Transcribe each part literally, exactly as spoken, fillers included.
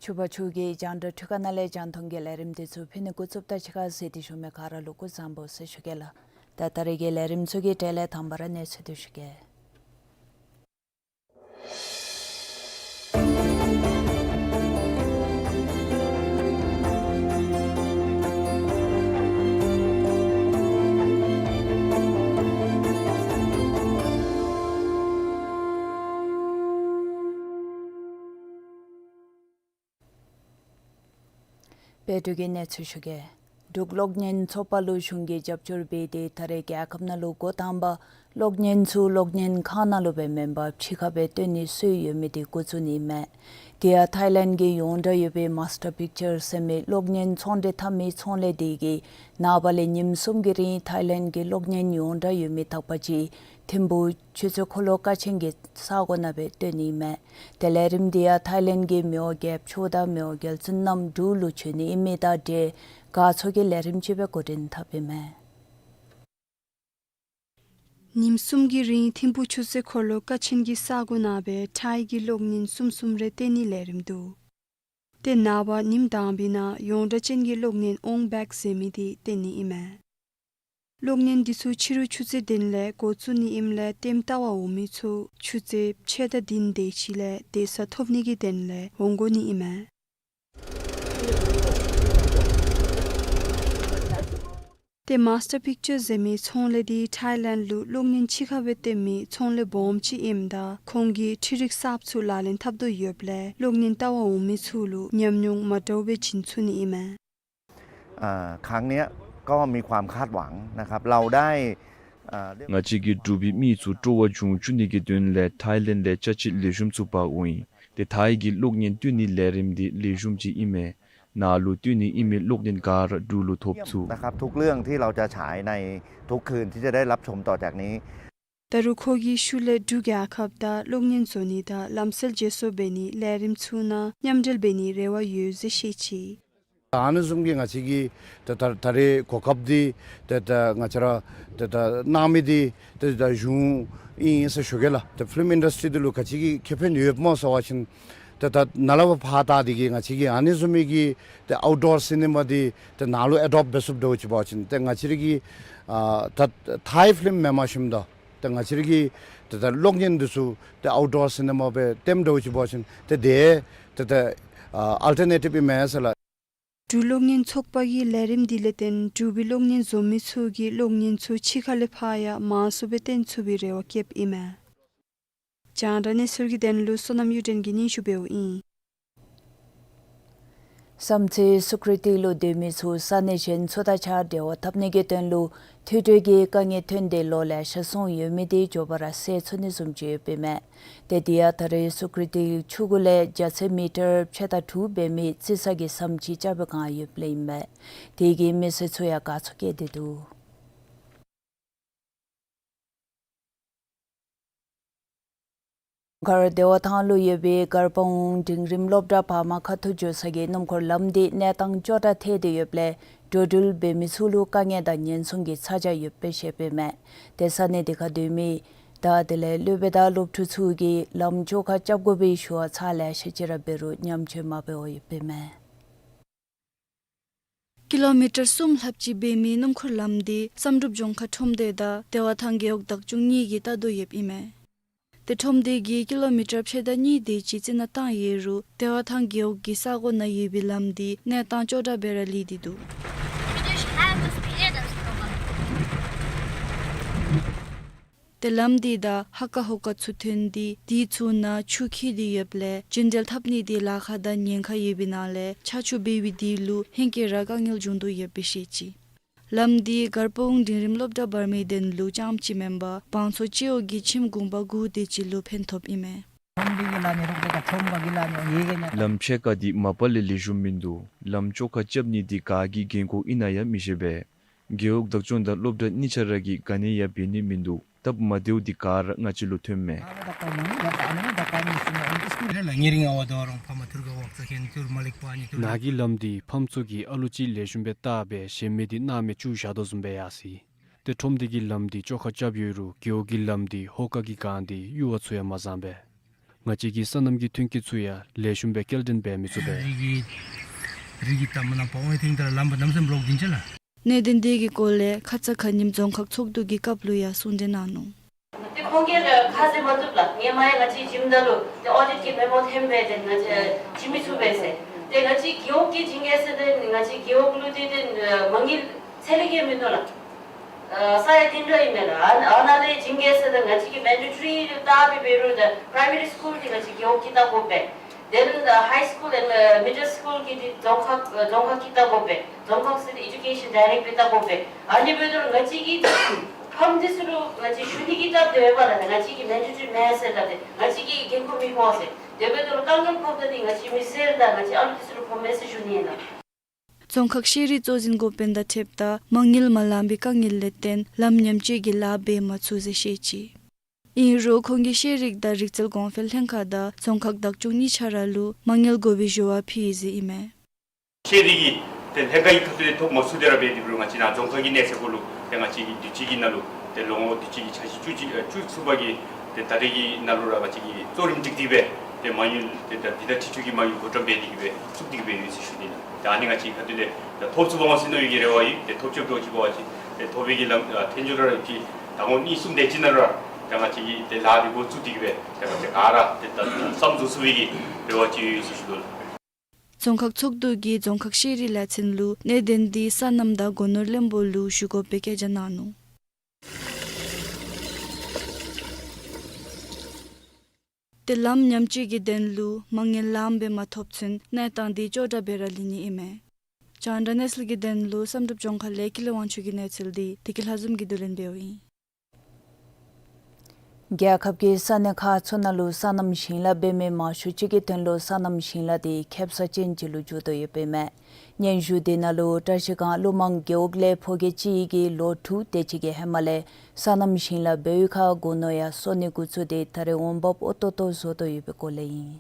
ཕྱུ་པ་ཕྱུགས་ཀྱི་རྒྱང་བསྒྲགས་འཕྲུལ་ཁང་ནང་ལས་རྒྱང་མཐོང་གི་ལས་རིམ་འདི་ཚུ་ཕུལ་ནི་འགོ་བཙུགསཔ་ད་ཕྱི་ཁར་གཟིགས་ཏེ་བཞུགས་མི་ག་ར་ལུ་སྐུ་གཟུགས་བཟང་པོ་ཟེར་ཞུ་གེ་ལགས། ད་ད་རེས་ཀྱི་ལས་རིམ་ཚུ་གི་གྲས་ལས་དང་པ་ར་གནས་ཚུལ་འདི་ཞུ་གེ། སྦེ་འབྲུག་གི་གནས་ཚུལ་ཞུ་གེ། འབྲུག་གློག་བརྙན་ཚོགས་པ་ལུ་གཞུང་གིས་རྒྱབ་སྐྱོར་འབད་དེ་ད་རེས་རྒྱལ་ཁབ་ནང་ལུ་འགོ་དང་པ་གློག་བརྙན་ཚུ་གློག་བརྙན་ཁང་ནང་ལུ་སྦེ་མེན་པར་ཕྱི་ཁར་སྦེ་སྟོན་ནི་སྲོལ་ཡོད་མི་དེ་འགོ་བཙུགས་ནི་ཨིན་མས། དེ་ཡང་ཐའི་ལེནཌ་གི་ཡོངས་གྲགས་ཡོད་པའི་མཱས་ཊར་པིཀ་ཅར་ཟེར་མི་གློག་བརྙན་ཚོང་འབྲེལ་འཐབ་མི་ཚོང་ལས་དེ་གིས་ནངས་པ་ལས་ཉིནམ་གསུམ་གྱི་རིང་ཐའི་ལེནཌ་གི་གློག་བརྙན་ཡོངས་གྲགས་ཡོད་མི་དག་པ་ཅིག་ཐིམ་ཕུག་ཆུ་ཚོད་འཁོར་ལོ་ཀ་ཆེན་གྱི་ས་གོ་ནང་སྦེ་སྟོན་ནི་ཨིན་མས། ཏེ་ལས་རིམ་དེ་ཡང་ཐའི་ལེནཌ་གི་མི་དབང་རྒྱལཔོ་མཆོག་དང་མི་དབང་རྒྱལ་བཙུན་རྣམས་འབྲུག་ལུ་བྱོན་ནི་ཨིན་མི་དང་འབྲེལ་དགའ་ཚོར་གྱི་ལས་རིམ་ཅིག་སྦེ་འགོ་འདྲེན་འཐབ་ཨིན་མས། ཉིནམ་གསུམ་གྱི་རིང་ཐིམ་ཕུག་ཆུ་ཚོད་འཁོར་ལོ་ཀ་ཆེན་གྱི་ས་གོ་ནང་སྦེ་ཐའི་གི་གློག་བརྙན་གསུམ་གསུམ་རེ་སྟོན་ནི་ལས་རིམ་འདུག། ཏེ་ནངས་པ་ཉིནམ་དང་པའི་ནང་ཡོངས་གྲགས་ཅན་གྱི་གློག་བརྙན་ཨོང་བེག་ཟེར་མི་དེ་སྟོན་ནི་ཨིན་མས། གློག་བརྙན་འདི་ཚུ་ཕྱི་རུ་ཆུ་ཚོད་བདུན་ལས་འགོ་བཙུགས་ནི་ཨིནམ་ལས་ལྟདམོ་ལྟ་བར་འོང་མི་ཚུ་ཆུ་ཚོད་ཕྱེད་དང་བདུན་དེ་ཅིག་ལས་སྡོད་ས་ཐོབ་ནི་གི་དོན་ལས་འོང་དགོ་ནི་ཨིན་མས། ཏེ་མཱས་ཊར་པིཀ་ཅར་ཟེར་མི་ཚོང་ལས་འདི་ཐའི་ལེནཌ་ལུ་གློག་བརྙན་ཕྱི་ཁར་སྦེ་སྟོན་མི་ཚོང་ལས་སྦོམ་ཅིག་ཨིནམ་ད་ཁོང་གིས་འཕྲུལ་རིག་གསརཔ་ཚུ་ལག་ལེན་འཐབ་དོ་ཡོདཔ་ལས་གློག་བརྙན་ལྟ་བར་འོང་མི་ཚུ་ལུ་ཉམས་མྱོང་མ་འདྲཝ་སྦེ་བྱིན་ཚུགས་ནི་ཨིན་མས།อ่า ครั้งเนี้ยก็มีความคาดหวังนะครับ เราได้ ཨ་ང་བཅས་ཀྱིས་འབྲུག་པའི་མི་ཚུ་སྤྲོ་བ་བྱུང་བཅུག་ནི་གི་དོན་ལས་ཐའི་ལེནཌ་ལས་ཅ་ཆས་ལེགས་ཤོམ་ཚུ་འབག་འོང་ཡི། ཏེ་ཐའི་གི་གློག་བརྙན་སྟོན་ནི་ལས་རིམ་འདི་ལེགས་ཤོམ་ཅིག་ཨིན་མས། ནཱ་ལུ་སྟོན་ནི་ཨིན་མི་གློག་བརྙན་ག་ར་འབྲུག་ལུ་ཐོབ་ཚུགས། นะครับ ทุกเรื่องที่เราจะฉายในทุกคืนที่จะได้รับชมต่อจากนี้ ད་རུང་ཁོ་གིས་ཤུལ་ལས་འབྲུག་རྒྱལ་ཁབ་དང་གློག་བརྙན་བཟོ་ནི་དང་ལམ་སྲོལ་བརྗེ་སོར་འབད་ནི་ལས་རིམ་ཚུ་ནང་མཉམ་འབྲེལ་འབད་ནི་རེ་བ་ཡོད་ཟེར་བཤད་ཅི། ཨ་ནི་བཟུམ་གྱི་ང་བཅས་ཀྱི་ད་ད་ད་རེས་གོ་སྐབས་འདི་ད་ད་ང་བཅས་ར་ད་ད་གནང་མི་འདི་ད་ད་གཞུང་ཨིན་ཟེར་ཞུ་གེ་ལགས། ད་ཕིལམ་ཨིན་ཌསི་ཊི་འདི་ལུ་ག་ཅི་གི་ཁེ་ཕན་ཡོདཔ་སྨོ་ཟེར་བ་ཅིན་ད་ད་ནཱ་ལས་ཕར་ད་འདི་གིས་ང་བཅས་ཀྱི་ཨ་ནི་བཟུམ་མའི་གི་ད་ཨའུཊ་ཌོར་སི་ནི་མ་འདི་ད་ནཱ་ལུ་ཨེ་ཌོབ་འབད་ཚུགསཔ་འདྲཝ་ཅིག་འབད་བ་ཅིན་ད་ང་བཅས་ར་གི་ཨ་ད་ཐའི་ཕིལམ་མེན་པར་ཞིནམ་ད་ད་ང་བཅས་ར་གི་ད་ད་གློག་བརྙན་འདི་ཚུ་ད་ཨའུཊ་ཌོར་སི་ནི་མ་སྦེ་སྟོནམ་འདྲཝ་ཅིག་འབད་བ་ཅིན་ད་དེ་ད་ད་ཨ་ཨལ་ཊར་ནེ་ཊིབ་ཨིན་མས་ཟེར་ལགས། འབྲུག་གློག་བརྙན་ཚོགས་པ་གི་ལས་རིམ་འདི་ལས་བརྟེན་འབྲུག་པའི་གློག་བརྙན་བཟོ་མི་ཚུ་གིས་གློག་བརྙན་ཚུ་ཕྱི་ཁ་ལས་ཕར་ཡང་མང་སུ་སྦེ་སྟོན་ཚུགས་པའི་རེ་བ་བསྐྱེདཔ་ཨིན་མས། རྒྱང་བསྒྲགས་གནས་ཚུལ་གྱི་དོན་ལུ་བསོད་ནམས་གཡུ་སྒྲོན་གྱིས་སྙན་ཞུ་འབདཝ་ཨིན། བསམ་རྩེ་སུ་ཀྲི་ཏི་ལུ་སྡོད་མི་ཚུ་ས་གནས་གཞན་ཚུ་དང་གཅིག་ཁར་འབྲེལ་བ་འཐབ་ནི་གི་དོན་ལུ་མཐུད་སྦྲེལ་གྱི་དཀའ་ངལ་ཐོན་ཏེ་ལོ་ལེ་ཤ་སོང་ཡོད་མི་དེ་མགྱོགས་པ་ར་སེལ་ཚུགས་ནི་བཟུམ་ཅིག་ཡོདཔ་ཨིན་མས། ཏེ་དེ་ཡང་ད་རེས་སུ་ཀྲི་ཏི་ཆུ་གུ་ལས་རྒྱ་ཚད་མི་ཊར་ཕྱེད་དང་དྲུག་འབད་མི་རྩི་ས་གི་ཟམ་ཅིག་རྐྱབ་སྦེ་བཀང་ཡོདཔ་ལས་ཨིན་མས། དེ་གིས་མི་སེར་ཚུ་ཡང་དགའ་ཚོར་བསྐྱེད་དེ་འདུག། མཁར་བདེ་བ་ཐང་ལུ་ཡོད་པའི་གར་པ་འོང་འབྲིང་རིམ་སློབ་གྲྭ་བར་མ་ཁ་ཐུག་འགྱོ་ས་གི་སྣུམ་འཁོར་ལམ་འདི་གནས་སྟངས་སྐྱོ་དྲགས་ཐལ་ཏེ་ཡོདཔ་ལས་འགྲོ་འགྲུལ་འབད་མི་ཚུ་ལུ་དཀའ་ངལ་དང་ཉེན་སྲུང་གི་ཚ་གྱང་ཡོདཔ་སྦེ་བཤདཔ་ཨིན་མས། ཏེ་ས་གནས་དེ་ཁར་སྡོད་མི་དང་དེ་ལས་སློབ་དཔོན་དང་སློབ་ཕྲུག་ཚུ་གིས་ལམ་བཅོ་ཁ་རྐྱབ་དགོ་པའི་ཞུ་བ་ཚར་ལེ་ཤ་ཅིག་ར་འབད་རུང་ཉམས་བཅོས་མ་འབད་བར་ཡོདཔ་ཨིན་མས། ཀི་ལོ་མི་ཊར་གསུམ་ལྷགཔ་ཅིག་འབད་མི་སྣུམ་འཁོར་ལམ་འདི་བསམ་གྲུབ་ལྗོངས་མཁར་ཁྲོམ་སྡེ་དང་བདེ་བ་ཐང་རྒེད་འོག་བདག་སྐྱོང་གཉིས་ཀྱིས་བལྟ་དོ་ཡོདཔ་ཨིན་མས། ཏེ་ཁྲོམ་སྡེ་གིས་ཀི་ལོ་མི་ཊར་ཕྱེད་དང་གཉིས་དེ་ཅིག་རྩི་ནག་བཏང་ཡོད་རུང་བདེ་བ་ཐང་རྒེད་འོག་གི་ས་གོ་ནང་ཡོད་པའི་ལམ་འདི་གནས་སྟངས་སྐྱོ་དྲགས་སྦེ་ར་ལུས་ཏེ་འདུག། ཏེ་ལམ་འདི་དང་ཧ་ཀ་ཧོ་ཀ་ཚུ་ཐོན་ཏེ་དེ་ཚུ་ནང་ཆུ་འཁྱིལ་ཏེ་ཡོདཔ་ལས་རྒྱུན་འགྲུལ་འཐབ་ནི་དེ་ལཱ་ཁག་དང་ཉེན་ཁ་ཡོད་པའི་ནང་ལས་ཆར་ཆུ་འབབ་པའི་དུས་ལུ་ཧེང་སྐལ་ར་དཀའ་ངལ་འབྱུང་དོ་ཡོདཔ་སྦེ་བཤད་ཅི། ལམ་འདི་གར་པ་འོང་འབྲིང་རིམ་སློབ་གྲྭ་བར་མའི་དོན་ལུ་རྐྱངམ་ཅིག་མེན་པར་བང་མཚོ་སྤྱི་འོག་གི་ཁྱིམ་གུང་པ་དགུ་དེ་ཅིག་ལུ་ཕན་ཐོགསཔ་ཨིན་མས། ལམ་ཕྱེད་ཀ་འདི་མ་པ་ལས་ལེགས་ཤོམ་མིན་འདུག། ལམ་བཅོ་ཁ་རྐྱབ་ནི་འདི་ག་གི་འགན་ཁུར་ཨིན་ན་ཡང་མི་ཤེས་པས། རྒེད་འོག་བདག་སྐྱོང་དང་སློབ་གྲྭ་གཉིས་ཆ་ར་གིས་ག་ནི་ཡང་འབད་ནི་མིན་འདུག། སྟབས་མ་བདེཝ་འདི་ག་ར་ང་བཅས་ལུ་ཐོནམ་མས། ནཱ་གི་ལམ་འདི་ཕམ་ཚུ་གིས་ཨ་ལུ་ཅིག་ལེགས་ཤོམ་སྦེ་བལྟ་སྦེ་གཞན་མི་འདི་སྣང་མེད་བཅུག་བཞག་དོ་བཟུམ་སྦེ་ཡར་སོ་ཡི། ཏེ་ཁྲོམ་སྡེ་གི་ལམ་འདི་བཅོ་ཁ་རྐྱབ་ཡོད་རུང་རྒེད་འོག་གི་ལམ་འདི་ཧོ་ཀ་གིས་གང་སྟེ་གཡུར་བ་ཚུ་ཡང་མ་བཟང་པས། ང་བཅས་ཀྱི་སོ་ནམ་གྱི་ཐོན་སྐྱེད་ཚུ་ཡང་ལེགས་ཤོམ་སྦེ་སྐྱེལ་འདྲེན་འབད་མི་ཚུགས་པས། གནད་དོན་དེ་གི་སྐོར་ལས་ཁ་ཙ་ཁ་ཉིནམ་རྫོང་ཁག་ཚོགས་འདུ་གི་སྐབས་ལུ་ཡང་གསུང་གྲོས་གནང་ནུག། ཏེ་ཁོང་གིས་ཁ་བཟེད་མ་བཏུབ་ལགས། ངོ་མ་ཡང་ང་བཅས་བྱིནམ་ད་ལུ་ཏེ་ཨོ་ཌིཊ་གི་མེ་མོ་འཐེནམ་སྦེ་ཏེ་ང་བཅས་བྱིན་མི་ཚུགས་པས་ཟེར། ཏེ་ང་བཅས་རྒེད་འོག་གིས་བྱིན་གེ་ཟེར་ཏེ་ང་བཅས་རྒེད་འོག་ལུ་ཏེ་ཏེ་མ་དངུལ་ཚད་ལས་བརྒལ་མིན་འདུག་ལགས། ཨ་ས་ཡ་བདུན་ར་ཨིན་མས་ལགས། ཨ་ཨ་ནཱ་ལས་བྱིན་གེ་ཟེར་ཏེ་ང་བཅས་ཀྱིས་མན་ཌེ་ཊོ་རི་ལྟ་སྦེ་འབད་རུང་ཏེ་པ་རའི་མ་རི་སི་ཀུལ་འདི་ང་བཅས་རྒེད་འོག་གིས་བལྟ་དགོ་པས། དེ་ལས་ཧའི་སི་ཀུལ་ཨེནཌ་མི་ཌལ་སི་ཀུལ་གྱི་འདི་རྫོང་ཁག་རྫོང་ཁག་གིས་བལྟ་དགོ་པས། རྫོང་ཁག་ཟེར་ཏེ་ཨེ་ཌུ་ཀེ་ཤཱན་ཌའི་རེཀཊ་སྦེ་བལྟ་དགོ་པས། ཨ་ནི་འབདཝ་ད་ལུ་ང་བཅས་ཀྱིས་ཕམ་འདི་ཚུ་ལུ་ང་བཅས་ཞུ་ནི་གི་སྟབས་དེ་འབདཝ་ལས་ང་བཅས་ཀྱིས་མན་ཌེ་ཊོ་རི་མེན་ཟེར་སླབ་སྟེ་ང་བཅས་ཀྱིས་འགན་ཁུར་མི་ཕོག་ཟེར། དེ་འབདཝ་ད་ལུ་དཀའ་ངལ་ཕོགཔ་ད་འདི་ང་བཅས་མི་སེར་དང་ང་བཅས་ཨ་ལུ་འདི་ཚུ་ལུ་ཕོགཔ་མས་ཟེར་ཞུ་ནི་ཨིན་ལགས། རྫོང་ཁག་ཤེས་རིག་གཙོ་འཛིན་འགོ་དཔོན་དང་འཁྲིལཝ་ད་མ་དངུལ་མ་ལང་པའི་དཀའ་ངལ་ལས་བརྟེན་ལམ་ཉམས་བཅོས་ཀྱི་ལཱ་འབད་མ་ཚུགས་ཟེར་བཤད་ཅི། ཨིན་རུང་ཁོང་གིས་ཤེས་རིག་དང་རིག་རྩལ་གོང་འཕེལ་ལྷན་ཁག་དང་རྫོང་ཁག་བདག་སྐྱོང་གཉིས་ཆ་ར་ལུ་མ་དངུལ་དགོ་པའི་ཞུ་བ་ཕུལ་ཡི་ཟེར་ཨིན་མས། ཤེས་རིག་གི་ཏེ་ལྷན་ཁག་གི་ཁ་ཐུག་ལས་ཐོབ་མ་ཚུགས་ཏེ་ར་འབད་དེ་འབད་རུང་ང་བཅས་ནཱ་རྫོང་ཁག་གི་གནས་ཚད་གུ་ལུ་ཏེ་ང་བཅས་ཀྱིས་དུས་ཅི་གི་ནང་ལུ་ཏེ་ལོ་ངོ་དུས་ཅི་གི་འཆར་གཞི་བཅུ་གཅིག་ཨ་བཅུ་གསུམ་པ་གི་ཏེ་ད་རེས་ཀྱི་ནང་ལུ་ར་ང་བཅས་ཀྱིས་གཙོ་རིམ་སྒྲིག་སྟེ་སྦེ་ཏེ་མ་དངུལ་ཏེ་ད་འདི་དང་འཁྲིལ་ཏེ་གི་མ་དངུལ་བགོ་བཀྲམ་འབད་དེ་གི་སྦེ་བཙུགས་ཏེ་གི་སྦེ་ཡོད་ཟེར་ཞུ་ནི་ལགས། ཏེ་ཨ་ནི་ང་བཅས་ཁ་ཐུག་ལས་ཏེ་ཐོབ་ཚུགས་པ་འོང་ཟེར་མནོ་བའི་གི་རེ་བ་ཡོད། ཏེ་ཐོབ་ཚུགས་པ་འོང་ཟེར་འབད་བ་ཅིན་ཏེ་ཐོབ་པའི་གི་ལམ་ཨ་ཐོན་ཚུགས་ར་ཅིག་ད་ངོ་གཉིས་གསུམ་དེ་ཅིག་ནང་ལུ་ར་ཏེ་ང་བཅས་ཀྱིས་ཏེ་ལཱ་འདི་འགོ་བཙུགས་ཏེ་གི་སྦེ་ཏེ་ང་བཅས་ག་ར་ཏེ་ད་བསམ་བཟོ་ཚུགས་པའི་གི་རེ་བ་ཅིག་ཡོད་ཟེར་ཞུ་དོ་ལགས། རྫོང་ཁག་ཚོགས་འདུ་གིས་རྫོང་ཁག་ཤེས་རིག་ལས་ཚན་ལུ་གནད་དོན་འདི་སོ་ནམ་དང་སྒོ་ནོར་བློན་པོ་ལུ་ཞུ་དགོ་པའི་བཀའ་རྒྱ་གནང་ནུག། ཏེ་ལམ་ཉམས་བཅོས་ཀྱི་དོན་ལུ་མ་དངུལ་ལངམ་སྦེ་མ་ཐོབ་ཚུན་གནས་སྟངས་འདི་སྐྱོ་དྲགས་སྦེ་ར་ལུས་ནི་ཨིན་མས། རྒྱང་བསྒྲགས་གནས་ཚུལ་གྱི་དོན་ལུ་བསམ་གྲུབ་ལྗོངས་མཁར་ལས་ཀུན་ལེགས་དབང་ཕྱུག་གི་གནས་ཚུལ་འདི་བདེ་སྐྱིད་ལྷ་འཛོམས་ཀྱིས་བསྡུ་ལེན་འབདཝ་ཨིན། རྒྱལ་ཁབ་ཀྱི་ས་གནས་ཁག་ཚུ་ནང་ལུ་སོ་ནམ་ཞིང་ལཱ་འབད་མི་མང་ཤོས་ཅིག་གི་དོན་ལུ་སོ་ནམ་ཞིང་ལཱ་དེ་ཁེབ་ས་ཅན་ཅིག་ལུ་འགྱུར་དོ་ཡོདཔ་ཨིན་མས། སྙན་ཞུ་དེ་ནང་ལུ་བཀྲ་ཤིས་སྒང་ཀླུ་མང་རྒེད་འོག་ལས་ཕོ་སྐྱེས་ཅིག་གིས་ལོ་དྲུག་དེ་ཅིག་གི་ཧེ་མ་ལས་སོ་ནམ་ཞིང་ལཱ་འབད་བའི་ཁར་སྒོ་ནོར་ཡང་གསོ་ནི་འགོ་བཙུགས་ཏེ་ད་རེས་འོང་འབབ་ཨོ་ཏོ་ཏོ་བཟོ་དོ་ཡོད་པའི་སྐོར་ལས་ཨིན།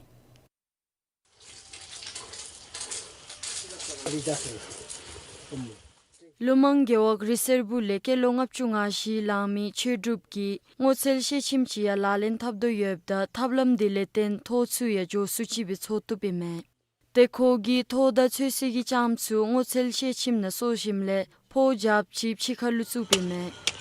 ཀླུ་མང་རྒེད་འོག་རི་སེར་སྦུག་ལས་སྐྱེས་ལོ་ལྔ་བཅུ་ང་བཞི་ལང་མི་ཆོས་གྲུབ་ཀྱིས་སྔོ་ཚལ་ཤེལ་ཁྱིམ་ཅིག་ཡང་ལག་ལེན་འཐབ་དོ་ཡོདཔ་ད་ཐབས་ལམ་དེ་ལས་བརྟེན་ཐོག་ཚུ་ཡང་མགྱོགས་སུ་ཅིག་སྦེ་འཚོ་བཏུབ་ཨིན་མས། ཏེ་ཁོ་གིས་ཐོག་དང་ཚོད་བསྲེ་གི་ལྕངམ་ཚུ་སྔོ་ཚལ་ཤེལ་ཁྱིམ་ནང་གསོ་ཞིནམ་ལས་ཕོཝ་རྒྱབ་ཅིག་ཕྱི་ཁར་ལུ་བཙུགསཔ་ཨིན་མས།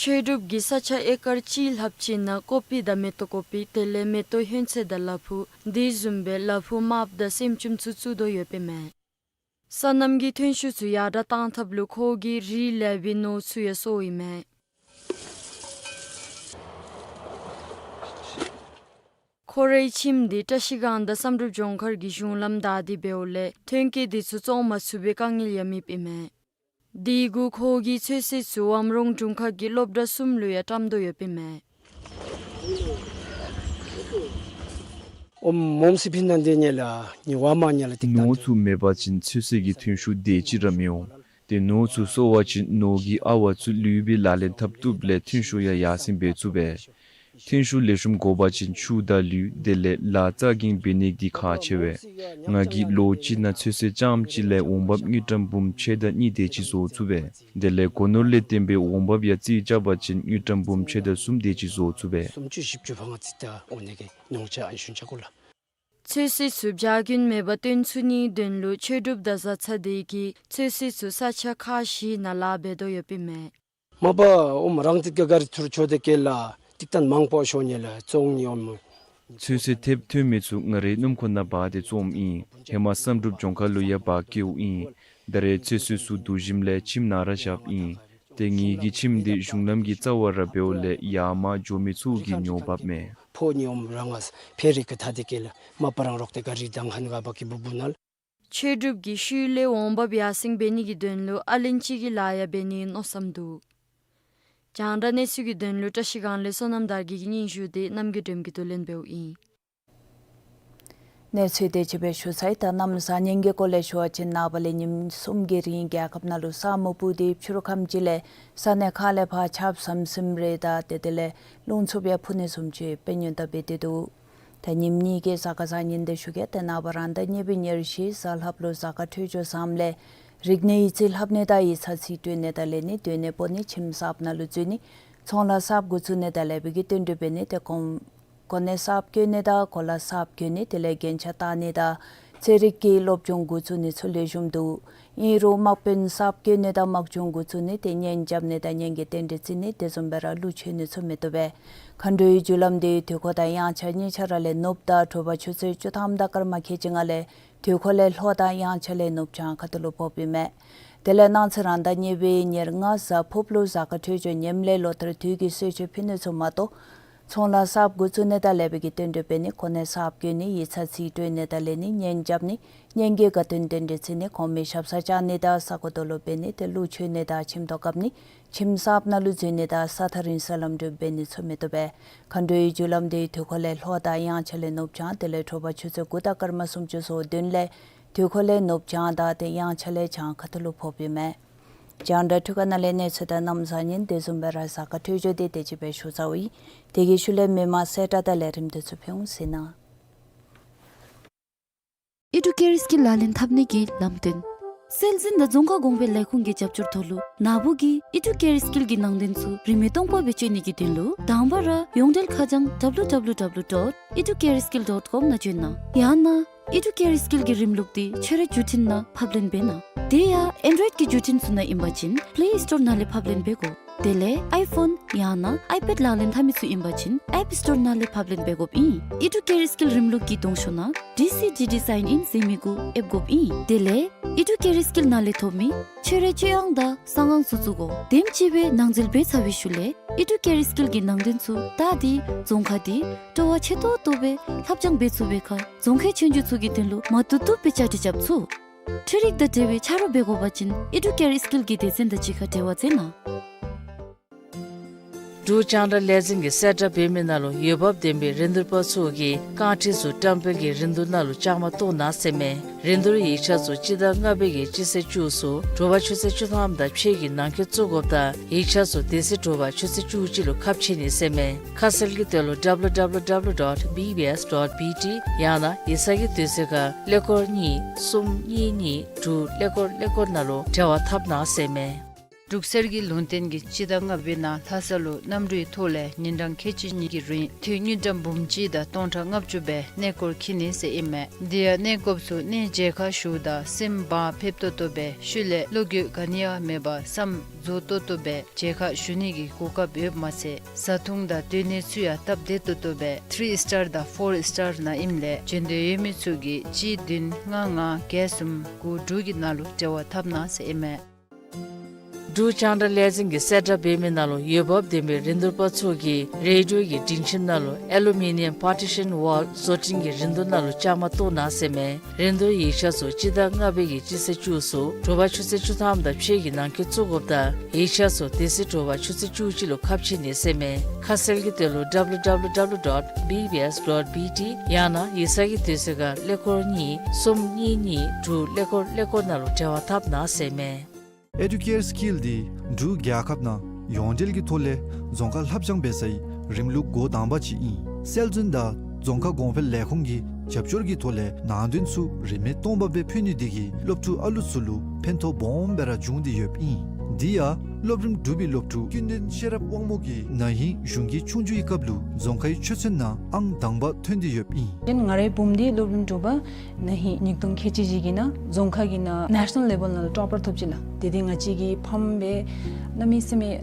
ཆོས་གྲུབ་ཀྱིས་ས་ཆ་ཨེ་ཀར་གཅིག་ལྷགཔ་ཅིག་ནང་ཀོ་པི་དང་མེ་ཏོག་ཀོ་པི་དེ་ལས་མེ་ཏོག་ཧོན་ཚོད་དང་ལ་ཕུག་དེ་བཟུམ་སྦེ་ལ་ཕུག་དམརཔོ་དང་སྲནམ་ཅུམ་ཚུ་བཙུགས་དོ་ཡོདཔ་ཨིན་མས། སོ་ནམ་གྱི་ཐོན་ཤུགས་ཚུ་ཡར་དྲགས་གཏང་ཐབས་ལུ་ཁོ་གིས་རིགས་ལེགས་པའི་ནོར་ཚུ་ཡང་གསོཝ་ཨིན་མས། ཁོ་རའི་ཁྱིམ་འདི་བཀྲ་ཤིས་སྒང་དང་བསམ་གྲུབ་ལྗོངས་མཁར་གྱི་གཞུང་ལམ་བདའ་སྟེ་འབདཝ་ལས་ཐོན་སྐྱེད་དེ་ཚུ་བཙོང་མ་ཚུགས་པའི་དཀའ་ངལ་ཡང་མེདཔ་ཨིན་མས། དེ་གུ་ཁོ་གིས་ཚོད་བསྲེ་ཚུ་ཝམ་རོང་དྲུང་ཁག་གི་སློབ་གྲྭ་གསུམ་ལུ་ཡང་བཀྲམ་དོ་ཡོདཔ་ཨིན་མས། ཨོམ་མོམ་སི་ཕི་ན་འདི་ཉལ་ལ་ཉི་བ་མ་ཉལ་ལ་ཏིག་ནོར་ཚུ་མེད་པ་ཅིན་ཚོད་བསྲེ་གི་ཐོན་ཤུགས་དེ་ཅིག་ར་མི་འོང་། ཏེ་ནོར་ཚུ་གསོ་བ་ཅིན་ནོར་གྱི་ཨ་ཝ་ཚུ་ལུས་པའི་ལག་ལེན་འཐབ་བཏུབ་ལས་ཐོན་ཤུགས་ཡང་ཡར་སེང་འབད་ཚུགས་པས། ཐོན་ཤུགས་ལེགས་ཤོམ་དགོ་པ་ཅིན་ཆུ་དང་ལུད་དེ་ལས་ལཱ་རྩ་འགེངས་འབད་ནི་འདི་ཁག་ཆེ་བས། ང་གིས་ལོ་གཅིག་ནང་ཚོད་བསྲེ་རྐྱངམ་གཅིག་ལས་འོང་འབབ་དངུལ་ཀྲམ་འབུམ་ཕྱེད་དང་གཉིས་དེ་ཅིག་བཟོ་ཚུགས་པས། དེ་ལས་སྒོ་ནོར་ལས་བརྟེན་པའི་འོང་འབབ་ཡང་རྩིས་རྐྱབ་པ་ཅིན་དངུལ་ཀྲམ་འབུམ་ཕྱེད་དང་གསུམ་དེ་ཅིག་བཟོ་ཚུགས་པས། སུམ་ཅུ་བཞི་བཅུ་བ་ང་ཙི་ད་འོང་ནི་གི་ཉོང་ཆ་ཨན་ཤུན་ཆ་གུ་ལ། ཚོད་བསྲེ་ཚུ་བྱ་རྒྱུན་མེད་པར་བཏོན་ཚུགས་ནིའི་དོན་ལུ་ཆོས་སྒྲུབ་དང་བཟའ་ཚང་དེ་གིས་ཚོད་བསྲེ་ཚུ་ས་ཆ་ཁག་བཞི་ནང་ལཱ་འབད་དོ་ཡོདཔ་ཨིན་མས། མ་པ་ཨོམ་རང་ཏིག་ཀ་ག་རི་ཚུར་ཆོ་དེ་ཀེ་ལ་ཏིག་ཏན་མང་པོ་ཤོ་ཉེ་ལ་ཙོང་ཉི་ཨོམ། ཚོད་བསྲེ་ཐེབས་ཐོན་མི་ཚུ་ང་རའི་སྣུམ་འཁོར་ནང་འབག་སྟེ་བཙོངམ་ཨིན། ཧེ་མ་བསམ་གྲུབ་ལྗོངས་མཁར་ལུ་ཡང་འབག་བསྐྱལཝ་ཨིན། ད་རེས་ཚོད་བསྲེ་ཚུ་བསྡུ་ཞིནམ་ལས་ཁྱིམ་ནང་ར་བཞགཔ་ཨིན། ཏེ་ངེ་གི་ཁྱིམ་འདི་གཞུང་ལམ་གྱི་རྩ་བར་ར་འབདཝ་ལས་ཡར་མར་འགྱོ་མི་ཚུ་གིས་ཉོ་འབགཔ་མས། ཕོ་ཉི་ཨོམ་རང་ང་ཕེ་རི་ཀ་ཐ་དེ་ཀེ་ལ་མ་པ་རང་རོག་ཏེ་ག་རི་དང་ཁན་ག་བ་ཀི་བུ་བུ་ནལ། ཆོས་སྒྲུབ་ཀྱི་ཤུལ་ལས་འོང་འབབ་ཡར་སེང་འབད་ནི་གི་དོན་ལུ་ཨ་ལན་ཅི་གི་ལཱ་ཡང་འབད་ནིའི་མནོ་བསམ་འདུག། རྒྱང་བསྒྲགས་གནས་ཚུལ་གྱི་དོན་ལུ་བཀྲ་ཤིས་སྒང་ལས་བསོད་ནམས་དར་རྒྱས་ཀྱི་སྙན་ཞུ་དེ་རྣམ་རྒྱལ་སྒྲོལམ་གྱིས་བསྡུ་ལེན་འབདཝ་ཨིན། གནས་ཚུལ་དེ་ཅིག་སྦེ་ཞུ་ཚར་ཡི། ད་གནམ་གཤིས་ཉེན་ཁའི་སྐོར་ལས་ཞུ་བ་ཅིན་ནངས་པ་ལས་ཉིནམ་གསུམ་གྱི་རིང་རྒྱལ་ཁབ་ནང་ལུ་ས་སྨུག་སྤུབས་ཏེ་ཕྱི་རུ་ཁམས་ཅིག་ལས་ས་གནས་ཁག་ལས་ཕར་ཆརཔ་ཟམ་ཟིམ་རེ་དང་དེ་དེ་ལས་རླུང་འཚུབ་ཡང་འཕུ་ནི་བཟུམ་ཅིག་དཔེ་ཉུང་དུ་འབད་དེ་འདུག། ད་ཉིནམ་གཉིས་ཀྱི་གཟའ་སྐར་བཟང་ངན་དེ་ཞུ་གེ། ཏེ་ནངས་པ་རང་ཟླ་གཉིས་པའི་ཉེར་བཞི་གཟའ་ལྷགཔ་ལུ་གཟའ་སྐར་འཕྲོད་སྦྱོར་བཟངམ་ལས་རིག་གནས་ཡིག་རྩིས་ལྷབ་ནི་དང་ཡིག་ཚང་རྩིས་སྤྲོད་ནི་དང་ལེན་ནི་སྡོད་གནས་སྤོ་ནི་ཁྱིམ་གསརཔ་ནང་ལུ་འཛུལ་ནི་ཚོང་ལཱ་གསརཔ་འགོ་བཙུགས་ནི་དང་ལེགས་པའི་གི་རྟེན་འབྲེལ་འབད་ནི་ཏེ་གོང་གོ་གནས་གསརཔ་བསྐོ་ནི་དང་གོ་ལ་གསརཔ་གྱོན་ནི་དེ་ལས་རྒྱན་ཆ་བཏགས་ནི་དང་ཚན་རིག་གི་སློབ་སྦྱོང་འགོ་བཙུགས་ནི་ཚུ་ལེགས་ཤོམ་འདུག། ཨིན་རུང་དམག་དཔོན་གསརཔ་བསྐོ་ནི་དང་དམག་སྦྱོང་འགོ་བཙུགས་ནི་ཏེ་གཉེན་རྐྱབ་ནི་དང་གཉེན་གྱི་རྟེན་འབྲེལ་བརྩི་ནི་དེ་བཟུམ་སྦེ་ར་གླུ་མཆོད་ནི་ཚུ་མི་བཏུབ་པས། མཁའ་འགྲོའི་རྒྱུ་ལམ་དེ་དུས་འཁོར་དང་དབྱངས་འཆར་གཉིས་ཆ་ར་ལས་ནུབ་དང་དྲོ་པ་ཆུ་ཚོད་བཅུ་ཐམ་དང་སྐར་མ་ཁལ་གཅིག་ལྔ་ལས་དུས་འཁོར་ལས་ལྷོ་དང་དབྱངས་འཆར་ལས་ནུབ་བྱང་ཁ་ཐུག་ལུ་ཕོགཔ་ཨིན་མས། དེ་ལས་གནངས་ཚེ་རང་ཟླ་གཉིས་པའི་ཉེར་ལྔ་གཟའ་ཕུརཔ་ལུ་གཟའ་སྐར་འཕྲོད་སྦྱོར་ངནམ་ལས་ལོ་ལྟར་དུས་ཀྱི་གསོལ་མཆོད་ཕུལ་ནི་ཚུ་མ་གཏོགས་ཚོང་ལཱ་གསརཔ་འགོ་བཙུགས་ནི་དང་ལེགས་པའི་གི་རྟེན་འབྲེལ་འབད་ནི་གོ་གནས་གསརཔ་བསྐོ་ནི་ཡིག་ཚང་རྩིས་སྤྲོད་ནི་དང་ལེན་ནི་གཉེན་རྐྱབ་ནི་གཉེན་གྱི་དགའ་སྟོན་རྟེན་འབྲེལ་བརྩི་ནི་གོང་མའི་ཞབས་སར་བཅར་ནི་དང་ས་གོ་དོ་ལོ་འབད་ནི་ཏེ་གླུ་མཆོད་ནི་དང་ཁྱིམ་ཐོག་བཀབ་ནི་ཁྱིམ་གསརཔ་ནང་ལུ་འཛུལ་ནི་དང་ས་ཐག་རིང་སར་ལམ་འགྲུལ་འབད་ནི་ཚུ་མི་བཏུབ་པས། མཁའ་འགྲོའི་རྒྱུ་ལམ་དེ་དུས་འཁོར་ལས་ལྷོ་དང་དབྱངས་འཆར་ལས་ནུབ་བྱང་དེ་ལས་དྲོ་པ་ཆུ་ཚོད་དགུ་དང་སྐར་མ་སུམ་ཅུ་སོ་བདུན་ལས་དུས་འཁོར་ལས་ནུབ་བྱང་དང་ཏེ་དབྱངས་འཆར་ལས་བྱང་ཁ་ཐུག་ལུ་ཕོགཔ་ཨིན་མས། རྒྱང་བསྒྲགས་འཕྲུལ་ཁང་ནང་ལས་གནས་ཚུལ་དང་གནམ་གཤིས་ཉིན་དེ་བཟུམ་སྦེ་ར་གཟའ་སྐར་འཕྲོད་སྦྱོར་དེ་དེ་ཅིག་སྦེ་ཞུ་ཚརཝ་ཨིན། དེ་གི་ཤུལ་ལས་མི་མང་གསལ་བསྒྲགས་དང་ལས་རིམ་དེ་ཚུ་ཕུལ་འོང་ཟེར་ན། ཨི་ཌུ་ཀེར་སྐྱིད་ལག་ལེན་འཐབ་ནི་གི་ལམ་སྟོན། སྲོལ་འཛིན་དང་རྫོང་ཁ་གོང་འཕེལ་ལས་ཁུངས་ཀྱི་རྒྱབ་སྐྱོར་ཐོག་ལུ་ནཱ་བུ་གིས་ཨི་ཌུ་ཀེར་སྐྱིད་ཀྱི་ནང་དོན་ཚུ་རིན་མེད་སྟོང་པ་སྦེ་སྤྱོད་ནི་གི་དོན་ལུ་དང་པ་ར་ཡོངས་འབྲེལ་ཁ་བྱང་W W W dot educareskill dot com ནང་བྱོན་གནང་། ཡང་ན་ཨི་ཌུ་ཀེར་སྐྱིད་ཀྱི་རིམ་ལུགས་དེ་ཁྱོད་རའི་བརྒྱུད་འཕྲིན་ནང་ཕབ་ལེན་འབད་གནང་། དེ་ཡང་ཨེན་ཌོའིཌ་ཀྱི་བརྒྱུད་འཕྲིན་ཚུ་ནང་ཨིན་པ་ཅིན་པེ་ལེ་སི་ཊོར་ནང་ལས་ཕབ་ལེན་འབད་དགོ། དེ་ལས་ཨའི་ཕོན་ཡང་ན་ཨའི་པེཌ་ལག་ལེན་འཐབ་མི་ཚུ་ཨིན་པ་ཅིན་ཨེཔ་སི་ཊོར་ནང་ལས་ཕབ་ལེན་འབད་དགོཔ་ཨིན། ཨི་ཌུ་ཀེར་སྐྱིད་རིམ་ལུགས་ཀྱི་གདོང་ཤོག་ནང་ཌི་སི་ཌི་ཌི་སའིན་ཨིན་ཟེར་མི་གུ་ཨེབ་དགོཔ་ཨིན། དེ་ལས་ཨི་ཌུ་ཀེར་སྐྱིད་ནང་ལས་ཐོབ་མི་ཁྱོད་རའི་སྤྱོད་དབང་དང་གསང་ཁང་ཚུ་བཙུགས་དགོ། དེམ་ཅིག་སྦེ་ནང་འཛུལ་འབད་ཚར་བའི་ཤུལ་ལས་ཨི་ཌུ་ཀེར་སྐྱིད་ཀྱི་ནང་དོན་ཚུ་ད་འདི་རྫོང་ཁ་འདི་སྤྲོ་བ་ཆེ་ཏོག་ཏོ་སྦེ་ལྷབ་སྦྱང་འབད་ཚུགས་པའི་ཁར་རྫོང་ཁའི་ཆོས་རྒྱུགས་ཚུ་གི་དོན་ལུ་མ་བཏུབ་བཏུབ་སྦེ་བཅའ་སྒྲིག་རྐྱབ་ཚུགས། འཕྲུལ་རིག་དང་འབྲེལ་བའི་ཆ་རོགས་འབད་དགོ་པ་ཅིན་ཨི་ཌུ་ཀེར་སྐྱིད་ཀྱི་སྡེ་ཚན་དང་གཅིག་ཁར་འབྲེལ་བ་མཛད་གནང་། འབྲུག་རྒྱང་བསྒྲགས་ལས་འཛིན་གྱིས་གསལ་བསྒྲགས་འབད་མི་ནང་ལུ་འོས་འབབ་ལྡན་པའི་རིན་བསྡུར་པ་ཚུ་གིས་རྐང་ཁྲི་ཚུ་བཀྲམ་སྤེལ་གྱི་རིན་བསྡུར་ནང་ལུ་བཅའ་མར་གཏོགས་གནང་ཟེར་མས། རིན་བསྡུར་ཡིག་ཆ་ཚུ་སྤྱི་ཟླ་ལྔ་པའི་གི་སྤྱི་ཚེས་བཅུ་ཚུ་དྲོ་པ་ཆུ་ཚོད་བཅུ་ཐམ་དང་ཕྱེད་ཀྱི་ནང་འཁོད་བཙུགས་དགོཔ་དང་ཡིག་ཆ་ཚུ་དེ་ཚེ་དྲོ་པ་ཆུ་ཚོད་བཅུ་གཅིག་ལུ་ཁ་ཕྱེ་ནི་ཟེར་མས། ཁ་གསལ་གྱི་དོན་ལུ་W W W dot B B S dot B T ཡང་ན་ཡིག་ཚང་གི་དུས་ཚོད་ཁར་ཀླད་ཀོར་གཉིས་གསུམ་གཉིས་གཉིས་དྲུག་ཀླད་ཀོར་ཀླད་ཀོར་ནང་ལུ་འབྲེལ་བ་འཐབ་གནང་ཟེར་མས། འབྲུག་གསེར་གྱི་ལུང་བསྟན་གྱིས་སྤྱི་ཟླ་ལྔ་པའི་ནང་ལྷ་ས་ལུ་གནམ་གྲུའི་ཐོག་ལས་ཉིན་གྲངས་ཁལ་གཅིག་གཉིས་ཀྱི་རིང་དངུལ་དངུལ་ཀྲམ་འབུམ་གཅིག་དང་སྟོང་ཕྲག་ལྔ་བཅུ་སྦེ་གནས་སྐོར་འཁྱིད་ནི་ཟེར་ཨིན་མས། དེ་ཡང་གནས་སྐོརཔ་ཚུ་གནས་མཇལ་ཁ་ཞུཝ་ད་སེམས་བག་ཕེབས་ཏོག་ཏོ་སྦེ་ཤུལ་ལས་བློ་འགྱོད་ག་ནི་ཡང་མེད་པར་བསམ་རྫོགས་ཏོག་ཏོ་སྦེ་མཇལ་ཁ་ཞུ་ནི་གི་གོ་སྐབས་ཡོདཔ་མ་ཚད་བཟའ་འཐུང་དང་སྡོད་གནས་ཚུ་ཡང་སྟབས་བདེ་ཏོག་ཏོ་སྦེ་ཐི་རི་སི་ཊར་དང་ཕོར་སི་ཊར་ནང་ཨིནམ་ལས་བྱོན་འདོད་ཡོད་མི་ཚུ་གིས་གཅིག་བདུན་ལྔ་ལྔ་བརྒྱད་གསུམ་དགུ་དྲུག་གི་ནང་ལུ་འབྲེལ་བ་འཐབ་གནང་ཟེར་ཨིན་མས། འབྲུག་རྒྱང་བསྒྲགས་ལས་འཛིན་གྱིས་གསལ་བསྒྲགས་འབད་མི་ནང་ལུ་འོས་འབབ་ལྡན་པའི་རིན་བསྡུར་པ་ཚུ་གིས་རེ་ཌི་ཡོ་གི་སྒྲིང་ཁྱིམ་ནང་ལུ་ཨེ་ལུ་མི་ནི་ཡམ་པར་ཊི་ཤཱན་ཝཱལ་བཟོ་སྐྲུན་གྱི་རིན་བསྡུར་ནང་ལུ་བཅའ་མར་གཏོགས་གནང་ཟེར་མས། རིན་བསྡུར་ཡིག་ཆ་ཚུ་སྤྱི་ཟླ་ལྔ་པའི་གི་སྤྱི་ཚེས་བཅུ་ཚུ་དྲོ་པ་ཆུ་ཚོད་བཅུ་ཐམ་དང་ཕྱེད་ཀྱི་ནང་འཁོད་བཙུགས་དགོཔ་དང་ཡིག་ཆ་ཚུ་དེ་ཚེ་དྲོ་པ་ཆུ་ཚོད་བཅུ་གཅིག་ལུ་ཁ་ཕྱེ་ནི་ཟེར་མས། ཁ་གསལ་གྱི་དོན་ལུ་W W W dot B B S dot B T ཡང་ན་ཡིག་ཚང་གི་དུས་ཚོད་ཁར་ཀླད་ཀོར་གཉིས་གསུམ་གཉིས་གཉིས་དྲུག་ཀླད་ཀོར་ཀླད་ཀོར་ནང་ལུ་འབྲེལ་བ་འཐབ་གནང་ཟེར་མས། ཨེ་ཌུ་ཀེར་སི་ཀིལ་འདི་འབྲུག་རྒྱལ་ཁབ་ནང་ཡོངས་འབྲེལ་གྱི་ཐོག་ལས་རྫོང་ཁ་ལྷབ་སྦྱང་འབད་སའི་རིམ་ལུགས་འགོ་དང་པ་ཅིག་ཨིན། སྲོལ་འཛིན་དང་རྫོང་ཁ་གོང་འཕེལ་ལས་ཁུངས་ཀྱི་རྒྱབ་སྐྱོར་གྱི་ཐོག་ལས་ནང་དོན་ཚུ་རིན་མེད་སྟོང་པ་སྦེ་ཕུལ་ནི་འདི་གིས་སློབ་ཕྲུག་ཨ་ལུ་ཚུ་ལུ་ཕན་ཐོགས་སྦོམ་སྦེ་ར་བྱུང་སྟེ་ཡོདཔ་ཨིན། དེ་ཡང་སློབ་རིམ་དྲུག་པའི་སློབ་ཕྲུག་ཀུན་ལྡན་ཤེས་རབ་དབང་མོ་གིས་ན་ཧིང་གཞུང་གི་ཆོས་རྒྱུགས་ཀྱི་སྐབས་ལུ་རྫོང་ཁའི་ཆོས་ཚན་ནང་ཨང་དང་པ་ཐོན་ཏེ་ཡོདཔ་ཨིན། ཏེ་ང་རའི་བུམོ་འདི་སློབ་རིམ་དྲུག་པ་ན་ཧིང་ཉིས་སྟོང་ཁལ་གཅིག་བཞི་གི་ནང་རྫོང་ཁ་གི་ནང་ནེ་ཤ་ནཱལ་ལེ་བཱལ་ནང་ལུ་ཊོ་པར་ཐོབ་ཅི་ལགས། དེ་འདི་ང་བཅས་ཀྱི་ཕམ་སྦེ་གནམ་མེད་ས་མེད་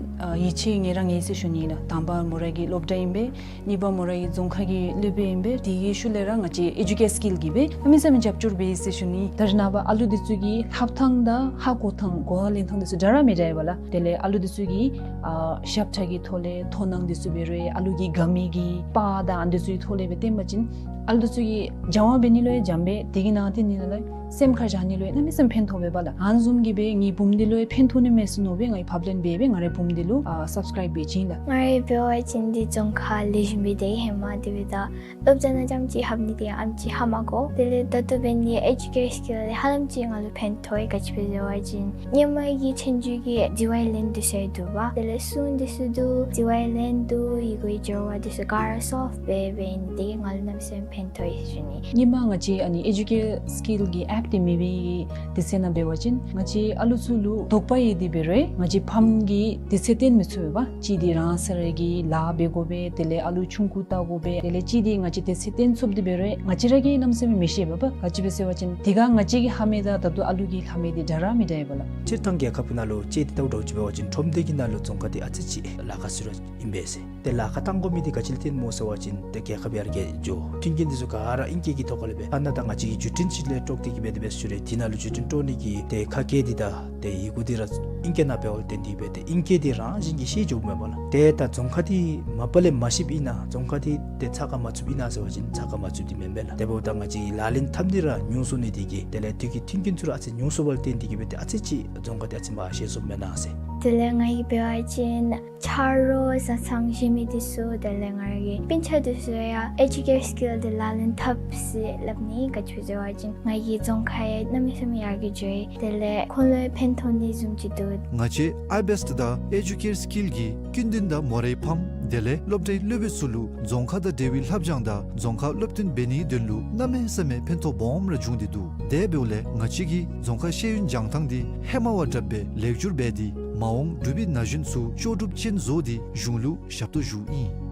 ཡིད་ཆེས་ངེ་རང་ངེ་ཟེར་ཞུ་ནི་ལགས། དང་པ་མོ་ར་གི་སློབ་གྲྭ་ཨིན་པས། གཉིས་པ་མོ་ར་གི་རྫོང་ཁ་གི་སློབ་དཔོན་ཨིན་པས། དེ་གི་ཤུལ་ལས་ར་ང་བཅས་ཨེ་ཌུ་ཀེར་སི་ཀིལ་གྱིས་སྦེ་གནམ་མེད་ས་མེད་རྒྱབ་སྐྱོར་འབད་ཡི་ཟེར་ཞུ་ནི། ད་རེས་ནངས་པ་ཨ་ལུ་འདི་ཚུ་གི་ལྷབ་ཐངས་དང་ཧ་གོ་ཐངས་གོ་བ་ལེན་ཐངས་འདི་ཚུ་འདྲ་ར་མི་འདྲ་བས་ལགས། དེ་ལས་ཨ་ལུ་འདི་ཚུ་གི་ཨ་ཞབས་ཁྲ་གི་ཐོག་ལས་མཐོང་སྣང་འདི་ཚུ་འབད་རུང་ཨ་ལུ་གི་དགའ་མི་གི་པར་དང་ཨ་འདི་ཚུ་གི་ཐོག་ལས་སྦེ་སྟོན་པ་ཅིན་ཨ་ལུ་འདི་ཚུ་གིས་སྦྱང་བ་འབད་ནི་ལུ་ཡང་འཇམ་པས། དེ་གི་ནང་དེ་ནི་ལགས་སེམས་ཁར་བཞག་ནི་ལུ་ཡང་གནམ་མེད་ས་མེད་ཕན་ཐོགས་པས་ལགས། ཨ་ནི་བཟུམ་གྱིས་སྦེ་ངེའི་བུམོ་འདི་ལུ་ཡང་ཕན་ཐོགས་ནི་མས་ཟེར་མནོ་སྦེ་ངེའི་ཕབ་ལེན་འབད་སྦེ་ང་རའི་བུམོ་འདི་ལུ་ཨ་སབ་སི་ཀརའིབ་འབད་བྱིན་ལགས། ང་ར་འབད་བ་ཅིན་འདི་རྫོང་ཁ་ལེགས་ཤོམ་སྦེ་དེ་ཧེ་མ་དེ་སྦེ་ད་སློབ་གྲྭ་ནང་རྐྱངམ་ཅིག་ལྷབ་ནི་དེ་ཨེམ་ཅིག་ཧ་མ་གོ། དེ་ལས་ད་ལྟོ་འབད་ནི་ཨེ་ཌུ་ཀེར་སི་ཀིལ་ལས་ཧ་ལམ་ཅིག་ང་ལུ་ཕན་ཐོགས་ཡི། ག་ཅི་སྦེ་ཟེར་བ་ཅིན་ཧེ་མ་གི་ཆོས་རྒྱུགས་ཀྱི་ཌི་ཝའི་ལེན་འདི་ཚུ་ཡང་འདུག་པ། དེ་ལས་སྲུང་འདི་ཚུ་འདུག། ཌི་ཝའི་ལེན་འདུག། ཡི་གུའི་སྦྱོར་བ་འདི་ཚུ་ག་ར་སོལབ་འབད་འབད་ནི་དེ་གིས་ང་ལུ་གནམ་མེད་ས་མེད་ཕན་ཐོགས་ཡི་ཟེར་ཞུ་ནི། ཧེ་མ་ང་བཅས་ཨ་ནི་ཨེ་ཌུ་ཀེར་སི་ཀིལ་གྱི་ཨེཔ་འདི་མེད་པའི་དུས་ཚོད་ནང་འབད་བ་ཅིན་ང་བཅས་ཨ་ལུ་ཚུ་ལུ་དོགས་པ་ཡོད་དེ་འབད་རུང་ང་བཅས་ཕམ་གྱིས་དུས་ཚོད་བཏོན་མི་ཚུགས་པས་པ། གཅིག་འདི་རང་སོ་ར་གི་ལཱ་འབད་དགོ་པས། དེ་ལས་ཨ་ལུ་ཆུང་ཀུ་བལྟ་དགོ་པས། དེ་ལས་གཅིག་འདི་ང་བཅས་དུས་ཚོད་བཏོན་ཚུགསཔ་འདི་འབད་རུང་ང་བཅས་ར་གིས་གནམ་མེད་ས་མེད་མི་ཤེས་པས་པ། ག་ཅི་སྦེ་ཟེར་བ་ཅིན་དེ་སྒང་ང་བཅས་ཀྱིས་ལྷབ་མི་དང་ད་ལྟོ་ཨ་ལུ་གིས་ལྷབ་མི་འདི་འདྲ་ར་མི་འདྲ་བས་པ་ལགས། སྤྱིར་བཏང་རྒྱལ་ཁབ་ནང་ལུ་དཔྱེ་འདི་བལྟཝ་འདྲཝ་ཅིག་འབད་བ་ཅིན་ཁྲོམ་སྡེ་གི་ནང་ལུ་རྫོང་ཁ་འདི་ཨ་ཙི་ཅིག་ལཱ་ཁག་ཚུད་ར་ཨིན་པས་ཟེར། ཏེ་ལཱ་ཁག་བཏང་དགོ་མི་འདི་ག་ཅི་ལུ་བརྟེན་སྨོ་ཟེར་བ་ཅིན་ཏེ་རྒྱལ་ཁབ་ཡར་རྒྱས་འགྱོ། མཐུན་རྐྱེན་འདི་ཚུ་ག་ར་ཨིང་སྐད་ཀྱི་ཐོག་ཁ་ལས་འབད། ཨ་ནཱ་ད་ང་བཅས་ཀྱི་བརྒྱུད་འཕྲིན་ཅིག་ལས་དཀྲོགས་ཏེ་གིས་འབད་དེ་སྦེ་ཞུ་རུང་དེ་ནང་ལུ་བརྒྱུད་འཕྲིན་དཀྲོག་ནི་གི་ཏེ་ཁ་སྐད་འདི་དང་ཏེ་ཡི་གུ་འདི་ར་ཨིང་སྐད་ནང་འབདཝ་ལས་བརྟེན་ཏེ་འབད་ཏེ་ཨིང་སྐད་འདི་རང་བཞིན་གྱིས་ཤེས་འགྱོཝ་མས་པ་ལགས། ཏེ་ད་རྫོང་ཁ་འདི་མ་པ་ལས་མ་ཤེསཔ་ཨིན་ན་རྫོང་ཁ་འདི་ཏེ་ཚ་ཁ་མ་ཚུདཔ་ཨིན་ན་ཟེར་བ་ཅིན་ཚ་ཁ་མ་ཚུདཔ་འདི་མེན་པས་ལགས། དེ་འབདཝ་ད་ང་བཅས་ཀྱི་ལག་ལེན་འཐབ་ནི་ར་ཉུང་སོང་ནི་དེ་གིས་དེ་ལས་དུས་ཀྱི་མཐུན་རྐྱེན་ཚུ་ར་ཨ་ཙི་ཉུང་སོང་བ་ལུ་བརྟེན་ཏེ་གིས་འབད་ཏེ་ཨ་ཙི་ཅིག་རྫོང་ཁ་འདི་ཨ་ཙི་མ་ཤེས་སོངམ་མེན་ན་ཟེར། དེ་ལས་ང་གིས་འབད་བ་ཅིན་ཆ་རོགས་བཟའ་ཚང་བཞེས་མི་འདི་ཚུ་དེ་ལས་ང་ར་གི་སྤུན་ཆ་འདི་ཚུ་ཡང་ཨེ་ཌུ་ཀེར་སི་ཀིལ་འདི་ལག་ལེན་འཐབ་ཟེར་སླབ་ནི། ག་ཅི་སྦེ་ཟེར་བ་ཅིན་ང་གི་རྫོང་ཁ་ཡང་གནམ་མེད་ས་མེད་ཡར་རྒྱས་འགྱོ་ཡི། དེ་ལས་ཁོང་ལུ་ཡང་ཕན་ཐོགས་ནི་བཟུམ་ཅིག་འདུག། ང་བཅས་ཨའི་བེསཊ་དང་ཨེ་ཌུ་ཀེར་སི་ཀིལ་གྱིས་ཀུན་ལྡན་དང་མོ་རའི་ཕམ་དེ་ལས་སློབ་གྲྭའི་སློབ་དཔོན་ཚུ་ལུ་རྫོང་ཁ་དང་འབྲེལ་བའི་ལྷབ་སྦྱང་དང་རྫོང་ཁ་སློབ་སྟོན་འབད་ནིའི་དོན་ལུ་གནམ་མེད་ས་མེད་ཕན་ཐོགས་སྦོམ་ར་བྱུང་སྟེ་འདུག། དེ་འབདཝ་ལས་ང་བཅས་ཀྱིས་རྫོང་ཁ་ཤེས་ཡོན་སྦྱང་ཐངས་འདི་ཧེ་མ་བ་དྲགཔ་སྦེ་ལེགས་བསྒྱུར་འབད་དེ་མ་འོངས་འབྲུག་པའི་ན་གཞོན་ཚུ་ལྕོགས་གྲུབ་ཅན་བཟོ་སྟེ་གཞུང་ལུ་ཞབས་ཏོག་ཞུཝ་ཨིན།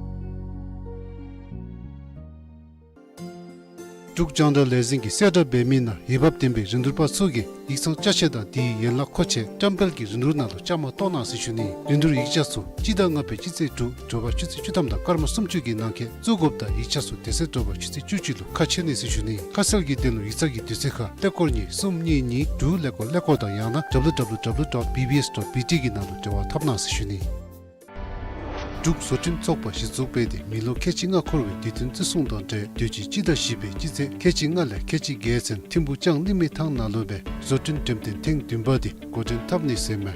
འབྲུག་རྒྱང་བསྒྲགས་ལས་འཛིན་གྱིས་གསལ་བསྒྲགས་འབད་མི་ནང་འོས་འབབ་ལྡན་པའི་རིན་བསྡུར་པ་ཚུ་གིས་ཡིག་ཚང་ཅ་ཆས་དང་དེའི་ཡན་ལག་མཁོ་ཆས་བཀྲམ་སྤེལ་གྱི་རིན་བསྡུར་ནང་ལུ་བཅའ་མར་གཏོགས་གནང་ཟེར་ཞུ་ནི། རིན་བསྡུར་ཡིག་ཆ་ཚུ་སྤྱི་ཟླ་ལྔ་པའི་སྤྱི་ཚེས་དྲུག་དྲོ་པ་ཆུ་ཚོད་བཅུ་ཐམ་དང་སྐར་མ་སུམ་ཅུ་གི་ནང་འཁོད་བཙུགས་དགོཔ་དང་ཡིག་ཆ་ཚུ་དེ་ཚེ་དྲོ་པ་ཆུ་ཚོད་བཅུ་གཅིག་ལུ་ཁ་ཕྱེ་ནི་ཟེར་ཞུ་ནི། ཁ་གསལ་གྱི་དོན་ལུ་ཡིག་ཚང་གི་དུས་ཚོད་ཁར་ཀླད་ཀོར་གཉིས་གསུམ་གཉིས་གཉིས་དྲུག་ཀླད་ཀོར་ཀླད་ཀོར་དང་ཡང་ན་W W W dot B B S dot B T གི་ནང་ལུ་འབྲེལ་བ་འཐབ་གནང་ཟེར་ཞུ་ནི། འབྲུག་བཟོ་སྐྲུན་ཚོགས་པ་གཞི་བཙུགས་འབད་དེ་མི་ལོ་ཁལ་གཅིག་ལྔ་འཁོར་བའི་དུས་སྟོན་བརྩི་སྲུང་དང་འབྲེལ་དུས་ཅི་སྤྱི་ཟླ་བཞི་པའི་སྤྱི་ཚེས་ཁལ་གཅིག་ལྔ་ལས་ཁལ་གཅིག་བརྒྱད་ཚུན་ཐིམ་ཕུག་ལྕང་གླིང་མི་ཐང་ནང་ལུ་སྦེ་བཟོ་སྐྲུན་འགྲེམས་སྟོན་ཐེངས་བདུན་པ་འདི་འགོ་འདྲེན་འཐབ་ནི་ཟེར་མས།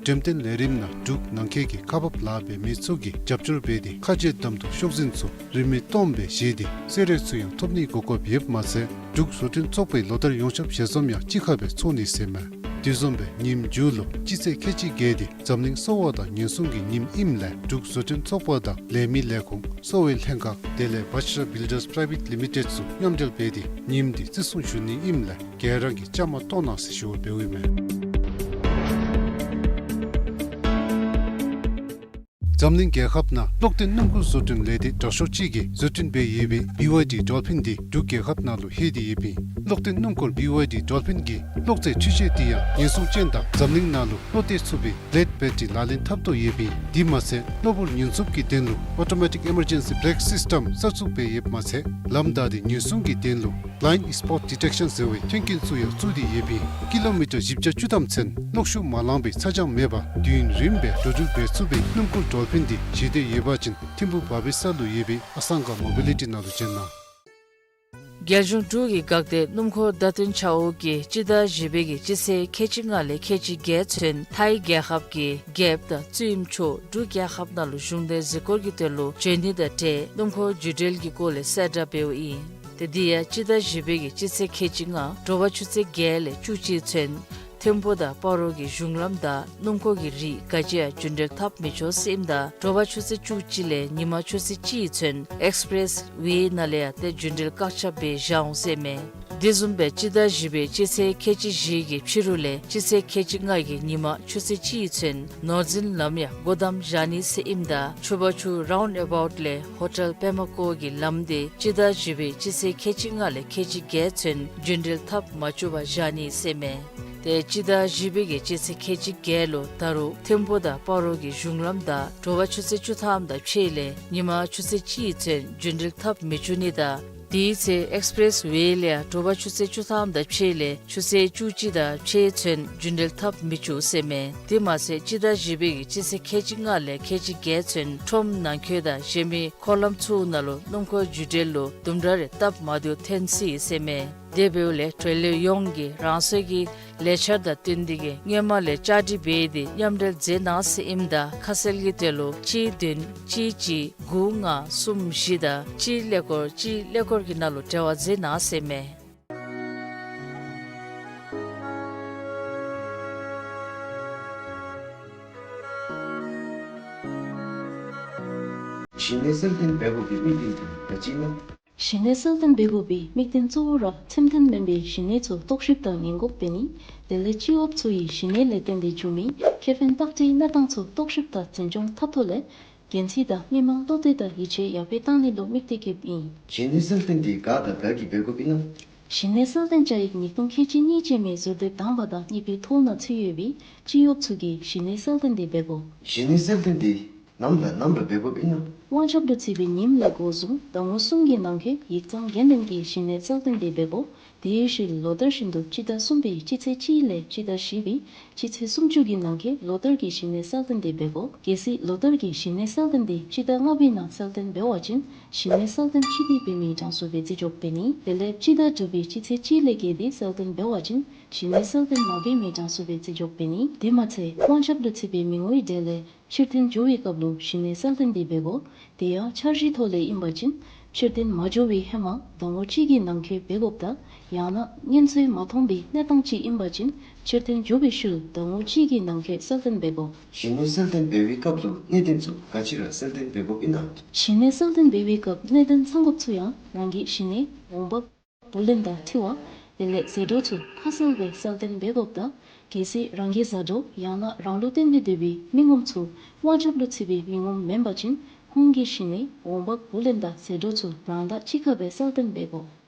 འགྲེམས་སྟོན་ལས་རིམ་ནང་འབྲུག་ནང་འཁོད་ཀྱི་ཁག་འབག་ལཱ་འབད་མི་ཚུ་གིས་རྒྱབ་སྐྱོར་འབད་དེ་ཁ་རྗེ་གདམ་འཐུ་ཤོག་འཛིན་ཚུ་རིན་མེད་སྟོངམ་སྦེ་བཞེས་ཏེ་གསོལ་རས་ཚུ་ཡང་ཐོབ་ནིའི་གོ་སྐབས་ཡོདཔ་མ་ཚད་འབྲུག་བཟོ་སྐྲུན་ཚོགས་པའི་ལོ་བསྟར་ཡོངས་ཁྱབ་ཞལ་འཛོམས་ཡང་གཅིག་ཁར་སྦེ་ཚོགས་ནི་ཟེར་མས། དེ་བཟུམ་སྦེ་ཉིནམ་མཇུག་ལུ་སྤྱི་ཚེས་ཁལ་གཅིག་བརྒྱད་འདི་འཛམ་གླིང་གསོ་བ་དང་ཉེན་སྲུང་གི་ཉིནམ་ཨིནམ་ལས་འབྲུག་བཟོ་སྐྲུན་ཚོགས་པ་དང་ལས་མི་ལས་ཁུངས་གསོ་བའི་ལྷན་ཁག་དེ་ལས་བཛྲ་བིལ་ཌརས་པ་རའི་ཝེཊ་ལི་མི་ཊེཌ་ཚུ་མཉམ་འབྲེལ་འབད་དེ་ཉིནམ་འདི་བརྩི་སྲུང་ཞུ་ནི་ཨིནམ་ལས་ག་ར་གིས་བཅའ་མར་གཏོགས་གནང་ཟེར་ཞུ་བ་འབདཝ་ཨིན་མས། འཛམ་གླིང་རྒྱལ་ཁབ་ནང་གློག་ལྡན་སྣུམ་འཁོར་བཟོ་སྐྲུན་ལས་སྡེ་དྲག་ཤོས་ཅིག་གིས་བཟོ་སྐྲུན་འབད་ཡོད་པའི་བི་ཝའི་ཌི་ཌོལ་ཕིན་འདི་འབྲུག་རྒྱལ་ཁབ་ནང་ལུ་ལྷོད་དེ་ཡོདཔ་ཨིན། གློག་ལྡན་སྣུམ་འཁོར་བི་ཝའི་ཌི་ཌོལ་ཕིན་གྱི་གློག་རྫས་འཕྲུལ་ཆས་འདི་ཡང་ཉེན་སྲུང་ཅན་དང་འཛམ་གླིང་ནང་ལུ་བློ་གཏད་ཚུགས་པའི་བི་ལེཌ་བེ་ཊ་རི་ལག་ལེན་འཐབ་དོ་ཡོདཔ་ཨིན། དེ་མ་ཚད་གློ་བུར་ཉེན་སྲུང་གི་དོན་ལུ་ཨོ་ཊོ་མེ་ཊིག་ཨི་མར་ཇེན་སི་བེ་རེཀ་སིསི་ཊེམ་གསར་བཙུགས་འབད་ཡོདཔ་མ་ཚད་ལམ་བདའ་སྟེ་ཉེན་སྲུང་གི་དོན་ལུ་བི་ལའིནཌ་སི་པོཊ་ཌི་ཊེག་ཤཱན་ཟེར་བའི་མཐུན་རྐྱེན་ཚུ་ཡང་བཙུགས་ཏེ་ཡོདཔ་ཨིན། ཀི་ལོ་མི་ཊར་བཞི་བརྒྱ་བཅུ་ཐམ་ཚུན་གློག་ཤུགས་མ་ལང་པའི་ཚ་གྱང་མེད་པར་དུས་ཡུན་རིངམོ་སྦེ་འགྲོ་འགྲུལ་འབད་ཚུགས་པའི་སྣུམ་འཁོར་ཌོལ་ཕིན་འདི་བཞེས་འདོད་ཡོད་པ་ཅིན་ཐིམ་ཕུག་བྷ་བི་ས་ལུ་ཡོད་པའི་ཨ་སང་ག་མོ་བི་ལི་ཊི་ནང་ལུ་བྱོན་གནང་། རྒྱལ་གཞུང་འབྲུག་གི་འགག་སྡེ་སྣུམ་འཁོར་བརྡ་སྟོན་ཆ་འོག་གིས་སྤྱི་ཟླ་བཞི་པའི་གི་སྤྱི་ཚེས་ཁལ་གཅིག་ལྔ་ལས་ཁལ་གཅིག་བརྒྱད་ཚུན་ཐའི་རྒྱལ་ཁབ་ཀྱི་རྒྱལཔོ་དང་བཙུན་མོ་མཆོག་འབྲུག་རྒྱལ་ཁབ་ནང་ལུ་གཞུང་འབྲེལ་གཟིགས་སྐོར་གྱི་དོན་ལུ་བྱོན་ནི་དང་འབྲེལ་སྣུམ་འཁོར་རྒྱུན་འགྲུལ་གྱི་སྐོར་ལས་གསལ་བསྒྲགས་འབདཝ་ཨིན། ཏེ་འདི་ཡང་སྤྱི་ཟླ་བཞི་པའི་གི་སྤྱི་ཚེས་ཁལ་གཅིག་ལྔ་དྲོ་པ་ཆུ་ཚོད་བརྒྱད་ལས་བཅུ་གཅིག་ཚུན་ ཐིམ་ཕུ་དང་སྤ་རོ་གི་གཞུང་ལམ་དང་སྣུམ་འཁོར་གྱི་རིགས་ག་ཅི་ཡང་རྒྱུན་འགྲུལ་འཐབ་མི་ཆོག་ཟེར་ཨིནམ་ད་དྲོ་པ་ཆུ་ཚོད་བཅུ་གཅིག་ལས་ཉི་མ་ཆུ་ཚོད་གཅིག་ཚུན་ཨེགསི་པི་རེསི་ཝེ་ནང་ལས་ཡང་ཏེ་རྒྱུན་འགྲུལ་བཀག་ཆ་འབད་བཞག་འོང་ཟེར་མས། དེ་བཟུམ་སྦེ་སྤྱི་ཟླ་བཞི་པའི་སྤྱི་ཚེས་ཁལ་གཅིག་བཞི་གི་ཕྱི་རུ་ལས་སྤྱི་ཚེས་ཁལ་གཅིག་ལྔ་གི་ཉི་མ་ཆུ་ཚོད་གཅིག་ཚུན་ནོར་འཛིན་ལམ་ཡང་སྒོ་བསྡམ་བཞག་ནི་ཟེར་ཨིནམ་ད་ཆུ་བར་ཆུ་རའུནཌ་ཨ་བའུཊ་ལས་ཧོ་ཊེལ་པདྨ་བཀོད་ཀྱི་ལམ་དེ་སྤྱི་ཟླ་བཞི་པའི་སྤྱི་ཚེས་ཁལ་གཅིག་ལྔ་ལས་ཁལ་གཅིག་བརྒྱད་ཚུན་རྒྱུན་འགྲུལ་འཐབ་མ་བཅུག་པར་བཞག་ནི་ཟེར་མས། ཏེ་སྤྱི་ཟླ་བཞི་པའི་གི་སྤྱི་ཚེས་ཁལ་གཅིག་བརྒྱད་ལུ་ད་རུང་ཐིམ་ཕུ་དང་སྤ་རོ་གི་གཞུང་ལམ་དང་དྲོ་པ་ཆུ་ཚོད་བཅུ་ཐམ་དང་ཕྱེད་ལས་ཉི་མ་ཆུ་ཚོད་གཅིག་ཚུན་རྒྱུན་འགྲུལ་འཐབ་མི་བཅུག་ནི་དང་དེའི་ཚེ་ཨེགསི་པི་རེསི་ཝེ་ལས་ཡང་དྲོ་པ་ཆུ་ཚོད་བཅུ་ཐམ་དང་ཕྱེད་ལས་ཆུ་ཚོད་བཅུ་གཅིག་དང་ཕྱེད་ཚུན་རྒྱུན་འགྲུལ་འཐབ་མི་བཅུག་ཟེར་མས། དེ་མ་ཚད་སྤྱི་ཟླ་བཞི་པའི་གི་སྤྱི་ཚེས་ཁལ་གཅིག་ལྔ་ལས་ཁལ་གཅིག་བརྒྱད་ཚུན་ཁྲོམ་ནང་འཁོད་དང་གཞན་མི་འཁོར་ལམ་ཚུ་ནང་ལུ་སྣུམ་འཁོར་འགྲུལ་འགྲུལ་ལུ་དུམ་གྲ་རེ་སྟབས་མ་བདེཝ་ཐོན་སྲིད་ཟེར་མས། དེ་འབདཝ་ལས་འབྲེལ་ཡོད་ཡོངས་ཀྱིས་རང་སོའི་གི་ལས་འཆར་དང་བསྟུན་ཏེ་གི་སྔོན་མ་ལས་བཅའ་སྒྲིག་འབད་དེ་མཉམ་འབྲེལ་མཛད་གནང་ཟེར་ཨིནམ་ད་ཁ་གསལ་གྱི་དོན་ལུ་གཅིག་བདུན་གཅིག་གཅིག་དགུ་ལྔ་གསུམ་བཞི་དང་གཅིག་ཀླད་ཀོར་གཅིག་ཀླད་ཀོར་གྱི་ནང་ལུ་འབྲེལ་བ་མཛད་གནང་ཟེར་མས། གཞི་གནས་གསལ་སྟོན་འབད་དགོ་པའི་དམིགས་དོན་དེ་ག་ཅི་ཨིན་ན། གཞི་གནས་གསལ་སྟོན་འབད་དགོ་པའི་དམིགས་དོན་གཙོ་བོ་ར་ཚེམས་མཐུན་མེན་པའི་གཞི་གནས་ཚུ་རྟོག་ཞིབ་དང་ཉེན་འགོག་འབད་ནི། དེ་ལས་སྤྱི་གཡོགཔ་ཚུ་གི་གཞི་གནས་ལས་བརྟེན་ཏེ་འབྱུང་མི་ཁེ་ཕན་བརྟག་དཔྱད་གནས་སྟངས་ཚུ་རྟོག་ཞིབ་དང་འཛིན་སྐྱོང་འཐབ་ཐོག་ལས་འགན་འཁྲི་དང་མི་དམངས་བློ་གཏད་དང་ཡིད་ཆེས་ཡར་འཕེལ་བཏང་ནི་ལུ་དམིགས་གཏད་བསྐྱེདཔ་ཨིན། གཞི་གནས་གསལ་སྟོན་དེ་ག་དང་ག་གིས་འབད་དགོཔ་ཨིན་ན། གཞི་གནས་གསལ་སྟོན་བཅའ་ཡིག་ཉིས་སྟོང་ཁལ་གཅིག་གཉིས་ཅན་མའི་ཟུར་དེབ་དང་པ་དང་གཉིས་པའི་ཐོ་ནང་ཚུད་ཡོད་པའི་སྤྱི་གཡོགཔ་ཚུ་གིས་གཞི་གནས་གསལ་སྟོན་དེ་འབད་དགོ། གཞི་གནས་གསལ་སྟོན་དེ་ནམ་དང་ནམ་ར་འབད་དགོཔ་ཨིན་ན། དབང་ཁྱབ་ཏུ་ཚུད་པའི་ཉིནམ་ལས་འགོ་བཟུང་ཟླ་ངོ་གསུམ་གྱི་ནང་འཁོད་ཡིག་ཚང་འགན་ལེན་གྱིས་གཞི་གནས་གསལ་སྟོན་དེ་འབད་དགོ། དེའི་ཤུལ་ལོ་ལྟར་བཞིན་དུ་སྤྱི་ཟླ་གསུམ་པའི་སྤྱི་ཚེས་གཅིག་ལས་སྤྱི་ཟླ་བཞི་པའི་སྤྱི་ཚེས་སུམ་ཅུ་གི་ནང་འཁོད་ལོ་ལྟར་གྱི་གཞི་གནས་གསལ་སྟོན་དེ་འབད་དགོ། གལ་སྲིད་ལོ་ལྟར་གྱི་གཞི་གནས་གསལ་སྟོན་དེ་སྤྱི་ཟླ་ལྔ་པའི་ནང་གསལ་སྟོན་འབད་བ་ཅིན་གཞི་གནས་གསལ་སྟོན་ཕྱིས་ཏེ་འབད་མི་གྲངས་སུ་སྦེ་བརྩི་འཇོག་འབད་ནི། དེ་ལས་སྤྱི་ཟླ་དྲུག་པའི་སྤྱི་ཚེས་གཅིག་ལས་བརྒལ་ཏེ་གསལ་སྟོན་འབད་བ་ཅིན་གཞི་གནས་གསལ་སྟོན་མ་འབད་མི་གྲངས་སུ་སྦེ་བརྩི་འཇོག་འབད་ནི། དེ་མ་ཚད་དབང་ཁྱབ་ཏུ་ཚུད་པའི་མི་ངོའི་གྲས་ལས་ཕྱིར་འཐེན་འགྱོ་བའི་སྐབས་ལུ་གཞི་གནས་གསལ་སྟོན་དེ་འབད་དགོ། དེ་ཡང་འཆར་གཞིའི་ཐོག་ལས་ཨིན་པ་ཅིན་ཕྱིར་འཐེན་མ་འགྱོ་བའི་ཧེ་མ་ཟླ་ངོ་གཅིག་གི་ནང་འཁོད་འབད་དགོཔ་དང་ཡང་ན་སྔོན་ཚོད་མ་མཐོང་པའི་གནས་སྟངས་ཅིག་ཨིན་པ་ཅིན་ཕྱིར་འཐེན་འགྱོ་བའི་ཤུལ་ཟླ་ངོ་གཅིག་གི་ནང་འཁོད་གསལ་སྟོན་འབད་དགོ། གཞི་གནས་གསལ་སྟོན་འབད་བའི་སྐབས་ལུ་གནད་དོན་ཚུ་ག་ཅི་ར་གསལ་སྟོན་འབད་དགོཔ་ཨིན་ན། གཞི་གནས་གསལ་སྟོན་འབད་བའི་སྐབས་གནད་དོན་ཚང་དགོཔ་ཚུ་ཡང་རང་གི་གཞི་གནས་འོང་འབབ་བུ་ལོན་དང་འཁྲི་བ་དེ་ལས་ཟད་འགྲོ་ཚུ་ཁ་གསལ་སྦེ་གསལ་སྟོན་འབད་དགོཔ་དང་གལ་སྲིད་རང་གི་བཟའ་གྲོགས་ཡང་ན་རང་ལུ་བརྟེན་ཏེ་སྡོད་པའི་མི་ངོམ་ཚུ་དབང་ཁྱབ་ཏུ་ཚུད་པའི་མི་ངོམ་མེན་པ་ཅིན་ཁོང་གི་གཞི་གནས་འོང་འབབ་བུ་ལོན་དང་ཟད་འགྲོ་ཚུ་རང་དང་གཅིག་ཁར་སྦེ་གསལ་སྟོན་འབད་དགོ།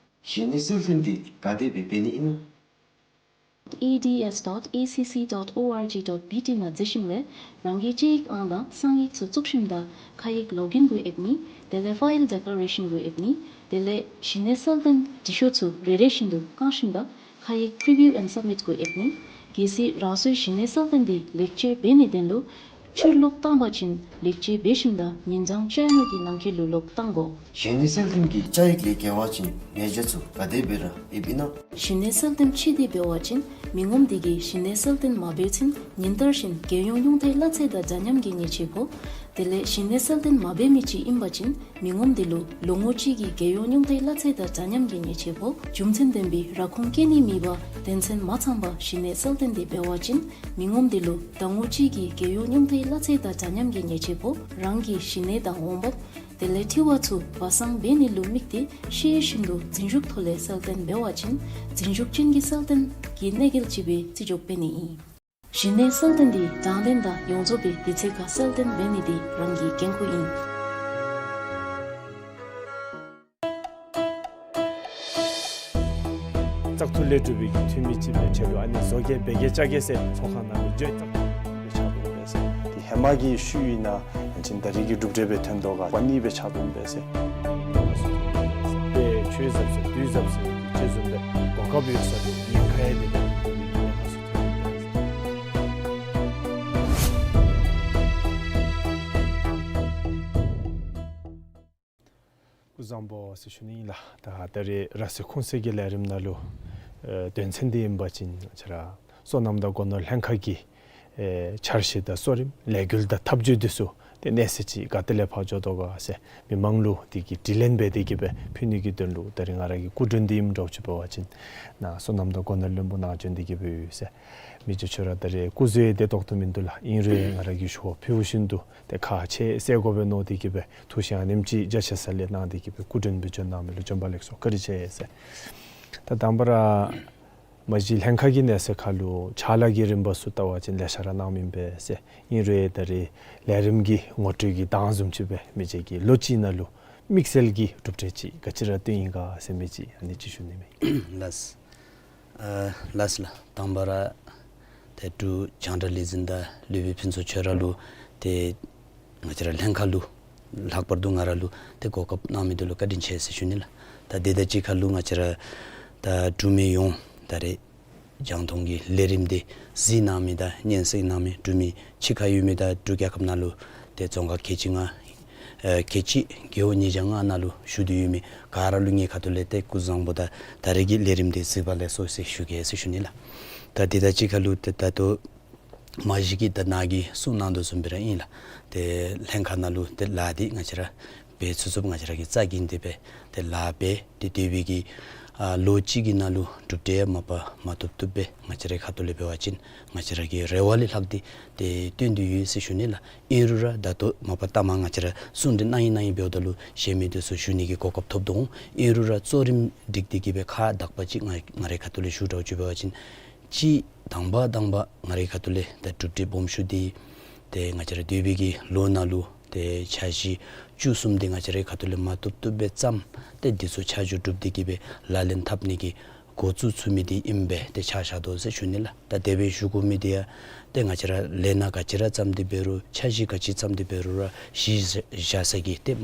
གཞི་གནས་གསལ་སྟོན་དེ་ག་དེ་སྦེ་འབད་ནི་ཨིན་ན། eds dot acc dot org dot bt ནང་འཛུལ་ཞིནམ་ལས་རང་གི་སྤྱི་ཡིག་ཨང་དང་གསང་ཡིག་ཚུ་བཙུགས་ཞིནམ་ད་ཁ་ཡིག་ལོག་ཨིན་གུ་ཨེབ་ནི། དེ་ལས་ཕའིལ་ཌེ་ཀླེ་རེ་ཤཱན་གུ་ཨེབ་ནི། དེ་ལས་གཞི་གནས་གསལ་སྟོན་འབྲི་ཤོག་ཚུ་རེ་རེ་བཞིན་དུ་བཀང་ཞིནམ་ད་ཁ་ཡིག་Preview and Submit གུ་ཨེབ་ནི། གལ་སྲིད་རང་སོའི་གཞི་གནས་གསལ་སྟོན་དེ་ལེགས་བཅོས་འབད་ནིའི་དོན་ལུ་ཕྱིར་ལོག་བཏང་པ་ཅིན་ལེགས་བཅོས་འབད་ཞིནམ་ད་ཉིན་གྲངས་བཅོ་ལྔ་གི་ནང་འཁོད་ལུ་ལོག་བཏང་དགོ། གཞི་གནས་གསལ་སྟོན་གྱི་བཅའ་ཡིག་ལས་འགལ་བ་ཅིན་ཉེས་བྱ་ཚུ་ག་དེ་སྦེ་ར་ཨེབ་ཨིན་ན། གཞི་གནས་གསལ་སྟོན་ཕྱིས་ཏེ་འབད་བ་ཅིན་མི་ངོམ་དེ་གིས་གཞི་གནས་གསལ་སྟོན་མ་འབད་ཚུན་ཉིན་ལྟར་བཞིན་རྒྱལ་ཡོངས་ཉུང་མཐའི་གླ་ཚད་དང་འདྲ་མཉམ་གྱི་ཉེས་ཆད་ཕོག། དེ་ལས་གཞི་གནས་གསལ་སྟོན་མ་འབད་མི་ཅིག་ཨིན་པ་ཅིན་མི་ངོམ་དེ་ལུ་ལོ་ངོ་གཅིག་གི་རྒྱལ་ཡོངས་ཉུང་མཐའི་གླ་ཚད་དང་འདྲ་མཉམ་གྱི་ཉེས་ཆད་ཕོག། རྒྱུ་མཚན་ལྡན་པའི་ར་ཁུངས་བཀོད་ནི་མེད་པར་དོན་ཚན་མ་ཚང་པར་གཞི་གནས་གསལ་སྟོན་དེ་འབད་བ་ཅིན་མི་ངོམ་དེ་ལུ་ཟླ་ངོ་གཅིག་གི་རྒྱལ་ཡོངས་ཉུང་མཐའི་གླ་ཚད་དང་འདྲ་མཉམ་གྱི་ཉེས་ཆད་ཕོག། རང་གི་གཞི་གནས་དང་འོང་འབབ་དེ་ལས་འཁྲི་བ་ཚུ་སྦ་གསང་འབད་ནི་ལུ་དམིགས་ཏེ་ཤེས་བཞིན་དུ་རྫུན་ཞུགས་ཐོག་ལས་གསལ་སྟོན་འབད་བ་ཅིན་རྫུན་ཞུགས་ཅན་གྱི་གསལ་སྟོན་གྱི་གནོད་འགེལ་ཅིག་སྦེ་བརྩི་འཇོག་འབད་ནི་ཨིན། གཞི་གནས་གསལ་སྟོན་དེ་དྲང་བདེན་དང་ཡོངས་རྫོགས་པའི་དུས་ཚོད་ཁར་གསལ་སྟོན་འབད་ནི་དེ་རང་གི་འགན་ཁུར་ཨིན། བཙག་འཐུ་ལས་གྲུབ་པའི་འཐུས་མི་ཅིག་སྦེ་ཆེད་དུ་ཨ་ནི་བཟོ་གེ་འབད་གེ་བཅའ་གེ་ཟེར་ཚོགས་ཁང་ནང་ལུ་འགྱོ་བཙག་འཐུ་ལས་ཕྱག་དྲུང་འབད་ཟེར། དེ་ཧེ་མ་གི་ཤུལ་ཨིན་ན་ཨ་ནི་ད་རིས་ཀྱི་གྲུབ་འབྲས་སྦེ་ཐོན་དོ་ག་པ་ནི་སྦེ་ཕྱག་དྲུང་འབད་ཟེར། དེ་ཆོས་ཟབ་ཟེར་དུས་ཟབ་ཟེར་ཅིག་བཟུམ་སྦེ་གོ་སྐབས་ཡོད་ས་དེ་ཉེན་ཁ་ཡང་དེ་སྐུ་བཟང་པོ་ཟེར་ཞུ་ནི་ཨིན་ལགས། ད་ད་རེས་ར་སེ་ཁུངས་གསལ་གྱི་ལས་རིམ་ནང་ལུ་ཨེ་དོན་ཚན་འདི་ཨིན་པ་ཅིན་ང་བཅས་ར་སོ་ནམ་དང་སྒོ་ནོར་ལྷན་ཁག་གི་ཨེ་འཆར་གཞི་དང་གཙོ་རིམ་ལས་འགུལ་དང་ཐབས་བྱུས་འདི་ཚུ་ ཏེ་གནས་ཚུལ་ཅིག་ག་ཏེ་ལས་ཕར་འགྱོ་དོ་ག་ཟེར་མི་མང་ལུ་དེ་གི་དྲི་ལན་འབད་དེ་གི་སྦེ་ཕུལ་ནི་གི་དོན་ལུ་ད་རིས་ང་ར་གི་སྐུ་མགྲོན་འདི་ཨིནམ་འདྲཝ་ཅིག་འབད་བ་ཅིན་ནཱ་བསོད་ནམས་དང་གོ་ནོར་ལྷུན་པོ་ནཱ་བྱོན་ཏེ་གི་སྦེ་ཡོད་ཟེར། མི་རྗེ་ཁྱོད་ར་ད་རིས་སྐུ་གཟུགས་དེ་བཏུབ་བཏུབ་མིན་འདུག་ལགས། ཨིན་རུང་ང་ར་གིས་ཞུ་བ་ཕུལ་ཞིནམ་དུ་ཏེ་ཁག་ཆེ་ཟེར་དགོ་པས་མནོ་སྟེ་གི་སྦེ་ཐུགས་བཞེད་ཨ་ནེམ་ཅིག་རྒྱ་ཆེ་ས་ལས་གནང་སྟེ་གི་སྦེ་སྐུ་མགྲོན་སྦེ་བྱོན་གནང་མི་ལུ་བྱོན་པ་ལེགས་སོ། བཀའ་དྲིན་ཆེ་ཟེར། ད་དང་པ་ར་མ་གཞི་ལྷན་ཁག་གི་གནས་ཚུལ་ཁར་ལུ་ཕྱག་ལཱ་གི་རིམ་པ་ཚུ་བལྟ་བ་ཅིན་ལེ་ཤ་ར་གནང་མི་ཨིན་པས་ཟེར། ཨིན་རུང་ད་རིས་ལས་རིམ་གྱི་ངོ་སྤྲོད་ཀྱི་དང་བཟུམ་ཅིག་སྦེ་མི་རྗེ་གིས་ལོ་གཅིག་ནང་ལུ་དམིགས་བསལ་གྱི་གྲུབ་འབྲས་ཅིག་ག་ཅི་ར་བཏོན་ཡི་ག་ཟེར་མི་ཅིག་ཨ་ནི་ཅིག་ཞུ་ནི་མས། ལགས། ཨ་ལགས་ལགས། དང་པ་ར་ཏེ་འབྲུག་རྒྱང་བསྒྲགས་ལས་འཛིན་དང་ལུས་པའི་ཕུན་ཚོགས་ཁྱོད་ར་ལུ་ཏེ་ང་བཅས་ར་ལྷན་ཁག་ལུ་ལྷག་པར་དུ་ང་ར་ལུ་ཏེ་གོ་སྐབས་གནང་མི་འདི་ལུ་བཀའ་དྲིན་ཆེ་ཟེར་ཞུ་ནི་ལགས། ད་དེ་དང་གཅིག་ཁར་ལུ་ང་བཅས་ར་ད་འབྲུག་མི་ཡོངས་ད་རེས་རྒྱང་མཐོང་གི་ལས་རིམ་འདི་གཟིགས་གནང་མི་དང་སྙན་གསན་གནང་མི་འབྲུག་མི་ཕྱི་ཁར་ཡོད་མི་དང་འབྲུག་རྒྱལ་ཁབ་ནང་ལུ་ཏེ་རྫོང་ཁག་ཁལ་གཅིག་ལྔ་ཨེ་ཁལ་གཅིག་རྒེད་འོག་ཉིས་བརྒྱ་ལྔ་ནང་ལུ་བཞུགས་ཏེ་ཡོད་མི་ག་ར་ལུ་ངེའི་ཁ་ཐུག་ལས་ཏེ་སྐུ་གཟུགས་བཟང་པོ་དང་ད་རེས་ཀྱི་ལས་རིམ་འདི་གཟིགས་པ་ལེགས་སོ་ཟེར་ཞུ་གེ་ཟེར་ཞུ་ནི་ལགས། ད་དེ་དང་གཅིག་ཁར་ལུ་ཏེ་ད་ལྟོ་མ་གཞི་གིས་ད་ནཱ་གིས་གསུངས་གནང་དོ་བཟུམ་སྦེ་ར་ཨིན་ལགས། ཏེ་ལྷན་ཁག་ནང་ལུ་ཏེ་ལཱ་འདི་ང་བཅས་ར་འབད་ཚུགས་ཚུགསཔ་ང་བཅས་ར་གིས་རྩ་འགེངས་ཏེ་སྦེ་ཏེ་ལཱ་འབད་དེ་སྡོད་པའི་གི་ཨ་ལོ་གཅིག་གི་ནང་ལུ་གྲུབ་འབྲས་མ་པ་མ་བཏུབ་བཏུབ་སྦེ་ང་བཅས་རའི་ཁ་ཐུག་ལས་འབད་བ་ཅིན་ང་བཅས་ར་གི་རེ་བ་ལས་ལྷག་སྟེ་ཏེ་བཏོན་ཏེ་ཡོད་ཟེར་ཞུ་ནི་ལགས། ཨིན་རུང་ར་ད་ལྟོ་མ་པ་ལྟ་མ་ང་བཅས་ར་གསུང་གྲོས་གནང་ཡི་གནང་ཡི་འབདཝ་ད་ལུ་གཞན་མི་འདི་ཚུ་ཞུ་ནི་གི་གོ་སྐབས་ཐོབ་དོ་འོང་། ཨིན་རུང་ར་གཙོ་རིམ་སྒྲིག་སྟེ་གི་སྦེ་ཁག་དག་པ་ཅིག་ང་ང་རའི་ཁ་ཐུག་ལས་ཞུ་འདྲཝ་ཅིག་འབད་བ་ཅིན་གཅིག་དང་པ་དང་པ་ང་རའི་ཁ་ཐུག་ལས་ད་གྲུབ་འབྲས་སྦོམ་ཤོས་འདི་ཏེ་ང་བཅས་ར་སྡོད་པའི་གི་ལོ་ནང་ལུ་ཏེ་འཆར་གཞི་བཅུ་གསུམ་འདི་ང་བཅས་རའི་ཁ་ཐུག་ལས་མ་བཏུབ་བཏུབ་སྦེ་བརྩམས། ཏེ་འདི་ཚུ་ཆ་འཇོག་གྲུབ་སྟེ་གི་སྦེ་ལག་ལེན་འཐབ་ནི་གི་འགོ་བཙུགས་ཚུགས་མི་འདི་ཨིན་པས་ཏེ་ཆ་བཞག་དོ་ཟེར་ཞུ་ནི་ལགས། ད་དེ་སྦེ་ཞུ་དགོ་མི་འདི་ཡང་ཏེ་ང་བཅས་ར་ལས་སྣ་ག་ཅི་ར་བརྩམས་ཏེ་འབད་རུང་འཆར་གཞི་ག་ཅི་བརྩམས་ཏེ་འབད་རུང་ར་གཞི་བཞག་ས་གི་ཏེ་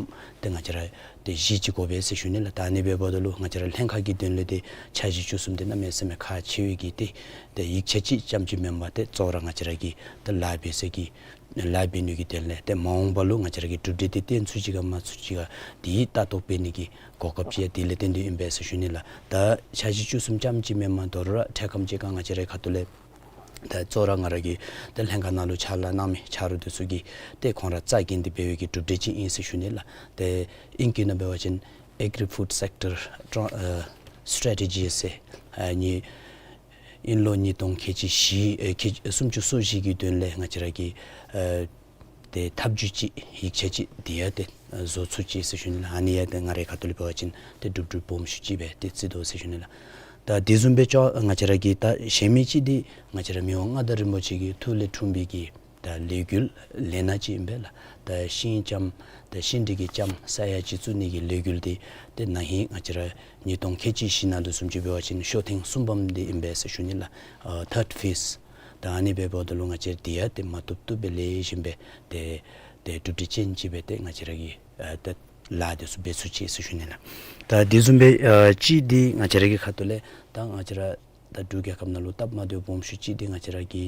ཏེ་ང་བཅས་ར་ཏེ་གཞི་ཅིག་དགོ་པས་ཟེར་ཞུ་ནི་ལགས། ད་ཨ་ནི་འབདཝ་ད་ལུ་ང་བཅས་ར་ལྷན་ཁག་གི་དོན་ལས་ཏེ་འཆར་གཞི་བཅུ་གསུམ་འདི་གནམ་མེད་ས་མེད་ཁག་ཆེ་བའི་གི་ཏེ་ཏེ་ཡིག་ཆ་ཅིག་ཙམ་ཅིག་མེན་པར་ཏེ་གཙོ་བོ་ར་ང་བཅས་ར་གི་ཏེ་ལཱ་འབད་ས་གི་ལཱ་འབད་ནི་གི་དོན་ལས་ཏེ་མ་འོངས་པ་ལུ་ང་བཅས་ར་གི་གྲུབ་འབྲས་འདི་བཏོན་ཚུགས་ཅི་ག་མ་ཚུགས་ཅི་ག་དེའི་ལྟ་རྟོག་འབད་ནི་གི་གོ་སྐབས་ཅིག་ཡང་དེ་ལས་བརྟེན་ཏེ་ཨིན་པས་ཟེར་ཞུ་ནི་ལགས། ད་འཆར་གཞི་བཅུ་གསུམ་ཙམ་ཅིག་མེན་པར་དོ་རུང་ར་འཕྲལ་ཁམས་ཅིག་ཁར་ང་བཅས་རའི་ཁ་ཐུག་ལས་ད་གཙོ་བོ་ར་ང་ར་གི་ཏེ་ལྷན་ཁག་ནང་ལུ་ཕྱག་ལཱ་གནང་མི་ཆ་རོགས་འདི་ཚུ་གིས་ཏེ་ཁོང་ར་རྩ་འགེངས་ཏེ་འབད་བའི་གི་གྲུབ་འབྲས་ཅིག་ཨིན་ཟེར་ཞུ་ནི་ལགས། ཏེ་ཨིང་སྐད་ནང་འབད་བ་ཅིན་Agri-Food Sector Tran- ཨ་Strategy ཟེར་ཨ་ནི་ཨིན་ལོ་ཉིས་སྟོང་ཁལ་གཅིག་བཞི་ཨེ་ཁལ་སུམ་ཅུ་སོ་བཞི་གི་དོན་ལས་ང་བཅས་ར་གི་ཨ་ཏེ་ཐབས་བྱུས་ཅིག་ཡིག་ཆ་ཅིག་འདི་ཡང་ཏེ་ཨ་བཟོ་ཚུགས་ཅི་ཟེར་ཞུ་ནི་ལགས། ཨ་ནི་ཡང་ཏེ་ང་རའི་ཁ་ཐུག་ལས་འབད་བ་ཅིན་ཏེ་གྲུབ་འབྲས་སྦོམ་ཤོས་ཅིག་སྦེ་ཏེ་བརྩི་དོ་ཟེར་ཞུ་ནི་ལགས། ད་དེ་བཟུམ་སྦེ་ཅོག་ང་བཅས་ར་གི་ད་གཞན་མི་ཅིག་འདི་ང་བཅས་ར་མི་དབང་མངའ་བདག་རིན་པོ་ཆེ་གི་ཐུགས་ལས་འཁྲུངས་པའི་གི་ད་ལས་འགུལ་ལས་སྣ་ཅིག་ཨིན་པས་ལགས། ད་ཤིང་ལྕམ་ད་ཤིང་འབྲས་ཀྱི་ལྕམ་ས་ཡ་གཅིག་བཙུགས་ནི་གི་ལས་འགུལ་འདི་ཏེ་ན་ཧིང་ང་བཅས་ར་ཉིས་སྟོང་ཁལ་གཅིག་བཞི་ནང་ལུ་བཟུམ་ཅིག་འབད་བ་ཅིན་ཤོ་ཐེངས་གསུམ་པམ་འདི་ཨིན་པས་ཟེར་ཞུ་ནི་ལགས། ཨ་Third Phase། ད་ཨ་ནི་འབདཝ་ད་ལུ་ང་བཅས་འདི་ཡང་ཏེ་མ་བཏུབ་བཏུབ་སྦེ་ལེགས་ཤོམ་སྦེ་ཏེ་ཏེ་གྲུབ་འབྲས་ཅན་ཅིག་སྦེ་ཏེ་ང་བཅས་ར་གི་ཨ་ཏེ་ལཱ་འདི་ཚུ་འབད་ཚུགས་ཅི་ཟེར་ཞུ་ནི་ལགས། ད་དེ་བཟུམ་སྦེ་ཨ་གཅིག་འདི་ང་བཅས་ར་གི་ཁ་ཐུག་ལས་ད་ང་བཅས་ར་ད་འབྲུག་རྒྱལ་ཁབ་ནང་ལུ་སྟབས་མ་བདེཝ་སྦོམ་ཤོས་ཅིག་འདི་ང་བཅས་ར་གི་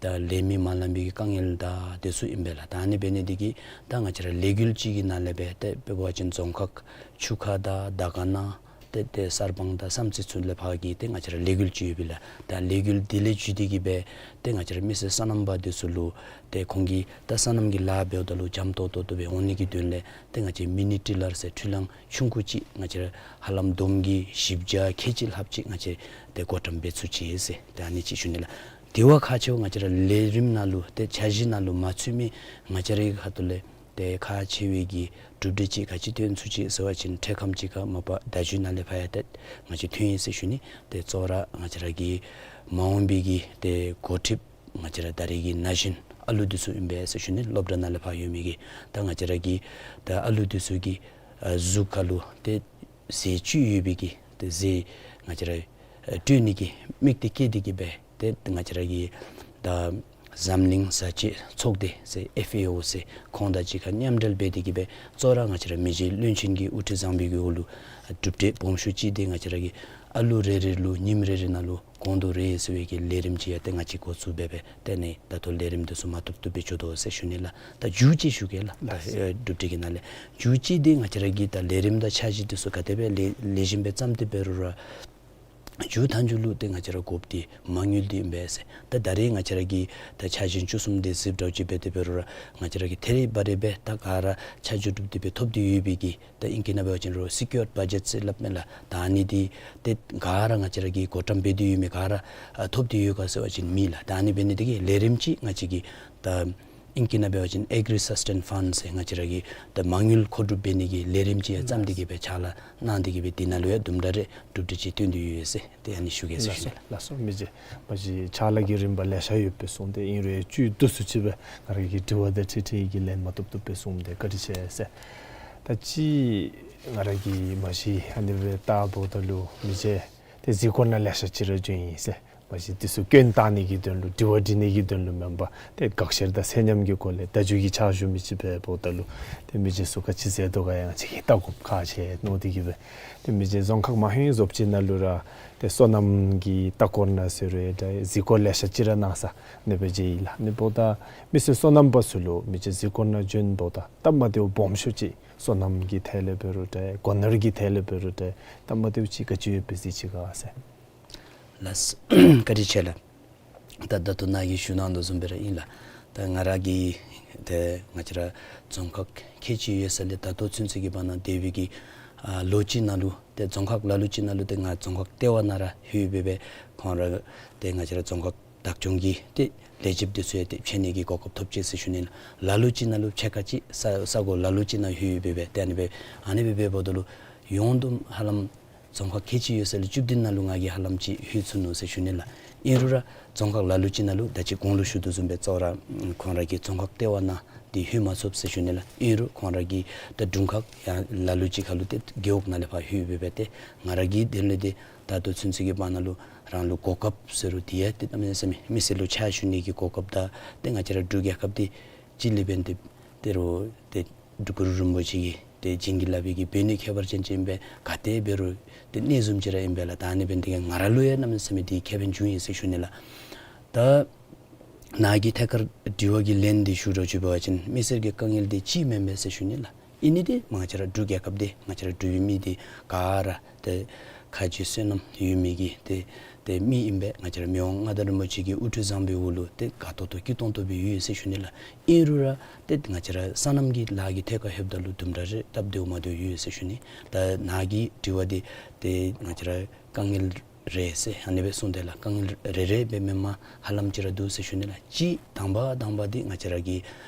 ད་ལས་མི་མ་ལང་པའི་གི་དཀའ་ངལ་དང་དེ་ཚུ་ཨིན་པས་ལགས། ད་ཨ་ནི་འབད་ནི་འདི་གིས་ད་ང་བཅས་ར་ལས་འགུལ་ཅིག་གི་ནང་ལས་སྦེ་ཏེ་འབད་བ་ཅིན་རྫོང་ཁག་ཆུ་ཁ་དང་དར་དཀར་ན་ཏེ་ཏེ་གསར་སྤང་དང་བསམ་རྩེ་ཚུ་ལས་ཕར་གྱི་ཏེ་ང་བཅས་ར་ལས་འགུལ་ཅིག་ཡོད་པས་ལགས། ད་ལས་འགུལ་འདི་ལས་བརྒྱུད་དེ་གི་སྦེ་ཏེ་ང་བཅས་ར་མི་སེར་སོ་ནམ་པ་འདི་ཚུ་ལུ་ཏེ་ཁོང་གིས་ད་སོ་ནམ་གྱི་ལཱ་འབདཝ་ད་ལུ་འཇམ་ཏོག་ཏོ་ཏོ་སྦེ་འོང་ནི་གི་དོན་ལས་ཏེ་ང་བཅས་མི་ནི་ཊི་ལར་ཟེར་འཕྲུལ་གླང་ཆུང་ཀུ་ཅིག་ང་བཅས་ར་ཧ་ལམ་བསྡོམས་ཀྱིས་བཞི་བརྒྱ་ཁལ་གཅིག་ལྷགཔ་ཅིག་ང་བཅས་ཏེ་བགོ་བཀྲམ་འབད་ཚུགས་ཅི་ཟེར་ཏེ་ཨ་ནི་ཅིག་ཞུ་ནི་ལགས། དེ་བ་ཁག་ཆེཝ་ང་བཅས་ར་ལས་རིམ་ནང་ལུ་ཏེ་འཆར་གཞི་ནང་ལུ་མ་ཚུད་མི་ང་བཅས་རའི་ཁ་ཐུག་ལས་ཏེ་ཁག་ཆེ་བའི་གི་གྲུབ་འབྲས་ཅིག་ག་ཅི་བཏོན་ཚུགས་ཅི་ཟེར་བ་ཅིན་འཕྲལ་ཁམས་ཅིག་ཁར་མ་པ་ཟླ་མཇུག་ནང་ལས་ཕར་ཡང་ཏེ་ང་བཅས་ཐོན་ཡི་ཟེར་ཞུ་ནི། ཏེ་གཙོ་བོ་ར་ང་བཅས་ར་གི་མ་འོངས་པའི་གི་ཏེ་འགོ་ཁྲིདཔ་ང་བཅས་ར་ད་རེས་ཀྱི་ན་གཞོན་ཨ་ལུ་འདི་ཚུ་ཨིན་པས་ཟེར་ཞུ་ནི། སློབ་གྲྭ་ནང་ལས་ཕར་ཡོད་མི་གི་ད་ང་བཅས་ར་གི་ད་ཨ་ལུ་འདི་ཚུ་གི་ཨ་གཟུགས་ཁར་ལུ་ཏེ་ཟས་བཅུད་ཡོད་པའི་གི་ཏེ་ཟས་ང་བཅས་ར་ཨ་སྤྲོད་ནི་གི་དམིགས་གཏད་བསྐྱེད་དེ་གི་སྦེ་ཏེ་ང་བཅས་ར་གི་ད་འཛམ་གླིང་བཟའ་བཅའི་ཚོགས་སྡེ་ཟེར་ཨེཕ་ཨེ་ཨོ་ཟེར་ཁོང་དང་གཅིག་ཁར་མཉམ་འབྲེལ་འབད་དེ་གི་སྦེ་གཙོ་བོ་ར་ང་བཅས་ར་མི་རྗེ་བློན་ཆེན་གྱི་དབུ་ཁྲིད་བཟང་པོའི་གི་འོག་ལུ་གྲུབ་འབྲས་སྦོམ་ཤོས་ཅིག་འདི་ང་བཅས་ར་གི་ཨ་ལུ་རེ་རེ་ལུ་ཉིནམ་རེ་རེ་ནང་ལུ་སྐོང་དོ་རེ་ཟེར་བའི་གི་ལས་རིམ་ཅིག་ཡང་ཏེ་ང་བཅས་འགོ་བཙུགས་འབད་སྦེ་ཏེ་ཨ་ནི་ད་ལྟོ་ལས་རིམ་འདི་ཚུ་མ་བཏུབ་བཏུབ་སྦེ་འགྱོ་དོ་ཟེར་ཞུ་ནི་ལགས། ད་མཇུག་ཅིག་ཞུ་གེ་ལགས། ད་ལགས། ཨེ་གྲུབ་འབྲས་ཀྱི་ནང་ལས་མཇུག་ཅིག་འདི་ང་བཅས་ར་གི་ད་ལས་རིམ་དང་འཆར་གཞི་འདི་ཚུ་ག་དེ་སྦེ་ལེགས་ལེགས་ཤོམ་སྦེ་བརྩམས་ཏེ་འབད་རུང་ར་ མཇུག་མཐའ་མཇུག་ལུ་ཏེ་ང་བཅས་ར་དགོཔ་འདི་མ་དངུལ་འདི་ཨིན་པས་ཟེར། ད་ད་རེས་ང་བཅས་ར་གིས་ད་འཆར་ཞིང་བཅུ་གསུམ་དེ་གཟིགསཔ་འདྲཝ་ཅིག་འབད་དེ་འབད་རུང་ར་ང་བཅས་ར་གིས་ཐད་རི་བ་རི་སྦེ་ད་ག་ར་ཆ་འཇོག་གྲུབ་སྟེ་སྦེ་ཐོབ་སྟེ་ཡོད་པའི་གི་ད་ཨིང་སྐད་ནང་འབད་བ་ཅིན་རོགས་སི་ཀིའོརཌ་བ་ཇེཊ་ཟེར་སླབ་མས་ལགས། ད་ཨ་ནི་འདི་ཏེ་ག་ར་ང་བཅས་ར་གིས་བགོ་བཀྲམ་འབད་དེ་ཡོད་མི་ག་ར་ཨ་ཐོབ་སྟེ་ཡོད་ག་ཟེར་བ་ཅིན་མེད་ལགས། ད་ཨ་ནི་འབད་ནི་དེ་གིས་ལས་རིམ་ཅིག་ང་བཅས་ཀྱིས་ད་ཨིང་སྐད་ནང་འབད་བ་ཅིན་ཨེག་རི་སཱས་ཊེན་ཕཱནཌ་ཟེར་ང་བཅས་ར་གིས་ད་མ་དངུལ་མཁོ་སྒྲུབ་འབད་ནི་གི་ལས་རིམ་ཅིག་ཡང་བརྩམས་ཏེ་གི་སྦེ་ཕྱག་ལཱ་གནང་སྟེ་གི་སྦེ་དེ་ནང་ལུ་ཡང་དུམ་གྲ་རེ་གྲུབ་འབྲས་ཅིག་ཐོན་ཏེ་ཡོད་ཟེར་ཏེ་ཨ་ནི་ཞུ་གེ་ཟེར་ཞུ་ནི། ལགས་སོ། མི་རྗེ་མ་གཞི་ཕྱག་ལཱ་གི་རིམ་པ་ལེ་ཤ་ཡོདཔ་སྦེ་གསུངས་ཏེ་ཨིན་རུང་ཡང་བཅུད་བསྡུ་སུ་ཅིག་སྦེ་ང་ར་གི་དྲི་བ་དང་འཁྲིལ་འཁྲིལ་གྱི་ལན་མ་ཐོབ་ཐོབ་སྦེ་གསུངས་ཏེ་བཀའ་དྲིན་ཆེ་ཟེར། ད་ཅི་ང་ར་གིས་མ་གཞི་ཨ་ནི་སྦེ་བལྟཝ་ད་ལུ་མི་རྗེ་ཏེ་གཟིགས་སྐོར་ནང་ལེ་ཤ་ཅིག་ར་བྱོན་ཡི་ཟེར། མ་གཞི་འདི་ཚུ་སྐྱོན་བཏགས་ནི་གི་དོན་ལུ་དྲི་བ་འདྲི་ནི་གི་དོན་ལུ་མེན་པར་ཏེ་དགག་བཤེར་དང་ཚད་མཉམ་གྱི་སྒོ་ལས་བརྡ་བརྒྱུད་ཀྱི་ཕྱག་ཞུ་མི་ཅིག་འབདཝ་ད་ལུ་ཏེ་མི་རྗེ་ཚུ་ག་ཅི་མཛད་དོ་ག་ཡང་ཅིག་བལྟ་དགོཔ་ཁག་ཆེ་མནོ་སྟེ་གི་སྦེ། ཏེ་མི་རྗེ་རྫོང་ཁག་མ་ཧེང་ཟོབ་ཅིག་ནང་ལུ་ར་ཏེ་སོ་ནམ་གྱི་ལྟ་སྐོར་ནང་ཟེར་རུང་ད་གཟིགས་སྐོར་ལེ་ཤ་ཅིག་ར་གནང་ས་ཨ་ནི་སྦེ་མཇལ་ཡི་ལགས། ཨ་ནི་འབདཝ་ད་མི་སེར་སོ་ནམ་པ་ཚུ་ལུ་མི་རྗེ་གཟིགས་སྐོར་ནང་བྱོན་འབདཝ་ད་སྟབས་མ་བདེཝ་སྦོམ་ཤོས་ཅིག་སོ་ནམ་གྱི་ཐད་ལས་འབད་རུང་ད་སྒོ་ནོར་གྱི་ཐད་ལས་འབད་རུང་ད་སྟབས་མ་བདེཝ་ཅིག་ག་ཅི་ཡོདཔ་སྦེ་གཟིགས་ཅི་ག་ཟེར། ལགས། བཀའ་དྲིན་ཆེ་ལགས། ད་ད་ལྟོ་ནཱ་གིས་ཞུ་གནང་དོ་བཟུམ་སྦེ་ར་ཨིན་ལགས། ད་ང་ར་གིས་ཏེ་ང་བཅས་ར་རྫོང་ཁག་ཁལ་གཅིག་ཡོད་ས་ལས་ད་ལྟོ་ཚུན་ཚོད་ཀྱི་བར་ན་འདས་པའི་གི་ཨ་ལོ་གཅིག་ནང་ལུ་ཏེ་རྫོང་ཁག་ལ་ལུ་ཅིག་ནང་ལུ་ཏེ་ང་རྫོང་ཁག་ལྟེ་བ་ནང་ར་ལྷོད་སྦེ་སྦེ་ཁོང་ར་ཏེ་ང་བཅས་ར་རྫོང་ཁག་བདག་སྐྱོང་གི་ཏེ་ལས་བྱེདཔ་འདི་ཚུ་ཡང་ཏེ་ཕྱད་ནི་གི་གོ་སྐབས་ཐོབ་ཅི་ཟེར་ཞུ་ནི་ལགས། ལ་ལུ་ཅིག་ནང་ལུ་ཕྱེད་ཀ་ཅིག་ས་ས་གོ་ལ་ལུ་ཅིག་ནང་ལྷོད་སྦེ་སྦེ་ཏེ་ཨ་ནི་སྦེ་ཨ་ནི་སྦེ་འབདཝ་ད་ལུ་ཡོངས་བསྡོམས་ཧ་ལམ་རྫོང་ཁག་ཁལ་གཅིག་ཡོད་ས་ལས་བཅུ་བདུན་ནང་ལུ་ང་གིས་ཧ་ལམ་ཅིག་ལྷོད་ཚུགས་ནུག་ཟེར་ཞུ་ནི་ལགས། ཨིན་རུང་ར་རྫོང་ཁག་ལ་ལུ་ཅིག་ནང་ལུ་ད་ཅི་གོང་ལུ་ཞུ་དོ་བཟུམ་སྦེ་གཙོ་བོ་ར་ཁོང་ར་གི་རྫོང་ཁག་ལྟེ་བ་ནང་འདི་ལྷོད་མ་ཚུགས་ཟེར་ཞུ་ནི་ལགས། ཨིན་རུང་ཁོང་ར་གི་ད་དྲུང་ཁག་ཡང་ལ་ལུ་ཅིག་ཁར་ལུ་ཏེ་རྒེད་འོག་ནང་ལས་ཕར་ལྷོད་སྦེ་སྦེ་ཏེ་ང་ར་གི་དོན་ལས་ཏེ་ད་ལྟོ་ཚུན་ཚོད་ཀྱི་བར་ན་ལུ་རང་ལུ་གོ་སྐབས་ཟེར་རུང་དེ་ཡང་ཏེ་གནམ་མེད་ས་མེད་མི་སེར་ལུ་ཕྱག་ཞུ་ནི་གི་གོ་སྐབས་དང་ཏེ་ང་བཅས་ར་འབྲུག་རྒྱལ་ཁབ་འདི་སྤྱི་ལས་འབད་ནི་དེ་ཏེ་རོགས་ཏེ་གུ་རུ་རིན་པོ་ཆེ་གིས་ཏེ་བྱིན་གྱིས་བརླབས་པའི་གི་འབད་ནི་ཁྱད་པར་ཅན་ཅིག་ཨིན་པས། ག་ཏེ་འབད་རུང་ཏེ་གནས་བཟུམ་ཅིག་ར་ཨིན་པས་ལགས། ད་ཨ་ནི་འབད་ནི་དེ་གིས་ང་ར་ལུ་ཡང་གནམ་མེད་ས་མེད་ཏེ་ཁེ་ཕན་བྱུང་ཡི་ཟེར་ཞུ་ནི་ལགས། ད་ནཱ་གི་ཐད་ཁར་དྲི་བ་གི་ལན་འདི་ཞུ་རོགས་ཅིག་འབད་བ་ཅིན་མི་སེར་གྱི་དཀའ་ངལ་འདི་ཅིག་མེན་པས་ཟེར་ཞུ་ནི་ལགས། ཨིན་ནི་འདི་ང་བཅས་ར་འབྲུག་རྒྱལ་ཁབ་འདི་ང་བཅས་ར་འབྲུག་པའི་མི་འདི་ག་ར་ཏེ་ཁ་རྗེ་བསོད་ནམས་ཡོད་མི་གི་ཏེ་ཏེ་མི་ཨིན་པས། ང་བཅས་ར་མི་དབང་མངའ་བདག་རིན་པོ་ཆེ་གི་དབུ་ཁྲིད་བཟང་པོའི་འོག་ལུ་ཏེ་དགའ་ཏོག་ཏོ་སྐྱིད་ཏོང་ཏོ་སྦེ་ཡོད་ཟེར་ཞུ་ནི་ལགས། ཨིན་རུང་ར་ཏེ་ང་བཅས་ར་སོ་ནམ་གྱི་ལཱ་གི་ཐད་ཁར་ལྷོདཔ་ད་ལུ་དུམ་གྲ་རེ་སྟབས་བདེཝ་མ་བདེཝ་ཡོད་ཟེར་ཞུ་ནི། ད་ནཱ་གི་དྲི་བ་འདི་ཏེ་ང་བཅས་ར་དཀའ་ངལ་རེ་ཟེར་ཨ་ནི་སྦེ་གསུངས་ཏེ་ལགས། དཀའ་ངལ་རེ་རེ་སྦེ་མེན་པར་ཧ་ལམ་ཅིག་ར་འདུག་ཟེར་ཞུ་ནི་ལགས། གཅིག་དང་པ་དང་པ་འདི་ང་བཅས་ར་གི་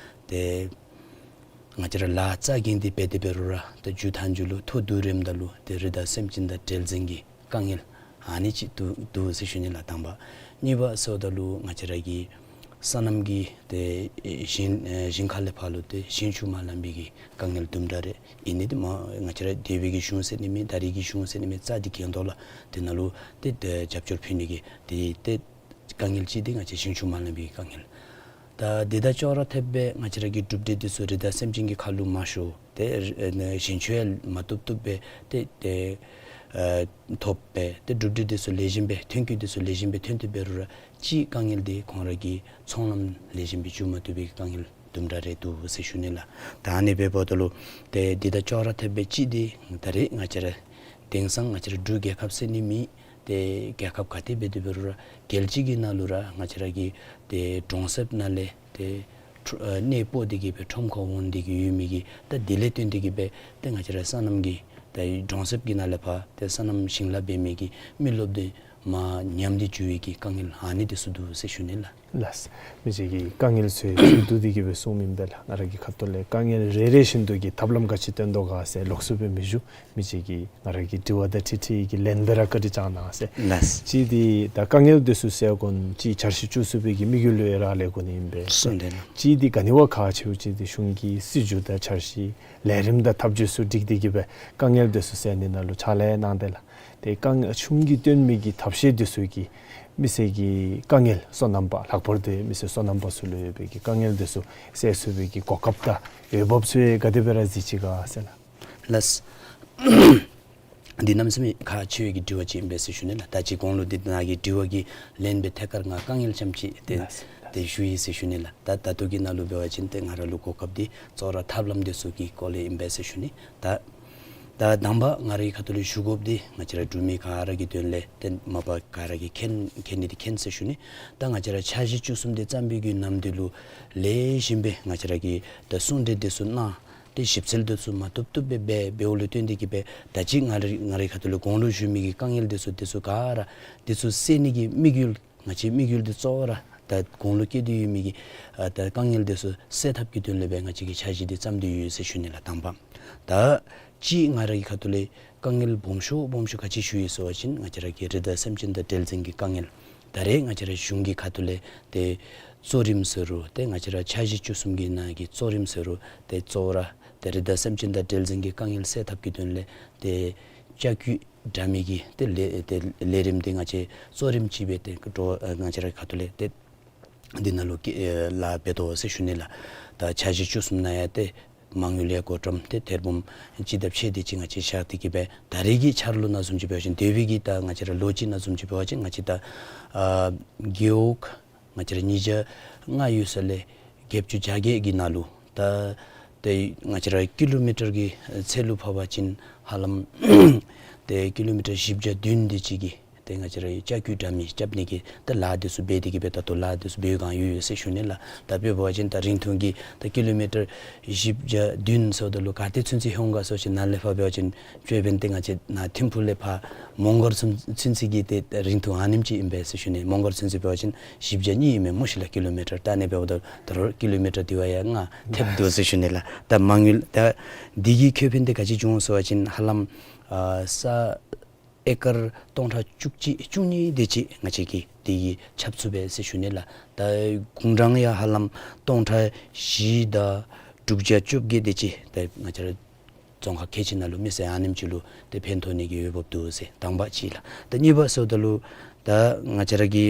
ཏེ་ང་བཅས་ར་ལཱ་རྩ་འགེངས་ཏེ་འབད་དེ་འབད་རུང་ར་ཏེ་མཇུག་མཐའ་མཇུག་ལུ་ཐོ་བསྡུ་རནམ་ད་ལུ་ཏེ་རི་དྭགས་སེམས་ཅན་དང་འབྲེལ་འཛིང་གི་དཀའ་ངལ་ཨ་ནི་གཅིག་འདུག་འདུག་ཟེར་ཞུ་ནི་ལགས་དང་པ། གཉིས་པ་ཟེརཝ་ད་ལུ་ང་བཅས་ར་གི་སོ་ནམ་གྱི་ཏེ་ཞིང་ཨེ་ཞིང་ཁ་ལས་ཕར་ལུ་ཏེ་ཞིང་ཆུ་མ་ལང་པའི་གི་དཀའ་ངལ་དུམ་གྲ་རེ། ཨིན་ནི་འདི་མ་ང་བཅས་ར་འདས་པའི་གི་གཞུང་ཟེར་ནི་མེད། ད་རེས་ཀྱི་གཞུང་ཟེར་ནི་མེད། རྩ་འདི་འགེངས་དོ་ལགས། དེ་ནང་ལུ་ཏེ་ཏེ་རྒྱབ་སྐྱོར་ཕུལ་ནི་གི་ཏེ་ཏེ་དཀའ་ངལ་གཅིག་འདི་ང་བཅས་ཞིང་ཆུ་མ་ལང་པའི་གི་དཀའ་ངལ། ད་འདི་དང་ཅོག་ར་འཐདཔ་སྦེ་ང་བཅས་ར་གི་གྲུབ་འབྲས་འདི་ཚུ་རི་དྭགས་སེམས་ཅན་གྱི་ཁ་ལུ་མ་ཤོར། ཏེ་ཨེ་ཞིང་ཆུ་ཡང་མ་བཏུབ་བཏུབ་སྦེ་ཏེ་ཏེ་ཨེ་ཐོབ་སྦེ་ཏེ་གྲུབ་འབྲས་འདི་ཚུ་ལེགས་ཤོམ་སྦེ་ཐོན་སྐྱེད་འདི་ཚུ་ལེགས་ཤོམ་སྦེ་ཐོན་ཏེ་འབད་རུང་ར་གཅིག་དཀའ་ངལ་འདི་ཁོང་ར་གི་ཚོང་ལམ་ལེགས་ཤོམ་སྦེ་འགྱོ་མ་བཏུབ་པའི་དཀའ་ངལ་དུམ་གྲ་རེ་འདུག་ཟེར་ཞུ་ནི་ལགས། ད་ཨ་ནི་འབདཝ་ད་ལུ་ཏེ་འདི་དང་ཅོག་ར་འཐདཔ་སྦེ་གཅིག་འདི་ད་རེས་ང་བཅས་ར་དེང་སང་ང་བཅས་ར་འབྲུག་རྒྱལ་ཁབ་ཟེར་ནི་མེད། ཏེ་རྒྱལ་ཁབ་ག་ཏེ་འབད་དེ་འབད་རུང་ར་རྒྱལ་སྤྱི་གི་ནང་ལུ་ར་ང་བཅས་ར་གི་ཏེ་གྲོང་གསེབ་ནང་ལས་ཏེ་ཁྲོ་ཨ་གནས་སྤོ་སྟེ་གི་སྦེ་ཁྲོམ་ཁར་འོང་སྟེ་གི་ཡོད་མི་གི་ད་དེ་ལས་བརྟེན་ཏེ་གི་སྦེ་ཏེ་ང་བཅས་ར་སོ་ནམ་གྱི་ད་གྲོང་གསེབ་ཀྱི་ནང་ལས་ཕར་ཏེ་སོ་ནམ་ཞིང་ལཱ་འབད་མི་གི་མི་རློབས་འདི་མར་ཉམས་ཏེ་འགྱོ་བའི་གི་དཀའ་ངལ་ཨ་ནི་འདི་ཚུ་འདུག་ཟེར་ཞུ་ནི་ལགས། ལགས། མི་རྗེ་གིས་དཀའ་ངལ་ཚུ་ཚུ་བསྡུ་སྟེ་གི་སྦེ་གསུངས་མི་འདི་ལགས། ང་ར་གི་ཁ་ཐུག་ལས་དཀའ་ངལ་རེ་རེ་བཞིན་དུ་གི་ཐབས་ལམ་ག་ཅི་བཏོན་དོ་ག་ཟེར་ལོགས་སུ་སྦེ་མི་ཞུ། མི་རྗེ་གིས་ང་ར་གི་དྲི་བ་དང་འཁྲིལ་འཁྲིལ་གྱི་ལན་སྦེ་ར་བཀའ་དྲིན་བསྐྱང་གནང་ཟེར། ལགས། གཅིག་འདི་ད་དཀའ་ངལ་འདི་ཚུ་སེལ་དགོ་ནི་ཅིག་འཆར་གཞི་བཅུ་གསུམ་པའི་གི་དམིགས་ཡུལ་ལུ་ཡང་རག་ལས་དགོ་ནི་ཨིན་པས། གསུངས་ཏེ་ལགས། གཅིག་འདི་ག་ནི་བ་ཁག་ཆེཝ་ཅིག་འདི་གཞུང་གི་སྲིད་བྱུས་དང་འཆར་གཞི་ལས་རིམ་དང་ཐབས་བྱུས་ཚུ་སྒྲིག་སྟེ་གི་སྦེ་དཀའ་ངལ་འདི་ཚུ་སེལ་ནི་ནང་ལུ་ཕྱག་ལཱ་གནང་སྟེ་ལགས། ཏེ་དཀའ་ངལ་གཞུང་གིས་བཏོན་མི་གི་ཐབས་ཤེས་འདི་ཚུ་གིས་མི་སེར་གྱི་དཀའ་ངལ་སོ་ནམ་པ་ལྷག་པར་དུ་མི་སེར་སོ་ནམ་པ་ཚུ་ལུ་ཡོད་པའི་གི་དཀའ་ངལ་འདི་ཚུ་སེལ་ཚུགས་པའི་གི་གོ་སྐབས་དང་འོས་འབབ་ཚུ་ག་དེ་སྦེ་ར་གཟིགས་ཅི་ག་ཟེར་ལགས། ལགས། འདི་གནམ་མེད་ས་མེད་ཁག་ཆེ་བའི་གི་དྲི་བ་ཅིག་ཨིན་པས་ཟེར་ཞུ་ནི་ལགས། ད་ཅི་གོང་ལུ་འདི་ནཱ་གི་དྲི་བ་གི་ལན་སྦེ་ཐད་ཀར་ང་དཀའ་ངལ་ཙམ་ཅིག་ཏེ་ལགས། ཏེ་ཞུ་ཡི་ཟེར་ཞུ་ནི་ལགས། ད་ད་ལྟོ་གི་ནང་ལུ་འབད་བ་ཅིན་ཏེ་ང་ར་ལུ་གོ་སྐབས་འདི་གཙོ་བོ་ར་ཐབས་ལམ་འདི་ཚུ་གི་སྐོར་ལས་ཨིན་པས་ཟེར་ཞུ་ནི། ད་ ད་དང་པ་ང་རའི་ཁ་ཐུག་ལས་ཞུ་དགོཔ་འདི་ང་བཅས་ར་འབྲུག་མི་ག་ར་གི་དོན་ལས་ཏེ་མ་པ་ག་ར་གིས་མཁྱེན་མཁྱེན་ནི་འདི་མཁྱེན་ཟེར་ཞུ་ནི། ད་ང་བཅས་ར་འཆར་གཞི་བཅུ་གསུམ་འདི་བརྩམས་པའི་གི་ནམ་དུས་ལུ་ལེགས་ཤོམ་སྦེ་ང་བཅས་ར་གིས་ད་གསུང་གྲོས་འདི་ཚུ་གནང་། ཏེ་ཞིབ་འཚོལ་འདི་ཚུ་མ་བཏུབ་བཏུབ་སྦེ་འབད་འབདཝ་ལུ་བརྟེན་ཏེ་གིས་སྦེ་ད་ཅི་ང་ར་ང་རའི་ཁ་ཐུག་ལས་གོང་ལུ་ཞུ་མི་གི་དཀའ་ངལ་འདི་ཚུ་འདི་ཚུ་ག་ར་འདི་ཚུ་སེལ་ནི་གི་དམིགས་ཡུལ། ང་བཅས་དམིགས་ཡུལ་འདི་གཙོ་བོ་ར་ད་གོང་ལུ་བཀོད་དེ་ཡོད་མི་གི་ཨ་ད་དཀའ་ངལ་འདི་ཚུ་སེལ་ཐབས་ཀྱི་དོན་ལས་སྦེ་ང་བཅས་ཀྱིས་འཆར་གཞི་འདི་བརྩམས་ཏེ་ཡོད་ཟེར་ཞུ་ནི་ལགས། དང་པ་ད་ཅི་ང་རའི་ཁ་ཐུག་ལས་དཀའ་ངལ་སྦོམ་ཤོས་སྦོམ་ཤོས་ག་ཅི་ཞུ་ཡི་ཟེར་བ་ཅིན་ང་བཅས་ར་གི་རི་དྭགས་སེམས་ཅན་དང་འབྲེལ་ཟིང་གི་དཀའ་ངལ། ད་རེས་ང་བཅས་ར་གཞུང་གི་ཁ་ཐུག་ལས་ཏེ་གཙོ་རིམ་ཟེར་རུང་ཏེ་ང་བཅས་ར་འཆར་གཞི་བཅུ་གསུམ་གྱི་ནང་གི་གཙོ་རིམ་ཟེར་རུང་ཏེ་གཙོ་བོ་ར་ཏེ་རི་དྭགས་སེམས་ཅན་དང་འབྲེལ་ཟིང་གི་དཀའ་ངལ་སེལ་ཐབས་ཀྱི་དོན་ལས་ཏེ་ལྕགས་ཀྱུ་དྲ་མིག་གི་ཏེ་ལས་ཏེ་ལས་རིམ་འདི་ང་བཅས་གཙོ་རིམ་ཅིག་སྦེ་ཏེ་འགྲོ་ཨ་ང་བཅས་ར་ཁ་ཐུག་ལས་ཏེ་འདི་ནང་ལུ་ཀི་ཨེ་ལཱ་འབད་དོ་ཟེར་ཞུ་ནི་ལགས། ད་འཆར་གཞི་བཅུ་གསུམ་ནང་ཡང་ཏེ་མ་དངུལ་ཡང་བགོ་བཀྲམ་ཏེ་ཐེར་འབུམ་གཅིག་དང་ཕྱེད་དེ་ཅིག་ང་བཅས་བཞག་སྟེ་གིས་སྦེ་ད་རེས་ཀྱི་འཆར་ལོ་ནང་བཟུམ་ཅིག་འབད་བ་ཅིན་འདས་པའི་གི་ད་ང་བཅས་ར་ལོ་གཅིག་ནང་བཟུམ་ཅིག་འབད་བ་ཅིན་ང་བཅས་ད་ཨ་རྒེད་འོག་ང་བཅས་ར་ཉིས་བརྒྱ་ལྔ་ཡོད་ས་ལས་བརྒྱད་ཅུ་གྱ་བརྒྱད་ཀྱི་ནང་ལུ་ད་ཏེ་ང་བཅས་ར་ཀི་ལོ་མི་ཊར་གྱི་ཚད་ལུ་ཕབ་པ་ཅིན་ཧ་ལམ་ཏེ་ཀི་ལོ་མི་ཊར་བཞི་བརྒྱ་བདུན་དེ་ཅིག་གི་ཏེ་ང་བཅས་ར་ལྕགས་ཀྱུ་དྲ་མིག་རྐྱབ་ནི་གི་ད་ལཱ་འདི་ཚུ་འབད་དེ་གིས་སྦེ་ད་ལྟོ་ལཱ་འདི་ཚུ་འབད་བའི་བསྒང་ཡོད་ཡོད་ཟེར་ཞུ་ནི་ལགས། ད་དཔེ་འབད་བ་ཅིན་ད་རིང་ཐུང་གི་ད་ཀི་ལོ་མི་ཊར་བཞི་བརྒྱ་བདུན་ཟེརཝ་ད་ལུ་ག་ཏེ་ཚུན་ཚོད་འོང་ག་ཟེར་བ་ཅིན་ནཱ་ལས་ཕར་འབད་བ་ཅིན་ཅོད་པན་ཏེ་ང་བཅས་ནཱ་ཐིམ་ཕུག་ལས་ཕར་མོང་སྒར་ཚུན་ཚོད་ཀྱི་ཏེ་རིང་ཐུང་ཨ་ནེམ་ཅིག་ཨིན་པས་ཟེར་ཞུ་ནི། མོང་སྒར་ཚུན་ཚོད་འབད་བ་ཅིན་བཞི་བརྒྱ་གཉིས་ཨིན་མས་སྨོ་ཤིག་ལགས་ཀི་ལོ་མི་ཊར། ད་ཨ་ནི་འབདཝ་ད་ད་རུང་ཀི་ལོ་མི་ཊར་དེ་བ་ཡང་ལྔ་ཐེབས་འདུག་ཟེར་ཞུ་ནི་ལགས། ད་མ་དངུལ་ད་འདི་གི་ཁེ་ཕན་དེ་ག་ཅི་བྱུང་ཟེར་བ་ཅིན་ཧ་ལམ་ཨ་ས་ཨེ་ཀར་སྟོང་ཕྲག་བཅུ་གཅིག་བཅུ་གཉིས་དེ་ཅིག་ང་བཅས་ཀྱིས་དེ་གི་ཁྱབ་ཚུགས་པས་ཟེར་ཞུ་ནི་ལགས། ད་དགུང་གྲངས་ཡང་ཧ་ལམ་སྟོང་ཕྲག་བཞི་དང་དྲུག་བརྒྱ་བཅོ་བརྒྱད་དེ་ཅིག་ད་ང་བཅས་ར་རྫོང་ཁག་ཁལ་གཅིག་ནང་ལུ་མི་སེར་ཨ་ནེམ་ཅིག་ལུ་ཏེ་ཕན་ཐོགས་ནི་གི་འོས་འབབ་འདུག་ཟེར་དང་པ་ཅིག་ལགས། ད་གཉིས་པ་ཟེརཝ་ད་ལུ་ད་ང་བཅས་ར་གི་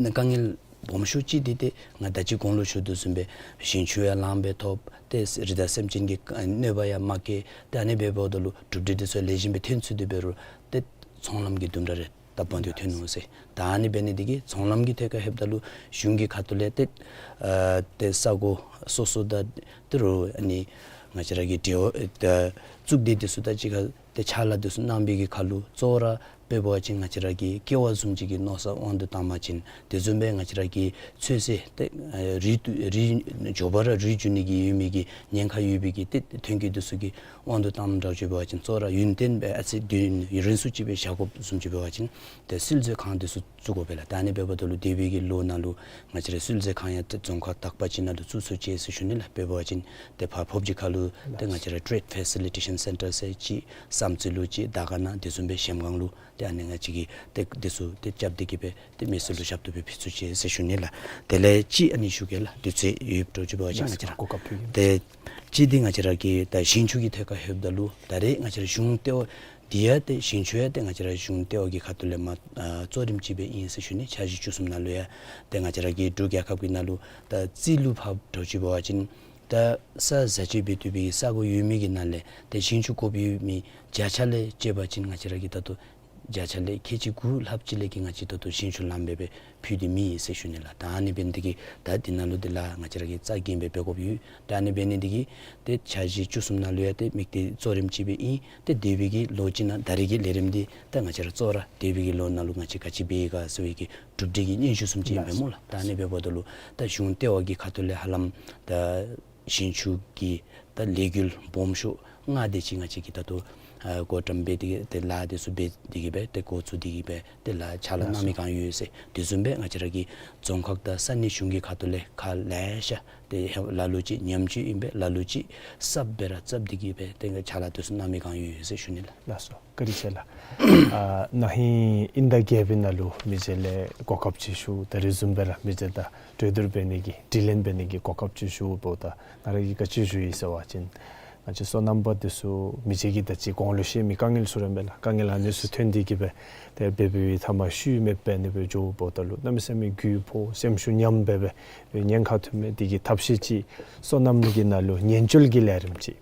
དཀའ་ངལ་སྦོམ་ཤོས་ཅིག་འདི་ཏེ་ང་ད་ཅི་གོང་ལུ་ཞུ་དོ་བཟུམ་སྦེ་ཞིང་ཆུ་ཡང་ལངམ་སྦེ་ཐོབ། ཏེ་རི་དྭགས་སེམས་ཅན་གྱི་གནོད་པ་ཡང་མ་བཀལ། ཏེ་ཨ་ནི་སྦེ་འབདཝ་ད་ལུ་གྲུབ་འབྲས་འདི་ཚུ་ལེགས་ཤོམ་སྦེ་ཐོན་ཚུགས་ཏེ་འབད་རུང་ཏེ་ཚོང་ལམ་གྱི་དུམ་གྲ་རེ་ད་བང་དུ་ཐོན་ནུག་ཟེར། ད་ཨ་ནི་འབད་ནི་འདི་གིས་ཚོང་ལམ་གྱི་ཐད་ཁར་ལྷོདཔ་ད་ལུ་གཞུང་གི་ཁ་ཐུག་ལས་ཏེ་ཨ་ཏེ་ས་གོ་སོ་སོ་དང་ཏེ་རུང་ཨ་ནི་ང་བཅས་ར་གི་འབྲེལ་བ་ད་གཙུག་སྡེ་འདི་ཚུ་དང་གཅིག་ཁར་ཏེ་ཕྱག་ལཱ་འདི་ཚུ་གནང་བའི་གི་ཁར་ལུ་གཙོ་བོ་ར་དཔེ་འབད་བ་ཅིན་ང་བཅས་ར་གི་ཀེ་བ་བཟུམ་ཅིག་གི་མནོ་བསམ་དབང་དུ་བཏང་པ་ཅིན་དེ་བཟུམ་སྦེ་ང་བཅས་ར་གི་ཚོད་བསྲེ་ཏེ་ཨ་རིགས་དུ་རིགས་མགྱོགས་པ་ར་རིགས་འགྱུར་ནི་གི་ཡོད་མི་གི་ཉེན་ཁ་ཡོད་པའི་གི་ཏེ་ཐོན་སྐྱེད་འདི་ཚུ་གི་དབང་དུ་བཏངམ་འདྲཝ་ཅིག་འབད་བ་ཅིན་གཙོ་བོ་ར་ཡུན་བརྟན་སྦེ་ཨ་ཙི་དུས་ཡུན་རིང་སུ་ཅིག་སྦེ་བཞག་དགོཔ་བཟུམ་ཅིག་འབད་བ་ཅིན་ཏེ་སིལ་མཛོད་ཁང་འདི་ཚུ་བཙུགས་དགོ་པས་ལགས། ད་ཨ་ནི་འབདཝ་ད་ལུ་འདས་པའི་གི་ལོ་ནང་ལུ་ང་བཅས་ར་སིལ་མཛོད་ཁང་ཡང་ཏེ་རྫོང་ཁག་དག་པ་ཅིག་ནང་ལུ་བཙུགས་ཚུགས་ཅི་ཟེར་ཞུ་ནི་ལགས། དཔེ་འབད་བ་ཅིན་ཏེ་ཕར་ཕོབ་ཅིག་ཁར་ལུ་ཏེ་ང་བཅས་ར་Trade Facilitation Centre ཟེར་ཅིག་བསམ་རྩེ་ལུ་ཅིག་དར་དཀར་ནང་དེ་བཟུམ་སྦེ་གཞལམ་སྒང་ལུ་ཏེ་ཨ་ནི་ང་བཅས་ཀྱིས་ཏེ་འདི་ཚུ་ཏེ་རྐྱབ་སྟེ་གིས་སྦེ་ཏེ་མི་སེར་ལུ་ཞབས་ཏོག་སྦེ་ཕུལ་ཚུགས་ཅི་ཟེར་ཞུ་ནི་ལགས། དེ་ལས་ཅིག་ཨ་ནི་ཞུ་གེ་ལགས། དུས་ཚོད་ཡོདཔ་འདྲཝ་ཅིག་འབད་བ་ཅིན་ང་བཅས་ར་གོ་སྐབས་ཕུལ་གེ། ཏེ་ཅིག་འདི་ང་བཅས་ར་གི་ད་ཞིང་ཆུ་གི་ཐད་ཁར་ལྷོདཔ་ད་ལུ་ད་རེས་ང་བཅས་ར་གཞུང་ལྟེ་བ་འདི་ཡང་ཏེ་ཞིང་ཆུ་ཡང་ཏེ་ང་བཅས་ར་གཞུང་ལྟེ་བ་གི་ཁ་ཐུག་ལས་མ་ཨ་གཙོ་རིམ་ཅིག་སྦེ་ཨིན་ཟེར་ཞུ་ནི། འཆར་གཞི་བཅུ་གསུམ་ནང་ལུ་ཡང་ཏེ་ང་བཅས་ར་གི་འབྲུག་རྒྱལ་ཁབ་ཀྱི་ནང་ལུ་ད་རྩིས་ལུ་ཕབ་འདྲཝ་ཅིག་འབད་བ་ཅིན་ད་ས་བཟའ་སྤྱོད་འབད་བཏུབ་པའི་ས་གོ་ཡོད་མི་གི་ནང་ལས་ཏེ་ཞིང་ཆུ་དགོཔ་ཡོད་མི་བརྒྱ་ཆ་ལས་བཅད་པ་ཅིན་ང་བཅས་ར་གིས་ད་ལྟོ་བརྒྱ་ཆ་ལས་ཁལ་གཅིག་དགུ་ལྷགཔ་ཅིག་ལས་ཀྱི་ང་བཅས་ད་ལྟོ་ཞིང་ཆུ་ལངམ་སྦེ་སྦེ་ཕུལ་ཏེ་མེད་ཟེར་ཞུ་ནི་ལགས། ད་ཨ་ནི་འབད་ནི་འདི་གིས་ད་འདི་ནང་ལུ་འདི་ལཱ་ང་བཅས་ར་གིས་རྩ་འགེངས་སྦེ་འབད་དགོཔ་ཡོད། ད་ཨ་ནི་འབད་ནི་འདི་གིས་ཏེ་འཆར་གཞི་བཅུ་གསུམ་ནང་ལུ་ཡང་ཏེ་དམིགས་གཏད་གཙོ་རིམ་ཅིག་སྦེ་ཨིན། ཏེ་འདས་པའི་གི་ལོ་གཅིག་ནང་ད་རེས་ཀྱི་ལས་རིམ་འདི་ད་ང་བཅས་ར་གཙོ་བོ་ར་འདས་པའི་གི་ལོ་ནང་ལུ་ང་བཅས་ག་ཅི་འབད་ཡི་ག་ཟེར་བའི་གི་གྲུབ་འབྲས་ཀྱི་སྙན་ཞུ་བཟུམ་ཅིག་ཨིན་པས་སྨོ་ལགས། ད་ཨ་ནི་འབདཝ་ད་ལུ་ད་གཞུང་ལྟེ་བ་གི་ཁ་ཐུག་ལས་ཧ་ལམ་ད་ཞིང་ཆུ་གི་ད་ལས་འགུལ་སྦོམ་ཤོས་ལྔ་དེ་ཅིག་ང་བཅས་ཀྱིས་ད་ལྟོ་ཨ་བགོ་བཀྲམ་འབད་དེ་གིས་ཏེ་ལཱ་འདི་ཚུ་འབད་དེ་གིས་སྦེ་ཏེ་འགོ་བཙུགས་ཏེ་གིས་སྦེ་ཏེ་ལཱ་ཕྱག་ལཱ་གནང་མི་བསྒང་ཡོད་ཟེར། དེ་བཟུམ་སྦེ་ང་བཅས་ར་གི་རྫོང་ཁག་དང་ས་གནས་གཞུང་གི་ཁ་ཐུག་ལས་ཁག་ལེ་ཤ་ཏེ་ལ་ལུ་ཅིག་ཉམས་བཅོས་ཨིན་པས། ལ་ལུ་ཅིག་གསརཔ་སྦེ་ར་བརྩམས་ཏེ་གིས་སྦེ་ཏེ་ཕྱག་ལཱ་འདི་ཚུ་གནང་མི་བསྒང་ཡོད་ཟེར་ཞུ་ནི་ལགས། ལགས་སོ། བཀའ་དྲིན་ཆེ་ལགས། ཨ་ན་ཧིང་དབྱིན་ཟླ་བརྒྱད་པའི་ནང་ལུ་མི་རྗེ་ལས་གོ་སྐབས་ཅིག་ཞུ། ད་རེས་བཟུམ་སྦེ་ར་མི་རྗེ་དང་གྲོས་བསྡུར་འབད་ནི་གི་དྲི་ལན་འབད་ནི་གི་གོ་སྐབས་ཅིག་ཞུཝ་ད་ང་ར་གིས་ག་ཅི་ཞུ་ཡི་ཟེར་བ་ཅིན་ང་བཅས་སོ་ནམ་པ་འདི་ཚུ་མི་རྗེ་གིས་ད་ཅི་གོང་ལུ་བཤད་མི་དཀའ་ངལ་ཚུ་ར་མས་ལགས། དཀའ་ངལ་ཨ་ནི་ཚུ་ཐོན་ཏེ་གིས་སྦེ་ཏེ་འབད་འབདཝ་ད་མ་ཤུལ་མེདཔ་ཨ་ནི་སྦེ་འགྱོཝ་ད་ལུ་གནམ་མེད་ས་མེད་རྒུད་ཕོག་སེམས་ཤུགས་ཉམས་སྦེ་སྦེ་ཉེན་ཁ་ཐོན་མི་འདི་གི་ཐབས་ཤེས་ཅིག་སོ་ནམ་གྱི་ནང་ལུ་ཉེན་བཅོལ་གྱི་ལས་རིམ་ཅིག་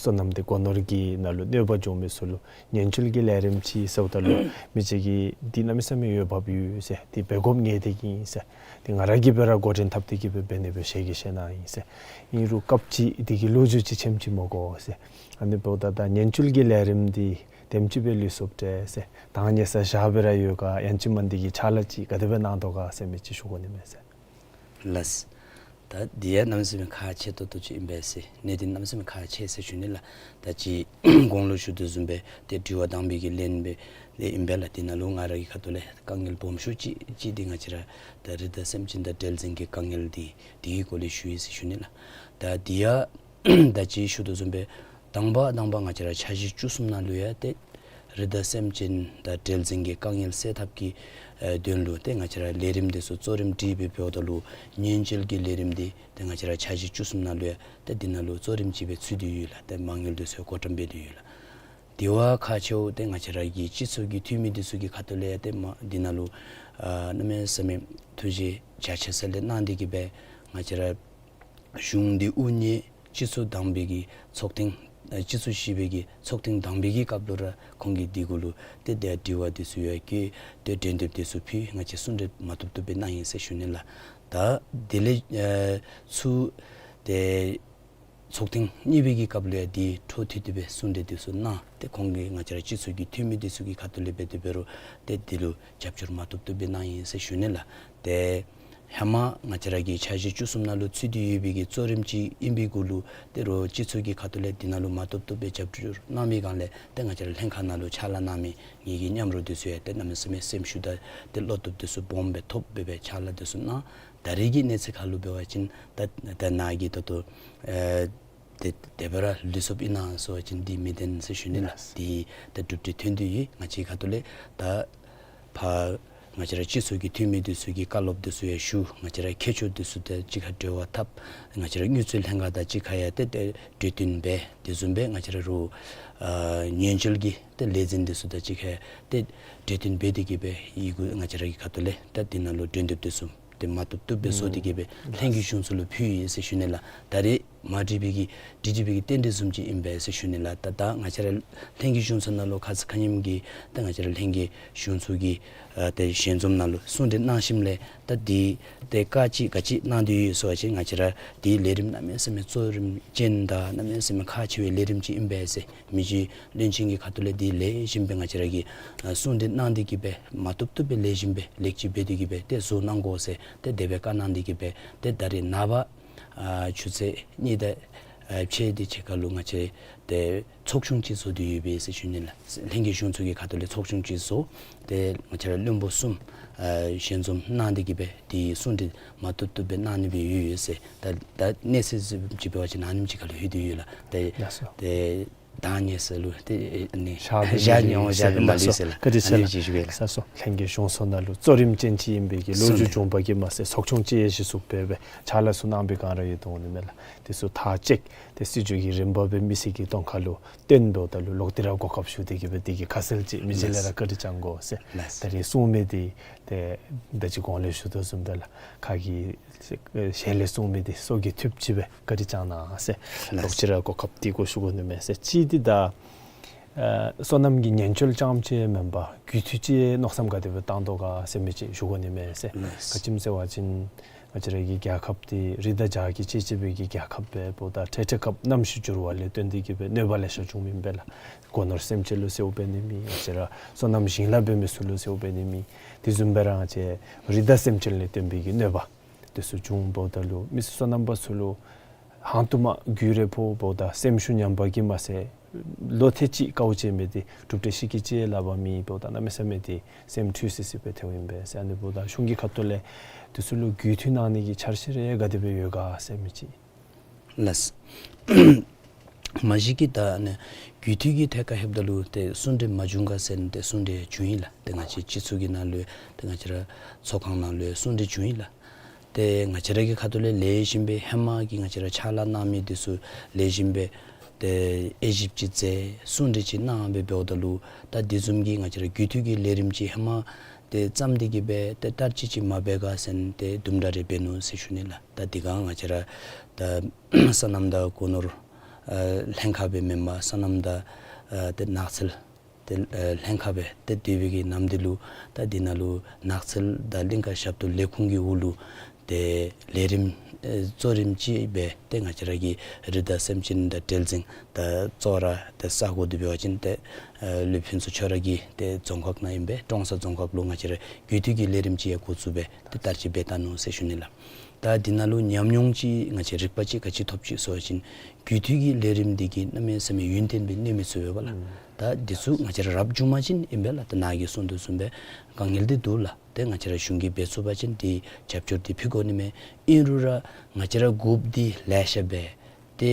སོ་ནམ་དེ་སྒོ་ནོར་གྱི་ནང་ལུ་གནོད་པ་འབྱུང་མི་ཚུ་ལུ་ཉེན་བཅོལ་གྱི་ལས་རིམ་ཅིག་ཟེརཝ་ད་ལུ་མི་ཅིག་གིས་འདི་གནམ་མེད་ས་མེད་འོས་འབབ་ཡོད་ཟེར། འདི་འབད་དགོཔ་ངེས་བདེན་ཨིན་ཟེར། འདི་ང་ར་གིས་འབད་ར་འགོ་འདྲེན་འཐབ་སྟེ་གི་སྦེ་འབད་ནི་སྦེ་ཞལ་གྱིས་བཞེས་གནང་ཡི་ཟེར། ཨིན་རུང་སྐབས་ཅིག་འདི་གི་ལོ་རྒྱུས་ཅིག་ཆེམ་ཅིག་མི་དགོ་ཟེར། ཨ་ནི་འབདཝ་ད་ད་ཉེན་བཅོལ་གྱི་ལས་རིམ་འདི་དེམ་ཅིག་སྦེ་ལུས་སོཔ་འདྲས་ཟེར། དང་ཉེ་ས་བཞག་སྦེ་ར་ཡོད་ག། ཡང་ཅིན་མ་འདི་གི་ཕྱག་ལཱ་ཅིག་ག་དེ་སྦེ་གནང་དོ་ག་ཟེར་མི་ཅིག་ཞུ་དགོ་ནི་མས་ཟེར། ལགས། ད་འདི་ཡང་གནམ་མེད་ས་མེད་ཁག་ཆེ་ཏོག་ཏོ་ཅིག་ཨིན་པས་ཟེར། གནད་དོན་གནམ་མེད་ས་མེད་ཁག་ཆེ་ཟེར་ཞུ་ནི་ལགས། ད་ཅི་གོང་ལུ་ཞུ་དོ་བཟུམ་སྦེ་ཏེ་དྲི་བ་དང་པའི་གི་ལན་སྦེ་ཏེ་ཨིན་པས་ལགས། འདི་ནང་ལུ་ང་ར་གི་ཁ་ཐུག་ལས་དཀའ་ངལ་སྦོམ་ཤོས་ཅིག་ཅིག་འདི་ང་བཅས་ར་ད་རི་དྭགས་སེམས་ཅན་དང་འབྲེལ་འཛིང་གི་དཀའ་ངལ་འདི་འདི་གི་སྐོར་ལས་ཞུ་ཡི་ཟེར་ཞུ་ནི་ལགས། ད་འདི་ཡང་ད་ཅི་ཞུ་དོ་བཟུམ་སྦེ་དང་པ་དང་པ་ང་བཅས་ར་འཆར་གཞི་བཅུ་གསུམ་ནང་ལུ་ཡང་ཏེ་རི་དྭགས་སེམས་ཅན་དང་འབྲེལ་འཛིང་གི་དཀའ་ངལ་སེལ་ཐབས་ཀྱི་ཨེ་དོན་ལུ་ཏེ་ང་བཅས་ར་ལས་རིམ་འདི་ཚུ་གཙོ་རིམ་སྒྲིག་སྦེ་འབདཝ་ད་ལུ་ཉེན་བཅོལ་གྱི་ལས་རིམ་འདི་ཏེ་ང་བཅས་ར་འཆར་གཞི་བཅུ་གསུམ་ནང་ལུ་ཡང་ཏེ་འདི་ནང་ལུ་གཙོ་རིམ་ཅིག་སྦེ་ཚུད་དེ་ཡོད་ལགས། ཏེ་མ་དངུལ་འདི་ཚུ་བགོ་བཀྲམ་འབད་དེ་ཡོད་ལགས། དེ་བ་ཁག་ཆེཝ་ཏེ་ང་བཅས་ར་གི་སྤྱི་ཚོགས་ཀྱི་འཐུས་མི་འདི་ཚུ་གི་ཁ་ཐུག་ལས་ཏེ་མ་འདི་ནང་ལུ་ཨ་གནམ་མེད་ས་མེད་ཐུགས་རྗེ་རྒྱ་ཆེ་ས་ལས་གནང་སྟེ་གི་སྦེ་ང་བཅས་ར་གཞུང་འདི་དབུ་བརྙེས་སྤྱི་ཚོགས་དང་པའི་གི་ཚོགས་ཐེངས་ཨ་སྤྱི་ཚོགས་བཞི་པའི་གི་ཚོགས་ཐེངས་དང་པའི་གི་སྐབས་ལུ་ར་ཁོང་གིས་འདི་གུ་ལུ་ཏེ་ཏེ་དྲི་བ་འདི་ཚུ་ཡང་བཀོད་ཏེ་འགྲན་བསྡུར་འདི་ཚུ་ཕུལ། ང་བཅས་གསུང་གྲོས་མ་ཐུབ་ཐུབ་སྦེ་གནང་ཡི་ཟེར་ཞུ་ནི་ལགས། ད་དེ་ལས་ཨ་ཚུར་ཏེ་ཚོགས་ཐེངས་གཉིས་པའི་གི་སྐབས་ལུ་ཡང་འདི་འཕྲོ་མཐུད་དེ་སྦེ་གསུང་གྲོས་འདི་ཚུ་གནང་། ཏེ་ཁོང་གིས་ང་བཅས་ར་སྤྱི་ཚོགས་ཀྱི་འཐུས་མི་འདི་ཚུ་གི་ཁ་ཐུག་ལས་འབད་དེ་འབད་རུང་ཏེ་འདི་ལུ་རྒྱབ་སྐྱོར་མ་ཐུབ་ཐུབ་སྦེ་གནང་ཡི་ཟེར་ཞུ་ནི་ལགས། ཏེ་ཧེ་མ་ང་བཅས་ར་གི་འཆར་གཞི་བཅུ་གསུམ་ནང་ལུ་ཚུད་དེ་ཡོད་པའི་གི་གཙོ་རིམ་ཅིག་ཨིན་པའི་གུ་ལུ་ཏེ་རོགས་སྤྱི་ཚོགས་ཀྱི་ཁ་ཐུག་ལས་འདི་ནང་ལུ་མ་ཐུབ་ཐུབ་སྦེ་རྒྱབ་སྐྱོར་གནང་མི་སྒང་ལས་ཏེ་ང་བཅས་ར་ལྷན་ཁག་ནང་ལུ་ཕྱག་ལཱ་གནང་མི་ངེ་གི་མཉམ་རོགས་འདི་ཚུ་ཡང་ཏེ་གནམ་མེད་ས་མེད་སེམས་ཤུགས་དང་ཏེ་བློ་སྟོབས་འདི་ཚུ་སྦོམ་སྦེ་ཐོབ་སྦེ་སྦེ་ཕྱག་ལཱ་འདི་ཚུ་གནང་། ད་རེས་ཀྱི་གནས་ཚུལ་ཁར་ལུ་འབད་བ་ཅིན་ད་ད་ནཱ་གིས་ད་ལྟོ་ཨེ་ཏེ་དེ་སྦེ་ར་ལུས་སོཔ་ཨིན་ན་ཟེར་བ་ཅིན་འདི་མི་བདེན་ཟེར་ཞུ་ནི་ལགས། ལགས། འདི་ད་གྲུབ་འབྲས་ཐོན་དོ་ཡོད། ང་བཅས་ཁ་ཐུག་ལས་ད་ཕར་ང་བཅས་ར་སྤྱི་ཚོགས་ཀྱི་འཐུས་མི་འདི་ཚུ་གིས་བཀའ་སློབ་འདི་ཚུ་ཡང་ཞུ། ང་བཅས་ར་མཁས་མཆོག་འདི་ཚུ་དང་གཅིག་ཁར་འབྲེལ་བ་འཐབ། ང་བཅས་ར་དངུལ་རྩིས་ལྷན་ཁག་དང་གཅིག་ཁར་ཡང་ཏེ་ཏེ་གྲོས་བསྟུན་འབད། དེ་བཟུམ་སྦེ་ང་བཅས་ར་རོགས་ཨ་ཉེན་བཅོལ་གྱི་ཏེ་ལས་འཛིན་འདི་ཚུ་དང་གཅིག་ཁར་ཏེ་གྲོས་བསྟུན་འབད་དེ་གི་སྦེ་ཡི་གུ་ང་བཅས་ར་གི་ཁ་ཐུག་ལས་ད་འདི་ནང་ལུ་འགྲན་བསྡུར་འདི་ཚུ་ཏེ་མ་བཏུབ་བཏུབ་སྦེ་བཟོ་སྟེ་གི་སྦེ་ལྷན་རྒྱས་གཞུང་ཚོགས་ལུ་ཕུལ་ཡི་ཟེར་ཞུ་ནི་ལགས། ད་རེས་མ་འགྲིག་པའི་གི་འགྲིག་འགྲིག་པའི་གི་རྟེན་འབྲེལ་བཟུམ་ཅིག་ཨིན་པས་ཟེར་ཞུ་ནི་ལགས། ད་ད་ང་བཅས་ར་ལྷན་རྒྱས་གཞུང་ཚོགས་ནང་ལུ་ཁ་ཙ་ཁ་ཉིནམ་གི་ད་ང་བཅས་ར་ལྷན་རྒྱས་གཞུང་ཚོགས་ཀྱི་ཨ་ཏེ་ཞལ་འཛོམས་ནང་ལུ་གསུང་གྲོས་གནང་ཞིནམ་ལས་ད་འདི་ཏེ་བཀའ་ཅིག་ག་ཅི་གནང་དོ་ཡོད་ཟེར་བ་ཅིན་ང་བཅས་ར་འདི་ལས་རིམ་གནམ་མེད་ས་མེད་གཙོ་རིམ་ཅན་དང་གནམ་མེད་ས་མེད་ཁག་ཆེ་བའི་ལས་རིམ་ཅིག་ཨིན་པས་ཟེར། མི་རྗེ་བློན་ཆེན་གྱི་ཁ་ཐུག་ལས་འདི་ལེགས་ཤོམ་སྦེ་ང་བཅས་ར་གིས་ཨ་གསུང་གྲོས་གནང་སྟེ་གི་སྦེ་མ་བཏུབ་བཏུབ་སྦེ་ལེགས་ཤོམ་སྦེ་ལེགས་བཅོས་འབད་དེ་གི་སྦེ་ཏེ་བཟོ་གནང་དགོ་ཟེར་ཏེ་དེ་སྦེ་བཀའ་གནང་སྟེ་གི་སྦེ་ཏེ་ད་རེས་ནངས་པ་ཨ་ཆུ་ཚོད་གཉིས་དང་ཨ་ཕྱེད་དེ་ཅིག་ཁར་ལུ་ང་བཅས་ཏེ་ཚོགས་ཆུང་ཅིག་བཟོ་སྟེ་ཡོད་པས་ཟེར་ཞུ་ནི་ལགས། ལྷན་རྒྱས་གཞུང་ཚོགས་ཀྱི་ཁ་ཐུག་ལས་ཚོགས་ཆུང་ཅིག་བཟོ། ཏེ་ང་བཅས་ར་བློན་པོ་གསུམ་ཨ་ཞལ་འཛོམས་གནང་སྟེ་གི་སྦེ་འདི་གསུང་གྲོས་མ་བཏུབ་བཏུབ་སྦེ་གནང་ནི་སྦེ་ཡོད་ཡོད་ཟེར། ད་ད་གནས་ཚུལ་ཅིག་འབད་བ་ཅིན་ཨ་ནེམ་ཅིག་ཁར་ལུ་ལྷོད་དེ་ཡོད་ལགས། ཏེ་ལགས་སོ། ཏེ་ད་ངེས་ས་ལུ་ཏེ་ཨ་ནི་ཞག་ཏེ་ཞག་ཉེ་བ་ཞག་ཏེ་མ་ལུས་ཟེར་ལགས། བཀའ་དྲིན་ཆེ་ལགས། ཨ་ནི་ཅིག་ཞུ་བས་ལགས། ལགས་སོ། ལྷན་རྒྱས་གཞུང་ཚོགས་ནང་ལུ་གཙོ་རིམ་ཅན་ཅིག་ཨིན་པའི་གི་ལོ་རྒྱུས་བྱུང་པ་གིས་མ་ཚད་ཚོགས་ཆུང་ཅིག་ཡང་གཞི་བཙུགས་འབད་སྦེ་ཕྱག་ལཱ་ཚུ་གནང་པའི་སྒང་ར་ཡོད་དོ་འོང་ནི་མས་ལགས། དེ་ཚུ་མཐའ་དཔྱད་དེ་སྲིད་བྱུས་ཀྱི་རིམ་པ་སྦེ་མི་སེར་གྱི་གདོང་ཁར་ལུ་སྟོན་འབདཝ་ད་ལུ་ལོག་སྟེ་ར་གོ་སྐབས་ཞུ་སྟེ་གི་སྦེ་དེ་གི་ཁ་གསལ་ཅིག་མི་རྗེ་ལས་ར་བཀའ་དྲིན་བསྐྱང་དགོ་ཟེར། ལགས། ད་རེས་གསུང་མི་འདི་ཏེ་ད་ཅི་གོང་ལས་ཞུ་དོ་བཟུམ་སྦེ་ལགས། ཁ་གི་ཞལ་ལས་གསུང་མི་འདི་སྲོག་གི་མཐུད་ཅིག་སྦེ་བཀའ་དྲིན་བསྐྱང་གནང་ཟེར། ལགས། ལོག་ཅི་ར་གོ་སྐབས་འདི་གོ་ཞུ་དགོ་ནི་མས་ཟེར། གཅིག་འདི་ད་ཨ་སོ་ནམ་གྱི་ཉེན་བཅོལ་རྐྱངམ་ཅིག་མེན་པར་རྒུད་འཐུས་ཅིག་མནོ་བསམ་ག་དེ་སྦེ་བཏང་དོ་ག་ཟེར་མི་ཅིག་ཞུ་དགོ་ནི་མས་ཟེར། ལགས། ག་ཅི་སྨོ་ཟེར་བ་ཅིན་ང་བཅས་ར་གི་རྒྱལ་ཁབ་འདི་རི་དྭགས་བྱག་གིས་བཅད་བཅད་པའི་གི་རྒྱལ་ཁབ་སྦེ་འབདཝ་ད་འཕྲལ་འཕྲལ་སྐབས་གནམ་གཤིས་འགྱུར་བ་ལས་བརྟེན་ཏེ་གི་སྦེ་གནོད་པ་ལེ་ཤ་བྱུངམ་ཨིན་པས་ལགས། སྒོ་ནོར་སེམས་ཅན་ལུ་ཟེརཝ་འབད་ནི་མེད། ང་བཅས་ར་སོ་ནམ་ཞིང་ལཱ་འབད་མི་ཚུ་ལུ་ཟེརཝ་འབད་ནི་མེད། དེ་བཟུམ་སྦེ་ར་ང་བཅས་རི་དྭགས་སེམས་ཅན་ལས་བརྟེན་པའི་གི་གནོད་པ་དེ་ཚུ་བྱུང་འབདཝ་ད་ལུ་མི་སེར་སོ་ནམ་པ་ཚུ་ལུ་ཧང་སྟོང་མ་རྒུད་རེ་ཕོག་འབདཝ་ད་སེམས་ཤུགས་ཉམས་པ་གིས་མ་ཚད་ལོ་ཐེངས་གཅིག་དཀའཝ་སྤྱད་མི་འདི་གྲུབ་འབྲས་ཤིག་གི་ཅིག་ལཱ་འབད་མི་འབདཝ་ད་གནམ་མེད་ས་མེད་འདི་སེམས་འཁྲུལ་སི་སི་སྦེ་ཐལཝ་ཨིན་པས་ཟེར། ཨ་ནི་འབདཝ་ད་གཞུང་གི་ཁ་ཐུག་ལས་དེ་ཚུ་ལུ་རྒུད་འཐུས་གནང་ནི་གི་འཆར་གཞི་རེ་ག་དེ་སྦེ་ཡོད་ག་ཟེར་མི་ཅིག། ལགས། མ་གཞི་གི་ད་ཨ་ནི་རྒུད་འཐུས་ཀྱི་ཐད་ཁར་ལྷོདཔ་ད་ལུ་ཏེ་གསུང་གྲོས་མ་བྱུང་ག་ཟེར་ན་ཏེ་གསུང་གྲོས་བྱུང་ཡི་ལགས། ཏེ་ང་བཅས་སྤྱི་ཚོགས་ཀྱི་ནང་ལུ་ཏེ་ང་བཅས་ར་ཚོགས་ཁང་ནང་ལུ་གསུང་གྲོས་བྱུང་ཡི་ལགས། ཏེ་ང་བཅས་ར་གི་ཁ་ཐུག་ལས་ལེགས་ཤོམ་སྦེ་ཧེ་མ་གི་ང་བཅས་ར་ཕྱག་ལཱ་གནང་མི་འདི་ཚུ་ལེགས་ཤོམ་སྦེ་ཏེ་དབྱེ་ཞིབ་ཅིག་མཛད་གསུང་གྲོས་ཅིག་གནང་སྦེ་འབདཝ་ད་ལུ་ད་དེ་བཟུམ་གྱི་ང་བཅས་ར་རྒུད་འཐུས་ཀྱི་ལས་རིམ་ཅིག་ཧེ་མ་ཏེ་བརྩམས་ཏེ་གི་སྦེ་ཏེ་བསྟར་སྤྱོད་ཅིག་མ་འབད་ག་ཟེར་ན་ཏེ་དུམ་གྲ་རེ་འབད་ནུག་ཟེར་ཞུ་ནི་ལགས། ད་དེ་སྒང་ང་བཅས་ར་ད་སོ་ནམ་དང་སྒོ་ནོར་ ཨ་ལྷན་ཁག་སྦེ་མེན་པར་སོ་ནམ་དང་ཨ་ཏེ་ནགས་ཚལ་ཏེ་ཨ་ལྷན་ཁག་སྦེ་ཏེ་སྡོད་པའི་གི་ནམ་དེ་ལུ་ད་འདི་ནང་ལུ་ནགས་ཚལ་དང་གླིང་ཁ་ཞབས་ཏོག་ལས་ཁུངས་ཀྱི་འོག་ལུ་ཏེ་ལས་རིམ་ཨེ་གཙོ་རིམ་ཅིག་སྦེ་ཏེ་ང་བཅས་ར་གི་རི་དྭགས་སེམས་ཅན་དང་འབྲེལ་འཛིང་དང་གཙོ་བོ་ར་ཏེ་ས་གོ་འདི་འབད་བ་ཅིན་ཏེ་ཨ་ལུས་ཕུན་ཚོགས་ཁྱོད་ར་གི་ཏེ་རྫོང་ཁག་ནང་ཨིན་པས། ཀྲོང་གསར་རྫོང་ཁག་ལུ་ང་བཅས་ར་རྒུད་འཐུས་ཀྱི་ལས་རིམ་ཅིག་ཡང་འགོ་བཙུགས་སྦེ་ཏེ་བསྟར་སྤྱོད་འབད་བལྟ་ནུག་ཟེར་ཞུ་ནི་ལགས། ད་འདི་ནང་ལུ་ཉམས་མྱོང་ཅིག་ང་བཅས་རིག་པ་ཅིག་ག་ཅི་ཐོབ་ཅི་ཟེར་བ་ཅིན་རྒུད་འཐུས་ཀྱི་ལས་རིམ་འདི་གིས་གནམ་མེད་ས་མེད་ཡུན་བརྟན་སྦེ་གནས་མི་ཚུགས་པས་ལགས། ཨུམ། ད་འདི་ཚུ་ང་བཅས་ར་རབ་བྱུང་པ་ཅིན་ཨིན་པས་ལགས། ད་ནཱ་གིས་གསུངས་དོ་བཟུམ་སྦེ་དཀའ་ངལ་འདི་འདུག་ལགས། ཏེ་ང་བཅས་ར་གཞུང་གིས་འབད་ཚུགས་པ་ཅིན་འདི་རྒྱབ་སྐྱོར་འདི་ཕུལ་དགོ་ནི་མས། ཨིན་རུང་ར་ང་བཅས་ར་འགོཔ་འདི་ལེ་ཤ་སྦེ་ཏེ་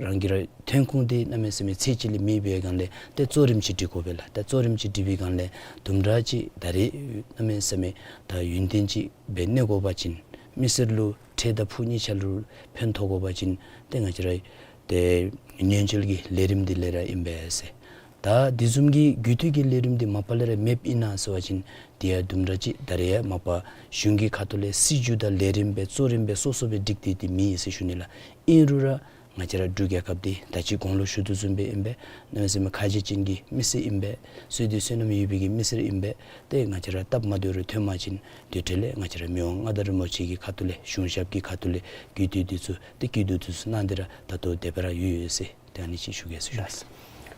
རང་གི་ར་ཐོན་ཁུངས་འདི་གནམ་མེད་ས་མེད་ཚད་ཅིག་ལས་མེད་པའི་སྒང་ལས་ཏེ་གཙོ་རིམ་ཅིག་སྒྲིག་དགོ་པས་ལགས། ཏེ་གཙོ་རིམ་ཅིག་སྒྲིག་པའི་སྒང་ལས་དུམ་གྲ་ཅིག་ད་རེས་གནམ་མེད་ས་མེད་ད་ཡུན་བརྟན་ཅིག་སྦེ་གནས་དགོ་པ་ཅིན་མི་སེར་ལུ་འཕྲལ་དང་ཕུགས་གཉིས་ཆ་ལུ་ཕན་ཐོགས་དགོ་པ་ཅིན་ཏེ་ང་བཅས་ར་ཏེ་ཉེན་བཅོལ་གྱི་ལས་རིམ་འདི་ལས་ར་ཨིན་པས་ཟེར། ད་འདི་བཟུམ་གྱི་རྒུད་འཐུས་ཀྱི་ལས་རིམ་འདི་མ་པ་ལས་ར་མེདཔ་ཨིན་ན་ཟེར་བ་ཅིན་དེ་ཡང་དུམ་གྲ་ཅིག་ད་རེས་ཡང་མ་པ་གཞུང་གི་ཁ་ཐུག་ལས་སྲིད་བྱུས་དང་ལས་རིམ་སྦེ་གཙོ་རིམ་སྦེ་སོ་སོ་སྦེ་སྒྲིག་སྟེ་འདི་མེད་ཟེར་ཞུ་ནི་ལགས། ཨིན་རུང་ར་ང་བཅས་ར་འབྲུག་རྒྱལ་ཁབ་འདི་ད་ཅི་གོང་ལུ་ཞུ་དོ་བཟུམ་སྦེ་ཨིན་པས། གནམ་མེད་ས་མེད་ཁ་རྗེ་ཅན་གྱི་མི་སེར་ཨིན་པས། བསོད་བདེ་བསོད་ནམས་ཡོད་པའི་གི་མི་སེར་ཨིན་པས། ཏེ་ང་བཅས་ར་སྟབས་མ་བདེཝ་རེ་ཐོན་པ་ཅིན་དེ་འཕྲལ་ལས་ང་བཅས་ར་མི་དབང་མངའ་བདག་རིན་པོ་ཆེ་གི་ཁ་ཐུག་ལས་གཞུང་ཞབས་ཀྱི་ཁ་ཐུག་ལས་རྒུད་འཐུས་འདི་ཚུ་ཏེ་སྐྱིད་སྡུག་འདི་ཚུ་གནང་སྟེ་ར་ད་ལྟོ་དེ་སྦེ་ར་ཡོད་ཡོད་ཟེར་ཏེ་ཨ་ནི་ཅིག་ཞུ་གེ་ཟེར་ཞུ་ནི་ལགས།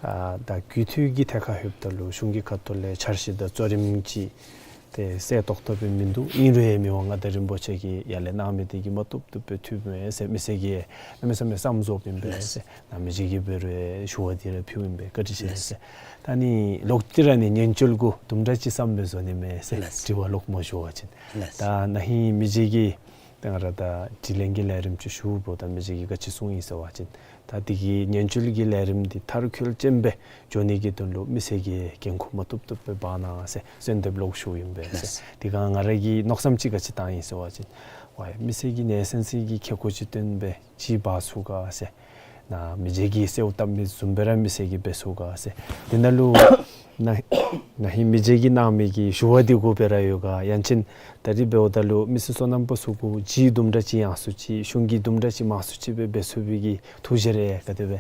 ཨ་ད་རྒུད་འཐུས་ཀྱི་ཐད་ཁར་ལྷོདཔ་ད་ལུ་གཞུང་གི་ཁ་ཐུག་ལས་འཆར་གཞི་དང་གཙོ་རིམ་ཅིག་ཏེ་གསལ་ཏོག་ཏོ་སྦེ་མིན་འདུག། ཨིན་རུང་ཡང་མི་དབང་མངའ་བདག་རིན་པོ་ཆེ་གིས་ཡར་ལས་གནང་མི་འདི་གིས་མ་བཏུབ་བཏུབ་སྦེ་འཐུས་མས་ཟེར་མི་སེར་གྱིས་གནམ་མེད་ས་མེད་བསམ་ཚོརཝ་ཨིན་པས་ཟེར། ལགས། ནཱ་མི་རྗེ་གིས་འབད་རུང་ཞུ་བ་འདི་ར་ཕུལཝ་ཨིན་པས། བཀའ་དྲིན་ཆེ་ཟེར། ལགས། ད་ནི་ལོག་སྟེ་ར་ནི་ཉེན་བཅོལ་གུ་དུམ་གྲ་ཅིག་བསམ་སྦེ་བཟོ་ནི་མས་ཟེར། ལགས། དྲི་བ་ལོག་སྨོ་ཞུ་བ་ཅིན། ལགས། ད་ན་ཧིང་མི་རྗེ་གིས་ད་ང་ར་ད་དྲི་ལན་གྱི་ལས་རིམ་ཅིག་ཞུཝ་ད་མི་རྗེ་གིས་ག་ཅི་གསུངས་ཡི་ཟེར་བ་ཅིན་ད་འདི་གི་ཉེན་བཅོལ་གྱི་ལས་རིམ་འདི་མཐར་འཁྱོལ་ཅན་སྦེ་འགྱོ་ནི་གི་དོན་ལུ་མི་སེར་གྱིས་འགན་ཁུར་མ་བཏུབ་བཏུབ་སྦེ་འབག་གནང་ཟེར་གསོལ་འདེབས་ལོག་ཞུཝ་ཨིན་པས་ཟེར། ལགས། དེ་སྒང་ང་ར་གིས་མནོ་བསམ་ཅིག་ག་ཅི་བཏང་ཡི་ཟེར་བ་ཅིན་ཝའི་མི་སེར་གྱིས་ནེ་སེམས་ཅིག་གི་ཁེ་ཀོ་ཅིག་བཏོན་སྦེ་ཅིག་འབག་ཚུགས་ག་ཟེར། ནཱ་མི་རྗེ་གིས་གསོལཝ་བཏབ་མི་བཟུམ་སྦེ་ར་མི་སེར་གྱིས་འབད་ཚུགས་ག་ཟེར། དེ་ནང་ལུ་ན་ན་ཧིང་མི་རྗེ་གིས་གནང་མི་གི་ཞུ་བ་འདི་གུ་སྦེ་ར་ཡོད་ག། ཡང་ཅིན་ད་རིས་འབདཝ་ད་ལུ་མི་སེར་སོ་ནམ་པ་ཚུ་གུ་ཅིག་དུམ་གྲ་ཅིག་ཡང་སུ་ཅིག་གཞུང་གིས་དུམ་གྲ་ཅིག་མང་སུ་ཅིག་སྦེ་འབད་ཚུགས་པའི་གི་ཐུགས་བཞེད་རེ་ག་དེ་སྦེ་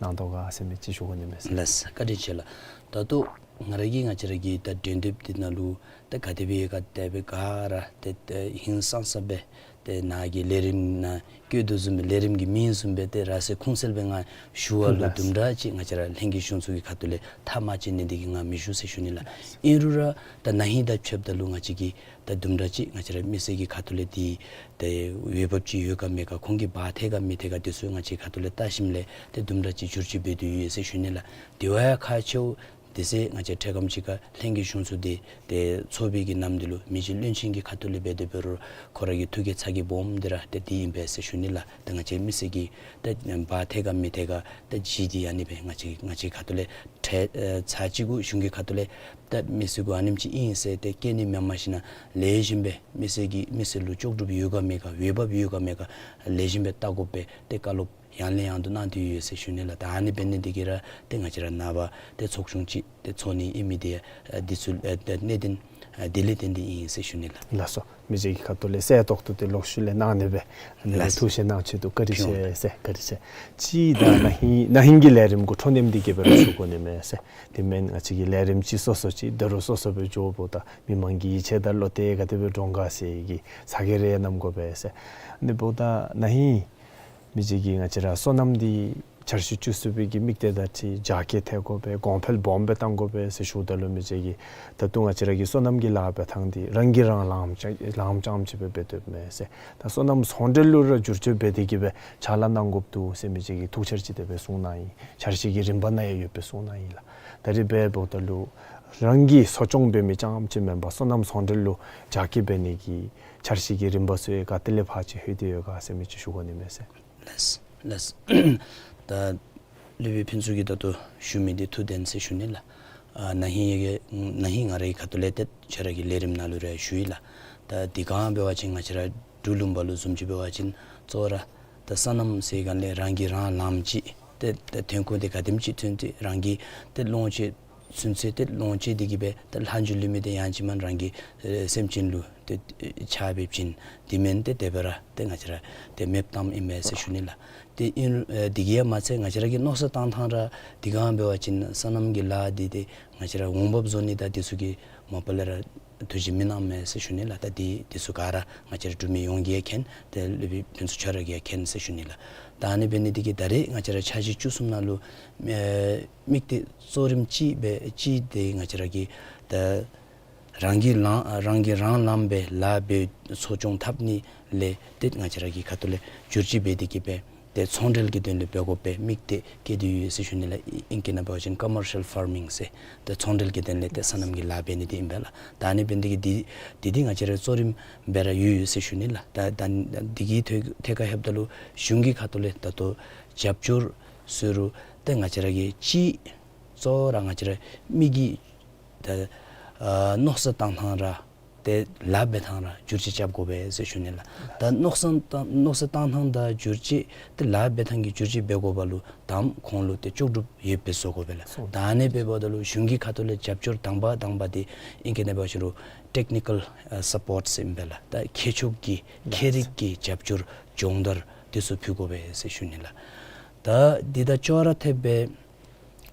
གནང་དོ་ག་ཟེར་མི་ཅིག་ཞུ་དགོ་ནི་མས་ཟེར། ལགས། བཀའ་དྲིན་ཆེ་ལགས། ད་ལྟོ་ང་ར་གིས་ང་བཅས་ར་གི་ད་འགྲན་བསྡུར་འདི་ནང་ལུ་ད་ག་དེ་སྦེ་ག་དེ་སྦེ་ག་ར་ཏེ་ཏེ་ཧིང་སངས་ས་སྦེ་ཏེ་ནཱ་གི་ལས་རིམ་ནང་བཀོད་དོ་བཟུམ་སྦེ་ལས་རིམ་གྱི་མིང་བཟུམ་སྦེ་ཏེ་ར་སེ་ཁུངས་གསལ་སྦེ་ང་ཞུ་བ་ལུ་ལགས། དུམ་གྲ་ཅིག་ང་བཅས་ར་ལྷན་རྒྱས་གཞུང་ཚོགས་ཀྱི་ཁ་ཐུག་ལས་ཐག་མ་བཅད་ནི་འདི་གིས་ང་མི་ཞུ་ཟེར་ཞུ་ནི་ལགས། ཨིན་རུང་ར་ད་ན་ཧིང་དང་ཕྱདཔ་ད་ལུ་ང་བཅས་ཀྱིས་ད་དུམ་གྲ་ཅིག་ང་བཅས་ར་མི་སེར་གྱི་ཁ་ཐུག་ལས་འདི་ཏེ་འོས་འབབ་ཅིག་ཡོད་ག་མེད་ག་ཁོང་གིས་འབག་ཐེག་ག་མི་ཐེག་ག་འདི་ཚུ་ང་བཅས་ཁ་ཐུག་ལས་བལྟ་ཞིནམ་ལས་ཏེ་དུམ་གྲ་ཅིག་བསྒྱུར་བཅོས་འབད་དོ་ཡོད་ཟེར་ཞུ་ནི་ལགས། དེ་བ་ཡང་ཁག་ཆེཝ་དེ་ཚེ་ང་བཅས་འཕྲལ་ཁམས་ཅིག་ཁར་ལྷན་རྒྱས་གཞུང་ཚོགས་འདི་ཏེ་ཚོགས་པའི་གི་ནམ་འདི་ལུ་མི་རྗེ་བློན་ཆེན་གྱི་ཁ་ཐུག་ལས་འབད་དེ་འབད་རུང་ཁོ་ར་གི་ཐུགས་བསྐྱེད་ཚ་གྱང་སྦོམ་འདི་ར་ཏེ་འདི་ཨིན་པས་ཟེར་ཞུ་ནི་ལགས། ཏེ་ང་བཅས་མི་སེར་གྱིས་ཏེ་འབག་ཐེག་ག་མི་ཐེག་ག་ཏེ་ཇི་འདི་ཨ་ནི་སྦེ་ང་བཅས་ང་བཅས་ཁ་ཐུག་ལས་ཏེ་ཨེ་ཚར་གཅིག་གུ་གཞུང་གི་ཁ་ཐུག་ལས་ཏེ་མི་སེར་གུ་ཨ་ནེམ་ཅིག་ཨིན་ཟེར་ཏེ་བཀལ་ནི་མེན་པར་ཞིན་ན་ལེགས་ཤོམ་སྦེ་མི་སེར་གྱི་མི་སེར་ལུ་ལྕོགས་གྲུབ་ཡོད་ག་མེད་ག་འོས་འབབ་ཡོད་ག་མེད་ག་ལེགས་ཤོམ་སྦེ་བལྟ་དགོ་པས་ཏེ་བཀའ་སློབ་ཡང་ལས་ཡང་དུ་གནང་དོ་ཡོད་ཟེར་ཞུ་ནི་ལགས། ད་ཨ་ནི་འབད་ནི་འདི་གིས་ར་ཏེ་ང་བཅས་ར་ནངས་པ་ཏེ་ཚོགས་ཆུང་ཅིག་ཏེ་ཚོགས་ནི་ཨིན་མི་འདི་ཨ་འདི་ཚུ་ཨ་ཏེ་གནད་དོན་ཨ་འདི་ལས་བརྟེན་ཏེ་ཨིན་ཟེར་ཞུ་ནི་ལགས། ལགས་སོ། མི་རྗེ་གི་ཁ་ཐུག་ལས་གསལ་ཏོག་ཏོ་ཏེ་ལོག་ཤུལ་ལས་གནང་ནི་སྦེ་ཨ་ནི་ལགས། ཐུགས་བཞེད་གནང་ཆེད་དུ་བཀའ་དྲིན་ཆེ་ཟེར་བཀའ་དྲིན་ཆེ། ཅིག་ད་ན་ཧིང་ན་ཧིང་གི་ལས་རིམ་གུ་འཕྲོ་མཐུད་དེ་གི་སྦེ་ར་ཞུ་དགོ་ནི་མས་ཟེར། དེ་མེན་ང་བཅས་ཀྱི་ལས་རིམ་ཅིག་སོ་སོ་ཅིག་ད་རུང་སོ་སོ་སྦེ་འགྱོཝ་ད་མི་མང་གི་ཡིད་ཆེས་དང་བློ་གཏད་ག་དེ་སྦེ་འདྲོངས་ག་ཟེར་གྱི་ཚ་གྱང་རེ་མནམ་དགོ་པས་ཟེར། ཨ་ནི་འབདཝ་ད་ན་ཧིང་མི་རྗེ་གིས་ང་བཅས་ར་སོ་ནམ་འདི་འཆར་གཞི་བཅུ་གསུམ་པའི་གི་དམིགས་གཏད་དང་འཁྲིལ་རྒྱ་སྐྱེད་ཐེབས་དགོ་པས་གོང་འཕེལ་སྦོམ་སྦེ་གཏང་དགོ་པས་ཟེར་ཞུཝ་ད་ལུ་མི་རྗེ་གིས་ད་ལྟོ་ང་བཅས་ར་གི་སོ་ནམ་གྱི་ལཱ་འབད་ཐངས་འདི་རང་གིས་རང་ལངམ་རྐྱངམ་ལངམ་རྐྱངམ་ཅིག་སྦེ་འབད་སྡོདཔ་མས་ཟེར། ད་སོ་ནམ་ཚོང་འབྲེལ་ལུ་ར་བསྒྱུར་བཅོས་འབད་དེ་གི་སྦེ་ཕྱག་ལཱ་གནང་དགོཔ་འདུག་ཟེར་མི་རྗེ་གིས་ཐུགས་འཆར་ཅིག་དེ་སྦེ་གསུངས་གནང་ཡི། འཆར་གཞི་གི་རིམ་པ་ནང་ཡང་ཡོདཔ་སྦེ་གསུངས་གནང་ཡི་ལགས། ད་རིས་འབདཝ་ད་ལུ་རང་གིས་གསོ་སྐྱོང་འབད་མི་རྐྱངམ་ཅིག་མེན་པར་སོ་ནམ་ཚོང་འབྲེལ་ལུ་རྒྱ་སྐྱེད་འབད་ནི་གི་འཆར་གཞི་གི་རིམ་པ་ཚུ་ཡང་ག་ཏེ་ལས་ཕར་ཅིག་ལྷོད་དེ་ཡོད་ག་ཟེར་མི་ཅིག་ཞུ་དགོ་ནི་མས་ཟེར། ལགས་ལགས། ད་སློབ་དཔོན་ཕུན་ཚོགས་ཀྱིས་ད་ལྟོ་ཞུ་མི་འདི་ཐུགས་བདེན་ཟེར་ཞུ་ནི་ལགས། ཨ་ན་ཧིང་ཡ་གི་ན་ཧིང་ང་རའི་ཁ་ཐུག་ལས་ཏེ་ཁྱོད་ར་གི་ལས་རིམ་ནང་ལུ་ར་ཞུ་ཡི་ལགས། ད་འདི་གང་འབད་བ་ཅིན་ང་བཅས་ར་འབྲུག་ལུང་པ་ལུ་བཟུམ་ཅིག་འབད་བ་ཅིན་གཙོ་བོ་ར་ད་སོ་ནམ་ཟེར་སྒང་ལས་རང་གིས་རང་ལངམ་ཅིག་ཏེ་ད་ཐོན་ཁུངས་འདི་ག་དེམ་ཅིག་ཐོན་ཏེ་རང་གིས་ཏེ་ལོངས་སྤྱོད་ ཚུན་ཚོད་ཏེ་ལོངས་སྤྱོད་དེ་གིས་སྦེ་ཏེ་ལྷག་མཇུག་ལུ་མི་འདི་ཡང་ཅིན་མ་རང་གི་ཨེ་སེམས་ཅན་ལུ་ཏེ་ཨེ་ཆ་འབེབས་ཅིན་འདི་མེན་ཏེ་དེ་སྦེ་ར་ཏེ་ང་བཅས་ར་ཏེ་མེདཔ་བཏངམ་ཨིན་མས་ཟེར་ཞུ་ནི་ལགས། ཏེ་ཨིན་ཨེ་འདི་གིས་ཡང་མ་ཚད་ང་བཅས་ར་གིས་མནོ་བསམ་བཏང་ཐངས་ར་འདི་ག་འབད་བ་ཅིན་སོ་ནམ་གྱི་ལཱ་འདི་ཏེ་ང་བཅས་ར་འོང་འབབ་བཟོ་ནི་དང་འདི་ཚུ་གི་མ་པ་ལས་ར་ཐུགས་བཞེད་མི་གནངམ་མས་ཟེར་ཞུ་ནི་ལགས། ད་འདི་འདི་ཚུ་ག་ར་ང་བཅས་ར་འབྲུག་མི་ཡོངས་ཀྱིས་ཡང་མཁྱེན། ཏེ་སློབ་དཔོན་ཕུན་ཚོགས་ཁྱོད་ར་གིས་ཡང་མཁྱེན་ཟེར་ཞུ་ནི་ལགས། ད་ཨ་ནི་འབད་ནི་འདི་གིས་ད་རེས་ང་བཅས་ར་འཆར་གཞི་བཅུ་གསུམ་ནང་ལུ་ཨེ་དམིགས་གཏད་གཙོ་རིམ་གཅིག་སྦེ་གཅིག་འདི་ང་བཅས་ར་གིས་ད་རང་གིས་ལང་རང་གིས་རང་ལངམ་སྦེ་ལཱ་འབད་འཚོ་སྐྱོང་འཐབ་ནི་ལས་ཏེ་ང་བཅས་ར་གི་ཁ་ཐུག་ལས་བསྒྱུར་བཅོས་འབད་དེ་གིས་སྦེ་ཏེ་ཚོང་འབྲེལ་གྱི་དོན་ལས་འབད་དགོ་པའི་དམིགས་གཏད་བསྐྱེད་དེ་ཡོད་ཟེར་ཞུ་ནི་ལགས། ཨིང་སྐད་ནང་འབད་བ་ཅིན་ཀོ་མར་ཤལ་ཕར་མིང་ཟེར་ཏེ་ཚོང་འབྲེལ་གྱི་དོན་ལས་ཏེ་སོ་ནམ་གྱི་ལཱ་འབད་ནི་འདི་ཨིན་པས་ལགས། ད་ཨ་ནི་འབད་ནི་འདི་གིས་འདི་འདི་འདི་ང་བཅས་ར་གཙོ་རིམ་སྦེ་ར་ཡོད་ཡོད་ཟེར་ཞུ་ནི་ལགས། ད་ད་འདི་གི་ཐད་ཐད་ཁར་ལྷོདཔ་ད་ལུ་གཞུང་གི་ཁ་ཐུག་ལས་ད་ལྟོ་རྒྱབ་སྐྱོར་ཟེར་རུང་ཏེ་ང་བཅས་ར་གིས་གཅིག་གཙོ་བོ་ར་ང་བཅས་ར་མི་གི་ད་ཨ་མནོ་བསམ་བཏང་ཐངས་ར་ཏེ་ལཱ་འབད་ཐངས་ར་བསྒྱུར་བཅོས་རྐྱབ་དགོ་པས་ཟེར་ཞུ་ནི་ལགས། ད་མནོ་བསམ་བཏང་མནོ་བསམ་བཏང་ཐངས་དང་བསྒྱུར་བཅོས་ཏེ་ལཱ་འབད་ཐངས་ཀྱི་བསྒྱུར་བཅོས་འབད་དགོ་པ་ལུ་དང་པ་ཁོང་ལུ་ཏེ་ལྕོགས་གྲུབ་ཡོདཔ་སྦེ་བཟོ་དགོ་པས་ལགས། ད་ཨ་ནི་འབདཝ་ད་ལུ་གཞུང་གི་ཁ་ཐུག་ལས་རྒྱབ་སྐྱོར་དང་པ་དང་པ་འདི་ཨིང་སྐད་ནང་འབད་བ་ཅིན་རུང་ཊེཀ་ནི་ཀཱལ་ཨ་སཔོརཊ་ཟེར་ཨིན་པས་ལགས། ད་ཁྱད་ཆོས་ཀྱི་ཁྱད་རིག་གི་རྒྱབ་སྐྱོར་སྦྱོང་བརྡར་འདི་ཚུ་ཕུལ་དགོ་པས་ཟེར་ཞུ་ནི་ལགས། ད་འདི་དང་ཅོག་ར་འཐདཔ་སྦེ་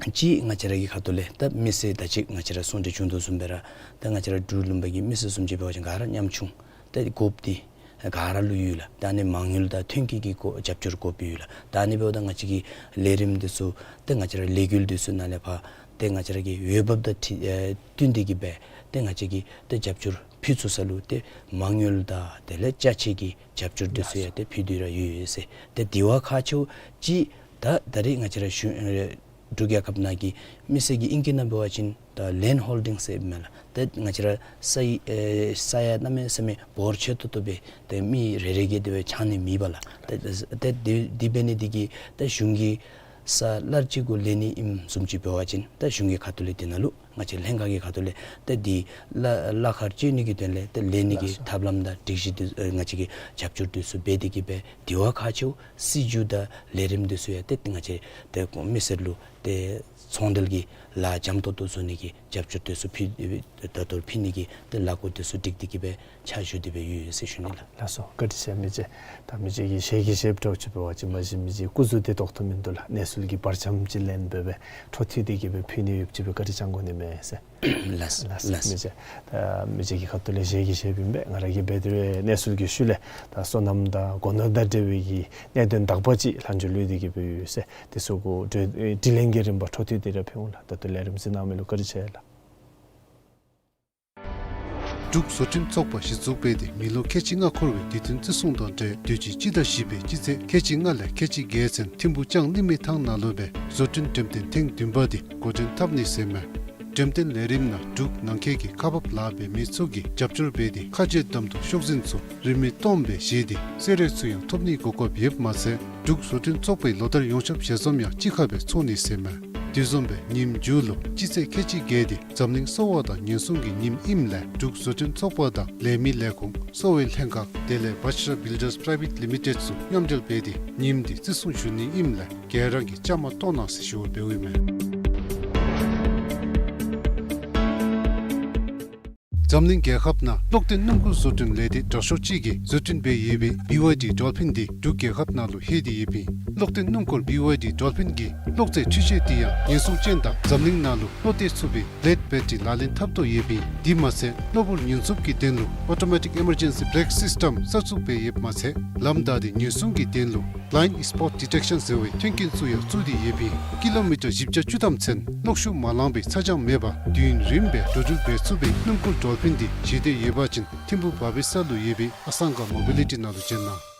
གཅིག་ང་བཅས་ར་གི་ཁ་ཐུག་ལས་ད་མི་སེར་ད་ཅི་ང་བཅས་ར་གསུང་གྲོས་བྱུང་དོ་བཟུམ་སྦེ་ར་ད་ང་བཅས་ར་འབྲུག་ལུང་པ་གི་མི་སེར་བཟུམ་ཅིག་འབད་བ་ཅིན་ག་ར་ཉམ་ཆུང་ད་དགོཔ་འདི་ག་ར་ལུ་ཡོད་ལགས། ད་ཨ་ནི་མ་དངུལ་དང་ཐོན་སྐྱེད་ཀྱི་སྐོར་རྒྱབ་སྐྱོར་དགོཔ་ཡོད་ལགས། ད་ཨ་ནི་འབདཝ་ད་ང་བཅས་ཀྱི་ལས་རིམ་འདི་ཚུ་ད་ང་བཅས་ར་ལས་འགུལ་འདི་ཚུ་ནང་ལས་ཕར་ད་ང་བཅས་ར་གི་འོས་འབབ་དང་འཁྲིལ་ཨེ་བསྟུན་ཏེ་གིས་སྦེ་ད་ང་བཅས་ཀྱིས་ད་རྒྱབ་སྐྱོར་ཕུལ་ཚུགས་ས་ལུ་ད་མ་དངུལ་དང་དེ་ལས་ཅ་ཆས་ཀྱི་རྒྱབ་སྐྱོར་འདི་ཚུ་ཡང་ད་ཕུལ་ཏེ་ར་ཡོད་ཡོད་ཟེར། ད་དེ་བ་ཁག་ཆེཝ་གཅིག་ད་ད་རེས་ང་བཅས་ར་གཞུང་ཨེ་འབྲུག་རྒྱལ་ཁབ་ནང་གི་མི་སེར་གྱི་ཨིང་སྐད་ནང་འབད་བ་ཅིན་ད་ལེནཌ་ཧོལ་ཌིང་ཟེར་ཨིན་མས་ལགས། ད་ང་བཅས་ར་ས་ཡི་ཨེ་ས་ཡ་གནམ་མེད་ས་མེད་འབོར་ཆེ་ཏོག་ཏོ་སྦེ་ད་མི་རེ་རེ་གིས་དེ་སྦེ་ཆགས་ནི་མེད་པས་ལགས། ད་ད་དེ་དེ་འབད་ནི་འདི་གིས་ད་གཞུང་གི་ས་ལར་ཅིག་གུ་ལེན་ནི་ཨིནམ་བཟུམ་ཅིག་འབད་བ་ཅིན་ད་གཞུང་གི་ཁ་ཐུག་ལས་འདི་ནང་ལུ་ང་བཅས་ལྷན་ཁག་གི་ཁ་ཐུག་ལས་ད་འདི་གླ་གླ་ཁར་སྤྱོད་ནི་གི་དོན་ལས་ད་ལེན་ནི་གི་ཐབས་ལམ་དང་སྒྲིག་གཞི་འདི་ཨེ་ང་བཅས་ཀྱིས་རྒྱབ་སྐྱོར་འདི་ཚུ་འབད་དེ་གིས་སྦེ་དེ་བ་ཁག་ཆེཝ་སྲིད་བྱུས་དང་ལས་རིམ་འདི་ཚུ་ཡང་ད་ང་བཅས་ད་མི་སེར་ལུ་ཏེ་ཚོང་འབྲེལ་གྱི་ལཱ་འཇམ་ཏོང་ཏོ་བཟོ་ནི་གི་རྒྱབ་སྐྱོར་འདི་ཚུ་ཕུལ་ད་ལྟོ་ཕུལ་ནི་གི་ཏེ་ལས་འགུལ་འདི་ཚུ་སྒྲིག་སྟེ་གིས་སྦེ་ཕྱག་ཞུ་སྟེ་སྦེ་ཡོད་ཡོད་ཟེར་ཞུ་ནི་ལགས། ལགས་སོ། བཀའ་དྲིན་ཆེ་མི་རྗེ། ད་མི་རྗེ་གིས་ཞལ་གྱིས་བཞེས་པ་འདྲཝ་ཅིག་འབད་བ་ཅིན་མ་གཞི་མི་རྗེ་སྐུ་གཟུགས་བདེ་ཏོག་ཏོ་མིན་འདུག་ལགས། གནས་ཚུལ་གྱི་བར་ཆམ་ཅིག་ལེན་སྦེ་སྦེ་འཕྲོ་མཐུད་དེ་གིས་སྦེ་ཕུལ་ནི་ཡོདཔ་ཅིག་སྦེ་བཀའ་དྲིན་བསྐྱང་དགོ་ནི་མས་ཟེར། ལགས་ལགས། མི་རྗེ། ད་མི་རྗེ་གི་ཁ་ཐུག་ལས་ཞལ་གྱིས་བཞེས་པ་ཨིན་པས། ང་ར་གིས་འབད་དེ་རེ་གནས་ཚུལ་གྱི་ཤུལ་ལས་ད་སོ་ནམ་དང་སྒོ་ནོར་དང་འབྲེལ་བའི་གི་གནད་དོན་དག་པ་ཅིག་ལྷག་མཇུག་ལུས་ཏེ་གིས་སྦེ་ཡོད་ཟེར། དེ་ཚུ་གུ་དྲི་དྲིས་ལན་གྱི་རིམ་པ་འཕྲོ་མཐུད་དེ་ར་ཕུལ་འོང་ལགས། ད་ལྟོ་ལས་རིམ་གཟིགས་གནང་མི་ལུ་བཀའ་དྲིན་ཆེ་ལགས། འབྲུག་བཟོ་སྐྲུན་ཚོགས་པ་གཞི་བཙུགས་འབད་དེ་མི་ལོ་ཁལ་གཅིག་ལྔ་འཁོར་བའི་དུས་སྟོན་བརྩི་སྲུང་དང་འབྲེལ་དུས་ཅི་སྤྱི་ཟླ་བཞི་པའི་སྤྱི་ཚེས་ཁལ་གཅིག་ལྔ་ལས་ཁལ་གཅིག་བརྒྱད་ཚུན་ཐིམ་ཕུ་ལྕང་གླིང་མི་ཐང་ནང་ལུ་སྦེ་བཟོ་སྐྲུན་འགྲེམས་སྟོན་ཐེངས་བདུན་པ་འདི་འགོ་འདྲེན་འཐབ་ནི་ཟེར་མས། འགྲེམས་སྟོན་ལས་རིམ་ནང་འབྲུག་ནང་འཁོད་ཀྱི་ཁག་འབགཔ་ལཱ་འབད་མི་ཚུ་གིས་རྒྱབ་སྐྱོར་འབད་དེ་ཁ་རྗེ་འགྲམ་དུ་ཤོག་འཛིན་ཚུ་རིན་མེད་སྟོངམ་སྦེ་བཞེས་ཏེ་གསོལ་རས་ཚུ་ཡང་ཐོབ་ནིའི་གོ་སྐབས་ཡོདཔ་མ་ཚད་འབྲུག་བཟོ་སྐྲུན་ཚོགས་པའི་ལོ་བསྟར་ཡོངས་ཁྱབ་ཞལ་འཛོམས་ཡང་གཅིག་ཁར་སྦེ་ཚོགས་ནི་ཟེར་མས། དེ་བཟུམ་སྦེ་ཉིནམ་མཇུག་ལུ་སྤྱི་ཚེས་ཁལ་གཅིག་བརྒྱད་འདི་འཛམ་གླིང་གསོ་བ་དང་ཉེན་སྲུང་གི་ཉིནམ་ཨིནམ་ལས་འབྲུག་བཟོ་སྐྲུན་ཚོགས་པ་དང་ལས་མི་ལས་ཁུངས་གསོ་བའི་ལྷན་ཁག་དེ་ལས་བཱ་ཤ་ར་བིལ་ཌརས་པ་རའི་ཝེཊ་ལི་མི་ཊེཌ་ཚུ་མཉམ་འབྲེལ་འབད་དེ་ཉིནམ་འདི་བརྩི་སྲུང་ཞུ་ནི་ཨིནམ་ལས་ག་ར་གིས་བཅའ་མར་གཏོགས་གནང་ཟེར་ཞུ་བ་འབདཝ་ཨིན་མས། འཛམ་གླིང་རྒྱལ་ཁབ་ནང་གློག་ལྡན་སྣུམ་འཁོར་བཟོ་སྐྲུན་ལས་སྡེ་དྲག་ཤོས་ཅིག་གིས་བཟོ་སྐྲུན་འབད་ཡོད་པའི་བི་ཝའི་ཌི་ཌོལ་ཕིན་འདི་འབྲུག་རྒྱལ་ཁབ་ནང་ལུ་ལྷོད་དེ་ཡོདཔ་ཨིན། གློག་ལྡན་སྣུམ་འཁོར་བི་ཝའི་ཌི་ཌོལ་ཕིན་གྱི་གློག་རྫས་འཕྲུལ་ཆས་འདི་ཡང་ཉེན་སྲུང་ཅན་དང་འཛམ་གླིང་ནང་ལུ་བློ་གཏད་ཚུགས་པའི་བི་ལེཌ་བེ་ཊ་རི་ལག་ལེན་འཐབ་དོ་ཡོདཔ་ཨིན། དེ་མ་ཚད་གློ་བུར་ཉེན་སྲུང་གི་དོན་ལུ་ཨོ་ཊོ་མེ་ཊིག་ཨི་མར་ཇེན་སི་བེ་རེཀ་སིསི་ཊམ་གསར་བཙུགས་འབད་ཡོདཔ་མ་ཚད་ལམ་བདའ་སྟེ་ཉེན་སྲུང་གི་དོན་ལུ་བླའིནཌ་སྤོཊ་ཌི་ཊེཀ་ཤཱན་ཟེར་བའི་མཐུན་རྐྱེན་ཚུ་ཡང་བཙུགས་ཏེ་ཡོདཔ་ཨིན། ཀི་ལོ་མི་ཊར་བཞི་བརྒྱ་བཅུ་ཐམ་ཚུན་གློག་ཤུགས་མ་ལང་པའི་ཚ་གྱང་མེད་པར་དུས་ཡུན་རིངམོ་སྦེ་འགྲོ་འགྲུལ་འབད་ཚུགས་པའི་སྣུམ་འཁོར་ཌོལ་ཕིན་འདི་ཞི་བདེ་ཡོད་པ་ཅིན་ཐིམ་ཕུ་བ་བི་ས་ལུ་ཡོད་པའི་ཨ་སང་ག་མོ་བི་ལི་ཊི་ནང་ལུ་བྱོན་གནང་།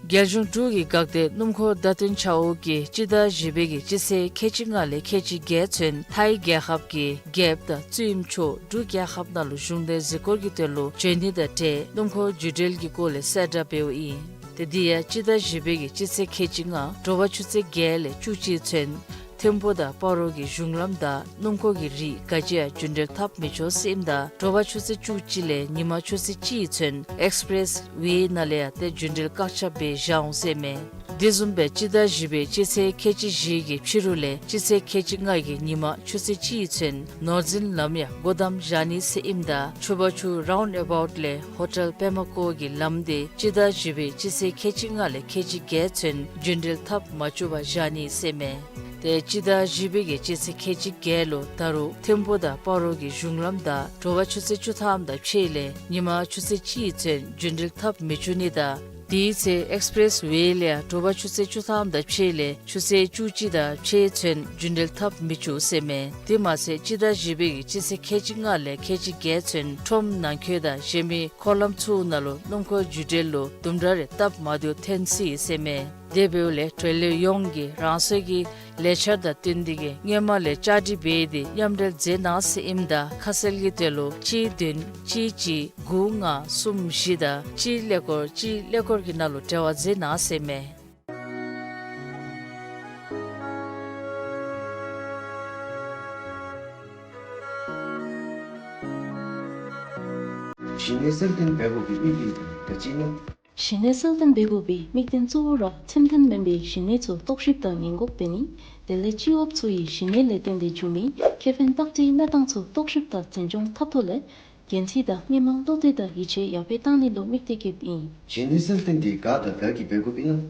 རྒྱལ་གཞུང་འབྲུག་གི་འགག་སྡེ་སྣུམ་འཁོར་བརྡ་སྟོན་ཆ་འོག་གིས་སྤྱི་ཟླ་བཞི་པའི་གི་སྤྱི་ཚེས་ཁལ་གཅིག་ལྔ་ལས་ཁལ་གཅིག་བརྒྱད་ཚུན་ཐའི་རྒྱལ་ཁབ་ཀྱི་རྒྱལཔོ་དང་བཙུན་མོ་མཆོག་འབྲུག་རྒྱལ་ཁབ་ནང་ལུ་གཞུང་འབྲེལ་གཟིགས་སྐོར་གྱི་དོན་ལུ་བྱོན་ནི་དང་འབྲེལ་སྣུམ་འཁོར་རྒྱུན་འགྲུལ་གྱི་སྐོར་ལས་གསལ་བསྒྲགས་འབདཝ་ཨིན། ཏེ་འདི་ཡང་སྤྱི་ཟླ་བཞི་པའི་གི་སྤྱི་ཚེས་ཁལ་གཅིག་ལྔ་དྲོ་པ་ཆུ་ཚོད་བརྒྱད་ལས་བཅུ་གཅིག་ཚུན་ཐིམ་ཕུ་དང་སྤ་རོ་གི་གཞུང་ལམ་དང་སྣུམ་འཁོར་གྱི་རིགས་ག་ཅི་ཡང་རྒྱུན་འགྲུལ་འཐབ་མི་ཆོག་ཟེར་ཨིནམ་ད་དྲོ་པ་ཆུ་ཚོད་བཅུ་གཅིག་ལས་ཉི་མ་ཆུ་ཚོད་གཅིག་ཚུན་ཨེགསི་པི་རེསི་ཝེ་ནང་ལས་ཡང་ཏེ་རྒྱུན་འགྲུལ་བཀག་ཆ་འབད་བཞག་འོང་ཟེར་མས། དེ་བཟུམ་སྦེ་སྤྱི་ཟླ་བཞི་པའི་སྤྱི་ཚེས་ཁལ་གཅིག་བཞི་གི་ཕྱི་རུ་ལས་སྤྱི་ཚེས་ཁལ་གཅིག་ལྔ་གི་ཉིན་མ་ཆུ་ཚོད་གཅིག་ཚུན་ནོར་འཛིན་ལམ་ཡང་སྒོ་བསྡམ་བཞག་ནི་ཟེར་ཨིནམ་ད་ཆུ་བ་ཆུ་རའུནཌ་ཨ་བའུཊ་ལས་ཧོ་ཊེལ་པདྨ་བཀོད་ཀྱི་ལམ་དེ་སྤྱི་ཟླ་བཞི་པའི་སྤྱི་ཚེས་ཁལ་གཅིག་ལྔ་ལས་ཁལ་གཅིག་བརྒྱད་ཚུན་རྒྱུན་འགྲུལ་འཐབ་མ་བཅུག་པར་བཞག་ནི་ཟེར་མས། ཏེ་སྤྱི་ཟླ་བཞི་པའི་གི་སྤྱི་ཚེས་ཁལ་གཅིག་བརྒྱད་ལུ་ད་རུང་ཐིམ་ཕུ་དང་སྤ་རོ་གི་གཞུང་ལམ་དང་དྲོ་པ་ཆུ་ཚོད་བཅུ་ཐམ་དང་ཕྱེད་ལས་ཉིན་མ་ཆུ་ཚོད་གཅིག་ཚུན་རྒྱུན་འགྲུལ་འཐབ་མི་བཅུག་ནི་དང་དེའི་ཚེ་ཨེགསི་པི་རེསི་ཝེ་ལས་ཡང་དྲོ་པ་ཆུ་ཚོད་བཅུ་ཐམ་དང་ཕྱེད་ལས་ཆུ་ཚོད་བཅུ་གཅིག་དང་ཕྱེད་ཚུན་རྒྱུན་འགྲུལ་འཐབ་མི་བཅུག་ཟེར་མས། དེ་མ་ཚད་སྤྱི་ཟླ་བཞི་པའི་གི་སྤྱི་ཚེས་ཁལ་གཅིག་ལྔ་ལས་ཁལ་གཅིག་བརྒྱད་ཚུན་ཁྲོམ་ནང་འཁོད་དང་གཞན་མི་འཁོར་ལམ་ཚུ་ནང་ལུ་སྣུམ་འཁོར་རྒྱུ་འགྲུལ་ལུ་དུམ་གྲ་རེ་སྟབས་མ་བདེཝ་ཐོན་སྲིད་ཟེར་མས། དེ་འབདཝ་ལས་འགྲུལ་ལས་ཡོངས་ཀྱིས་རང་སོའི་གི་ལས་འཆར་དང་བསྟུན་ཏེ་གིས་སྔོན་མ་ལས་བཅའ་སྒྲིག་འབད་དེ་མཉམ་འབྲེལ་མཛད་གནང་ཟེར་ཨིནམ་ད་ཁ་གསལ་གྱི་དོན་ལུ་གཅིག་བདུན་གཅིག་གཅིག་དགུ་ལྔ་གསུམ་བཞི་དང་གཅིག་ཀླད་ཀོར་གཅིག་ཀླད་ཀོར་གྱི་ནང་ལུ་འབྲེལ་བ་མཛད་གནང་ཟེར་མས། གཞི་གནས་གསལ་སྟོན་འབད་དགོ་པའི་དམིགས་ཡུལ་ག་ཅི་ཨིན་ན། གཞི་གནས་གསལ་སྟོན་འབད་དགོ་པའི་དམིགས་དོན་གཙོ་བོ་ར་ཚད་ལྡན་མེན་པའི་གཞི་གནས་ཚུ་རྟོག་ཞིབ་དང་ཉེན་འགོག་འབད་ནི། དེ་ལས་སྤྱི་གཡོགཔ་ཚུ་གི་གཞི་གནས་ལས་བརྟེན་ཏེ་འབྱུང་མི་ཁེ་ཕན་བརྟག་དཔྱད་གནས་སྟངས་ཚུ་རྟོག་ཞིབ་དང་འཛིན་སྐྱོང་འཐབ་ཐོག་ལས་འགན་འཁྲི་དང་མི་དམངས་བློ་གཏད་དང་ཡིད་ཆེས་ཡར་འཕེལ་བཏང་ནི་ལུ་དམིགས་ཏེ་བསྐྱེདཔ་ཨིན། གཞི་གནས་གསལ་སྟོན་འདི་ག་དང་ག་གིས་འབད་དགོཔ་ཨིན་ན།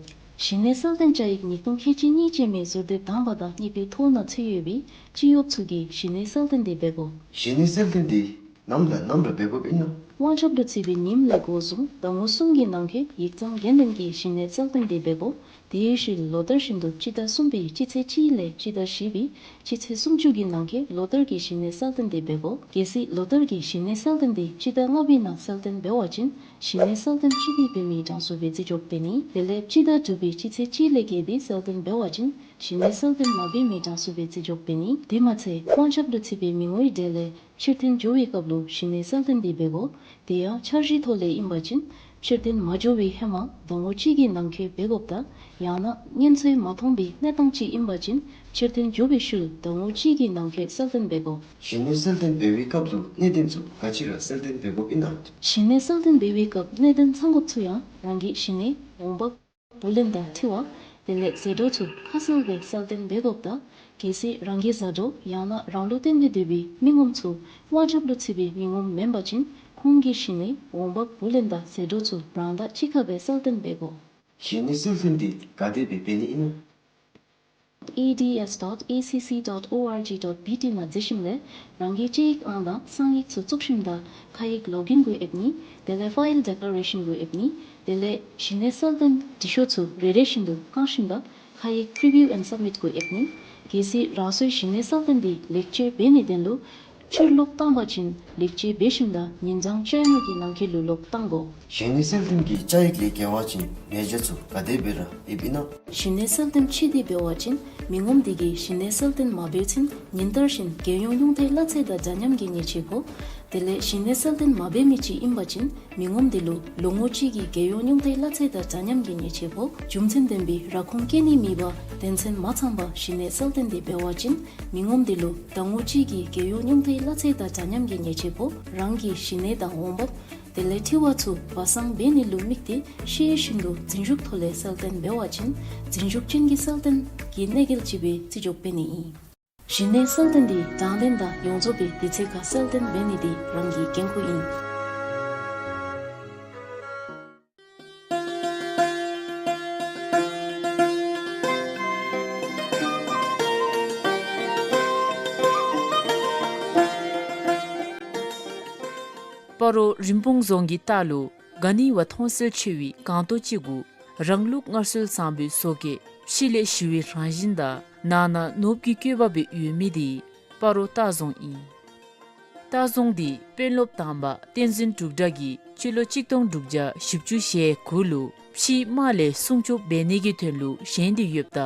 གཞི་གནས་གསལ་སྟོན་བཅའ་ཡིག་ཉིས་སྟོང་ཁལ་གཅིག་གཉིས་ཅན་མའི་ཟུར་དེབ་དང་པ་དང་གཉིས་པའི་ཐོ་ནང་ཚུད་ཡོད་པའི་སྤྱི་གཡོགཔ་ཚུ་གིས་གཞི་གནས་གསལ་སྟོན་འདི་འབད་དགོ། གཞི་གནས་གསལ་སྟོན་འདི་ནམ་དང་ནམ་ར་འབད་དགོཔ་ཨིན་ན། དབང་ཆཔ་ལུ་ཚུད་པའི་ཉིནམ་ལས་འགོ་བཟུང་ཟླ་ངོ་གསུམ་གྱི་ནང་འཁོད་ཡིག་ཚང་འགན་ལེན་གྱིས་གཞི་གནས་གསལ་སྟོན་འདི་འབད་དགོ། དེའི་ཤུལ་ལོ་ལྟར་བཞིན་དུ་སྤྱི་ཟླ་གསུམ་པའི་སྤྱི་ཚེས་གཅིག་ལས་སྤྱི་ཟླ་བཞི་པའི་སྤྱི་ཚེས་སུམ་ཅུ་གི་ནང་འཁོད་ལོ་ལྟར་གྱི་གཞི་གནས་གསལ་སྟོན་འདི་འབད་དགོ། གལ་སྲིད་ལོ་ལྟར་གྱི་གཞི་གནས་གསལ་སྟོན་འདི་སྤྱི་ཟླ་ལྔ་པའི་ནང་གསལ་སྟོན་འབད་བ་ཅིན་གཞི་གནས་གསལ་སྟོན་སྤྱི་ཟླ་འབད་མི་གྲངས་སུ་སྦེ་བརྩི་འཇོག་འབད་ནི། དེ་ལས་སྤྱི་ཟླ་དྲུག་པའི་སྤྱི་ཚེས་གཅིག་ལས་བརྒལ་ཏེ་གསལ་སྟོན་འབད་བ་ཅིན་གཞི་གནས་གསལ་སྟོན་མ་འབད་མི་གྲངས་སུ་སྦེ་བརྩི་འཇོག་འབད་ནི། དེ་མ་ཚད་དབང་ཆཔ་ལུ་ཚུད་པའི་མི་ངོའི་གྲས་ལས་ཕྱིར་འཐོན་འགྱོ་བའི་སྐབས་ལུ་གཞི་གནས་གསལ་སྟོན་འདི་འབད་དགོ། དེ་ཡང་འཆར་གཞིའི་ཐོག་ལས་ཨིན་པ་ཅིན་ཕྱིར་འཐོན་མ་འགྱོ་བའི་ཧེ་མ་ཟླ་ངོ་གཅིག་གི་ནང་འཁོད་འབད་དགོཔ་དང་ཡང་ན་སྔོན་ཚོད་མ་མཐོང་པའི་གནས་སྟངས་ཅིག་ཨིན་པ་ཅིན་ཕྱིར་འཐོན་འགྱོ་བའི་ཤུལ་ཟླ་ངོ་གཅིག་གི་ནང་འཁོད་གསལ་སྟོན་འབད་དགོ། གཞི་གནས་གསལ་སྟོན་འབད་བའི་སྐབས་ལུ་གནད་དོན་ཚུ་ག་ཅི་ར་གསལ་སྟོན་འབད་དགོཔ་ཨིན་ན། གཞི་གནས་གསལ་སྟོན་འབད་བའི་སྐབས་གནད་དོན་ཚང་དགོཔ་ཚུ་ཡང་རང་གི་གཞི་གནས་འོང་འབབ་བུ་ལོན་དང་འཁྲི་བ་དེ་ལས་ཟད་འགྲོ་ཚུ་ཁ་གསལ་སྦེ་གསལ་སྟོན་འབད་དགོཔ་དང་གལ་སྲིད་རང་གི་བཟའ་གྲོགས་ཡང་ན་རང་ལུ་བརྟེན་ཏེ་སྡོད་པའི་མི་ངོམ་ཚུ་དབང་ཆཔ་ལུ་ཚུད་པའི་མི་ངོམ་མེན་པ་ཅིན་ཁོང་གི་གཞི་གནས་འོང་འབབ་བུ་ལོན་དང་ཟད་འགྲོ་ཚུ་རང་དང་གཅིག་ཁར་སྦེ་གསལ་སྟོན་འབད་དགོ། གཞི་གནས་གསལ་སྟོན་འདི་ག་དེ་སྦེ་འབད་ནི་ཨིན་ན། ཨེ་ཌི་ཨེསི་ཌོཊ་ཨེ་སི་སི་ཌོཊ་ཨོ་ཨར་ཇི་ཌོཊ་བི་ཊི་ནང་འཛུལ་ཞིནམ་ལས་རང་གི་སྤྱི་ཡིག་ཨང་དང་གསང་ཡིག་ཚུ་བཙུགས་ཞིནམ་ད་ཁ་ཡིག་ལོག་ཨིན་གུ་ཨེབ་ནི། དེ་ལས་ཕའིལ་ཌེ་ཀླེ་རེ་ཤཱན་གུ་ཨེབ་ནི། དེ་ལས་གཞི་གནས་གསལ་སྟོན་འབྲི་ཤོག་ཚུ་རེ་རེ་བཞིན་དུ་བཀང་ཞིནམ་ད་ཁ་ཡིག་པི་རི་བིའུ་ཨེནཌ་སབ་མིཊ་གུ་ཨེབ་ནི། གལ་སྲིད་རང་སོའི་གཞི་གནས་གསལ་སྟོན་འདི་ལེགས་བཅོས་འབད་ནིའི་དོན་ལུ་ཕྱིར་ལོག་བཏང་པ་ཅིན་ལེགས་བཅོས་འབད་ཞིནམ་ད་ཉིན་གྲངས་བཅོ་ལྔ་གི་ནང་འཁོད་ལུ་ལོག་བཏང་དགོ། གཞི་གནས་གསལ་སྟོན་གྱི་བཅའ་ཡིག་ལས་འགལ་བ་ཅིན་ཉེས་བྱ་ཚུ་ག་དེ་སྦེ་ར་ཡོདཔ་ཨིན་ན། གཞི་གནས་གསལ་སྟོན་ཕྱི་འདི་འབད་བ་ཅིན་མི་ངོམ་དེ་གིས་གཞི་གནས་གསལ་སྟོན་མ་འབད་ཚུན་ཉིན་ལྟར་བཞིན་རྒྱལ་ཡོངས་ཉུང་མཐའི་གླ་ཚད་དང་འདྲ་མཉམ་གྱི་ཉེས་ཆད་ཕོག། དེ་ལས་གཞི་གནས་གསལ་སྟོན་མ་འབད་མི་ཅིག་ཨིན་པ་ཅིན་མི་ངོམ་དེ་ལུ་ལོ་ངོ་གཅིག་གི་རྒྱལ་ཡོངས་ཉུང་མཐའི་གླ་ཚད་དང་འདྲ་མཉམ་གྱི་ཉེས་ཆད་ཕོག། རྒྱུ་མཚན་ལྡན་པའི་ར་ཁུངས་བཀལ་ནི་མེད་པར་དོན་ཚན་མ་ཚང་པར་གཞི་གནས་གསལ་སྟོན་འདི་འབད་བ་ཅིན་མི་ངོམ་དེ་ལུ་ཟླ་ངོ་གཅིག་གི་རྒྱལ་ཡོངས་ཉུང་མཐའི་གླ་ཚད་དང་འདྲ་མཉམ་གྱི་ཉེས་ཆད་ཕོག། རང་གི་གཞི་གནས་དང་འོང་འབབ་དེ་ལས་འཁྲི་བ་ཚུ་སྦ་གསང་འབད་ནི་ལུ་དམིགས་ཏེ་ཤེས་བཞིན་དུ་རྫུན་ཞུགས་ཐོག་ལས་གསལ་སྟོན་འབད་བ་ཅིན་རྫུན་ཞུགས་ཅན་གྱི་གསལ་སྟོན་གྱི་གནོད་འགེལ་ཅིག་སྦེ་བརྩི་འཇོག་འབད་ནི་ཨིན། གཞི་གནས་གསལ་སྟོན་འདི་དྲང་བདེན་དང་ཡོངས་རྫོགས་པའི་དུས་ཚོད་ཁར་གསལ་སྟོན་འབད་ནི་འདི་རང་གི་འགན་ཁུར་ཨིན། སྤ་རོ་རིན་སྤུངས་རྫོང་གི་ལྟག་ལུ་ག་ནི་བ་མཐོང་གསལ་ཆེ་བའི་སྒང་ཏོག་ཅིག་གུ་རང་ལུགས་སྔར་སྲོལ་བཟང་པོའི་བཟོ་བཀོད་ཕྱི་ལས་ཞི་བའི་རང་བཞིན་དང་ནང་ན་ནོར་བུ་གི་བཀོད་པ་སྦེ་ཡོད་མི་འདི་སྤ་རོ་ལྟ་རྫོང་ཨིན། ལྟ་རྫོང་འདི་དཔོན་སློབ་དང་པ་བསྟན་འཛིན་འབྲུག་གྲགས་ཀྱིས་སྤྱི་ལོ་གཅིག་སྟོང་དྲུག་བརྒྱ་བཞི་བཅུ་ཞེ་དགུ་ལུ་ཕྱིའི་དམག་ལས་སྲུང་སྐྱོབ་འབད་ནི་གི་དོན་ལུ་བཞེངས་ཏེ་ཡོདཔ་ད་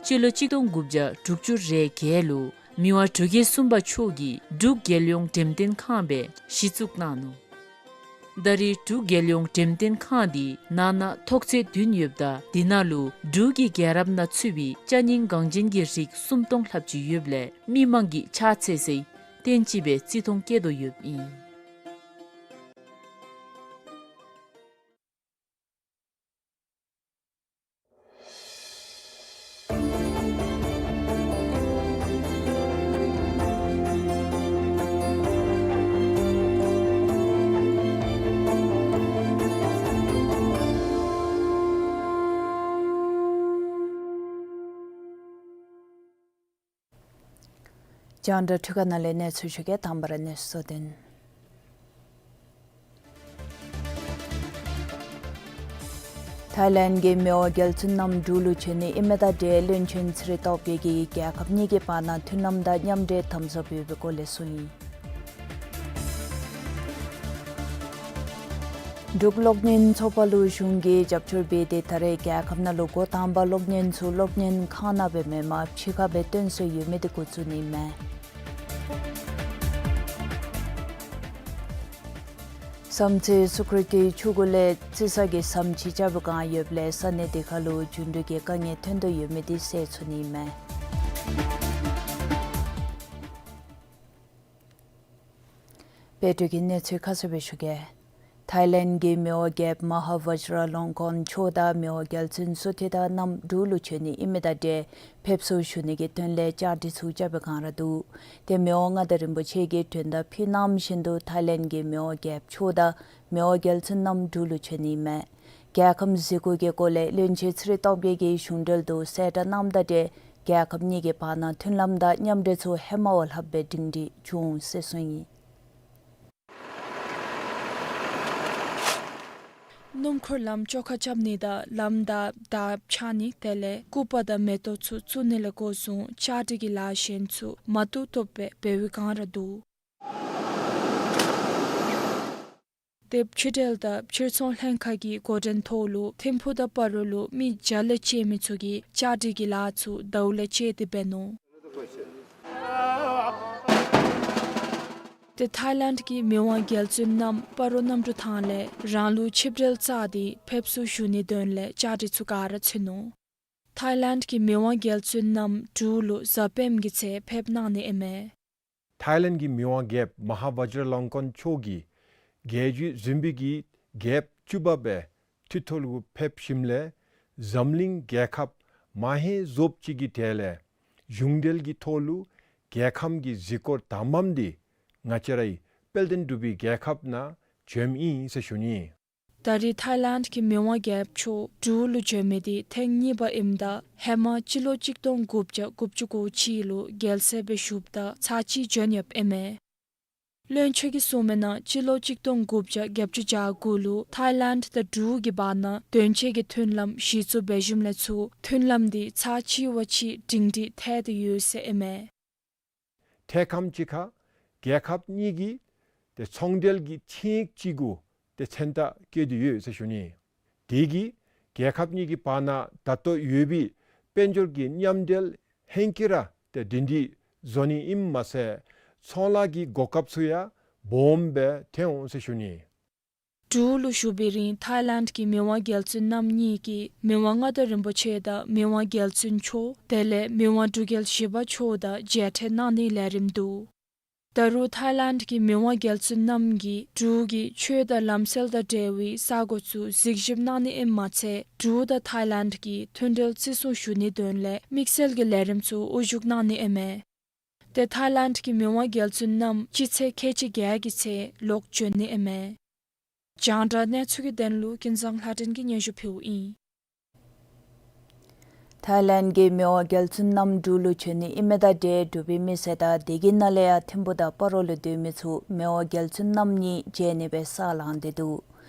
སྤྱི་ལོ་གཅིག་སྟོང་དགུ་བརྒྱ་དྲུག་ཅུ་རེ་བརྒྱད་ལུ་མི་དབང་འབྲུག་རྒྱལ་གསུམ་པ་མཆོག་གིས་འབྲུག་རྒྱལ་ཡོངས་འགྲེམས་སྟོན་ཁང་སྦེ་གཞི་བཙུགས་གནང་ནུག། ད་རེས་འབྲུག་རྒྱལ་ཡོངས་འགྲེམས་སྟོན་ཁང་འདི་ནང་ན་ཐོག་ཚད་བདུན་ཡོདཔ་ད་འདི་ནང་ལུ་འབྲུག་གི་རྒྱལ་རབས་ནང་ཚུད་པའི་ཅ་རྙིང་འགངས་ཅན་གྱི་རིགས་སུམ་སྟོང་ལྷགཔ་ཅིག་ཡོདཔ་ལས་མི་མང་གིས་ཕྱག་འཚལ་སའི་རྟེན་ཅིག་སྦེ་བརྩི་མཐོང་བསྐྱེད་དོ་ཡོདཔ་ཨིན། རྒྱང་བསྒྲགས་འཕྲུལ་ཁང་ནང་ལས་གནས་ཚུལ་ཞུ་གེ། དང་པ་ར་གནས་ཚུལ་གཙོ་དོན། ཐའི་ལེནཌ་གི་མི་དབང་རྒྱལ་བཙུན་རྣམ་འབྲུག་ལུ་བྱོན་ནི་ཨིན་མི་དང་འབྲེལ་བློན་ཆེན་ཚེ་རིང་སྟོབས་རྒྱས་ཀྱིས་རྒྱལ་ཁབ་གཉིས་ཀྱི་བར་ན་མཐུན་ལམ་དང་མཉམ་འབྲེལ་དམ་ཟབ་ཡོད་པའི་སྐོར་ལས་གསུངས་ཡི། འབྲུག་གློག་བརྙན་ཚོགས་པ་ལུ་གཞུང་གིས་རྒྱབ་སྐྱོར་འབད་དེ་ད་རེས་རྒྱལ་ཁབ་ནང་ལུ་འགོ་དང་པ་གློག་བརྙན་ཚུ་གློག་བརྙན་ཁང་ནང་སྦེ་མེན་པར་ཕྱི་ཁར་སྦེ་སྟོན་སྲོལ་ཡོད་མི་དེ་འགོ་བཙུགས་ནི་མས། བསམ་རྩེ་སུ་ཀྲི་ཏི་ཆུ་གུ་ལས་རྩི་ས་གི་ཟམ་ཅིག་རྐྱབ་པའི་བསྒང་ཡོདཔ་ལས་ས་གནས་དེ་ཁར་ལུ་རྒྱུན་འགྲུལ་གྱི་དཀའ་ངལ་ཐོན་དོ་ཡོད་མི་དེ་སེལ་ཚུགས་ནི་མས། དཔལ་འབྱོར་གྱི་གནས་ཚུལ་ཁ་གསལ་སྦེ་ཞུ་གེ། ཐའི་ལེནཌ་གི་མི་དབང་རྒྱལཔོ་མ་ཧཱ་ཝཱཇ་ར་ལོང་ཀོན་མཆོག་དང་མི་དབང་རྒྱལ་བཙུན་སུ་ཐི་ཏ་རྣམ་འབྲུག་ལུ་བྱོན་ནི་ཨིན་མི་དང་འབྲེལ་ཕེབས་བསུ་ཞུ་ནི་གི་དོན་ལས་བཅའ་སྒྲིག་ཚུ་རྐྱབ་པའི་བསྒང་ར་འདུག། ཏེ་མི་དབང་མངའ་བདག་རིན་པོ་ཆེ་གིས་མགྲོན་བརྡ་ཕུལ་གནང་བཞིན་དུ་ཐའི་ལེནཌ་གི་མི་དབང་རྒྱལཔོ་མཆོག་དང་མི་དབང་རྒྱལ་བཙུན་རྣམ་འབྲུག་ལུ་བྱོན་ནི་མས། རྒྱལ་ཁམས་གཟིགས་སྐོར་གྱི་སྐོར་ལས་བློན་ཆེན་ཚེ་རིང་སྟོབས་རྒྱས་ཀྱིས་གཞུང་འབྲེལ་དུ་གསལ་བསྒྲགས་གནངམ་དང་འབྲེལ་རྒྱལ་ཁབ་གཉིས་ཀྱི་བར་ན་མཐུན་ལམ་དང་མཉམ་འབྲེལ་ཚུ་ཧེ་མ་བ་ལྷགཔ་སྦེ་སྒྲིང་སྒྲི་འབྱུང་འོང་ཟེར་གསུངས་ཡི། སྣུམ་འཁོར་ལམ་བཅོ་ཁ་རྐྱབ་ནི་དང་ལམ་དང་བརྡ་ཕྱག་ནི་དེ་ལས་སྐུད་པ་དང་མེ་ཏོག་ཚུ་བཙུགས་ནི་ལས་འགོ་བཟུང་བཅའ་སྒྲིག་གི་ལཱ་གཞན་ཚུ་མ་བཏུབ་བཏུབ་སྦེ་འབད་བའི་བསྒང་ར་འདུག། ཏེ་ཕྱི་འབྲེལ་དང་ཕྱིར་ཚོང་ལྷན་ཁག་གི་འགོ་འདྲེན་ཐོག་ལུ་ཐིམ་ཕུག་དང་སྤ་རོ་ལུ་མི་བརྒྱ་ལས་བཅད་མི་ཚུ་གིས་བཅའ་སྒྲིག་གི་ལཱ་ཚུ་ཟླཝ་ལས་བཅད་དེ་འབད་ནུག། ཏེ་ཐའི་ལེནཌ་གི་མི་དབང་རྒྱལ་བཙུན་རྣམ་སྤ་རོ་གནམ་གྲུ་ཐང་ལས་རང་ལུགས་ཆིབས་གྲལ་བཅག་སྟེ་ཕེབས་བསུ་ཞུ་ནི་དོན་ལས་བཅའ་སྒྲིག་ཚུ་ག་ར་ཚུད་ནུག། ཐའི་ལེནཌ་གི་མི་དབང་རྒྱལ་བཙུན་རྣམ་འབྲུག་ལུ་གཟའ་སྤེནམ་གི་ཚེ་ཕེབས་གནང་ནི་ཨིན་མས། ཐའི་ལེནཌ་གི་མི་དབང་རྒྱལཔོ་མ་ཧཱ་ཝཱཇ་ར་ལོང་ཀོན་མཆོག་གིས་རྒྱལ་བརྒྱུད་འཛིན་པའི་གི་རྒྱལཔོ་བཅུ་པ་སྦེ་ཁྲི་ཐོག་ལུ་ཕེབས་ཞིནམ་ལས་འཛམ་གླིང་རྒྱལ་ཁབ་མང་ཧེང་རྫོགསཔ་ཅིག་གི་གྲས་ལས་གཞུང་འབྲེལ་གྱི་ཐོག་ལུ་རྒྱལ་ཁམས་ཀྱི་གཟིགས་སྐོར་དང་པམ་འདི་ང་བཅས་རའི་དཔལ་ལྡན་འབྲུག་པའི་རྒྱལ་ཁབ་ནང་བྱོནམ་ཨིན་ཟེར་ཞུ་ནི། ད་རེས་ཐའི་ལེནཌ་གི་མི་དབང་རྒྱལཔོ་མཆོག་འབྲུག་ལུ་བྱོན་མི་འདི་ཐེངས་གཉིས་པ་ཨིནམ་ད་ཧེ་མ་སྤྱི་ལོ་གཅིག་སྟོང་དགུ་བརྒྱ་དགུ་བཅུ་གོ་གཅིག་ལུ་རྒྱལ་སྲས་སྦེ་བཞུགསཔ་ད་ཚར་གཅིག་བྱོན་ཡོདཔ་ཨིན་མས། བློན་ཆེན་གྱིས་གསུངས་མི་ནང་སྤྱི་ལོ་གཅིག་སྟོང་དགུ་བརྒྱ་བརྒྱད་ཅུ་གྱ་དགུ་ལུ་ཐའི་ལེནཌ་དང་འབྲུག་གི་བར་ན་དོན་གཅོད་ཀྱི་མཐུན་ལམ་གཞི་བཙུགས་འབད་ཞིནམ་ལས་ཚུར་མཐུན་ལམ་འདི་ཚར་གཅིག་བ་ཅིག་སྒྲིང་སྒྲི་ཐལ་ཏེ་ཡོད་ཟེར་ཨིན་མས། ཐེངས་ཁམས་ཅིག་ཁར་རྒྱལ་ཁབ་གཉིས་ཀྱི་ཏེ་ཚོང་འབྲེལ་གྱི་ཆིངས་ཡིག་ཅིག་གུ་ཏེ་མཚན་རྟགས་བཀོད་དེ་ཡོད་ཟེར་ཞུ་ནི། དེ་གིས་རྒྱལ་ཁབ་གཉིས་ཀྱི་བར་ན་ད་ལྟོ་ཡོད་པའི་དཔལ་འབྱོར་གྱི་མཉམ་འབྲེལ་ཧེང་སྐལ་ར་ཏེ་སྒྲིང་སྒྲི་བཟོ་ནི་ཨིནམ་མ་ཚད་ཚོང་ལཱ་གི་གོ་སྐབས་ཚུ་ཡང་སྦོམ་སྦེ་ཐོན་འོང་ཟེར་ཞུ་ནི། འབྲུག་ལུ་བཞུགས་པའི་རིང་ཐའི་ལེནཌ་གི་མི་དབང་རྒྱལ་བཙུན་རྣམ་གཉིས་ཀྱིས་མི་དབང་མངའ་བདག་རིན་པོ་ཆེ་དང་མི་དབང་རྒྱལ་བཙུན་མཆོག་དེ་ལས་མི་དབང་འབྲུག་རྒྱལ་བཞི་པ་མཆོག་དང་མཇལ་འཕྲད་གནང་ནིའི་ལས་རིམ་འདུག། ད་རུང་ཐའི་ལེནཌ་གི་མི་དབང་རྒྱལ་བཙུན་རྣམ་གྱིས་འབྲུག་གི་ཆོས་དང་ལམ་སྲོལ་དང་འབྲེལ་བའི་ས་གོ་ཚུ་གཟིགས་ཞིབ་གནང་ནི་ཨིནམ་མ་ཚད་འབྲུག་དང་ཐའི་ལེནཌ་གི་མཐུན་འབྲེལ་བརྩི་སྲུང་ཞུ་ནིའི་དོན་ལས་དམིགས་བསལ་གྱི་ལས་རིམ་ཚུ་དབུ་བཞུགས་གནང་ནི་ཨིན་མས། ཏེ་ཐའི་ལེནཌ་གི་མི་དབང་རྒྱལ་བཙུན་རྣམ་སྤྱི་ཚེས་ཁལ་གཅིག་བརྒྱད་ཀྱི་ཚེ་ལོག་བྱོན་ནི་ཨིན་མས། རྒྱང་བསྒྲགས་གནས་ཚུལ་གྱི་དོན་ལུ་ཀུན་བཟང་ལྷ་སྒྲོན་གྱིས་སྙན་ཞུ་ཕུལཝ་ཨིན། ཐའི་ལེནཌ་གི་མི་དབང་རྒྱལ་བཙུན་རྣམ་འབྲུག་ལུ་བྱོན་ནི་ཨིན་མི་དང་འབྲེལ་འབྲུག་པའི་མི་སེར་དང་དེ་གི་ནང་ལས་ཡང་ཐིམ་ཕུག་དང་སྤ་རོ་ལུ་སྡོད་མི་ཚུ་མི་དབང་རྒྱལ་བཙུན་རྣམ་གཉིས་མཇལ་ནི་སྦེ་ས་ལངས་ཏེ་འདུག།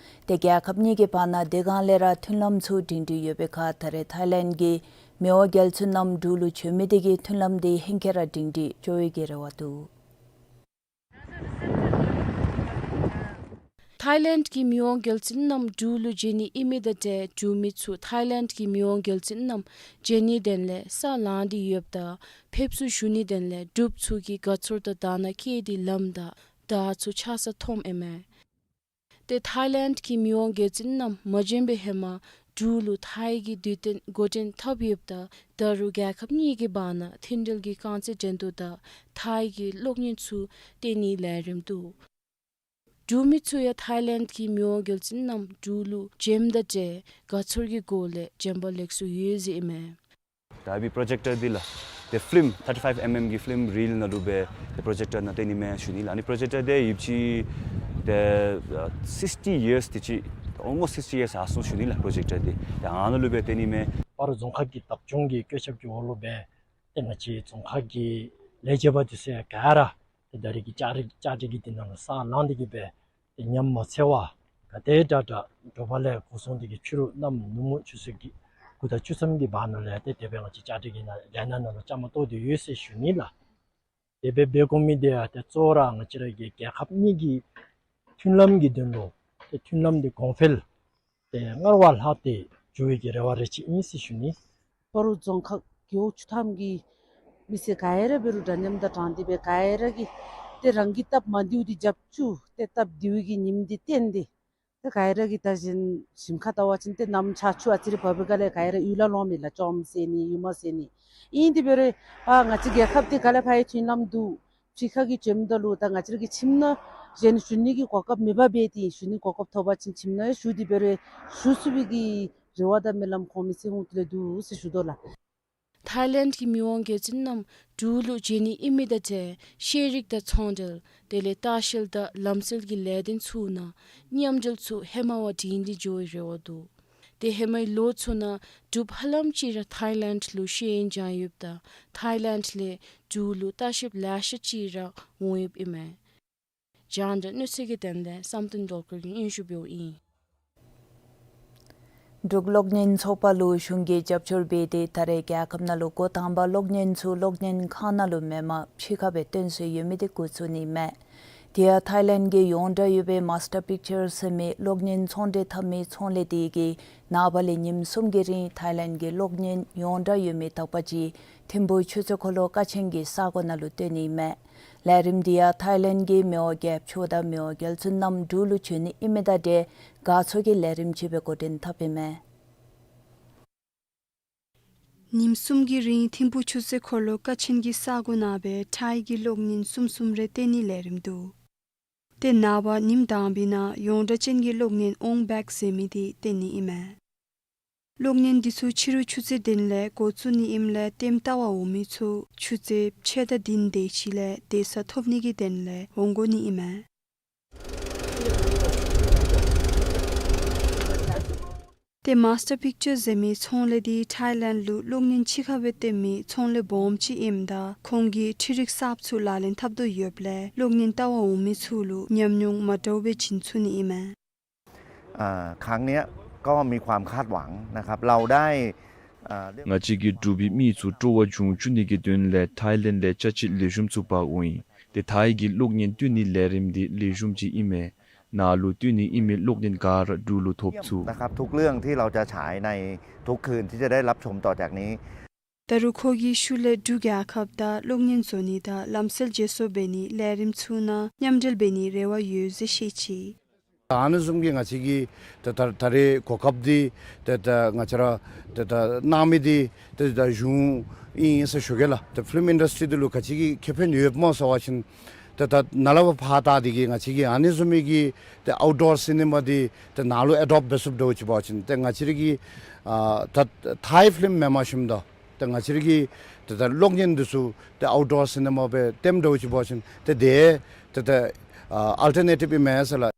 ཏེ་རྒྱལ་ཁབ་གཉིས་ཀྱི་བར་ན་དེ་སྒང་ལས་ར་མཐུན་ལམ་ཚུ་སྒྲིང་སྒྲི་ཡོད་པའི་ཁར་ད་རེས་ཐའི་ལེནཌ་གི་མི་དབང་རྒྱལ་བཙུན་རྣམ་འབྲུག་ལུ་བྱོན་མི་དེ་གིས་མཐུན་ལམ་དེ་ཧེང་སྐལ་ར་སྒྲིང་སྒྲི་འགྱོ་ནིའི་རེ་བ་འདུག། ཐའི་ལེནཌ་གི་མི་དབང་རྒྱལ་བཙུན་རྣམ་འབྲུག་ལུ་མཇལ་ནི་ཨིན་མི་དང་འབྲེལ་འབྲུག་མི་ཚུ་ཐའི་ལེནཌ་གི་མི་དབང་རྒྱལ་བཙུན་རྣམ་མཇལ་ནིའི་དོན་ལས་ས་ལངས་ཏེ་ཡོདཔ་ད་ཕེབས་བསུ་ཞུ་ནིའི་དོན་ལས་འབྲུགཔ་ཚུ་གིས་དགའ་ཚོར་དང་དག་སྣང་བསྐྱེད་དེ་ལམ་དང་བརྡ་ཚུ་ཆགས་ས་མཐོངམ་ཨིན་མས། ཏེ་ཐའི་ལེནཌ་གི་མི་དབང་རྒྱལ་བཙུན་རྣམ་མ་བྱོན་པའི་ཧེ་མ་འབྲུག་ལུ་ཐའི་གི་དུས་སྟོན་འགོ་འདྲེན་འཐབ་ཡོདཔ་ད་ད་རུང་རྒྱལ་ཁབ་གཉིས་ཀྱི་བར་ན་མཐུན་འབྲེལ་གྱི་རྐང་རྩེད་འགྲན་བསྡུར་དང་ཐའི་གི་གློག་བརྙན་ཚུ་སྟོན་ནིའི་ལས་རིམ་འདུག། འབྲུག་མི་ཚུ་ཡང་ཐའི་ལེནཌ་གི་མི་དབང་རྒྱལ་བཙུན་རྣམ་འབྲུག་ལུ་བྱོནམ་དང་འབྲེལ་དགའ་ཚོར་གྱི་སྒོ་ལས་བྱོན་པ་ལེགས་སོ་ཡོད་ཟེར་ཨིན་མས། ད་ཨ་ཕི་པོརོ་ཇེཀ་ཊར་འདི་ལགས་ཏེ་ཕི་ལིམ་ཐར་ཊི་ཕའིབ་ཨེམ་ཨེམ་གྱི་ཕི་ལིམ་རིལ་ནང་ལུ་སྦེ་ཏེ་པོརོ་ཇེཀ་ཊར་ནང་སྟོན་ནི་མས་ཞུ་ནི་ལགས། ཨ་ནི་པོརོ་ཇེཀ་ཊར་འདི་ཡོདཔ་ཅིག་ཏེ་སིགསི་ཊི་ཡིརསི་དེ་ཅིག་ཨོལ་མོསཊི་སིགསི་ཊི་ཡིརསི་ཨ་ནི་ཚུ་ཞུ་ནི་ལགས། པོརོ་ཇེཀ་ཊར་འདི་ཏེ་ཨ་ནཱ་ལུ་སྦེ་སྟོན་ནི་མས། སྤ་རོ་རྫོང་ཁག་གི་བདག་སྐྱོང་གི་བཀོད་ཁྱབ་ཀྱི་འོག་ལུ་སྦེ་ཏེ་ང་བཅས་རྫོང་ཁག་གི་ ལས་བྱེདཔ་འདི་ཚུ་ཡང་ག་ར་ཏེ་ད་རེས་ཀྱི་བཅའ་སྒྲིག་བཅའ་སྒྲིག་གི་འདི་ནང་ལུ་ས་ལངས་ཏེ་གི་སྦེ་ཏེ་ཉམས་མ་འཚེར་བར་ག་དེ་དྲག་དྲག་དྲོ་པ་ལས་འགོ་བཟུང་སྟེ་གི་ཕྱི་རུ་གནམ་ནུབ་མོ་ཆུ་ཚོད་ཀྱི་དགུ་དང་བཅུ་ཙམ་གྱི་བར་ན་ལས་ཏེ་དེ་སྦེ་ང་བཅས་བཅའ་སྒྲིག་གི་ནང་ལས་སྣེ་ནང་ལུ་བཅའ་མར་གཏོགས་ཏེ་ཡོད་ཟེར་ཞུ་ནི་ལགས། དེ་སྦེ་འབད་དགོ་མི་འདི་ཡང་ཏེ་གཙོ་བོ་ར་ང་བཅས་ར་གི་རྒྱལ་ཁབ་གཉིས་ཀྱི་མཐུན་ལམ་གྱི་དོན་ལུ་ཏེ་མཐུན་ལམ་འདི་གོང་འཕེལ་ཏེ་སྔར་བ་ལྷག་སྟེ་འགྱོ་བའི་གི་རེ་བ་རེ་ཅིག་ཨིན་ཟེར་ཞུ་ནི། སྤ་རོ་རྫོང་ཁག་རྒེད་འོག་བཅུ་ཐམ་གྱི་མི་སེར་ག་ཡ་ར་འབད་རུང་འདྲ་མཉམ་དང་དྲང་སྟེ་སྦེ་ག་ཡ་ར་གིས་ཏེ་རང་གི་སྟབས་མ་བདེཝ་འདི་རྒྱབ་བཅུག་སྟེ་སྟབས་བདེ་བའི་གི་ཉིནམ་འདི་བསྟུན་ཏེ་ཏེ་ག་ཡ་ར་གིས་ད་གཞན་ཞིང་ཁ་བལྟ་བ་ཅིན་ཏེ་གནམ་ཆར་ཆུ་ཨ་ཙི་རེ་བབས་པའི་སྒང་ལས་ག་ཡ་ར་གཡུས་ལས་ལོང་མི་ལགས། ཅོག་མ་ཟེར་ནི་ཡུ་མ་ཟེར་ནི། ཨིན་དེ་འབད་རུང་ཨ་ང་བཅས་རྒྱལ་ཁབ་འདི་ག་ལས་ཕར་ཡང་མཐུན་ལམ་འདུག། ཕྱི་ཁ་གི་བྱོནམ་ད་ལུ་ད་ང་བཅས་ར་གི་ཁྱིམ་ནང་གཞན་ཞུ་ནི་གི་གོ་སྐབས་མེད་པར་འབད་དེ་ཞུ་ནི་གོ་སྐབས་ཐོབ་པ་ཅིན་ཁྱིམ་ནང་ཡང་ཞུ་སྟེ་འབད་རུང་ཞུ་ཚུགས་པའི་གི་རེ་བ་དང་སྨོན་ལམ་ཁོང་མི་སེར་ཧོངས་ལས་འདུག་ཟེར་ཞུ་དོ་ལགས། ཐའི་ལེནཌ་གི་མི་དབང་རྒྱལ་བཙུན་རྣམས་འབྲུག་ལུ་བྱོན་ནི་ཨིན་མི་དང་འབྲེལ་ཤེས་རིག་དང་ཚོང་འབྲེལ་དེ་ལས་ལྟ་བཤལ་དང་ལམ་སྲོལ་གྱི་ལས་དོན་ཚུ་ནང་མཉམ་འབྲེལ་ཚུ་ཧེ་མ་བ་བསྒྲིམས་ཏེ་འགྱོ་བའི་རེ་བ་འདུག། ཏེ་ཧེ་མའི་ལོ་ཚུ་ནང་འབྲུགཔ་ཧ་ལམ་ཅིག་ར་ཐའི་ལེནཌ་ལུ་ཤེས་ཡོན་སྦྱང་ཡོདཔ་དང་ཐའི་ལེནཌ་ལས་འབྲུག་ལུ་ལྟ་བཤལཔ་ལེ་ཤ་ཅིག་ར་འོང་ཡོདཔ་ཨིན་མས། རྒྱང་བསྒྲགས་གནས་ཚུལ་གྱི་དོན་ལས་བསམ་གཏན་སྒྲོལ་དཀར་གྱིས་སྙན་ཞུ་འབདཝ་ཨིན། འབྲུག་གློག་བརྙན་ཚོགས་པ་ལུ་གཞུང་གིས་རྒྱབ་སྐྱོར་འབད་དེ་ད་རེས་རྒྱལ་ཁབ་ནང་ལུ་འགོ་དང་པ་གློག་བརྙན་ཚུ་གློག་བརྙན་ཁང་ནང་ལུ་མེན་པར་ཕྱི་ཁར་སྦེ་སྟོན་སྲོལ་ཡོད་མི་འདི་འགོ་བཙུགས་ནི་མས། དེ་ཡང་ཐའི་ལེནཌ་གི་ཡོངས་གྲགས་ཡོད་པའི་མཱས་ཊར་པིཀ་ཅར་ཟེར་མི་གློག་བརྙན་ཚོང་འབྲེལ་འཐབ་མི་ཚོང་ལས་དེ་གིས་ནངས་པ་ལས་ཉིནམ་གསུམ་གྱི་རིང་ཐའི་ལེནཌ་གི་གློག་བརྙན་ཡོངས་གྲགས་ཡོད་མི་དག་པ་ཅིག་ཐིམ་ཕུག་ཆུ་ཚོད་འཁོར་ལོ་ཀ་ཆེན་གྱི་ས་གོ་ནང་ལུ་སྟོན་ནི་མས། ལས་རིམ་འདི་ཡང་ཐའི་ལེནཌ་གི་མི་དབང་རྒྱལཔོ་མཆོག་དང་མི་དབང་རྒྱལ་བཙུན་རྣམས་འབྲུག་ལུ་བྱོན་ནི་ཨིན་མི་དང་འབྲེལ་དགའ་ཚོར་གྱི་ལས་རིམ་ཅིག་སྦེ་འགོ་འདྲེན་འཐབ་ཨིན་མས། ཉིནམ་གསུམ་གྱི་རིང་ཐིམ་ཕུག་ཆུ་ཚོད་འཁོར་ལོ་ཀ་ཆེན་གྱི་ས་གོ་ནང་སྦེ་ཐའི་གི་གློག་བརྙན་གསུམ་གསུམ་རེ་སྟོན་ནི་ལས་རིམ་འདུག། ཏེ་ནངས་པ་ཉིནམ་དང་པའི་ནང་ཡོངས་གྲགས་ཅན་གྱི་གློག་བརྙན་ཨོང་བེག་ཟེར་མི་འདི་སྟོན་ནི་ཨིན་མས། གློག་བརྙན་འདི་ཚུ་ཕྱི་རུ་ཆུ་ཚོད་བདུན་ལས་འགོ་བཙུགས་ནི་ཨིནམ་ལས་ལྟདམོ་བལྟ་བར་འོང་མི་ཚུ་ཆུ་ཚོད་ཕྱེད་དང་བདུན་དེ་ཅིག་ལས་སྡོད་ས་ཐོབ་ནི་གི་དོན་ལས་འོང་དགོ་ནི་ཨིན་མས། ཏེ་མཱས་ཊར་པིཀ་ཅར་ཟེར་མི་ཚོང་ལས་འདི་ཐའི་ལེནཌ་ལུ་གློག་བརྙན་ཕྱི་ཁར་སྦེ་སྟོན་མི་ཚོང་ལས་སྦོམ་ཅིག་ཨིནམ་ད་ཁོང་གིས་འཕྲུལ་རིག་གསརཔ་ཚུ་ལག་ལེན་འཐབ་དོ་ཡོདཔ་ལས་གློག་བརྙན་བལྟ་བར་འོང་མི་ཚུ་ལུ་ཉམས་མྱོང་མ་འདྲཝ་སྦེ་བྱིན་ཚུགས་ནི་ཨིན་མས།อ่า ครั้งเนี้ยก็มีความคาดหวังนะครับ เราได้ อ่า เรื่อง ང་བཅས་ཀྱིས་འབྲུག་པའི་མི་ཚུ་སྤྲོ་བ་བྱུང་བཅུག་ནི་གི་དོན་ལས་ཐའི་ལེནཌ་ལས་ཅ་ཅིག་ལེགས་ཤོམ་ཚུ་འབག་འོང་ཡི། ཏེ་ཐའི་གི་གློག་བརྙན་སྟོན་ནི་ལས་རིམ་འདི་ལེགས་ཤོམ་ཅིག་ཨིན་མས། ནཱ་ལུ་སྟོན་ནི་ཨིན་མི་གློག་བརྙན་ག་ར་འབྲུག་ལུ་ཐོབ་ཚུགས། นะครับ ทุกเรื่องที่เราจะฉายในทุกคืนที่จะได้รับชมต่อจากนี้ ད་རུང་ཁོ་གིས་ཤུལ་ལས་འབྲུག་རྒྱལ་ཁབ་དང་གློག་བརྙན་བཟོ་ནི་དང་ལམ་སྲོལ་བརྗེ་སོར་འབད་ནི་ལས་རིམ་ཚུ་ནང་མཉམ་འབྲེལ་འབད་ནི་རེ་བ་ཡོད་ཟེར་བཤད་ཅི། ཨ་ནི་བཟུམ་གྱི་ང་བཅས་ཀྱི་ད་ད་ད་རེས་གོ་སྐབས་འདི་ད་ད་ང་བཅས་ར་ད་ད་གནང་མི་འདི་ད་ད་གཞུང་ཨིན་ཟེར་ཞུ་གེ་ལགས། ད་ཕིལམ་ཨིན་ཌསི་ཊི་འདི་ལུ་ག་ཅི་གི་ཁེ་ཕན་ཡོདཔ་སྨོ་ཟེར་བ་ཅིན་ད་ད་ནཱ་ལས་ཕར་ད་འདི་གིས་ང་བཅས་ཀྱི་ཨ་ནི་བཟུམ་མའི་གི་ད་ཨའུཊ་ཌོར་སི་ནི་མ་འདི་ད་ནཱ་ལུ་ཨེ་ཌོབ་འབད་ཚུགསཔ་འདྲཝ་ཅིག་འབད་བ་ཅིན་ད་ང་བཅས་ར་གི་ཨ་ད་ཐའི་ཕིལམ་མེན་པར་ཞིནམ་ད་ད་ང་བཅས་ར་གི་ད་ད་གློག་བརྙན་འདི་ཚུ་ད་ཨའུཊ་ཌོར་སི་ནི་མ་སྦེ་སྟོནམ་འདྲཝ་ཅིག་འབད་བ་ཅིན་ད་དེ་ད་ད་ཨ་ཨལ་ཊར་ནེ་ཊིབ་ཨིན་མས་ཟེར་ལགས།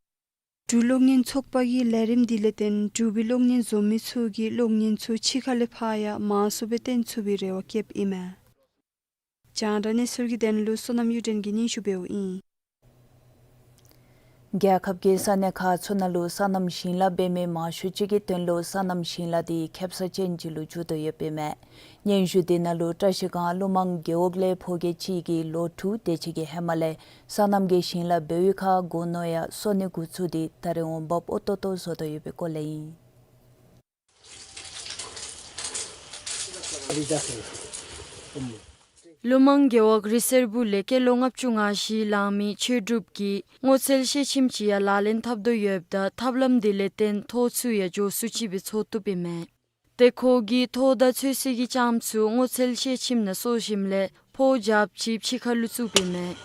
འབྲུག་གློག་བརྙན་ཚོགས་པ་གི་ལས་རིམ་འདི་ལས་བརྟེན་འབྲུག་པའི་གློག་བརྙན་བཟོ་མི་ཚུ་གིས་གློག་བརྙན་ཚུ་ཕྱི་ཁ་ལས་ཕར་ཡང་མང་སུ་སྦེ་སྟོན་ཚུགས་པའི་རེ་བ་བསྐྱེདཔ་ཨིན་མས། རྒྱང་བསྒྲགས་གནས་ཚུལ་གྱི་དོན་ལུ་བསོད་ནམས་གཡུ་སྒྲོན་གྱིས་སྙན་ཞུ་འབདཝ་ཨིན། རྒྱལ་ཁབ་ཀྱི་ས་གནས་ཁག་ཚུ་ནང་ལུ་སོ་ནམ་ཞིང་ལཱ་འབད་མི་མང་ཤོས་ཅིག་གི་དོན་ལུ་སོ་ནམ་ཞིང་ལཱ་འདི་ཁེབ་ས་ཅན་ཅིག་ལུ་འགྱུར་དོ་ཡོདཔ་ཨིན་མས། སྙན་ཞུ་འདི་ནང་ལུ་བཀྲ་ཤིས་སྒང་ཀླུ་མང་རྒེད་འོག་ལས་ཕོ་སྐྱེས་ཅིག་གིས་ལོ་དྲུག་དེ་ཅིག་གི་ཧེ་མ་ལས་སོ་ནམ་གྱི་ཞིང་ལཱ་འབད་བའི་ཁར་སྒོ་ནོར་ཡང་སོ་ནི་འགོ་བཙུགས་ཏེ་ད་རེས་འོང་འབབ་ཨོ་ཏོ་ཏོ་བཟོ་དོ་ཡོད་པའི་སྐོར་ལས་ཨིན། ཀླུ་མང་རྒེད་འོག་རི་སེར་སྦུག་ལས་སྐྱེས་ལོ་ལྔ་བཅུ་ང་བཞི་ལང་མི་ཆོས་གྲུབ་ཀྱིས་སྔོ་ཚལ་ཤེལ་ཁྱིམ་ཅིག་ཡང་ལག་ལེན་འཐབ་དོ་ཡོདཔ་ད་ཐབས་ལམ་འདི་ལས་བརྟེན་ཐོག་ཚུ་ཡང་མགྱོགས་སུ་ཅིག་སྦེ་འཚོ་བཏུབ་ཨིན་མས། ཏེ་ཁོ་གིས་ཐོག་དང་ཚོད་བསྲེ་གི་ལྕངམ་ཚུ་སྔོ་ཚལ་ཤེལ་ཁྱིམ་ནང་གསོ་ཞིནམ་ལས་ཕོ་རྒྱབ་ཅིག་ཕྱི་ཁ་ལུ་བཙུགསཔ་ཨིན་མས།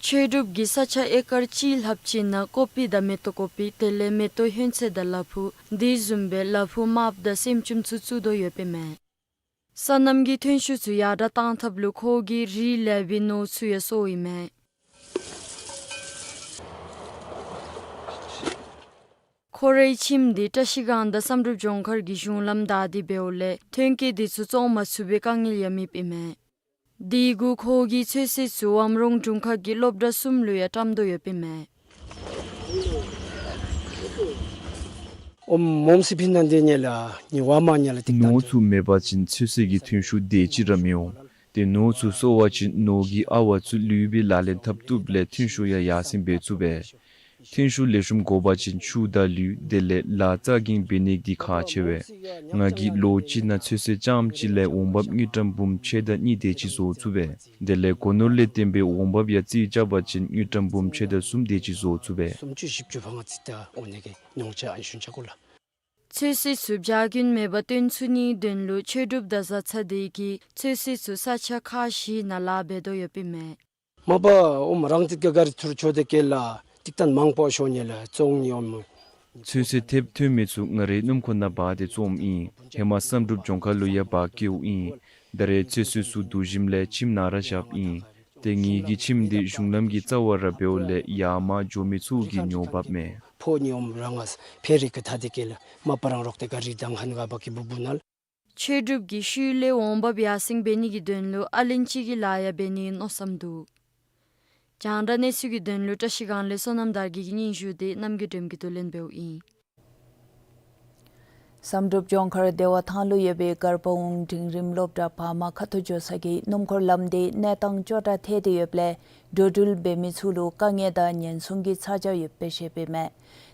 ཆོས་གྲུབ་ཀྱིས་ས་ཆ་ཨེ་ཀར་གཅིག་ལྷགཔ་ཅིག་ནང་ཀོ་པི་དང་མེ་ཏོག་ཀོ་པི་དེ་ལས་མེ་ཏོག་ཧོན་ཚོད་དང་ལ་ཕུག་འདི་བཟུམ་སྦེ་ལ་ཕུག་དམརཔོ་དང་སེམ་ཅུམ་ཚུ་བཙུགས་དོ་ཡོདཔ་ཨིན་མས། སོ་ནམ་གྱི་ཐོན་ཤུགས་ཚུ་ཡར་དྲག་གཏང་ཐབས་ལུ་ཁོ་གིས་རིགས་ལེགས་པའི་ནོར་ཚུ་ཡང་གསོཝ་ཨིན་མས། ཁོ་རའི་ཁྱིམ་འདི་བཀྲ་ཤིས་སྒང་དང་བསམ་གྲུབ་ལྗོངས་མཁར་གྱི་གཞུང་ལམ་བདའ་སྟེ་འབདཝ་ལས་ཐོན་སྐྱེད་འདི་ཚུ་བཙོང་མ་ཚུགས་པའི་དཀའ་ངལ་ཡང་མེདཔ་ཨིན་མས། དེ་གུ་ཁོ་གིས་ཚོད་བསྲེ་ཚུ་ཝམ་རོང་དྲུང་ཁག་གི་སློབ་གྲྭ་གསུམ་ལུ་ཡང་བཀྲམ་དོ་ཡོདཔ་ཨིན་མས། ཨོམ་མོམ་སི་ཕིན་ནང་འདི་ཉལ་ལ་ཉི་ཝ་མ་ཉལ་ལ་ཏིག་ཏན་ནོར་ཚུ་མེད་པ་ཅིན་ཚོད་བསྲེ་གི་ཐོན་ཤུགས་དེ་ཅིག་ར་མི་འོང་། ཏེ་ནོར་ཚུ་གསོ་བ་ཅིན་ནོར་གྱི་ཨ་ཝ་ཚུ་ལུས་པའི་ལག་ལེན་འཐབ་བཏུབ་ལས་ཐོན་ཤུགས་ཡང་ཡར་སེང་འབད་ཚུགས་པས། ཐོན་ཤུགས་ལེགས་ཤོམ་དགོ་པ་ཅིན་ཆུ་དང་ལུད་དེ་ལས་ལཱ་རྩ་འགེངས་འབད་ནི་འདི་ཁག་ཆེ་བས། ང་གིས་ལོ་གཅིག་ནང་ཚོད་བསྲེ་རྐྱངམ་གཅིག་ལས་འོང་འབབ་དངུལ་ཀྲམ་འབུམ་ཕྱེད་དང་གཉིས་དེ་ཅིག་བཟོ་ཚུགས་པས། དེ་ལས་སྒོ་ནོར་ལས་བརྟེན་པའི་འོང་འབབ་ཡང་རྩིས་རྐྱབ་པ་ཅིན་དངུལ་ཀྲམ་འབུམ་ཕྱེད་དང་གསུམ་དེ་ཅིག་བཟོ་ཚུགས་པས། སུམ་ཅུ་བཞི་བཅུ་ཕར་ང་རྩིས་ད་འོང་ནི་གི་ཉོང་ཆ་ཨན་ཤུན་ཆ་གུ་ལ། ཚོད་བསྲེ་ཚུ་བྱ་རྒྱུན་མེད་པར་བཏོན་ཚུགས་ནིའི་དོན་ལུ་ཆོས་གྲུབ་དང་བཟའ་ཚང་དེ་གིས་ཚོད་བསྲེ་ཚུ་ས་ཆ་ཁག་བཞི་ནང་ལཱ་འབད་དོ་ཡོདཔ་ཨིན་མས། མ་པ་ཨོམ་རང་ཏིག་ཀ་ག་རི་ཐུར་ཆོ་དེ་ཀེ་ལ་ཏིག་ཏན་མང་པོ་ཤོ་ཉལ་ལ་བཙོང་ནི་ཨོམ། ཚོད་བསྲེ་ཐེབས་ཐོན་མི་ཚུ་ང་རའི་སྣུམ་འཁོར་ནང་འབག་སྟེ་བཙོངམ་ཨིན། ཧེ་མ་བསམ་གྲུབ་ལྗོངས་མཁར་ལུ་ཡང་འབག་བསྐྱལཝ་ཨིན། ད་རེས་ཚོད་བསྲེ་ཚུ་བསྡུ་ཞིནམ་ལས་ཁྱིམ་ནང་ར་བཞགཔ་ཨིན། ཏེ་ངེ་གི་ཁྱིམ་འདི་གཞུང་ལམ་གྱི་རྩ་བར་ར་འབདཝ་ལས་ཡར་མར་འགྱོ་མི་ཚུ་གིས་ཉོ་འབགཔ་མས། ཕོ་ནི་ཨོམ་རང་ང་ཕེ་རི་ཀ་ཐ་དེ་ཀེ་ལ་མ་པ་རང་རོག་ཏེ་ག་རི་དང་ཧན་ག་བ་ཀི་བུ་བུ་ནལ། ཆོས་གྲུབ་ཀྱིས་ཤུལ་ལས་འོང་འབབ་ཡར་སེང་འབད་ནི་གི་དོན་ལུ་ཨ་ལན་ཅི་གི་ལཱ་ཡང་འབད་ནིའི་མནོ་བསམ་འདུག། རྒྱང་བསྒྲགས་གནས་ཚུལ་གྱི་དོན་ལུ་བཀྲ་ཤིས་སྒང་ལས་བསོད་ནམས་དར་རྒྱས་ཀྱི་སྙན་ཞུ་དེ་རྣམ་རྒྱལ་སྒྲོལམ་གྱིས་བསྡུ་ལེན་འབདཝ་ཨིན། བསམ་གྲུབ་ལྗོངས་མཁར་བདེ་བ་ཐང་ལུ་ཡོད་པའི་གར་པ་འོང་འབྲིང་རིམ་སློབ་གྲྭ་བར་མ་ཁ་ཐུག་འགྱོ་ས་གི་སྣུམ་འཁོར་ལམ་དེ་གནས་སྟངས་སྐྱོ་དྲགས་ཐལ་ཏེ་ཡོདཔ་ལས་འགྲོ་འགྲུལ་འབད་མི་ཚུ་ལུ་དཀའ་ངལ་དང་ཉེན་སྲུང་གི་ཚ་གྱང་ཡོདཔ་སྦེ་བཤདཔ་ཨིན་མས།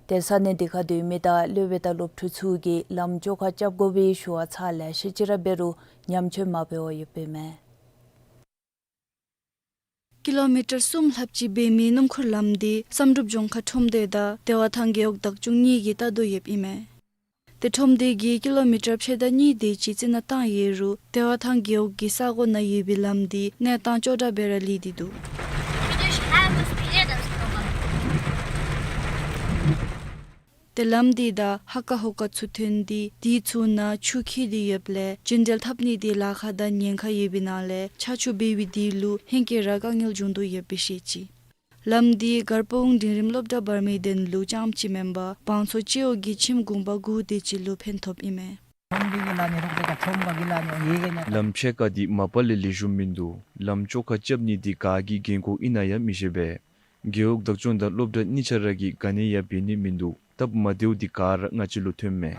ཏེ་ས་གནས་དེ་ཁར་སྡོད་མི་དང་སློབ་དཔོན་དང་སློབ་ཕྲུག་ཚུ་གིས་ལམ་བཅོ་ཁ་རྐྱབ་དགོ་པའི་ཞུ་བ་ཚར་ལེ་ཤ་ཅིག་ར་འབད་རུང་ཉམས་བཅོས་མ་འབད་བར་ཡོདཔ་ཨིན་མས། ཀི་ལོ་མི་ཊར་གསུམ་ལྷགཔ་ཅིག་འབད་མི་སྣུམ་འཁོར་ལམ་དེ་བསམ་གྲུབ་ལྗོངས་མཁར་ཁྲོམ་སྡེ་དང་བདེ་བ་ཐང་རྒེད་འོག་བདག་སྐྱོང་གཉིས་ཀྱིས་བལྟ་དོ་ཡོདཔ་ཨིན་མས། ཏེ་ཁྲོམ་སྡེ་གིས་ཀི་ལོ་མི་ཊར་ཕྱེད་དང་གཉིས་དེ་ཅིག་རྩི་ནག་བཏང་ཡོད་རུང་བདེ་བ་ཐང་རྒེད་འོག་གི་ས་གོ་ནང་ཡོད་པའི་ལམ་དེ་གནས་སྟངས་སྐྱོ་དྲགས་སྦེ་ར་ལུས་ཏེ་འདུག། ཏེ་ལམ་དེ་དང་ཧ་ཀ་ཧོ་ཀ་ཚུ་ཐོན་ཏེ་དེ་ཚུ་ནང་ཆུ་འཁྱིལ་ཏེ་ཡོདཔ་ལས་རྒྱུན་འགྲུལ་འཐབ་ནི་དེ་ལཱ་ཁག་དང་ཉེན་ཁ་ཡོད་པའི་ནང་ལས་ཆར་ཆུ་འབབ་པའི་དུས་ལུ་ཧེང་སྐལ་ར་དཀའ་ངལ་འབྱུང་དོ་ཡོདཔ་སྦེ་བཤད་ཅི། ལམ་དེ་གར་པ་འོང་འབྲིང་རིམ་སློབ་གྲྭ་བར་མའི་དོན་ལུ་རྐྱངམ་ཅིག་མེན་པར་བང་མཛོད་སྤྱི་འོག་གི་ཁྱིམ་གུང་པ་དགུ་དེ་ཅིག་ལུ་ཕན་ཐོགསཔ་ཨིན་མས། ལམ་ཕྱེད་ཀ་དེ་མ་པ་ལས་ལེགས་ཤོམ་མིན་འདུག། ལམ་བཅོ་ཁ་རྐྱབ་ནི་དེ་ག་གི་འགན་ཁུར་ཨིན་ན་ཡང་མི་ཤེས་པས། རྒེད་འོག་བདག་སྐྱོང་དང་སློབ་གྲྭ་གཉིས་ཆ་ར་གིས་ག་ནི་ཡང་འབད་ནི་མིན་འདུག། སྟབས་མ་བདེཝ་དེ་ག་ར་ང་བཅས་ལུ་ཐོནམ་མས།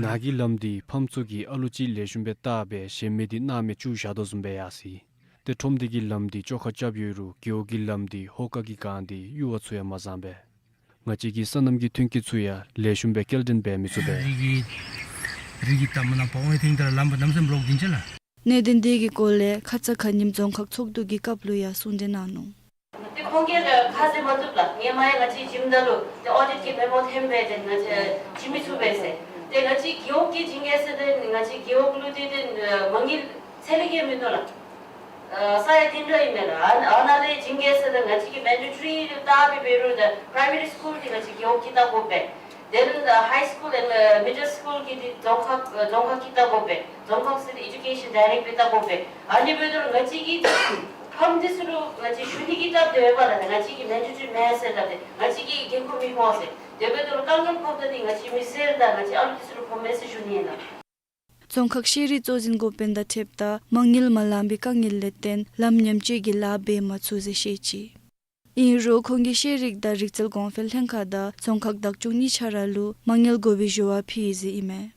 ནཱ་གི་ལམ་དེ་ཕམ་ཚུ་གིས་ཨ་ལུ་ཅིག་ལེགས་ཤོམ་སྦེ་བལྟ་སྦེ་གཞན་མི་དེ་གནམ་མེད་ས་མེད་བཅུག་བཞག་དོ་བཟུམ་སྦེ་ཡར་སོ་ཡི། ཏེ་ཁྲོམ་སྡེ་གི་ལམ་དེ་བཅོ་ཁ་རྐྱབ་ཡོད་རུང་རྒེད་འོག་གི་ལམ་དེ་ཧོ་ཀ་གིས་གང་སྟེ་གཡུར་བ་ཚུ་ཡང་མ་བཟང་པས། ང་བཅས་ཀྱི་སོ་ནམ་གྱི་ཐོན་སྐྱེད་ཚུ་ཡང་ལེགས་ཤོམ་སྦེ་སྐྱེལ་འདྲེན་འབད་མི་ཚུགས་པས། རི་གི་རི་གི་ད་མ་ན་པ་ཝང་ཐིང་ད་ལམ་པ་ནམ་སེམས་ལོག་དིན་ཅ་ལགས། གནད་དོན་དེ་གི་སྐོར་ལས་ཁ་ཙ་ཁ་ཉིནམ་རྫོང་ཁག་ཚོགས་འདུ་གི་སྐབས་ལུ་ཡང་གསུང་གྲོས་གནང་ནུག། ཏེ་ཁོང་གིས་ཁ་ཟེར་མ་བཏུབ་ལགས། ངེ་མ་ཡང་ང་བཅས་བྱིནམ་ད་ལུ་ཏེ་ཨོ་ཌིཊ་གི་མེ་མོ་ཐོནམ་སྦེ་ཏེ་ང་བཅས་བྱིན་མི་ཚུགས་པས་ཟེར། ཏེ་ང་བཅས་རྒེད་འོག་གིས་བྱིན་གེ་ཟེར་ཏེ་ང་བཅས་རྒེད་འོག་ལུ་ཏེ་ཏེ་མ་དངུལ་ཚད་ལས་བརྒལ་མིན་འདུག་ལགས། ཨ་ས་ཡང་བཏིང་ར་ཨིན་མས་ལགས། ཨ་ཨ་ནཱ་ལས་བྱིན་གེ་ཟེར་ཏེ་ང་བཅས་ཀྱིས་མེན་ཌེ་ཊོ་རི་ལྟ་སྦེ་འབད་རུང་ད་པྲའི་མ་རི་སི་ཀུལ་འདི་ང་བཅས་རྒེད་འོག་གིས་བལྟ་དགོ་པས། དེ་ལས་ད་ཧའི་སི་ཀུལ་ཨེནཌ་མི་ཌལ་སི་ཀུལ་གྱི་འདི་རྫོང་ཁག་རྫོང་ཁག་གིས་བལྟ་དགོ་པས། རྫོང་ཁག་ཟེར་ཏེ་ཨེ་ཌུ་ཀེ་ཤཱན་ཌའི་རེཀཊ་སྦེ་བལྟ་དགོ་པས། ཨ་ནི་འབདཝ་ད་ལུ་ང་བཅས་ཀྱིས་ཕམ་འདི་ཚུ་ལུ་ང་བཅས་ཞུ་ནི་གི་སྟབས་དེ་འབདཝ་ལས་ད་ང་བཅས་ཀྱིས་མེན་ཌེ་ཊོ་རི་མེན་ཟེར་ད་ཏེ་ང་བཅས་ཀྱིས་འགན་ཁུར་མི་ཕོག་ཟེར། དེ་འབདཝ་ད་ལུ་དཀའ་ངལ་ཕོགཔ་ད་འདི་ང་བཅས་མི་སེར་དང་ང་བཅས་ཨ་ལུ་འདི་ཚུ་ལུ་ཕོག་མས་ཟེར་ཞུ་ནི་ཨིན་ལགས། རྫོང་ཁག་ཤེས་རིག་གཙོ་འཛིན་འགོ་དཔོན་དང་འཁྲིལཝ་ད་མ་དངུལ་མ་ལང་པའི་དཀའ་ངལ་ལས་བརྟེན་ལམ་ཉམས་བཅོས་ཀྱི་ལཱ་འབད་མ་ཚུགས་ཟེར་བཤད་ཅི། ཨིན་རུང་ཁོང་གིས་ཤེས་རིག་དང་རིག་རྩལ་གོང་འཕེལ་ལྷན་ཁག་དང་རྫོང་ཁག་བདག་སྐྱོང་གཉིས་ཆ་ར་ལུ་མ་དངུལ་དགོ་པའི་ཞུ་བ་ཕུལ་ཡི་ཟེར་ཨིན་མས།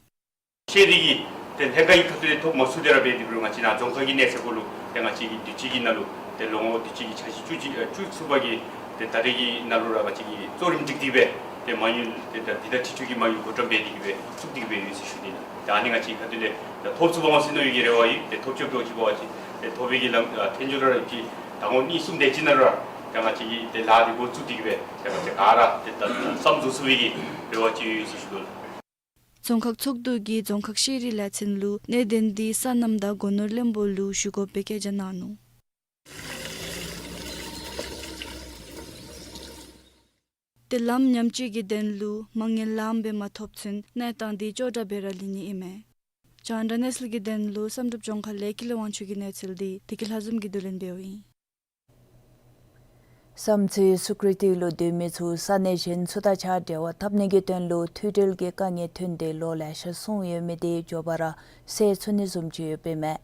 ཤེས་རིག་གི་ཏེ་ལྷན་ཁག་གི་ཁ་ཐུག་ལས་ཐོབ་མ་ཚུགས་ཏེ་ར་འབད་དེ་འབད་རུང་ང་བཅས་ནཱ་རྫོང་ཁག་གི་གནས་ཚད་གུ་ལུ་ཏེ་ང་བཅས་ཀྱིས་དུས་ཅི་གི་ནང་ལུ་ཏེ་ལོ་ངོ་དུས་ཅི་གི་འཆར་གཞི་བཅུ་གཅིག་ཨ་བཅུ་གསུམ་པ་གི་ཏེ་ད་རེས་ཀྱི་ནང་ལུ་ར་ང་བཅས་ཀྱིས་གཙོ་རིམ་སྒྲིག་སྟེ་སྦེ་ཏེ་མ་དངུལ་ཏེ་ད་འདི་དང་འཁྲིལ་ཚུལ་གྱི་མ་དངུལ་བགོ་བཀྲམ་འབད་དེ་གི་སྦེ་བཙུགས་ཏེ་གི་སྦེ་ཡོད་ཟེར་ཞུ་ནི་ལགས། ད་ཨ་ནི་ང་བཅས་ཁ་ཐུག་ལས་ད་ཐོབ་ཚུགས་པ་འོང་ཟེར་མནོ་བའི་གི་རེ་བ་ཡོད། ཏེ་ཐོབ་རྐྱབ་འགྱོ་ཅིག་འབད་བ་ཅིན་ཏེ་ཐོབ་པའི་གི་ལམ་ཨ་ཐེངས་མཇུག་ར་ཅིག་ཟླ་ངོ་གཉིས་གསུམ་དེ་ཅིག་ནང་ར་ད་ང་བཅས་ཀྱིས་ཏེ་ལཱ་འདི་འགོ་བཙུགས་ཏེ་གི་སྦེ་ཏེ་ང་བཅས་ག་ར་ཏེ་ད་བསམ་བཟོ་ཚུགས་པའི་གི་རེ་བ་ཅིག་ཡོད་ཟེར་ཞུ་དོ་ལགས། རྫོང་ཁག་ཚོགས་འདུ་གིས་རྫོང་ཁག་ཤེས་རིག་ལས་ཚན་ལུ་གནད་དོན་འདི་སོ་ནམ་དང་སྒོ་ནོར་བློན་པོ་ལུ་ཞུ་དགོཔ་སྦེ་བཀའ་རྒྱ་གནང་ནུག། ཏེ་ལམ་ཉམས་བཅོས་ཀྱི་དོན་ལུ་མ་དངུལ་ལངམ་སྦེ་མ་ཐོབ་ཚུན་གནས་སྟངས་འདི་སྐྱོ་དྲགས་སྦེ་ར་ལུས་ནི་ཨིན་མས། རྒྱང་བསྒྲགས་གནས་ཚུལ་གྱི་དོན་ལུ་བསམ་གྲུབ་ལྗོངས་མཁར་ལས་ཀུན་ལེགས་དབང་ཕྱུག་གི་གནས་ཚུལ་འདི་བདེ་སྐྱིད་ལྷ་འཛོམས་ཀྱིས་བསྡུ་ལེན་འབདཝ་ཨིན། བསམ་རྩེ་སུ་ཀྲི་ཏི་ལུ་སྡོད་མི་ཚུ་ས་གནས་གཞན་ཚུ་དང་གཅིག་ཁར་འབྲེལ་བ་འཐབ་ནི་གི་དོན་ལུ་མཐུད་འབྲེལ་གྱི་དཀའ་ངལ་ཐོན་ཏེ་ལོ་ལེ་ཤ་སོང་ཡོད་མི་དེ་མགྱོགས་པ་ར་སེལ་ཚུགས་ནི་བཟུམ་ཅིག་ཡོདཔ་ཨིན་མས།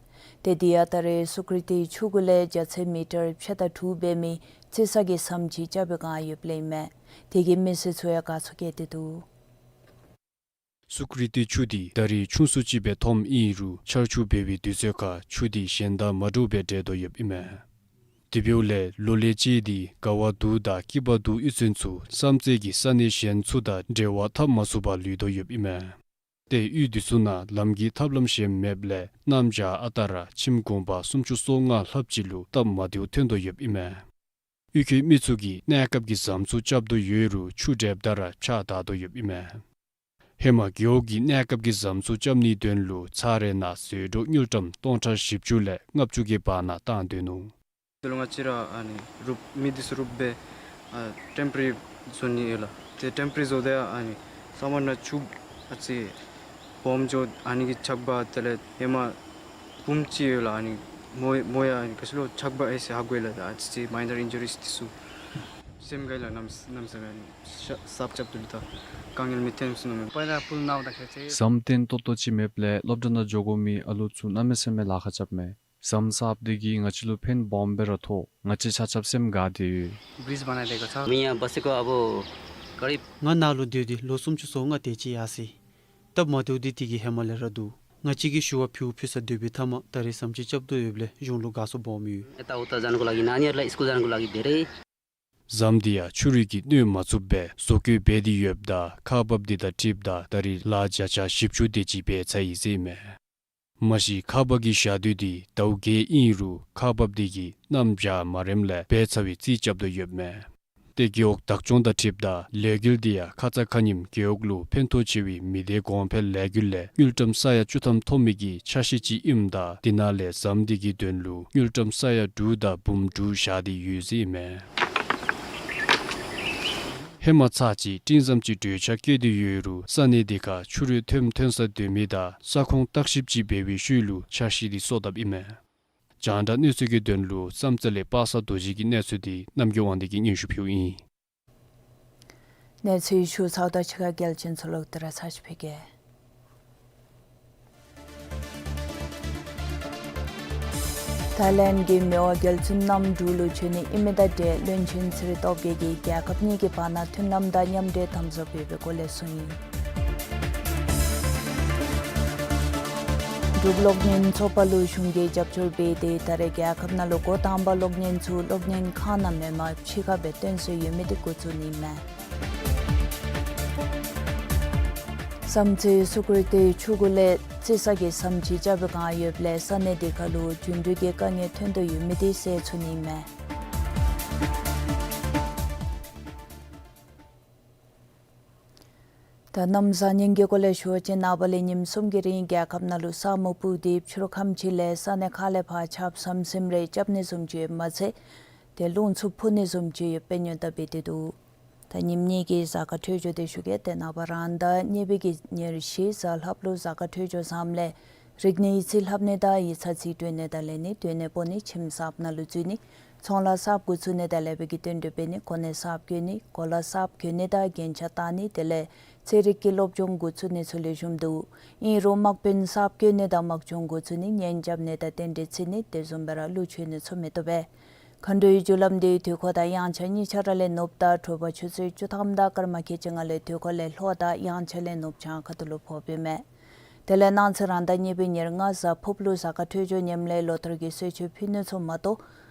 ཏེ་དེ་ཡང་ད་རེས་སུ་ཀྲི་ཏི་ཆུ་གུ་ལས་རྒྱ་ཚད་མི་ཊར་ཕྱེད་དང་དྲུག་འབད་མི་རྩི་ས་གི་ཟམ་ཅིག་རྐྱབ་པའི་བསྒང་ཡོདཔ་ལས་ཨིན་མས། དེ་གིས་མི་སེར་ཚུ་ཡང་དགའ་ཚོར་བསྐྱེད་དེ་འདུག། སུ་ཀྲི་ཏི་ཆུ་དེ་ད་རེས་ཆུང་སུ་ཅིག་སྦེ་མཐོངམ་ཨིན་རུང་ཆར་ཆུ་འབབ་པའི་དུས་ཚོད་ཁར་ཆུ་དེ་གཞན་དང་མ་འདྲཝ་སྦེ་འགྲེ་དོ་ཡོདཔ་ཨིན་མས། དེ་འབདཝ་ལས་ལོ་ལས་ཅི་དེ་ག་བ་འདུག་དང་སྐྱིད་པ་འདུག་གཡུས་ཚན་ཚུ་བསམ་རྩེ་གི་ས་གནས་གཞན་ཚུ་དང་འབྲེལ་བ་འཐབ་མ་ཚུགས་པར་ལུས་དོ་ཡོདཔ་ཨིན་མས། ཏེ་གཡུས་དེ་ཚུ་ནང་ལམ་གྱི་ཐབས་ལམ་གཞན་མེདཔ་ལས་གནམ་བྱཱར་ཨ་རྟག་ར་ཁྱིམ་གུང་པ་སུམ་ཅུ་སོ་ལྔ་ལྷགཔ་ཅིག་ལུ་སྟབས་མ་བདེཝ་ཐོན་དོ་ཡོདཔ་ཨིན་མས། གཡུས་ཁའི་མི་ཚུ་གིས་གནས་སྐབས་ཀྱི་ཟམ་ཚུ་རྐྱབ་དོ་ཡོད་རུང་ཆུ་འགྲིབ་ད་ར་ཕྱགས་བདའ་དོ་ཡོདཔ་ཨིན་མས། ཧེ་མ་རྒེད་འོག་གིས་གནས་སྐབས་ཀྱི་ཟམ་ཚུ་རྐྱབ་ནིའི་དོན་ལུ་ཚར་རེ་ནང་ཟད་འགྲོ་དངུལ་ཀྲམ་སྟོང་ཕྲག་བཞི་བཅུ་ལས་ལྔ་བཅུ་གི་བར་ན་བཏང་སྡོད་ནུག། དེ་ལུ་ང་བཅས་ར་ཨ་ནི་རུབ་མི་འདི་ཚུ་རུབ་སྦེ་ཨ་ཊེམ་པོ་རི་བཟོ་ནི་ཡོད་ལགས། ཏེ་ཊེམ་པོ་རི་བཟོཝ་ད་ཨ་ནི་སམ་མར་ནང་ཆུ་ཨ་ཙི་སྦོམ་འགྱོ་ཨ་ནི་གི་ཆག་པ་དེ་ལས་ཧེ་མ་བུམོ་ཅིག་ཡོད་ལགས། ཨ་ནི་མོ་མོ་ཡང་ཨ་ནི་ག་ཅི་ལོ་ཆག་པ་ཨེ་སི་ཧ་གོ་ཡི་ལགས། ད་ཨ་ཙི་ཙི་མའི་ནར་ཨིན་ཇུ་རིས་འདི་ཚུ་སེམས་དགའ་ཡི་ལགས། གནམ་གནམ་མེད་ས་མེད་ཨ་ནི་ཤ་གསརཔ་རྐྱབ་དོ་ལགས། ད་དཀའ་ངལ་མི་ཐོན་ཟེར་མནོཝ་མས། ཟམ་བརྟན་ཏོག་ཏོ་ཅིག་མེདཔ་ལས་སློབ་གྲྭ་ནང་འགྱོ་དགོ་མི་ཨ་ལུ་ཚུ་གནམ་མེད་ས་མེད་ལཱ་ཁག་རྐྱབ་མས། ཟམ་གསརཔ་འདི་གིས་ང་བཅས་ལུ་ཕན་སྦོམ་སྦེ་ར་ཐོགས། ང་བཅས་ཆ་ཁྱབ་སེམས་དགའ་སྟེ་ཡོད། ब्रिज बनाइदिएको छ। म यहाँ बसेको अब करिब ང་ནཱ་ལུ་སྡོད་དེ་ལོ་སུམ་ཅུ་སོ་ལྔ་དེ་ཅིག་ཡར་སོ་ཡི། སྟབས་མ་བདེཝ་འདི་དེ་གིས་ཧེ་མ་ལས་ར་འདུག། ང་བཅས་ཀྱིས་ཞུ་བ་ཕུལ་ཕུལ་ས་སྡོད་པའི་མཐའ་མ་ད་རེས་ཟམ་ཅིག་རྐྱབ་དོ་ཡོདཔ་ལས་གཞུང་ལུ་དགའ་ཚོར་སྦོམ་ཡོད། यताउता जानको लागि, नानीहरूलाई स्कुल जानको लागि धेरै ཟམ་འདི་ཡང་ཆུ་རུད་ཀྱིས་གནོད་མ་ཚུགསཔ་སྦེ་བཟོ་བཀོད་འབད་དེ་ཡོདཔ་ད་ཁག་འབགཔ་འདི་དང་འཁྲིལཝ་ད་ད་རེས་ལཱ་བརྒྱ་ཆ་བཞི་བཅུ་དེ་ཅིག་འབད་ཚར་ཡི་ཟེར་ཨིན་མས། མ་གཞི་ཁག་འབག་གི་ཞག་དུས་འདི་ཟླཝ་བརྒྱད་ཨིན་རུང་ཁག་འབགཔ་འདི་གིས་གནམ་བྱཱར་མ་རནམ་ལས་འབད་ཚར་བའི་རྩིས་རྐྱབ་དོ་ཡོདཔ་མས། ཏེ་རྒེད་འོག་བདག་སྐྱོང་དང་འཁྲིལཝ་ད་ལས་འགུལ་འདི་ཡང་ཁ་ཙ་ཁ་ཉིནམ་རྒེད་འོག་ལུ་ཕན་ཐོགས་ཆེ་བའི་མི་སྡེ་གོང་འཕེལ་ལས་འགུལ་ལས་དངུལ་ཀྲམ་ས་ཡ་བཅུ་ཐམ་ཐོབ་མི་གི་ཆ་ཤས་ཅིག་ཨིནམ་ད་དེ་ནང་ལས་ཟམ་འདི་གི་དོན་ལུ་དངུལ་ཀྲམ་ས་ཡ་དྲུག་དང་འབུམ་དྲུག་བཞག་སྟེ་ཡོད་ཟེར་ཨིན་མས། ཧེ་མ་ཚར་གཅིག་སྤྲིན་ཟམ་ཅིག་གྲོས་འཆར་བཀོད་དེ་ཡོད་རུང་ས་གནས་དེ་ཁར་ཆུ་རུད་ཐོནམ་ཐོན་ས་སྡོད་མི་དང་ས་ཁོངས་བརྟག་ཞིབ་ཅིག་འབད་བའི་ཤུལ་ལུ་འཆར་གཞི་དེ་སོར་བཏབ་ཨིན་མས། རྒྱང་བསྒྲགས་གནས་ཚུལ་གྱི་དོན་ལུ་བསམ་རྩེ་ལས་པ་སངས་རྡོ་རྗེ་གི་གནས་ཚུལ་དེ་རྣམ་རྒྱལ་དབང་འདུས་ཀྱིས་སྙན་ཞུ་ཕུལཝ་ཨིན། གནས་ཚུལ་ཞུ་ཚརཝ་དང་གཅིག་ཁར་གལ་ཆེན་ཚུ་ལོག་སྟེ་ར་ཚར་ཅིག་ཕུལ་གེ། ཐའི་ལེནཌ་གི་མི་དབང་རྒྱལ་བཙུན་རྣམ་འབྲུག་ལུ་བྱོན་ནི་ཨིན་མི་དང་འབྲེལ་བློན་ཆེན་ཚེ་རིང་སྟོབས་རྒྱས་ཀྱིས་རྒྱལ་ཁབ་གཉིས་ཀྱི་བར་ན་མཐུན་ལམ་དང་མཉམ་འབྲེལ་དམ་ཟབ་ཡོད་པའི་སྐོར་ལས་གསུངས་ཡི། འབྲུག་གློག་བརྙན་ཚོགས་པ་ལུ་གཞུང་གིས་རྒྱབ་སྐྱོར་འབད་དེ་ད་རེས་རྒྱལ་ཁབ་ནང་ལུ་འགོ་དང་པ་གློག་བརྙན་ཚུ་གློག་བརྙན་ཁང་ནང་མེན་པར་ཕྱི་ཁར་སྦེ་སྟོན་སྲོལ་ཡོད་མི་དེ་འགོ་བཙུགས་ནི་ཨིན་མས། བསམ་རྩེ་སུ་ཀྲི་ཏི་ཆུ་གུ་ལས་རྩི་ས་གི་ཟམ་ཅིག་རྐྱབ་པའི་བསྒང་ཡོདཔ་ལས་ས་གནས་དེ་ཁར་ལུ་རྒྱུན་འགྲུལ་གྱི་དཀའ་ངལ་ཐོན་དོ་ཡོད་མི་དེ་སེལ་ཚུགས་ནི་ཨིན་མས། ད་གནམ་བཟང་ངན་གྱི་སྐོར་ལས་ཞུ་བ་ཅིན་ནངས་པ་ལས་ཉིནམ་གསུམ་གྱི་རིང་རྒྱལ་ཁབ་ནང་ལུ་ས་སྨུག་སྤུབས་ཏེ་ཕྱི་རུ་ཁམས་ཅིག་ལས་ས་གནས་ཁག་ལས་ཕར་ཆརཔ་ཟམ་ཟིམ་རེ་རྐྱབ་ནི་བཟུམ་ཅིག་མ་ཚད་ཏེ་རླུང་འཚུབ་འཕུ་ནི་བཟུམ་ཅིག་ཡོདཔ་སྦེ་སྔོན་བརྡ་འབད་དེ་འདུག། ད་ཉིནམ་གཉིས་ཀྱི་གཟའ་སྐར་འཕྲོད་སྦྱོར་དེ་ཞུ་གེ། ཏེ་ནངས་པ་རང་ཟླ་གཉིས་པའི་གི་ཉེར་བཞི་གཟའ་ལྷགཔ་ལུ་གཟའ་སྐར་འཕྲོད་སྦྱོར་བཟངམ་ལས་རིག་གནས་ཡིག་རྩིས་ལྷབ་ནི་དང་ཡིག་ཚང་རྩིས་སྤྲོད་ནི་དང་ལེན་ནི་སྡོད་གནས་སྤོ་ནི་ཁྱིམ་གསརཔ་ནང་ལུ་འཛུལ་ནི་ཚོང་ལཱ་གསརཔ་འགོ་བཙུགས་ནི་དང་ལེགས་པའི་གི་རྟེན་འབྲེལ་འབད་ནི་གོ་གནས་གསརཔ་བཀོད་ནི་གོ་ལ་གསརཔ་གྱོན་ནི་དང་རྒྱན་ཆ་བཏགས་ནི་དེ་ལས་ཚན་རིག་གི་སློབ་སྦྱོང་འགོ་བཙུགས་ནི་ཚུ་ལེགས་ཤོམ་འདུག། ཨིན་རུང་དམག་དཔོན་གསརཔ་བཀོད་ནི་དང་དམག་སྦྱོང་འགོ་བཙུགས་ནི་གཉེན་རྐྱབ་ནི་དང་རྟེན་འབྲེལ་བརྩི་ནི་དེ་བཟུམ་སྦེ་ར་གླུ་མཆོད་ནི་ཚུ་མི་བཏུབ་པས། མཁའ་འགྲོའི་རྒྱུ་ལམ་འདི་དུས་འཁོར་དང་དབྱངས་འཆར་གཉིས་ཆ་ར་ལས་ནུབ་དང་དྲོ་པ་ཆུ་ཚོད་བཅུ་ཐམ་དང་སྐར་མ་ཁལ་གཅིག་ལྔ་ལས་དུས་འཁོར་ལས་ལྷོ་དང་དབྱངས་འཆར་ལས་ནུབ་བྱང་ཁ་ཐུག་ལུ་ཕོགཔ་ཨིན་མས། དེ་ལས་གནངས་ཚེ་རང་ཟླ་གཉིས་པའི་ཉེར་ལྔ་གཟའ་ཕུརཔ་ལུ་གཟའ་སྐར་འཕྲོད་སྦྱོར་ཉམས་ལས་ལོ་ལྟར་གྱི་གསོལ་མཆོད་ཕུལ་ནི་ཚུ་མ་གཏོགས་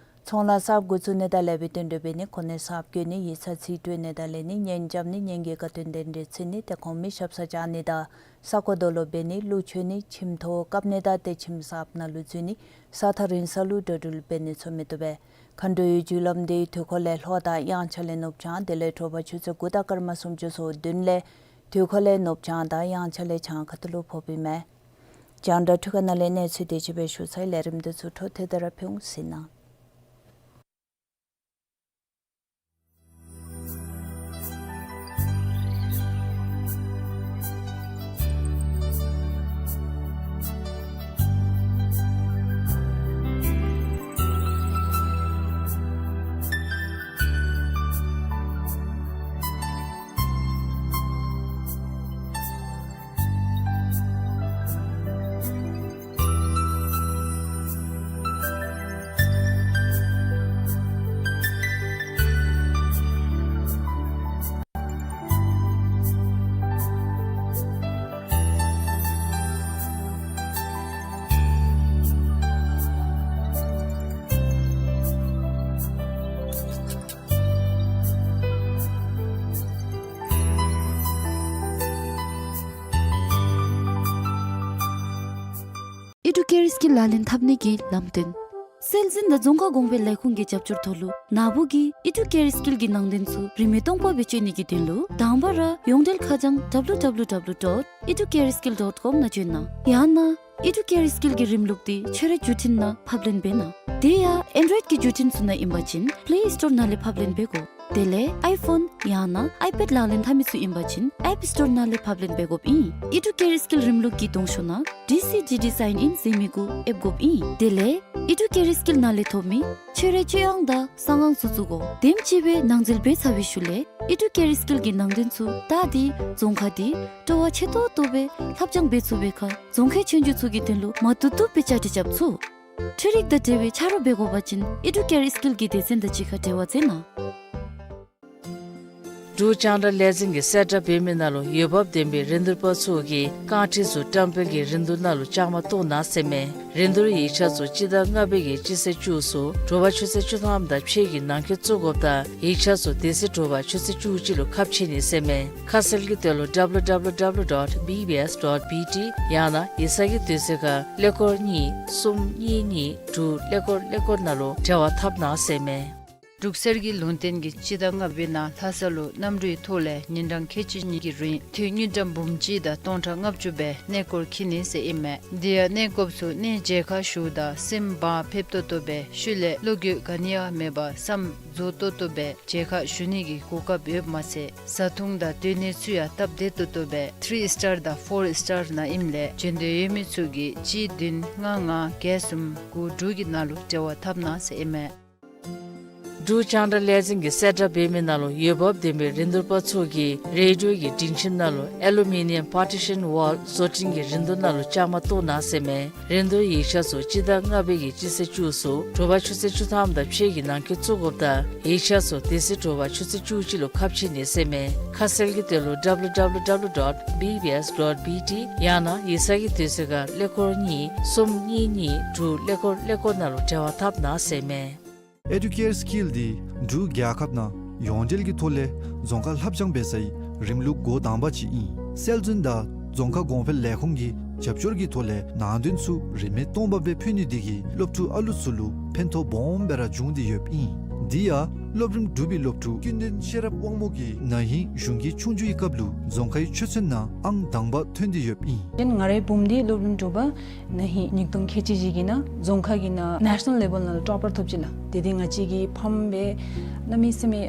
ཚོང་ལཱ་གསརཔ་འགོ་བཙུགས་ནི་དང་ལེགས་པའི་རྟེན་འབྲེལ་འབད་ནི་གོ་གནས་གསརཔ་བཀོད་ནི་ཡིག་ཚང་རྩིས་སྤྲོད་ནི་དང་ལེན་ནི་གཉེན་རྐྱབ་ནི་གཉེན་གྱི་དགའ་སྟོན་རྟེན་འབྲེལ་བརྩི་ནི་ཏེ་གོང་མའི་ཞབས་སར་བཅར་ནི་དང་ས་རྐོ་རྡོ་སློག་འབད་ནི་གླུ་མཆོད་ནི་ཁྱིམ་ཐོག་བཀབ་ནི་དང་ཏེ་ཁྱིམ་གསརཔ་ནང་ལུ་འཛུལ་ནི་ས་ཐག་རིང་ས་ལུ་འགྲོ་འགྲུལ་འབད་ནི་ཚུ་མི་བཏུབ་པས། མཁའ་འགྲོའི་རྒྱུ་ལམ་འདི་དུས་འཁོར་ལས་ལྷོ་དང་དབྱངས་འཆར་ལས་ནུབ་བྱང་དེ་ལས་དྲོ་པ་ཆུ་ཚོད་དགུ་དང་སྐར་མ་སུམ་ཅུ་སོ་བདུན་ལས་དུས་འཁོར་ལས་ནུབ་བྱང་དང་དབྱངས་འཆར་ལས་བྱང་ཁ་ཐུག་ལུ་ཕོགཔ་ཨིན་མས། རྒྱང་བསྒྲགས་འཕྲུལ་ཁང་ནང་ལས་གནས་ཚུལ་དེ་ཅིག་སྦེ་ཞུ་ཚར་ཡི། ལས་རིམ་འདི་ཚུ་འཕྲོ་མཐུད་དེ་ར་ཕུལ་འོང་། གཟིགས་གནང་། ཨེ་ཌུ་ཀེར་སྐིལ་ལག་ལེན་འཐབ་ནི་གི་ལམ་སྟོན། སྲོལ་འཛིན་དང་རྫོང་ཁ་གོང་འཕེལ་ལས་ཁུངས་ཀྱི་རྒྱབ་སྐྱོར་ཐོག་ལུ་ནཱ་བུ་གིས་ཨེ་ཌུ་ཀེར་སྐིལ་གྱི་ནང་དོན་ཚུ་རིན་མེད་སྟོང་པ་སྦེ་སྤྱོད་ནི་གི་དོན་ལུ་དང་པ་ར་ཡོངས་འབྲེལ་ཁ་བྱང་W W W dot educareskill dot com ནང་བྱོན་གནང་། ཡང་ན་ཨེ་ཌུ་ཀེར་སྐིལ་གྱི་རིམ་ལུགས་འདི་ཁྱོད་རའི་བརྒྱུད་འཕྲིན་ནང་ཕབ་ལེན་འབད་གནང་། དེ་ཡང་ཨེན་ཌོའིཌ་ཀྱི་བརྒྱུད་འཕྲིན་ཚུ་ནང་ཨིན་པ་ཅིན་པླེ་སི་ཊོར་ནང་ལས་ཕབ་ལེན་འབད་དགོ། དེ་ལས་ཨའི་ཕོན་ཡང་ན་ཨའི་པེཌ་ལག་ལེན་འཐབ་མི་ཚུ་ཨིན་པ་ཅིན་ཨེཔ་སི་ཊོར་ནང་ལས་ཕབ་ལེན་འབད་དགོཔ་ཨིན། ཨེ་ཌུ་ཀེར་སྐིལ་རིམ་ལུགས་ཀྱི་གདོང་ཤོག་ནང་ཌི་སི་ཌི་ཌི་སའིན་ཨིན་ཟེར་མི་གུ་ཨེབ་དགོཔ་ཨིན། དེ་ལས་ཨེ་ཌུ་ཀེར་སྐིལ་ནང་ལས་ཐོབ་མི་ཁྱོད་རའི་སྤྱོད་དབང་དང་གསང་ཁང་ཚུ་བཙུགས་དགོ། དེམ་ཅིག་སྦེ་ནང་འཛུལ་འབད་ཚར་བའི་ཤུལ་ལས་ཨེ་ཌུ་ཀེར་སྐིལ་གྱི་ནང་དོན་ཚུ་བལྟ་སྟེ་རྫོང་ཁ་འདི་སྤྲོ་བ་ཆེ་ཏོག་ཏོ་སྦེ་ལྷབ་སྦྱང་འབད་ཚུགས་པའི་ཁར་རྫོང་ཁའི་ཆོས་རྒྱུགས་ཚུ་གི་དོན་ལུ་མ་བཏུབ་བཏུབ་སྦེ་བཅའ་སྒྲིག་རྐྱབ་ཚུགས། འཕྲུལ་རིག་དང་འབྲེལ་བའི་ཆ་རོགས་འབད་དགོ་པ་ཅིན་ཨེ་ཌུ་ཀེར་སྐིལ་གྱི་སྡེ་ཚན་དང་གཅིག་ཁར་འབྲེལ་བ་མཛད་གནང་། འབྲུག་རྒྱང་བསྒྲགས་ལས་འཛིན་གྱིས་གསལ་བསྒྲགས་འབད་མི་ནང་ལུ་འོས་འབབ་ལྡན་པའི་རིན་བསྡུར་པ་ཚུ་གིས་རྐང་ཁྲི་ཚུ་བཀྲམ་སྤེལ་གྱི་རིན་བསྡུར་ནང་ལུ་བཅའ་མར་གཏོགས་གནང་ཟེར་མས། རིན་བསྡུར་ཡིག་ཆ་ཚུ་སྤྱི་ཟླ་ལྔ་པའི་གི་སྤྱི་ཚེས་བཅུ་ཚུ་དྲོ་པ་ཆུ་ཚོད་བཅུ་ཐམ་དང་ཕྱེད་ཀྱི་ནང་འཁོད་བཙུགས་དགོཔ་དང་ཡིག་ཆ་ཚུ་དེ་ཚེ་དྲོ་པ་ཆུ་ཚོད་བཅུ་གཅིག་ལུ་ཁ་ཕྱེ་ནི་ཟེར་མས། ཁ་གསལ་གྱི་དོན་ལུ་W W W dot B B S dot B T ཡང་ན་ཡིག་ཚང་གི་དུས་ཚོད་ཁར་ཀླད་ཀོར་གཉིས་གསུམ་གཉིས་གཉིས་དྲུག་ཀླད་ཀོར་ཀླད་ཀོར་ནང་ལུ་འབྲེལ་བ་འཐབ་གནང་ཟེར་མས། འབྲུག་གསེར་གྱི་ལུང་བསྟན་གྱིས་སྤྱི་ཟླ་ལྔ་པའི་ནང་ལྷ་ས་ལུ་གནམ་གྲུའི་ཐོག་ལས་ཉིན་གྲངས་ཁལ་གཅིག་གཉིས་ཀྱི་རིང་དངུལ་དངུལ་ཀྲམ་འབུམ་གཅིག་དང་སྟོང་ཕྲག་ལྔ་བཅུ་སྦེ་གནས་སྐོར་འཁྱིད་ནི་ཟེར་ཨིན་མས། དེ་ཡང་གནས་སྐོརཔ་ཚུ་གནས་མཇལ་ཁ་ཞུཝ་ད་སེམས་བག་ཕེབས་ཏོག་ཏོ་སྦེ་ཤུལ་ལས་བློ་འགྱོད་ག་ནི་ཡང་མེད་པར་བསམ་རྫོགས་ཏོག་ཏོ་སྦེ་མཇལ་ཁ་ཞུ་ནི་གི་གོ་སྐབས་ཡོདཔ་མ་ཚད་བཟའ་འཐུང་དང་སྡོད་གནས་ཚུ་ཡང་སྟབས་བདེ་ཏོག་ཏོ་སྦེ་ཐིརི་སི་ཊར་དང་ཕོར་སི་ཊར་ནང་ཨིནམ་ལས་བྱོན་འདོད་ཡོད་མི་ཚུ་གིས་གཅིག་བདུན་ལྔ་ལྔ་བརྒྱད་གསུམ་དགུ་དྲུག་གི་ནང་ལུ་འབྲེལ་བ་འཐབ་གནང་ཟེར་ཨིན་མས། འབྲུག་རྒྱང་བསྒྲགས་ལས་འཛིན་གྱིས་གསལ་བསྒྲགས་འབད་མི་ནང་ལུ་འོས་འབབ་ལྡན་པའི་རིན་བསྡུར་པ་ཚུ་གིས་རེ་ཌི་ཡོ་གི་སྒྲིང་ཁྱིམ་ནང་ལུ་ཨེ་ལུ་མི་ནི་ཡམ་པར་ཊི་ཤཱན་ཝཱལ་བཟོ་སྐྲུན་གྱི་རིན་བསྡུར་ནང་ལུ་བཅའ་མར་གཏོགས་གནང་ཟེར་མས། རིན་བསྡུར་ཡིག་ཆ་ཚུ་སྤྱི་ཟླ་ལྔ་པའི་གི་སྤྱི་ཚེས་བཅུ་ཚུ་དྲོ་པ་ཆུ་ཚོད་བཅུ་ཐམ་དང་ཕྱེད་ཀྱི་ནང་འཁོད་བཙུགས་དགོཔ་དང་ཡིག་ཆ་ཚུ་དེ་ཚེ་དྲོ་པ་ཆུ་ཚོད་བཅུ་གཅིག་ལུ་ཁ་ཕྱེ་ནི་ཟེར་མས། ཁ་གསལ་གྱི་དོན་ལུ་W W W dot B B S dot B T ཡང་ན་ཡིག་ཚང་གི་དུས་ཚོད་ཁར་ཀླད་ཀོར་གཉིས་གསུམ་གཉིས་གཉིས་དྲུག་ཀླད་ཀོར་ཀླད་ཀོར་ནང་ལུ་འབྲེལ་བ་འཐབ་གནང་ཟེར་མས། ཨེ་ཌུ་ཀེར་སྐིལ་འདི་འབྲུག་རྒྱལ་ཁབ་ནང་ཡོངས་འབྲེལ་གྱི་ཐོག་ལས་རྫོང་ཁ་ལྷབ་སྦྱང་འབད་སའི་རིམ་ལུགས་འགོ་དང་པ་ཅིག་ཨིན། སྲོལ་འཛིན་དང་རྫོང་ཁ་གོང་འཕེལ་ལས་ཁུངས་ཀྱི་རྒྱབ་སྐྱོར་གྱི་ཐོག་ལས་ནང་དོན་ཚུ་རིན་མེད་སྟོང་པ་སྦེ་ཕུལ་ནི་འདི་གིས་སློབ་ཕྲུག་ཨ་ལུ་ཚུ་ལུ་ཕན་ཐོགས་སྦོམ་སྦེ་ར་བྱུང་སྟེ་ཡོདཔ་ཨིན། འདི་ཡང་སློབ་རིམ་དྲུག་པའི་སློབ་ཕྲུག་ཀུན་ལྡན་ཤེས་རབ་དབང་མོ་གིས་ན་ཧིང་གཞུང་གི་ཆོས་རྒྱུགས་ཀྱི་སྐབས་ལུ་རྫོང་ཁའི་ཆོས་ཚན་ནང་ཨང་དང་པ་ཐོན་ཏེ་ཡོདཔ་ཨིན། ང་རའི་བུམོ་འདི་སློབ་རིམ་དྲུག་པ་ན་ཧིང་ཉིས་སྟོང་ཁལ་གཅིག་བཞི་གི་ནང་རྫོང་ཁ་གི་ནང་ནེ་ཤ་ནཱལ་ལེ་བཱལ་ནང་ལུ་ཊོ་པར་ཐོབ་ཅི་ལགས། དེ་འདི་ང་བཅས་ཀྱི་ཕམ་སྦེ་གནམ་མེད་ས་མེད་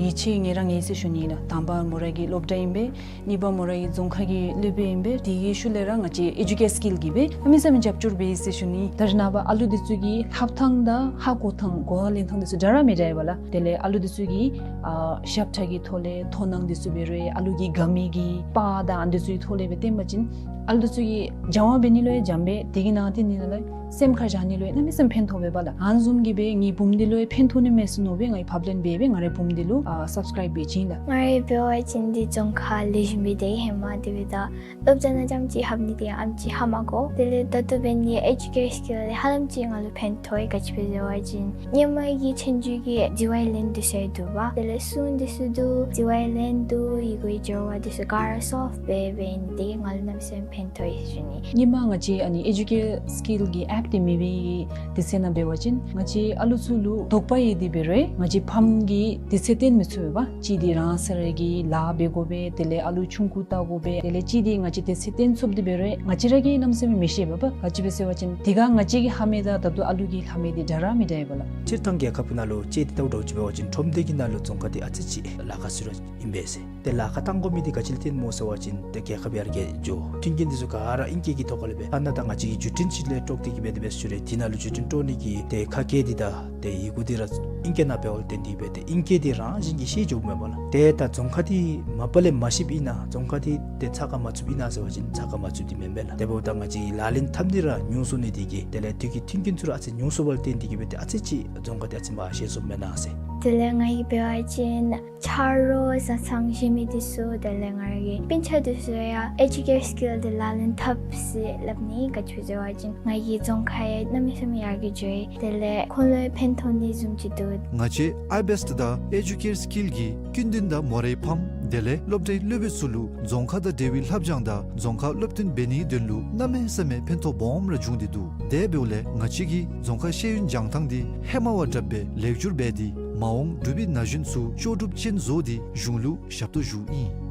ཡིད་ཆེས་ངེ་རང་ཡོད་ཟེར་ཞུ་ནི་ལགས། དང་པ་མོ་ར་གི་སློབ་གྲྭ་ཨིན་པས། གཉིས་པ་མོ་ར་གི་རྫོང་ཁ་གི་སློབ་དཔོན་ཨིན་པས། དེ་གི་ཤུལ་ལས་ར་ང་བཅས་ཨེ་ཌུ་ཀེར་སྐིལ་གྱིས་སྦེ་གནམ་མེད་ས་མེད་རྒྱབ་སྐྱོར་འབད་ཡི་ཟེར་ཞུ་ནི། ད་རེས་ནངས་པ་ཨ་ལུ་འདི་ཚུ་གི་ལྷབ་ཐངས་དང་ཧ་གོ་ཐངས་གོ་བ་ལེན་ཐངས་འདི་ཚུ་འདྲ་ར་མི་འདྲ་ཡོདཔ་ལགས། དེ་ལས་ཨ་ལུ་འདི་ཚུ་གི་ཨ་ཞབས་ཁྲ་གི་ཐོག་ལས་མཐོང་སྣང་འདི་ཚུ་འབད་རུང་ཨ་ལུ་གི་དགའ་མི་གི་པར་དང་ཨ་འདི་ཚུ་གི་ཐོག་ལས་སྦེ་སྟོན་པ་ཅིན་ཨ་ལུ་འདི་ཚུ་གིས་སྦྱང་བ་འབད་ནི་ལུ་ཡང་འཇམ་པས། དེ་གི་ནང་དེ་ནི་ལུ་སེམས་ཁར་བཞག་ནི་ལུ་ཡང་གནམ་མེད་ས་མེད་ཕན་ཐོགས་པས་པ་ལགས། ཨ་ནི་བཟུམ་གྱིས་སྦེ་ངེའི་བུམོ་འདི་ལུ་ཡང་ཕན་ཐོགས་ནི་མས་ཟེར་མནོ་སྦེ་ང་གིས་ཕབ་ལེན་འབད་སྦེ་ང་རའི་བུམོ་འདི་ལུ་ཨ་སབ་སི་ཀརའིབ་འབད་བྱིན་ལགས། ང་རའི་འབད་བ་ཅིན་འདི་རྫོང་ཁ་ལེགས་ཤོམ་སྦེ་སྡོད་ཧེ་མ་དེ་སྦེ་ད་སློབ་གྲྭ་ནང་རྐྱངམ་ཅིག་ལྷབ་ནི་དེ་ཡང་ཨེམ་ཅིག་ཧ་མ་གོ། དེ་ལས་ད་ལྟོ་འབད་ནི་ཨེ་ཌུ་ཀེར་སྐིལ་ལས་ཧ་ལམ་ཅིག་ང་ལུ་ཕན་ཐོགས་ཡི། ག་ཅི་སྦེ་ཟེར་བ་ཅིན་ཧེ་མ་གི་ཆོས་རྒྱུགས་ཀྱི་ཌི་ཝའི་ལེན་འདི་ཚུ་ཡང་འདུག་པ། དེ་ལས་སྲུང་འདི་ཚུ་འདུག། ཌི་ཝའི་ལེན་འདུག། ཡི་གུའི་སྦྱོར་བ་འདི་ཚུ་ག་ར་སོལབ་འབད་འབད་ནི་དེ་གིས་ང་ལུ་གནམ་མེད་ས་མེད་ཕན་ཐོགས་ཡི་ཟེར་ཞུ་ནི། ཧེ་མ་ང་བཅས་ཨ་ནི་ཨེ་ཌུ་ཀེར་སྐིལ་གྱི་ཨེཔ་འདི་མེད་པའི་དུས་ཚོད་ནང་འབད་བ་ཅིན་ང་བཅས་ཨ་ལུ་ཚུ་ལུ་དོགས་པ་ཡོད་དེ་འབད་རུང་ང་བཅས་ཕམ་གྱིས་དུས་ཚོད་བཏོན་མི་ཚུགས་པས་པ། གཅིག་འདི་རང་སོ་ར་གི་ལཱ་འབད་དགོ་པས། དེ་ལས་ཨ་ལུ་ཆུང་ཀུ་བལྟ་དགོ་པས། དེ་ལས་གཅིག་འདི་ང་བཅས་དུས་ཚོད་བཏོན་ཚུགསཔ་འདི་འབད་རུང་ང་བཅས་ར་གིས་གནམ་མེད་ས་མེད་མི་ཤེས་པས་པ། ག་ཅི་སྦེ་ཟེར་བ་ཅིན་དེ་ག་ང་བཅས་ཀྱིས་ལྷབ་མི་དང་ད་ལྟོ་ཨ་ལུ་གིས་ལྷབ་མི་འདི་འདྲ་ར་མི་འདྲ་ཡོདཔ་ལགས། སྤྱིར་བཏང་རྒྱལ་ཁབ་ནང་ལུ་དཔྱེ་འདི་ལྟ་བུ་འདྲཝ་ཅིག་འབད་བ་ཅིན་ཁྲོམ་སྡེ་གི་ནང་ལུ་རྫོང་ཁ་འདི་ཨ་ཙི་ཅིག་ལཱ་ཁག་ཚུད་ར་ཨིན་པས་ཟེར། ཏེ་ལཱ་ཁག་བཏང་དགོ་མི་འདི་ག་ཅི་ལས་བརྟེན་སྨོ་ཟེར་བ་ཅིན་ཏེ་རྒྱལ་ཁབ་ཡར་རྒྱས་འགྱོ། མཐུན་རྐྱེན་འདི་ཚུ་ག་ར་ཨིང་སྐད་ཀྱི་ཐོག་ཁ་ལས་སྦེ་ཐ་ན་ད་ང་བཅས་ཀྱི་བརྒྱུད་འཕྲིན་ཅིག་ལས་དཀྲོགས་ཏེ་གི་སྦེ་དེ་སྦེ་ཞུ་རུང་དེ་ནང་ལུ་བརྒྱུད་འཕྲིན་དཀྲོག་ནི་གི་ཏེ་ཁ་སྐད་འདི་དང་ཏེ་ཡི་གུ་འདི་ར་ཨིང་སྐད་ནང་འབདཝ་ལས་བརྟེན་ཏེ་སྦེ་ཏེ་ཨིང་སྐད་འདི་རང་བཞིན་གྱིས་ཤེས་འགྱོཝ་མས་པ་ལགས། ཏེ་ད་རྫོང་ཁ་འདི་མ་པ་ལས་མ་ཤེསཔ་ཨིན་ན་རྫོང་ཁ་འདི་ཏེ་ཚགས་ཁར་མ་ཚུདཔ་ཨིན་ན་ཟེར་བ་ཅིན་ཚགས་ཁར་མ་ཚུད་དེ་མེན་པས་ལགས། དེ་འབདཝ་ད་ང་བཅས་ཀྱི་ལག་ལེན་འཐབ་ནི་ར་ཉུང་སོང་ནི་འདི་གིས་དེ་ལས་དུས་ཀྱི་མཐུན་རྐྱེན་ཚུ་ར་ཨ་ཙི་ཉུང་སོང་བ་ལས་བརྟེན་ཏེ་གི་སྦེ་ཏེ་ཨ་ཙི་ཅིག་རྫོང་ཁ་འདི་ཨ་ཙི་མར་ཤེས་སོངམ་མེན་ན་ཟེར། དེ་ལས་ང་གིས་འབད་བ་ཅིན་ཆ་རོགས་བཟའ་ཚང་གཞན་མི་འདི་ཚུ་དེ་ལས་ང་རའི་སྤུན་ཆ་འདི་ཚུ་ཡང་ཨེ་ཇུ་ཀེར་སི་ཀིལ་འདི་ལག་ལེན་འཐབ་ཟེར་སླབ་ནི། ག་ཅི་སྦེ་ཟེར་བ་ཅིན་ང་གིས་རྫོང་ཁ་ཡང་གནམ་མེད་ས་མེད་ཡར་རྒྱས་འགྱོ་ཡི། དེ་ལས་ཁོང་ལུ་ཡང་ཕན་ཐོགས་ནི་བཟུམ་ཅིག་འདུག། ང་བཅས་ཨའི་བེསཊ་དང་ཨེ་ཇུ་ཀེར་སི་ཀིལ་གྱིས་ཀུན་ལྡན་དང་མོ་རའི་ཕམ་དེ་ལས་སློབ་གྲྭའི་སློབ་དཔོན་ཚུ་ལུ་རྫོང་ཁ་དང་འབྲེལ་བའི་ལྷབ་སྦྱང་དང་རྫོང་ཁ་སློབ་སྟོན་འབད་ནིའི་དོན་ལུ་གནམ་མེད་ས་མེད་ཕན་ཐོགས་སྦོམ་ར་བྱུང་སྟེ་འདུག། དེ་འབདཝ་ལས་ང་བཅས་ཀྱིས་རྫོང་ཁ་ཤེས་ཡོན་སྦྱང་ཐངས་འདི་ཧེ་མ་བ་དྲགཔ་སྦེ་ལེགས་བསྒྱུར་འབད་དེ་མ་འོངས་འབྲུག་པའི་ན་གཞོན་ཚུ་ལྕོགས་གྲུབ་ཅན་བཟོ་སྟེ་གཞུང་ལུ་ཞབས་ཏོག་ཞུཝ་ཨིན།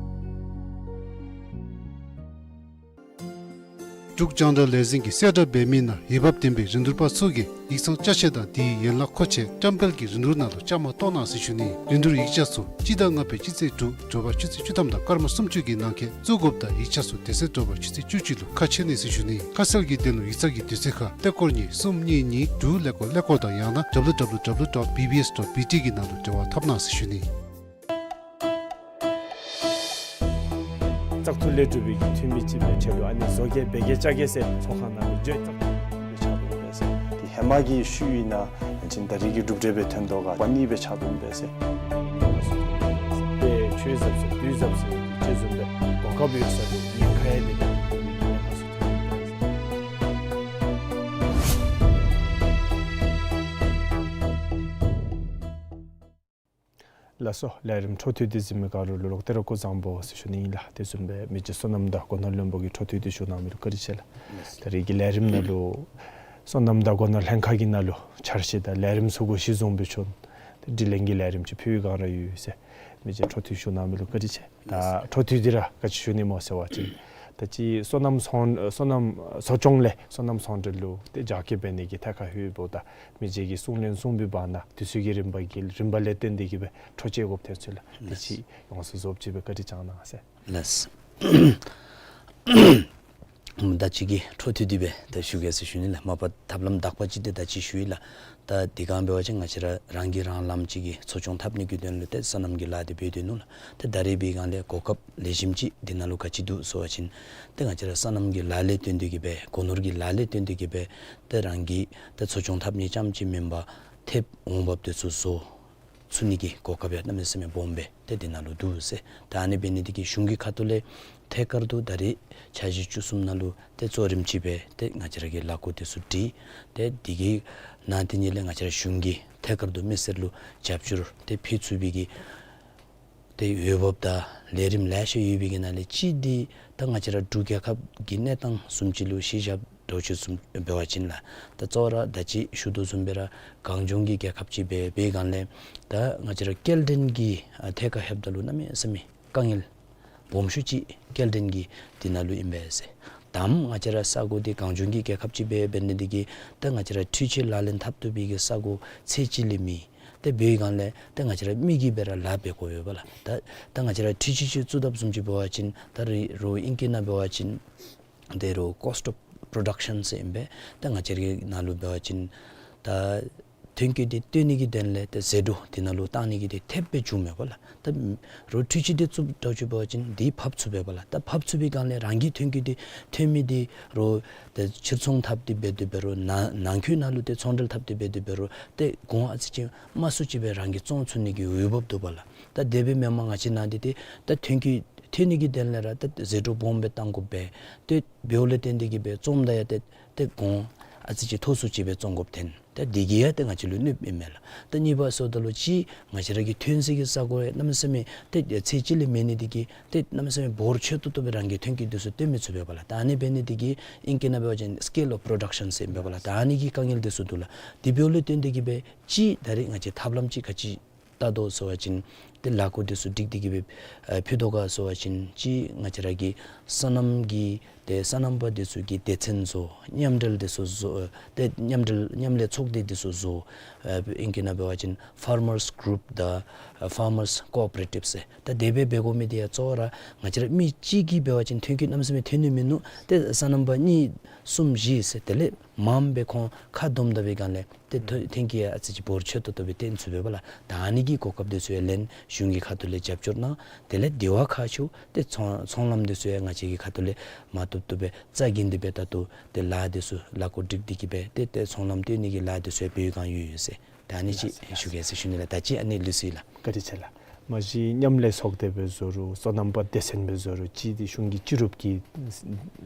འབྲུག་རྒྱང་བསྒྲགས་ལས་འཛིན་གྱིས་གསལ་བསྒྲགས་འབད་མི་ནང་འོས་འབབ་ལྡན་པའི་རིན་བསྡུར་པ་ཚུ་གིས་ཡིག་ཚང་ཅ་ཆས་དང་དེའི་ཡན་ལག་མཁོ་ཆས་བཀྲམ་སྤེལ་གྱི་རིན་བསྡུར་ནང་ལུ་བཅའ་མར་གཏོགས་གནང་ཟེར་ཞུ་ནི། རིན་བསྡུར་ཡིག་ཆ་ཚུ་སྤྱི་ཟླ་ལྔ་པའི་སྤྱི་ཚེས་དྲུག་དྲོ་པ་ཆུ་ཚོད་བཅུ་ཐམ་དང་སྐར་མ་སུམ་ཅུ་གི་ནང་འཁོད་བཙུགས་དགོཔ་དང་ཡིག་ཆ་ཚུ་དེ་ཚེ་དྲོ་པ་ཆུ་ཚོད་བཅུ་གཅིག་ལུ་ཁ་ཕྱེ་ནི་ཟེར་ཞུ་ནི། ཁ་གསལ་གྱི་དོན་ལུ་ཡིག་ཚང་གི་དུས་ཚོད་ཁར་ཏེ་སྐོར་གཉིས་གསུམ་གཉིས་གཉིས་དྲུག་ཀླད་ཀོར་ཀླད་ཀོར་དང་ཡང་ན་W W W dot B B S dot B T གི་ནང་ལུ་འབྲེལ་བ་འཐབ་གནང་ཟེར་ཞུ་ནི། བཙག་འཐུ་ལས་གྲུབ་པའི་འཐུས་མི་ཅིག་འབད་ཐོག་ལུ་ཨ་ནི་བཟོ་གེ་འབད་གེ་བཅའ་གེ་ཟེར་ཚོགས་ཁང་ནང་ལུ་བརྗོད་བཙག་འཐུ་ལས་ཆ་བཏོན་འབད་ཟེར། དེ་ཧེ་མ་གི་ཤུལ་ཨིན་ན་ཅིན་ད་རེས་ཀྱི་གྲུབ་འབྲས་སྦེ་ཐོན་དོ་ག་པ་ནི་སྦེ་ཆ་བཏོན་འབད་ཟེར། དེ་ཆོས་ཟབ་ཟེར་དུས་ཟབ་ཟེར་ཅིག་བཟུམ་སྦེ་གོ་སྐབས་ཡོད་ས་ལུ་ཉེན་ཁ་ཡང་མེད་པའི་ཐོག་ལུ་ཉེན་ཁ་ཚུ་ཐོན་འབད་ཟེར། ལགས་སོ། ལས་རིམ་འཕྲོ་མཐུད་དེ་གཟིགས་མི་ག་ར་ལུ་ལོག་སྟེ་ར་སྐུ་གཟུགས་བཟང་པོ་ཟེར་ཞུ་ནི་ཨིན་ལགས། དེ་བཟུམ་སྦེ་མི་རྗེ་བསོད་ནམས་དང་སྒོ་ནོར་བློན་པོ་གིས་འཕྲོ་མཐུད་དེ་ཞུ་གནང་མི་ལུ་བཀའ་དྲིན་ཆེ་ལགས། ད་རེས་ཀྱི་ལས་རིམ་ནང་ལུ་བསོད་ནམས་དང་སྒོ་ནོར་ལྷན་ཁག་གི་ནང་ལུ་འཆར་གཞི་དང་ལས་རིམ་ཚུ་གུ་གཞི་བཟུང་སྦེ་བྱོན་ཏེ་དྲི་ལན་གྱི་ལས་རིམ་ཅིག་ཕུལ་བའི་བསྒང་ར་ཡོད་ཟེར། མི་རྗེ་འཕྲོ་མཐུད་ཞུ་གནང་མི་ལུ་བཀའ་དྲིན་ཆེ། ད་འཕྲོ་མཐུད་དེ་ར་ག་ཅི་ཞུ་ནི་སྨོ་ཟེར་བ་ཅིན་ད་ཅི་སོ་ནམ་ཚོང་སོ་ནམ་གསོ་སྐྱོང་ལས་སོ་ནམ་ཚོང་འབྲེལ་ལུ་ཏེ་རྒྱ་སྐྱེད་འབད་ནི་གི་ཐད་ཁར་ལྷོདཔ་ད་མི་རྗེ་གིས་གསུང་ལན་གསུངས་པའི་བར་ན་དུས་ཚོད་ཀྱི་རིམ་པ་གི་རིམ་པ་ལས་བརྟེན་ཏེ་གིས་སྦེ་འཕྲོ་བཅད་དགོཔ་ཐོན་ཚུལ་ལགས། ཏེ་ཅིག་ཡོངས་སུ་རྫོགསཔ་ཅིག་སྦེ་བཀའ་དྲིན་བསྐྱང་གནང་ཟེར། ལགས། ད་ཅི་གི་འཕྲོ་མཐུད་དེ་སྦེ་ད་ཞུ་གེ་ཟེར་ཞུ་ནི་ལགས། མ་པ་ཐབས་ལམ་དག་པ་ཅིག་ཏེ་ད་ཅི་ཞུ་ཡི་ལགས། ད་དེ་སྒང་འབད་བ་ཅིན་ང་བཅས་ར་རང་གིས་རང་ལམ་ཅིག་གི་འཚོ་སྐྱོང་འཐབ་ནི་གི་དོན་ལུ་ཏེ་སོ་ནམ་གྱི་ལཱ་འདི་འབད་སྡོད་ནུག་ལགས། ཏེ་ད་རེས་འབད་བའི་སྒང་ལས་གོ་སྐབས་ལེགས་ཤོམ་ཅིག་འདི་ནང་ལུ་ག་ཅི་འདུག་ཟེར་བ་ཅིན་ཏེ་ང་བཅས་ར་སོ་ནམ་གྱི་ལཱ་ལས་བརྟེན་ཏེ་གིས་སྦེ་སྒོ་ནོར་གྱི་ལཱ་ལས་བརྟེན་ཏེ་གིས་སྦེ་ཏེ་རང་གིས་ཏེ་འཚོ་སྐྱོང་འཐབ་ནི་རྐྱངམ་ཅིག་མེན་པར་ཐེབས་འོང་འབབ་འདི་ཚུ་བཟོ་ཚུགས་ནི་གི་གོ་སྐབས་ཡང་གནམ་མེད་ས་མེད་སྦོམ་སྦེ་ཏེ་འདི་ནང་ལུ་འདུག་ཟེར། ད་ཨ་ནི་འབད་ནི་འདི་གིས་གཞུང་གི་ཁ་ཐུག་ལས་ཐད་ཀར་དུ་ད་རེས་འཆར་གཞི་བཅུ་གསུམ་ནང་ལུ་ཏེ་གཙོ་རིམ་ཅིག་སྦེ་ཏེ་ང་བཅས་ར་གི་ལས་འགུལ་འདི་ཚུ་སྒྲིག། ཏེ་འདི་གི་ནང་དེ་ཉིད་ལས་ང་བཅས་ར་གཞུང་གིས་ཐད་ཀར་དུ་མི་སེར་ལུ་རྒྱབ་སྐྱོར་ཏེ་ཕུལ་ཚུགས་པའི་གི་ཏེ་འོས་འབབ་དང་ལས་རིམ་ལེ་ཤ་ཡོད་པའི་གི་ནང་ལས་གཅིག་འདི་ད་ང་བཅས་ར་འབྲུག་རྒྱལ་ཁབ་ཀྱི་གནས་སྟངས་བཟུམ་ཅིག་ལུ་གཞི་བཞག་འདྲཝ་ཅིག་བཟུམ་འབད་བ་ཅིན་ལགས། ད་གཙོ་བོ་ར་ད་ཅི་ཞུ་དོ་བཟུམ་སྦེ་ར་གངས་ལྗོངས་ཀྱི་རྒྱལ་ཁབ་ཅིག་འབད་བའི་སྒང་ལས་ད་ང་བཅས་ར་སྐྱེལ་འདྲེན་གྱི་ཨ་ཐད་ཁར་ལྷོདཔ་ད་ལུ་གནམ་མེད་ས་མེད་དཀའ་ངལ་སྦོམ་ཤོས་ཅིག་སྐྱེལ་འདྲེན་གྱི་འདི་ནང་ལུ་ཨིན་པས་ཟེར། དམ་ང་བཅས་ར་ས་གོ་འདི་གངས་ལྗོངས་ཀྱི་རྒྱལ་ཁབ་ཅིག་འབད་འབད་ནི་འདི་གིས་ད་ང་བཅས་ར་འཕྲུལ་ཆས་ལག་ལེན་འཐབ་བཏུབ་པའི་གི་ས་གོ་ཚད་ཅིག་ལས་མེད། ཏེ་འབད་བའི་སྒང་ལས་ཏེ་ང་བཅས་ར་མི་གིས་སྦེ་ར་ལཱ་འབད་དགོ་པས་ལགས། ད་ད་ང་བཅས་ར་འཕྲུལ་ཆས་ཅིག་བཙུགས་དཔ་བཟུམ་ཅིག་འབད་བ་ཅིན་ད་རེས་རོགས་ཨིང་སྐད་ནང་འབད་བ་ཅིན་ཏེ་རོགས་cost of production ཟེར་ཨིན་པས། ད་ང་བཅས་ར་གི་ནང་ལུ་འབད་བ་ཅིན་ད་ཐོན་སྐྱེད་འདི་བཏོན་ནི་གི་དོན་ལས་ཏེ་ཟད་འགྲོ་འདི་ནང་ལུ་བཏང་ནི་གི་འདི་ཐེབས་སྦེ་བྱུངམ་མས་པ་ལགས། ད་རོགས་འཕྲུལ་ཆས་འདི་བཙུགས་འདྲཝ་ཅིག་འབད་བ་ཅིན་འདི་ཕབ་ཚུགས་པས་པ་ལགས། ད་ཕབ་ཚུགས་པའི་སྒང་ལས་རང་གི་ཐོན་སྐྱེད་འདི་ཐོན་མི་འདི་རོགས་ཏེ་ཕྱིར་ཚོང་འཐབ་སྟེ་འབད་དེ་འབད་རུང་ནང་ནང་ཁུལ་ནང་ལུ་ཏེ་ཚོང་འབྲེལ་འཐབ་སྟེ་འབད་དེ་འབད་རུང་ཏེ་གོང་ཨ་ཙི་ཅིག་དམའ་སུ་ཅིག་སྦེ་རང་གིས་བཙོང་ཚུགས་ནི་གི་འོས་འབབ་འདུག་པ་ལགས། ད་དེ་སྦེ་མེན་པར་ང་བཅས་ནང་འདི་ཏེ་ད་ཐོན་སྐྱེད་ཐོན་ནི་གི་དོན་ལས་ར་ད་ཟད་འགྲོ་སྦོམ་སྦེ་བཏང་དགོ་པས། ཏེ་འབདཝ་ལས་བརྟེན་ཏེ་གིས་སྦེ་བཙོངམ་ད་ཡང་ཏེ་ཏེ་གོང་ཨ་ཙི་ཅིག་མཐོ་སུ་ཅིག་སྦེ་བཙོང་དགོཔ་ཐོན། ཏེ་འདི་གིས་ཡང་ཏེ་ང་བཅས་ལུ་གནོདཔ་ཨིན་མས་ལགས། ད་གཉིས་པ་ཟེརཝ་ད་ལུ་ཅིག་ང་བཅས་ར་གི་ཐོན་སའི་གི་ས་གོ་ཡང་གནམ་མེད་ས་མེད་ཏེ་ཚད་ཅིག་ལས་མེད་ནི་འདི་གིས་ཏེ་གནམ་མེད་ས་མེད་འབོར་ཆེ་ཏོག་ཏོ་སྦེ་རང་གི་ཐོན་སྐྱེད་འདི་ཚུ་བཏོན་མི་ཚུགས་པས་པ་ལགས། ད་ཨ་ནི་འབད་ནི་འདི་གིས་ཨིང་སྐད་ནང་འབད་བ་ཅིན་scale of production ཟེར་ཨིན་པས་པ་ལགས། ད་ཨ་ནི་གི་དཀའ་ངལ་འདི་ཚུ་འདུག་ལགས། དེ་འབདཝ་ལས་བརྟེན་ཏེ་གིས་སྦེ་ཅིག་ད་རེས་ང་བཅས་ཐབས་ལམ་ཅིག་ག་ཅི་བལྟ་དོ་ཟེར་བ་ཅིན་ཏེ་ལས་འགུལ་འདི་ཚུ་སྒྲིག་སྟེ་གིས་སྦེ་ཨ་ཕུལ་དོ་ག་ཟེར་བ་ཅིན་ཅིག་ང་བཅས་ར་གི་སོ་ནམ་གྱི་ཏེ་སོ་ནམ་པ་འདི་ཚུ་གི་སྡེ་ཚན་བཟོ། མཉམ་འབྲེལ་འདི་ཚུ་བཟོ། ཨ་ཏེ་མཉམ་འབྲེལ་མཉམ་ལས་ཚོགས་སྡེ་འདི་ཚུ་བཟོ། ཨ་ཨིང་སྐད་ནང་འབད་བ་ཅིན་farmers group དང་ཨ་farmers cooperative ཟེར། ད་དེ་སྦེ་འབད་དགོ་མི་འདི་ཡང་གཙོ་བོ་ར་ང་བཅས་ར་མི་གཅིག་གིས་འབད་བ་ཅིན་ཐོན་སྐྱེད་གནམ་མེད་ས་མེད་ཐོན་ནི་མིན་ནུག། ཏེ་སོ་ནམ་པ་གཉིས་གསུམ་བཞི་ཟེར་དེ་ལས་མངམ་སྦེ་ཁོང་ཁ་བསྡོམས་ད་པའི་སྒང་ལས་ཏེ་ཐོ་ཐོན་སྐྱེད་ཡང་ཨ་ཙི་ཅིག་འབོར་ཆེ་ཏོག་ཏོ་སྦེ་བཏོན་ཚུགས་པས་པ་ལགས། ད་ཨ་ནི་གི་གོ་སྐབས་འདི་ཚུ་ཡང་ལེན་གཞུང་གི་ཁ་ཐུག་ལས་རྒྱབ་སྐྱོར་གནང་། དེ་ལས་དེ་བ་ཁག་ཆེཝ་ཏེ་ཚོང་ཚོང་ལམ་འདི་ཚུ་ཡང་ང་བཅས་ཀྱི་ཁ་ཐུག་ལས་མ་བཏུབ་བཏུབ་སྦེ་རྩ་འགེངས་ཏེ་སྦེ་ད་ལྟོ་ཏེ་ལཱ་འདི་ཚུ་ལས་འགུལ་སྒྲིག་སྟེ་གིས་སྦེ་ཏེ་ཏེ་ཚོང་ལམ་བཏོན་ནི་གི་ལཱ་འདི་ཚུ་ཡང་འབད་བའི་བསྒང་ཡོད་ཡོད་ཟེར། ཨ་ནི་ཅིག་ཞུ་གེ་ཟེར་ཞུ་ནི་ལགས། ད་ཅི་ཨ་ནི་ལུས་སོ་ཡི་ལགས། བཀའ་དྲིན་ཆེ་ལགས། མ་གཞི་མཉམ་ལས་ཚོགས་སྡེ་སྦེ་བཟོ་རུང་སོ་ནམ་པ་སྡེ་ཚན་སྦེ་བཟོ་རུང་ཅིག་འདི་གཞུང་གི་སྤྱི་རུབ་ཀྱི་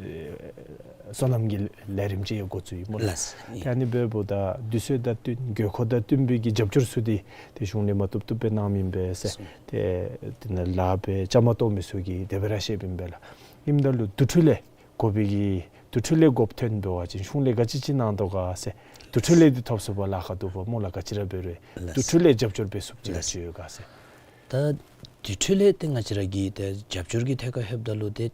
ཨེ་སོ་ནམ་གྱི་ལས་རིམ་ཅིག་ཡང་འགོ་བཙུགས་ཡི་སྨོ་ལགས། ལགས། ཏེ་ཨ་ནི་འབདཝ་ད་དུས་ཚོད་དང་བསྟུན་དགོས་མཁོ་དང་བསྟུན་པའི་གི་རྒྱབ་སྐྱོར་ཚུ་འདི་ཏེ་གཞུང་ལས་མ་བཏུབ་བཏུབ་སྦེ་གནངམ་ཨིན་པས་ཟེར། ཏེ་དེ་ནང་ལཱ་འབད་བཅའ་མར་གཏོགས་མི་ཚུ་གིས་དེ་སྦེ་ར་བཤདཔ་ཨིན་པས་ལགས། ཨིནམ་ད་ལུ་དུར་ཁྲོད་ལས་དགོ་པའི་གི་དུར་ཁྲོད་ལས་དགོཔ་ཐོན་འབད་བ་ཅིན་གཞུང་ལས་ག་ཅི་ཅིག་གནང་དོ་ག་ཟེར། དུར་ཁྲོད་ལས་འདི་ཐོབ་ཚུགས་པར་ལཱ་ཁག་འདུག་པ་སྨོ་ལགས། ག་ཅི་ར་འབད་རུང་དུར་ཁྲོད་ལས་རྒྱབ་སྐྱོར་འབད་ཚུགསཔ་ཅིག་ག་ཅི་ཡོད་ག་ཟེར། ད་དུར་ཁྲོད་ལས་ཏེ་ང་བཅས་ར་གི་ཏེ་རྒྱབ་སྐྱོར་གྱི་ཐད་ཁར་ལྷོདཔ་ད་ལུ་ཏེ་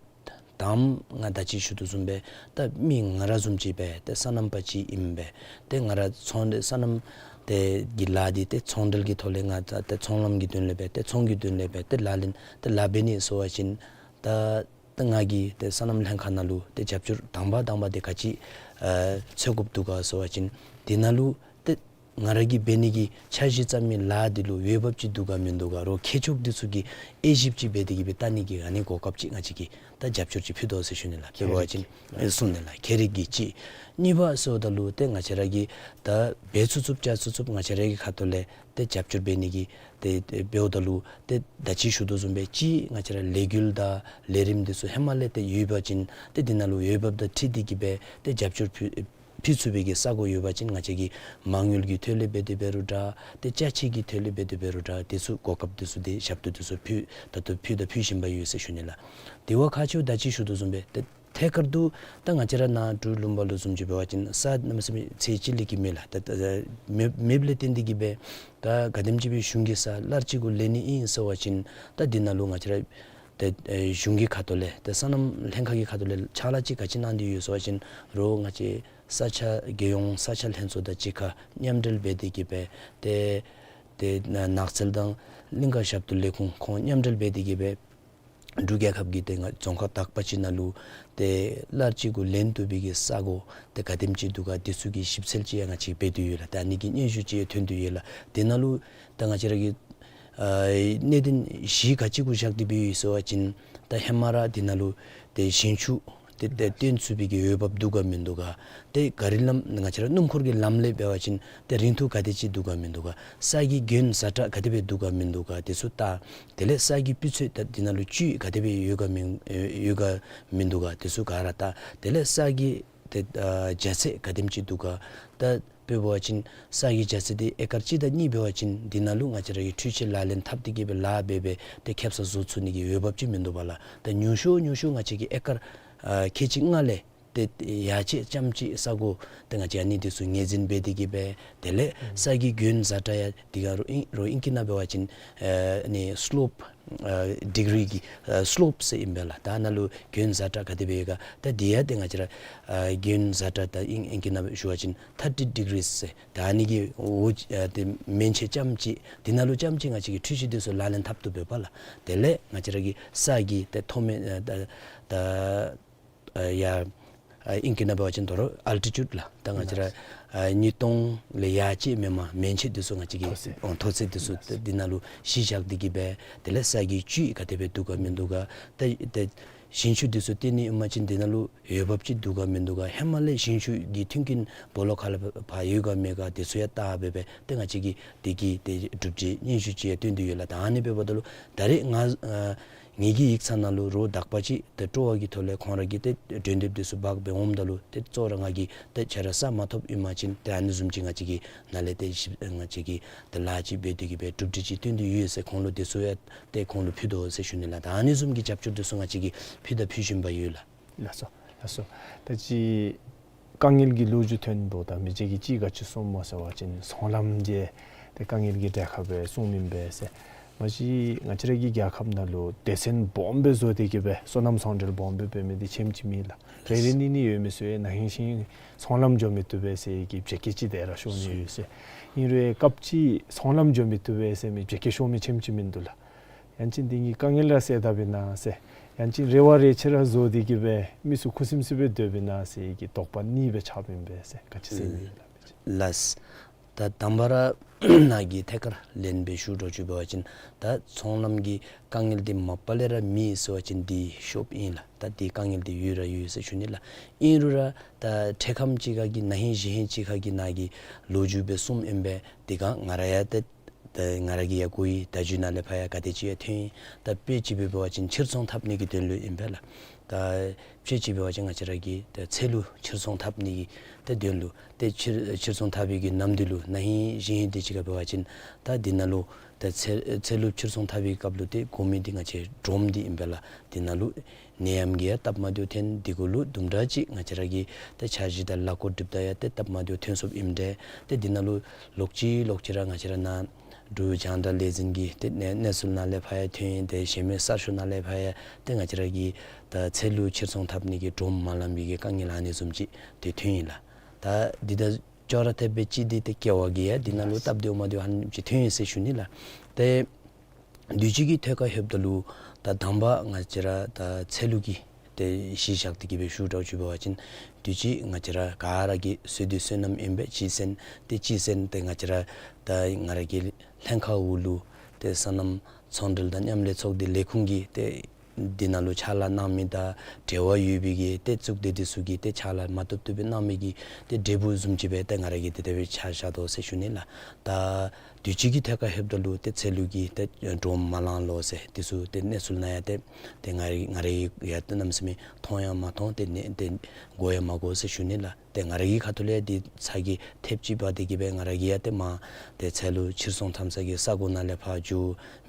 དང་པ་ང་ད་ཅི་ཞུ་དོ་བཟུམ་སྦེ་ད་མི་ང་ར་བཟུམ་ཅིག་སྦེ་ཏེ་སོ་ནམ་པ་ཅིག་ཨིན་པས། ཏེ་ང་ར་ཚོང་འབྲེལ་སོ་ནམ་ཏེ་གི་ལཱ་འདི་ཏེ་ཚོང་འབྲེལ་གྱི་ཐོག་ལས་ང་ད་ཏེ་ཚོང་ལམ་གྱི་དོན་ལས་སྦེ་ཏེ་ཚོང་གི་དོན་ལས་སྦེ་ཏེ་ལག་ལེན་ཏེ་ལཱ་འབད་ནི་ཟེར་བ་ཅིན་ད་ད་ང་གིས་ཏེ་སོ་ནམ་ལྷན་ཁག་ནང་ལུ་ཏེ་རྒྱབ་སྐྱོར་དང་པ་དང་པ་འདི་ག་ཅི་ཨ་འཚོལ་དགོཔ་འདུག་ག་ཟེར་བ་ཅིན་འདི་ནང་ལུ་ཏེ་ང་ར་གིས་འབད་ནི་གི་འཆར་གཞི་བརྩམས་མི་ལཱ་འདི་ལུ་འོས་འབབ་ཅིག་འདུག་ག་མིན་འདུག་ག་རོགས་མཁས་མཆོག་འདི་ཚུ་གིས་དབྱེ་ཞིབ་ཅིག་འབད་དེ་གིས་སྦེ་བལྟ་ནི་གི་ཨ་ནི་གོ་སྐབས་ཅིག་ང་བཅས་ཀྱིས་ད་རྒྱབ་སྐྱོར་ཅིག་ཕུལ་དོ་ཟེར་ཞུ་ནི་ལགས། འབད་བ་ཅིན་ཨེ་གསུངས་ནི་ལགས། ཁྱད་རིག་གི་ཅིག། གཉིས་པ་ཟེརཝ་ད་ལུ་ཏེ་ང་བཅས་ར་གིས་ད་འབད་ཚུགས་ཚུགསཔ་བྱ་ཚུགས་ཚུགསཔ་ང་བཅས་ར་གི་ཁ་ཐུག་ལས་ཏེ་རྒྱབ་སྐྱོར་འབད་ནི་གི་ཏེ་ཏེ་འབདཝ་ད་ལུ་ཏེ་ད་ཅི་ཞུ་དོ་བཟུམ་སྦེ་ཅིག་ང་བཅས་ར་ལས་འགུལ་དང་ལས་རིམ་འདི་ཚུ་ཧེ་མ་ལས་ཏེ་ཡོད་པ་ཅིན་ཏེ་འདི་ནང་ལུ་འོས་འབབ་དང་འཁྲིལ་ཏེ་གིས་སྦེ་ཏེ་རྒྱབ་སྐྱོར་ཕུལ་ཕུལ་ཚུགས་པའི་གི་ས་གོ་ཡོད་པ་ཅིན་ང་བཅས་ཀྱིས་མ་དངུལ་གྱི་ཐོག་ལས་འབད་དེ་འབད་རུང་འདྲ་ཏེ་ཅ་ཆས་ཀྱི་ཐོག་ལས་འབད་དེ་འབད་རུང་འདྲ་འདི་ཚུ་གོ་སྐབས་འདི་ཚུ་ཏེ་ཞབས་ཏོག་འདི་ཚུ་ཕུལ་ད་ལྟོ་ཕུལ་དང་ཕུལ་བཞིན་པ་ཡོད་ཟེར་ཞུ་ནི་ལགས། དེ་བ་ཁག་ཆེཝ་ད་ཅི་ཞུ་དོ་བཟུམ་སྦེ་ཏེ་ཐད་ཀར་དུ་ད་ང་བཅས་ར་ནཱ་འབྲུག་ལུང་པ་ལུ་བཟུམ་ཅིག་འབད་བ་ཅིན་ས་གནམ་མེད་ས་མེད་ཚད་ཅིག་ལས་ཀྱི་མེད་ལགས། ད་ད་མེད་མེདཔ་ལས་བརྟེན་ཏེ་གིས་སྦེ་ད་ག་དེམ་ཅིག་སྦེ་གཞུང་གི་ས་གླར་གཅིག་གུ་ལེན་ནི་ཨིན་ཟེར་བ་ཅིན་ད་འདི་ནང་ལུ་ང་བཅས་ར་ཏེ་ཨེ་གཞུང་གི་ཁ་ཐུག་ལས་ཏེ་སོ་ནམ་ལྷན་ཁག་གི་ཁ་ཐུག་ལས་ཕྱག་ལཱ་ཅིག་ག་ཅི་གནང་སྟེ་ཡོད་ཟེར་བ་ཅིན་རོགས་ང་བཅས་ས་ཆ་རྒྱལ་ཡོངས་ས་ཆ་ལྷན་ཚོགས་དང་གཅིག་ཁར་མཉམ་འབྲེལ་འབད་དེ་གིས་སྦེ་ཏེ་ཏེ་ནགས་ཚལ་དང་གླིང་ཀ་ཞབས་ཏོག་ལས་ཁུངས་ཁོང་མཉམ་འབྲེལ་འབད་དེ་གིས་སྦེ་འབྲུག་རྒྱལ་ཁབ་ཀྱི་ཏེ་ང་རྫོང་ཁག་དག་པ་ཅིག་ནང་ལུ་ཏེ་གླར་གཅིག་གུ་ལེན་བཏུབ་པའི་གི་ས་གོ་ཏེ་ག་དེམ་ཅིག་འདུག་ག་འདི་ཚུ་གི་ཞིབ་འཚོལ་ཅིག་ཡང་ང་བཅས་འབད་དེ་ཡོད་ལགས། ད་ཨ་ནི་གི་སྙན་ཞུ་ཅིག་ཡང་ཐོན་ཏེ་ཡོད་ལགས། དེ་ནང་ལུ་ད་ང་བཅས་ར་གི་ཨ་གནད་དོན་གཞི་ག་ཅི་གུ་བཞག་སྟེ་འབད་ཡོད་ཟེར་བ་ཅིན་ད་ཧེ་མ་ར་འདི་ནང་ལུ་ཏེ་ཞིང་ཆུ་ཏེ་ཏེ་བཏོན་ཚུགས་པའི་གི་འོས་འབབ་འདུག་ག་མིན་འདུག་ག། ཏེ་ག་རི་ལམ་ང་བཅས་ར་སྣུམ་འཁོར་གྱི་ལམ་ལས་འབད་བ་ཅིན་ཏེ་རིང་ཐུང་ག་དེ་ཅིག་འདུག་ག་མིན་འདུག་ག། ས་གི་གྱོན་ཛ་དྲག་ག་དེ་སྦེ་འདུག་ག་མིན་འདུག་ག་འདི་ཚུ་བལྟ། དེ་ལས་ས་གི་སྤུས་ཚད་ད་འདི་ནང་ལུ་བཅུད་ག་དེ་སྦེ་ཡོད་ག་མིན་ཡོད་ག་མིན་འདུག་ག་འདི་ཚུ་ག་ར་བལྟ། དེ་ལས་ས་གི་ཏེ་ཨ་རྒྱ་ཚད་ག་དེམ་ཅིག་འདུག་ག། ད་དཔེ་འབད་བ་ཅིན་ས་གི་རྒྱ་ཚད་འདི་ཨེ་ཀར་གཅིག་དང་གཉིས་འབད་བ་ཅིན་འདི་ནང་ལུ་ང་བཅས་ར་གི་འཕྲུལ་ཆས་ལག་ལེན་འཐབ་སྟེ་གིས་སྦེ་ལཱ་འབད་སྦེ་ཏེ་ཁེབ་ས་བཟོ་ཚུགས་ནི་གི་འོས་འབབ་ཅིག་མིན་འདུག་པ་ལགས། ད་ཉུང་ཤོས་ཉུང་ཤོས་ང་བཅས་ཀྱིས་ཨེ་ཀར་ཨ་ཁལ་གཅིག་ལྔ་ལས་ཏེ་ཡར་ཅིག་ཙམ་ཅིག་ས་གོ་ཏེ་ང་བཅས་ཨ་ནི་འདི་ཚུ་ངོས་འཛིན་འབད་དེ་གིས་སྦེ་དེ་ལས་ས་གི་གྱོན་ཛ་དྲག་ཡང་འདི་ག་རོགས་ཨིང་རོགས་ཨིང་སྐད་ནང་འབད་བ་ཅིན་ཨ་ནི་སི་ལོབ་ཨ་ཌི་གི་རི་གི་ཨ་སི་ལོབ་ཟེར་ཨིན་པས་ལགས། ད་ནཱ་ལུ་གྱོན་ཛ་དྲག་ག་དེ་སྦེ་ཡོད་ག། ད་འདི་ཡང་ཏེ་ང་བཅས་ར་ཨ་གྱོན་ཛ་དྲག་ད་ཨིང་ཨིང་སྐད་ནང་ཞུ་བ་ཅིན་ཐར་ཊི་ཌི་གི་རི་ཟེར། ད་ཨ་ནི་གི་འོག་ཨ་ཏེ་མན་ཆད་ཙམ་ཅིག་འདི་ནང་ལུ་ཙམ་ཅིག་ང་བཅས་ཀྱིས་འཕྲུལ་ཆས་འདི་ཚུ་ལག་ལེན་འཐབ་བཏུབ་པས་པ་ལགས། དེ་ལས་ང་བཅས་ར་གི་ས་གི་ཏེ་མཐོ་དམན་ཨ་ད་ད་ཨ་ཡར་ཨ་ཨིང་སྐད་ནང་འབད་བ་ཅིན་ད་རུང་ཨལ་ཊི་ཊུཌ་ལགས། ད་ང་བཅས་ར་ཨ་གཉིས་སྟོང་ལས་ཡར་ཅིག་མེན་པར་མན་ཆད་འདི་ཚུ་ང་བཅས་ཀྱིས་མཐོ་ཚད་ཨོ་མཐོ་ཚད་འདི་ཚུ་ཏེ་འདི་ནང་ལུ་གཞི་བཞག་སྟེ་གིས་སྦེ་དེ་ལས་ས་གི་བཅུད་ག་དེ་སྦེ་འདུག་ག་མིན་འདུག་ག། ད་ད་ཞིང་ཆུ་འདི་ཚུ་བཏོན་ནི་ཨིན་པ་ཅིན་འདི་ནང་ལུ་འོས་འབབ་ཅིག་འདུག་ག་མིན་འདུག་ག། ཧེ་མ་ལས་ཞིང་ཆུ་གི་མཐུན་རྐྱེན་སྦོ་ལོགས་ཁ་ལས་ཕར་ཡོད་ག་མེད་ག་འདི་ཚུ་ཡང་བལྟ་སྦེ་སྦེ་ཏེ་ང་བཅས་ཀྱིས་དེ་གི་ཏེ་གྲུབ་འབྲས་སྙན་ཞུ་ཅིག་ཡང་བཏོན་ཏེ་ཡོད་ལགས། ད་ཨ་ནི་འབདཝ་ད་ལུ་ད་རེས་ང་ཨ་ངེ་གི་ཡིག་ཚང་ནང་ལུ་རོགས་དག་པ་ཅིག་ཏེ་སྤྲོ་བ་གི་ཐོག་ལས་ཁོང་ར་གིས་ཏེ་གྲོས་འདེབས་འདི་ཚུ་འབག་སྦེ་འོངམ་ད་ལུ་ཏེ་གཙོ་བོ་ར་ང་གིས་ཏེ་ཁྱེད་ར་ས་མ་ཐོབ་ཨིན་པ་ཅིན་ཏེ་ཨ་ནི་བཟུམ་ཅིག་ང་བཅས་ཀྱིས་ནཱ་ལས་ཏེ་ཞིབ་ང་བཅས་ཀྱིས་ཏེ་ལཱ་ཅིག་འབད་དེ་གིས་སྦེ་གྲུབ་འབྲས་ཅིག་བཏོན་ཏེ་ཡོད་ཟེར་ཁོང་ལུ་འདི་ཚུ་ཡང་ཏེ་ཁོང་ལུ་ཕུལ་དོ་ཟེར་ཞུ་ནི་ལགས། ད་ཨ་ནི་བཟུམ་གྱི་རྒྱབ་སྐྱོར་འདི་ཚུ་ང་བཅས་ཀྱིས་ཕུལ་དང་ཕུལ་བཞིན་པ་ཡོད་ལགས། ལགས་སོ་ལགས་སོ། ད་ཅི་དཀའ་ངལ་གྱི་ལོ་རྒྱུས་ཐོན་འདུག། ད་མི་རྗེ་གིས་ཅིག་ག་ཅི་གསུངམ་སྨོ་ཟེར་བ་ཅིན་ཚོང་ལམ་གྱི་ཏེ་དཀའ་ངལ་གྱི་གྲལ་ཁར་སྦེ་གསུངམ་ཨིན་པས་ཟེར། མ་གཞི་ང་བཅས་ར་གི་རྒྱལ་ཁབ་ནང་ལུ་སྡེ་ཚན་སྦོམ་སྦེ་བཟོ་སྟེ་གིས་སྦེ་སོ་ནམ་ཚོང་འབྲེལ་སྦོམ་སྦེ་འབད་མི་འདི་ཆེམ་ཅིག་མེད་ལགས། རེ་རེ་གཉིས་གཉིས་ཡོད་མི་ཚུ་ཡང་ན་ཧིང་ཤིང་ཚོང་ལམ་འགྱོ་མི་བཏུབ་པས་ཟེར་གྱི་བྱེད་སྐད་ཅིག་དེ་ར་ཤོར་ནི་ཡོད་ཟེར། ཨིན་རུང་སྐབས་ཅིག་ཚོང་ལམ་འགྱོ་མི་བཏུབ་པས་ཟེར་མི་བྱེད་སྐད་ཤོར་མི་ཆེམ་ཅིག་མིན་འདུག་ལགས། ཡང་ཅིན་འདི་གི་དཀའ་ངལ་ར་སེལ་དཔ་ཨིན་ན་ཟེར། ཡང་ཅིན་རེ་བ་རེ་ཆེ་ར་བཟོ་སྟེ་གིས་སྦེ་མི་ཚུ་ཁུ་སིམ་སིམ་སྦེ་སྡོདཔ་ཨིན་ན་ཟེར་གྱི་དོགས་པ་གཉིས་སྦེ་ཆགསཔ་ཨིན་པས་ཟེར། ག་ཅི་ཟེར་ཨིན་ན་ལགས། ད་དང་པ་ར་ནཱ་གི་ཐད་ཁར་ལན་སྦེ་ཞུ་འགྱོ་ཅིག་འབད་བ་ཅིན་ད་ཚོང་ལམ་གྱི་དཀའ་ངལ་འདི་མ་པ་ལས་ར་མེད་ཟེར་བ་ཅིན་འདི་ཤོབ་ཨིན་ལགས། ད་འདི་དཀའ་ངལ་འདི་ཡོད་ར་ཡོད་ཟེར་ཞུ་ནི་ལགས། ཨིན་རུང་ར་ད་འཕྲལ་ཁམས་ཅིག་ཁར་གྱི་ན་ཧིང་གཞེས་ཧིང་ཅིག་ཁར་གྱི་ནཱ་གི་ལོ་རྒྱུས་སྦེ་གསུངམ་ཨིན་པས། དེ་སྒང་ང་ར་ཡང་ཏེ་ད་ང་ར་གིས་ཡང་གོ་ཡི། ད་རྒྱུད་ནང་ལས་ཕར་ཡང་ག་དེ་ཅིག་ཡང་ཐོན་ཡི། ད་དཔེ་ཅིག་སྦེ་འབད་བ་ཅིན་ཕྱིར་ཚོང་འཐབ་ནི་གི་དོན་ལུ་ཨིན་པས་ལགས། ད་དཔེ་ཅིག་འབད་བ་ཅིན་ང་བཅས་ར་གི་ད་ཚལ་ལུ་ཕྱིར་ཚོང་འཐབ་ནི་གི་ད་དོན་ལུ་ཏེ་ཕྱིར་ཕྱིར་ཚོང་འཐབ་པའི་གི་ནམ་དུས་ལུ་ན་ཧིང་གཞེས་ཧིང་དེ་ཅིག་ཁར་འབད་བ་ཅིན་ད་འདི་ནང་ལུ་ད་ཚལ་ཚལ་ལུ་ཕྱིར་ཚོང་འཐབ་པའི་སྐབས་ལུ་ཏེ་དགོ་མི་འདི་ང་བཅས་སྒྲོམ་འདི་ཨིན་པས་ལགས། འདི་ནང་ལུ་ནད་ཡམས་ཀྱིས་ཡང་སྟབས་མ་བདེཝ་ཐོན། དེ་གུ་ལུ་དུམ་གྲ་ཅིག་ང་བཅས་ར་གི་ད་འཆར་གཞི་དང་ལཱ་འགོ་སྒྲིགཔ་ད་ཡང་ཏེ་སྟབས་མ་བདེཝ་ཐོན་སོཔ་ཨིནམ་འདྲས། ཏེ་འདི་ནང་ལུ་ལོག་ཅི་ལོག་ཅི་ར་ང་བཅས་ར་ནཱ་འབྲུག་རྒྱང་བསྒྲགས་ལས་འཛིན་གྱི་ཏེ་གནས་གནས་ཚུལ་ནང་ལས་ཕར་ཡང་ཐོན་ཡི། ཏེ་གཞན་མི་གསར་ཤོག་ནང་ལས་ཕར་ཡང་ཏེ་ང་བཅས་ར་གི་ད་ཚལ་ལུ་ཕྱིར་ཚོང་འཐབ་ནི་གི་སྒྲོམ་མ་ལང་པའི་གི་དཀའ་ངལ་ཨ་ནི་བཟུམ་ཅིག་ཏེ་ཐོན་ཡི་ལགས། ད་འདི་དང་ཅོག་ར་འཐདཔ་སྦེ་ཅིག་འདི་ཏེ་ཀེ་བ་གི་ཡང་འདི་ནང་ལུ་སྟབས་བདེཝ་མ་བདེཝ་ཨ་ནི་ཅིག་ཐོན་ཡི་ཟེར་ཞུ་ནི་ལགས། ཏེ་དུས་ཅི་གི་ཐད་ཁར་ལྷོདཔ་ད་ལུ་ད་དང་པ་ང་བཅས་ར་ད་ཚལ་ལུ་གི་ཏེ་གཞི་བཞག་སྟེ་གི་སྦེ་ཞུ་འགྱོ་ཅིག་འབད་བ་ཅིན་དུས་ཅི་ང་བཅས་ར་ག་ར་གིས་བསོད་བདེ་བསོད་ནམས་ཨིན་པས། གཅིག་ཟེར་ཏེ་གཅིག་ཟེར་ཏེ་ང་བཅས་ར་ད་ང་ར་གི་ལྷན་ཁག་འོག་ལུ་ཏེ་སོ་ནམ་ཚོང་འབྲེལ་དང་མཉམ་ལས་ཚོགས་སྡེ་ལས་ཁུངས་ཀྱི་ཏེ་འདི་ནང་ལུ་ཕྱག་ལཱ་གནང་མི་དང་འབྲེལ་བ་ཡོད་པའི་གི་ཏེ་གཙུག་སྡེ་འདི་ཚུ་གིས་ཏེ་ཕྱག་ལཱ་མ་བཏུབ་བཏུབ་སྦེ་གནང་མི་གི་ཏེ་འབྲས་བུ་བཟུམ་ཅིག་སྦེ་ཏེ་ང་ར་གིས་དེ་དེ་སྦེ་ཆ་བཞག་དོ་ཟེར་ཞུ་ནི་ལགས། ད་དུས་ཅི་གི་ཐད་ཁར་ལྷོདཔ་ད་ལུ་ཏེ་ཚལ་ལུ་གི་ཏེ་སྒྲོམ་མ་ལང་ལོ་ཟེར་འདི་ཚུ་ཏེ་གནས་ཚུལ་ནང་ཡང་ཏེ་ཏེ་ང་ར་ང་ར་ཡང་ཏེ་གནམ་མེད་ས་མེད་མཐོང་ཡང་མ་མཐོང་། ཏེ་ནི་ཏེ་གོ་ཡང་མ་གོ་ཟེར་ཞུ་ནི་ལགས། ཏེ་ང་ར་གི་ཁ་ཐུག་ལས་འདི་ཚ་གྱང་ཐེབས་ཅིག་འབག་སྟེ་གི་སྦེ་ང་ར་གིས་ཡང་ཏེ་མར་ཏེ་ཚལ་ལུ་ཕྱིར་ཚོང་འཐབ་ས་གི་ས་གོ་ནང་ལས་ཕར་འགྱོ་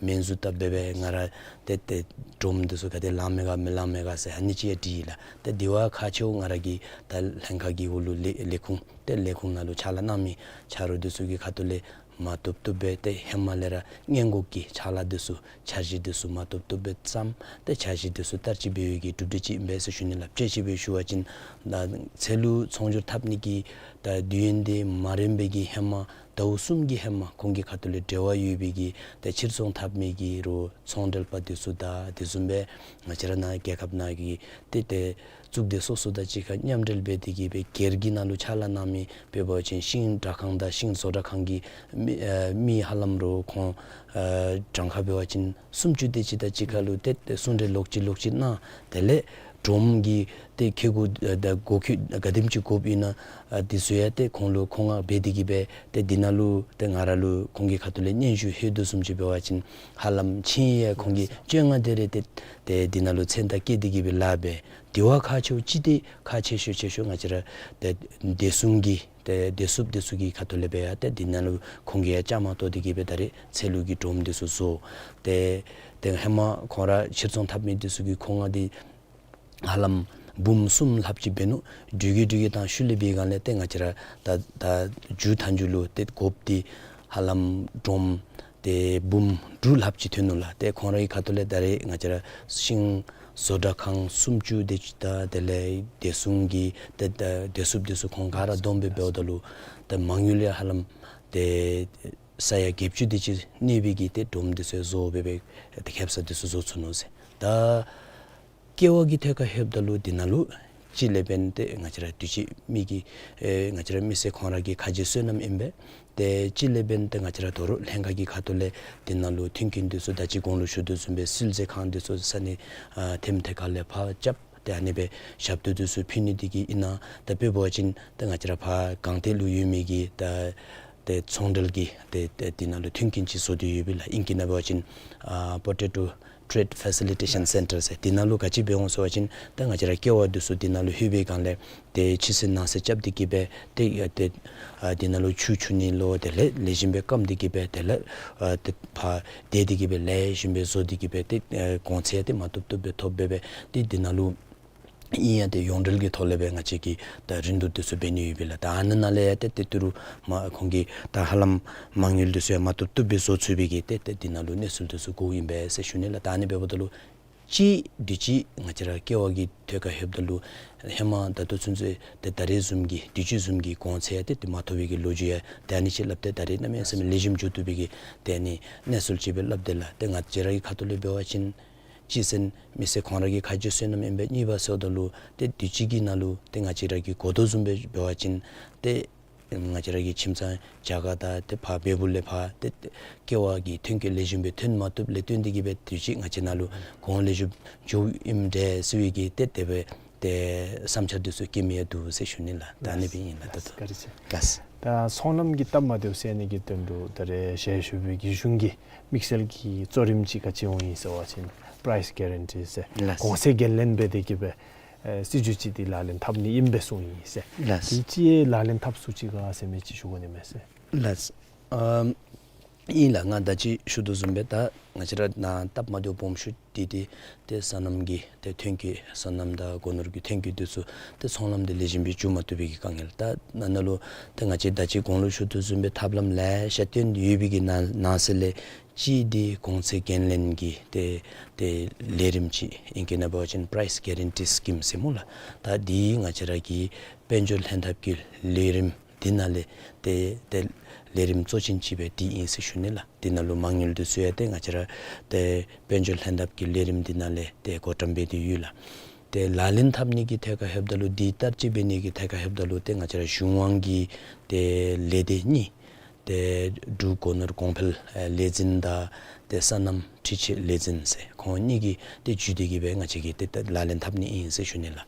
སྨན་ཟུར་བཏབ་སྦེ་སྦེ་ང་ར་ཏེ་ཏེ་སྒྲོམ་འདི་ཚུ་ག་དེ་ལང་མས་ག་མི་ལང་མས་ག་ཟེར་ཨ་ནི་ཅིག་ཡང་དྲིས་ཡི་ལགས། ཏེ་དེ་བ་ཁག་ཆེཝ་ང་ར་གི་ད་ལྷན་ཁག་གི་འོག་ལུ་ལས་ལས་ཁུངས་ཏེ་ལས་ཁུངས་ནང་ལུ་ཕྱག་ལཱ་གནང་མི་ཆ་རོགས་འདི་ཚུ་གི་ཁ་ཐུག་ལས་མ་བཏུབ་བཏུབ་སྦེ་ཏེ་ཧེ་མ་ལས་ར་སྔོན་འགོག་གི་ཕྱག་ལཱ་འདི་ཚུ་འཆར་གཞི་འདི་ཚུ་མ་བཏུབ་བཏུབ་སྦེ་བརྩམས། ཏེ་འཆར་གཞི་འདི་ཚུ་བསྟར་སྤྱོད་འབད་བའི་གི་གྲུབ་འབྲས་ཅིག་ཨིན་པས་ཟེར་ཞུ་ནི་ལགས། དཔེ་ཅིག་སྦེ་ཞུ་བ་ཅིན་ད་ཚལ་ལུ་ཚོང་སྒྱུར་འཐབ་ནི་གི་ད་དུས་ཡུན་འདི་མ་རན་པའི་གི་ཧེ་མ་ཟླཝ་གསུམ་གྱི་ཧེ་མ་ཁོང་གི་ཁ་ཐུག་ལས་འབྲེལ་བ་ཡོད་པའི་གི་ཏེ་ཕྱིར་ཚོང་འཐབ་མི་གི་རོགས་ཚོང་འབྲེལ་པ་འདི་ཚུ་དང་དེ་བཟུམ་སྦེ་ང་བཅས་ར་ནཱ་རྒྱལ་ཁབ་ནང་གི་ཏེ་ཏེ་གཙུག་སྡེ་སོ་སོ་དང་གཅིག་ཁར་མཉམ་འབྲེལ་འབད་དེ་གི་སྦེ་སྒེར་གྱི་ནང་ལུ་ཕྱག་ལཱ་གནང་མི་དཔེ་འབད་བ་ཅིན་ཤིང་དྲ་ཁང་དང་ཤིང་བཟོ་གྲྭ་ཁང་གི་མི་ཨ་མི་ཧ་ལམ་རོགས་ཁོང་ཨ་གྲངས་ཁ་འབད་བ་ཅིན་སུམ་ཅུ་དེ་ཅིག་དང་གཅིག་ཁར་ལུ་ཏེ་ཏེ་གསུང་གྲོས་ལོག་ཅི་ལོག་ཅི་གནང་། དེ་ལས་སྒྲོམ་གྱི་ཏེ་ཁེ་གུ་ཨ་ད་གོ་ཁེ་ག་དེམ་ཅིག་དགོཔ་ཨིན་ན་ཨ་འདི་ཚུ་ཡང་ཏེ་ཁོང་ལུ་ཁོང་ང་འབད་དེ་གི་སྦེ་ཏེ་འདི་ནང་ལུ་ཏེ་ང་ར་ལུ་ཁོང་གི་ཁ་ཐུག་ལས་སྙན་ཞུ་ལྷོད་དོ་བཟུམ་ཅིག་འབད་བ་ཅིན་ཧ་ལམ་ཆིངས་ཡིག་ཁོང་གིས་བཅོ་ལྔ་དེ་རེ་ཏེ་ཏེ་འདི་ནང་ལུ་མཚན་རྟགས་བཀོད་དེ་གི་སྦེ་ལཱ་འབད། དེ་བ་ཁག་ཆེཝ་ཅིག་ཏེ་ཁག་ཆེ་ཤོས་ཆེ་ཤོས་ང་བཅས་ར་ཏེ་བདེ་སྲུང་གི་ཏེ་བདེ་སྲུངཔ་འདི་ཚུ་གི་ཁ་ཐུག་ལས་སྦེ་ཡང་ཏེ་འདི་ནང་ལུ་ཁོང་གིས་ཡང་བཅའ་མར་གཏོགས་ཏེ་གི་སྦེ་ད་རེས་ཚལ་ལུ་གི་སྒྲོམ་འདི་ཚུ་བཟོ། ཏེ་ཏེ་ཧེ་མ་ཁོང་ར་ཕྱིར་ཚོང་འཐབ་མི་འདི་ཚུ་གི་མཁོ་མངགས་འདི་ཧ་ལམ་འབུམ་གསུམ་ལྷགཔ་ཅིག་འབད་ནུག། འགྲུལ་གྱི་འགྲུལ་གྱི་དང་ཤུལ་ལས་འབད་སྒང་ལས་ཏེ་ང་བཅས་ར་ད་ད་མཇུག་མཐའ་མཇུག་ལུ་ཏེ་དགོཔ་འདི་ཧ་ལམ་སྒྲོམ་ཏེ་འབུམ་དྲུག་ལྷགཔ་ཅིག་ཐོན་ནུག་ལགས། ཏེ་ཁོང་རའི་ཁ་ཐུག་ལས་ད་རེས་ང་བཅས་ར་ཤིང་བཟོ་གྲྭ་ཁང་སུམ་ཅུ་དེ་ཅིག་དང་དེ་ལས་བདེ་སྲུང་གི་ཏེ་ད་བདེ་སྲུངཔ་འདི་ཚུ་ཁོང་ག་ར་བསྡོམས་སྦེ་འབདཝ་ད་ལུ་ཏེ་མ་དངུལ་ཡང་ཧ་ལམ་ཏེ་ས་ཡ་བརྒྱད་ཅུ་དེ་ཅིག་གནས་པའི་གི་ཏེ་སྒྲོམ་འདི་ཚུ་བཟོ་སྦེ་སྦེ་ཏེ་ཁེབ་ས་འདི་ཚུ་བཟོ་ཚུགས་ནུག་ཟེར། ད་ཀེ་བ་གི་ཐད་ཁར་ལྷོདཔ་ད་ལུ་འདི་ནང་ལུ་གཅིག་ལས་འབདན་ཏེ་ང་བཅས་ར་དུས་ཅི་མི་གི་ཨེ་ང་བཅས་ར་མི་སེར་ཁོང་ར་གི་ཁ་རྗེ་བསོད་ནམས་ཨིན་པས། ཏེ་གཅིག་ལས་འབདན་ཏེ་ང་བཅས་ར་དོ་རུང་ལྷན་ཁག་གི་ཁ་ཐུག་ལས་འདི་ནང་ལུ་མཐུན་རྐྱེན་འདི་ཚུ་ད་ཅི་གོང་ལུ་ཞུ་དོ་བཟུམ་སྦེ་བསིལ་མཛོད་ཁང་འདི་ཚུ་ས་གནས་ཨ་ཐེམ་ཐེ་ཁ་ལས་ཕར་རྐྱབ། ཏེ་ཨ་ནི་སྦེ་ཞབས་ཏོག་འདི་ཚུ་ཕུལ་ནི་འདི་གིས་ཨིན་ན། ད་དཔེ་འབད་བ་ཅིན་ད་ང་བཅས་ར་ཕར་སྒང་སྟེང་ལུ་ཡོད་མི་གི་ད་ཏེ་ཚོང་འབྲེལ་གྱི་ཏེ་ཏེ་འདི་ནང་ལུ་མཐུན་རྐྱེན་ཅིག་བཟོ་སྟེ་ཡོད་པས་ལགས། ཨིང་སྐད་ནང་འབད་བ་ཅིན་ཨ་Potato Trade Facilitation Centre ཟེར། འདི་ནང་ལུ་ག་ཅི་འབད་འོང་ཟེར་བ་ཅིན་ད་ང་བཅས་ར་ཀེ་བ་འདི་ཚུ་འདི་ནང་ལུ་ལྷོད་པའི་སྒང་ལས་ཏེ་ཕྱི་སེལ་ནང་སེལ་རྐྱབ་སྟེ་གི་སྦེ་ཏེ་ཏེ་ཨ་འདི་ནང་ལུ་ཆུ་འཁྱུ་ནི་ལོ་དེ་ལས་ལེགས་ཤོམ་སྦེ་སྐམ་སྟེ་གི་སྦེ་དེ་ལས་ཨ་ཏེ་ཕར་དེ་སྟེ་གི་སྦེ་ལེགས་ཤོམ་སྦེ་བཟོ་སྟེ་གི་སྦེ་ཏེ་ཨ་གོང་ཚད་ཡང་ཏེ་མ་བཏུབ་བཏུབ་སྦེ་ཐོབ་སྦེ་སྦེ་ཏེ་འདི་ནང་ལུ་ཨིན་ཡང་ཏེ་ཡོངས་འབྲེལ་གྱི་ཐོག་ལས་སྦེ་ང་བཅས་ཀྱིས་ད་རིན་བསྡུར་འདི་ཚུ་འབད་ནི་ཡོད་པས་ལགས། ད་ཨ་ནི་ནང་ལས་ཡང་ཏེ་ཏེ་ཏི་རུ་མ་ཁོང་གིས་ད་ཧ་ལམ་མ་དངུལ་འདི་ཚུ་ཡང་མ་བཏུབ་བཏུབ་སྦེ་བཟོ་ཚུགས་པའི་གི་ཏེ་ཏེ་འདི་ནང་ལུ་གནས་ཚུལ་འདི་ཚུ་གོཝ་ཨིན་པས་ཟེར་ཞུ་ནི་ལགས། ད་ཨ་ནི་འབདཝ་ད་ལུ་གཅིག་དུས་ཅི་ང་བཅས་ར་ཀེ་བ་གི་ཐད་ཁར་ལྷོདཔ་ད་ལུ་ཧེ་མ་ད་ལྟོ་ཚུན་ཚོད་ཏེ་ད་རེས་བཟུམ་གྱི་དུས་ཅི་བཟུམ་གྱི་གོང་ཚད་ཡང་ཏེ་ཏེ་མ་ཐོབ་པའི་གི་ལོ་རྒྱུས་ཡང་ཏེ་ཨ་ནི་ཅིག་སླབ་སྟེ་ད་རེས་གནམ་མེད་ས་མེད་ལེགས་ཤོམ་འགྱོ་བཏུབ་པའི་གི་ཏེ་ཨ་ནི་གནས་ཚུལ་ཅིག་སྦེ་སླབ་དེས་ལགས། ཏེ་ང་བཅས་ར་གི་ཁ་ཐུག་ལས་འབད་བ་ཅིན་གཅིག་ཟེར་མི་སེར་ཁོང་ར་གི་ཁ་རྗེ་བསོད་ནམས་ཨིན་པས། གཉིས་པ་ཟེརཝ་ད་ལུ་ཏེ་དུས་ཅི་གི་ནང་ལུ་ཏེ་ང་བཅས་ར་གིས་གོ་དོ་བཟུམ་སྦེ་འབད་བ་ཅིན་ཏེ་ ང་བཅས་ར་གི་ཁྱིམ་ཚང་རྒྱ་གར་དང་ཏེ་ཕར་བལ་པོ་ལས་ཕར་ཏེ་ཀེ་བ་གི་ཐོན་སྐྱེད་ལེགས་ཤོམ་སྦེ་ཐོན་མ་བཏུབ་ལས་བརྟེན་ཏེ་གིས་སྦེ་དུས་ཅི་ང་བཅས་ནང་ལུ་གོང་ལེགས་ཤོམ་འགྱོཝ་ཨིནམ་འདྲས་ཟེར་བའི་གི་ཏེ་དེ་སྦེ་ཏེ་བསམ་འཆར་འདི་ཚུ་བསྐྱེད་མི་ཡང་འདུག་ཟེར་ཞུ་ནི་ལགས། ད་ཨ་ནི་སྦེ་ཨིན་ལགས། ད་ལགས། བཀའ་དྲིན་ཆེ། ལགས། ད་ཚོང་ལམ་གྱི་སྟབས་མ་བདེཝ་སེལ་ནི་གི་དོན་ལུ་ད་རེས་ཞལ་བཞུགས་པའི་གི་གཞུང་གི་དམིགས་བསལ་གྱི་གཙོ་རིམ་ཅིག་ག་ཅི་འོང་ཡི་ཟེར་བ་ཅིན་པ་རའིས་གེ་རན་ཊི་ཟེར་ལགས། གོང་ཚད་འགན་ལེན་འབད་དེ་གིས་སྦེ་ཨེ་སྲིད་བྱུས་ཅིག་འདི་ལག་ལེན་འཐབ་ནི་ཨིན་པས་གསུངས་ཡི་ཟེར། ལགས། དེ་ཅིག་ལག་ལེན་འཐབ་ཚུགས་ཅི་ག་ཟེར་མི་ཅིག་ཞུ་དགོ་ནི་མས་ཟེར། ལགས། ཨམ་ཨིན་ལགས། ང་ད་ཅི་ཞུ་དོ་བཟུམ་སྦེ་ད་ང་བཅས་ར་ནཱ་སྟབས་མ་བདེཝ་སྦོམ་ཤོས་འདི་ཏེ་ཏེ་སོ་ནམ་གྱི་ཏེ་ཐོན་སྐྱེད་སོ་ནམ་དང་སྒོ་ནོར་གྱི་ཐོན་སྐྱེད་འདི་ཚུ་ཏེ་ཚོང་ལམ་འདི་ལེགས་ཤོམ་སྦེ་འགྱོ་མ་བཏུབ་པའི་གི་དཀའ་ངལ། ད་ནཱ་ནཱ་ལུ་ཏེ་ང་བཅས་ད་ཅི་གོང་ལུ་ཞུ་དོ་བཟུམ་སྦེ་ཐབས་ལམ་ལེ་ཤ་བཏོན་ཡོད་པའི་གི་ནང་ནང་གསེས་ལས་གཅིག་འདི་གོང་ཚད་འགན་ལེན་གྱི་ཏེ་ཏེ་ལས་རིམ་ཅིག་ཨིང་སྐད་ནང་འབད་བ་ཅིན་པ་རའིས་གེ་རན་ཊི་སི་ཀིམ་ཟེར་སྨོ་ལགས། ད་འདི་ང་བཅས་ར་གི་དཔལ་འབྱོར་ལྷན་ཐབས་ཀྱི་ལས་རིམ་འདི་ནང་ལས་ཏེ་ཏེ་ལས་རིམ་གཙོ་ཅན་ཅིག་སྦེ་འདི་ཨིན་ཟེར་ཞུ་ནི་ལགས། འདི་ནང་ལུ་མ་དངུལ་འདི་ཚུ་ཡང་ཏེ་ང་བཅས་ར་ཏེ་དཔལ་འབྱོར་ལྷན་ཐབས་ཀྱི་ལས་རིམ་འདི་ནང་ལས་ཏེ་བགོ་བཀྲམ་འབད་དེ་ཡོད་ལགས། ཏེ་ལག་ལེན་འཐབ་ནི་གི་ཐད་ཁར་ལྷོདཔ་ད་ལུ་འདི་བསྟར་སྤྱོད་འབད་ནི་གི་ཐད་ཁར་ལྷོདཔ་ད་ལུ་ཏེ་ང་བཅས་ར་གཞུང་དབང་གི་ཏེ་ལས་སྡེ་གཉིས་ཏེ་འབྲུག་སྒོ་ནོར་གོང་འཕེལ་ཨེ་ལས་འཛིན་དང་ཏེ་སོ་ནམ་འཕྲུལ་ཆས་ལས་འཛིན་ཟེར་ཁོང་གཉིས་ཀྱིས་ཏེ་འཇུས་ཏེ་གིས་སྦེ་ང་བཅས་ཀྱིས་ཏེ་ཏེ་ལག་ལེན་འཐབ་ནི་ཨིན་ཟེར་ཞུ་ནི་ལགས།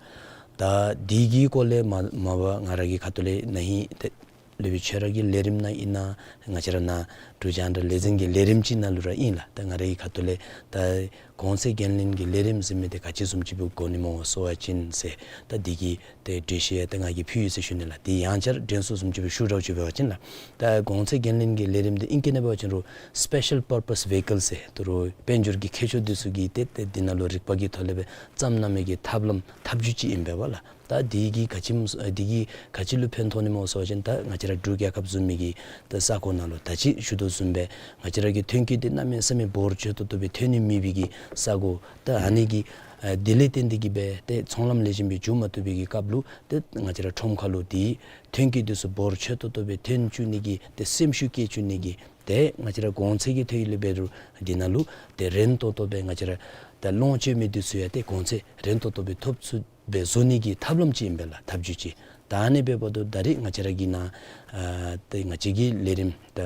ད་འདི་གི་སྐོར་ལས་མ་མ་པ་ང་ར་གི་ཁ་ཐུག་ལས་ན་ཧིང་ཏེ་སློབ་དཔོན་ཁྱོད་ར་གི་ལས་རིམ་ནང་ཨིན་ན་ང་བཅས་ར་ནཱ་འབྲུག་རྒྱང་བསྒྲགས་ལས་འཛིན་གྱི་ལས་རིམ་ཅིག་ནང་ལུ་ར་ཨིན་ལགས། ད་ང་ར་གི་ཁ་ཐུག་ལས་ད་གོང་ཚད་འགན་ལེན་གྱི་ལས་རིམ་ཟེར་མི་འདི་ག་ཅི་བཟུམ་ཅིག་སྦེ་དགོ་ནི་སྨོ་ཟེར་བ་ཅིན་ཟེར་ད་འདི་གི་ཏེ་འགྲེལ་བཤད་ཡང་ཏེ་ང་གིས་ཕུལ་ཡི་ཟེར་ཞུ་ནི་ལགས། ཏེ་ཡང་བསྐྱར་དྲན་གསོ་བཟུམ་ཅིག་སྦེ་ཞུ་དྲགས་ཅིག་འབད་བ་ཅིན་ལགས། ད་གོང་ཚད་འགན་ལེན་གྱི་ལས་རིམ་འདི་ཨིང་སྐད་ནང་འབད་བ་ཅིན་རུང་སི་པེ་ཤལ་པར་པས་ཝེ་ཧི་ཀལ་ཟེར་ད་རུང་དཔལ་འབྱོར་གྱི་མཁས་མཆོག་འདི་ཚུ་གིས་ཏེ་ཏེ་འདི་ནང་ལུ་རིག་པ་གི་ཐོག་ལས་སྦེ་བརྩམས་གནང་མི་གི་ཐབས་ལམ་ཐབས་བྱུས་ཅིག་ཨིན་པས་ལགས། ད་འདི་གིས་ག་ཅི་འདི་གིས་ག་ཅི་ལུ་ཕན་ཐོགས་ནི་སྨོ་ཟེར་བ་ཅིན་ད་ང་བཅས་ར་འབྲུག་རྒྱལ་ཁབ་བཟུམ་མའི་གི་ད་ས་གོ་ནང་ལུ་ད་ཅི་ཞུ་དོ་བཟུམ་སྦེ་ང་བཅས་ར་གི་ཐོན་སྐྱེད་འདི་གནམ་མེད་ས་མེད་འབོར་ཆེ་ཏོག་ཏོ་སྦེ་ཐོན་ནི་མེད་པའི་གི་ས་གོ། ད་ཨ་ནི་གི་ཨ་འདི་ལས་བརྟེན་ཏེ་གིས་སྦེ་ཏེ་ཚོང་ལམ་ལེགས་ཤོམ་སྦེ་འགྱོ་མ་བཏུབ་པའི་གི་སྐབས་ལུ་ཏེ་ང་བཅས་ར་ཁྲོམ་ཁ་ལུ་འདི་ཐོན་སྐྱེད་འདི་ཚུ་འབོར་ཆེ་ཏོག་ཏོ་སྦེ་ཐོན་བཅུག་ནི་གི་ཏེ་སེམས་ཤུགས་བསྐྱེད་བཅུག་ནི་གི་ཏེ་ང་བཅས་ར་གོང་ཚད་ཀྱི་ཐད་ལས་འབད་རུང་འདི་ནང་ལུ་ཏེ་རན་ཏོག་ཏོ་སྦེ་ང་བཅས་ར་ད་ལོངས་སྤྱོད་མི་འདི་ཚུ་ཡང་ཏེ་གོང་ཚད་རན་ཏོག་ཏོ་སྦེ་ཐོབ་ཚུགསཔ་སྦེ་བཟོ་ནི་གི་ཐབས་ལམ་ཅིག་ཨིན་པས་ལགས། ཐབས་བྱུས་ཅིག། ད་ཨ་ནི་འབདཝ་ད་ད་རེས་ང་བཅས་ར་གི་ནཱ་ཨ་ཏེ་ང་བཅས་ཀྱི་ལས་རིམ་ད་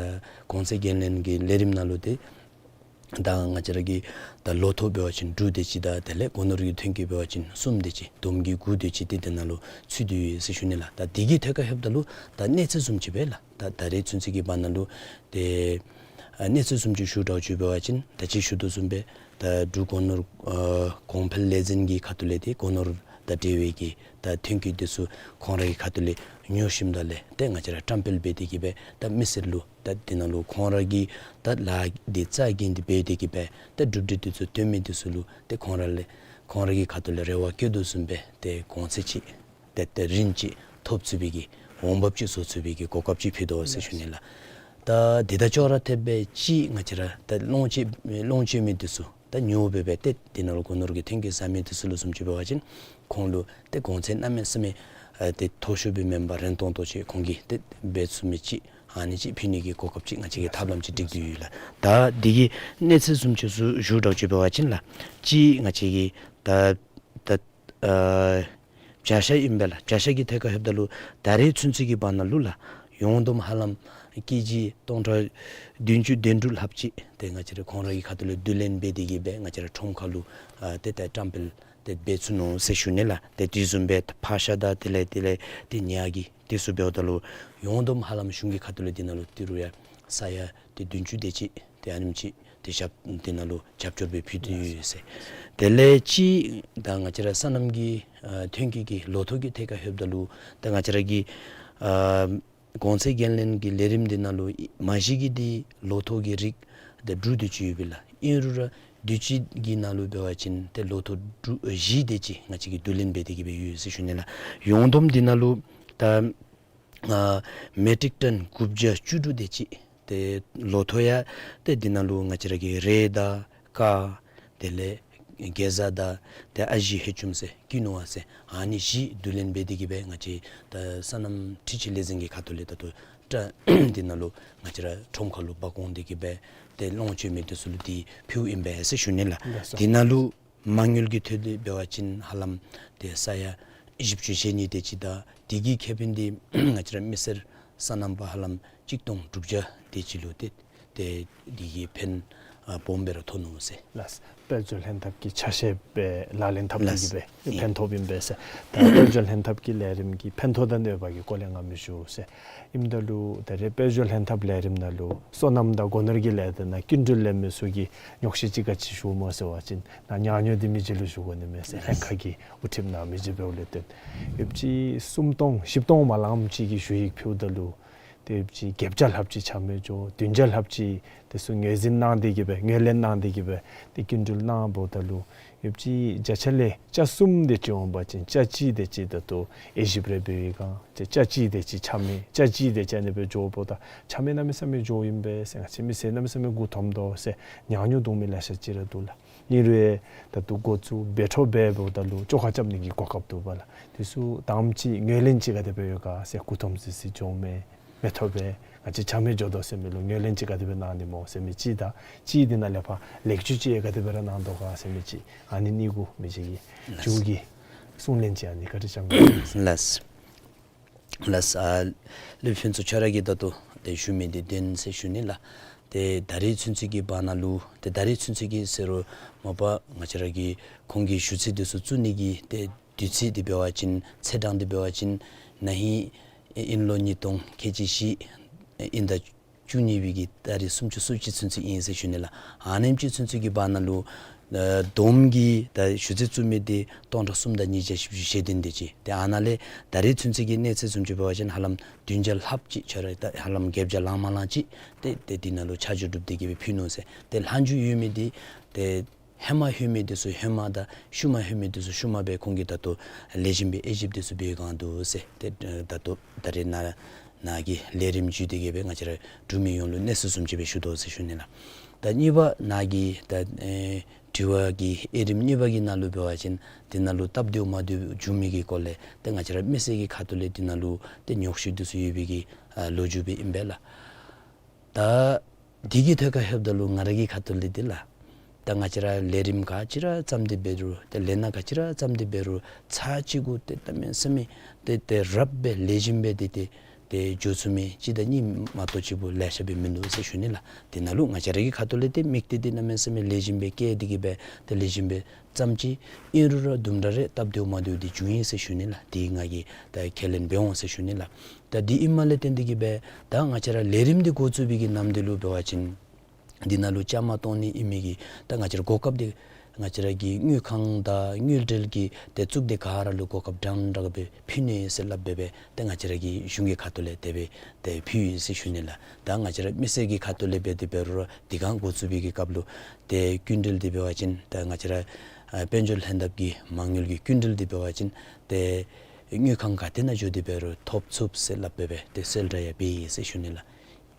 གོང་ཚད་འགན་ལེན་གྱི་ལས་རིམ་ནང་ལུ་ཏེ་ད་ང་བཅས་ར་གི་ད་ལོ་ཐོག་འབད་བ་ཅིན་དྲུག་དེ་ཅིག་དང་དེ་ལས་སྒོ་ནོར་གྱི་ཐོན་སྐྱེད་འབད་བ་ཅིན་གསུམ་དེ་ཅིག་བསྡོམས་ཀྱིས་དགུ་དེ་ཅིག་ཏེ་དེ་ནང་ལུ་ཚུད་དེ་ཡོད་ཟེར་ཞུ་ནི་ལགས། ད་འདི་གི་ཐད་ཁར་ལྷོདཔ་ད་ལུ་ད་གནས་ཚད་བཟུམ་ཅིག་སྦེ་ལགས། ད་ད་རེས་ཚུན་ཚོད་ཀྱི་བར་ན་ལུ་ཏེ་ཨ་གནས་ཚད་བཟུམ་ཅིག་ཞུ་དྲགས་ཅིག་འབད་བ་ཅིན་ད་ཅི་ཞུ་དོ་བཟུམ་སྦེ་ད་འབྲུག་སྒོ་ནོར་ཨ་གོང་འཕེལ་ལས་འཛིན་གྱི་ཁ་ཐུག་ལས་ཏེ་སྒོ་ནོར་དང་འབྲེལ་བའི་གི་ད་ཐོན་སྐྱེད་འདི་ཚུ་ཁོང་ར་གི་ཁ་ཐུག་ལས་ཉོ་ཞིནམ་ད་ལས་ཏེ་ང་བཅས་ར་བཀྲམ་སྤེལ་འབད་དེ་གིས་སྦེ་ད་མི་སེར་ལུ་ད་འདི་ནང་ལུ་ཁོང་ར་གི་ད་ལཱ་འདི་རྩ་འགེངས་ཏེ་འབད་དེ་གིས་སྦེ་ད་གྲུབ་འབྲས་འདི་ཚུ་ཐོན་མི་འདི་ཚུ་ལུ་ཏེ་ཁོང་ར་ལས་ཁོང་ར་གི་ཁ་ཐུག་ལས་རེ་བ་བསྐྱེད་དོ་བཟུམ་སྦེ་ཏེ་གོང་ཚད་ཅིག་ཏེ་ཏེ་རིན་ཅིག་ཐོབ་ཚུགས་པའི་གི་འོང་འབབ་ཅིག་བཟོ་ཚུགས་པའི་གི་གོ་སྐབས་ཅིག་ཕུལ་དོ་ཟེར་ཞུ་ནི་ལགས། ད་འདི་དང་ཅོག་ར་འཐདཔ་སྦེ་ཅིག་ང་བཅས་ར་ད་ལོངས་སྤྱོད་ལོངས་སྤྱོད་མི་འདི་ཚུ་ད་ཉོ་སྦེ་སྦེ་ཏེ་འདི་ནང་ལུ་སྒོ་ནོར་གྱི་ཐོན་སྐྱེད་བཟའ་མི་འདི་ཚུ་ལུ་བཟུམ་ཅིག་འབད་བ་ཅིན་ཁོང་ལུ་ཏེ་གོང་ཚད་གནམ་མེད་ས་མེད་ཨ་ཏེ་མཐོ་ཤོས་སྦེ་མེན་པར་རན་ཏོག་ཏོ་ཅིག་ཁོང་གིས་ཏེ་འབད་ཚུགས་མི་ཅིག་ཨ་ནི་ཅིག་ཕུལ་ནི་གི་གོ་སྐབས་ཅིག་ང་བཅས་ཀྱིས་ཐབས་ལམ་ཅིག་སྒྲིག་སྟེ་ཡོད་ལགས། ད་འདི་གི་གནས་ཚད་བཟུམ་ཅིག་ཚུ་ཞུ་དྲགས་ཅིག་འབད་བ་ཅིན་ལགས། ཅིག་ང་བཅས་ཀྱིས་ད་ད་ཨ་བྱ་ཤ་ཨིན་པས་ལགས། བྱ་ཤ་གི་ཐད་ཁར་ལྷོདཔ་ད་ལུ་ད་རེས་ཚུན་ཚོད་ཀྱི་བར་ན་ལུ་ལགས། ཡོངས་བསྡོམས་ཧ་ལམ་ཀེ་ཇི་སྟོང་ཕྲག་བདུན་ཅུ་དོན་དྲུག་ལྷགཔ་ཅིག་ཏེ་ང་བཅས་ར་ཁོང་ར་གི་ཁ་ཐུག་ལས་བསྡུ་ལེན་འབད་དེ་གིས་སྦེ་ང་བཅས་ར་ཁྲོམ་ཁ་ལུ་ཨ་ཏེ་ཏེ་བཀྲམ་སྤེལ་ཏེ་འབད་ཚུགས་ནུག་ཟེར་ཞུ་ནི་ལགས། ཏེ་དེ་བཟུམ་སྦེ་ཕག་ཤ་དང་དེ་ལས་དེ་ལས་ཏེ་ཉ་གི་དེ་ཚུ་འབདཝ་ད་ལུ་ཡོངས་བསྡོམས་ཧ་ལམ་གཞུང་གི་ཁ་ཐུག་ལས་འདི་ནང་ལུ་ཏི་རུ་ཡང་ས་ཡ་ཏེ་བདུན་ཅུ་དེ་ཅིག་ཏེ་ཨ་ནེམ་ཅིག་ཏེ་ཞབས་འདི་ནང་ལུ་རྒྱབ་སྐྱོར་སྦེ་ཕུལ་ཏེ་ཡོད་ཟེར། དེ་ལས་ཅིག་ད་ང་བཅས་ར་སོ་ནམ་གྱི་ཨ་ཐོན་སྐྱེད་ཀྱི་ལོ་ཐོག་གི་ཐད་ཁར་ལྷོདཔ་ད་ལུ་ད་ང་བཅས་ར་གི་ཨ་གོང་ཚད་འགན་ལེན་གྱི་ལས་རིམ་འདི་ནང་ལུ་མ་གཞི་གི་འདི་ལོ་ཐོག་གི་རིགས་ཏེ་དྲུག་དེ་ཅིག་ཡོད་པས་ལགས། ཨིན་རུང་ར་དུས་ཅི་གི་ནང་ལུ་འབད་བ་ཅིན་ཏེ་ལོ་ཐོག་དྲུག་བཞི་དེ་ཅིག་ང་བཅས་ཀྱིས་བསྡུ་ལེན་འབད་དེ་གིས་སྦེ་ཡོད་ཟེར་ཞུ་ནི་ལགས། ཡོངས་བསྡོམས་འདི་ནང་ལུ་ད་ཨ་མེ་ཊིག་ཊོན་དགུ་བརྒྱ་བཅུ་དྲུག་དེ་ཅིག་ཏེ་ལོ་ཐོག་ཡང་ཏེ་འདི་ནང་ལུ་ང་བཅས་ར་གི་རེད་དང་ཀར་དེ་ལས་གེ་ཛ་དང་ཏེ་ཨ་ཞེ་ཧེ་ཅུམ་ཟེར་ཀི་ནོ་ཝ་ཟེར་ཨ་ནི་བཞི་བསྡུ་ལེན་འབད་དེ་གིས་སྦེ་ང་བཅས་ད་སོ་ནམ་འཕྲུལ་ཆས་ལས་འཛིན་གྱི་ཁ་ཐུག་ལས་ད་ལྟོ་ཏེ་འདི་ནང་ལུ་ང་བཅས་ར་ཁྲོམ་ཁ་ལུ་འབག་འོང་སྟེ་གིས་སྦེ་ཏེ་ལོངས་སྤྱོད་མི་འདི་ཚུ་ལུ་འདི་ཕུལཝ་ཨིན་པས་ཟེར་ཞུ་ནི་ལགས། ལགས་སོ། འདི་ནང་ལུ་མ་དངུལ་གྱི་ཐད་ལས་འབད་བ་ཅིན་ཧ་ལམ་ཏེ་ས་ཡ་བཞི་བཅུ་ཞེ་གཉིས་དེ་ཅིག་དང་འདི་གི་ཁེ་ཕན་འདི་ང་བཅས་ར་མི་སེར་ སོ་ནམ་པ་ཧ་ལམ་གཅིག་སྟོང་དྲུག་བརྒྱ་དེ་ཅིག་ལུ་ཏེ་ཏེ་དེ་གི་ཕན་ཨ་སྦོམ་སྦེ་ར་ཐོགས་ནུག་ཟེར། ལགས། དཔལ་འབྱོར་ལྷན་ཐབས་ཀྱི་ཆ་ཤས་སྦེ་ལག་ལེན་འཐབ་ནི་གིས་ལགས། སྦེ་ཨིན། ཕན་ཐོགསཔ་ཨིན་པས་ཟེར། ད་དཔལ་འབྱོར་ལྷན་ཐབས་ཀྱི་ལས་རིམ་གྱི་ཕན་ཐོགས་དང་གནོད་པ་གི་སྐོར་ལས་ང་མི་ཞུ་ཟེར། ཨིནམ་ད་ལུ་ད་རེས་དཔལ་འབྱོར་ལྷན་ཐབས་ལས་རིམ་ནང་ལུ་སོ་ནམ་དང་སྒོ་ནོར་གྱི་ལས་སྡེ་ནང་སྐྱིན་འགྲུལ་ལེན་མི་ཚུ་གིས་ཉོགས་བཤད་ཅིག་ག་ཅི་ཞུཝ་སྨོ་ཟེར་བ་ཅིན་ནཱ་ཉག་ཉོག་འདི་མི་རྗེ་ལུ་ཞུ་དགོ་ནི་མས་ཟེར། ལྷན་ཁག་གི་དབུ་ཁྲིདཔ་ནཱ་མི་རྗེ་འབདཝ་ལས་བརྟེན་ཡོདཔ་ཅིག་སུམ་སྟོང་བཞི་སྟོང་མ་ལངམ་ཅིག་གི་ཞུ་ཡིག་ཕུལཝ་ད་ལུ་ཏེ་ཡོདཔ་ཅིག་བརྒྱད་བརྒྱ་ལྷགཔ་ཅིག་ཆ་མེད་འགྱོ། བདུན་བརྒྱ་ལྷགཔ་ཅིག་དེ་ཚུ་ངོས་འཛིན་གནང་སྟེ་གིས་སྦེ་ངོས་ལེན་གནང་སྟེ་གིས་སྦེ་ཏེ་སྐྱིན་འགྲུལ་གནངམ་ད་ལུ་ཡོདཔ་ཅིག་བརྒྱ་ཆ་ལས་བརྒྱ་གསུམ་དེ་ཅིག་འོང་པ་ཅིན་བརྒྱ་གཅིག་དེ་ཅིག་ད་ལྟོ་དབྱེ་ཞིབ་རེ་འབད་བའི་སྒང་ཏེ་བརྒྱ་གཅིག་དེ་ཅིག་ཆ་མེད་བརྒྱ་གཅིག་དེ་ཅིག་ཨ་ནི་སྦེ་འགྱོཝ་ད་ཆ་མེད་གནམ་མེད་ས་མེད་འགྱོཝ་ཨིན་པས་ཟེར། ང་བཅས་མི་སེར་གནམ་མེད་ས་མེད་མགུ་འཐོམ་དོ་ཟེར། ཉག་ཉོག་འདུག་མི་ལེ་ཤ་ཅིག་ར་འདུག་ལགས། ཨིན་རུང་ད་ལྟོ་འགོ་བཙུགས་འབད་འཕྲོ་འབད་འབདཝ་ད་ལུ་བཅོ་ཁ་རྐྱབ་ནི་གི་གོ་སྐབས་འདུག་པ་ལགས། དེ་ཚུ་དང་པ་ཅིག་ངོས་ལེན་ཅིག་ག་དེ་སྦེ་ཡོད་ག་ཟེར་མགུ་འཐོམ་སི་སི་འགྱོ་མི་མི་ཐོབ་པས། ང་བཅས་ཆ་མེད་འགྱོ་དོ་ཟེར་མི་ལུ་ངོས་ལེན་ཅིག་ག་དེ་སྦེ་གནང་ནི་སྨོ་ཟེར་མི་ཅིག་དང་གཅིག་དེ་ནང་ལས་ཕར་ལེགས་བཅོས་ཅིག་ག་དེ་སྦེ་ར་གནང་དོ་ག་ཟེར་མི་ཅིག་ཨ་ནི་གཉིས་གུ་མི་རྗེ་གིས་ལགས། མཇུག་གི་གསུང་ལན་ཅིག་ཨ་ནི་བཀའ་དྲིན་བསྐྱང་གནང་ཟེར། ལགས། ལགས། ཨ་སློབ་དཔོན་ཚུ་ཁྱོད་ར་གིས་ད་ལྟོ་ཏེ་ཞུ་མི་འདི་བདེན་ཟེར་ཞུ་ནི་ལགས། ཏེ་ད་རེས་ཚུན་ཚོད་ཀྱི་བར་ན་ལུ་ཏེ་ད་རེས་ཚུན་ཚོད་ཀྱི་ཟེར་རུང་མ་པ་ང་བཅས་ར་གི་ཁོང་གི་ཞུ་ཚིག་འདི་ཚུ་བཙུགས་ནི་གི་ཏེ་དུས་ཚོད་འདི་འབད་བ་ཅིན་ཚེས་གྲངས་འདི་འབད་བ་ཅིན་ན་ཧིང་ཨིན་ལོ་ཉིས་སྟོང་ཁལ་གཅིག་བཞི་ཨིན་ཟླ་བཅུ་གཉིས་པའི་གི་ཏ་རིག་སུམ་ཅུ་སོ་གཅིག་ཚུན་ཚོད་ཨིན་ཟེར་ཞུ་ནི་ལགས། ཨ་ནེམ་ཅིག་ཚུན་ཚོད་ཀྱི་བར་ན་ལུ་ཨ་བསྡོམས་ཀྱིས་ད་ཞུ་ཚིག་བཙུགས་མི་འདི་སྟོང་ཕྲག་གསུམ་དང་ཉིས་བརྒྱ་བཞི་བཅུ་ཞེ་བདུན་དེ་ཅིག། ཏེ་ཨ་ནཱ་ལས་ད་རེས་ཚུན་ཚོད་ཀྱི་གནས་ཚད་བཟུམ་ཅིག་འབད་བ་ཅིན་ཧ་ལམ་བདུན་བརྒྱ་ལྷགཔ་ཅིག་ཁྱོད་ར་ད་ཧ་ལམ་བརྒྱད་བརྒྱ་ལང་མ་ལང་ཅིག་ཏེ་ཏེ་འདི་ནང་ལུ་ཆ་འཇོག་གྲུབ་སྟེ་གིས་སྦེ་ཕུལ་ནུག་ཟེར། ཏེ་ལྷག་རྒྱུ་ཡོད་མི་འདི་ཏེ་ཧེ་མ་ལྷོད་མི་འདི་ཚུ་ཧེ་མ་དང་ཤུལ་མ་ལྷོད་མི་འདི་ཚུ་ཤུལ་མ་སྦེ་ཁོང་གིས་ད་ལྟོ་ལེགས་ཤོམ་སྦེ་དབྱེ་ཞིབ་འདི་ཚུ་འབད་བའི་སྒང་འདུག་ཟེར། ཏེ་ད་ལྟོ་ད་རེས་ནཱ་ནཱ་གི་ལས་རིམ་བརྒྱུད་དེ་གིས་སྦེ་ང་བཅས་ར་འབྲུག་མི་ཡོངས་ལུ་གནས་ཚུལ་བཟུམ་ཅིག་སྦེ་ཞུ་དོ་ཟེར་ཞུ་ནི་ལགས། ད་གཉིས་པ་ནཱ་གི་ད་ཨེ་དྲི་བ་གི་དབྱེ་རིམ་གཉིས་པ་གི་ནང་ལུ་འབད་བ་ཅིན་འདི་ནང་ལུ་སྟབས་བདེཝ་མ་བདེཝ་བྱུང་མི་གི་སྐོར་ལས་ཏེ་ང་བཅས་ར་མི་སེར་གྱི་ཁ་ཐུག་ལས་འདི་ནང་ལུ་ཏེ་ཉོགས་བཤད་འདི་ཚུ་ཡོད་པའི་གི་ཨ་ལོ་རྒྱུས་སྦེ་ཨིན་པས་ལགས། ད་འདི་གི་ཐད་ཁར་ལྷོདཔ་ད་ལུ་ང་ར་གི་ཁ་ཐུག་ལས་འདི་ལགས། ད་ང་བཅས་ར་ལས་རིམ་ག་ཅི་ར་བརྩམས་ཏེ་འབད་རུང་ཏེ་ལས་སྣ་ག་ཅི་ར་བརྩམས་ཏེ་འབད་རུང་ཚར་གཅིག་གུ་ཏེ་གནམ་མེད་ས་མེད་ཏེ་ཏེ་རབ་སྦེ་ལེགས་ཤོམ་སྦེ་ཏེ་ཏེ་ཏེ་འགྱོ་ཚུགས་མི་གཅིག་དང་གཉིས་མ་གཏོགས་གཅིག་པོ་ལེ་ཤ་སྦེ་མིན་འདུག་ཟེར་ཞུ་ནི་ལགས། འདི་ནང་ལུ་ང་བཅས་ར་གི་ཁ་ཐུག་ལས་ཏེ་དམིགས་གཏད་འདི་གནམ་མེད་ས་མེད་ལེགས་ཤོམ་སྦེ་བསྐྱེད་དེ་གིས་སྦེ་ཏེ་ལེགས་ཤོམ་སྦེ་བརྩམས་ཅི། ཨིན་རུང་ར་དུམ་གྲ་རེ་སྟབས་བདེཝ་མ་བདེཝ་འདི་བྱུང་ཡི་ཟེར་ཞུ་ནི་ལགས། འདི་ང་གིས་ད་ཁས་ལེན་འབད་འོང་ཟེར་ཞུ་ནི་ལགས། ད་འདི་ཨིནམ་ལས་བརྟེན་ཏེ་གིས་སྦེ་ད་ང་བཅས་ར་ལས་རིམ་འདི་འགོ་བཙུགས་པའི་གི་ནམ་དུས་ལུ་འབད་བ་ཅིན་འདི་ནང་ལུ་བཅའ་མར་གཏོགས་ནི་ཨིན་མི་གི་ད་ང་བཅས་ར་གོ་སྐབས་འདི་ང་བཅས་ར་གི་དངུལ་ཁང་དང་དངུལ་འབྲེལ་གྱི་ཏེ་གཙུག་སྡེ་ག་ར་ལུ་གོ་སྐབས་འདྲན་འདྲ་སྦེ་ཕུལ་ནི་ཟེར་སླབ་སྦེ་སྦེ་ཏེ་ང་བཅས་ར་གི་གཞུང་གི་ཁ་ཐུག་ལས་དེ་སྦེ་ཏེ་ཕུལ་ཡི་ཟེར་ཞུ་ནི་ལགས། ད་ང་བཅས་ར་མི་སེར་གྱི་ཁ་ཐུག་ལས་འབད་དེ་འབད་རུང་འདི་གང་འགོ་བཙུགས་པའི་གི་སྐབས་ལུ་ཏེ་སྐྱིན་འགྲུལ་འདི་འབད་བ་ཅིན་ད་ང་བཅས་ར་ཨ་དཔལ་འབྱོར་ལྷན་ཐབས་ཀྱི་མ་དངུལ་གྱི་སྐྱིན་འགྲུལ་འདི་འབད་བ་ཅིན་ཏེ་དངུལ་ཁང་ག་ཏེ་ནང་འགྱོ་སྟེ་འབད་རུང་ཐོབ་ཚུགས་ཟེར་སླབ་སྦེ་སྦེ་ཏེ་གསལ་བསྒྲགས་ཡང་འབད་ཡི་ཟེར་ཞུ་ནི་ལགས།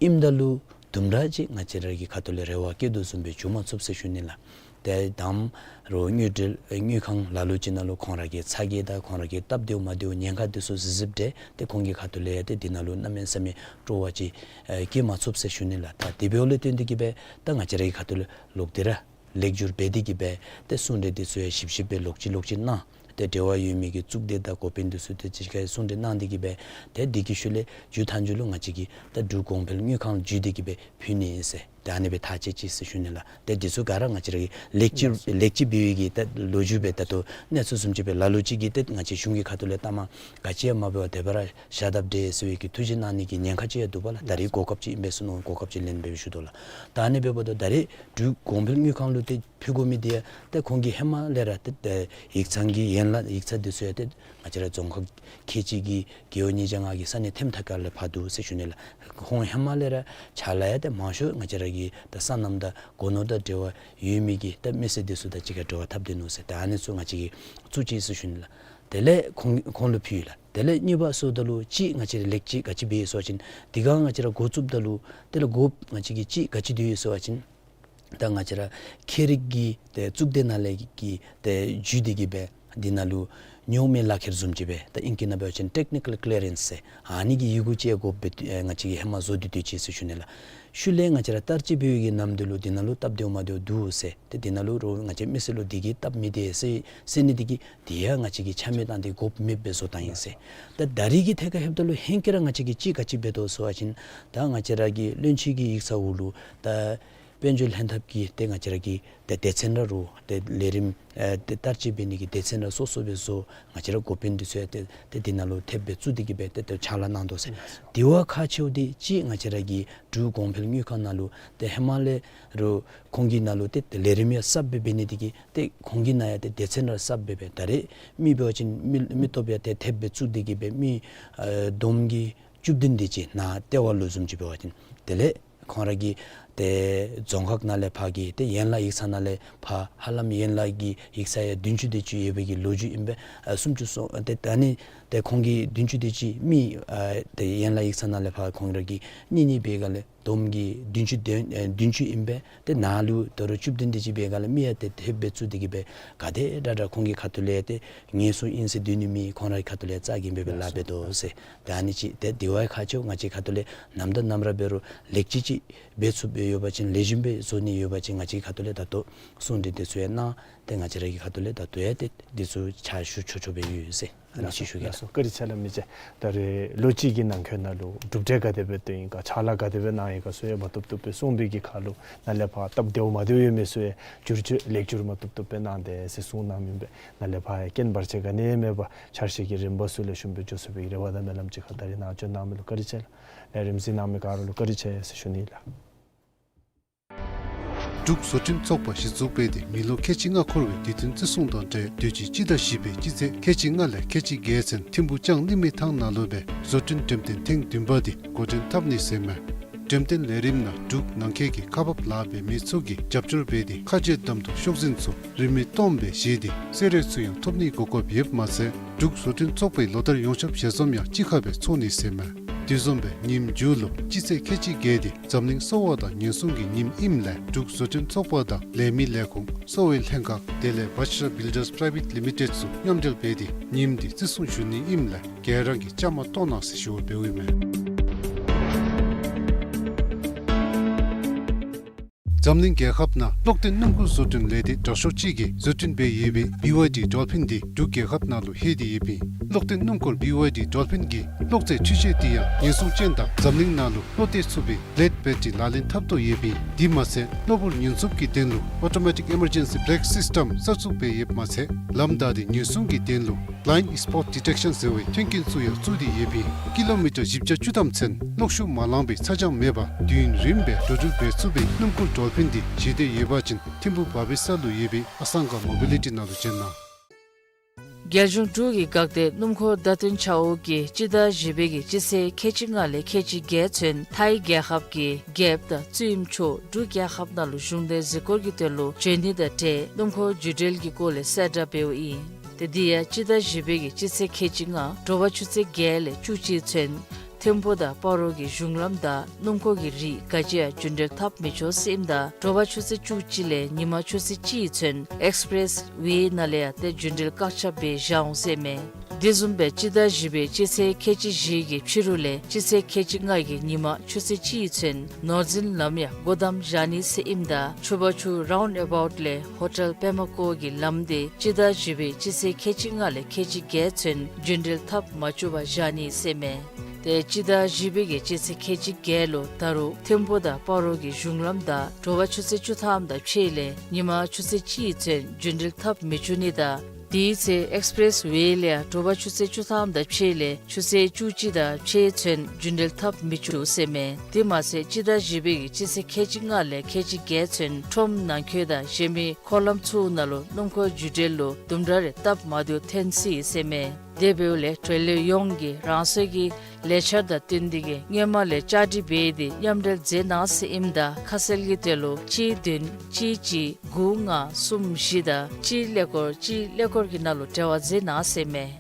ཨིནམ་ད་ལུ་དུམ་གྲ་ཅིག་ང་བཅས་ར་གི་ཁ་ཐུག་ལས་རེ་བ་བསྐྱེད་དོ་བཟུམ་སྦེ་འགྱོ་མ་ཚུགས་ཟེར་ཞུ་ནི་ལགས། ཏེ་དང་པ་ར་དངུལ་འབྲེལ་དངུལ་ཁང་ལ་ལུ་ཅིག་ནང་ལུ་ཁོང་ར་གི་ཚ་གྱང་དང་ཁོང་ར་གི་སྟབས་བདེཝ་མ་བདེཝ་ཉེན་ཁ་འདི་ཚུ་གཟིགས་གཟིགསཔ་འདྲས་ཏེ་ཁོང་གི་ཁ་ཐུག་ལས་ཡང་ཏེ་འདི་ནང་ལུ་གནམ་མེད་ས་མེད་སྤྲོ་བ་ཅིག་ཨེ་བསྐྱེད་མ་ཚུགས་ཟེར་ཞུ་ནི་ལགས། ད་དེ་འབདཝ་ལས་བརྟེན་ཏེ་གིས་སྦེ་ད་ང་བཅས་ར་གི་ཁ་ཐུག་ལས་ལོག་སྟེ་ར་ལེགས་བསྒྱུར་འབད་དེ་གིས་སྦེ་ཏེ་གསུང་གྲོས་འདི་ཚུ་ཡང་ཞིབ་ཞིབ་སྦེ་ལོག་ཅི་ལོག་ཅི་གནང་། ཏེ་འབྲེལ་བ་ཡོད་མི་གི་གཙུག་སྡེ་དང་འགོ་དཔོན་འདི་ཚུ་ཏེ་གཅིག་ཁར་གསུང་གྲོས་གནང་སྟེ་གིས་སྦེ་ཏེ་འདི་གི་ཤུལ་ལས་མཇུག་མཐའ་མཇུག་ལུ་ང་བཅས་ཀྱིས་ད་འབྲུག་གོང་འཕེལ་དངུལ་ཁང་བརྒྱུད་དེ་གིས་སྦེ་ཕུལ་ནི་ཨིན་ཟེར་ཏེ་ཨ་ནི་སྦེ་ཐག་བཅད་ཅི་ཟེར་ཞུ་ནི་ལགས། ཏེ་འདི་ཚུ་ག་ར་ང་བཅས་ར་གི་ལེགས་བཅོས་ལེགས་བཅོས་འབད་བའི་གི་ད་ལོ་རྒྱུས་སྦེ་ད་ལྟོ་གནས་ཚུལ་བཟུམ་ཅིག་སྦེ་ལ་ལུ་ཅིག་གིས་ཏེ་ང་བཅས་གཞུང་གི་ཁ་ཐུག་ལས་ལྟ་མ་ག་ཅི་ཡང་མ་འབད་བར་དེ་སྦེ་ར་བཞག་དཔ་འདྲས་ཟེར་བའི་གི་ཐུགས་རྗེ་གནང་ནི་གི་ཉེན་ཁ་ཅིག་ཡང་འདུག་པ་ལགས། ད་རེས་གོ་སྐབས་ཅིག་ཨིན་པས་ཟེར་མནོ་གོ་སྐབས་ཅིག་ལེན་འབད་ཞུ་དོ་ལགས། ད་ཨ་ནི་འབདཝ་ད་ད་རེས་འབྲུག་གོང་འཕེལ་དངུལ་ཁང་ལུ་ཏེ་ཕུལ་དགོ་མི་འདི་ཡང་ཏེ་ཁོང་གིས་ཧེ་མ་ལས་ར་ཏེ་ཏེ་ཡིག་ཚང་གི་ཡན་ལག་ཡིག་ཚང་འདི་ཚུ་ཡང་ཏེ་ང་བཅས་ར་རྫོང་ཁག་ཁལ་གཅིག་གི་རྒེད་འོག་ཉིས་བརྒྱ་ལྔ་གི་ས་གནས་ཐེམ་ཐག་ཁ་ལས་ཕར་འདུག་ཟེར་ཞུ་ནི་ལགས། ཁོང་ཧེ་མ་ལས་ར་ཕྱག་ལཱ་ཡང་ཏེ་མང་ཤོས་ང་བཅས་ར་གི་ད་སོ་ནམ་དང་སྒོ་ནོར་དང་འབྲེལ་བ་ཡོད་མི་གི་ད་མི་སེར་འདི་ཚུ་དང་གཅིག་ཁར་འབྲེལ་བ་འཐབ་སྡོད་ནུག་ཟེར། ད་ཨ་ནི་ཚུ་ང་བཅས་ཀྱིས་བཙུགས་ཅི་ཟེར་ཞུ་ནི་ལགས། དེ་ལས་ཁོང་ཁོང་ལུ་ཕུལ་ཡི་ལགས། དེ་ལས་གཉིས་པ་སོངམ་ད་ལུ་ཅིག་ང་བཅས་ར་ལེགས་བཅོས་ག་ཅི་འབད་ཡི་ཟེར་བ་ཅིན་འདི་ག་ང་བཅས་ར་འགོ་བཙུགསཔ་ད་ལུ་དེ་ལས་འགོ་ང་བཅས་ཀྱིས་ཅིག་ག་ཅི་འདི་ཡོད་ཟེར་བ་ཅིན་ད་ང་བཅས་ར་ཁྱད་རིག་གི་ཏེ་གཙུག་སྡེ་ནང་ལས་ཀྱི་ཏེ་བརྒྱུད་དེ་གིས་སྦེ་འདི་ནང་ལུ་ཉོག་མེད་ལག་ཁྱེར་བཟུམ་ཅིག་སྦེ་ད་ཨིང་སྐད་ནང་འབད་བ་ཅིན་ཊེཀ་ནི་ཀཱལ་ཀི་ལི་ཡ་རེནསི་ཟེར་ཨ་ནི་གི་ཡི་གུ་ཅིག་དགོཔ་སྦེ་ཨེ་ང་བཅས་ཀྱིས་ཧེ་མ་བཟོ་སྟེ་སྡོད་ཅི་ཟེར་ཞུ་ནི་ལགས། ཤུལ་ལས་ང་བཅས་ར་བསྟར་སྤྱོད་འབད་བའི་གི་ནམ་དུས་ལུ་འདི་ནང་ལུ་སྟབས་བདེཝ་མ་བདེཝ་འདུག་ཟེར། ཏེ་འདི་ནང་ལུ་རོགས་ང་བཅས་མི་སེར་ལུ་འདི་གིས་སྟབས་མི་བདེ་ཟེར་ཟེར་ནི་འདི་གིས་དེ་ཡང་ང་བཅས་ཀྱིས་ཆ་མེད་བཏང་སྟེ་དགོཔ་མེདཔ་སྦེ་བཟོ་བཏང་ཡི་ཟེར། ད་ད་རེས་ཀྱི་ཐད་ཁར་ལྷོདཔ་ད་ལུ་ཧེང་སྐལ་ར་ང་བཅས་ཀྱིས་ཅིག་ག་ཅི་འབད་དོ་ཟེར་བ་ཅིན་ད་ང་བཅས་ར་གི་བློན་ཆེན་གྱི་ཡིག་ཚང་འོག་ལུ་ད་དཔལ་འབྱོར་ལྷན་ཐབས་ཀྱི་ཏེ་ང་བཅས་ར་གི་ཏེ་སྡེ་ཚན་ར་རུ་ཏེ་ལས་རིམ་ཨེ་ཏེ་བསྟར་སྤྱོད་འབད་ནི་གི་སྡེ་ཚན་ར་སོ་སོ་སྦེ་བཟོ། ང་བཅས་ར་འགོ་དཔོན་འདི་ཚུ་ཡང་ཏེ་ཏེ་འདི་ནང་ལུ་ཐེབས་སྦེ་བཙུགས་ཏེ་གི་སྦེ་ཏེ་ཏེ་ཕྱག་ལཱ་གནང་དོ་ཟེར། དེ་བ་ཁག་ཆེཝ་འདི་ཅིག་ང་བཅས་ར་གི་འབྲུག་གོང་འཕེལ་དངུལ་ཁང་ནང་ལུ་ཏེ་ཧེ་མ་ལས་རུང་ཁོང་གི་ནང་ལུ་ཏེ་ཏེ་ལས་རིམ་ཡང་གསརཔ་སྦེ་འབད་ནི་འདི་གིས་ཏེ་ཁོང་གི་ནང་ཡང་ཏེ་སྡེ་ཚན་ར་གསརཔ་སྦེ་འབད། ད་རེས་མི་འབད་བ་ཅིན་མི་མི་སྟོབས་ཡང་ཏེ་ཐེབས་སྦེ་བཙུགས་ཏེ་གི་སྦེ་མི་ཨེ་བསྡོམས་ཀྱིས་བཅུ་བདུན་དེ་ཅིག་ནཱ་ལྟེ་བ་ལུ་བཟུམ་ཅིག་འབད་བ་ཅིན་དེ་ལས་ཁོང་ར་གི་ཏེ་རྫོང་ཁག་ནང་ལས་ཕར་གྱི་ཏེ་ཡན་ལག་ཡིག་ཚང་ནང་ལས་ཕར་ཧ་ལམ་ཡན་ལག་གི་ཡིག་ཚང་ཡང་བདུན་ཅུ་དེ་ཅིག་ཡོད་པའི་གི་ལོ་རྒྱུས་ཨིན་པས། ཨ་སུམ་ཅུ་སོ་ཏེ་ད་ནི་ཏེ་ཁོང་གི་བདུན་ཅུ་དེ་ཅིག་མི་ཨ་ཏེ་ཡན་ལག་ཡིག་ཚང་ནང་ལས་ཕར་ཁོང་ར་གིས་གཉེར་གཉེར་བའི་སྒང་ལས་བསྡོམས་ཀྱིས་བདུན་ཅུ་དེ་ཨེ་བདུན་ཅུ་ཨིན་པས། ཏེ་ནཱ་ལུ་ད་རུང་བཅུ་བདུན་དེ་ཅིག་འབད་སྒང་ལས་མི་ཡང་ཏེ་ཐེབས་སྦེ་བཙུགས་ཏེ་གི་སྦེ་ག་དེ་དྲག་དྲག་ཁོང་གི་ཁ་ཐུག་ལས་ཏེ་ངལ་གསོ་ཨིན་ཟེར་སྡོད་ནི་མེད། ཁོང་ར་གི་ཁ་ཐུག་ལས་རྩ་འགེངས་སྦེ་སྦེ་ལཱ་འབད་དོ་ཟེར། ད་ཨ་ནི་ཅིག་ཏེ་དེ་བ་ཁག་ཆེཝ་ང་བཅས་ཁ་ཐུག་ལས་ནམ་དང་ནམ་ར་འབད་རུང་ལེགས་བཅོས་ཅིག་འབད་ཚུགསཔ་སྦེ་ཡོད་པ་ཅིན་ལེགས་ཤོམ་སྦེ་བཟོ་ནི་ཡོད་པ་ཅིན་ང་བཅས་ཁ་ཐུག་ལས་ད་ལྟོ་གསུང་གྲོས་དེ་ཚུ་ཡང་གནང་། ཏེ་ང་བཅས་ར་གི་ཁ་ཐུག་ལས་ད་ལྟོ་ཡང་ཏེ་དེ་ཚུ་ཕྱག་ཞུ་ཆོག་ཆོག་སྦེ་ཡོད་ཟེར། ཨ་ནི་ཅིག་ཞུ་གེ་ལགས། ལགས་སོ། བཀའ་དྲིན་ཆེ་ལགས་མི་རྗེ། ད་རེས་ལོ་གཅིག་གི་ནང་འཁོད་ནང་ལུ་གྲུབ་འབྲས་ག་དེ་སྦེ་ཐོན་ཡི་ག་ཕྱག་ལཱ་ག་དེ་སྦེ་གནང་ཡི་ག་ཚུ་ཡང་མ་བཏུབ་བཏུབ་སྦེ་གསུངས་པའི་གི་ཁར་ལུ་ནཱ་ལས་ཕར་སྟབས་བདེཝ་མ་བདེཝ་ཡོད་མི་ཚུ་ཡང་བསྒྱུར་བཅོས་ལེགས་བསྒྱུར་མ་བཏུབ་བཏུབ་སྦེ་གནང་དེས་ཟེར་གསུངས་གནངམ་ཨིན་པས། ནཱ་ལས་ཕར་ཡང་རྐྱེན་བར་ཆད་ག་ནི་ཡང་མེད་པར་འཆར་གཞི་གི་རིམ་པ་ཚུ་ལེགས་ཤོམ་སྦེ་འགྱོ་ཚུགས་པའི་རེ་བ་དང་སྨོན་ལམ་ཅིག་ཁ་ད་རེས་ནཱ་བྱོན་གནང་མི་ལུ་བཀའ་དྲིན་ཆེ་ལགས། ལས་རིམ་གཟིགས་གནང་མི་ག་ར་ལུ་བཀའ་དྲིན་ཆེ་ཟེར་ཞུ་ནི་ལགས། འབྲུག་བཟོ་སྐྲུན་ཚོགས་པ་གཞི་བཙུགས་འབད་དེ་མི་ལོ་ཁལ་གཅིག་ལྔ་འཁོར་བའི་དུས་སྟོན་བརྩི་སྲུང་དང་འབྲེལ་དུས་ཅི་སྤྱི་ཟླ་བཞི་པའི་སྤྱི་ཚེས་ཁལ་གཅིག་ལྔ་ལས་ཁལ་གཅིག་བརྒྱད་ཚུན་ཐིམ་ཕུག་ལྕང་གླིང་མི་ཐང་ནང་ལུ་སྦེ་བཟོ་སྐྲུན་འགྲེམས་སྟོན་ཐེངས་བདུན་པ་འདི་འགོ་འདྲེན་འཐབ་ནི་ཟེར་མས། འགྲེམས་སྟོན་ལས་རིམ་ནང་འབྲུག་ནང་འཁོད་ཀྱི་ཁག་འབག་ལཱ་འབད་མི་ཚུ་གིས་རྒྱབ་སྐྱོར་འབད་དེ་ཁ་རྗེ་གདམ་འཐུ་ཤོག་འཛིན་ཚུ་རིན་མེད་སྟོངམ་སྦེ་བཞེས་ཏེ་གསོལ་རས་ཚུ་ཡང་ཐོབ་ནིའི་གོ་སྐབས་ཡོདཔ་མ་ཚད་འབྲུག་བཟོ་སྐྲུན་ཚོགས་པའི་ལོ་ལྟར་ཡོངས་ཁྱབ་ཞལ་འཛོམས་ཡང་གཅིག་ཁར་སྦེ་ཚོགས་ནི་ཟེར་མས། དེ་བཟུམ་སྦེ་ཉིནམ་མཇུག་ལུ་སྤྱི་ཚེས་ཁལ་གཅིག་བརྒྱད་འདི་འཛམ་གླིང་གསོ་བ་དང་ཉེན་སྲུང་གི་ཉིནམ་ཨིནམ་ལས་འབྲུག་བཟོ་སྐྲུན་ཚོགས་པ་དང་ལས་མི་ལས་ཁུངས་གསོ་བའི་ལྷན་ཁག་དེ་ལས་བཛྲ་བིལ་ཌརས་པ་རའི་ཝེཊ་ལི་མི་ཊེཌ་ཚུ་མཉམ་འབྲེལ་འབད་དེ་ཉིནམ་འདི་བརྩི་སྲུང་ཞུ་ནི་ཨིནམ་ལས་ག་ར་གིས་བཅའ་མར་གཏོགས་གནང་ཟེར་ཞུ་བ་འབདཝ་ཨིན་མས། འཛམ་གླིང་རྒྱལ་ཁབ་ནང་གློག་ལྡན་སྣུམ་འཁོར་བཟོ་སྐྲུན་ལས་སྡེ་དྲག་ཤོས་ཅིག་གིས་བཟོ་སྐྲུན་འབད་ཡོད་པའི་བི་ཝའི་ཌི་ཌོལ་ཕིན་འདི་འབྲུག་རྒྱལ་ཁབ་ནང་ལུ་ལྷོད་དེ་ཡོདཔ་ཨིན། གློག་ལྡན་སྣུམ་འཁོར་བི་ཝའི་ཌི་ཌོལ་ཕིན་གྱི་གློག་རྫས་འཕྲུལ་ཆས་འདི་ཡང་ཉེན་སྲུང་ཅན་དང་འཛམ་གླིང་ནང་ལུ་བློ་གཏད་ཚུགས་པའི་བི་ལེཌ་བེ་ཊ་རི་ལག་ལེན་འཐབ་དོ་ཡོདཔ་ཨིན། དེ་མ་ཚད་གློ་བུར་ཉེན་སྲུང་གི་དོན་ལུ་ཨོ་ཊོ་མེ་ཊིག་ཨི་མར་ཇེན་སི་བེ་རེཀ་སིསི་ཊམ་གསར་བཙུགས་འབད་ཡོདཔ་མ་ཚད་ལམ་བདའ་སྟེ་ཉེན་སྲུང་གི་དོན་ལུ་བི་ལའིནཌ་སི་པོཊ་ཌི་ཊེག་ཤཱན་ཟེར་བའི་མཐུན་རྐྱེན་ཚུ་ཡང་བཙུགས་ཏེ་ཡོདཔ་ཨིན། ཀི་ལོ་མི་ཊར་བཞི་བརྒྱ་བཅུ་ཐམ་ཚུན་གློག་ཤུགས་མ་ལང་པའི་ཚ་གྱང་མེད་པར་དུས་ཡུན་རིངམོ་སྦེ་འགྲོ་འགྲུལ་འབད་ཚུགས་པའི་སྣུམ་འཁོར་ཌོལ་ཕིན་འདི་བཞེས་འདོད་ཡོད་པ་ཅིན་ཐིམ་ཕུག་བ་བི་ས་ལུ་ཡོད་པའི་ཨ་སང་ག་མོ་བི་ལི་ཊི་ནང་ལུ་བྱོན་གནང་། རྒྱལ་གཞུང་འབྲུག་གི་འགག་སྡེ་སྣུམ་འཁོར་བརྡ་སྟོན་ཆ་འོག་གིས་སྤྱི་ཟླ་བཞི་པའི་གི་སྤྱི་ཚེས་ཁལ་གཅིག་ལྔ་ལས་ཁལ་གཅིག་བརྒྱད་ཚུན་ཐའི་རྒྱལ་ཁབ་ཀྱི་རྒྱལཔོ་དང་བཙུནམོ་མཆོག་འབྲུག་རྒྱལ་ཁབ་ནང་ལུ་གཞུང་འབྲེལ་གཟིགས་སྐོར་གྱི་དོན་ལུ་བྱོན་ནི་དང་འབྲེལ་སྣུམ་འཁོར་རྒྱུན་འགྲུལ་གྱི་སྐོར་ལས་གསལ་བསྒྲགས་འབདཝ་ཨིན། ཏེ་འདི་ཡང་སྤྱི་ཟླ་བཞི་པའི་གི་སྤྱི་ཚེས་ཁལ་གཅིག་ལྔ་དྲོ་པ་ཆུ་ཚོད་བརྒྱད་ལས་བཅུ་གཅིག་ཚུན་ཐིམ་ཕུག་དང་སྤ་རོ་གི་གཞུང་ལམ་བདའ་སྣུམ་འཁོར་གྱི་རིགས་ག་ཅི་ཡང་རྒྱུན་འགྲུལ་འཐབ་མི་ཆོག་ཟེར་ཨིནམ་ད་དྲོ་པ་ཆུ་ཚོད་བཅུ་གཅིག་ལས་ཉིན་མ་ཆུ་ཚོད་གཅིག་ཚུན་ཨེགསི་པི་རེསི་ཝེ་ནང་ལས་ཡང་ཏེ་རྒྱུན་འགྲུལ་བཀག་ཆ་འབད་བཞག་འོང་ཟེར་མས། དེ་བཟུམ་སྦེ་སྤྱི་ཟླ་བཞི་པའི་སྤྱི་ཚེས་ཁལ་གཅིག་བཞི་གི་ཕྱི་རུ་ལས་སྤྱི་ཚེས་ཁལ་གཅིག་ལྔ་གི་ཉིན་མ་ཆུ་ཚོད་གཅིག་ཚུན་ནོར་འཛིན་ལམ་ཡང་སྒོ་བསྡམས་བཞག་ནི་ཟེར་ཨིནམ་ད་ཆུ་བ་ཆུ་རའུནཌ་ཨ་བའུཊ་ལས་ཧོ་ཊེལ་པདྨ་བཀོད་ཀྱི་ལམ་འདི་སྤྱི་ཟླ་བཞི་པའི་སྤྱི་ཚེས་ཁལ་གཅིག་ལྔ་ལས་ཁལ་གཅིག་བརྒྱད་ཚུན་རྒྱུན་འགྲུལ་འཐབ་མ་བཅུག་པར་བཞག་ནི་ཟེར་མས། ཏེ་སྤྱི་ཟླ་བཞི་པའི་གི་སྤྱི་ཚེས་ཁལ་གཅིག་བརྒྱད་ལུ་ད་རུང་ཐིམ་ཕུག་དང་སྤ་རོ་གི་གཞུང་ལམ་བདའ་དྲོ་པ་ཆུ་ཚོད་བཅུ་ཐམ་དང་ཕྱེད་ལས་ཉིན་མ་ཆུ་ཚོད་གཅིག་ཚུན་རྒྱུན་འགྲུལ་འཐབ་མི་བཅུག་ནི་དང་དེའི་ཚེ་ཨེགསི་པི་རེསི་ཝེ་ལས་ཡང་དྲོ་པ་ཆུ་ཚོད་བཅུ་ཐམ་དང་ཕྱེད་ལས་ཆུ་ཚོད་བཅུ་གཅིག་དང་ཕྱེད་ཚུན་རྒྱུན་འགྲུལ་འཐབ་མི་བཅུག་ཟེར་མས། དེ་མ་ཚད་སྤྱི་ཟླ་བཞི་པའི་གི་སྤྱི་ཚེས་ཁལ་གཅིག་ལྔ་ལས་ཁལ་གཅིག་བརྒྱད་ཚུན་ཁྲོམ་ནང་འཁོད་དང་གཞན་མི་འཁོར་ལམ་ཚུ་ནང་ལུ་སྣུམ་འཁོར་རྒྱུན་འགྲུལ་ལུ་དུམ་གྲ་རེ་སྟབས་མ་བདེཝ་ཐོན་སྲིད་ཟེར་མས། དེ་འབདཝ་ལས་འབྲེལ་ཡོད་ཡོངས་ཀྱིས་རང་སོའི་གི་ལས་འཆར་དང་བསྟུན་ཏེ་གི་སྔོན་མ་ལས་བཅའ་སྒྲིག་འབད་དེ་མཉམ་འབྲེལ་མཛད་གནང་ཟེར་ཨིནམ་ད་ཁ་གསལ་གྱི་དོན་ལུ་གཅིག་བདུན་གཅིག་གཅིག་དགུ་ལྔ་གསུམ་བཞི་དང་གཅིག་ཀླད་ཀོར་གཅིག་ཀླད་ཀོར་གྱི་ནང་ལུ་འབྲེལ་བ་མཛད་གནང་ཟེར་མས།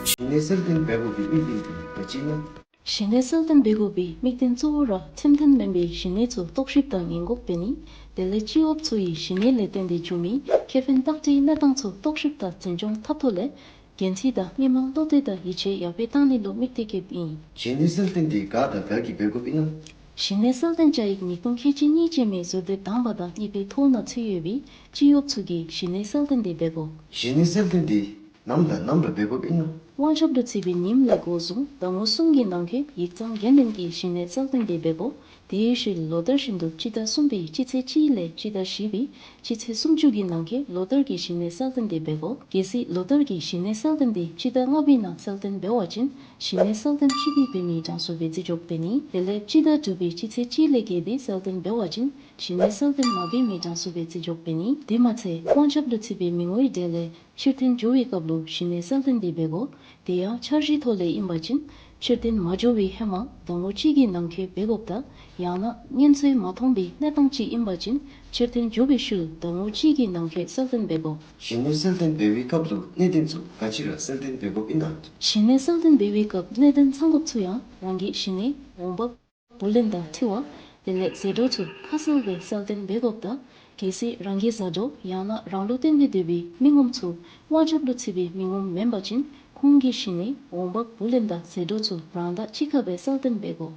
གཞི་གནས་གསལ་སྟོན་འབད་དགོ་པའི་དམིགས་ཡུལ་དེ་ག་ཅི་ཨིན་ན། གཞི་གནས་གསལ་སྟོན་འབད་དགོ་པའི་དམིགས་དོན་གཙོ་བོ་ར་ཁྲིམས་མཐུན་མེན་པའི་གཞི་གནས་ཚུ་རྟོག་ཞིབ་དང་ཉེན་འགོག་འབད་ནི། དེ་ལས་སྤྱི་གཡོགཔ་ཚུ་གིས་གཞི་གནས་ལས་བརྟེན་ཏེ་འབྱུང་མི་ཁེ་ཕན་བརྟག་དཔྱད་གནས་སྟངས་ཚུ་རྟོག་ཞིབ་དང་འཛིན་སྐྱོང་འཐབ་ཐོག་ལས་འགན་འཁྲི་དང་མི་དམངས་བློ་གཏད་དང་ཡིད་ཆེས་ཡར་འཕེལ་བཏང་ནི་ལུ་དམིགས་ཏེ་བཀོདཔ་ཨིན། གཞི་གནས་གསལ་སྟོན་འདི་ག་དང་ག་གིས་འབད་དགོཔ་ཨིན་ན། གཞི་གནས་གསལ་སྟོན་བཅའ་ཡིག་ཉིས་སྟོང་ཁལ་གཅིག་གཉིས་ཅན་མའི་ཟུར་དེབ་དང་པ་དང་གཉིས་པའི་ཐོ་ནང་ཚུད་ཡོད་པའི་སྤྱི་གཡོགཔ་ཚུ་གིས་གཞི་གནས་གསལ་སྟོན་འདི་འབད་དགོ། གཞི་གནས་གསལ་སྟོན་འདི་ནམ་དང་ནམ་ར་འབད་དགོཔ་ཨིན་ན། དབང་ཁྱབ་ལུ་ཚུད་པའི་ཉིནམ་ལས་འགོ་བཟུང་ཟླ་ངོ་གསུམ་གྱི་ནང་འཁོད་ཡིག་ཚང་འགན་ལེན་གྱིས་གཞི་གནས་གསལ་སྟོན་འདི་འབད་དགོ། དེའི་ཤུལ་ལོ་བསྟར་བཞིན་དུ་སྤྱི་ཟླ་གསུམ་པའི་སྤྱི་ཚེས་གཅིག་ལས་སྤྱི་ཟླ་བཞི་པའི་སྤྱི་ཚེས་སུམ་ཅུ་གི་ནང་འཁོད་ལོ་བསྟར་གྱི་གཞི་གནས་གསལ་སྟོན་འདི་འབད་དགོ། གལ་སྲིད་ལོ་བསྟར་གྱི་གཞི་གནས་གསལ་སྟོན་འདི་སྤྱི་ཟླ་ལྔ་པའི་ནང་གསལ་སྟོན་འབད་བ་ཅིན་གཞི་གནས་གསལ་སྟོན་ཕྱིར་འབུད་འབད་མི་གྲངས་སུ་སྦེ་བརྩི་འཇོག་འབད་ནི། དེ་ལས་སྤྱི་ཟླ་དྲུག་པའི་སྤྱི་ཚེས་གཅིག་ལས་བརྒལ་ཏེ་གསལ་སྟོན་འབད་བ་ཅིན་གཞི་གནས་གསལ་སྟོན་མ་འབད་མི་གྲངས་སུ་སྦེ་བརྩི་འཇོག་འབད་ནི། དེ་མ་ཚད་དབང་ཁྱབ་ལུ་ཚུད་པའི་མི་ངོའི་གྲས་ལས་ཕྱིར་འཐོན་འགྱོ་བའི་སྐབས་ལུ་གཞི་གནས་གསལ་སྟོན་འདི་འབད་དགོ། དེ་ཡང་འཆར་གཞིའི་ཐོག་ལས་ཨིན་པ་ཅིན་ཕྱིར་འཐོན་མ་འགྱོ་བའི་ཧེ་མ་ཟླ་ངོ་གཅིག་གི་ནང་འཁོད་འབད་དགོཔ་དང་ཡང་ན་སྔོན་ཚོད་མ་མཐོང་པའི་གནས་སྟངས་ཅིག་ཨིན་པ་ཅིན་ཕྱིར་འཐོན་འགྱོ་བའི་ཤུལ་ཟླ་ངོ་གཅིག་གི་ནང་འཁོད་གསལ་སྟོན་འབད་དགོ། གཞི་གནས་གསལ་སྟོན་འབད་བའི་སྐབས་ལུ་གནད་དོན་ཚུ་ག་ཅི་ར་གསལ་སྟོན་འབད་དགོཔ་ཨིན་ན། གཞི་གནས་གསལ་སྟོན་འབད་བའི་སྐབས་གནད་དོན་ཚང་དགོཔ་ཚུ་ཡང་རང་གི་གཞི་གནས་འོང་འབབ་བུ་ལོན་དང་འཁྲི་བ་དེ་ལས་ཟད་འགྲོ་ཚུ་ཁ་གསལ་སྦེ་གསལ་སྟོན་འབད་དགོཔ་དང་གལ་སྲིད་རང་གི་བཟའ་གྲོགས་ཡང་ན་རང་ལུ་བརྟེན་ཏེ་སྡོད་པའི་མི་ངོམ་ཚུ་དབང་ཁྱབ་ལུ་ཚུད་པའི་མི་ངོམ་མེན་པ་ཅིན་ཁོང་གི་གཞི་གནས་འོང་འབབ་བུ་ལོན་དང་ཟད་འགྲོ་ཚུ་རང་དང་གཅིག་ཁར་སྦེ་གསལ་སྟོན་འབད་དགོ།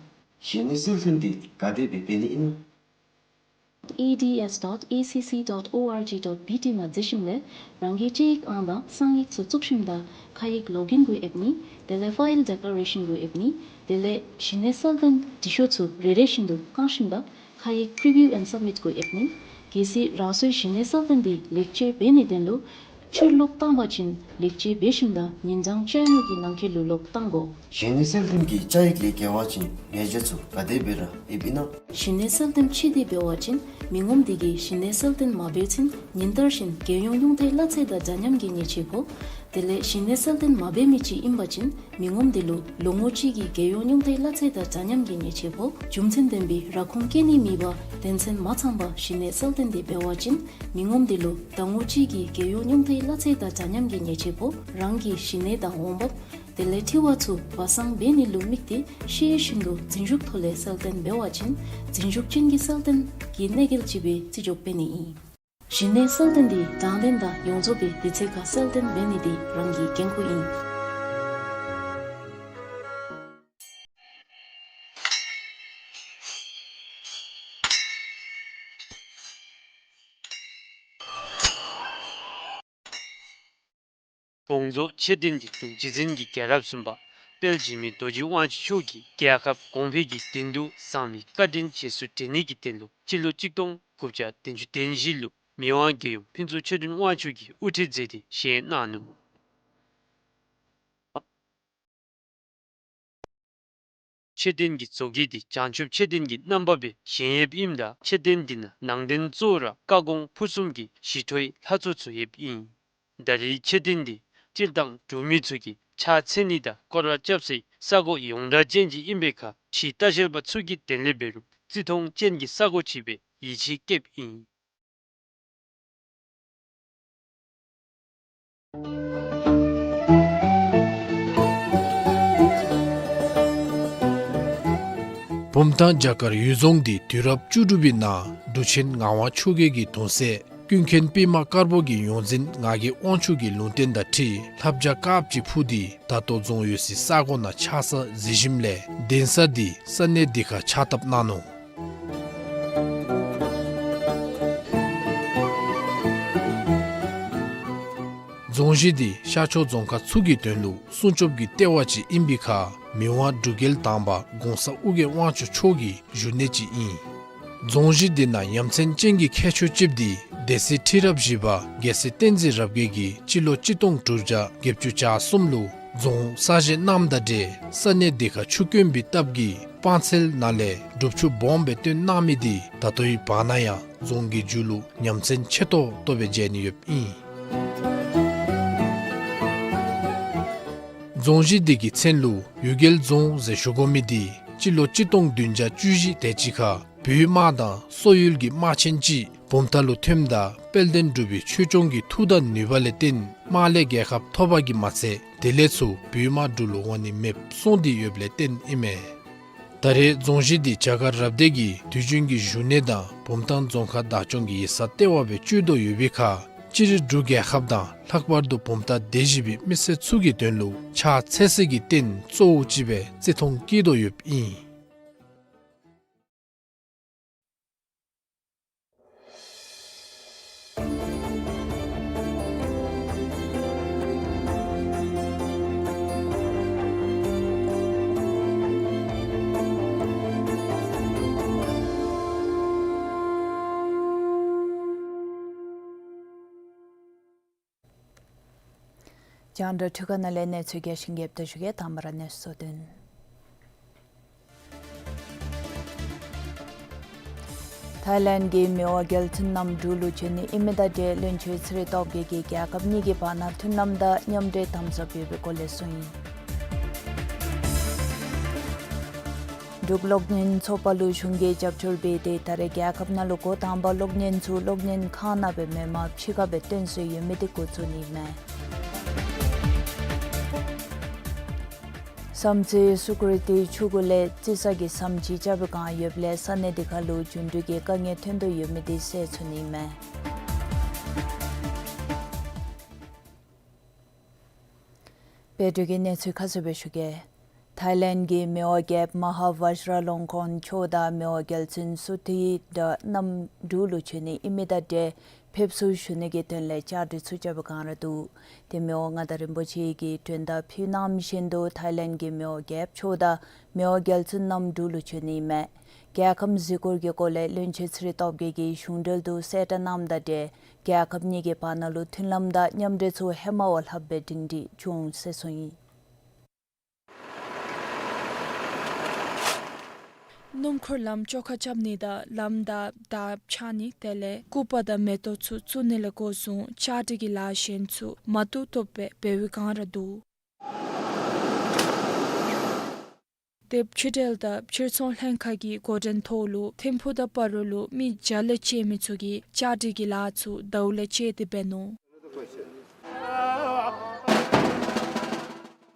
གཞི་གནས་གསལ་སྟོན་འདི་ག་དེ་སྦེ་འབད་ནི་ཨིན་ན། E D S dot A C C dot O R G dot B T ནང་འཛུལ་ཞིནམ་ལས་རང་གི་སྤྱི་ཡིག་ཨང་དང་གསང་ཡིག་ཚུ་བཙུགས་ཞིནམ་ད་ཁ་ཡིག་ལོག་ཨིན་གུ་ཨེབ་ནི། དེ་ལས་ཕའིལ་ཌེ་ཀླེ་རེ་ཤཱན་གུ་ཨེབ་ནི། དེ་ལས་གཞི་གནས་གསལ་སྟོན་འབྲི་ཤོག་ཚུ་རེ་རེ་བཞིན་དུ་བཀང་ཞིནམ་ད་ཁ་ཡིག་Preview and Submit གུ་ཨེབ་ནི། གལ་སྲིད་རང་སོའི་གཞི་གནས་གསལ་སྟོན་འདི་ལེགས་བཅོས་འབད་ནི་དོན་ལུ་ཕྱིར་ལོག་བཏང་པ་ཅིན་ལེགས་བཅོས་འབད་ཞིནམ་ད་ཉིན་གྲངས་བཅོ་ལྔ་གི་ནང་འཁོད་ལུ་ལོག་བཏང་དགོ། གཞི་གནས་གསལ་སྟོན་གྱི་བཅའ་ཡིག་ལས་འགལ་བ་ཅིན་ཉེས་བྱ་ཚུ་ག་དེ་སྦེ་ར་ཨེབ་ཨིན་ན། གཞི་གནས་གསལ་སྟོན་ཕྱིར་འཐོན་འབད་བ་ཅིན་མི་ངོམ་དེ་གིས་གཞི་གནས་གསལ་སྟོན་མ་འབད་ཚུན་ཉིན་བསྟར་བཞིན་རྒྱལ་ཡོངས་ཉུང་མཐའི་གླ་ཚད་དང་འདྲ་མཉམ་གྱི་ཉེས་ཆད་ཕོག། དེ་ལས་གཞི་གནས་གསལ་སྟོན་མ་འབད་མི་ཅིག་ཨིན་པ་ཅིན་མི་ངོམ་དེ་ལུ་ལོ་ངོ་གཅིག་གི་རྒྱལ་ཡོངས་ཉུང་མཐའི་གླ་ཚད་དང་འདྲ་མཉམ་གྱི་ཉེས་ཆད་ཕོག། རྒྱུ་མཚན་ལྡན་པའི་ར་ཁུངས་བཀལ་ནི་མེད་པར་དོན་ཚན་མ་ཚང་པར་གཞི་གནས་གསལ་སྟོན་དེ་འབད་བ་ཅིན་མི་ངོམ་དེ་ལུ་ཟླ་ངོ་གཅིག་གི་རྒྱལ་ཡོངས་ཉུང་མཐའི་གླ་ཚད་དང་འདྲ་མཉམ་གྱི་ཉེས་ཆད་ཕོག། རང་གི་གཞི་གནས་དང་འོང་འབབ་དེ་ལས་འཁྲི་བ་ཚུ་སྦ་གསང་འབད་ནི་ལུ་དམིགས་ཏེ་ཤེས་བཞིན་དུ་རྫུན་ཞུགས་ཐོག་ལས་གསལ་སྟོན་འབད་བ་ཅིན་རྫུན་ཞུགས་ཅན་གྱི་གསལ་སྟོན་གྱི་གནོད་འགེལ་ཅིག་སྦེ་བརྩི་འཇོག་འབད་ནི་ཨིན། གཞི་གནས་གསལ་སྟོན་འདི་དྲང་བདེན་དང་ཡོངས་རྫོགས་པའི་དུས་ཚོད་ཁར་གསལ་སྟོན་འབད་ནི་འདི་རང་གི་འགན་ཁུར་ཨིན། དགོངས་རྫོགས་མཆོད་རྟེན་གྱི་དྲུང་རྗེ་འཛིན་གྱི་རྒྱལ་རབས་གསུམ་པ་དཔལ་འཇིགས་མེད་རྡོ་རྗེ་དབང་ཕྱུག་མཆོག་གིས་རྒྱལ་ཁབ་གོང་འཕེལ་གྱི་དོན་དུ་གསང་བའི་བཀའ་དྲིན་རྗེས་སུ་དྲན་ནི་གི་དོན་ལུ་སྤྱི་ལོ་གཅིག་སྟོང་དགུ་བརྒྱ་བདུན་ཅུ་དོན་བཞི་ལུ་མི་དབང་རྒྱལ་ཡུམ་ཕུན་ཚོགས་ཆོས་སྒྲོན་དབང་ཕྱུག་གིས་དབུ་ཁྲིད་མཛད་དེ་བཞེངས་གནང་ནུག། མཆོད་རྟེན་གྱི་བཟོ་བཀོད་འདི་བྱང་ཆུབ་མཆོད་རྟེན་གྱི་རྣམ་པ་སྦེ་བཞེངས་ཡོདཔ་ཨིནམ་ད་མཆོད་རྟེན་འདི་ནང་ནང་རྟེན་གཙོ་བོ་ར་བཀའ་དགོངས་ཕུར་གསུམ་གྱི་ཞི་ཁྲོའི་ལྷ་ཚོགས་ཚུ་ཡོདཔ་ཨིན། ད་རེས་མཆོད་རྟེན་འདི་སྤྱིར་བཏང་འབྲུག་མི་ཚུ་གིས་ཕྱག་འཚལ་ནི་དང་སྐོར་ར་རྐྱབ་སའི་ས་གོ་ཡོངས་གྲགས་ཅན་ཅིག་ཨིན་པའི་ཁར་ཕྱིའི་ལྟ་བཤལ་པ་ཚུ་གིས་དོན་ལས་འབད་རུང་བརྩི་མཐོང་ཅན་གྱི་ས་གོ་ཅིག་སྦེ་ཡིད་ཆེས་བསྐྱེདཔ་ཨིན། བུམ་ཐང་བྱ་དཀར་ཡུལ་རྫོང་འདི་དུས་རབས་བཅུ་དྲུག་པའི་ནང་འབྲུག་ཆེན་ངག་དབང་ཆོས་རྒྱལ་གྱི་གདུང་སྲས་ཀུན་མཁྱེན་པདྨ་དཀར་པོ་གི་ཡོངས་འཛིན་ངག་གི་དབང་ཕྱུག་གི་ལུང་བསྟན་དང་འཁྲིལ་ལྷ་བྱ་དཀརཔོ་ཅིག་འཕུར་ཏེ་ད་ལྟོ་རྫོང་ཡོད་སའི་ས་གོ་ནང་ཆགས་ས་གཟིགས་ཞིནམ་ལས་གདན་ས་འདི་ས་གནས་འདི་ཁར་ཕྱག་བཏབ་གནང་ནུག། རྫོང་གཞི་འདི་ཤར་ཕྱོགས་རྫོང་ཁག་ཚུ་གི་དོན་ལུ་སྲུང་སྐྱོབ་ཀྱི་ལྟེ་བ་ཅིག་ཨིན་པའི་ཁར་མི་དབང་འབྲུག་རྒྱལ་དང་པ་གོང་ས་ཨོ་རྒྱན་དབང་ཕྱུག་མཆོག་གི་བཞུགས་གནས་ཅིག་ཨིན། རྫོང་གཞི་འདི་ནང་ཡ་མཚན་ཅན་གྱི་ཁྱད་ཆོས་ཅིག་འདི་སྡེ་སྲིད་ཁྲི་རབས་བཞི་པ་རྒྱལ་སྲས་བསྟན་འཛིན་རབ་རྒྱས་ཀྱིས་སྤྱི་ལོ་གཅིག་སྟོང་དྲུག་བརྒྱ་བརྒྱད་ཅུ་གྱ་གསུམ་ལུ་རྫོང་གསར་བཞེངས་གནངམ་དང་འབྲེལ་ས་གནས་འདི་ཁར་ཆུ་དཀོན་པའི་སྟབས་ཀྱིས་སྤང་ཚལ་ནང་ལས་སྒྲུབ་ཆུ་སྦོམ་སྦེ་བཏོན་གནང་མི་འདི་ད་ལྟོའི་བར་ན་ཡང་རྫོང་གི་མཇུག་ལུ་ཡ་མཚན་ཆེ་ཏོག་ཏོ་སྦེ་མཇལ་ནི་ཡོདཔ་ཨིན། རྫོང་གཞི་འདི་གི་མཚན་ལུ་གཡུལ་རྒྱལ་རྫོང་ཟེར་ཞུ་དགོ་མི་འདི་སྤྱི་ལོ་གཅིག་སྟོང་བདུན་བརྒྱ་བཅུ་བཞི་དེ་ཅིག་ཁར་བོད་དམག་དང་སོག་ཡུལ་གྱི་དམག་ཆེན་ཅིག་བུམ་ཐང་ལུ་ཐོནམ་ད་དཔལ་ལྡན་འབྲུག་པའི་ཆོས་སྐྱོང་གི་མཐུ་དང་ནུས་པ་ལས་བརྟེན་དམག་ལས་རྒྱལ་ཁ་ཐོབ་པ་གིས་མ་ཚད་དེ་ལས་ཚུར་བོད་དམག་འབྲུག་ལུ་འོང་ནི་མེདཔ་སོང་སྟེ་ཡོདཔ་ལས་བརྟེན་ཨིན་མས། ད་རེས་རྫོང་གཞི་འདི་བྱ་དཀར་རབ་སྡེ་གི་དུས་རྒྱུན་གྱི་བཞུགས་གནས་དང་བུམ་ཐང་རྫོང་ཁག་བདག་སྐྱོང་གི་ཡིག་ཚང་ལྟེ་བ་སྦེ་སྤྱོད་དོ་ཡོད་པའི་ཁར་སྤྱིར་འབྲུག་རྒྱལ་ཁབ་དང་ལྷག་པར་དུ་བུམ་ཐང་སྡེ་བཞི་པའི་མི་སེར་ཚུ་གི་དོན་ལུ་ཕྱག་འཚལ་སའི་རྟེན་གཙོ་བོ་ཅིག་སྦེ་བརྩི་མཐོང་བསྐྱེད་དོ་ཡོདཔ་ཨིན། རྒྱང་བསྒྲགས་འཕྲུལ་ཁང་ནང་ལས་གནས་ཚུལ་རྒྱས་ཤིང་རྒྱསཔ་ད་ཞུ་གེ། དང་པ་ར་གནས་ཚུལ་དོན། ཐའི་ལེནཌ་གི་མི་དབང་རྒྱལ་བཙུན་རྣམ་འབྲུག་ལུ་བྱོན་ནི་ཨིན་མི་དང་འབྲེལ་བློན་ཆེན་ཚེ་རིང་སྟོབས་རྒྱས་ཀྱིས་རྒྱལ་ཁབ་གཉིས་ཀྱི་བར་ན་མཐུན་ལམ་དང་མཉམ་འབྲེལ་དམ་ཟབ་ཡོད་པའི་སྐོར་ལས་གསུངས་ཡི། འབྲུག་གློག་བརྙན་ཚོགས་པ་ལུ་གཞུང་གིས་རྒྱབ་སྐྱོར་འབད་དེ་ད་རེས་རྒྱལ་ཁབ་ནང་ལུ་འགོ་དང་པ་གློག་བརྙན་ཚུ་གློག་བརྙན་ཁང་ནང་སྦེ་མེན་པར་ཕྱི་ཁར་སྦེ་སྟོན་སྲོལ་ཡོད་མི་འདི་འགོ་བཙུགས་ནི་མས། བསམ་རྩེ་སུ་ཀྲ་ཏི་ཆུ་གུ་ལས་རྩི་ས་གི་ཟམ་ཅིག་རྐྱབ་པའི་བསྒང་ཡོདཔ་ལས་ས་གནས་འདི་ཁར་ལུ་རྒྱུན་འགྲུལ་གྱི་དཀའ་ངལ་ཐོན་དོ་ཡོད་མི་འདི་སེལ་ཚུགས་ནི་མས། བོད་དུས་ཀྱི་གནས་ཚུལ་ཁ་གསལ་སྦེ་ཞུ་གེ། ཐའི་ལེནཌ་གི་མི་དབང་རྒྱལཔོ་མ་ཧཱ་བཛྲ་ལོང་ཀོན་མཆོག་དང་མི་དབང་རྒྱལ་བཙུན་སུ་ཐི་ཏྲ་རྣམ་འབྲུག་ལུ་བྱོན་ནི་ཨིན་མི་དང་འབྲེལ་ཕེབས་བསུ་ཞུ་ནི་གི་དོན་ལས་བཅའ་སྒྲིག་ཚུ་རྐྱབ་པའི་བསྒང་ར་འདུག། ཏེ་མི་དབང་མངའ་བདག་རིན་པོ་ཆེ་གིས་མགྲོན་བརྡ་ཕུལ་གནང་བཞིན་དུ་ཐའི་ལེནཌ་གི་མི་དབང་རྒྱལཔོ་མཆོག་དང་མི་དབང་རྒྱལ་བཙུན་རྣམ་འབྲུག་ལུ་བྱོན་ནི་ཨིན་མས། རྒྱལ་ཁམས་གཟིགས་སྐོར་གྱི་སྐོར་ལས་བློན་ཆེན་ཚེ་རིང་སྟོབས་རྒྱས་ཀྱིས་གཞུང་འབྲེལ་དུ་གསལ་བསྒྲགས་གནངམ་དང་འབྲེལ་རྒྱལ་ཁབ་གཉིས་ཀྱི་བར་ན་ལུ་མཐུན་ལམ་དང་མཉམ་འབྲེལ་ཚུ་ཧེ་མ་བ་ལྷགཔ་སྦེ་སྒྲིང་སྒྲིང་འགྱོ་འོང་ཟེར་གསུངས་ཡི། སྣུམ་འཁོར་ལམ་བཅོ་ཁ་རྐྱབ་ནི་དང་ལམ་བདའ་བདའ་ཕྱགས་ནི་དེ་ལས་སྐུད་པ་དང་མེ་ཏོག་ཚུ་བཙུགས་ནི་ལས་འགོ་བཟུང་བཅའ་སྒྲིག་གི་ལཱ་གཞན་ཚུ་མ་བཏུབ་བཏུབ་སྦེ་འབད་བའི་བསྒང་ར་འདུག། ཏེ་ཕྱི་འབྲེལ་དང་ཕྱིར་ཚོང་ལྷན་ཁག་གི་འགོ་འདྲེན་ཐོག་ལུ་ཐིམ་ཕུག་དང་སྤ་རོ་ལུ་མི་བརྒྱ་ལས་བཅད་མི་ཚུ་གིས་བཅའ་སྒྲིག་གི་ལཱ་ཚུ་ཟླཝ་ལས་བཅད་དེ་འབད་ནུག།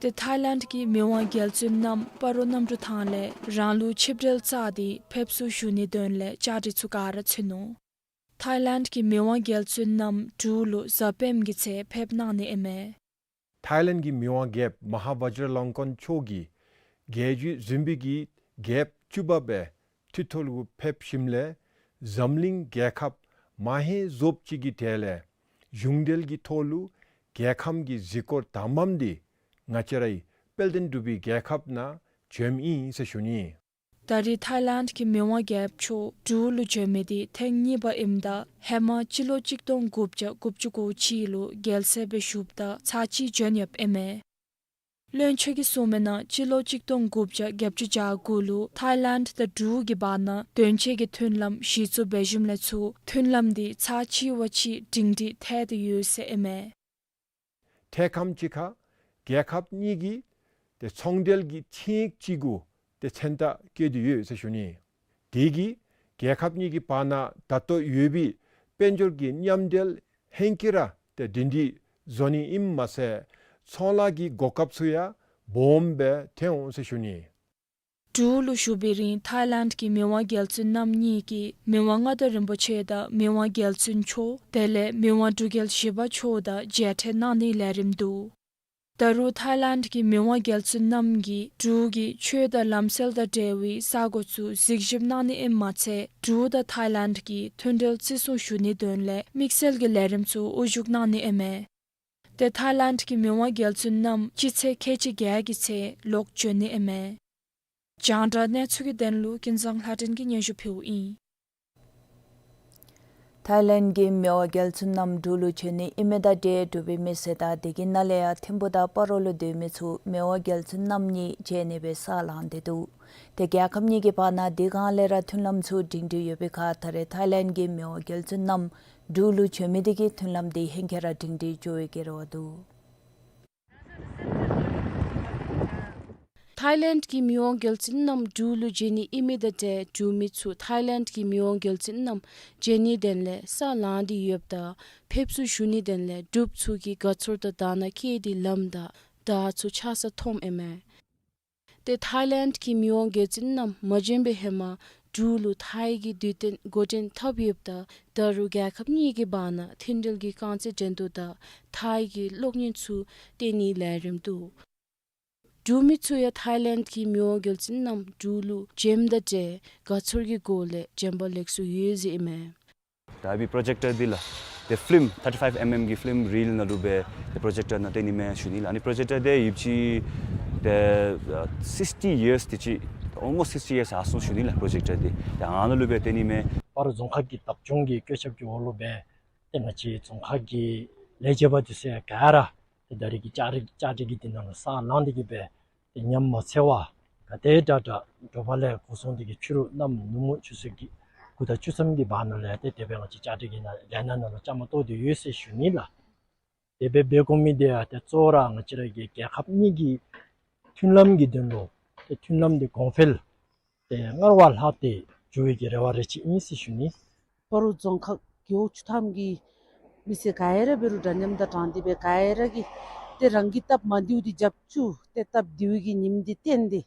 ཏེ་ཐའི་ལེནཌ་གི་མི་དབང་རྒྱལ་བཙུན་རྣམ་སྤ་རོ་གནམ་གྲུ་ཐང་ལས་རང་ལུགས་ཆིབས་གྲལ་བཅག་སྟེ་ཕེབས་བསུ་ཞུ་ནི་དོན་ལས་བཅའ་སྒྲིག་ཚུ་ག་ར་ཚུད་ནུག། ཐའི་ལེནཌ་གི་མི་དབང་རྒྱལ་བཙུན་རྣམ་འབྲུག་ལུ་གཟའ་སྤེནམ་གི་ཚེས་ཕེབས་གནང་ནི་ཨིན་མས། ཐའི་ལེནཌ་གི་མི་དབང་རྒྱལཔོ་མ་ཧཱ་བཛྲ་ལོང་ཀོན་མཆོག་གིས་རྒྱལ་བརྒྱུད་འཛིན་པའི་གི་རྒྱལཔོ་བཅུ་པ་སྦེ་ཁྲི་ཐོག་ལུ་ཕེབས་ཞིནམ་ལས་འཛམ་གླིང་རྒྱལ་ཁབ་མ་ཧེ་རྫོབ་ཅིག་གི་གྲས་ལས་གཞུང་འབྲེལ་གྱི་ཐོག་ལུ་རྒྱལ་ཁམས་ཀྱི་གཟིགས་སྐོར་དང་པམ་འདི་ང་བཅས་རའི་དཔལ་ལྡན་འབྲུག་པའི་རྒྱལ་ཁབ་ནང་བྱོནམ་ཨིན་ཟེར་ཞུ་ནི། ད་རེས་ཐའི་ལེནཌ་གི་མི་དབང་རྒྱལཔོ་མཆོག་འབྲུག་ལུ་བྱོན་མི་འདི་ཐེངས་གཉིས་པ་ཨིནམ་ད་ཧེ་མ་སྤྱི་ལོ་གཅིག་སྟོང་དགུ་བརྒྱ་དགུ་བཅུ་གོ་གཅིག་ལུ་རྒྱལ་སྲས་སྦེ་བཞུགསཔ་ད་ཚར་གཅིག་བྱོན་ཡོདཔ་ཨིན་མས། བློན་ཆེན་གྱིས་གསུངས་མི་ནང་སྤྱི་ལོ་གཅིག་སྟོང་དགུ་བརྒྱ་བརྒྱད་ཅུ་གྱ་དགུ་ལུ་ཐའི་ལེནཌ་དང་འབྲུག་གི་བར་ན་དོན་གཅོད་ཀྱི་མཐུན་ལམ་གཞི་བཙུགས་འབད་ཞིནམ་ལས་ཚུར་མཐུན་ལམ་འདི་ཚར་གཅིག་བ་ཅིག་སྒྲིང་སྒྲིང་ཐལ་ཏེ་ཡོད་ཟེར་ཨིན་མས། ཐེངས་ཁམས་ཅིག་ཁར་རྒྱལ་ཁབ་གཉིས་ཀྱི་ཏེ་ཚོང་འབྲེལ་གྱི་ཆིངས་ཡིག་ཅིག་གུ་ཏེ་མཚན་རྟགས་བཀོད་དེ་ཡོད་ཟེར་ཞུ་ནི། དེ་གིས་རྒྱལ་ཁབ་གཉིས་ཀྱི་བར་ན་ད་ལྟོ་ཡོད་པའི་དཔལ་འབྱོར་གྱི་མཉམ་འབྲེལ་ཧེང་སྐལ་ར་ཏེ་སྒྲིང་སྒྲིང་བཟོ་ནི་ཨིནམ་མ་ཚད་ཚོང་ལཱ་གི་གོ་སྐབས་ཚུ་ཡང་སྦོམ་སྦེ་ཐོན་འོང་ཟེར་ཞུ་ནི། འབྲུག་ལུ་བཞུགས་པའི་རིང་ཐའི་ལེནཌ་གི་མི་དབང་རྒྱལ་བཙུན་རྣམ་གཉིས་ཀྱིས་མི་དབང་མངའ་བདག་རིན་པོ་ཆེ་དང་མི་དབང་རྒྱལ་བཙུན་མཆོག་དེ་ལས་མི་དབང་འབྲུག་རྒྱལ་བཞི་པ་མཆོག་དང་མཇལ་འཕྲད་གནང་ནིའི་ལས་རིམ་འདུག། ད་རུང་ཐའི་ལེནཌ་གི་མི་དབང་རྒྱལ་བཙུན་རྣམ་གཉིས་འབྲུག་གི་ཆོས་དང་ལམ་སྲོལ་དང་འབྲེལ་བའི་ས་གོ་ཚུ་གཟིགས་ཞིབ་གནང་ནི་ཨིནམ་མ་ཚད་འབྲུག་དང་ཐའི་ལེནཌ་གི་མཐུན་འབྲེལ་བརྩི་སྲུང་ཞུ་ནིའི་དོན་ལས་དམིགས་བསལ་གྱི་ལས་རིམ་ཚུ་དབུ་བཞུགས་གནང་ནི་ཨིན་མས། ཏེ་ཐའི་ལེནཌ་གི་མི་དབང་རྒྱལ་བཙུན་རྣམ་སྤྱི་ཚེས་ཁལ་གཅིག་བརྒྱད་ཀྱི་ཚེ་ལོག་བྱོན་ནི་ཨིན་མས། རྒྱང་བསྒྲགས་གནས་ཚུལ་གྱི་དོན་ལུ་ཀུན་བཟང་ལྷ་སྒྲོན་གྱིས་སྙན་ཞུ་ཕུལཝ་ཨིན། ཐའི་ལེནཌ་གི་མི་དབང་རྒྱལ་བཙུན་རྣམ་འབྲུག་ལུ་བྱོན་ནི་ཨིན་མི་དང་འབྲེལ་འབྲུག་པའི་མི་སེར་དང་དེ་གི་ནང་ལས་ཡང་ཐིམ་ཕུག་དང་སྤ་རོ་ལུ་སྡོད་མི་ཚུ་མི་དབང་རྒྱལ་བཙུན་རྣམ་གཉིས་མཇལ་ནི་སྦེ་ས་ལངས་ཏེ་འདུག། ཏེ་རྒྱལ་ཁབ་གཉིས་ཀྱི་བར་ན་དེ་སྒང་ལས་ར་མཐུན་ལམ་ཚུ་སྒྲིང་སྒྲིང་ཡོད་པའི་ཁར་ད་རེས་ཐའི་ལེནཌ་གི་མི་དབང་རྒྱལ་བཙུན་རྣམ་འབྲུག་ལུ་བྱོན་མི་དེ་གིས་མཐུན་ལམ་དེ་ཧེང་སྐལ་ར་སྒྲིང་སྒྲིང་འགྱོ་བའི་སྐལ་བ་འདུག། ཐའི་ལེནཌ་གི་མི་དབང་རྒྱལ་བཙུན་རྣམ་འབྲུག་ལུ་མཇལ་ནི་ཨིན་མི་དང་འབྲེལ་འབྲུག་མི་ཚུ་ཐའི་ལེནཌ་གི་མི་དབང་རྒྱལ་བཙུན་རྣམ་མཇལ་ནིའི་དོན་ལས་ས་ལངས་ཏེ་ཡོདཔ་ད་ཕེབས་བསུ་ཞུ་ནིའི་དོན་ལས་འབྲུགཔ་ཚུ་གིས་དགའ་ཚོར་དང་དག་སྣང་བསྐྱེད་དེ་ལམ་དང་བརྡ་ཚུ་ཆགས་ས་མཐོངམ་ཨིན་མས། ཏེ་ཐཱའི་ལེནཌ་གི་མི་དབང་རྒྱལ་བཙུན་རྣམས་མ་བྱོན་པའི་ཧེ་མ་འབྲུག་ལུ་ཐཱའི་གི་དུས་སྟོན་འགོ་འདྲེན་འཐབ་ཡོདཔ་ད་ད་རུང་རྒྱལ་ཁབ་གཉིས་ཀྱི་བར་ན་མཐུན་འབྲེལ་གྱི་རྐང་རྩེད་འགྲན་བསྡུར་དང་ཐཱའི་གི་གློག་བརྙན་ཚུ་སྟོན་ནིའི་ལས་རིམ་འདུག། འབྲུག་མི་ཚུ་ཡང་ཐཱའི་ལེནཌ་གི་མི་དབང་རྒྱལ་བཙུན་རྣམས་འབྲུག་ལུ་བྱོནམ་དང་འབྲེལ་དགའ་ཚོར་གྱི་སྒོ་ལས་བྱོན་པ་ལེགས་སོ་ཡོད་ཟེར་ཨིན་མས། ད་ཨ་ཕི་པོརོ་ཇེཀ་ཊར་འདི་ལགས་ཏེ་ཕི་ལིམ་ཐར་ཊི་ཕའིབ་ཨེམ་ཨེམ་གྱི་ཕི་ལིམ་རིལ་ནང་ལུ་སྦེ་ཏེ་པོརོ་ཇེཀ་ཊར་ནང་སྟོན་ནི་མས་ཞུ་ནི་ལགས། ཨ་ནི་པོརོ་ཇེཀ་ཊར་འདི་ཡོདཔ་ཅིག་ཏེ་ཨ་སིགསི་ཊི་ཡིརསི་དེ་ཅིག་ཨོལ་མོསཊ་སིགསི་ཊི་ཡིརསི་ཡར་སོང་ཞུ་ནི་ལགས། པོརོ་ཇེཀ་ཊར་འདི་ཏེ་ཨ་ནཱ་ལུ་སྦེ་སྟོན་ནི་མས། སྤ་རོ་རྫོང་ཁག་གི་བདག་སྐྱོང་གི་བཀོད་ཁྱབ་ཀྱི་འོག་ལུ་སྦེ་ཏེ་ང་བཅས་རྫོང་ཁག་གི་ལས་བྱེདཔ་དེ་ཚུ་ག་ར་ཏེ་ད་རེས་ཀྱི་བཅའ་སྒྲིག་བཅའ་སྒྲིག་གི་དེ་ནང་ལུ་ས་ལང་སྟེ་གི་སྦེ་ཏེ་ཉམས་མ་འཚལ་བར་ག་དེ་དྲག་དྲག་དྲོ་པ་ལས་འགོ་བཟུང་སྟེ་གི་ཕྱི་རུ་གནམ་ནུབ་མོ་ཆུ་ཚོད་ཀྱི་དགུ་དང་བཅུ་ཙམ་གྱི་བར་ན་ལས་ཏེ་དེ་སྦེ་ང་བཅས་བཅའ་སྒྲིག་གི་ནང་ལས་སྣ་ནང་ལུ་བཅའ་མར་གཏོགས་ཏེ་ཡོད་ཟེར་ཞུ་ནི་ལགས། དེ་སྦེ་འབད་དགོ་མི་དེ་ཡང་ཏེ་གཙོ་བོ་ར་ང་བཅས་ར་གི་རྒྱལ་ཁབ་གཉིས་ཀྱི་མཐུན་ལམ་གྱི་དོན་ལུ་ཏེ་མཐུན་ལམ་དེ་གོང་འཕེལ་ཏེ་སྔར་བ་ལྷག་སྟེ་འགྱོ་བའི་གི་རེ་བ་རེ་ཅིག་ཨིན་ཟེར་ཞུ་ནི། སྤ་རོ་རྫོང་ཁག་རྒེད་འོག་བཅུ་ཐམ་གྱི་མི་སེར་ག་ར་འབད་རུང་འདྲ་མཉམ་དང་དྲང་སྟེ་སྦེ་ག་ར་གིས་ཏེ་རང་གི་སྟབས་མ་བདེཝ་འདི་རྒྱབ་བཅུག་ཏེ་སྟབས་བདེཝ་གི་ཉིནམ་འདི་བསྟུན་ཏེ་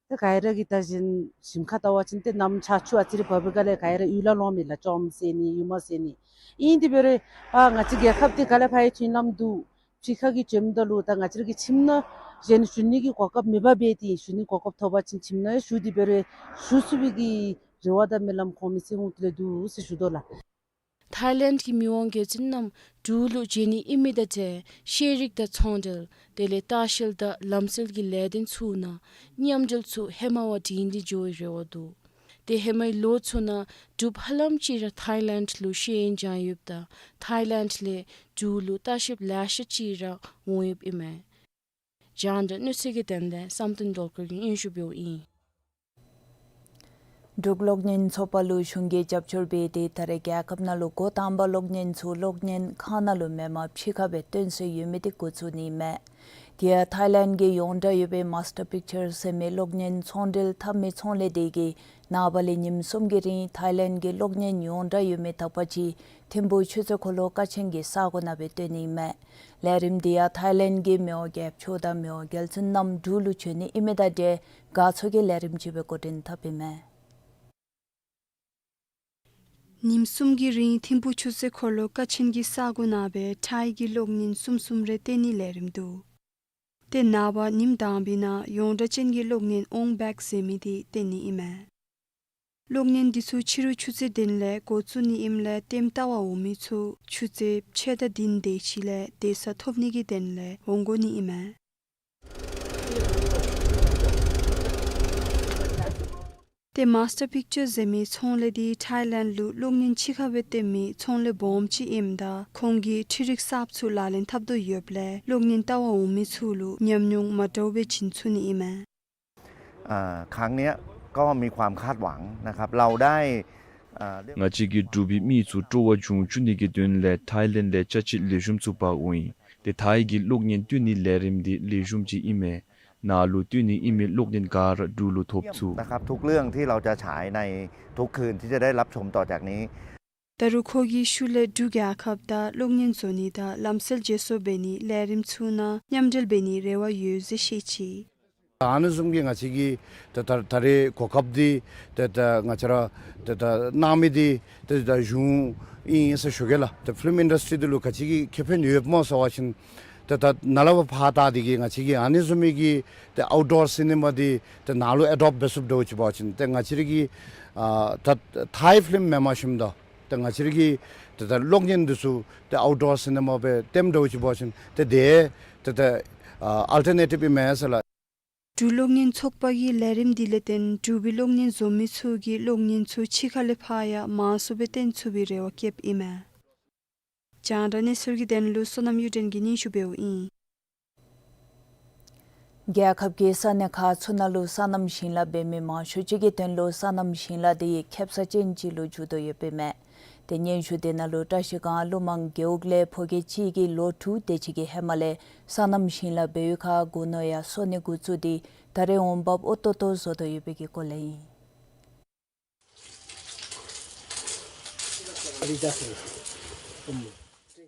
ཏེ་ག་ར་གིས་ད་གཞན་ཞིང་ཁ་བལྟ་བ་ཅིན་ཏེ་གནམ་ཆར་ཆུ་ཨ་ཙི་རེ་བབས་པའི་སྒང་ལས་ག་ར་གཡུས་ལུ་ལོང་མི་ལགས། ལྕོགམ་ཟེར་ནི་ཡུརམ་ཟེར་ནི། ཨིན་དེ་འབད་རུང་ཨ་ང་བཅས་རྒྱལ་ཁབ་འདི་ག་ལས་ཕར་ཡང་མཐུན་ལམ་འདུག། ཕྱི་ཁ་གི་བྱོནམ་ད་ལུ་ད་ང་བཅས་ར་གི་ཁྱིམ་ནང་གཞན་ཞུ་ནི་གི་གོ་སྐབས་མེད་པར་འབད་དེ་ཞུ་ནི་གོ་སྐབས་ཐོབ་པ་ཅིན་ཁྱིམ་ནང་ཡང་ཞུ་སྟེ་འབད་རུང་ཞུ་ཚུགས་པའི་གི་རེ་བ་དང་སྨོན་ལམ་ཁོང་མི་སེར་ཧོངས་ལས་འདུག་ཟེར་ཞུ་དོ་ལགས། ཐཱའི་ལེནཌ་གི་མི་དབང་རྒྱལ་བཙུན་རྣམས་འབྲུག་ལུ་བྱོན་ནི་ཨིན་མི་དང་འབྲེལ་ཤེས་རིག་དང་ཚོང་འབྲེལ་དེ་ལས་ལྟ་བཤལ་དང་ལམ་སྲོལ་གྱི་ལས་དོན་ཚུ་ནང་མཉམ་འབྲེལ་ཚུ་ཧེ་མ་བ་སྒྲིང་སྒྲི་འགྱོ་བའི་རེ་བ་འདུག། ཏེ་ཧེ་མའི་ལོ་ཚུ་ནང་འབྲུགཔ་ཧ་ལམ་ཅིག་ར་ཐཱའི་ལེནཌ་ལུ་ཤེས་ཡོན་སྦྱང་ཡོདཔ་ད་ཐཱའི་ལེནཌ་ལས་འབྲུག་ལུ་ལྟ་བཤལཔ་ལེ་ཤ་ཅིག་ར་འོང་ཡོདཔ་ཨིན་མས། རྒྱང་བསྒྲགས་གནས་ཚུལ་གྱི་དོན་ལས་བསམ་གཏན་སྒྲོལ་དཀར་གྱིས་སྙན་ཞུ་འབདཝ་ཨིན། འབྲུག་གློག་བརྙན་ཚོགས་པ་ལུ་གཞུང་གིས་རྒྱབ་སྐྱོར་འབད་དེ་ད་རེས་རྒྱལ་ཁབ་ནང་ལུ་འགོ་དང་པ་གློག་བརྙན་ཚུ་གློག་བརྙན་ཁང་ནང་ལུ་མེན་པར་ཕྱི་ཁར་སྦེ་སྟོན་སྲོལ་ཡོད་མི་དེ་འགོ་བཙུགས་ནི་མས། དེ་ཡང་ཐཱའི་ལེནཌ་གི་ཡོངས་གྲགས་ཡོད་པའི་མཱསི་ཊར་པིཀ་ཅར་ཟེར་མི་གློག་བརྙན་ཚོང་འབྲེལ་འཐབ་མི་ཚོང་ལས་དེ་གིས་ནངས་པ་ལས་ཉིནམ་གསུམ་གྱི་རིང་ཐཱའི་ལེནཌ་གི་གློག་བརྙན་ཡོངས་གྲགས་ཡོད་མི་དག་པ་ཅིག་ཐིམ་ཕུག་ཆུ་ཚོད་འཁོར་ལོ་ཀ་ཆེན་གྱི་ས་གོ་ནང་སྦེ་སྟོན་ནི་མས། ལས་རིམ་དེ་ཡང་ཐཱའི་ལེནཌ་གི་མི་དབང་རྒྱལཔོ་མཆོག་དང་མི་དབང་རྒྱལ་བཙུན་རྣམས་འབྲུག་ལུ་བྱོན་ནི་ཨིན་མི་དང་འབྲེལ་དགའ་ཚོར་གྱི་ལས་རིམ་ཅིག་སྦེ་འགོ་འདྲེན་འཐབ་ཨིན་མས། ཉིནམ་གསུམ་གྱི་རིང་ཐིམ་ཕུག་ཆུ་ཚོད་འཁོར་ལོ་ཀ་ཆེན་གྱི་ས་གོ་ནང་སྦེ་ཐཱའི་གི་གློག་བརྙན་གསུམ་གསུམ་རེ་སྟོན་ནིའི་ལས་རིམ་འདུག། ཏེ་ནངས་པ་ཉིནམ་དང་པའི་ནང་ཡོངས་གྲགས་ཅན་གྱི་གློག་བརྙན་ཨོང་བེག་ཟེར་མི་དེ་སྟོན་ནི་ཨིན་མས། གློག་བརྙན་འདི་ཚུ་ཕྱི་རུ་ཆུ་ཚོད་བདུན་ལས་འགོ་བཙུགས་ནི་ཨིནམ་ལས་ལྟདམོ་བལྟ་བར་འོང་མི་ཚུ་ཆུ་ཚོད་ཕྱེད་དང་བདུན་དེ་ཅིག་ལས་སྡོད་ས་ཐོབ་ནི་གི་དོན་ལས་འོང་དགོ་ནི་ཨིན་མས། ཏེ་མཱསི་ཊར་པིཀ་ཅར་ཟེར་མི་ཚོང་ལས་འདི་ཐཱའི་ལེནཌ་ལུ་གློག་བརྙན་ཕྱི་ཁར་སྦེ་སྟོན་མི་ཚོང་ལས་སྦོམ་ཅིག་ཨིནམ་ད་ཁོང་གིས་འཕྲུལ་རིག་གསརཔ་ཚུ་ལག་ལེན་འཐབ་དོ་ཡོདཔ་ལས་གློག་བརྙན་བལྟ་བར་འོང་མི་ཚུ་ལུ་ཉམས་མྱོང་མ་འདྲཝ་སྦེ་བྱིན་ཚུགས་ནི་ཨིན་མས།อ่า ครั้งเนี้ยก็มีความคาดหวังนะครับ เราได้ อ่า เรื่อง ང་བཅས་ཀྱི་འབྲུག་པའི་མི་ཚུ་སྤྲོ་བ་འབྱུང་བཅུག་ནི་གི་དོན་ལས་ཐཱའི་ལེནཌ་ལས་ཅ་ཆས་ལེགས་ཤོམ་ཚུ་འབག་འོང་ཡི། ཏེ་ཐཱའི་གི་གློག་བརྙན་སྟོན་ནིའི་ལས་རིམ་འདི་ལེགས་ཤོམ་ཅིག་ཨིན་མས། ནཱ་ལུ་སྟོན་ནི་ཨིན་མི་གློག་བརྙན་ག་ར་འབྲུག་ལུ་ཐོབ་ཚུགས། นะครับ ทุกเรื่องที่เราจะฉายในทุกคืนที่จะได้รับชมต่อจากนี้ ད་རུང་ཁོ་གིས་ཤུལ་ལས་འབྲུག་རྒྱལ་ཁབ་དང་གློག་བརྙན་བཟོ་ནི་དང་ལམ་སྲོལ་བརྗེ་སོར་འབད་ནིའི་ལས་རིམ་ཚུ་ནང་མཉམ་འབྲེལ་འབད་ནིའི་རེ་བ་ཡོད་ཟེར་བཤད་ཅི། ཨ་ནི་བཟུམ་གྱི་ང་བཅས་ཀྱི་ད་ད་ད་རེས་གོ་སྐབས་འདི་ད་ད་ང་བཅས་ར་ད་ད་གནང་མི་འདི་ད་ད་གཞུང་ཨིན་ཟེར་ཞུ་གེ་ལགས། ད་ཕི་ལིམ་ཨིན་ཌསི་ཊི་རི་འདི་ལུ་ག་ཅི་གི་ཁེ་ཕན་ཡོདཔ་སྨོ་ཟེར་བ་ཅིན་ད་ད་ནཱ་ལས་ཕར་བལྟ་སྟེ་གི་ང་བཅས་ཀྱི་ཨ་ནི་བཟུམ་མའི་གི་ད་ཨའུཊ་ཌོར་སི་ནི་མ་འདི་ད་ནཱ་ལུ་ཨེ་ཌོབཊ་འབད་ཚུགསཔ་འདྲཝ་ཅིག་འབད་བ་ཅིན་ད་ང་བཅས་ར་གི་ཨ་ད་ཐཱའི་ཕི་ལིམ་མེན་པར་ཞིནམ་ད་ད་ང་བཅས་ར་གི་ད་ད་གློག་བརྙན་འདི་ཚུ་ད་ཨའུཊ་ཌོར་སི་ནི་མ་སྦེ་སྟོནམ་འདྲཝ་ཅིག་འབད་བ་ཅིན་ད་དེ་ད་ད་ཨ་ཨལ་ཊར་ནེ་ཊིབ་ཨིན་མས་ཟེར་ལགས། འབྲུག་གློག་བརྙན་ཚོགས་པ་གི་ལས་རིམ་འདི་ལས་བརྟེན་འབྲུག་པའི་གློག་བརྙན་བཟོ་མི་ཚུ་གིས་གློག་བརྙན་ཚུ་ཕྱི་ཁ་ལས་ཕར་ཡང་མང་སུ་སྦེ་སྟོན་ཚུགས་པའི་རེ་བ་བསྐྱེདཔ་ཨིན་མས། རྒྱང་བསྒྲགས་གནས་ཚུལ་གྱི་དོན་ལུ་བསོད་ནམས་གཡུ་སྒྲོན་གྱིས་སྙན་ཞུ་འབདཝ་ཨིན། རྒྱལ་ཁབ་ཀྱི་ས་གནས་ཁག་ཚུ་ནང་ལུ་སོ་ནམ་ཞིང་ལཱ་འབད་མི་མང་ཤོས་ཅིག་གི་དོན་ལུ་སོ་ནམ་ཞིང་ལཱ་དེ་ཁེབ་ས་ཅན་ཅིག་ལུ་འགྱུར་དོ་ཡོདཔ་ཨིན་མས། ཏེ་སྙན་ཞུ་དེ་ནང་ལུ་བཀྲ་ཤིས་སྒང་ཀླུ་མང་རྒེད་འོག་ལས་ཕོ་སྐྱེས་ཅིག་གིས་ལོ་དྲུག་དེ་ཅིག་གི་ཧེ་མ་ལས་སོ་ནམ་ཞིང་ལཱ་འབད་བའི་ཁར་སྒོ་ནོར་ཡང་གསོ་ནི་འགོ་བཙུགས་ཏེ་ད་རེས་འོང་འབབ་ཨོ་ཏོ་ཏོ་བཟོ་དོ་ཡོད་པའི་གི་སྐོར་ལས་ཨིན།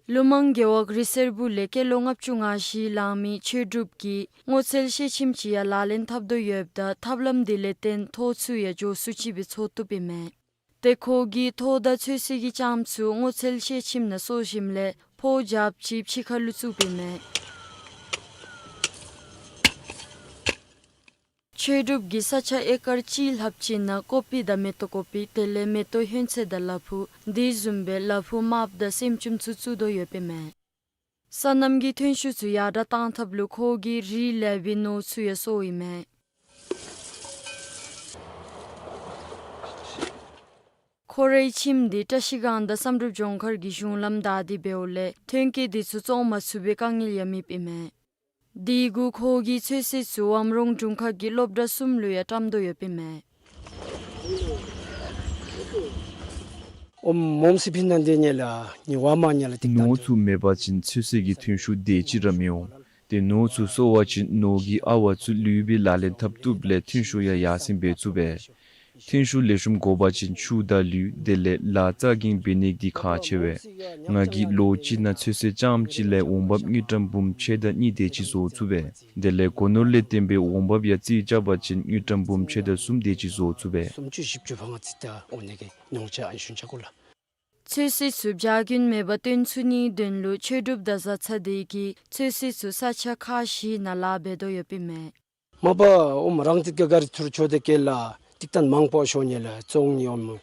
ཀླུ་མང་རྒེད་འོག་རི་སེར་བུ་ལས་སྐྱེས་ལོ་ལྔ་བཅུ་ང་བཞི་ལང་མི་ཆོས་གྲུབ་ཀྱིས་སྔོ་ཚལ་ཤེལ་ཁྱིམ་ཅིག་ཡང་ལག་ལེན་འཐབ་དོ་ཡོདཔ་ད་ཐབས་ལམ་དེ་ལས་བརྟེན་ཐོག་ཚུ་ཡང་མགྱོགས་སུ་ཅིག་སྦེ་འཚོ་བཏུབ་ཨིན་མས། ཏེ་ཁོ་གིས་ཐོག་དང་ཚོད་བསྲེ་གི་ལྕངམ་ཚུ་སྔོ་ཚལ་ཤེལ་ཁྱིམ་ནང་གསོ་ཞིནམ་ལས་ཕོཝ་རྒྱབ་ཅིག་ཕྱི་ཁ་ལུ་བཙུགསཔ་ཨིན་མས། ཆོས་གྲུབ་ཀྱིས་ས་ཆ་ཨེ་ཀར་གཅིག་ལྷགཔ་ཅིག་ནང་ཀོ་པི་དང་མེ་ཏོག་ཀོ་པི་དེ་ལས་མེ་ཏོག་ཧོན་ཚོད་དང་ལ་ཕུག་དེ་བཟུམ་སྦེ་ལ་ཕུག་དམརཔོ་དང་སྲནམ་ཅུམ་ཚུ་བཙུགས་དོ་ཡོདཔ་ཨིན་མས། སོ་ནམ་གྱི་ཐོན་ཤུགས་ཚུ་ཡར་དྲག་གཏང་ཐབས་ལུ་ཁོ་གིས་རིགས་ལེགས་པའི་ནོར་ཚུ་ཡང་གསོཝ་ཨིན་མས། ཁོ་རའི་ཁྱིམ་དེ་བཀྲ་ཤིས་སྒང་དང་བསམ་གྲུབ་ལྗོངས་མཁར་གྱི་གཞུང་ལམ་བདའ་སྟེ་འབདཝ་ལས་ཐོན་སྐྱེད་དེ་ཚུ་བཙོང་མ་ཚུགས་པའི་དཀའ་ངལ་ཡང་མེདཔ་ཨིན་མས། དེ་གུ་ཁོ་གིས་ཚོད་བསྲེ་ཚུ་ཝམ་རོང་དྲུང་ཁག་གི་སློབ་གྲྭ་གསུམ་ལུ་ཡང་བཀྲམ་དོ་ཡོདཔ་ཨིན་མས། ཨོམ་མོམ་སི་ཕིན་ནང་དེ་ཉལ་ལ་ཉི་ཝ་མ་ཉལ་ལ་ཏིག་ཏ་ནོར་ཚུ་མེད་པ་ཅིན་ཚོད་བསྲེ་གི་ཐོན་ཤུགས་དེ་ཅིག་ར་མི་འོང་། ཏེ་ནོར་ཚུ་གསོ་བ་ཅིན་ནོར་གྱི་ཨ་ཝ་ཚུ་ལུས་སྦེ་ལག་ལེན་འཐབ་བཏུབ་ལས་ཐོན་ཤུགས་ཡང་ཡར་སེང་འབད་ཚུགས་པས། ཐོན་ཤུགས་ལེགས་ཤོམ་དགོ་པ་ཅིན་ཆུ་དང་ལུད་དེ་ལས་ལཱ་རྩ་འགེངས་འབད་ནི་འདི་ཁག་ཆེ་བས། ང་གིས་ལོ་གཅིག་ནང་ཚོད་བསྲེ་རྐྱངམ་གཅིག་ལས་འོང་འབབ་དངུལ་ཀྲམ་འབུམ་ཕྱེད་དང་གཉིས་དེ་ཅིག་བཟོ་ཚུགས་པས། དེ་ལས་སྒོ་ནོར་ལས་བརྟེན་པའི་འོང་འབབ་ཡང་རྩིས་རྐྱབ་པ་ཅིན་དངུལ་ཀྲམ་འབུམ་ཕྱེད་དང་གསུམ་དེ་ཅིག་བཟོ་ཚུགས་པས། སུམ་ཅུ་བཞི་བཅུ་ཕྲག་ལྔ་རྩིས་ཏེ་འོང་ནི་གི་ཉོང་ཆ་ཨན་ཤུན་ཆ་གུ་ལ། ཚོད་བསྲེ་ཚུ་བྱ་རྒྱུན་མེད་པར་བཏོན་ཚུགས་ནིའི་དོན་ལུ་ཆོས་གྲུབ་དང་བཟའ་ཚང་དེ་གིས་ཚོད་བསྲེ་ཚུ་ས་ཆ་ཁག་བཞི་ནང་ལཱ་འབད་དོ་ཡོདཔ་ཨིན་མས། མ་པ་ཨོམ་རང་ཏིག་ཀ་ག་རི་ཐུར་ཆོ་དེ་ཀེ་ལ་ཏིག་ཏན་མང་པོ་ཤོ་ཉལ་ལ་བཙོང་ནི་ཨོམ།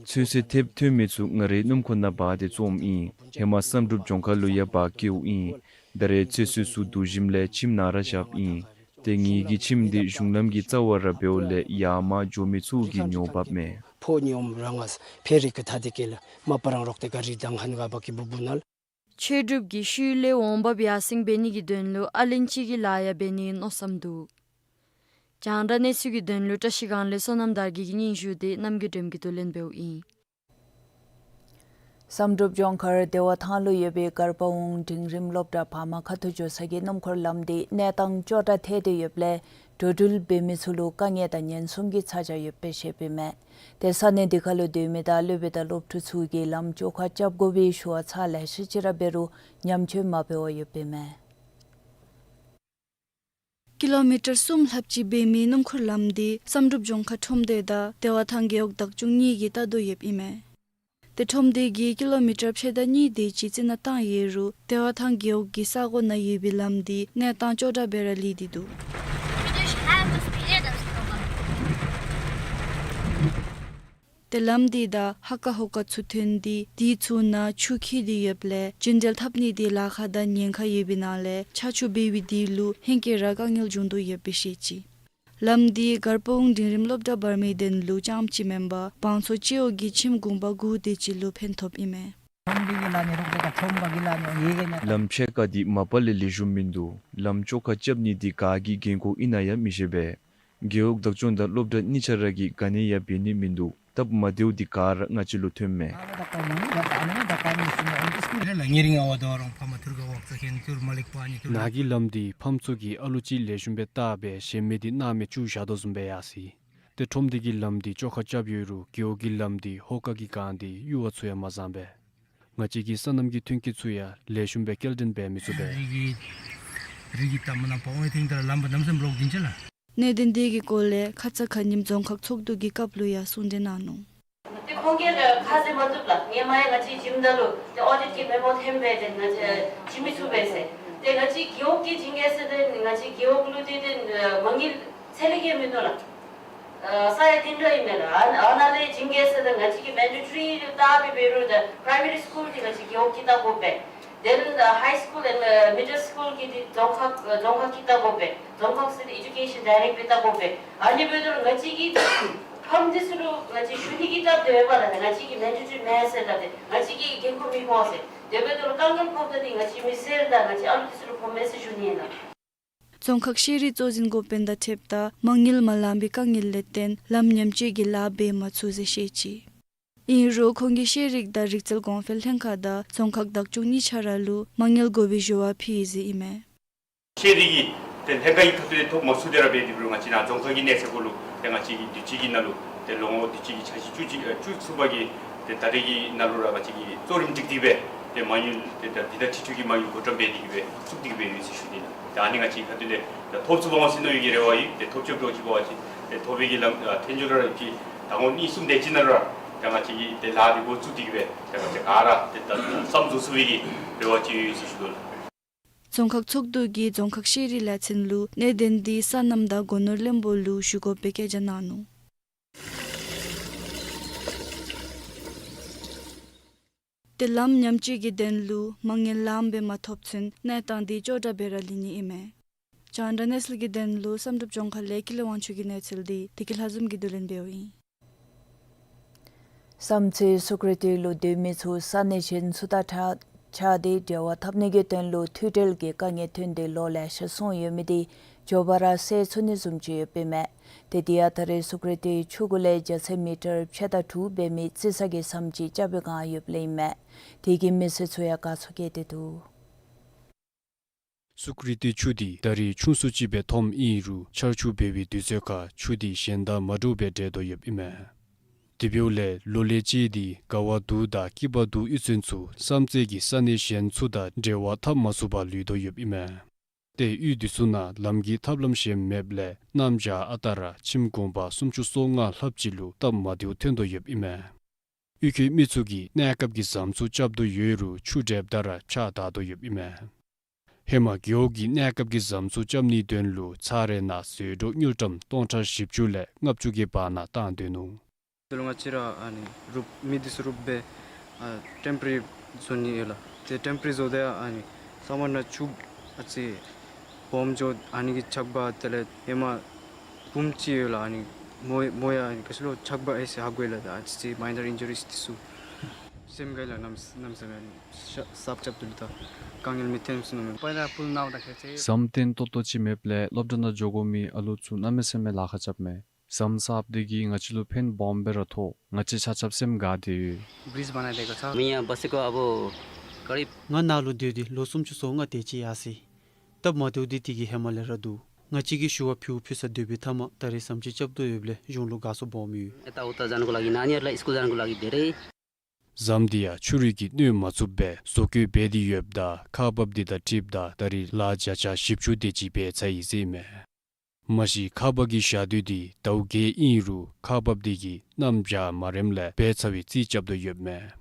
ཚོད་བསྲེ་ཐེབས་ཐོན་མི་ཚུ་ང་རའི་སྣུམ་འཁོར་ནང་འབག་སྟེ་བཙོངམ་ཨིན། ཧེ་མ་བསམ་གྲུབ་ལྗོངས་མཁར་ལུ་ཡང་འབག་བསྐྱལཝ་ཨིན། ད་རེས་ཚོད་བསྲེ་ཚུ་བསྡུ་ཞིནམ་ལས་ཁྱིམ་ནང་ར་བཞགཔ་ཨིན། ཏེ་ངེ་གི་ཁྱིམ་འདི་གཞུང་ལམ་གྱི་རྩ་བར་ར་འབདཝ་ལས་ཡར་མར་འགྱོ་མི་ཚུ་གིས་ཉོ་འབགཔ་མས། ཕོ་ཉོམ་རང་ཨ་ཕེ་རི་ཀ་ཐ་དེ་ཀེ་ལ་མ་པ་རང་རོག་ཏེ་ག་རི་དང་ཁན་ག་བ་ཀི་བུ་བུ་ནལ། ཆོས་གྲུབ་ཀྱིས་ཤུལ་ལས་འོང་འབབ་ཡར་སེང་འབད་ནི་གི་དོན་ལུ་ཨ་ལན་ཅི་གི་ལཱ་ཡང་འབད་ནིའི་མནོ་བསམ་འདུག། རྒྱང་བསྒྲགས་གནས་ཚུལ་གྱི་དོན་ལུ་བཀྲ་ཤིས་སྒང་ལས་བསོད་ནམས་དར་རྒྱས་ཀྱི་སྙན་ཞུ་དེ་རྣམ་རྒྱལ་སྒྲོལམ་གྱིས་བསྡུ་ལེན་འབདཝ་ཨིན། བསམ་གྲུབ་ལྗོངས་མཁར་བདེ་བ་ཐང་ལུ་ཡོད་པའི་གར་པ་ཝུན་འབྲིང་རིམ་སློབ་གྲྭ་བར་མ་ཁ་ཐུག་འགྱོ་ས་གི་སྣུམ་འཁོར་ལམ་དེ་གནས་སྟངས་སྐྱོ་དྲགས་ཐལ་ཏེ་ཡོདཔ་ལས་འགྲོ་འགྲུལ་འབད་མི་ཚུ་ལུ་དཀའ་ངལ་དང་ཉེན་སྲུང་གི་ཚ་གྱང་ཡོདཔ་སྦེ་བཤདཔ་ཨིན་མས། ཏེ་ས་གནས་དེ་ཁ་ལུ་སྡོད་མི་དང་སློབ་དཔོན་དང་སློབ་ཕྲུག་ཚུ་གིས་ལམ་བཅོ་ཁ་རྐྱབ་དགོ་པའི་ཞུ་བ་ཚར་ལེ་ཤ་ཅིག་ར་འབད་རུང་ཉམས་བཅོས་མ་འབད་བར་ཡོདཔ་ཨིན་མས། ཀི་ལོ་མི་ཊར་གསུམ་ལྷགཔ་ཅིག་འབད་མི་སྣུམ་འཁོར་ལམ་དེ་བསམ་གྲུབ་ལྗོངས་མཁར་ཁྲོམ་སྡེ་དང་བདེ་བ་ཐང་རྒེད་འོག་བདག་སྐྱོང་གཉིས་ཀྱིས་བལྟ་དོ་ཡོདཔ་ཨིན་མས། ཏེ་ཁྲོམ་སྡེ་གིས་ཀི་ལོ་མི་ཊར་ཕྱེད་དང་གཉིས་དེ་ཅིག་རྩི་ནག་བཏང་ཡོད་རུང་བདེ་བ་ཐང་རྒེད་འོག་གི་ས་གོ་ནང་ཡོད་པའི་ལམ་དེ་གནས་སྟངས་སྐྱོ་དྲགས་སྦེ་ར་ལུས་ཏེ་འདུག། ཏེ་ལམ་དེ་དང་ཧ་ཀ་ཧོ་ཀ་ཚུ་ཐོན་ཏེ་དེ་ཚུ་ནང་ཆུ་འཁྱིལ་ཏེ་ཡོདཔ་ལས་རྒྱུན་འགྲུལ་འཐབ་ནི་དེ་ལཱ་ཁག་དང་ཉེན་ཁ་ཡོད་པའི་ནང་ལས་ཆར་ཆུ་འབབ་པའི་དུས་ལུ་ཧེང་སྐལ་ར་དཀའ་ངལ་འབྱུང་དོ་ཡོདཔ་སྦེ་བཤད་ཅི། ལམ་དེ་གར་པ་ཝུན་འབྲིང་རིམ་སློབ་གྲྭ་བར་མའི་དོན་ལུ་རྐྱངམ་ཅིག་མེན་པར་བང་མཚོ་སྤྱི་འོག་གི་ཁྱིམ་གུང་པ་དགུ་དེ་ཅིག་ལུ་ཕན་ཐོགསཔ་ཨིན་མས། ལམ་ཕྱེད་ཀ་འདི་མ་པ་ལས་ལེགས་ཤོམ་མིན་འདུག། ལམ་བཅོ་ཁ་རྐྱབ་ནི་འདི་ག་གི་འགན་ཁུར་ཨིན་ན་ཡང་མི་ཤེས་པས། རྒེད་འོག་བདག་སྐྱོང་དང་སློབ་གྲྭ་གཉིས་ཆ་ར་གིས་ག་ནི་ཡང་འབད་ནི་མིན་འདུག། སྟབས་མ་བདེཝ་འདི་ག་ར་ང་བཅས་ལུ་ཐོནམ་མས། ནཱ་གི་ལམ་འདི་ཕམ་ཚུ་གིས་ཨ་ལུ་ཅིག་ལེགས་ཤོམ་སྦེ་བལྟ་སྦེ་གཞན་མི་འདི་མནར་མེད་བཅུག་བཞག་དོ་བཟུམ་སྦེ་ཡར་སོ་ཡི། ཏེ་ཁྲོམ་སྡེ་གི་ལམ་འདི་བཅོ་ཁ་རྐྱབ་ཡོད་རུང་རྒེད་འོག་གི་ལམ་འདི་ཧོ་ཀ་གིས་གང་སྟེ་གཡུར་བ་ཚུ་ཡང་མ་བཟང་པས། ང་བཅས་ཀྱི་སོ་ནམ་གྱི་ཐོན་སྐྱེད་ཚུ་ཡང་ལེགས་ཤོམ་སྦེ་སྐྱེལ་འདྲེན་འབད་མི་ཚུགས་པས། རི་གི་རི་གི་གཏམ་ནང་པ་ཝང་ཐིང་ད་ལམ་པ་ནམ་སེམས་ལོག་འདི་ཅི་ལ། གནད་དོན་དེ་གི་སྐོར་ལས་ཁ་ཙ་ཁ་ཉིནམ་རྫོང་ཁག་ཚོགས་འདུ་གི་སྐབས་ལུ་ཡང་གསུང་གྲོས་གནང་ནུག། ཏེ་ཁོང་གིས་ཁ་བཟེད་མ་བཏུབ་ལགས། ངེ་མ་ཡང་ང་བཅས་བྱིནམ་ད་ལུ་ཏེ་ཨོ་ཌིཊ་གི་མེ་མོ་འཐེན་སྦེ་ཏེ་ང་བཅས་བྱིན་མི་ཚུགས་པས་ཟེར། ཏེ་ང་བཅས་རྒེད་འོག་གིས་བྱིན་གེ་ཟེར་ཏེ་ང་བཅས་རྒེད་འོག་ལུ་ཏེ་ཏེ་མ་དངུལ་ཚད་ལས་བརྒལ་མིན་འདུག་ལགས། ཨ་ས་ཡ་བདུན་ཕྲག་ཨིན་མས་ལགས། ཨ་ཨ་ནཱ་ལས་བྱིན་གེ་ཟེར་ཏེ་ང་བཅས་ཀྱིས་མན་ཌེ་ཊོ་རི་ལྟ་སྦེ་འབད་རུང་ད་པ་རའི་མ་རི་སི་ཀུལ་འདི་ང་བཅས་རྒེད་འོག་གིས་བལྟ་དགོ་པས། དེ་ལས་ད་ཧའི་སི་ཀུལ་ཨེནཌ་མི་ཌལ་སི་ཀུལ་གྱི་འདི་རྫོང་ཁག་རྫོང་ཁག་གིས་བལྟ་དགོ་པས། རྫོང་ཁག་ཟེར་ཏེ་ཨེ་ཌུ་ཀེ་ཤཱན་ཌའི་རེཀཊ་སྦེ་བལྟ་དགོ་པས། ཨ་ནི་འབདཝ་ད་ལུ་ང་བཅས་ཀྱིས་ཕམ་འདི་ཚུ་ལུ་ང་བཅས་ཞུ་ནི་གི་སྟབས་དེ་འབདཝ་ལས་ང་བཅས་ཀྱིས་མན་ཌེ་ཊོ་རི་མེན་ཟེར་ད་ཏེ་ང་བཅས་ཀྱིས་འགན་ཁུར་མི་ཕོག་ཟེར། དེ་འབདཝ་ད་ལུ་དཀའ་ངལ་ཕོགཔ་ད་ཏེ་ང་བཅས་མི་སེར་དང་ང་བཅས་ཨ་ལུ་འདི་ཚུ་ལུ་ཕོག་མས་ཟེར་ཞུ་ནི་ཨིན་ལགས། རྫོང་ཁག་ཤེས་རིག་གཙོ་འཛིན་འགོ་དཔོན་དང་འཁྲིལཝ་ད་མ་དངུལ་མ་ལང་པའི་དཀའ་ངལ་ལས་བརྟེན་ལམ་ཉམས་བཅོས་ཀྱི་ལཱ་འབད་མ་ཚུགས་ཟེར་བཤད་ཅི། ཨིན་རུང་ཁོང་གིས་ཤེས་རིག་དང་རིག་རྩལ་གོང་འཕེལ་ལྷན་ཁག་དང་རྫོང་ཁག་བདག་སྐྱོང་གཉིས་ཆ་ར་ལུ་མ་དངུལ་དགོ་པའི་ཞུ་བ་ཕུལ་ཡི་ཟེར་ཨིན་མས། ཤེས་རིག་གི་ཏེ་ལྷན་ཁག་གི་ཁ་ཐུག་ལས་ཐོབ་མ་ཚུགས་ཏེ་ར་འབད་དེ་འབད་རུང་ང་བཅས་ནཱ་རྫོང་ཁག་གི་གནས་ཚད་གུ་ལུ་ཏེ་ང་བཅས་ཀྱིས་དུས་ཅི་གི་ནང་ལུ་ཏེ་ལོ་ངོ་དུས་ཅི་གི་འཆར་གཞི་བཅུ་གཅིག་ཨ་བཅུ་གསུམ་པ་གི་ཏེ་ད་རེས་ཀྱི་ནང་ལུ་ར་ང་བཅས་ཀྱིས་གཙོ་རིམ་སྒྲིག་སྟེ་སྦེ་ ཏེ་མ་དངུལ་ཏེ་ད་འདི་ད་ཁྲི་ཁྲི་གི་མ་དངུལ་བགོ་བཀྲམ་འབད་དེ་གིས་སྦེ་བཙུགས་ཏེ་གིས་སྦེ་ཡོད་ཟེར་ཞུ་ནི་ལགས། ད་ཨ་ནི་ང་བཅས་ཁ་ཐུག་ལས་ད་ཐོབ་ཚུགས་པ་འོང་ཟེར་མནོ་བའི་གི་རེ་བ་ཡོད། ཏེ་ཐོབ་ཆོག་ཆོག་ཅིག་འབད་བ་ཅིན་ཏེ་ཐོབ་པའི་གི་ལམ་ཨ་ཐེངས་མཇུག་ར་ཅིག་ཟླ་ངོ་གཉིས་གསུམ་དེ་ཅིག་ནང་ར་ད་ང་བཅས་ཀྱིས་ཏེ་ལཱ་འདི་འགོ་བཙུགས་ཏེ་གིས་སྦེ་ད་ང་བཅས་ག་ར་ཏེ་ད་བསམ་རྫོགས་ཚུགས་པའི་གི་རེ་བ་ཅིག་ཡོད་ཟེར་ཞུ་དོ་ལགས། རྫོང་ཁག་ཚོགས་འདུ་གིས་རྫོང་ཁག་ཤེས་རིག་ལས་ཚན་ལུ་གནད་དོན་འདི་སོ་ནམ་དང་སྒོ་ནོར་བློན་པོ་ལུ་ཞུ་དགོ་པའི་བཀའ་རྒྱ་གནང་ནུག། ཏེ་ལམ་ཉམས་བཅོས་ཀྱི་དོན་ལུ་མ་དངུལ་ལངམ་སྦེ་མ་ཐོབ་ཚུན་གནས་སྟངས་འདི་ཅོག་འཐདཔ་སྦེ་ར་ལུས་ནི་ཨིན་མས། རྒྱང་བསྒྲགས་གནས་ཚུལ་གྱི་དོན་ལུ་བསམ་གྲུབ་ལྗོངས་མཁར་ལས་ཀུན་ལེགས་དབང་ཕྱུག་གི་གནས་ཚུལ་འདི་བདེ་སྐྱིད་ལྷ་འཛོམས་ཀྱིས་བསྡུ་ལེན་འབདཝ་ཨིན། བསམ་རྩེ་སུ་ཀྲི་ཏི་ལུ་སྡོད་མི་ཚུ་ས་གནས་གཞན་ཚུ་དང་ཕྱད་དེ་འབྲེལ་བ་འཐབ་ནི་གི་དོན་ལུ་མཐུད་འབྲེལ་གྱི་དཀའ་ངལ་ཐོན་ཏེ་ལོ་ལེ་ཤ་སོང་ཡོད་མི་འདི་མགྱོགས་པ་ར་སེལ་ཚུགས་ནི་བཟུམ་ཅིག་ཡོདཔ་ཨིན་མས། ཏེ་འདི་ཡང་ད་རེས་སུ་ཀྲི་ཏི་ཆུ་གུ་ལས་རྒྱ་ཚད་མི་ཊར་ཕྱེད་དང་དྲུག་འབད་མི་རྩི་ས་གི་ཟམ་ཅིག་རྐྱབ་པའི་བསྒང་ཡོདཔ་ལས་ཨིན་མས། དེ་གིས་མི་སེར་ཚུ་ཡང་དགའ་ཚོར་བསྐྱེད་དེ་འདུག། སུ་ཀྲི་ཏི་ཆུ་འདི་ད་རེས་ཆུང་སུ་ཅིག་སྦེ་མཐོངམ་ཨིན་རུང་ཆར་ཆུ་འབབ་པའི་དུས་ཚོད་ཁར་ཆུ་འདི་གཞན་དང་མ་འདྲཝ་སྦེ་འདྲེས་དོ་ཡོདཔ་ཨིན་མས། དེ་འབདཝ་ལས་ལོ་ལས་ཅིག་འདི་དགའ་བ་འདུག་དང་སྐྱིད་པ་འདུག་གཡུས་ཚན་ཚུ་བསམ་རྩེ་གི་ས་གནས་གཞན་ཚུ་དང་འབྲེལ་བ་འཐབ་མ་ཚུགས་པར་ལུས་དོ་ཡོདཔ་ཨིན་མས། ཏེ་གཡུས་འདི་ཚུ་ནང་ལམ་གྱི་ཐབས་ལམ་གཞན་མེདཔ་ལས་གནམ་བྱཱར་ཨ་རྟག་ར་ཁྱིམ་གུང་པ་སུམ་ཅུ་སོ་ལྔ་ལྷགཔ་ཅིག་ལུ་སྟབས་མ་བདེཝ་ཐོན་དོ་ཡོདཔ་ཨིན་མས། གཡུས་ཁའི་མི་ཚུ་གིས་གནས་སྐབས་ཀྱི་ཟམ་ཚུ་རྐྱབ་དོ་ཡོད་རུང་ཆུ་འདྲེསཔ་ད་ར་ཕྱགས་བདའ་དོ་ཡོདཔ་ཨིན་མས། ཧེ་མ་རྒེད་འོག་གིས་གནས་སྐབས་ཀྱི་ཟམ་ཚུ་རྐྱབ་ནིའི་དོན་ལུ་ཚར་རེ་ནང་ཟད་འགྲོ་དངུལ་ཀྲམ་སྟོང་ཕྲག་བཞི་བཅུ་ལས་ལྔ་བཅུ་གི་བར་ན་བཏང་སྡོད་ནུག། དེ་ལུ་ང་བཅས་ར་ཨ་ནི་རུབ་མི་འདི་ཚུ་རུབ་སྦེ་ཨ་ཊེམ་པོ་རེ་རི་བཟོ་ནི་ཡོད་ལགས། ཏེ་ཊེམ་པོ་རེ་རི་བཟོཝ་ད་ཨ་ནི་སམ་མར་ནང་ཆུ་ཨ་ཙི་སྦོམ་འགྱོ་ཨ་ནི་གི་ཆག་པ་དེ་ལས་ཧེ་མ་བུམོ་ཅིག་ཡོད་ལགས། ཨ་ནི་མོ་མོ་ཡང་ཨ་ནི་ག་ཅི་ལོ་ཆག་པ་ཨེ་ཟེར་ཧ་གོ་ཡི་ལགས། ཨ་ཙི་མའི་ནར་ཨིན་ཇུ་རིས་འདི་ཚུ་སེམས་དགའ་ཡི་ལགས། གནམ་གནམ་མེད་ས་མེད་ཨ་ནི་ས་ས་རྐྱབ་དོ་ལགས། ད་དཀའ་ངལ་མི་ཐོན་ཟེར་མནོཝ་མས། ཟམ་བརྟན་ཏོག་ཏོ་ཅིག་མེདཔ་ལས་སློབ་གྲྭ་ནང་འགྱོ་དགོ་མི་ཨ་ལུ་ཚུ་གནམ་མེད་ས་མེད་ལཱ་ཁག་རྐྱབ་མས། ཟམ་གསརཔ་འདི་གིས་ང་བཅས་ལུ་ཕན་སྦོམ་སྦེ་ར་ཐོགས། ང་བཅས་ཆ་ཁྱབ་སེམས་དགའ་སྟེ་ཡོད། ब्रिज बनाइदिएको छ। म यहाँ बसेको अब करिब ང་ནཱ་ལུ་སྡོད་དེ་ལོ་སུམ་ཅུ་སོ་ལྔ་དེ་ཅིག་ཡར་སོ་ཡི། སྟབས་མ་བདེཝ་འདི་དེ་གིས་ཧེ་མ་ལས་ར་འདུག། ང་བཅས་ཀྱིས་ཞུ་བ་ཕུལ་ཕུལ་ས་སྡོད་པའི་མཐའ་མ་ད་རེས་ཟམ་ཅིག་རྐྱབ་དོ་ཡོདཔ་ལས་གཞུང་ལུ་དགའ་ཚོར་སྦོམ་ཡོད། यताउता जानको लागि, नानीहरूलाई स्कुल जानको लागि धेरै། ཟམ་འདི་ཡང་ཆུ་རུད་ཀྱིས་གནོད་མ་ཚུགསཔ་སྦེ་བཟོ་བཀོད་འབད་དེ་ཡོདཔ་ད་ཁག་འབགཔ་འདི་དང་འཁྲིལཝ་ད་ད་རེས་ལཱ་བརྒྱ་ཆ་བཞི་བཅུ་དེ་ཅིག་འབད་ཚར་ཡི་ཟེར་ཨིན་མས། མ་གཞི་ཁག་འབག་གི་ཞག་དུས་འདི་ཟླཝ་བརྒྱད་ཨིན་རུང་ཁག་འབགཔ་འདི་གིས་གནམ་བྱཱར་མ་རནམ་ལས་འབད་ཚར་བའི་རྩིས་རྐྱབ་དོ་ཡོདཔ་མས།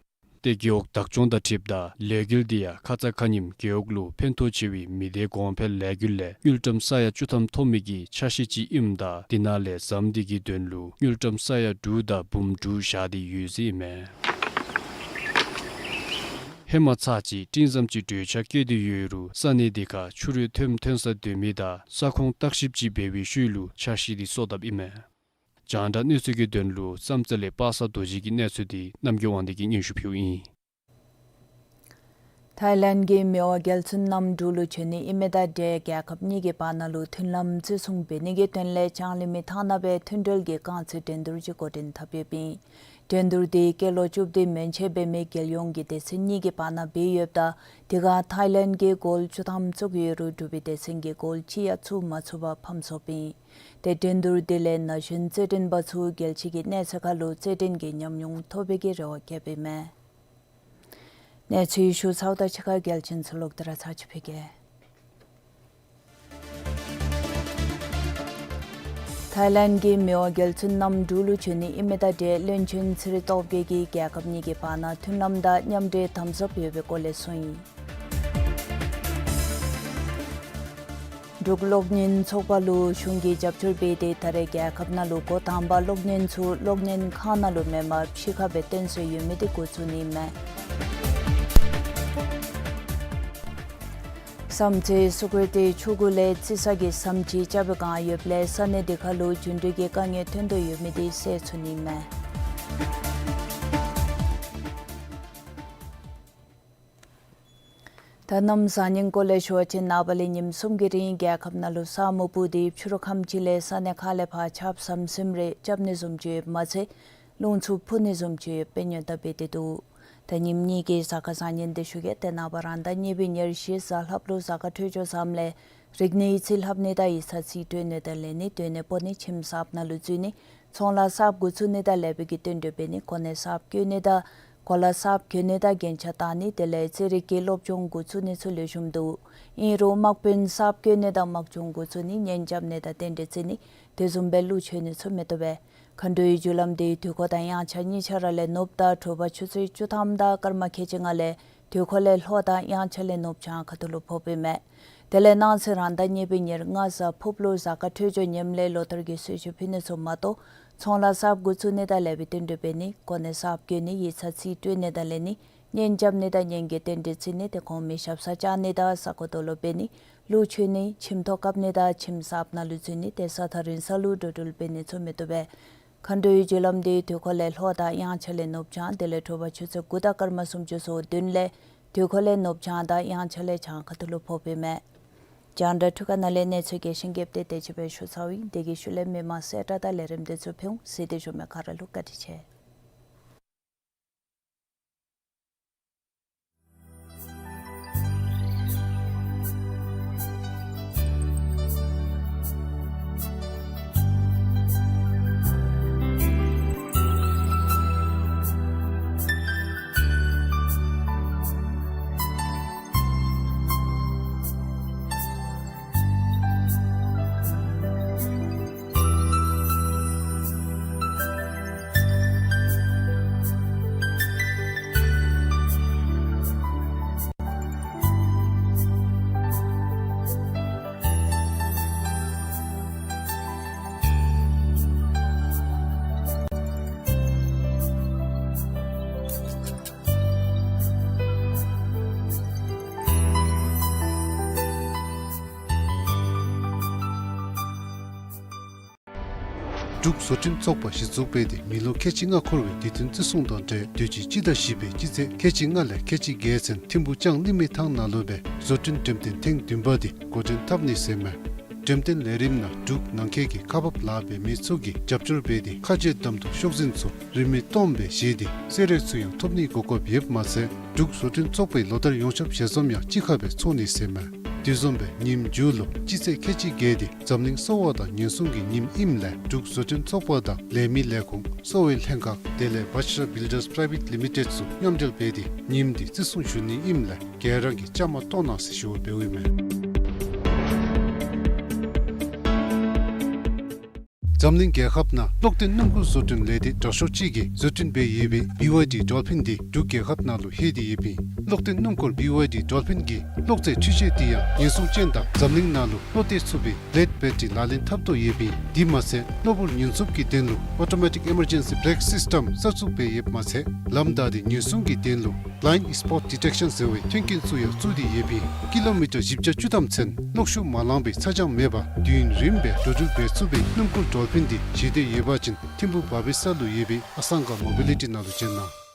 ཏེ་རྒེད་འོག་བདག་སྐྱོང་དང་འཁྲིལཝ་ད་ལས་འགུལ་འདི་ཡང་ཁ་ཙ་ཁ་ཉིནམ་རྒེད་འོག་ལུ་ཕན་ཐོགས་ཆེ་བའི་མི་སྡེ་གོང་འཕེལ་ལས་འགུལ་ལས་དངུལ་ཀྲམ་ས་ཡ་བཅུ་ཐམ་ཐོབ་མི་གི་ཆ་ཤས་ཅིག་ཨིནམ་ད་དེ་ནང་ལས་ཟམ་འདི་གི་དོན་ལུ་དངུལ་ཀྲམ་ས་ཡ་དྲུག་དང་འབུམ་དྲུག་བཞག་སྟེ་ཡོད་ཟེར་ཨིན་མས། ཧེ་མ་ཚར་གཅིག་སྤྲིན་ཟམ་ཅིག་གྲོས་འཆར་བཀོད་དེ་ཡོད་རུང་ས་གནས་དེ་ཁར་ཆུ་རུད་ཐོནམ་ཐོན་ས་སྡོད་མི་དང་ས་ཁོངས་བརྟག་ཞིབ་ཅིག་འབད་བའི་ཤུལ་ལུ་འཆར་གཞི་དེ་སོར་བཏབ་ཨིན་མས། རྒྱང་བསྒྲགས་གནས་ཚུལ་གྱི་དོན་ལུ་བསམ་རྩེ་ལས་པ་སངས་རྡོ་རྗེ་གི་གནས་ཚུལ་དེ་རྣམ་རྒྱལ་དབང་འདུས་ཀྱིས་སྙན་ཞུ་ཕུལཝ་ཨིན། ཐའི་ལེནཌ་གི་མི་དབང་རྒྱལ་བཙུན་རྣམ་འབྲུག་ལུ་བྱོན་ནི་ཨིན་མི་དང་འབྲེལ་རྒྱལ་ཁབ་གཉིས་ཀྱི་བར་ན་ལུ་མཐུན་ལམ་བརྩི་སྲུང་འབད་ནི་གི་དོན་ལས་ལྕང་གླིང་མི་ཐང་ནང་སྦེ་མཐུན་འབྲེལ་གྱི་རྐང་རྩེད་འགྲན་བསྡུར་ཅིག་འགོ་འདྲེན་འཐབ་ཡོདཔ་ཨིན། འགྲན་བསྡུར་དེ་སྐྱེས་ལོ་བཅུ་བདུན་མན་ཆད་འབད་མི་རྒྱལ་ཡོངས་ཀྱི་སྡེ་ཚན་གཉིས་ཀྱི་བར་ན་འབད་ཡོདཔ་ད་དེ་ཁར་ཐའི་ལེནཌ་གིས་གོལ་བཅུ་ཐམ་བཙུགས་ཡོད་རུང་འབྲུག་པའི་སྡེ་ཚན་གྱིས་གོལ་གཅིག་ཡང་བཙུགས་མ་ཚུགས་པར་ཕམ་སོངམ་ཨིན། ཏེ་འགྲན་བསྡུར་དེ་ལས་ན་གཞོན་རྩེད་འགྲན་པ་ཚུ་རྒྱལ་སྤྱི་གི་གནས་ཚད་ཁར་ལུ་རྩེད་འགྲན་གྱི་ཉམས་མྱོང་ཐོབ་པའི་གི་རེ་བ་བསྐྱེདཔ་ཨིན་མས། གནས་ཚུལ་ཞུ་ཚརཝ་དང་གཅིག་ཁར་རྒྱལ་ཆེན་ཚུ་ལོག་སྟེ་ར་ཚར་གཅིག་ཕུལ་གེ། ཐའི་ལེནཌ་གི་མི་དབང་རྒྱལ་བཙུན་རྣམ་འབྲུག་ལུ་བྱོན་ནི་ཨིན་མི་དང་འབྲེལ་བློན་ཆེན་ཚེ་རིང་སྟོབས་རྒྱས་ཀྱིས་རྒྱལ་ཁབ་གཉིས་ཀྱི་བར་ན་མཐུན་ལམ་དང་མཉམ་འབྲེལ་དམ་ཟབ་ཡོད་པའི་སྐོར་ལས་གསུངས་ཡི། འབྲུག་གློག་བརྙན་ཚོགས་པ་ལུ་གཞུང་གིས་རྒྱབ་སྐྱོར་འབད་དེ་ད་རེས་རྒྱལ་ཁབ་ནང་ལུ་འགོ་དང་པ་གློག་བརྙན་ཚུ་གློག་བརྙན་ཁང་ནང་ལུ་མེན་པར་ཕྱི་ཁར་སྦེ་སྟོན་སྲོལ་ཡོད་མི་དེ་འགོ་བཙུགས་ནི་ཨིན་མས། བསམ་རྩེ་སུ་ཀྲི་ཏི་ཆུ་གུ་ལས་རྩི་ས་གི་ཟམ་ཅིག་རྐྱབ་པའི་བསྒང་ཡོདཔ་ལས་ས་གནས་དེ་ཁར་ལུ་རྒྱུན་འགྲུལ་གྱི་དཀའ་ངལ་ཐོན་དོ་ཡོད་མི་དེ་སེལ་ཚུགས་ནི་ཨིན་མས། ད་གནམ་བཟང་ངན་སྐོར་ལས་ཞུ་བ་ཅིན་ནངས་པ་ལས་ཉིནམ་གསུམ་གྱི་རིང་རྒྱལ་ཁབ་ནང་ལུ་ས་སྨུག་སྤུབས་ཏེ་ཕྱི་རུ་ཁམས་ཅིག་ལས་ས་གནས་ཁག་ལས་ཕར་ཆརཔ་ཟམ་ཟིམ་རེ་རྐྱབ་ནི་བཟུམ་ཅིག་ཡོདཔ་མ་ཚད་རླུང་འཚུབ་འཕུ་ནི་བཟུམ་ཅིག་ཡོདཔ་སྦེ་སྙན་ཐོ་སྤེལ་ཏེ་འདུག། ད་ཉིནམ་གཉིས་ཀྱི་གཟའ་སྐར་བཟང་ངན་དེ་ཞུ་གེ། ཏེ་ནངས་པ་རང་ཟླ་གཉིས་པའི་ཉེར་བཞི་གཟའ་ལྷགཔ་ལུ་གཟའ་སྐར་འཕྲོད་སྦྱོར་བཟངམ་ལས་རིག་གནས་ཡིག་རྩིས་ལྷབ་ནི་དང་ཡིག་ཚང་རྩིས་སྤྲོད་ནི་དང་ལེན་ནི་སྡོད་གནས་སྤོ་ནི་ཁྱིམ་གསརཔ་ནང་ལུ་འཛུལ་ནི་ཚོང་ལཱ་གསརཔ་འགོ་བཙུགས་ནི་དང་ལེགས་པའི་གི་བསྟུན་གྲོས་འབད་ནི་གོ་གནས་གསརཔ་བསྐོ་ནི་དང་ གོ་ལ་གསརཔ་གྱོན་ནི་དང་རྒྱན་ཆ་བཏགས་ནི་དེ་ལས་རྩེད་རིགས་ཀྱི་སློབ་སྦྱོང་འགོ་བཙུགས་ནི་ཚུ་ལེགས་ཤོམ་འདུག། ཨིན་རུང་དམག་དཔོན་གསརཔ་བསྐོ་ནི་དང་དམག་སྦྱོང་འགོ་བཙུགས་ནི་གཉེན་རྐྱབ་ནི་དང་རྟེན་འབྲེལ་བརྩི་ནི་དེ་བཟུམ་སྦེ་གླུ་ཆོས་ནི་ཚུ་མི་བཏུབ་པས། མཁའ་འགྲོའི་རྒྱུ་ལམ་འདི་དུས་འཁོར་དང་དབྱངས་འཆར་གཉིས་ཆ་ར་ལས་ནུབ་ཟླ་དྲོ་པ་ཆུ་ཚོད་བཅུ་ཐམ་དང་སྐར་མ་ཁལ་གཅིག་ལྔ་ལས་དུས་འཁོར་ལས་ལྷོ་དང་དབྱངས་འཆར་ལས་ནུབ་བྱང་ཁ་ཐུག་ལུ་ཕོགཔ་ཨིན་མས། དེ་ལས་གནངས་ཚེ་རང་ཟླ་གཉིས་པའི་ཉེར་ལྔ་གཟའ་ཕུརཔ་ལུ་གཟའ་སྐར་འཕྲོད་སྦྱོར་ངནམ་ལས་ལོ་ལྟར་གྱི་གསོལ་མཆོད་ཕུལ་ནི་ཚུ་མ་གཏོགས་ཚོང་ལཱ་གསརཔ་འགོ་བཙུགས་ནི་དང་ལེགས་པའི་བསྟུན་གྲོས་འབད་ནི་གོ་གནས་གསརཔ་བསྐོ་ནི་ཡིག་ཚང་རྩིས་སྤྲོད་ནི་དང་ལེན་ནི་གཉེན་རྐྱབ་ནི་དང་གཉེན་གྱི་རྟེན་འབྲེལ་བརྩི་ནི་དེ་གོང་མའི་ཞབས་སར་བཅར་ནི་དང་ས་གོ་རྡོ་ལོག་འབད་ནི་གླུ་ཆོས་ནི་ཁྱིམ་ཐོག་བཀབ་ནི་དང་ཁྱིམ་གསརཔ་ནང་ལུ་འཛུལ་ནི་དེ་ས་ཐག་རིང་ས་ལུ་འགྲོ་འགྲུལ་འབད་ནི་ཚུ་མི་བཏུབ་པས། མཁའ་འགྲོའི་རྒྱུ་ལམ་འདི་དུས་འཁོར་ལས་ལྷོ་དང་དབྱངས་འཆར་ལས་ནུབ་བྱང་དེ་ལས་དྲོ་པ་ཆུ་ཚོད་དགུ་དང་སྐར་མ་སུམ་ཅུ་སོ་བདུན་ལས་དུས་འཁོར་ལས་ནུབ་བྱང་དང་དབྱངས་འཆར་ལས་བྱང་ཁ་ཐུག་ལུ་ཕོགཔ་ཨིན་མས། རྒྱང་བསྒྲགས་འཕྲུལ་ཁང་ནང་ལས་གནས་ཚུལ་རྒྱས་ཤིང་རྒྱསཔ་དེ་དེ་ཅིག་སྦེ་ཞུ་ཚརཝ་ཨིན། དེ་གི་ཤུལ་ལས་མི་མང་གསལ་བསྒྲགས་དང་ལས་རིམ་དེ་ཚུ་ཕུལ་འོང་། གཟིགས་ཏེ་བཞུགས་མི་ག་ར་ལུ་བཀའ་དྲིན་ཆེ། འབྲུག་བཟོ་སྐྲུན་ཚོགས་པ་གཞི་བཙུགས་འབད་དེ་མི་ལོ་ཁལ་གཅིག་ལྔ་འཁོར་བའི་དུས་སྟོན་བརྩི་སྲུང་དང་འབྲེལ་དུས་ཅི་སྤྱི་ཟླ་བཞི་པའི་སྤྱི་ཚེས་ཁལ་གཅིག་ལྔ་ལས་ཁལ་གཅིག་བརྒྱད་ཚུན་ཐིམ་ཕུག་ལྕང་གླིང་མི་ཐང་ནང་ལུ་སྦེ་བཟོ་སྐྲུན་འགྲེམས་སྟོན་ཐེངས་བདུན་པ་འདི་འགོ་འདྲེན་འཐབ་ནི་ཟེར་མས། འགྲེམས་སྟོན་ལས་རིམ་ནང་འབྲུག་ནང་འཁོད་ཀྱི་ཁག་འབག་ལཱ་འབད་མི་ཚུ་གིས་རྒྱབ་སྐྱོར་འབད་དེ་ཁ་རྗེ་གདམ་འཐུ་ཤོག་འཛིན་ཚུ་རིན་མེད་སྟོངམ་སྦེ་བཞེས་ཏེ་གསོལ་རས་ཚུ་ཡང་ཐོབ་ནིའི་གོ་སྐབས་ཡོདཔ་མ་ཚད་འབྲུག་བཟོ་སྐྲུན་ཚོགས་པའི་ལོ་ལྟར་ཡོངས་ཁྱབ་ཞལ་འཛོམས་ཡང་གཅིག་ཁར་སྦེ་ཚོགས་ནི་ཟེར་མས། དེ་བཟུམ་སྦེ་ཉིནམ་མཇུག་ལུ་སྤྱི་ཚེས་ཁལ་གཅིག་བརྒྱད་འདི་འཛམ་གླིང་གསོ་བ་དང་ཉེན་སྲུང་གི་ཉིནམ་ཨིནམ་ལས་འབྲུག་བཟོ་སྐྲུན་ཚོགས་པ་དང་ལས་མི་ལས་ཁུངས་གསོ་བའི་ལྷན་ཁག་དེ་ལས་བཱ་ཤ་ར་བིལ་ཌརས་པ་རའི་ཝེཊ་ལི་མི་ཊེཌ་ཚུ་མཉམ་འབྲེལ་འབད་དེ་ཉིནམ་འདི་བརྩི་སྲུང་ཞུ་ནི་ཨིནམ་ལས་ག་ར་གིས་བཅའ་མར་གཏོགས་གནང་ཟེར་ཞུ་བ་འབདཝ་ཨིན་མས། འཛམ་གླིང་རྒྱལ་ཁབ་ནང་གློག་ལྡན་སྣུམ་འཁོར་བཟོ་སྐྲུན་ལས་སྡེ་དྲག་ཤོས་ཅིག་གིས་བཟོ་སྐྲུན་འབད་ཡོད་པའི་བི་ཝའི་ཌི་ཌོལ་ཕིན་འདི་འབྲུག་རྒྱལ་ཁབ་ནང་ལུ་ལྷོད་དེ་ཡོདཔ་ཨིན། གློག་ལྡན་སྣུམ་འཁོར་བི་ཝའི་ཌི་ཌོལ་ཕིན་གྱི་གློག་རྫས་འཕྲུལ་ཆས་འདི་ཡང་ཉེན་སྲུང་ཅན་དང་འཛམ་གླིང་ནང་ལུ་བློ་གཏད་ཚུགས་པའི་བི་ལེཌ་བེ་ཊ་རི་ལག་ལེན་འཐབ་དོ་ཡོདཔ་ཨིན། དེ་མ་ཚད་གློ་བུར་ཉེན་སྲུང་གི་དོན་ལུ་ཨོ་ཊོ་མེ་ཊིག་ཨི་མར་ཇེན་སི་བེ་རེཀ་སིསི་ཊམ་གསར་བཙུགས་འབད་ཡོདཔ་མ་ཚད་ལམ་བདའ་སྟེ་ཉེན་སྲུང་གི་དོན་ལུ་བི་ལའིནཌ་སི་པོཊ་ཌི་ཊེཀ་ཤཱན་ཟེར་བའི་མཐུན་རྐྱེན་ཚུ་ཡང་བཙུགས་ཏེ་ཡོདཔ་ཨིན། ཀི་ལོ་མི་ཊར་བཞི་བརྒྱ་བཅུ་ཐམ་ཚུན་གློག་ཤུགས་མ་ལང་པའི་ཚ་གྱང་མེད་པར་དུས་ཡུན་རིངམོ་སྦེ་འགྲོ་འགྲུལ་འབད་ཚུགས་པའི་སྣུམ་འཁོར་ཌོལ་ཕིན་འདི་བཞེས་འདོད་ཡོད་པ་ཅིན་ཐིམ་ཕུག་བ་བི་ས་ལུ་ཡོད་པའི་ཨ་སང་ག་མོ་བི་ལི་ཊི་ནང་ལུ་བྱོན་གནང་།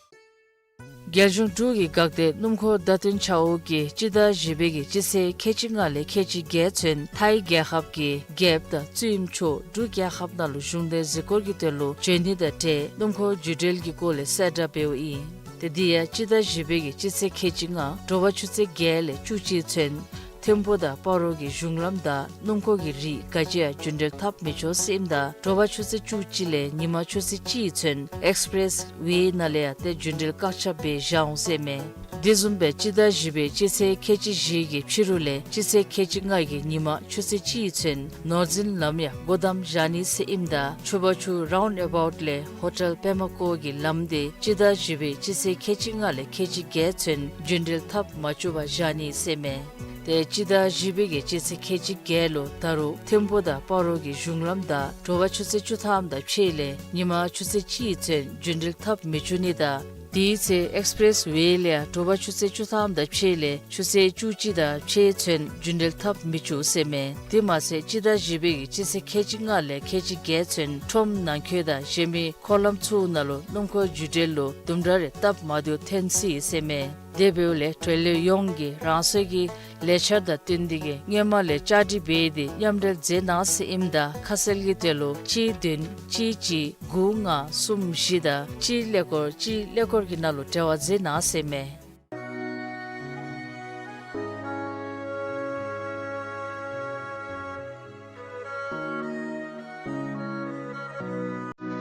རྒྱལ་གཞུང་འབྲུག་གི་འགག་སྡེ་སྣུམ་འཁོར་བརྡ་སྟོན་ཆ་འོག་གིས་སྤྱི་ཟླ་བཞི་པའི་གི་སྤྱི་ཚེས་ཁལ་གཅིག་ལྔ་ལས་ཁལ་གཅིག་བརྒྱད་ཚུན་ཐའི་རྒྱལ་ཁབ་ཀྱི་རྒྱལཔོ་དང་བཙུནམོ་མཆོག་འབྲུག་རྒྱལ་ཁབ་ནང་ལུ་གཞུང་འབྲེལ་གཟིགས་སྐོར་གྱི་དོན་ལུ་བྱོན་ནི་དང་འབྲེལ་སྣུམ་འཁོར་རྒྱུན་འགྲུལ་གྱི་སྐོར་ལས་གསལ་བསྒྲགས་འབདཝ་ཨིན། ཏེ་འདི་ཡང་སྤྱི་ཟླ་བཞི་པའི་གི་སྤྱི་ཚེས་ཁལ་གཅིག་ལྔ་དྲོ་པ་ཆུ་ཚོད་བརྒྱད་ལས་བཅུ་གཅིག་ཚུན་ཐིམ་ཕུག་དང་སྤ་རོ་གི་གཞུང་ལམ་བདའ་སྣུམ་འཁོར་གྱི་རིགས་ག་ཅི་ཡང་རྒྱུན་འགྲུལ་འཐབ་མི་ཆོག་ཟེར་ཨིནམ་ད་དྲོ་པ་ཆུ་ཚོད་བཅུ་གཅིག་ལས་ཉིན་མ་ཆུ་ཚོད་གཅིག་ཚུན་ཨེགསི་པི་རེསི་ཝེ་ནང་ལས་ཡང་ཏེ་རྒྱུན་འགྲུལ་བཀག་ཆ་འབད་བཞག་འོང་ཟེར་མས། དེ་བཟུམ་སྦེ་སྤྱི་ཟླ་བཞི་པའི་སྤྱི་ཚེས་ཁལ་གཅིག་བཞི་གི་ཕྱི་རུ་ལས་སྤྱི་ཚེས་ཁལ་གཅིག་ལྔ་གི་ཉིན་མ་ཆུ་ཚོད་གཅིག་ཚུན་ནོར་འཛིན་ལམ་ཡང་སྒོ་བསྡམས་བཞག་ནི་ཟེར་ཨིནམ་ད་ཆུ་བར་ཆུ་རའུནཌ་ཨ་བའུཊ་ལས་ཧོ་ཊེལ་པདྨ་བཀོད་ཀྱི་ལམ་འདི་སྤྱི་ཟླ་བཞི་པའི་སྤྱི་ཚེས་ཁལ་གཅིག་ལྔ་ལས་ཁལ་གཅིག་བརྒྱད་ཚུན་རྒྱུན་འགྲུལ་འཐབ་མ་བཅུག་པར་བཞག་ནི་ཟེར་མས། ཏེ་སྤྱི་ཟླ་བཞི་པའི་གི་སྤྱི་ཚེས་ཁལ་གཅིག་བརྒྱད་ལུ་ད་རུང་ཐིམ་ཕུག་དང་སྤ་རོ་གི་གཞུང་ལམ་བདའ་དྲོ་པ་ཆུ་ཚོད་བཅུ་ཐམ་དང་ཕྱེད་ལས་ཉིན་མ་ཆུ་ཚོད་གཅིག་ཚུན་རྒྱུན་འགྲུལ་འཐབ་མི་བཅུག་ནི་དང་དེའི་ཚེ་ཨེགསི་པི་རེསི་ཝེ་ལས་ཡང་དྲོ་པ་ཆུ་ཚོད་བཅུ་ཐམ་དང་ཕྱེད་ལས་ཆུ་ཚོད་བཅུ་གཅིག་དང་ཕྱེད་ཚུན་རྒྱུན་འགྲུལ་འཐབ་མི་བཅུག་ཟེར་མས། དེ་མ་ཚད་སྤྱི་ཟླ་བཞི་པའི་གི་སྤྱི་ཚེས་ཁལ་གཅིག་ལྔ་ལས་ཁལ་གཅིག་བརྒྱད་ཚུན་ཁྲོམ་ནང་འཁོད་དང་གཞན་མི་འཁོར་ལམ་ཚུ་ནང་ལུ་སྣུམ་འཁོར་རྒྱུན་འགྲུལ་ལུ་དུམ་གྲ་རེ་སྟབས་མ་བདེཝ་ཐོན་སྲིད་ཟེར་མས། དེ་འབདཝ་ལས་འབྲེལ་ཡོད་ཡོངས་ཀྱིས་རང་སོའི་གི་ལས་འཆར་དང་བསྟུན་ཏེ་གི་སྔོན་མ་ལས་བཅའ་སྒྲིག་འབད་དེ་མཉམ་འབྲེལ་མཛད་གནང་ཟེར་ཨིནམ་ད་ཁ་གསལ་གྱི་དོན་ལུ་གཅིག་བདུན་གཅིག་གཅིག་དགུ་ལྔ་གསུམ་བཞི་དང་གཅིག་ཀླད་ཀོར་གཅིག་ཀླད་ཀོར་གྱི་ནང་ལུ་འབྲེལ་བ་མཛད་གནང་ཟེར་མས།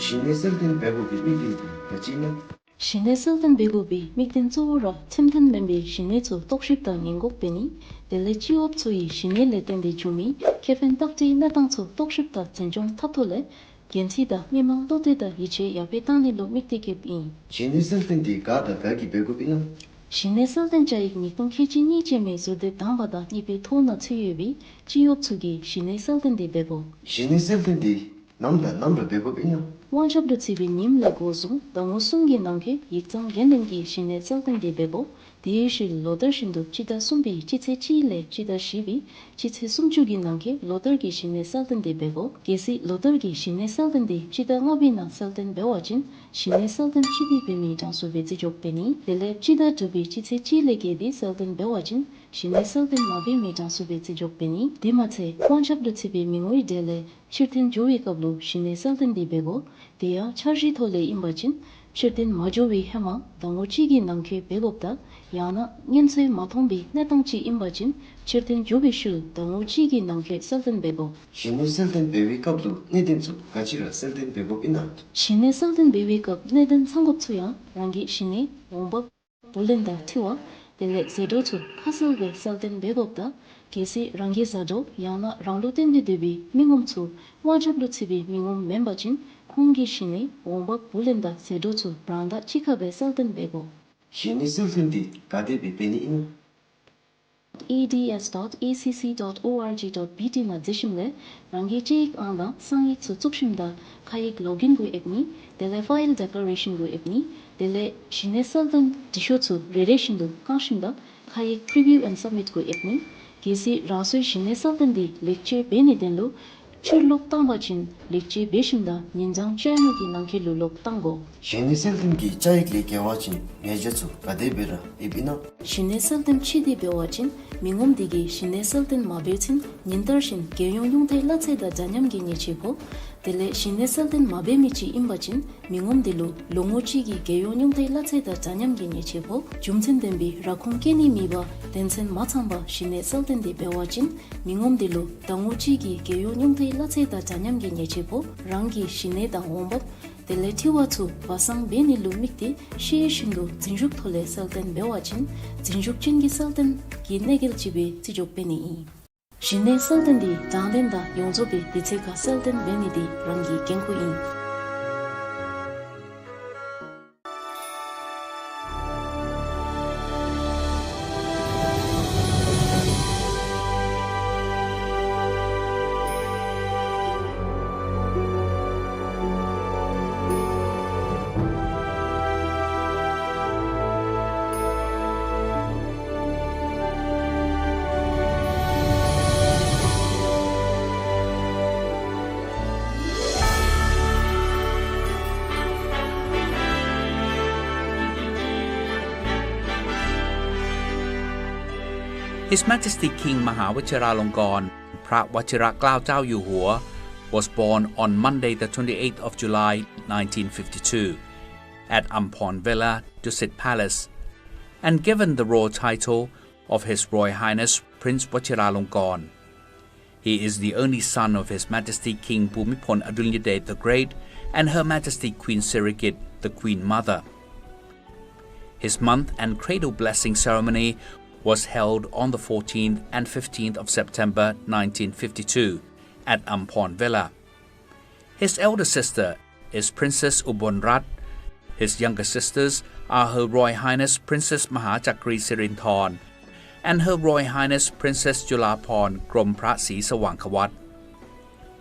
གཞི་ནས་གསལ་སྟོན་འབད་དགོ་པའི་དམིགས་ཡུལ་དེ་ག་ཅི་ཨིན་ན། གཞི་གནས་གསལ་སྟོན་འབད་དགོ་པའི་དམིགས་དོན་གཙོ་བོ་ར་ཁྲིམས་མཐུན་མེན་པའི་གཞི་གནས་ཚུ་རྟོག་ཞིབ་དང་ཉེན་འགོག་འབད་ནི། དེ་ལས་སྤྱི་གཡོགཔ་ཚུ་གི་གཞི་གནས་ལས་བརྟེན་ཏེ་འབྱུང་མི་ཁེ་ཕན་བརྟག་དཔྱད་གནས་སྟངས་ཚུ་རྟོག་ཞིབ་དང་འཛིན་སྐྱོང་འཐབ་ཐོག་ལས་འགན་འཁྲི་དང་མི་དམངས་བློ་གཏད་དང་ཡིད་ཆེས་ཡར་འཕེལ་བཏང་ནི་ལུ་དམིགས་ཏེ་བསྐྱེདཔ་ཨིན། གཞི་གནས་གསལ་སྟོན་འདི་ག་དང་ག་གིས་འབད་དགོཔ་ཨིན་ན། གཞི་གནས་གསལ་སྟོན་བཅའ་ཡིག་ཉིས་སྟོང་ཁལ་གཅིག་གཉིས་ཅན་མའི་ཟུར་དེབ་དང་པ་དང་གཉིས་པའི་ཐོ་ནང་ཚུད་ཡོད་པའི་སྤྱི་གཡོགཔ་ཚུ་གིས་གཞི་གནས་གསལ་སྟོན་འདི་འབད་དགོ། གཞི་གནས་གསལ་སྟོན་འདི་ནམ་དང་ནམ་ར་འབད་དགོཔ་ཨིན་ན། དབང་ཁྱབ་ལུ་ཚུད་པའི་ཉིནམ་ལས་འགོ་བཟུང་ཟླ་ངོ་གསུམ་གྱི་ནང་འཁོད་ཡིག་ཚང་འགན་ལེན་གྱིས་གཞི་གནས་གསལ་སྟོན་འདི་འབད་དགོ། དེའི་ཤུལ་ལོ་བསྟར་བཞིན་དུ་སྤྱི་ཟླ་གསུམ་པའི་སྤྱི་ཚེས་གཅིག་ལས་སྤྱི་ཟླ་བཞི་པའི་སྤྱི་ཚེས་སུམ་ཅུ་གི་ནང་འཁོད་ལོ་བསྟར་གྱི་གཞི་གནས་གསལ་སྟོན་འདི་འབད་དགོ། གལ་སྲིད་ལོ་བསྟར་གྱི་གཞི་གནས་གསལ་སྟོན་འདི་སྤྱི་ཟླ་ལྔ་པའི་ནང་གསལ་སྟོན་འབད་བ་ཅིན་གཞི་གནས་གསལ་སྟོན་ཕྱིས་ཏེ་འབད་མི་གྲངས་སུ་སྦེ་བརྩི་འཇོག་འབད་ནི། དེ་ལས་སྤྱི་ཟླ་དྲུག་པའི་སྤྱི་ཚེས་གཅིག་ལས་བརྒལ་ཏེ་གསལ་སྟོན་འབད་བ་ཅིན་གཞི་གནས་གསལ་སྟོན་མ་འབད་མི་གྲངས་སུ་སྦེ་བརྩི་འཇོག་འབད་ནི། དེ་མ་ཚད་དབང་ཁྱབ་ལུ་ཚུད་པའི་མི་ངོའི་གྲས་ལས་ཕྱིར་འཐོན་འགྱོ་བའི་སྐབས་ལུ་གཞི་གནས་གསལ་སྟོན་འདི་འབད་དགོ། དེ་ཡང་འཆར་གཞིའི་ཐོག་ལས་ཨིན་པ་ཅིན་ཕྱིར་འཐོན་མ་འགྱོ་བའི་ཧེ་མ་ཟླ་ངོ་གཅིག་གི་ནང་འཁོད་འབད་དགོཔ་དང་ཡང་ན་སྔོན་ཚོད་མ་མཐོང་བའི་གནས་སྟངས་ཅིག་ཨིན་པ་ཅིན་ཕྱིར་འཐོན་འགྱོ་བའི་ཤུལ་ཟླ་ངོ་གཅིག་གི་ནང་འཁོད་གསལ་སྟོན་འབད་དགོ། གཞི་གནས་གསལ་སྟོན་འབད་བའི་སྐབས་ལུ་གནད་དོན་ཚུ་ག་ཅི་ར་གསལ་སྟོན་འབད་དགོཔ་ཨིན་ན། གཞི་གནས་གསལ་སྟོན་འབད་བའི་སྐབས་གནད་དོན་ཚང་དགོཔ་ཚུ་ཡང་རང་གི་གཞི་གནས་འོང་འབབ་བུ་ལོན་དང་འཁྲི་བ་དེ་ལས་ཟད་འགྲོ་ཚུ་ཁ་གསལ་སྦེ་གསལ་སྟོན་འབད་དགོཔ་དང་གལ་སྲིད་རང་གི་བཟའ་གྲོགས་ཡང་ན་རང་ལུ་བརྟེན་ཏེ་སྡོད་པའི་མི་ངོམ་ཚུ་དབང་ཁྱབ་ལུ་ཚུད་པའི་མི་ངོམ་མེན་པ་ཅིན་ཁོང་གི་གཞི་གནས་འོང་འབབ་བུ་ལོན་དང་ཟད་འགྲོ་ཚུ་རང་དང་གཅིག་ཁར་སྦེ་གསལ་སྟོན་འབད་དགོ། གཞི་གནས་གསལ་སྟོན་འདི་ག་དེ་སྦེ་འབད་ནི་ཨིན་ན། E D S dot A C C dot O R G dot B T ནང་འཛུལ་ཞིནམ་ལས་རང་གི་བཅའ་ཡིག་ཨང་དང་གསང་ཡིག་ཚུ་བཙུགས་ཞིནམ་ད་ཁ་ཡིག་ལོག་ཨིན་གུ་ཨེབ་ནི། དེ་ལས་ཕའིལ་ཌེ་ཀླེ་རེ་ཤཱན་གུ་ཨེབ་ནི། དེ་ལས་གཞི་གནས་གསལ་སྟོན་འབྲི་ཤོག་ཚུ་རེ་རེ་བཞིན་དུ་བཀང་ཞིནམ་ད་ཁ་ཡིག་Preview and Submit གུ་ཨེབ་ནི། གལ་སྲིད་རང་སོའི་གཞི་གནས་གསལ་སྟོན་འདི་ལེགས་བཅོས་འབད་ནིའི་དོན་ལུ་ཕྱིར་ལོག་བཏང་པ་ཅིན་ལེགས་བཅོས་འབད་ཞིནམ་ད་ཉིན་གྲངས་བཅོ་ལྔ་གི་ནང་འཁོད་ལུ་ལོག་བཏང་དགོ། གཞི་གནས་གསལ་སྟོན་གྱི་བཅའ་ཡིག་ལས་འགལ་བ་ཅིན་ཉེས་བྱ་ཚུ་ག་དེ་སྦེ་ར་ཨེབ་ཨིན་ན། གཞི་གནས་གསལ་སྟོན་ཕྱིས་ཏེ་འབད་བ་ཅིན་མི་ངོམ་དེ་གིས་གཞི་གནས་གསལ་སྟོན་མ་འབད་ཚུན་ཉིན་ལྟར་བཞིན་རྒྱལ་ཡོངས་ཉུང་མཐའི་གླ་ཚད་དང་འདྲ་མཉམ་གྱི་ཉེས་ཆད་ཕོག། དེ་ལས་གཞི་གནས་གསལ་སྟོན་མ་འབད་མི་ཅིག་ཨིན་པ་ཅིན་མི་ངོམ་དེ་ལུ་ལོ་ངོ་གཅིག་གི་རྒྱལ་ཡོངས་ཉུང་མཐའི་གླ་ཚད་དང་འདྲ་མཉམ་གྱི་ཉེས་ཆད་ཕོག། རྒྱུ་མཚན་ལྡན་པའི་ར་ཁུངས་བཀལ་ནི་མེད་པར་དོན་ཚན་མ་ཚང་པར་གཞི་གནས་གསལ་སྟོན་དེ་འབད་བ་ཅིན་མི་ངོམ་དེ་ལུ་ཟླ་ངོ་གཅིག་གི་རྒྱལ་ཡོངས་ཉུང་མཐའི་གླ་ཚད་དང་འདྲ་མཉམ་གྱི་ཉེས་ཆད་ཕོག། རང་གི་གཞི་གནས་དང་འོང་འབབ་དེ་ལས་འཁྲི་བ་ཚུ་སྦ་གསང་འབད་ནི་ལུ་དམིགས་ཏེ་ཤེས་བཞིན་དུ་རྫུན་ཞུགས་ཐོག་ལས་གསལ་སྟོན་འབད་བ་ཅིན་རྫུན་ཞུགས་ཅན་གྱི་གསལ་སྟོན་གྱི་གནོད་འགེལ་ཅིག་སྦེ་བརྩི་འཇོག་འབད་ནི་ཨིན། གཞི་གནས་གསལ་སྟོན་དེ་དྲང་བདེན་དང་ཡོངས་རྫོགས་པའི་དུས་ཚོད་ཁར་གསལ་སྟོན་འབད་ནི་དེ་རང་གི་འགན་ཁུར་ཨིན། His Majesty King Maha Vajiralongkorn Phra Vajira Klao Tao Yu Hua was born on Monday, the twenty-eighth of July, nineteen fifty-two, at Amphorn Villa, Dusit Palace, and given the royal title of His Royal Highness Prince Vajiralongkorn. He is the only son of His Majesty King Bhumibol Adulyadej the Great and Her Majesty Queen Sirikit, the Queen Mother. His month and cradle blessing ceremony was held on the fourteenth and fifteenth of September nineteen fifty-two at Amphorn Villa. His elder sister is Princess Ubonrat. His younger sisters are Her Royal Highness Princess Mahachakri Sirinthorn and Her Royal Highness Princess Julaphorn Kromphra Srisavangkawat.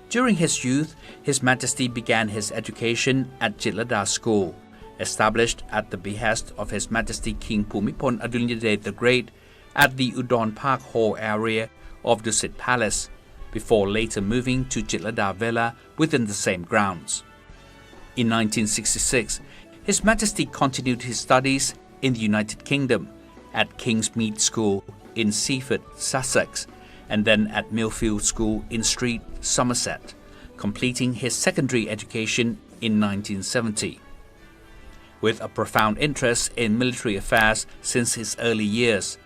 During his youth, His Majesty began his education at Jitlada School, established at the behest of His Majesty King Bhumibol Adulyadej the Great at the Udon Park Hall area of Dusit Palace, before later moving to Jitlada Villa within the same grounds. In nineteen sixty-six, His Majesty continued his studies in the United Kingdom at Kingsmead School in Seaford, Sussex, and then at Millfield School in Street, Somerset, completing his secondary education in nineteen seventy. With a profound interest in military affairs since his early years,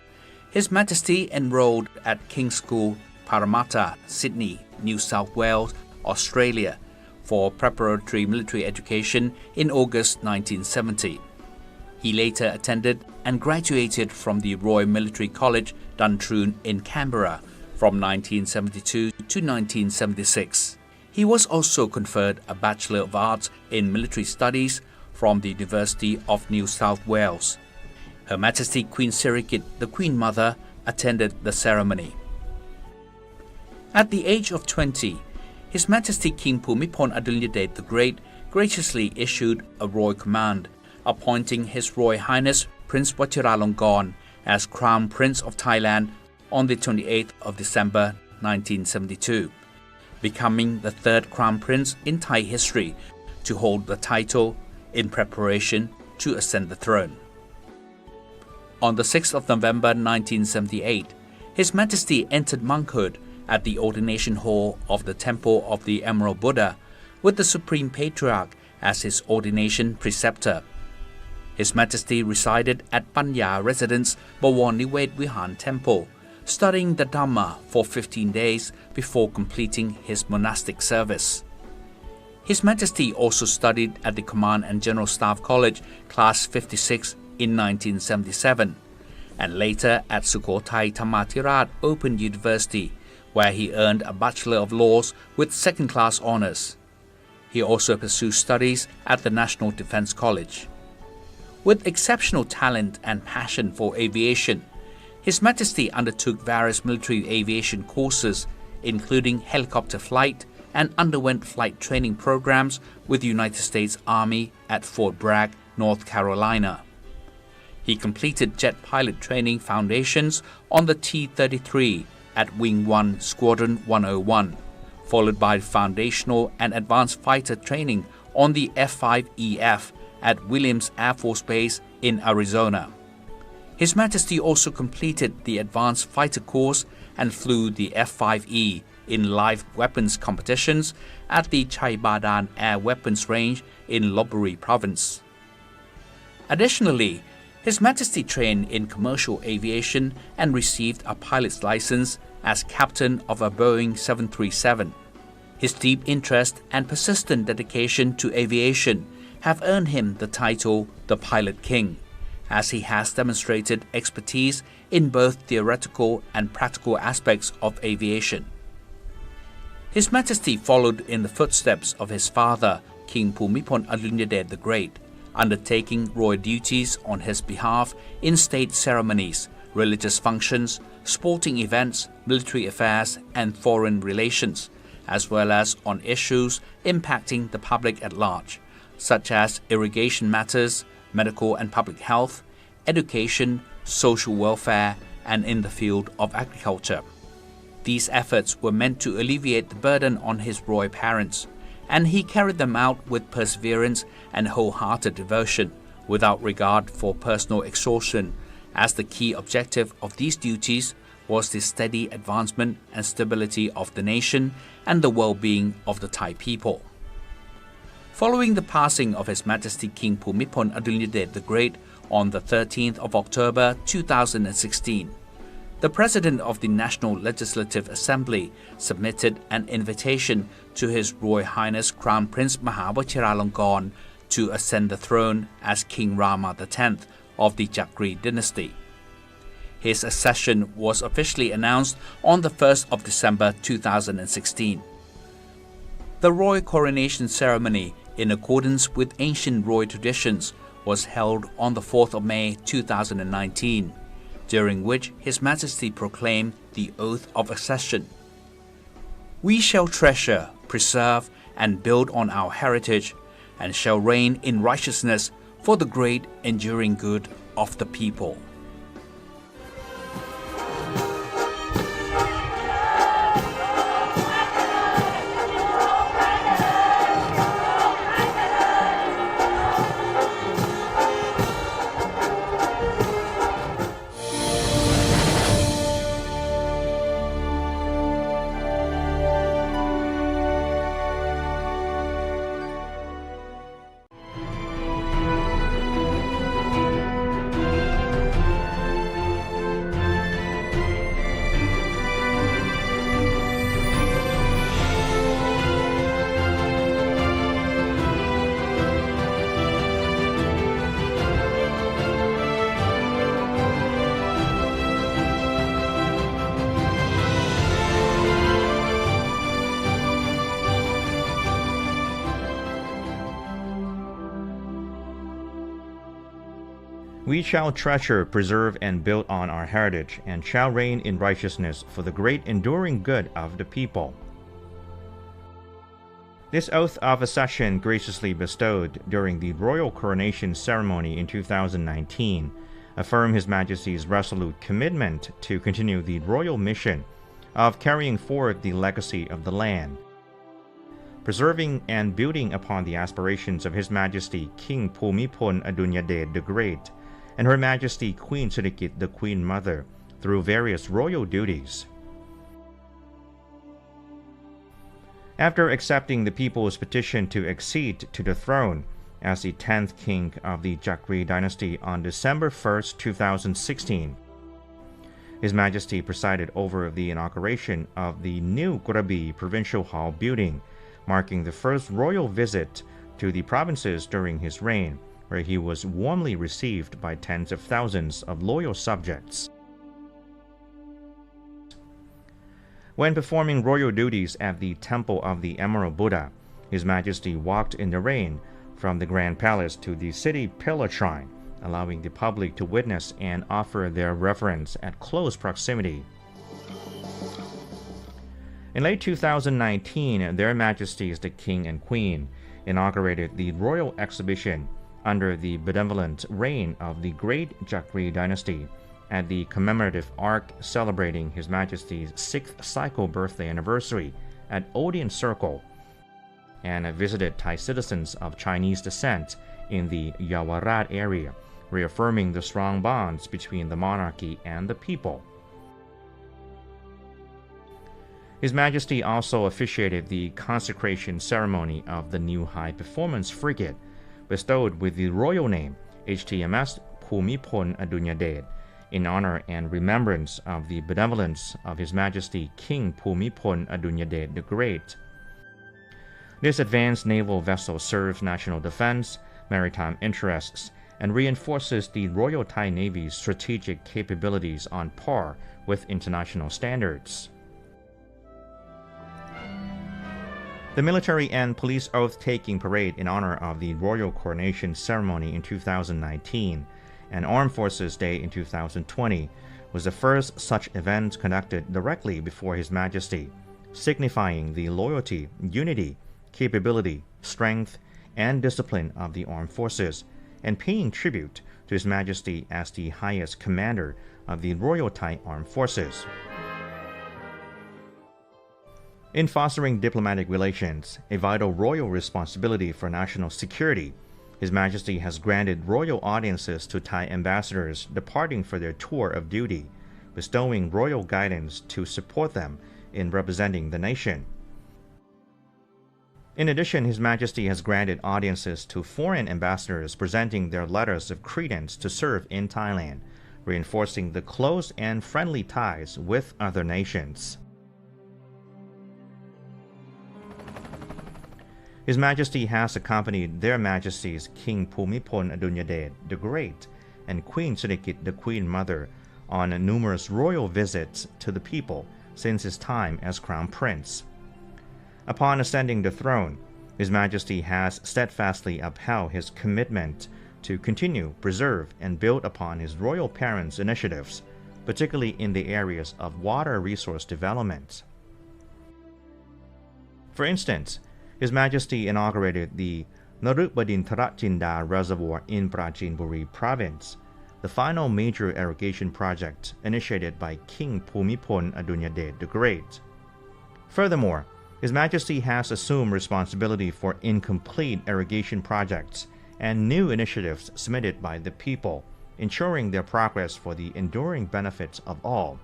His Majesty enrolled at King's School, Parramatta, Sydney, New South Wales, Australia, for preparatory military education in August nineteen seventy. He later attended and graduated from the Royal Military College, Duntroon in Canberra from nineteen seventy-two to nineteen seventy-six. He was also conferred a Bachelor of Arts in Military Studies from the University of New South Wales. Her Majesty Queen Sirikit, the Queen Mother, attended the ceremony. At the age of twenty, His Majesty King Bhumibol Adulyadej the Great graciously issued a royal command, appointing His Royal Highness Prince Vajiralongkorn as Crown Prince of Thailand on the twenty-eighth of December nineteen seventy-two, becoming the third Crown Prince in Thai history to hold the title in preparation to ascend the throne. On the sixth of November nineteen seventy-eight, His Majesty entered monkhood at the ordination hall of the Temple of the Emerald Buddha, with the Supreme Patriarch as his ordination preceptor. His Majesty resided at Panya Residence, Bawar Niwet Vihan Temple, studying the Dhamma for fifteen days before completing his monastic service. His Majesty also studied at the Command and General Staff College, Class fifty-six, in nineteen seventy-seven, and later at Sukhothai Thammathirat Open University, where he earned a Bachelor of Laws with second-class honours. He also pursued studies at the National Defence College. With exceptional talent and passion for aviation, His Majesty undertook various military aviation courses, including helicopter flight, and underwent flight training programs with the United States Army at Fort Bragg, North Carolina. He completed jet pilot training foundations on the T thirty-three at Wing One, Squadron one oh one, followed by foundational and advanced fighter training on the F five E F at Williams Air Force Base in Arizona. His Majesty also completed the advanced fighter course and flew the F five E in live weapons competitions at the Chaibadan Air Weapons Range in Lopburi Province. Additionally, His Majesty trained in commercial aviation and received a pilot's license as captain of a Boeing seven three seven. His deep interest and persistent dedication to aviation have earned him the title the Pilot King, as he has demonstrated expertise in both theoretical and practical aspects of aviation. His Majesty followed in the footsteps of his father, King Bhumibol Adulyadej the Great, undertaking royal duties on his behalf in state ceremonies, religious functions, sporting events, military affairs, and foreign relations, as well as on issues impacting the public at large, such as irrigation matters, medical and public health, education, social welfare, and in the field of agriculture. These efforts were meant to alleviate the burden on his royal parents, and he carried them out with perseverance and wholehearted devotion, without regard for personal exhaustion, as the key objective of these duties was the steady advancement and stability of the nation and the well-being of the Thai people. Following the passing of His Majesty King Bhumibol Adulyadej the Great on the thirteenth of October two thousand and sixteen, the President of the National Legislative Assembly submitted an invitation to His Royal Highness Crown Prince Maha Vajiralongkorn to ascend the throne as King Rama the tenth of the Chakri dynasty. His accession was officially announced on the first of December two thousand and sixteen. The royal coronation ceremony, in accordance with ancient royal traditions, was held on the fourth of May two thousand and nineteen, during which His Majesty proclaimed the Oath of Accession. We shall treasure, preserve, and build on our heritage, and shall reign in righteousness for the great enduring good of the people. We shall treasure, preserve, and build on our heritage, and shall reign in righteousness for the great enduring good of the people. This oath of accession, graciously bestowed during the royal coronation ceremony in two thousand nineteen, affirm His Majesty's resolute commitment to continue the royal mission of carrying forward the legacy of the land, preserving and building upon the aspirations of His Majesty King Bhumibol Adulyadej the Great and Her Majesty Queen Sirikit, the Queen Mother, through various royal duties. After accepting the people's petition to accede to the throne as the tenth king of the Chakri dynasty on December first, two thousand sixteen, His Majesty presided over the inauguration of the new Krabi Provincial Hall building, marking the first royal visit to the provinces during his reign, where he was warmly received by tens of thousands of loyal subjects. When performing royal duties at the Temple of the Emerald Buddha, His Majesty walked in the rain from the Grand Palace to the city pillar shrine, allowing the public to witness and offer their reverence at close proximity. In late two thousand nineteen, Their Majesties the King and Queen inaugurated the royal exhibition under the benevolent reign of the Great Chakri dynasty at the commemorative arch celebrating His Majesty's sixth cycle birthday anniversary at Odeon Circle, and visited Thai citizens of Chinese descent in the Yaowarat area, reaffirming the strong bonds between the monarchy and the people. His Majesty also officiated the consecration ceremony of the new high-performance frigate, bestowed with the royal name H T M S Bhumibol Adulyadej, in honor and remembrance of the benevolence of His Majesty King Bhumibol Adulyadej the Great. This advanced naval vessel serves national defense, maritime interests, and reinforces the Royal Thai Navy's strategic capabilities on par with international standards. The military and police oath-taking parade in honor of the royal coronation ceremony in two thousand nineteen and Armed Forces Day in two thousand twenty was the first such event conducted directly before His Majesty, signifying the loyalty, unity, capability, strength, and discipline of the armed forces, and paying tribute to His Majesty as the highest commander of the Royal Thai Armed Forces. In fostering diplomatic relations, a vital royal responsibility for national security, His Majesty has granted royal audiences to Thai ambassadors departing for their tour of duty, bestowing royal guidance to support them in representing the nation. In addition, His Majesty has granted audiences to foreign ambassadors presenting their letters of credence to serve in Thailand, reinforcing the close and friendly ties with other nations. His Majesty has accompanied Their Majesties King Bhumibol Adulyadej the Great and Queen Sirikit, the Queen Mother, on numerous royal visits to the people since his time as Crown Prince. Upon ascending the throne, His Majesty has steadfastly upheld his commitment to continue, preserve, and build upon his royal parents' initiatives, particularly in the areas of water resource development. For instance, His Majesty inaugurated the Narupadinthara Jinda Reservoir in Prachin Buri Province, the final major irrigation project initiated by King Bhumibol Adulyadej the Great. Furthermore, His Majesty has assumed responsibility for incomplete irrigation projects and new initiatives submitted by the people, ensuring their progress for the enduring benefits of all.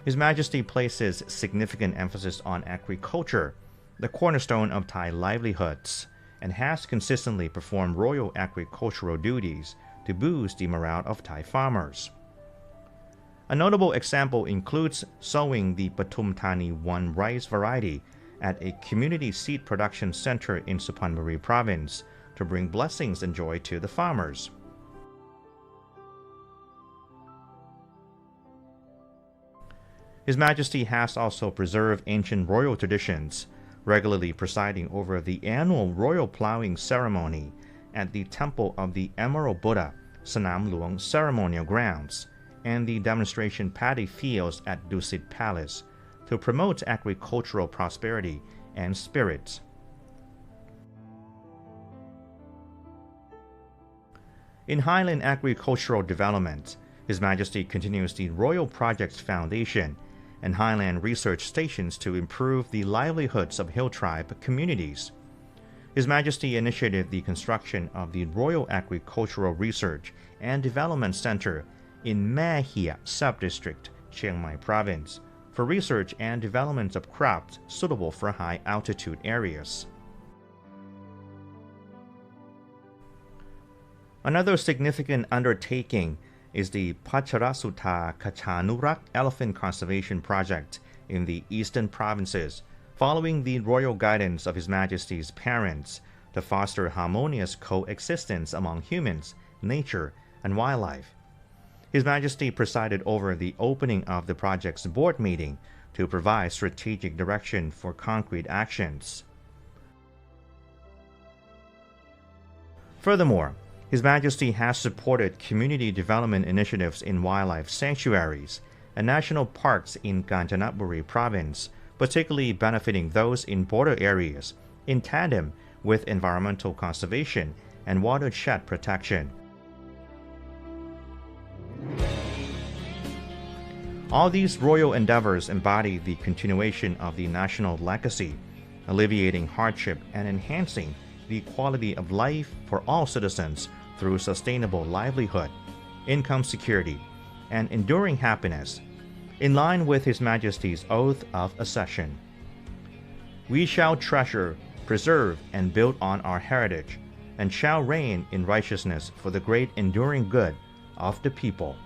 His Majesty places significant emphasis on agriculture, the cornerstone of Thai livelihoods, and has consistently performed royal agricultural duties to boost the morale of Thai farmers. A notable example includes sowing the Pathum Thani one rice variety at a community seed production center in Suphan Buri Province to bring blessings and joy to the farmers. His Majesty has also preserved ancient royal traditions, regularly presiding over the annual royal ploughing ceremony at the Temple of the Emerald Buddha, Sanam Luang Ceremonial Grounds, and the demonstration paddy fields at Dusit Palace to promote agricultural prosperity and spirit. In highland agricultural development, His Majesty continues the Royal Projects Foundation and highland research stations to improve the livelihoods of hill tribe communities. His Majesty initiated the construction of the Royal Agricultural Research and Development Center in Mae Hia Sub-District, Chiang Mai Province, for research and development of crops suitable for high-altitude areas. Another significant undertaking is the Pacharasutha Kachanurak Elephant Conservation Project in the eastern provinces, following the royal guidance of His Majesty's parents to foster harmonious coexistence among humans, nature, and wildlife. His Majesty presided over the opening of the project's board meeting to provide strategic direction for concrete actions. Furthermore, His Majesty has supported community development initiatives in wildlife sanctuaries and national parks in Kanchanaburi Province, particularly benefiting those in border areas, in tandem with environmental conservation and watershed protection. All these royal endeavors embody the continuation of the national legacy, alleviating hardship and enhancing the quality of life for all citizens through sustainable livelihood, income security, and enduring happiness, in line with His Majesty's Oath of Accession. We shall treasure, preserve, and build on our heritage, and shall reign in righteousness for the great enduring good of the people.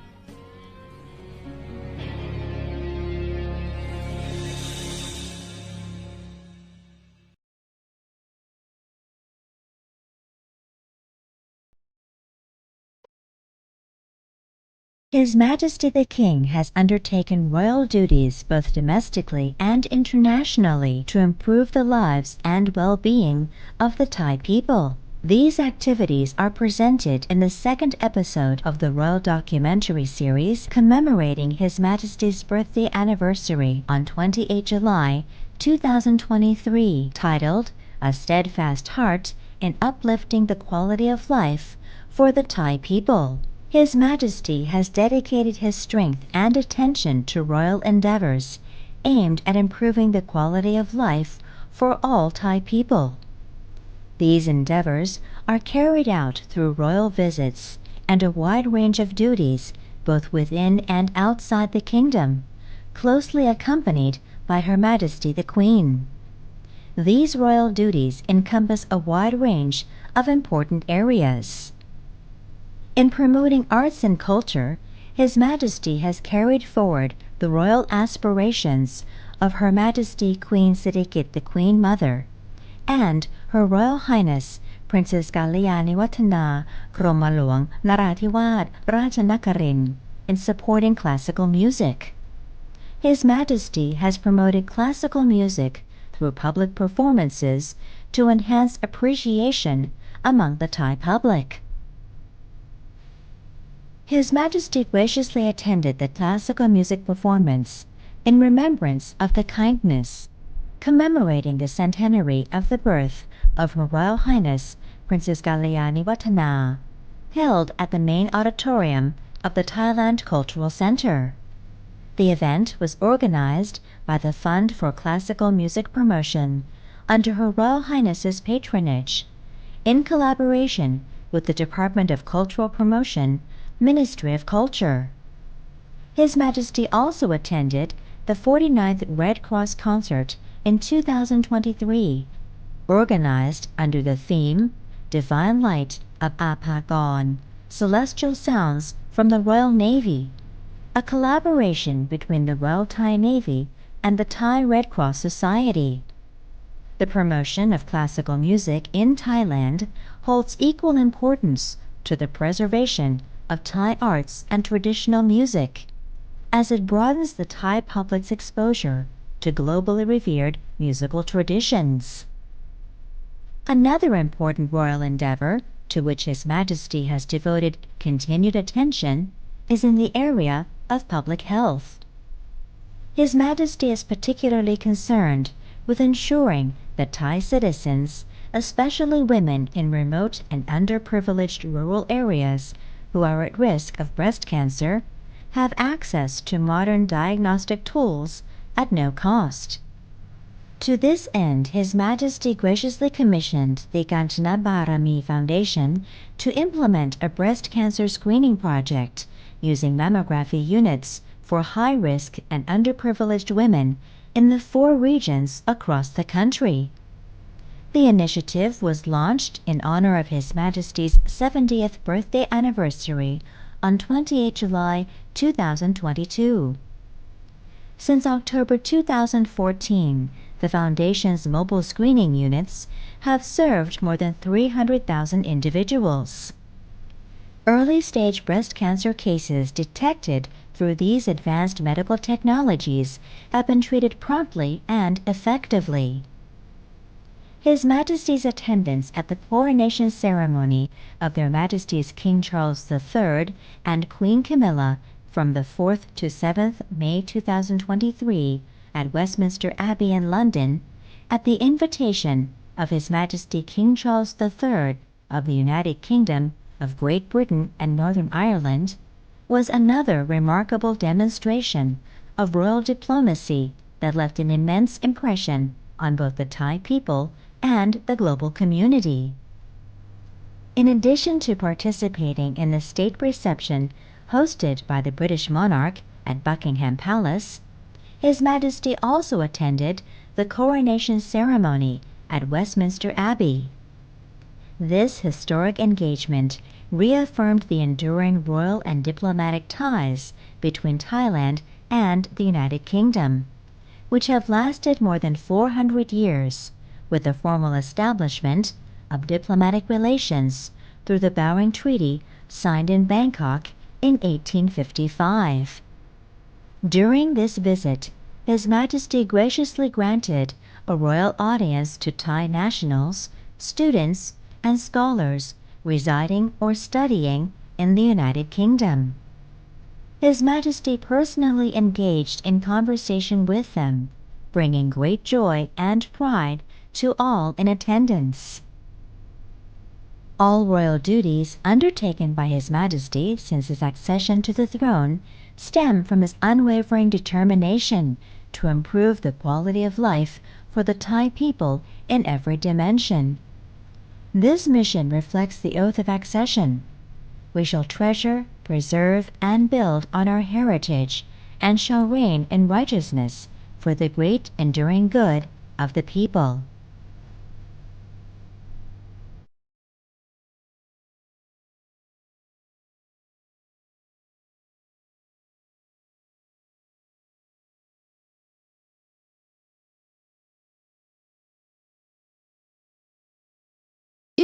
His Majesty the King has undertaken royal duties both domestically and internationally to improve the lives and well-being of the Thai people. These activities are presented in the second episode of the royal documentary series commemorating His Majesty's birthday anniversary on twenty-eighth July two thousand twenty-three, titled A Steadfast Heart in Uplifting the Quality of Life for the Thai People. His Majesty has dedicated his strength and attention to royal endeavors aimed at improving the quality of life for all Thai people. These endeavors are carried out through royal visits and a wide range of duties, both within and outside the kingdom, closely accompanied by Her Majesty the Queen. These royal duties encompass a wide range of important areas. In promoting arts and culture, His Majesty has carried forward the royal aspirations of Her Majesty Queen Sirikit the Queen Mother and Her Royal Highness Princess Kalyanivathana Kromalwang Naradhivat Rajanakarin in supporting classical music. His Majesty has promoted classical music through public performances to enhance appreciation among the Thai public. His Majesty graciously attended the classical music performance in remembrance of the kindness commemorating the centenary of the birth of Her Royal Highness Princess Kalyanivathana, held at the main auditorium of the Thailand Cultural Centre. The event was organized by the Fund for Classical Music Promotion under Her Royal Highness's patronage, in collaboration with the Department of Cultural Promotion, Ministry of Culture. His Majesty also attended the forty-ninth Red Cross Concert in two thousand twenty-three, organized under the theme Divine Light of Apakon, Celestial Sounds from the Royal Navy, a collaboration between the Royal Thai Navy and the Thai Red Cross Society. The promotion of classical music in Thailand holds equal importance to the preservation of Thai arts and traditional music, as it broadens the Thai public's exposure to globally revered musical traditions. Another important royal endeavor to which His Majesty has devoted continued attention is in the area of public health. His Majesty is particularly concerned with ensuring that Thai citizens, especially women in remote and underprivileged rural areas who are at risk of breast cancer, have access to modern diagnostic tools at no cost. To this end, His Majesty graciously commissioned the Kanchanabharami Foundation to implement a breast cancer screening project using mammography units for high-risk and underprivileged women in the four regions across the country. The initiative was launched in honor of His Majesty's seventieth birthday anniversary on twenty-eighth July two thousand twenty-two. Since October two thousand fourteen, the Foundation's mobile screening units have served more than three hundred thousand individuals. Early-stage breast cancer cases detected through these advanced medical technologies have been treated promptly and effectively. His Majesty's attendance at the coronation ceremony of Their Majesties King Charles the Third and Queen Camilla from the fourth to seventh May two thousand twenty-three at Westminster Abbey in London, at the invitation of His Majesty King Charles the Third of the United Kingdom of Great Britain and Northern Ireland, was another remarkable demonstration of royal diplomacy that left an immense impression on both the Thai people and the global community. In addition to participating in the state reception hosted by the British monarch at Buckingham Palace, His Majesty also attended the coronation ceremony at Westminster Abbey. This historic engagement reaffirmed the enduring royal and diplomatic ties between Thailand and the United Kingdom, which have lasted more than four hundred years, with the formal establishment of diplomatic relations through the Bowring Treaty signed in Bangkok in eighteen fifty-five. During this visit, His Majesty graciously granted a royal audience to Thai nationals, students, and scholars residing or studying in the United Kingdom. His Majesty personally engaged in conversation with them, bringing great joy and pride to all in attendance. All royal duties undertaken by His Majesty since his accession to the throne stem from his unwavering determination to improve the quality of life for the Thai people in every dimension. This mission reflects the oath of accession. We shall treasure, preserve, and build on our heritage, and shall reign in righteousness for the great enduring good of the people.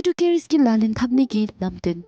ཨི་ཌུ་ཀེར་སི་ཀིལ་ལག་ལེན་འཐབ་ནི་གི་ལམ་སྟོན།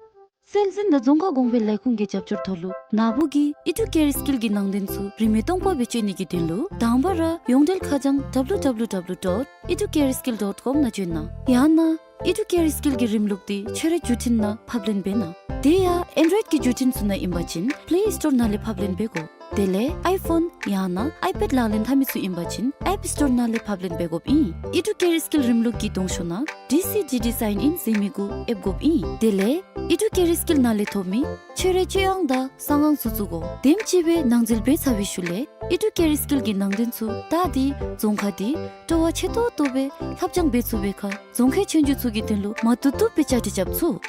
སྲོལ་འཛིན་དང་རྫོང་ཁ་གོང་འཕེལ་ལས་ཁུངས་ཀྱི་རྒྱབ་སྐྱོར་ཐོག་ལུ་ནཱ་བུ་གིས་ཨི་ཌུ་ཀེར་སི་ཀིལ་གྱི་ནང་དོན་ཚུ་རིན་མེད་སྟོང་པ་སྦེ་སྤྱོད་ནི་གི་དོན་ལུ་དང་པ་ར་ཡོངས་འབྲེལ་ཁ་བྱང་W W W dot educareskill dot com ནང་བྱོན་གནང་། ཡང་ན་ཨི་ཌུ་ཀེར་སི་ཀིལ་གྱི་རིམ་ལུགས་འདི་ཁྱོད་རའི་བརྒྱུད་འཕྲིན་ནང་ཕབ་ལེན་འབད་གནང་། དེ་ཡང་ཨེན་ཌོའིཌ་ཀྱི་བརྒྱུད་འཕྲིན་ཚུ་ནང་ཨིན་པ་ཅིན་པེ་ལེ་སི་ཊོར་ནང་ལས་ཕབ་ལེན་འབད་དགོ། དེ་ལས་ཨའི་ཕོན་ཡང་ན་ཨའི་པེཌ་ལག་ལེན་འཐབ་མི་ཚུ་ཨིན་པ་ཅིན་ཨེཔ་སི་ཊོར་ནང་ལས་ཕབ་ལེན་འབད་དགོཔ་ཨིན། ཨི་ཌུ་ཀེར་སི་ཀིལ་རིམ་ལུགས་ཀྱི་གདོང་ཤོག་ནང་ཌི་སི་ཌི་ཌི་སའིན་ཨིན་ཟེར་མི་གུ་ཨེབ་དགོཔ་ཨིན། དེ་ལས་ཨི་ཌུ་ཀེར་སི་ཀིལ་ནང་ལས་ཐོབ་མི་ཁྱོད་རའི་སྤྱོད་དབང་དང་གསང་ཁང་ཚུ་བཙུགས་དགོ། དེམ་ཅིག་སྦེ་ནང་འཛུལ་འབད་ཚར་བའི་ཤུལ་ལས་ཨི་ཌུ་ཀེར་སི་ཀིལ་གྱི་ནང་དོན་ཚུ་ད་འདི་རྫོང་ཁ་འདི་སྤྲོ་བ་ཆེ་ཏོག་ཏོ་སྦེ་ལྷབ་སྦྱང་འབད་ཚུགས་པའི་ཁར་རྫོང་ཁའི་ཆོས་རྒྱུགས་ཚུ་གི་དོན་ལུ་མ་བཏུབ་བཏུབ་སྦེ་བཅའ་སྒྲིག་རྐྱབ་ཚུགས།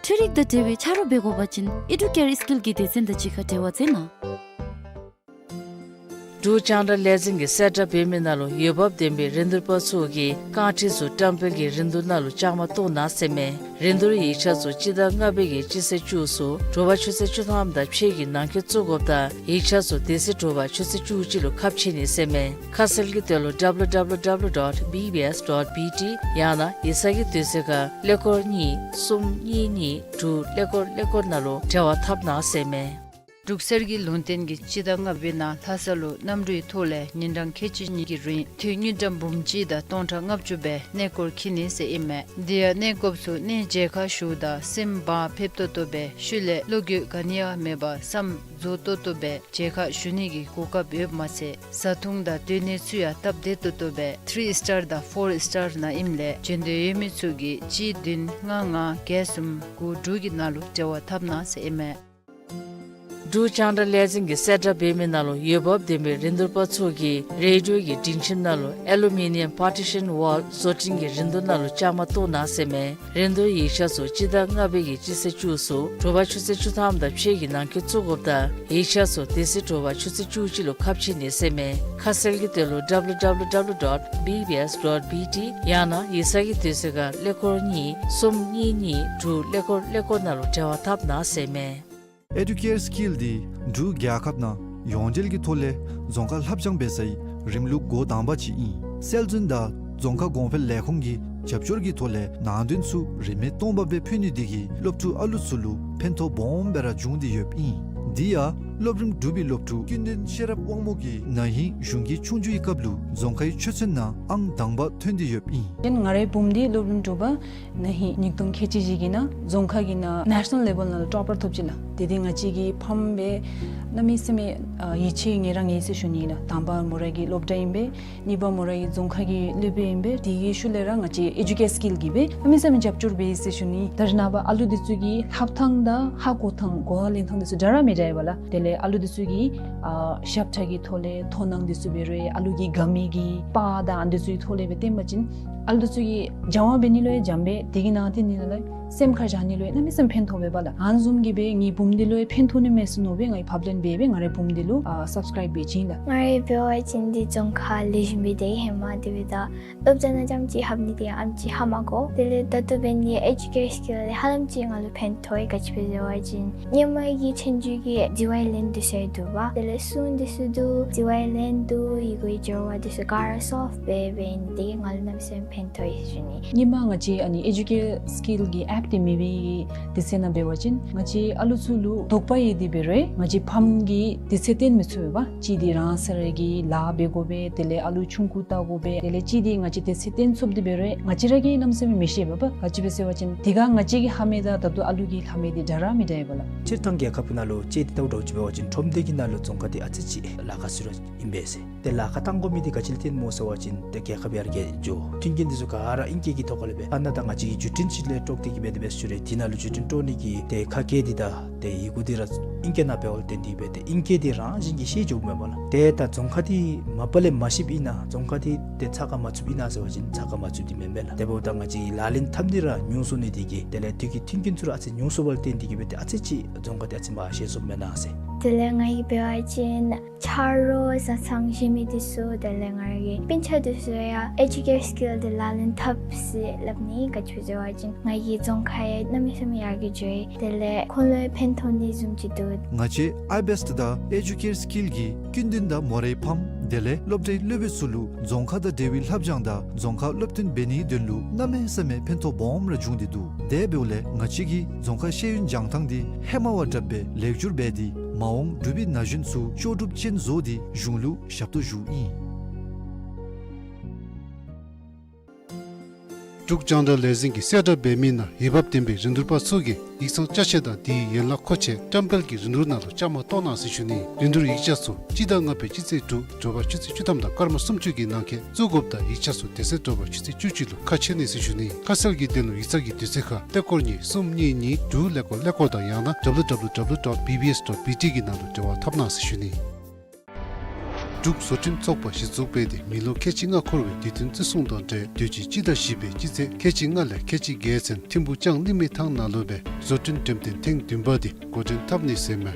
འཕྲུལ་རིག་དང་འབྲེལ་བའི་ཆ་རོགས་འབད་དགོ་པ་ཅིན་ཨི་ཌུ་ཀེར་སི་ཀིལ་གྱི་སྡེ་ཚན་དང་གཅིག་ཁར་འབྲེལ་བ་མཛད་གནང་། འབྲུག་རྒྱང་བསྒྲགས་ལས་འཛིན་གྱིས་གསལ་བསྒྲགས་འབད་མི་ནང་ལུ་འོས་འབབ་ལྡན་པའི་རིན་བསྡུར་པ་ཚུ་གིས་རྐང་ཁྲི་ཚུ་བཀྲམ་སྤེལ་གྱི་རིན་བསྡུར་ནང་ལུ་བཅའ་མར་གཏོགས་གནང་ཟེར་མས། རིན་བསྡུར་ཡིག་ཆ་ཚུ་སྤྱི་ཟླ་ལྔ་པའི་གི་སྤྱི་ཚེས་བཅུ་ཚུ་དྲོ་པ་ཆུ་ཚོད་བཅུ་ཐམ་དང་ཕྱེད་ཀྱི་ནང་འཁོད་བཙུགས་དགོཔ་དང་ཡིག་ཆ་ཚུ་དེ་ཚེ་དྲོ་པ་ཆུ་ཚོད་བཅུ་གཅིག་ལུ་ཁ་ཕྱེ་ནི་ཟེར་མས། ཁ་གསལ་གྱི་དོན་ལུ་W W W dot B B S dot B T ཡང་ན་ཡིག་ཚང་གི་དུས་ཚོད་ཁར་ཀླད་ཀོར་གཉིས་གསུམ་གཉིས་གཉིས་དྲུག་ཀླད་ཀོར་ཀླད་ཀོར་ནང་ལུ་འབྲེལ་བ་འཐབ་གནང་ཟེར་མས། འབྲུག་གསེར་གྱི་ལུང་བསྟན་གྱིས་སྤྱི་ཟླ་ལྔ་པའི་ནང་ལྷ་ས་ལུ་གནམ་གྲུའི་ཐོག་ལས་ཉིན་གྲངས་ཁལ་གཅིག་གཉིས་ཀྱི་རིང་ཐུན་དངུལ་ཀྲམ་འབུམ་གཅིག་དང་སྟོང་ཕྲག་ལྔ་བཅུ་སྦེ་གནས་སྐོར་འཁྱིད་ནི་ཟེར་ཨིན་མས། དེ་ཡང་གནས་སྐོརཔ་ཚུ་གནས་མཇལ་ཁ་ཞུཝ་ད་སེམས་བག་ཕེབས་ཏོག་ཏོ་སྦེ་ཤུལ་ལས་བློ་འགྱོད་ག་ནི་ཡང་མེད་པར་བསམ་རྫོགས་ཏོག་ཏོ་སྦེ་མཇལ་ཁ་ཞུ་ནི་གི་གོ་སྐབས་ཡོདཔ་མ་ཚད་བཟའ་འཐུང་དང་སྡོད་གནས་ཚུ་ཡང་སྟབས་བདེ་ཏོག་ཏོ་སྦེ་ཐི་རི་སི་ཊར་དང་ཕོར་སི་ཊར་ནང་ཨིནམ་ལས་བྱོན་འདོད་ཡོད་མི་ཚུ་གིས་གཅིག་བདུན་ལྔ་ལྔ་བརྒྱད་གསུམ་དགུ་དྲུག་གི་ནང་ལུ་འབྲེལ་བ་འཐབ་གནང་ཟེར་ཨིན་མས། འབྲུག་རྒྱང་བསྒྲགས་ལས་འཛིན་གྱིས་གསལ་བསྒྲགས་འབད་མི་ནང་ལུ་འོས་འབབ་ལྡན་པའི་རིན་བསྡུར་པ་ཚུ་གིས་རེ་ཌི་ཡོ་གི་སྒྲིང་ཁྱིམ་ནང་ལུ་ཨེ་ལུ་མི་ནི་ཡམ་པར་ཊི་ཤཱན་ཝཱལ་བཟོ་སྐྲུན་གྱི་རིན་བསྡུར་ནང་ལུ་བཅའ་མར་གཏོགས་གནང་ཟེར་མས། རིན་བསྡུར་ཡིག་ཆ་ཚུ་སྤྱི་ཟླ་ལྔ་པའི་གི་སྤྱི་ཚེས་བཅུ་གསུམ་དྲོ་པ་ཆུ་ཚོད་བཅུ་ཐམ་དང་ཕྱེད་ཀྱི་ནང་འཁོད་བཙུགས་དགོཔ་དང་ཡིག་ཆ་ཚུ་དེ་ཚེ་དྲོ་པ་ཆུ་ཚོད་བཅུ་གཅིག་ལུ་ཁ་ཕྱེ་ནི་ཟེར་མས། ཁ་གསལ་གྱི་དོན་ལུ་ཌབ་ལུ་ཌབ་ལུ་ཌབ་ལུ་ཌོཊ་བི་བི་ཨེསི་ཌོཊ་བི་ཊི་ཡང་ན་ཡིག་ཚང་གི་དུས་ཚོད་ཁར་ཀླད་ཀོར་གཉིས་གསུམ་གཉིས་གཉིས་དྲུག་ཀླད་ཀོར་ཀླད་ཀོར་ནང་ལུ་འབྲེལ་བ་འཐབ་གནང་ཟེར་མས། ཨེ་ཌུ་ཀེར་སི་ཀིལ་འདི་འབྲུག་རྒྱལ་ཁབ་ནང་ཡོངས་འབྲེལ་གྱི་ཐོག་ལས་རྫོང་ཁ་ལྷབ་སྦྱང་འབད་སའི་རིམ་ལུགས་འགོ་དང་པ་ཅིག་ཨིན། སྲོལ་འཛིན་དང་རྫོང་ཁ་གོང་འཕེལ་ལས་ཁུངས་ཀྱི་རྒྱབ་སྐྱོར་གྱི་ཐོག་ལས་ནང་དོན་ཚུ་རིན་མེད་སྟོང་པ་སྦེ་ཕུལ་ནི་འདི་གིས་སློབ་ཕྲུག་ཨ་ལུ་ཚུ་ལུ་ཕན་ཐོགས་སྦོམ་སྦེ་ར་བྱུང་སྟེ་ཡོདཔ་ཨིན། འདི་ཡང་སློབ་རིམ་དྲུག་པའི་སློབ་ཕྲུག་ཀུན་ལྡན་ཤེས་རབ་དབང་མོ་གིས་ན་ཧིང་གཞུང་གི་ཆོས་རྒྱུགས་ཀྱི་སྐབས་ལུ་རྫོང་ཁའི་ཆོས་ཚན་ནང་ཨང་དང་པ་ཐོན་ཏེ་ཡོདཔ་ཨིན། ང་རའི་བུམོ་འདི་སློབ་རིམ་དྲུག་པ་ན་ཧིང་ཉིས་སྟོང་ཁལ་གཅིག་བཞི་གི་ནང་རྫོང་ཁ་གི་ནང་ནེ་ཤ་ནཱལ་ལེ་བཱལ་ནང་ལུ་ཊོ་པར་ཐོབ་ཅི་ལགས། དེ་འདི་ང་བཅས་ཀྱི་ཕམ་སྦེ་གནམ་མེད་ས་མེད་ཨ་ཡིད་ཆེས་ངེ་ར་ངེ་ཟེར་ཞུ་ནི་ལགས། དང་པ་མོ་ར་གི་སློབ་གྲྭ་ཨིན་པས། གཉིས་པ་མོ་ར་གི་རྫོང་ཁ་གི་སློབ་དཔོན་ཨིན་པས། དེ་གི་ཤུལ་ལས་ར་ང་བཅས་ཨེ་ཌུ་ཀེར་སི་ཀིལ་གྱིས་སྦེ་གནམ་མེད་ས་མེད་རྒྱབ་སྐྱོར་འབད་ཡི་ཟེར་ཞུ་ནི། ད་རེས་ནངས་པ་ཨ་ལུ་འདི་ཚུ་གི་ལྷབ་ཐངས་དང་ཧ་གོ་ཐངས་གོ་བ་ལེན་ཐངས་འདི་ཚུ་འདྲ་ར་མི་འདྲ་ཡོདཔ་ལགས། དེ་ལས་ཨ་ལུ་འདི་ཚུ་གི་ཨ་ཞབས་ཁྲ་གི་ཐོག་ལས་མཐོང་སྣང་འདི་ཚུ་འབད་རུང་ཨ་ལུ་གི་དགའ་མི་གི་པར་དང་ཨ་འདི་ཚུ་གི་ཐོག་ལས་སྦེ་སྟོན་པ་ཅིན་ཨ་ལུ་འདི་ཚུ་གིས་སྦྱང་བ་འབད་ནི་ལུ་ཡང་འཇམ་པས། དེ་གི་ནང་ཏེ་ནི་ལགས་སེམས་ཁར་བཞག་ནི་ལུ་ཡང་གནམ་མེད་ས་མེད་ཕན་ཐོགས་པས་པ་ལགས། ཨ་ནི་བཟུམ་གྱིས་སྦེ་ངེའི་བུམོ་འདི་ལུ་ཡང་ཕན་ཐོགས་ནི་མས་ཟེར་མནོ་སྦེ་ངེའི་ཕབ་ལེན་འབད་སྦེ་ང་རའི་བུམོ་འདི་ལུ་ཨ་སབ་སི་ཀརའིབ་འབད་བྱིན་ལགས། ང་ར་འབད་བ་ཅིན་འདི་རྫོང་ཁ་ལེགས་ཤོམ་སྦེ་སྡོད་ཧེ་མ་དེ་སྦེ་ད་སློབ་གྲྭ་ནང་རྐྱངམ་ཅིག་ལྷབ་ནི་འདི་ཡང་ཨེམ་ཅིག་ཧ་མ་གོ། དེ་ལས་ད་ལྟོ་འབད་ནི་ཨེ་ཌུ་ཀེར་སི་ཀིལ་ཧ་ལམ་ཅིག་ང་ལུ་ཕན་ཐོགས་ཡི། ག་ཅི་སྦེ་ཟེར་བ་ཅིན་ཧེ་མ་གི་ཚན་རིག་གི་ཌི་ཝའི་ལེན་འདི་ཚུ་འདུག་པ། དེ་ལས་སྲུང་འདི་ཚུ་འདུག། ཌི་ཝའི་ལེན་འདུག། ཡི་གུའི་སྦྱོར་བ་འདི་ཚུ་ག་ར་སོལབ་འབད་འབད་ནི་འདི་གིས་ང་ལུ་གནམ་མེད་ས་མེད་ཕན་ཐོགས་ཡི་ཟེར་ཞུ་ནི། ཧེ་མ་ང་བཅས་ཨ་ནི་ཨེ་ཌུ་ཀེར་སི་ཀིལ་གྱི་ཨེཔ་འདི་མེད་པའི་དུས་ཚོད་ནང་འབད་བ་ཅིན་ང་བཅས་ཨ་ལུ་ཚུ་ལུ་དོགས་པ་ཡོད་དེ་འབད་རུང་ང་བཅས་ཕམ་གྱིས་དུས་ཚོད་བཏོན་མི་ཚུགས་པས་པ། གཅིག་འདི་རང་སོ་ར་གི་ལཱ་འབད་དགོ་པས། དེ་ལས་ཨ་ལུ་ཆུང་ཀུ་བལྟ་དགོ་པས། དེ་ལས་གཅིག་འདི་ང་བཅས་དུས་ཚོད་བཏོན་ཚུགསཔ་འདི་འབད་རུང་ང་བཅས་ར་གིས་གནམ་མེད་ས་མེད་མི་ཤེས་པས་པ། ག་ཅི་སྦེ་ཟེར་བ་ཅིན་དེ་སྒང་ང་བཅས་ཀྱིས་ལྷབ་མི་དང་ད་ལྟོ་ཨ་ལུ་གིས་ལྷབ་མི་འདི་འདྲ་ར་མི་འདྲ་ཡོདཔ་ལགས། སྤྱིར་བཏང་རྒྱལ་ཁབ་ནང་ལུ་དཔྱེ་འདི་ལྟ་བུ་འདྲཝ་ཅིག་འབད་བ་ཅིན་ཁྲོམ་སྡེ་གི་ནང་ལུ་རྫོང་ཁ་འདི་ཨ་ཙི་ཅིག་ལཱ་ཁག་ཚུད་ར་ཨིན་པས་ཟེར། ཏེ་ལཱ་ཁག་བཏང་དགོ་མི་འདི་ག་ཅི་ལུ་བརྟེན་སྨོ་ཟེར་བ་ཅིན་ཏེ་རྒྱལ་ཁབ་ཡར་རྒྱས་འགྱོ། མཐུན་རྐྱེན་འདི་ཚུ་ག་ར་ཨིང་སྐད་ཀྱི་ཐོག་ཁ་ལས་སྦེ་ཨ་ནཱ་ད་ང་བཅས་ཀྱིས་བརྒྱུད་འཕྲིན་ཅིག་ལས་དཀྲོག་སྟེ་གི་སྦེ་དེ་སྦེ་ཞུ་རུང་དེ་ནང་ལུ་བརྒྱུད་འཕྲིན་དཀྲོག་ནི་གི་ཏེ་ཁ་སྐད་འདི་དང་ཏེ་ཡི་གུ་འདི་ར་ཨིང་སྐད་ནང་འབདཝ་ལས་བརྟེན་ཏེ་གི་སྦེ་ཏེ་ཨིང་སྐད་འདི་རང་བཞིན་གྱིས་ཤེས་འགྱོཝ་མས་པ་ལགས། ཏེ་ད་རྫོང་ཁ་འདི་མ་པ་ལས་མ་ཤེསཔ་ཨིན་ན་རྫོང་ཁ་འདི་ཏེ་ཚ་ཁ་མ་ཚུདཔ་ཨིན་ན་ཟེར་བ་ཅིན་ཚ་ཁ་མ་ཚུདཔ་འདི་མེན་པས་ལགས། དེ་འབདཝ་ད་ང་བཅས་ལག་ལེན་འཐབ་ནི་ར་ཉུང་སོང་ནི་འདི་གིས་དེ་ལས་དུས་ཀྱི་མཐུན་རྐྱེན་ཚུ་ར་ཨ་ཙི་ཉུང་སོང་བ་ལས་བརྟེན་ཏེ་གི་སྦེ་ཏེ་ཨ་ཙི་ཅིག་རྫོང་ཁ་འདི་ཨ་ཙི་མར་ཤེས་སོངམ་མེན་ན་ཟེར། དེ་ལས་ང་གིས་འབད་བ་ཅིན་ཆ་རོགས་བཟའ་ཚང་བཞེས་མི་འདི་ཚུ་དེ་ལས་ང་རའི་སྤུན་ཆ་འདི་ཚུ་ཡང་ཨེ་ཌུ་ཀེར་སི་ཀིལ་འདི་ལག་ལེན་འཐབ་ཟེར་སླབ་ནི། ག་ཅི་སྦེ་ཟེར་བ་ཅིན་ང་གི་རྫོང་ཁ་ཡང་གནམ་མེད་ས་མེད་ཡར་རྒྱས་འགྱོ་ཡི། དེ་ལས་ཁོང་ལུ་ཡང་ཕན་ཐོགས་ནི་བཟུམ་ཅིག་འདུག། ང་བཅས་ཨའི་བེསཊ་དང་ཨེ་ཌུ་ཀེར་སི་ཀིལ་གྱིས་ཀུན་ལྡན་དང་མོ་རའི་ཕམ་དེ་ལས་སློབ་གྲྭའི་སློབ་དཔོན་ཚུ་ལུ་རྫོང་ཁ་དང་འབྲེལ་བའི་ལྷབ་སྦྱང་དང་རྫོང་ཁ་སློབ་སྟོན་འབད་ནིའི་དོན་ལུ་གནམ་མེད་ས་མེད་ཕན་ཐོགས་སྦོམ་ར་བྱུང་སྟེ་འདུག། དེ་འབདཝ་ལས་ང་བཅས་ཀྱིས་རྫོང་ཁ་ཤེས་ཡོན་སྦྱང་ཐངས་འདི་ཧེ་མ་བ་དྲགཔ་སྦེ་ལེགས་བསྒྱུར་འབད་དེ་མ་འོངས་འབྲུག་པའི་ན་གཞོན་ཚུ་ལྕོགས་གྲུབ་ཅན་བཟོ་སྟེ་གཞུང་ལུ་ཞབས་ཏོག་ཞུཝ་ཨིན། འབྲུག་རྒྱང་བསྒྲགས་ལས་འཛིན་གྱིས་གསལ་བསྒྲགས་འབད་མི་ནང་འོས་འབབ་ལྡན་པའི་རིན་བསྡུར་པ་ཚུ་གིས་ཡིག་ཚང་ཅ་ཆས་དང་དེའི་ཡན་ལག་མཁོ་ཆས་བཀྲམ་སྤེལ་གྱི་རིན་བསྡུར་ནང་ལུ་བཅའ་མར་གཏོགས་གནང་ཟེར་ཞུ་ནི། རིན་བསྡུར་ཡིག་ཆ་ཚུ་སྤྱི་ཟླ་ལྔ་པའི་སྤྱི་ཚེས་དྲུག་དྲོ་པ་ཆུ་ཚོད་བཅུ་ཐམ་དང་སྐར་མ་སུམ་ཅུ་གི་ནང་འཁོད་བཙུགས་དགོཔ་དང་ཡིག་ཆ་ཚུ་དེ་ཚེ་དྲོ་པ་ཆུ་ཚོད་བཅུ་གཅིག་ལུ་ཁ་ཕྱེ་ནི་ཟེར་ཞུ་ནི། ཁ་གསལ་གྱི་དོན་ལུ་ཡིག་ཚང་གི་དུས་ཚོད་ཁར་ཀླད་ཀོར་གཉིས་གསུམ་གཉིས་གཉིས་དྲུག་ཀླད་ཀོར་ཀླད་ཀོར་དང་ཡང་ན་W W W dot B B S dot B T གི་ནང་ལུ་འབྲེལ་བ་འཐབ་གནང་ཟེར་ཞུ་ནི། འབྲུག་བཟོ་སྐྲུན་ཚོགས་པ་གཞི་བཙུགས་འབད་དེ་མི་ལོ་ཁལ་གཅིག་ལྔ་འཁོར་བའི་དུས་སྟོན་བརྩི་སྲུང་དང་འབྲེལ་དུས་ཅི་སྤྱི་ཟླ་བཞི་པའི་སྤྱི་ཚེས་ཁལ་གཅིག་ལྔ་ལས་ཁལ་གཅིག་བརྒྱད་ཚུན་ཐིམ་ཕུག་ལྕང་གླིང་མི་ཐང་ནང་ལུ་སྦེ་བཟོ་སྐྲུན་འགྲེམས་སྟོན་ཐེངས་བདུན་པ་འདི་འགོ་འདྲེན་འཐབ་ནི་ཟེར་མས།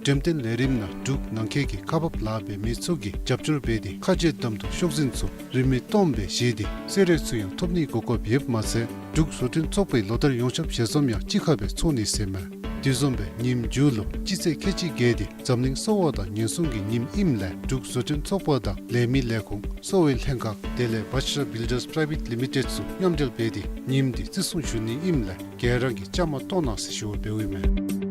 འགྲེམས་སྟོན་ལས་རིམ་ནང་འབྲུག་ནང་འཁོད་ཀྱི་ཁག་འབགཔ་ལཱ་འབད་མི་ཚུ་གིས་རྒྱབ་སྐྱོར་འབད་དེ་ཁ་རྗེ་དམ་དུ་ཤོག་འཛིན་ཚུ་རིན་མེད་སྟོངམ་སྦེ་བཞེས་ཏེ་གསོལ་རས་ཚུ་ཡང་ཐོབ་ནིའི་གོ་སྐབས་ཡོདཔ་མ་ཚད་འབྲུག་བཟོ་སྐྲུན་ཚོགས་པའི་ལོ་བསྟར་ཡོངས་ཁྱབ་ཞལ་འཛོམས་ཡང་གཅིག་ཁར་སྦེ་ཚོགས་ནི་ཟེར་མས། དེ་བཟུམ་སྦེ་ཉིནམ་མཇུག་ལུ་སྤྱི་ཚེས་ཁལ་གཅིག་བརྒྱད་འདི་འཛམ་གླིང་གསོ་བ་དང་ཉེན་སྲུང་གི་ཉིནམ་ཨིནམ་ལས་འབྲུག་བཟོ་སྐྲུན་ཚོགས་པ་དང་ལས་མི་ལས་ཁུངས་གསོ་བའི་ལྷན་ཁག་དེ་ལས་བཱ་ཤ་ར་བིལ་ཌརས་པ་རའི་ཝེཊ་ལི་མི་ཊེཌ་ཚུ་མཉམ་འབྲེལ་འབད་དེ་ཉིནམ་འདི་བརྩི་སྲུང་ཞུ་ནི་ཨིནམ་ལས་ག་ར་གིས་བཅའ་མར་གཏོགས་གནང་ཟེར་ཞུ་བ་འབདཝ་ཨིན་མས།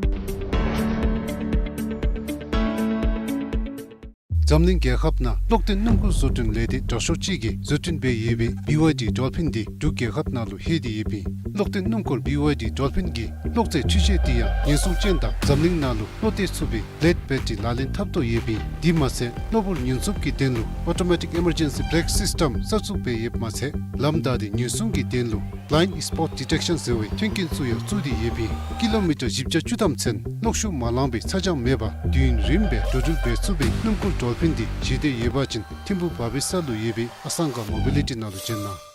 འཛམ་གླིང་རྒྱལ་ཁབ་ནང་གློག་ལྡན་སྣུམ་འཁོར་བཟོ་སྐྲུན་ལས་སྡེ་དྲག་ཤོས་ཅིག་གིས་བཟོ་སྐྲུན་འབད་ཡོད་པའི་བི་ཝའི་ཌི་ཌོལ་ཕིན་འདི་འབྲུག་རྒྱལ་ཁབ་ནང་ལུ་ལྷོད་དེ་ཡོདཔ་ཨིན། གློག་ལྡན་སྣུམ་འཁོར་བི་ཝའི་ཌི་ཌོལ་ཕིན་གྱི་གློག་རྫས་འཕྲུལ་ཆས་འདི་ཡང་ཉེན་སྲུང་ཅན་དང་འཛམ་གླིང་ནང་ལུ་བློ་གཏད་ཚུགས་པའི་ལེཌ་བེ་ཊི་རི་ལག་ལེན་འཐབ་དོ་ཡོདཔ་ཨིན། དེ་མ་ཚད་གློ་བུར་ཉེན་སྲུང་གི་དོན་ལུ་ཨོ་ཊོ་མེ་ཊིག་ཨི་མར་ཇེན་སི་བེ་རེཀ་སིསི་ཊེམ་གསར་བཙུགས་འབད་ཡོདཔ་མ་ཚད་ལམ་བདའ་སྟེ་ཉེན་སྲུང་གི་དོན་ལུ་བླའིནཌ་སི་པོཊ་ཌི་ཊེག་ཤཱན་ཟེར་བའི་མཐུན་རྐྱེན་ཚུ་ཡང་བཙུགས་ཏེ་ཡོདཔ་ཨིན། ཀི་ལོ་མི་ཊར་བཞི་བརྒྱ་བཅུ་ཐམ་ཚུན་གློག་ཤུགས་མ་ལང་པའི་ཚ་གྱང་མེད་པར་དུས་ཡུན་རིངམོ་སྦེ་འགྲོ་འགྲུལ་འབད་ཚུགས་པའི་སྣུམ་འཁོར་ཌོལ་ཕིན་འདི་བཞེས་འདོད་ཡོད་པ་ཅིན་ཐིམ་ཕུ་བར་པི་སེལ་ལུ་ཡོད་པའི་ཨ་སང་ག་མོ་བི་ལི་ཊི་ནང་ལུ་བྱོན་གནང་།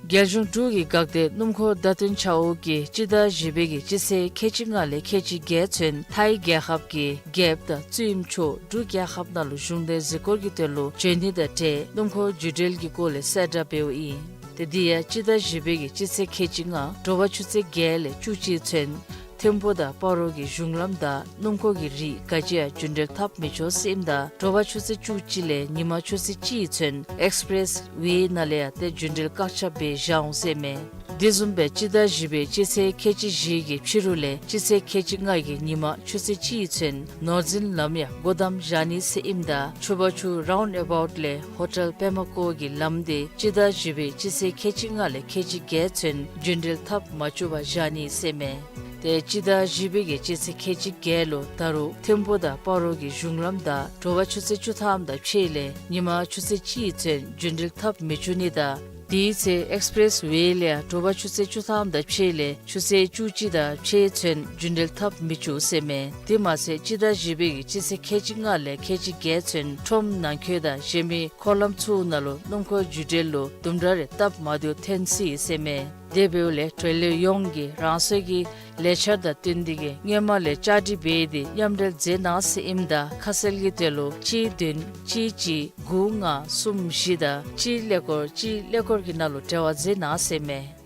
རྒྱལ་གཞུང་འབྲུག་གི་འགག་སྡེ་སྣུམ་འཁོར་བརྡ་སྟོན་ཆ་འོག་གིས་སྤྱི་ཟླ་བཞི་པའི་གི་སྤྱི་ཚེས་ཁལ་གཅིག་ལྔ་ལས་ཁལ་གཅིག་བརྒྱད་ཚུན་ཐའི་རྒྱལ་ཁབ་ཀྱི་རྒྱལཔོ་དང་བཙུནམོ་མཆོག་འབྲུག་རྒྱལ་ཁབ་ནང་ལུ་གཞུང་འབྲེལ་གཟིགས་སྐོར་གྱི་དོན་ལུ་བྱོན་ནི་དང་འབྲེལ་སྣུམ་འཁོར་རྒྱུན་འགྲུལ་གྱི་སྐོར་ལས་གསལ་བསྒྲགས་འབདཝ་ཨིན། ཏེ་དེ་ཡང་སྤྱི་ཟླ་བཞི་པའི་གི་སྤྱི་ཚེས་ཁལ་གཅིག་ལྔ་དྲོ་པ་ཆུ་ཚོད་བརྒྱད་ལས་བཅུ་གཅིག་ཚུན་ཐིམ་ཕུ་དང་སྤ་རོ་གི་གཞུང་ལམ་བདའ་སྣུམ་འཁོར་གྱི་རིགས་ག་ཅི་ཡང་རྒྱུན་འགྲུལ་འཐབ་མི་ཆོག་ཟེར་ཨིནམ་ད་དྲོ་པ་ཆུ་ཚོད་བཅུ་གཅིག་ལས་ཉིན་མ་ཆུ་ཚོད་གཅིག་ཚུན་ཨེགསི་པི་རེསི་ཝེ་ནང་ལས་ཡང་ཏེ་རྒྱུན་འགྲུལ་བཀག་ཆ་འབད་བཞག་འོང་ཟེར་མས། དེ་བཟུམ་སྦེ་སྤྱི་ཟླ་བཞི་པའི་སྤྱི་ཚེས་ཁལ་གཅིག་བཞི་གི་ཕྱི་རུ་ལས་སྤྱི་ཚེས་ཁལ་གཅིག་ལྔ་གི་ཉིན་མ་ཆུ་ཚོད་གཅིག་ཚུན་ནོར་འཛིན་ལམ་ཡང་སྒོ་བསྡམ་བཞག་ནི་ཟེར་ཨིནམ་ད་ཆུ་བར་ཆུ་རའུནཌ་ཨ་བའུཊ་ལས་ཧོ་ཊེལ་པདྨ་བཀོད་ཀྱི་ལམ་འདི་སྤྱི་ཟླ་བཞི་པའི་སྤྱི་ཚེས་ཁལ་གཅིག་ལྔ་ལས་ཁལ་གཅིག་བརྒྱད་ཚུན་རྒྱུན་འགྲུལ་འཐབ་མ་བཅུག་པར་བཞག་ནི་ཟེར་མས། ཏེ་སྤྱི་ཟླ་བཞི་པའི་གི་སྤྱི་ཚེས་ཁལ་གཅིག་བརྒྱད་ལུ་ད་རུང་ཐིམ་ཕུ་དང་སྤ་རོ་གི་གཞུང་ལམ་བདའ་དྲོ་པ་ཆུ་ཚོད་བཅུ་ཐམ་དང་ཕྱེད་ལས་ཉིན་མ་ཆུ་ཚོད་གཅིག་ཚུན་རྒྱུན་འགྲུལ་འཐབ་མི་བཅུག་ནི་དང་དེའི་ཚེ་ཨེགསི་པི་རེསི་ཝེ་ལས་ཡང་དྲོ་པ་ཆུ་ཚོད་བཅུ་ཐམ་དང་ཕྱེད་ལས་ཆུ་ཚོད་བཅུ་གཅིག་དང་ཕྱེད་ཚུན་རྒྱུན་འགྲུལ་འཐབ་མི་བཅུག་ཟེར་མས། དེ་མ་ཚད་སྤྱི་ཟླ་བཞི་པའི་གི་སྤྱི་ཚེས་ཁལ་གཅིག་ལྔ་ལས་ཁལ་གཅིག་བརྒྱད་ཚུན་ཁྲོམ་ནང་འཁོད་དང་གཞན་མི་འཁོར་ལམ་ཚུ་ནང་ལུ་སྣུམ་འཁོར་རྒྱུན་འགྲུལ་ལུ་དུམ་གྲ་རེ་སྟབས་མ་བདེཝ་ཐོན་སྲིད་ཟེར་མས། དེ་འབདཝ་ལས་འབྲེལ་ཡོད་ཡོངས་ཀྱིས་རང་སོའི་གི་ལས་འཆར་དང་བསྟུན་ཏེ་གིས་སྔོན་མ་ལས་བཅའ་སྒྲིག་འབད་དེ་མཉམ་འབྲེལ་མཛད་གནང་ཟེར་ཨིནམ་ད་ཁ་གསལ་གྱི་དོན་ལུ་གཅིག་བདུན་གཅིག་གཅིག་དགུ་ལྔ་གསུམ་བཞི་དང་གཅིག་ཀླད་ཀོར་གཅིག་ཀླད་ཀོར་གྱི་ནང་ལུ་འབྲེལ་བ་མཛད་གནང་ཟེར་མས།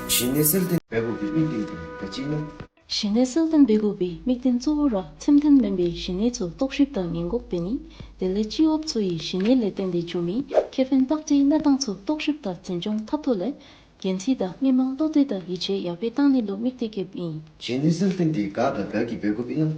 གཞི་གནས་གསལ་སྟོན་འབད་དགོ་པའི་དམིགས་དོན་དེ་ག་ཅི་ཨིན་ན། གཞི་གནས་གསལ་སྟོན་འབད་དགོ་པའི་དམིགས་དོན་གཙོ་བོ་ར་ཚེམས་མཐུན་མེན་པའི་གཞི་གནས་ཚུ་རྟོག་ཞིབ་དང་ཉེན་འགོག་འབད་ནི། དེ་ལས་སྤྱི་གཡོགཔ་ཚུ་གི་གཞི་གནས་ལས་བརྟེན་ཏེ་འབྱུང་མི་ཁེ་ཕན་བརྟག་དཔྱད་གནས་སྟངས་ཚུ་རྟོག་ཞིབ་དང་འཛིན་སྐྱོང་འཐབ་ཐོག་ལས་འགན་འཁྲི་དང་མི་དམངས་བློ་གཏད་དང་ཡིད་ཆེས་ཡར་འཕེལ་བཏང་ནི་ལུ་དམིགས་གཏད་བསྐྱེདཔ་ཨིན། གཞི་གནས་གསལ་སྟོན་དེ་ག་དང་ག་གིས་འབད་དགོཔ་ཨིན་ན།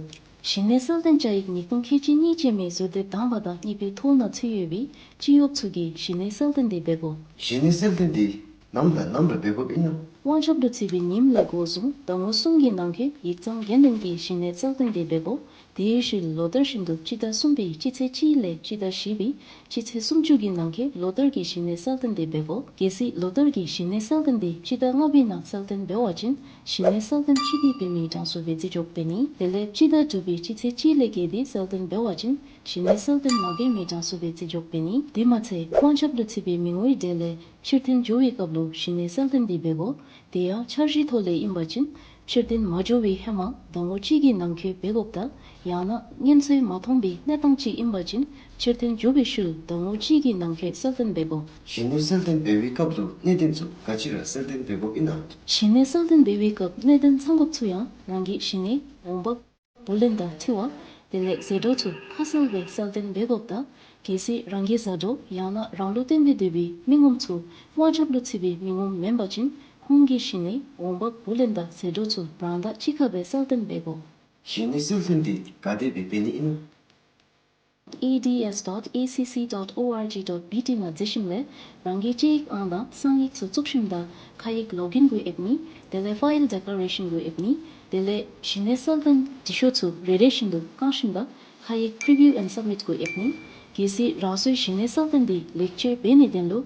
གཞི་གནས་གསལ་སྟོན་བཅའ་ཡིག་ཉིས་སྟོང་ཁལ་གཅིག་གཉིས་ཅན་མའི་ཟུར་དེབ་དང་པ་དང་གཉིས་པའི་ཐོ་ནང་ཚུད་ཡོད་པའི་སྤྱི་གཡོགཔ་ཚུ་གིས་གཞི་གནས་གསལ་སྟོན་དེ་འབད་དགོ། གཞི་གནས་གསལ་སྟོན་དེ་ནམ་དང་ནམ་ར་འབད་དགོཔ་ཨིན་ན། དབང་ཁྱབ་ཏུ་ཚུད་པའི་ཉིནམ་ལས་འགོ་བཟུང་ཟླ་ངོ་གསུམ་གྱི་ནང་འཁོད་ཡིག་ཚང་འགན་ལེན་གྱིས་གཞི་གནས་གསལ་སྟོན་དེ་འབད་དགོ། དེའི་ཤུལ་ལོ་བསྟར་བཞིན་དུ་སྤྱི་ཟླ་གསུམ་པའི་སྤྱི་ཚེས་གཅིག་ལས་སྤྱི་ཟླ་བཞི་པའི་སྤྱི་ཚེས་སུམ་ཅུ་གི་ནང་འཁོད་ལོ་བསྟར་གྱི་གཞི་གནས་གསལ་སྟོན་དེ་འབད་དགོ། གལ་སྲིད་ལོ་བསྟར་གྱི་གཞི་གནས་གསལ་སྟོན་དེ་སྤྱི་ཟླ་ལྔ་པའི་ནང་གསལ་སྟོན་འབད་བ་ཅིན་གཞི་གནས་གསལ་སྟོན་ཕྱིས་ཏེ་འབད་མི་གྲངས་སུ་སྦེ་བརྩི་འཇོག་འབད་ནི། དེ་ལས་སྤྱི་ཟླ་དྲུག་པའི་སྤྱི་ཚེས་གཅིག་ལས་བརྒལ་ཏེ་གསལ་སྟོན་འབད་བ་ཅིན་གཞི་གནས་གསལ་སྟོན་མ་འབད་མི་གྲངས་སུ་སྦེ་བརྩི་འཇོག་འབད་ནི། དེ་མ་ཚད་དབང་ཁྱབ་ཏུ་ཚུད་པའི་མི་ངོའི་གྲས་ལས་ཕྱིར་འཐེན་འགྱོ་བའི་སྐབས་ལུ་གཞི་གནས་གསལ་སྟོན་དེ་འབད་དགོ། དེ་ཡང་འཆར་གཞིའི་ཐོག་ལས་ཨིན་པ་ཅིན་ཕྱིར་འཐེན་མ་འགྱོ་བའི་ཧེ་མ་ཟླ་ངོ་གཅིག་གི་ནང་འཁོད་འབད་དགོཔ་དང་ཡང་ན་སྔོན་ཚོད་མ་མཐོང་པའི་གནས་སྟངས་ཅིག་ཨིན་པ་ཅིན་ཕྱིར་འཐེན་འགྱོ་བའི་ཤུལ་ཟླ་ངོ་གཅིག་གི་ནང་འཁོད་གསལ་སྟོན་འབད་དགོ། གཞི་གནས་གསལ་སྟོན་འབད་བའི་སྐབས་ལུ་གནད་དོན་ཚུ་ག་ཅི་ར་གསལ་སྟོན་འབད་དགོཔ་ཨིན་ན། གཞི་གནས་གསལ་སྟོན་འབད་བའི་སྐབས་གནད་དོན་ཚང་དགོཔ་ཚུ་ཡང་རང་གི་གཞི་གནས་འོང་འབབ་བུ་ལོན་དང་འཁྲི་བ་དེ་ལས་ཟད་འགྲོ་ཚུ་ཁ་གསལ་སྦེ་གསལ་སྟོན་འབད་དགོཔ་དང་གལ་སྲིད་རང་གི་བཟའ་གྲོགས་ཡང་ན་རང་ལུ་བརྟེན་ཏེ་སྡོད་པའི་མི་ངོམ་ཚུ་དབང་ཁྱབ་ལུ་ཚུད་པའི་མི་ངོམ་མེན་པ་ཅིན་ཁོང་གི་གཞི་གནས་འོང་འབབ་བུ་ལོན་དང་ཟད་འགྲོ་ཚུ་རང་དང་གཅིག་ཁར་སྦེ་གསལ་སྟོན་འབད་དགོ། གཞི་གནས་གསལ་སྟོན་དེ་ག་དེ་སྦེ་འབད་ནི་ཨིན་ན། ཨེ་ཌི་ཨེསི་ཌོཊ་ཨེ་སི་སི་ཌོཊ་ཨོ་ཨར་ཇི་ཌོཊ་བི་ཊི་ནང་འཛུལ་ཞིནམ་ལས་རང་གི་སྤྱི་ཡིག་ཨང་དང་གསང་ཡིག་ཚུ་བཙུགས་ཞིནམ་ད་ཁ་ཡིག་ལོག་ཨིན་གུ་ཨེབ་ནི། དེ་ལས་ཕའིལ་ཌེ་ཀླེ་རེ་ཤཱན་གུ་ཨེབ་ནི། དེ་ལས་གཞི་གནས་གསལ་སྟོན་འབྲི་ཤོག་ཚུ་རེ་རེ་བཞིན་དུ་བཀང་ཞིནམ་ད་ཁ་ཡིག་པི་རི་བིའུ་ཨེནཌ་སབ་མིཊ་གུ་ཨེབ་ནི། གལ་སྲིད་རང་སོའི་གཞི་གནས་གསལ་སྟོན་དེ་ལེགས་བཅོས་འབད་ནིའི་དོན་ལུ་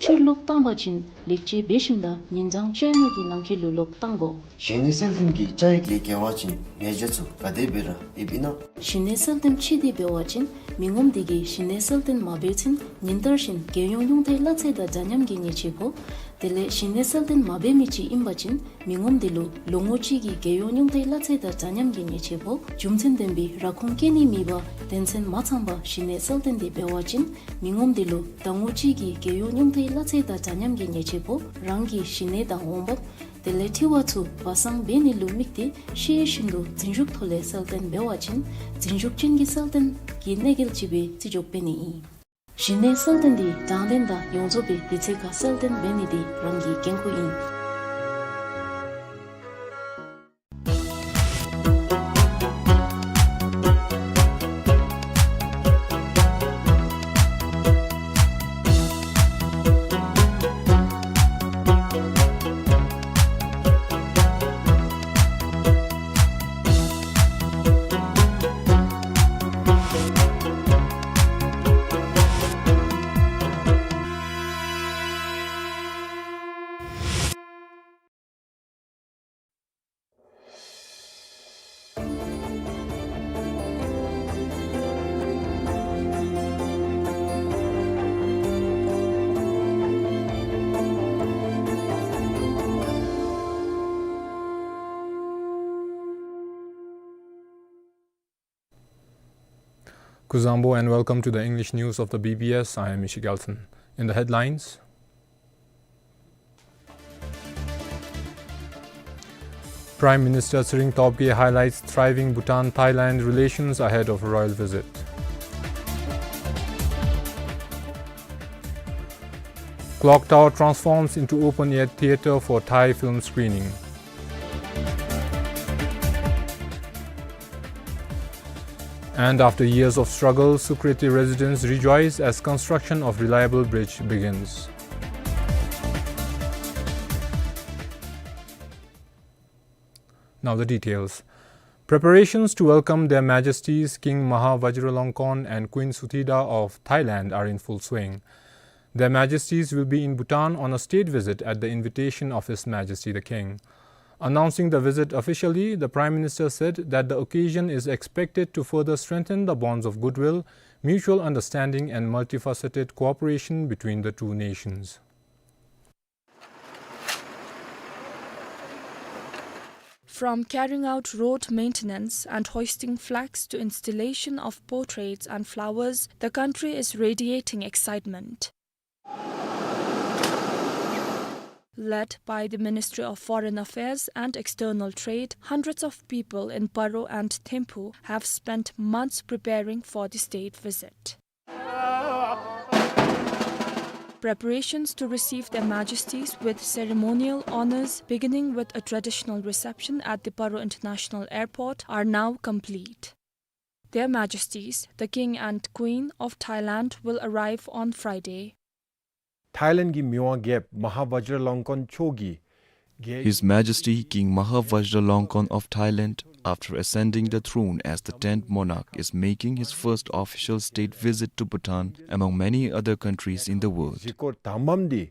ཕྱིར་ལོག་བཏང་པ་ཅིན་ལེགས་བཅོས་འབད་ཞིནམ་ད་ཉིན་གྲངས་བཅོ་ལྔ་གི་ནང་འཁོད་ལུ་ལོག་བཏང་དགོ། གཞི་གནས་གསལ་སྟོན་གྱི་བཅའ་ཡིག་ལས་འགལ་བ་ཅིན་ཉེས་བྱ་ཚུ་ག་དེ་སྦེ་ར་ཨེབ་ཨིན་ན། གཞི་གནས་གསལ་སྟོན་ཕྱིས་ཏེ་འབད་བ་ཅིན་མི་ངོམ་དེ་གིས་གཞི་གནས་གསལ་སྟོན་མ་འབད་ཚུན་ཉིན་ལྟར་བཞིན་རྒྱལ་ཡོངས་ཉུང་མཐའི་གླ་ཚད་དང་འདྲ་མཉམ་གྱི་ཉེས་ཆད་ཕོག། དེ་ལས་གཞི་གནས་གསལ་སྟོན་མ་འབད་མི་ཅིག་ཨིན་པ་ཅིན་མི་ངོམ་དེ་ལུ་ལོ་ངོ་གཅིག་གི་རྒྱལ་ཡོངས་ཉུང་མཐའི་གླ་ཚད་དང་འདྲ་མཉམ་གྱི་ཉེས་ཆད་ཕོག། རྒྱུ་མཚན་ལྡན་པའི་ར་ཁུངས་བཀལ་ནི་མེད་པར་དོན་ཚན་མ་ཚང་པར་གཞི་གནས་གསལ་སྟོན་དེ་འབད་བ་ཅིན་མི་ངོམ་དེ་ལུ་ཟླ་ངོ་གཅིག་གི་རྒྱལ་ཡོངས་ཉུང་མཐའི་གླ་ཚད་དང་འདྲ་མཉམ་གྱི་ཉེས་ཆད་ཕོག། རང་གི་གཞི་གནས་དང་འོང་འབབ་དེ་ལས་འཁྲི་བ་ཚུ་སྦ་གསང་འབད་ནི་ལུ་དམིགས་ཏེ་ཤེས་བཞིན་དུ་རྫུན་ཞུགས་ཐོག་ལས་གསལ་སྟོན་འབད་བ་ཅིན་རྫུན་ཞུགས་ཅན་གྱི་གསལ་སྟོན་གྱི་གནོད་འགེལ་ཅིག་སྦེ་བརྩི་འཇོག་འབད་ནི་ཨིན། གཞི་གནས་གསལ་སྟོན་འདི་དྲང་བདེན་དང་ཡོངས་རྫོགས་པའི་དུས་ཚོད་ཁར་གསལ་སྟོན་འབད་ནི་འདི་རང་གི་འགན་ཁུར་ཨིན། Kuzuzangpo and welcome to the English news of the B B S. I am Ishi Gyaltsen. In the headlines, Prime Minister Tshering Tobgay highlights thriving Bhutan-Thailand relations ahead of royal visit. Clock Tower transforms into open-air theatre for Thai film screening. And after years of struggle, Sukreti residents rejoice as construction of reliable bridge begins. Now the details. Preparations to welcome Their Majesties King Maha Vajiralongkorn and Queen Suthida of Thailand are in full swing. Their Majesties will be in Bhutan on a state visit at the invitation of His Majesty the King. Announcing the visit officially, the Prime Minister said that the occasion is expected to further strengthen the bonds of goodwill, mutual understanding and multifaceted cooperation between the two nations. From carrying out road maintenance and hoisting flags to installation of portraits and flowers, the country is radiating excitement. Led by the Ministry of Foreign Affairs and External Trade, hundreds of people in Paro and Thimphu have spent months preparing for the state visit. Preparations to receive Their Majesties with ceremonial honors, beginning with a traditional reception at the Paro International Airport, are now complete. Their Majesties, the King and Queen of Thailand, will arrive on Friday. ཐའི་ལེནཌ་གི་མི་དབང་རྒྱལཔོ་མ་ཧཱ་ཝཱཇྲ་ལོང་ཀོན་མཆོག་གིས། His Majesty King Maha Vajiralongkorn of Thailand, after ascending the throne as the tenth monarch, is making his first official state visit to Bhutan, among many other countries in the world. གཟིགས་སྐོར་དང་པམ་འདི་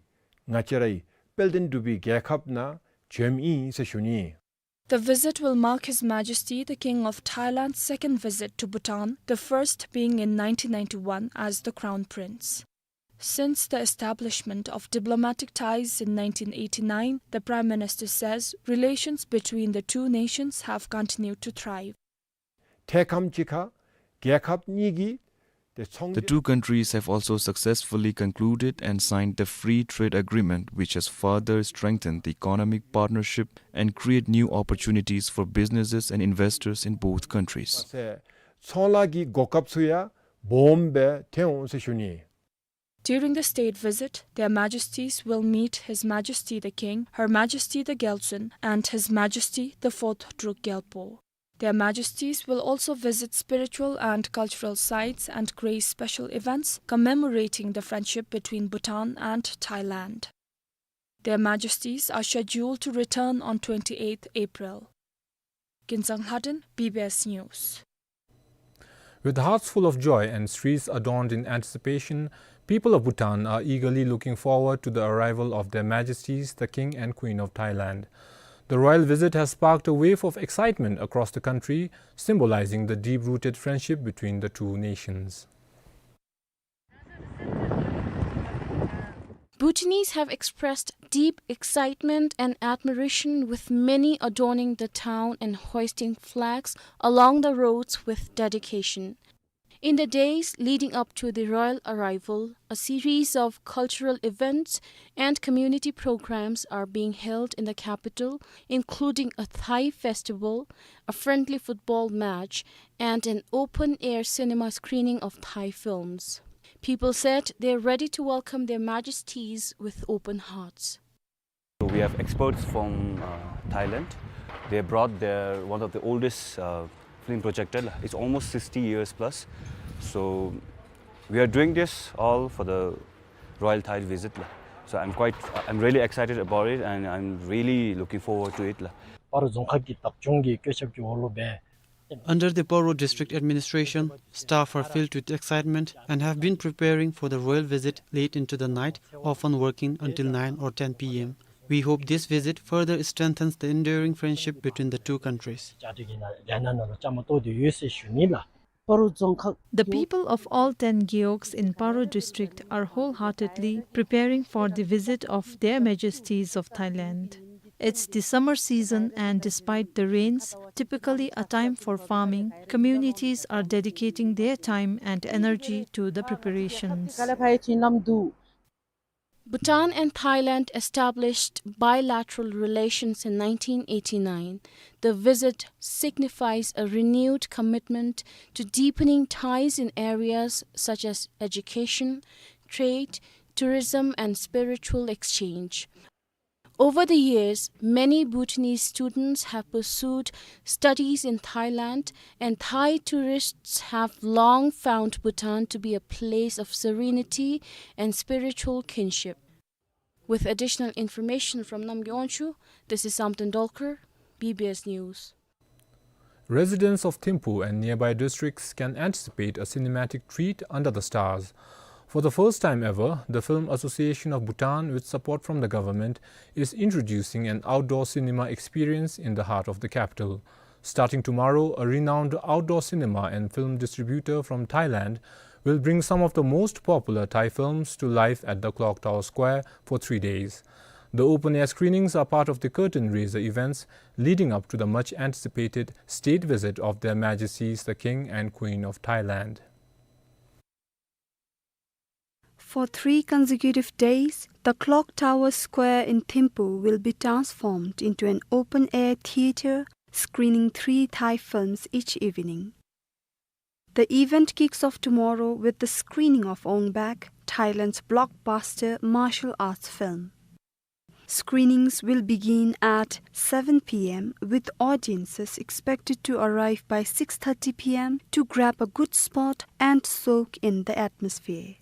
ང་བཅས་རའི་དཔལ་ལྡན་འབྲུག་པའི་རྒྱལ་ཁབ་ནང་བྱོནམ་ཨིན་ཟེར་ཞུ་ནི། The visit will mark His Majesty the King of Thailand's second visit to Bhutan, the first being in nineteen ninety-one as the Crown Prince. Since the establishment of diplomatic ties in nineteen eighty-nine, the Prime Minister says relations between the two nations have continued to thrive. ཐའེ་ཁམས་གཅིག་ཁར་རྒྱལ་ཁབ་གཉིས་ཀྱི་ཏེ་ཚོང་། The two countries have also successfully concluded and signed the Free Trade Agreement, which has further strengthened the economic partnership and create new opportunities for businesses and investors in both countries. ཚོང་ལཱ་གི་གོ་སྐབས་ཚུ་ཡང་སྦོམ་སྦེ་ཐོན་འོང་ཟེར་ཞུ་ནི། During the state visit, Their Majesties will meet His Majesty the King, Her Majesty the Gyaltsuen, and His Majesty the Fourth Druk Gyalpo. Their Majesties will also visit spiritual and cultural sites and grace special events commemorating the friendship between Bhutan and Thailand. Their Majesties are scheduled to return on twenty-eighth April. Kinzang Lhaden, B B S News. With hearts full of joy and streets adorned in anticipation, people of Bhutan are eagerly looking forward to the arrival of Their Majesties, the King and Queen of Thailand. The royal visit has sparked a wave of excitement across the country, symbolizing the deep-rooted friendship between the two nations. Bhutanese have expressed deep excitement and admiration, with many adorning the town and hoisting flags along the roads with dedication. In the days leading up to the royal arrival, a series of cultural events and community programs are being held in the capital, including a Thai festival, a friendly football match, and an open-air cinema screening of Thai films. People said they're ready to welcome their majesties with open hearts. So we have experts from, uh, Thailand. They brought their, one of the oldest, uh, film projector. It's almost sixty years plus. So we are doing this all for the royal Thai visit. So I'm quite, I'm really excited about it, and I'm really looking forward to it. སྤ་རོ་རྫོང་ཁག་གི་བདག་སྐྱོང་གི་བཀོད་ཁྱབ་ཀྱི་འོག་ལུ་སྦེ། Under the Paro District Administration, staff are filled with excitement and have been preparing for the royal visit late into the night, often working until nine or ten P M. We hope this visit further strengthens the enduring friendship between the two countries. The people of all ten gewogs in Paro district are wholeheartedly preparing for the visit of Their Majesties of Thailand. It's the summer season, and despite the rains, typically a time for farming, communities are dedicating their time and energy to the preparations. Bhutan and Thailand established bilateral relations in nineteen eighty-nine. The visit signifies a renewed commitment to deepening ties in areas such as education, trade, tourism, and spiritual exchange. Over the years, many Bhutanese students have pursued studies in Thailand, and Thai tourists have long found Bhutan to be a place of serenity and spiritual kinship. With additional information from Namgay Wangchuk, this is Samten Dolkar, B B S News. Residents of Thimphu and nearby districts can anticipate a cinematic treat under the stars. For the first time ever, the Film Association of Bhutan, with support from the government, is introducing an outdoor cinema experience in the heart of the capital. Starting tomorrow, a renowned outdoor cinema and film distributor from Thailand will bring some of the most popular Thai films to life at the Clock Tower Square for three days. The open-air screenings are part of the curtain raiser events leading up to the much-anticipated state visit of Their Majesties the King and Queen of Thailand. For three consecutive days, the Clock Tower Square in Thimphu will be transformed into an open-air theatre, screening three Thai films each evening. The event kicks off tomorrow with the screening of Ong Bak, Thailand's blockbuster martial arts film. Screenings will begin at seven P M, with audiences expected to arrive by six thirty P M to grab a good spot and soak in the atmosphere.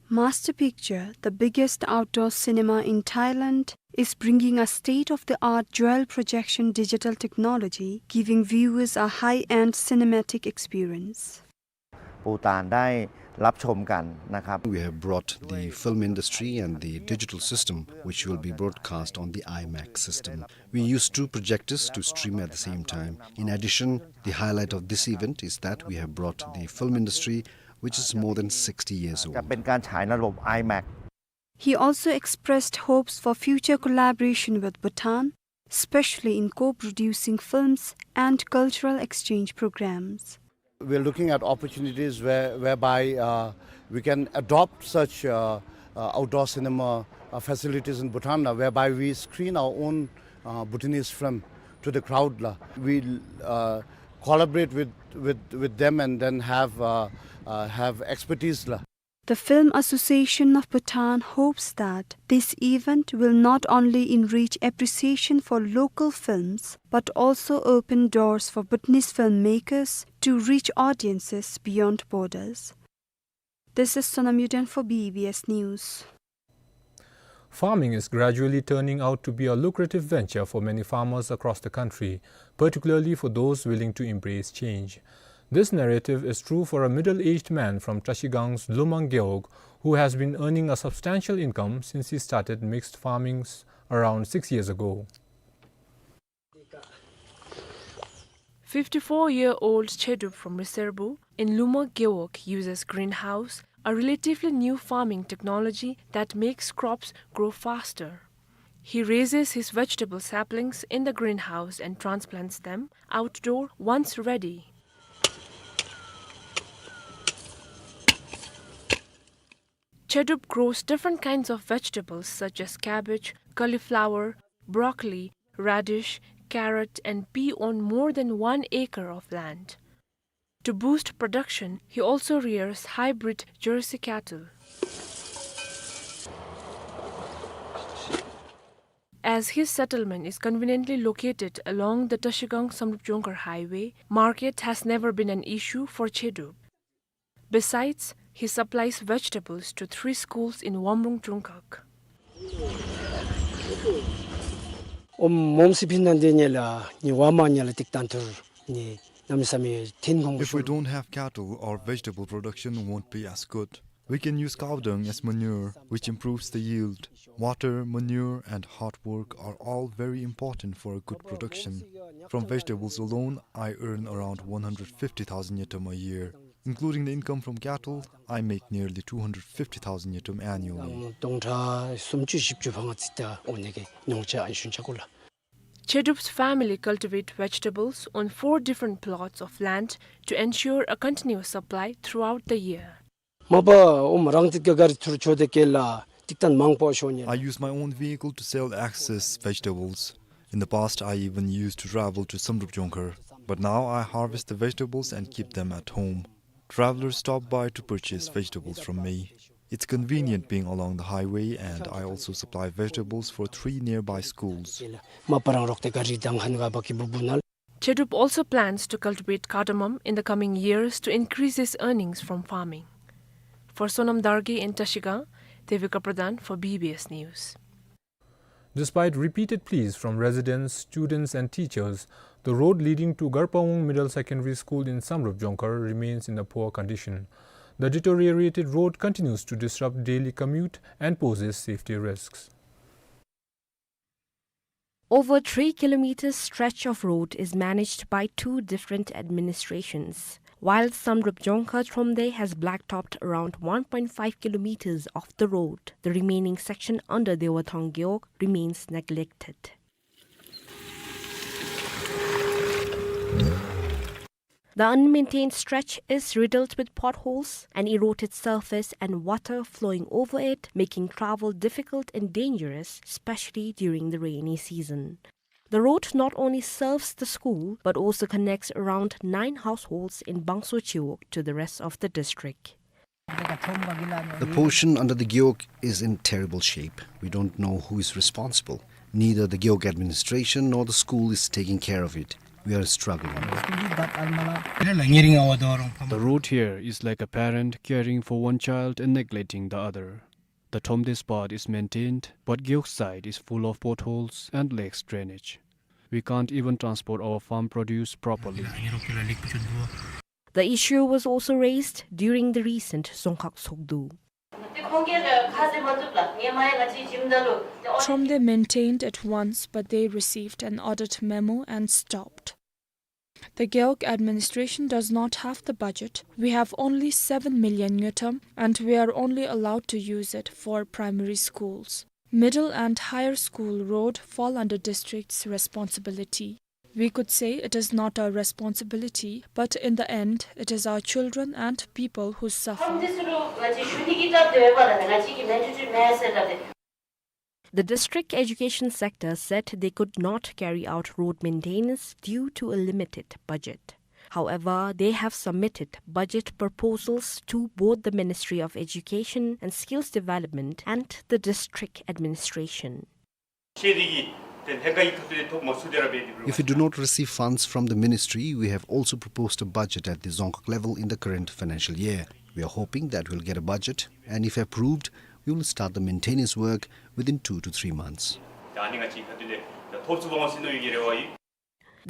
Master Picture, the biggest outdoor cinema in Thailand, is bringing a state-of-the-art dual projection digital technology, giving viewers a high-end cinematic experience. ภูฏานได้รับชมกันนะครับ We have brought the film industry and the digital system, which will be broadcast on the IMAX system. We use two projectors to stream at the same time. In addition, the highlight of this event is that we have brought the film industry, which is more than sixty years old. จะเป็นการฉายในระบบ IMAX. He also expressed hopes for future collaboration with Bhutan, especially in co-producing films and cultural exchange programs. We're looking at opportunities where, whereby, uh, we can adopt such, uh, uh, outdoor cinema, uh, facilities in Bhutan, uh, whereby we screen our own, uh, Bhutanese film to the crowd, la. We, uh, collaborate with, with, with them and then have, uh, uh, have expertise, la. The Film Association of Bhutan hopes that this event will not only enrich appreciation for local films, but also open doors for Bhutanese filmmakers to reach audiences beyond borders. This is Sonam Yuden for B B S News. Farming is gradually turning out to be a lucrative venture for many farmers across the country, particularly for those willing to embrace change. This narrative is true for a middle-aged man from Trashigang's Lumang Gewog, who has been earning a substantial income since he started mixed farming s-, around six years ago. Fifty-four-year-old Chedup from Riserbu in Lumang Gewog uses greenhouse, a relatively new farming technology that makes crops grow faster. He raises his vegetable saplings in the greenhouse and transplants them outdoor once ready. Chedup grows different kinds of vegetables such as cabbage, cauliflower, broccoli, radish, carrot, and pea on more than one acre of land. To boost production, he also rears hybrid Jersey cattle. As his settlement is conveniently located along the Trashigang Samdrup Jongkhar highway, market has never been an issue for Chedup. Besides, he supplies vegetables to three schools in Wamrung Chungkhag. Om mom si phin nan de nyela, ni wama nyela tik tan tur, ni nam sami tin gong. If we don't have cattle, our vegetable production won't be as good. We can use cow dung as manure, which improves the yield. Water, manure, and hard work are all very important for a good production. From vegetables alone, I earn around one hundred fifty thousand ngultrum a year. Including the income from cattle, I make nearly two hundred fifty thousand ngultrum annually. Dong tra sum chu ship chu phang tsi ta one ke nyong cha an shun cha kula. Chedup's family cultivate vegetables on four different plots of land to ensure a continuous supply throughout the year. Mapa om rang tit ka gari thur chode ke la tik tan mang po shonye. I use my own vehicle to sell excess vegetables. In the past, I even used to travel to Samdrup Jongkhar, but now I harvest the vegetables and keep them at home. Travelers stop by to purchase vegetables from me. It's convenient being along the highway, and I also supply vegetables for three nearby schools. Mapa rang rok te gari dang han ga baki bubu nal. Chedup also plans to cultivate cardamom in the coming years to increase his earnings from farming. For Sonam Dargay in Trashigang, Devika Pradhan for B B S News. Despite repeated pleas from residents, students and teachers, the road leading to Garpawung Middle Secondary School in Samdrup Jongkhar remains in a poor condition. The deteriorated road continues to disrupt daily commute and poses safety risks. Over three kilometers stretch of road is managed by two different administrations. While Samdrup Jongkhar Thromde has blacktopped around one point five kilometers of the road, the remaining section under Dewathong Gewog remains neglected. The unmaintained stretch is riddled with potholes, an eroded surface and water flowing over it, making travel difficult and dangerous, especially during the rainy season. The road not only serves the school, but also connects around nine households in Bangso Chiwog to the rest of the district. The portion under the Gewog is in terrible shape. We don't know who is responsible. Neither the Gewog administration nor the school is taking care of it. We are struggling. The road here is like a parent caring for one child and neglecting the other. The Thromde part is maintained, but Gewog side is full of potholes and lacks drainage. We can't even transport our farm produce properly. The issue was also raised during the recent Dzongkhag Sogdu. Thromde maintained it once, but they received an audit memo and stopped. The Gewog administration does not have the budget. We have only seven million ngultrum, and we are only allowed to use it for primary schools. Middle and higher school road fall under district's responsibility. We could say it is not our responsibility, but in the end, it is our children and people who suffer. The district education sector said they could not carry out road maintenance due to a limited budget. However, they have submitted budget proposals to both the Ministry of Education and Skills Development and the district administration. If we do not receive funds from the ministry, we have also proposed a budget at the Dzongkhag level in the current financial year. We are hoping that we'll get a budget, and if approved, we will start the maintenance work within two to three months. The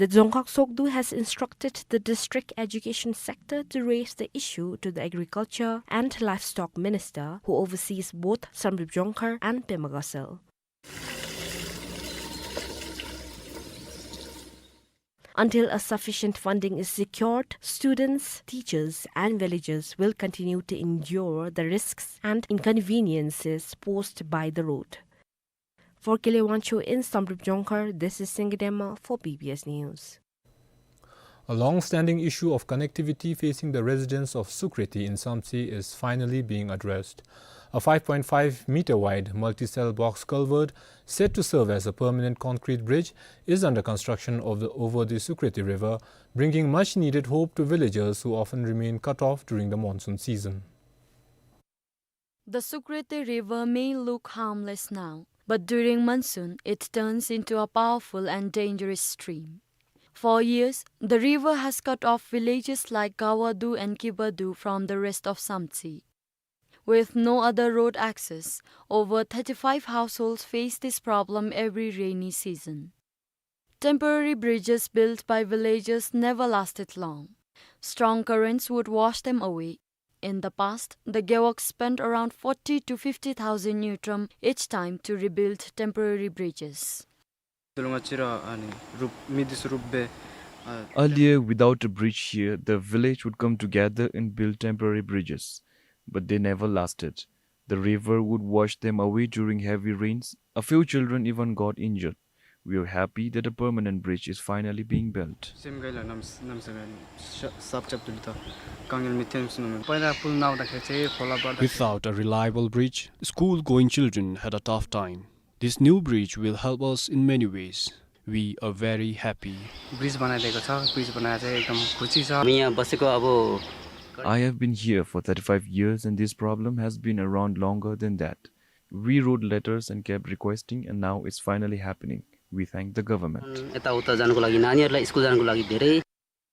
Dzongkhag Sogdu has instructed the district education sector to raise the issue to the agriculture and livestock minister, who oversees both Samdrup Jongkhar and Pema Gatshel. Until a sufficient funding is secured, students, teachers, and villagers will continue to endure the risks and inconveniences posed by the road. For Kile Wangchuk in Samdrup Jongkhar, this is Singdema for B B S News. A long-standing issue of connectivity facing the residents of Sukreti in Samtse is finally being addressed. A five point five meter wide multi-cell box culvert, set to serve as a permanent concrete bridge, is under construction of the, over the Sukreti River, bringing much needed hope to villagers who often remain cut off during the monsoon season. The Sukreti River may look harmless now, but during monsoon, it turns into a powerful and dangerous stream. For years, the river has cut off villages like Gawadu and Kibadu from the rest of Samtse. With no other road access, over thirty-five households face this problem every rainy season. Temporary bridges built by villagers never lasted long. Strong currents would wash them away. In the past, the Gewog spent around forty to fifty thousand ngultrum each time to rebuild temporary bridges. Earlier, without a bridge here, the village would come together and build temporary bridges, but they never lasted. The river would wash them away during heavy rains. A few children even got injured. We are happy that a permanent bridge is finally being built. Without a reliable bridge, school-going children had a tough time. This new bridge will help us in many ways. We are very happy. Bridge बनाइदिएको छ, ब्रिज बनाएर चाहिँ एकदम खुसी छ। म यहाँ बसेको अब I have been here for thirty-five years and this problem has been around longer than that. We wrote letters and kept requesting and now it's finally happening. We thank the government. यताउता जानको लागि, नानीहरूलाई स्कुल जानको लागि धेरै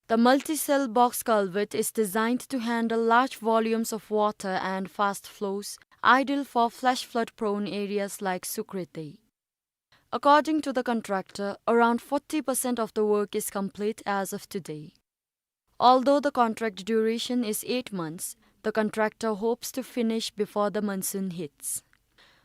The multi-cell box culvert is designed to handle large volumes of water and fast flows, ideal for flash flood-prone areas like Sukreti. According to the contractor, around forty percent of the work is complete as of today. Although the contract duration is eight months, the contractor hopes to finish before the monsoon hits.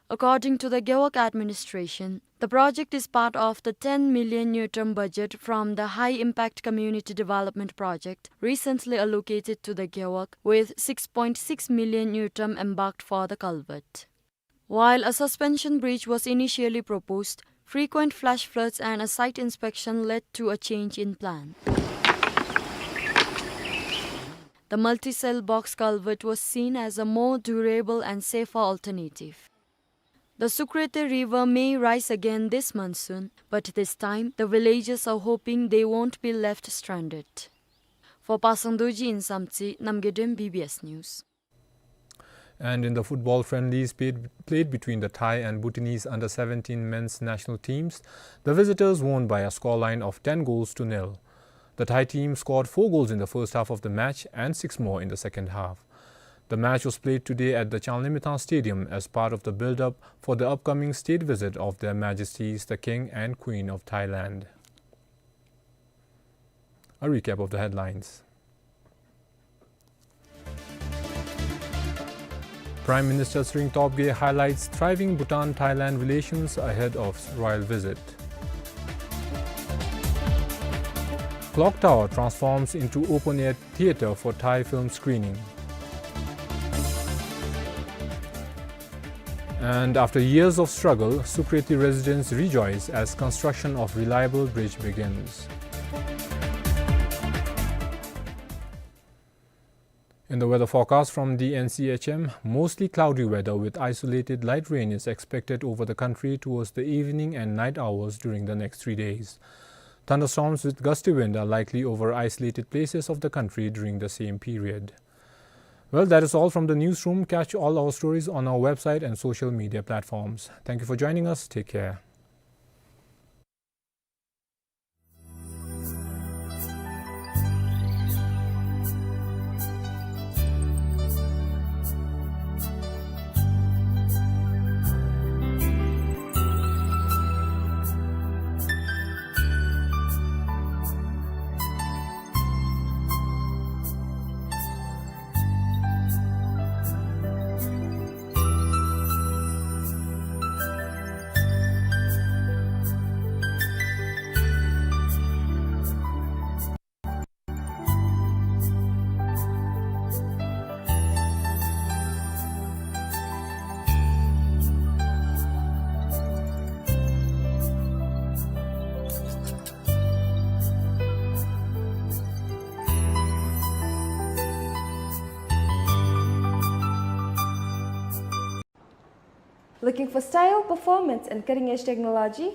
According to the Gewog administration, the project is part of the ten million ngultrum budget from the High Impact Community Development Project recently allocated to the Gewog, with six point six million ngultrum embarked for the culvert. While a suspension bridge was initially proposed, frequent flash floods and a site inspection led to a change in plan. The multi-cell box culvert was seen as a more durable and safer alternative. The Sukreti River may rise again this monsoon, but this time the villagers are hoping they won't be left stranded. For Pasang Dorji in Samtse, Namgay Dem, B B S News. And in the football friendlies played, played between the Thai and Bhutanese under seventeen men's national teams, the visitors won by a scoreline of ten goals to nil. The Thai team scored four goals in the first half of the match and six more in the second half. The match was played today at the Chanlimethang Stadium as part of the build-up for the upcoming state visit of Their Majesties the King and Queen of Thailand. A recap of the headlines. Prime Minister Tshering Tobgay highlights thriving Bhutan-Thailand relations ahead of royal visit. Clock Tower transforms into open-air theatre for Thai film screening. And after years of struggle, Sukreti residents rejoice as construction of reliable bridge begins. In the weather forecast from the N C H M, mostly cloudy weather with isolated light rain is expected over the country towards the evening and night hours during the next three days. Thunderstorms with gusty wind are likely over isolated places of the country during the same period. Well, that is all from the newsroom. Catch all our stories on our website and social media platforms. Thank you for joining us. Take care. Looking for style, performance, and cutting-edge technology?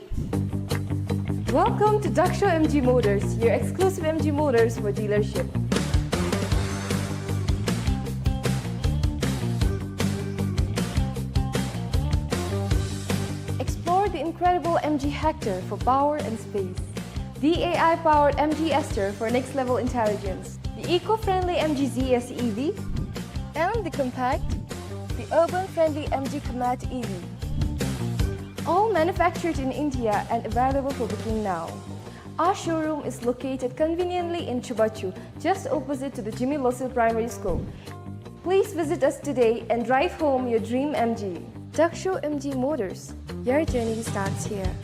Welcome to Daksho M G Motors, your exclusive M G Motors for dealership. Explore the incredible M G Hector for power and space. The A I-powered M G Astor for next-level intelligence. The eco-friendly M G Z S E V. And the compact, the urban-friendly M G Command E V. All manufactured in India and available for booking now. Our showroom is located conveniently in Chubachu, just opposite to the Jigme Losel Primary School. Please visit us today and drive home your dream M G. Daksho M G Motors, your journey starts here.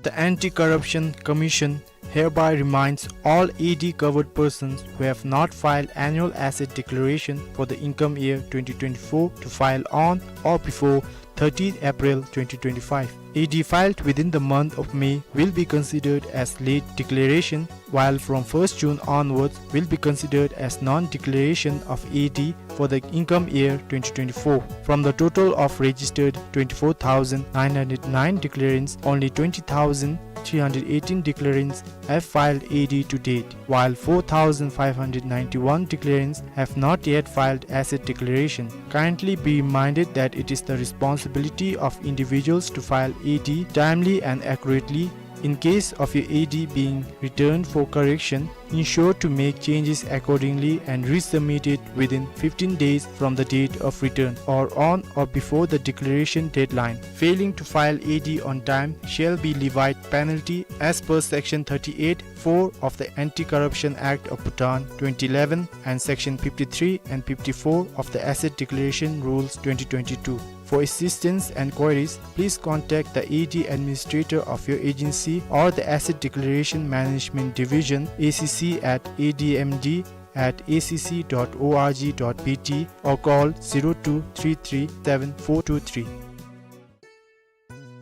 The Anti-Corruption Commission hereby reminds all A D covered persons who have not filed annual asset declaration for the income year twenty twenty-four to file on or before thirtieth April twenty twenty-five. A D filed within the month of May will be considered as late declaration, while from first June onwards will be considered as non-declaration of A D for the income year twenty twenty-four. From the total of registered twenty-four thousand nine hundred nine declarants, only twenty thousand three hundred eighteen declarants have filed A D to date, while four thousand five hundred ninety-one declarants have not yet filed asset declaration. Kindly be reminded that it is the responsibility of individuals to file A D timely and accurately. In case of your A D being returned for correction, ensure to make changes accordingly and resubmit it within fifteen days from the date of return or on or before the declaration deadline. Failing to file A D on time shall be levied penalty as per Section thirty-eight four of the Anti-Corruption Act of Bhutan twenty eleven and Section fifty-three and fifty-four of the Asset Declaration Rules twenty twenty-two. For assistance and queries, please contact the A D administrator of your agency or the Asset Declaration Management Division, A C C at A D M D at A C C dot O R G dot B T, or call zero two three three seven four two three.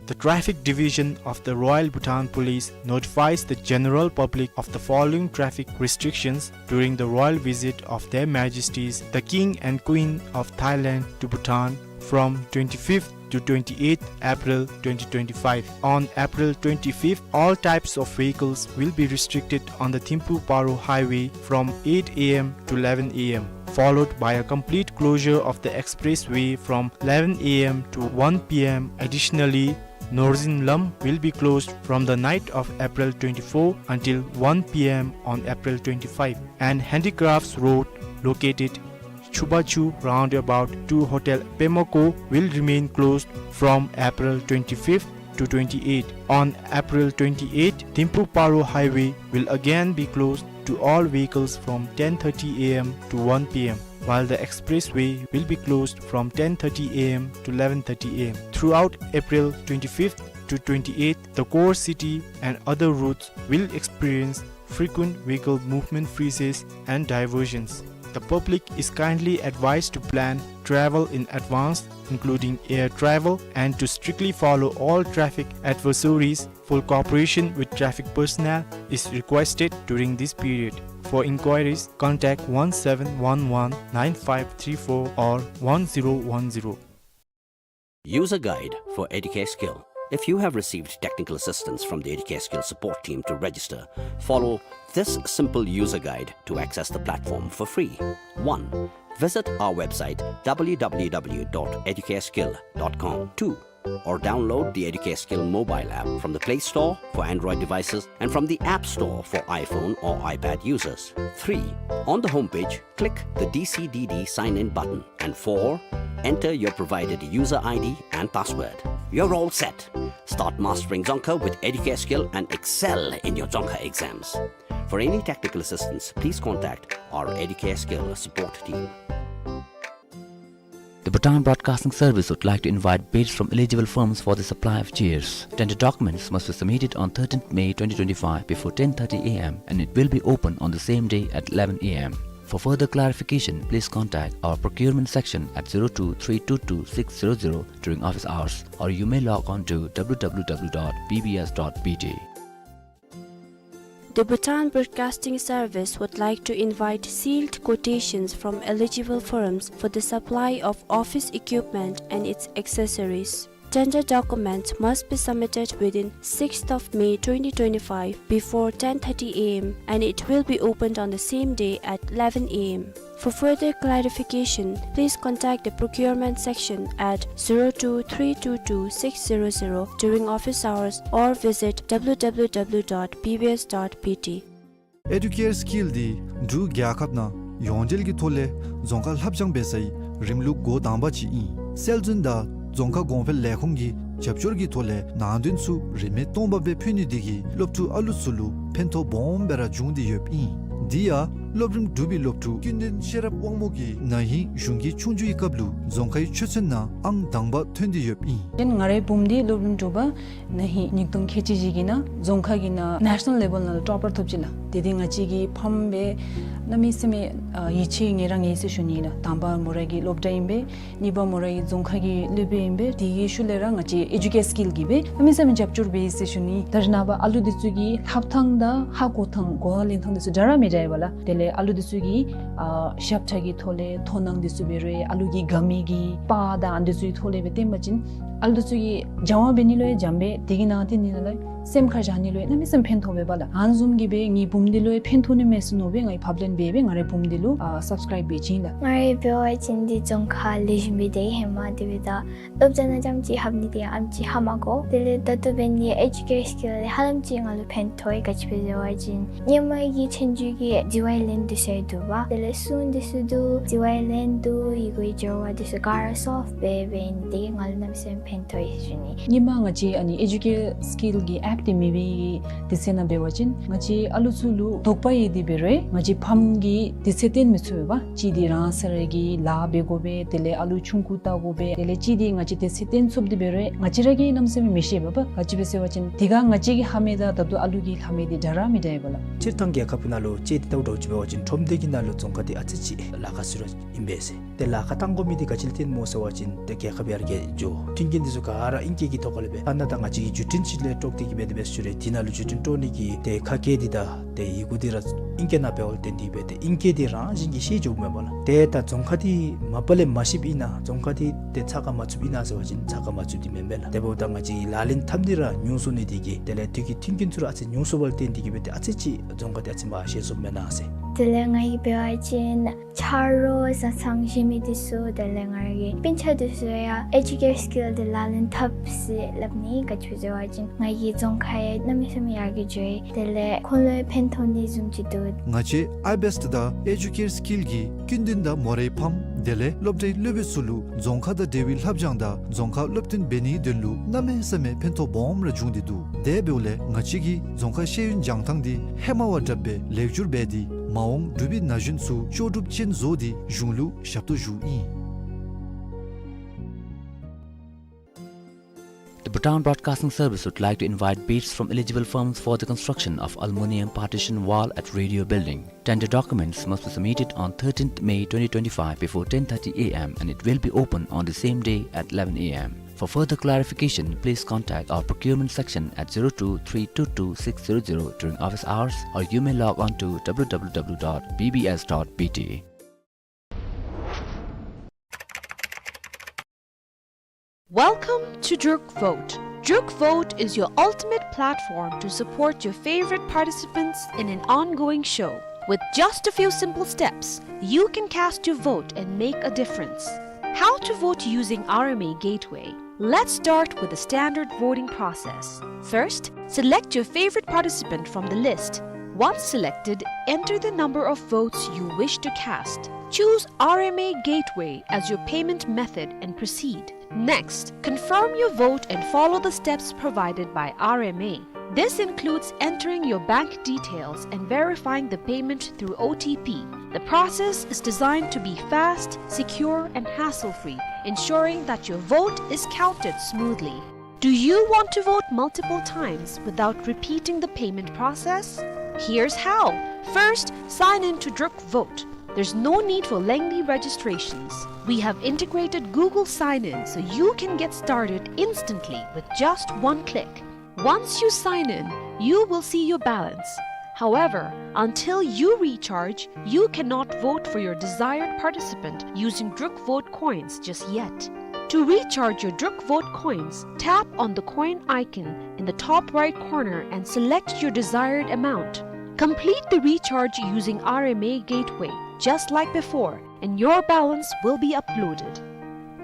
The Traffic Division of the Royal Bhutan Police notifies the general public of the following traffic restrictions during the royal visit of Their Majesties the King and Queen of Thailand to Bhutan from twenty-fifth to twenty-eighth April twenty twenty-five. On April twenty-fifth, all types of vehicles will be restricted on the Thimphu Paro Highway from eight A M to eleven A M, followed by a complete closure of the expressway from eleven A M to one P M. Additionally, Norzinlam will be closed from the night of April twenty-four until one P M on April twenty-five, and Handicrafts Road, located Chubachu roundabout to Hotel Pemako, will remain closed from April twenty-fifth to twenty-eighth. On April twenty-eighth, Thimphu Paro Highway will again be closed to all vehicles from ten thirty A M to one P M, while the expressway will be closed from ten thirty A M to eleven thirty A M. Throughout April twenty-fifth to twenty-eighth, the core city and other routes will experience frequent vehicle movement freezes and diversions. The public is kindly advised to plan travel in advance, including air travel, and to strictly follow all traffic advisories. Full cooperation with traffic personnel is requested during this period. For inquiries, contact one seven one one nine five three four or one zero one zero. User guide for Educare Skill. If you have received technical assistance from the Educare Skill support team to register, follow this simple user guide to access the platform for free. One, visit our website W W W dot educareskill dot com. Two, or download the Educare Skill mobile app from the Play Store for Android devices and from the App Store for iPhone or iPad users. Three, on the homepage, click the D C D D sign in button. And four, enter your provided user I D and password. You're all set. Start mastering Dzongkha with Educare Skill and excel in your Dzongkha exams. For any technical assistance, please contact our Educare Skill support team. The Bhutan Broadcasting Service would like to invite bids from eligible firms for the supply of chairs. Tender documents must be submitted on thirteenth May twenty twenty-five before ten thirty A M, and it will be open on the same day at eleven A M. For further clarification, please contact our procurement section at zero two three two two six zero zero during office hours, or you may log on to W W W dot B B S dot B T. The Bhutan Broadcasting Service would like to invite sealed quotations from eligible firms for the supply of office equipment and its accessories. Tender documents must be submitted within sixth of May twenty twenty-five before ten thirty A M and it will be opened on the same day at eleven A M. For further clarification, please contact the procurement section at zero two three two two six zero zero during office hours or visit W W W dot B B S dot B T. ཨེ་ཌུ་ཀེར་སི་ཀིལ་འདི་འབྲུག་རྒྱལ་ཁབ་ནང་ཡོངས་འབྲེལ་གྱི་ཐོག་ལས་རྫོང་ཁ་ལྷབ་སྦྱང་འབད་སའི་རིམ་ལུགས་འགོ་དང་པ་ཅིག་ཨིན། སྲོལ་འཛིན་དང་རྫོང་ཁ་གོང་འཕེལ་ལས་ཁུངས་ཀྱི་རྒྱབ་སྐྱོར་གྱི་ཐོག་ལས་ནང་དོན་ཚུ་རིན་མེད་སྟོང་པ་སྦེ་ཕུལ་ནི་འདི་གིས་སློབ་ཕྲུག་ཨ་ལུ་ཚུ་ལུ་ཕན་ཐོགས་སྦོམ་སྦེ་ར་བྱུང་སྟེ་ཡོདཔ་ཨིན། འདི་ཡང་སློབ་རིམ་དྲུག་པའི་སློབ་ཕྲུག་ཀུན་ལྡན་ཤེས་རབ་དབང་མོ་གིས་ན་ཧིང་གཞུང་གི་ཆོས་རྒྱུགས་ཀྱི་སྐབས་ལུ་རྫོང་ཁའི་ཆོས་ཚན་ནང་ཨང་དང་པ་ཐོན་ཏེ་ཡོདཔ་ཨིན། ཏེ་ང་རའི་བུམོ་འདི་སློབ་རིམ་དྲུག་པ་ན་ཧིང་ཉིས་སྟོང་ཁལ་གཅིག་བཞི་གི་ནང་རྫོང་ཁ་གི་ནང་ནེ་ཤ་ནཱལ་ལེ་བཱལ་ནང་ལུ་ཊོ་པར་ཐོབ་ཅི་ལགས། ཏེ་འདི་ང་བཅས་ཀྱི་ཕམ་སྦེ་གནམ་མེད་ས་མེད་ཨ་ཡིད་ཆེས་ངེ་ར་ངེ་ཟེར་ཞུ་ནི་ལགས། དང་པ་མོ་རའི་གི་སློབ་གྲྭ་ཨིན་པས། གཉིས་པ་མོ་རའི་རྫོང་ཁ་གི་སློབ་དཔོན་ཨིན་པས། དེ་གི་ཤུལ་ལས་ར་ང་བཅས་ཨེ་ཌུ་ཀེར་སི་ཀིལ་གྱིས་སྦེ་གནམ་མེད་ས་མེད་རྒྱབ་སྐྱོར་འབད་ཡི་ཟེར་ཞུ་ནི། ད་རེས་ནངས་པ་ཨ་ལུ་འདི་ཚུ་གི་ལྷབ་ཐངས་དང་ཧ་གོ་ཐངས་གོ་བ་ལེན་ཐངས་འདི་ཚུ་འདྲ་ར་མི་འདྲ་བས་ལགས། དེ་ལས་ཨ་ལུ་འདི་ཚུ་གི་ཨ་ཞབས་ཁྲ་གི་ཐོག་ལས་མཐོང་སྣང་འདི་ཚུ་འབད་རུང་ཨ་ལུ་གིས་དགའ་མི་གི་པར་དང་ཨ་འདི་ཚུ་གི་ཐོག་ལས་སྦེ་སྟོན་པ་ཅིན་ཨ་ལུ་འདི་ཚུ་གིས་སྦྱང་བ་འབད་ནི་ལུ་ཡང་འཇམ་པས། དེ་གི་ནང་དེ་ནི་ལགས་སེམས་ཁར་བཞག་ནི་ལུ་ཡང་གནམ་མེད་ས་མེད་ཕན་ཐོགས་པས་པ་ལགས། ཨ་ནི་བཟུམ་གྱིས་སྦེ་ངེའི་བུམོ་འདི་ལུ་ཡང་ཕན་ཐོགས་ནི་མས་ཟེར་མནོ་སྦེ་ངེའི་ཕབ་ལེན་འབད་སྦེ་ང་རའི་བུམོ་འདི་ལུ་ཨ་སབ་སི་ཀརའིབ་འབད་བྱིན་ལགས། ང་རའི་འབད་བ་ཅིན་འདི་རྫོང་ཁ་ལེགས་ཤོམ་སྦེ་སྡོད་ཧེ་མ་དེ་སྦེ་ད་སློབ་གྲྭ་ནང་རྐྱངམ་ཅིག་ལྷབ་ནི་དེ་ཨ་ནེམ་ཅིག་ཧ་མ་གོ། དེ་ལས་ད་ལྟོ་འབད་ནི་ཨེ་ཌུ་ཀེར་སི་ཀིལ་ལས་ཧ་ལམ་ཅིག་ང་ལུ་ཕན་ཐོགས་ཡི། ག་ཅི་སྦེ་ཟེར་བ་ཅིན་ཧེ་མ་གི་ཆོས་རྒྱུགས་ཀྱི་ཌི་ཝའི་ལེན་འདི་ཚུ་ཡང་འདུག་པ། དེ་ལས་སྲུང་འདི་ཚུ་འདུག། ཌི་ཝའི་ལེན་འདུག། ཡི་གུའི་སྦྱོར་བ་འདི་ཚུ་ག་ར་སོལབ་འབད་འབད་ནི་དེ་གིས་ང་ལུ་གནམ་མེད་ས་མེད་ཕན་ཐོགས་ཡི་ཟེར་ཞུ་ནི། ཧེ་མ་ང་བཅས་ཨ་ནི་ཨེ་ཌུ་ཀེར་སི་ཀིལ་གྱི་ཨེཔ་འདི་མེད་པའི་དུས་ཚོད་ནང་འབད་བ་ཅིན་ང་བཅས་ཨ་ལུ་ཚུ་ལུ་དོགས་པ་ཡོད་དེ་འབད་རུང་ང་བཅས་ཕམ་གྱིས་དུས་ཚོད་སྟོན་མི་ཚུགས་པས་པ། གཅིག་འདི་རང་སོ་ར་གི་ལཱ་འབད་དགོ་པས། དེ་ལས་ཨ་ལུ་ཆུང་ཀུ་བལྟ་དགོ་པས། དེ་ལས་གཅིག་འདི་ང་བཅས་དུས་ཚོད་སྟོན་ཚུགསཔ་འདི་འབད་རུང་ང་བཅས་ར་གིས་གནམ་མེད་ས་མེད་མི་ཤེས་པས་པ། ག་ཅི་སྦེ་ཟེར་བ་ཅིན་དེ་སྒང་ང་བཅས་ཀྱིས་ལྷབ་མི་དང་ད་ལྟོ་ཨ་ལུ་གིས་ལྷབ་མི་འདི་འདྲ་ར་མི་འདྲ་བས་པ་ལགས། སྤྱིར་བཏང་རྒྱལ་ཁབ་ནང་ལུ་ཅིག་འདི་ལྟ་བུ་འདྲཝ་ཅིག་འབད་བ་ཅིན་ཁྲོམ་སྡེ་གི་ནང་ལུ་རྫོང་ཁ་འདི་ཨ་ཙི་ཅིག་ལཱ་ཁག་ཚུད་ར་ཨིན་པས་ཟེར། ཏེ་ལཱ་ཁག་བཏང་དགོ་མི་འདི་ག་ཅི་ལས་བརྟེན་སྨོ་ཟེར་བ་ཅིན་ཏེ་རྒྱལ་ཁབ་ཡར་རྒྱས་འགྱོ། མཐུན་རྐྱེན་འདི་ཚུ་ག་ར་ཨིང་སྐད་ཀྱི་ཐོག་ཁ་ལས་སྦེ་ཨ་ནཱ་ད་ང་བཅས་ཀྱི་བརྒྱུད་འཕྲིན་ཅིག་ལས་དཀྲོགས་ཏེ་གི་སྦེ་དེ་སྦེ་ཞུ་རུང་དེ་ནང་ལུ་བརྒྱུད་འཕྲིན་དཀྲོག་ནི་གི་ཏེ་ཁ་སྐད་འདི་དང་ཏེ་ཡི་གུ་འདི་ར་ཨིང་སྐད་ནང་འབདཝ་ལས་བརྟེན་ཏེ་སྦེ་ཏེ་ཨིང་སྐད་འདི་རང་བཞིན་གྱིས་ཤེས་འགྱོཝ་མས་པ་ལགས། ཏེ་ད་རྫོང་ཁ་འདི་མ་པ་ལས་མ་ཤེསཔ་ཨིན་ན་རྫོང་ཁ་འདི་ཏེ་ཚགས་ཁར་མ་ཚུདཔ་ཨིན་ན་ཟེར་བ་ཅིན་ཚགས་ཁར་མ་ཚུདཔ་འདི་མེན་པས་ལགས། དེ་འབདཝ་ད་ང་བཅས་ལག་ལེན་འཐབ་ནི་ར་ཉུང་སོང་ནི་འདི་གིས་དེ་ལས་དུས་ཀྱི་མཐུན་རྐྱེན་ཚུ་ར་ཨ་ཙི་ཉུང་སོང་བ་ལས་བརྟེན་ཏེ་གི་སྦེ་ཏེ་ཨ་ཙི་ཅིག་རྫོང་ཁ་འདི་ཨ་ཙི་མར་ཤེས་སོངམ་མེན་ན་ཟེར། དེ་ལས་ང་གིས་འབད་བ་ཅིན་ཆ་རོགས་བཟའ་ཚང་གཞན་མི་འདི་ཚུ་དེ་ལས་ང་རའི་གི་སྤུན་ཆ་འདི་ཚུ་ཡང་ཨེ་ཌུ་ཀེར་སི་ཀིལ་འདི་ལག་ལེན་འཐབ་ཟེར་སླབ་ནི། ག་ཅི་སྦེ་ཟེར་བ་ཅིན་ང་གིས་རྫོང་ཁ་ཡང་གནམ་མེད་ས་མེད་ཡར་རྒྱས་འགྱོ་ཡི། དེ་ལས་ཁོང་ལུ་ཡང་ཕན་ཐོགས་ནི་བཟུམ་ཅིག་འདུག། ང་བཅས་ཨའི་བེསཊ་དང་ཨེ་ཌུ་ཀེར་སི་ཀིལ་གྱིས་ཀུན་ལྡན་དང་མོ་རའི་ཕམ་དེ་ལས་སློབ་གྲྭའི་སློབ་དཔོན་ཚུ་ལུ་རྫོང་ཁ་དང་འབྲེལ་བའི་ལྷབ་སྦྱང་དང་རྫོང་ཁ་སློབ་སྟོན་འབད་ནིའི་དོན་ལུ་གནམ་མེད་ས་མེད་ཕན་ཐོགས་སྦོམ་ར་བྱུང་སྟེ་འདུག། དེ་འབདཝ་ལས་ང་བཅས་ཀྱིས་རྫོང་ཁ་ཤེས་ཡོན་སྦྱང་ཐངས་འདི་ཧེ་མ་བ་དྲགཔ་སྦེ་ལེགས་བསྒྱུར་འབད་དེ་མ་འོངས་འབྲུག་པའི་ན་གཞོན་ཚུ་ལྕོགས་གྲུབ་ཅན་བཟོ་སྟེ་གཞུང་ལུ་ཞབས་ཏོག་ཞུཝ་ཨིན། The Bhutan Broadcasting Service would like to invite bids from eligible firms for the construction of aluminium partition wall at Radio Building. Tender documents must be submitted on thirteenth May twenty twenty-five before ten thirty A M and it will be open on the same day at eleven A M. For further clarification, please contact our procurement section at zero two three two two six zero zero during office hours, or you may log on to W W W dot B B S dot B T. Welcome to Druk Vote. Druk Vote is your ultimate platform to support your favorite participants in an ongoing show. With just a few simple steps, you can cast your vote and make a difference. How to vote using R M A Gateway. Let's start with the standard voting process. First, select your favorite participant from the list. Once selected, enter the number of votes you wish to cast. Choose R M A Gateway as your payment method and proceed. Next, confirm your vote and follow the steps provided by R M A. This includes entering your bank details and verifying the payment through O T P. The process is designed to be fast, secure, and hassle-free, ensuring that your vote is counted smoothly. Do you want to vote multiple times without repeating the payment process? Here's how. First, sign in to Druk Vote. There's no need for lengthy registrations. We have integrated Google Sign-In so you can get started instantly with just one click. Once you sign in, you will see your balance. However, until you recharge, you cannot vote for your desired participant using Druk Vote coins just yet. To recharge your Druk Vote coins, tap on the coin icon in the top right corner and select your desired amount. Complete the recharge using R M A Gateway, just like before, and your balance will be uploaded.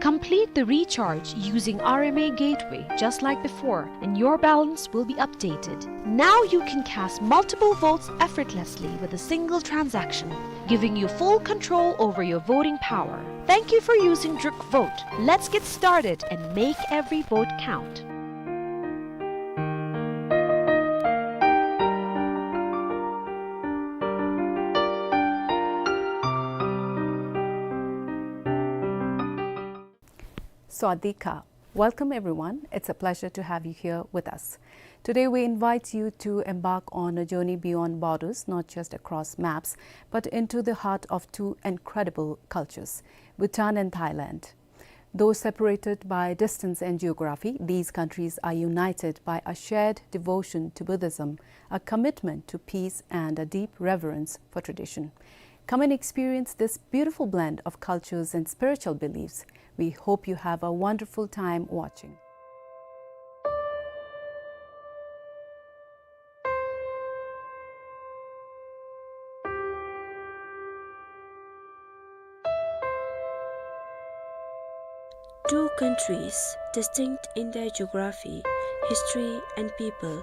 Complete the recharge using R M A Gateway, just like before, and your balance will be updated. Now you can cast multiple votes effortlessly with a single transaction, giving you full control over your voting power. Thank you for using Druk Vote. Let's get started and make every vote count. Sawasdee kha. Welcome, everyone. It's a pleasure to have you here with us. Today, we invite you to embark on a journey beyond borders, not just across maps, but into the heart of two incredible cultures, Bhutan and Thailand. Though separated by distance and geography, these countries are united by a shared devotion to Buddhism, a commitment to peace, and a deep reverence for tradition. Come and experience this beautiful blend of cultures and spiritual beliefs. We hope you have a wonderful time watching. Two countries distinct in their geography, history, and people.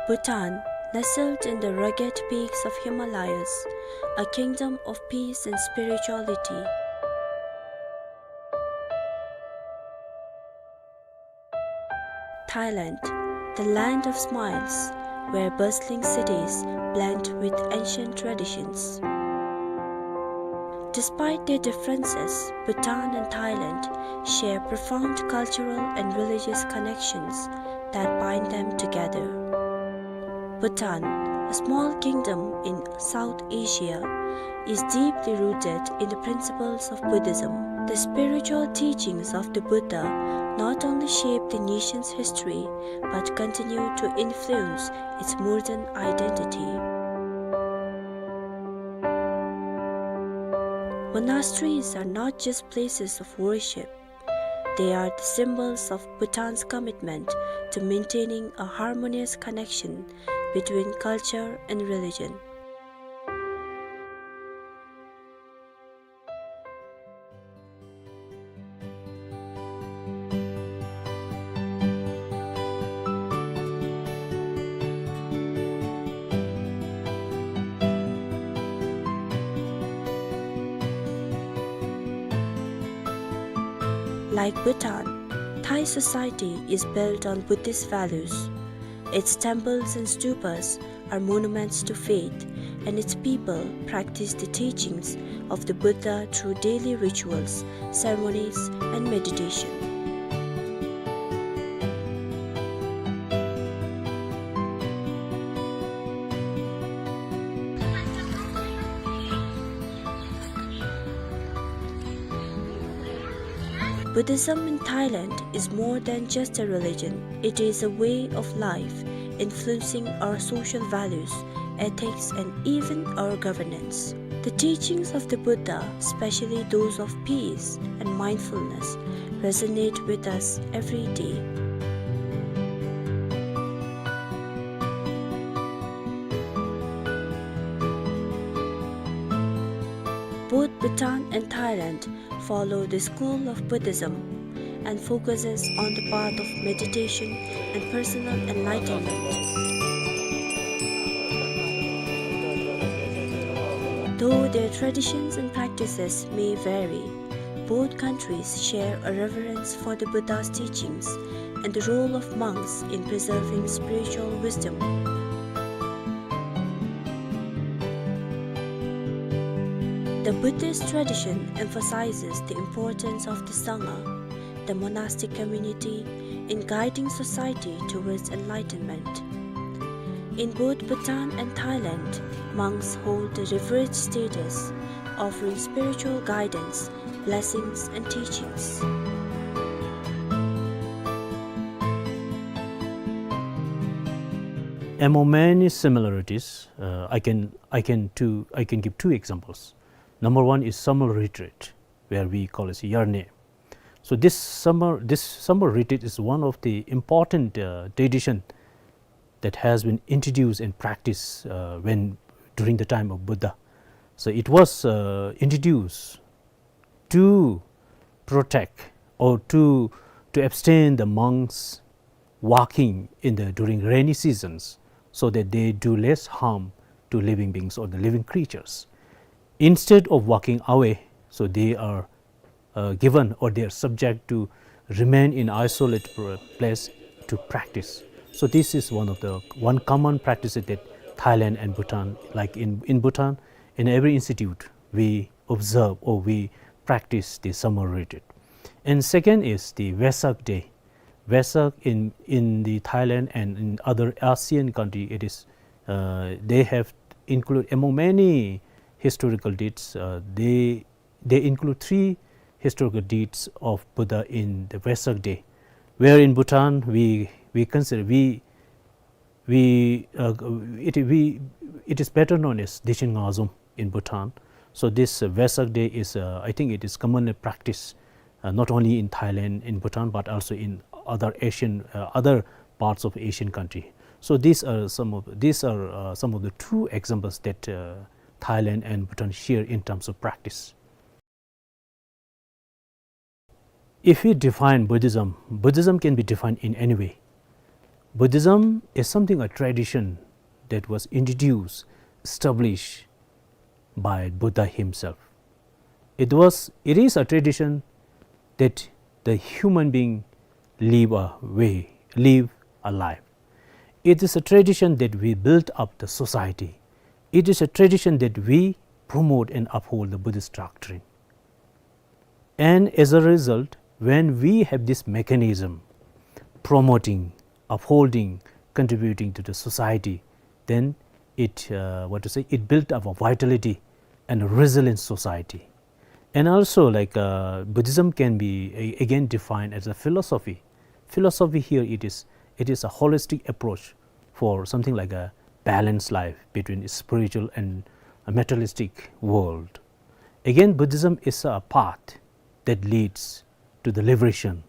Bhutan, nestled in the rugged peaks of Himalayas, a kingdom of peace and spirituality. Thailand, the land of smiles, where bustling cities blend with ancient traditions. Despite their differences, Bhutan and Thailand share profound cultural and religious connections that bind them together. Bhutan, a small kingdom in South Asia, is deeply rooted in the principles of Buddhism. The spiritual teachings of the Buddha not only shape the nation's history, but continue to influence its modern identity. Monasteries are not just places of worship, they are the symbols of Bhutan's commitment to maintaining a harmonious connection between culture and religion. Like Bhutan, Thai society is built on Buddhist values. Its temples and stupas are monuments to faith, and its people practice the teachings of the Buddha through daily rituals, ceremonies, and meditation. Buddhism in Thailand is more than just a religion. It is a way of life, influencing our social values, ethics, and even our governance. The teachings of the Buddha, especially those of peace and mindfulness, resonate with us every day. Both Bhutan and Thailand follow the school of Buddhism and focuses on the path of meditation and personal enlightenment. Though their traditions and practices may vary, both countries share a reverence for the Buddha's teachings and the role of monks in preserving spiritual wisdom. The Buddhist tradition emphasizes the importance of the Sangha, the monastic community, in guiding society towards enlightenment. In both Bhutan and Thailand, monks hold a revered status, offering spiritual guidance, blessings, and teachings. Among many similarities, uh, I can, I can two, I can give two examples. Number one is summer retreat, where we call it Yarne. So this summer, this summer retreat is one of the important, uh, tradition that has been introduced and practiced, uh, when, during the time of Buddha. So it was, uh, introduced to protect or to, to abstain the monks walking in the, during rainy seasons, so that they do less harm to living beings or the living creatures. Instead of walking away, so they are, uh, given or they are subject to remain in isolate pr-, place to practice. So this is one of the, one common practice that Thailand and Bhutan, like in, in Bhutan, in every institute, we observe or we practice the summer retreat. And second is the Vesak Day. Vesak in, in the Thailand and in other ASEAN country, it is, uh, they have include among many historical dates, uh, they, they include three historical dates of Buddha in the Vesak Day, where in Bhutan we, we consider, we we, uh, it, we, it is better known as Dechen Ngazom in Bhutan. So this, uh, Vesak Day is, uh, I think it is commonly practiced, uh, not only in Thailand, in Bhutan, but also in other Asian, uh, other parts of Asian country. So these are some of, these are, uh, some of the two examples that, uh, Thailand and Bhutan share in terms of practice. If we define Buddhism, Buddhism can be defined in any way. Buddhism is something, a tradition that was introduced, established by Buddha himself. It was, it is a tradition that the human being live a way, live a life. It is a tradition that we build up the society. It is a tradition that we promote and uphold the Buddhist doctrine. And as a result, when we have this mechanism promoting, upholding, contributing to the society, then it, uh, what to say, it built up a vitality and a resilient society. And also, like, uh, Buddhism can be a-, again defined as a philosophy. Philosophy here, it is, it is a holistic approach for something like a balanced life between spiritual and a materialistic world. Again, Buddhism is a path that leads to the liberation.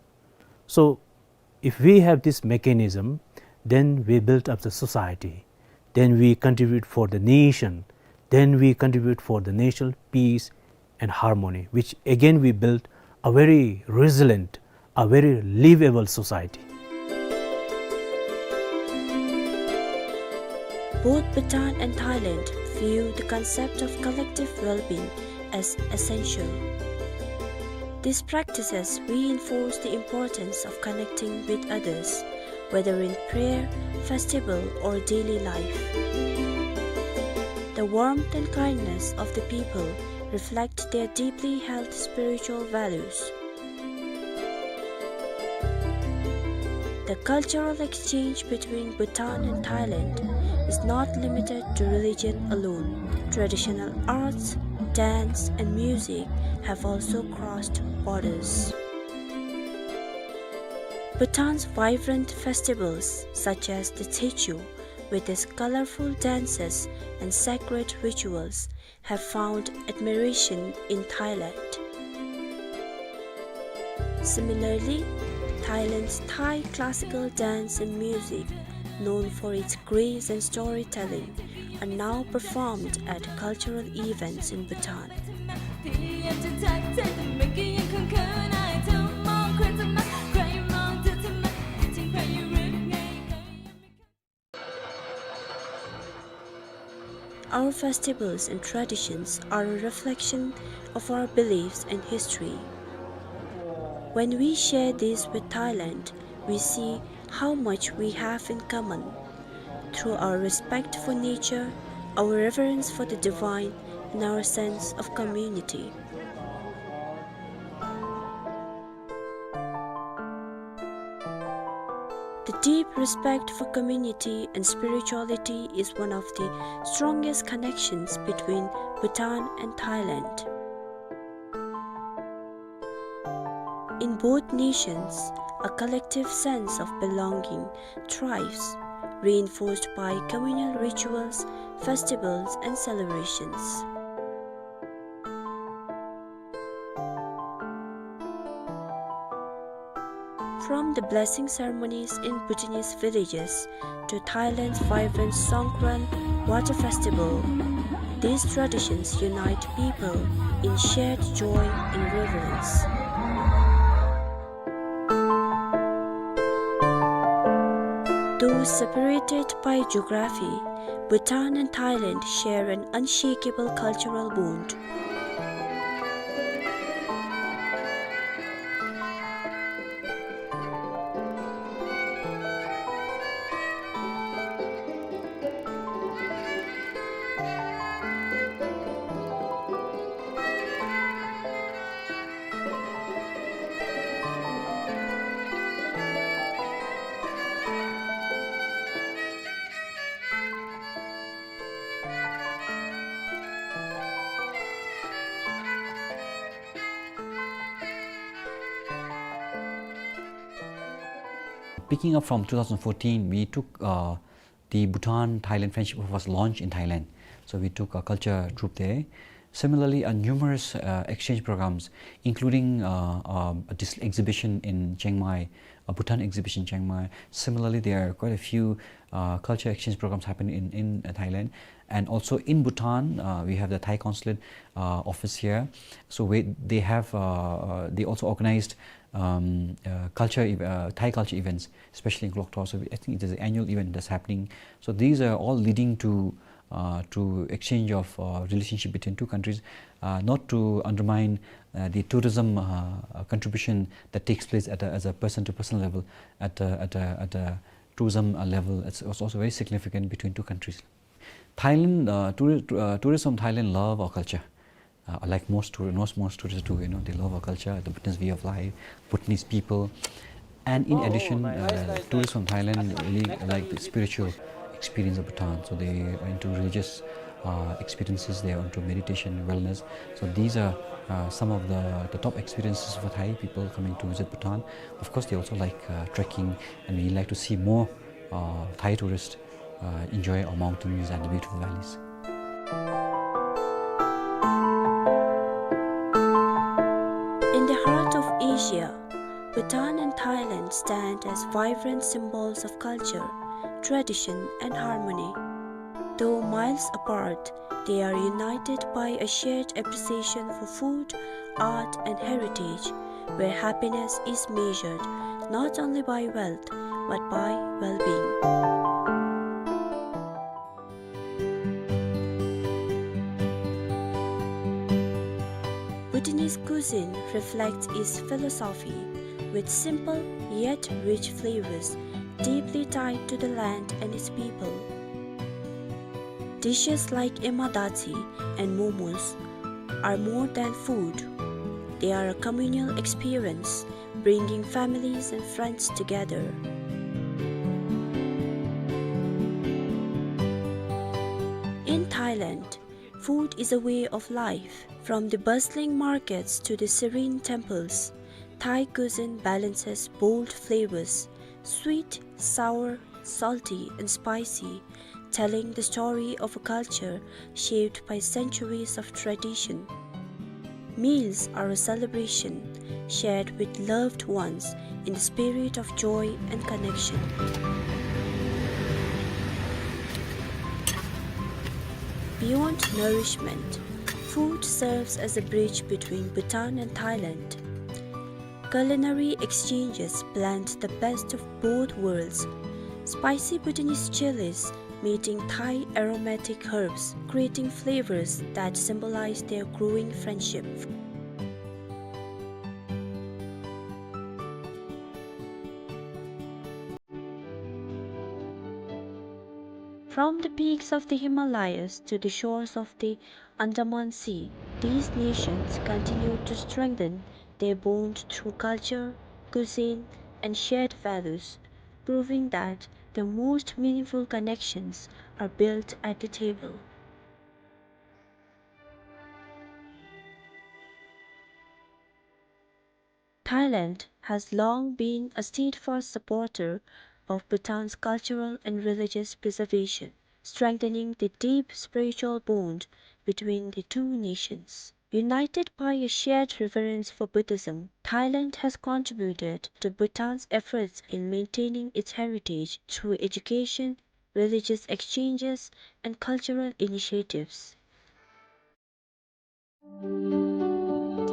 So, if we have this mechanism, then we build up the society, then we contribute for the nation, then we contribute for the national peace and harmony, which again we build a very resilient, a very livable society. Both Bhutan and Thailand view the concept of collective well-being as essential. These practices reinforce the importance of connecting with others, whether in prayer, festival, or daily life. The warmth and kindness of the people reflect their deeply held spiritual values. The cultural exchange between Bhutan and Thailand is not limited to religion alone. Traditional arts, dance, and music have also crossed borders. Bhutan's vibrant festivals, such as the Tshechu, with its colorful dances and sacred rituals, have found admiration in Thailand. Similarly, Thailand's Thai classical dance and music, known for its grace and storytelling, are now performed at cultural events in Bhutan. Our festivals and traditions are a reflection of our beliefs and history. When we share these with Thailand, we see how much we have in common through our respect for nature, our reverence for the divine, and our sense of community. The Deep respect for community and spirituality is one of the strongest connections between Bhutan and Thailand. In both nations, a collective sense of belonging thrives, reinforced by communal rituals, festivals, and celebrations. From the blessing ceremonies in Bhutanese villages to Thailand's vibrant Songkran Water Festival, these traditions unite people in shared joy and reverence. Though separated by geography, Bhutan and Thailand share an unshakable cultural bond. Picking up from two thousand fourteen, we took, uh, the Bhutan-Thailand Friendship was launched in Thailand. So we took a culture troupe there. Similarly, uh, numerous, uh, exchange programs, including, uh, um, a dis-, exhibition in Chiang Mai, a Bhutan exhibition in Chiang Mai. Similarly, there are quite a few, uh, culture exchange programs happening in, in, uh, Thailand. And also in Bhutan, uh, we have the Thai consulate, uh, office here. So we, they have, uh, uh, they also organized, um, uh, culture ev-, uh, Thai culture events, especially in Kloktor. So I think it is an annual event that's happening. So these are all leading to, uh, to exchange of, uh, relationship between two countries, uh, not to undermine, uh, the tourism, uh, uh, contribution that takes place at a, as a person-to-person level, at a, at a, at a tourism, uh, level. It's, it's also very significant between two countries. Thailand, uh, tourist, uh, tourists from Thailand love our culture. Uh, like most tour-, most, most tourists do, you know, they love our culture, the Bhutanese way of life, Bhutanese people. And in addition, uh, tourists from Thailand really like the spiritual experience of Bhutan. So they are into religious, uh, experiences, they are into meditation, wellness. So these are, uh, some of the, the top experiences for Thai people coming to visit Bhutan. Of course, they also like, uh, trekking, and we like to see more, uh, Thai tourists, uh, enjoy our mountains and the beautiful valleys. In the heart of Asia, Bhutan and Thailand stand as vibrant symbols of culture, tradition, and harmony. Though miles apart, they are united by a shared appreciation for food, art, and heritage, where happiness is measured not only by wealth, but by well-being. Bhutanese cuisine reflects its philosophy, with simple yet rich flavors deeply tied to the land and its people. Dishes like emadachi and momos are more than food. They are a communal experience, bringing families and friends together. In Thailand, food is a way of life. From the bustling markets to the serene temples, Thai cuisine balances bold flavors, sweet, sour, salty, and spicy, telling the story of a culture shaped by centuries of tradition. Meals are a celebration shared with loved ones in the spirit of joy and connection. Beyond nourishment, food serves as a bridge between Bhutan and Thailand. Culinary exchanges blend the best of both worlds. Spicy Bhutanese chilies meeting Thai aromatic herbs, creating flavors that symbolize their growing friendship. From the peaks of the Himalayas to the shores of the Andaman Sea, these nations continue to strengthen their bond through culture, cuisine, and shared values. proving that the most meaningful connections are built at the table. Thailand has long been a steadfast supporter of Bhutan's cultural and religious preservation, strengthening the deep spiritual bond between the two nations. United by a shared reverence for Buddhism, Thailand has contributed to Bhutan's efforts in maintaining its heritage through education, religious exchanges, and cultural initiatives.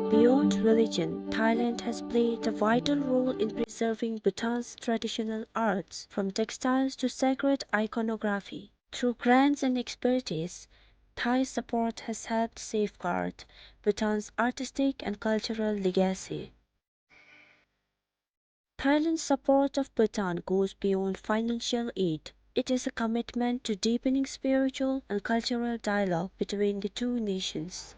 Beyond religion, Thailand has played a vital role in preserving Bhutan's traditional arts, from textiles to sacred iconography. Through grants and expertise, Thai support has helped safeguard Bhutan's artistic and cultural legacy. Thailand's support of Bhutan goes beyond financial aid. It is a commitment to deepening spiritual and cultural dialogue between the two nations.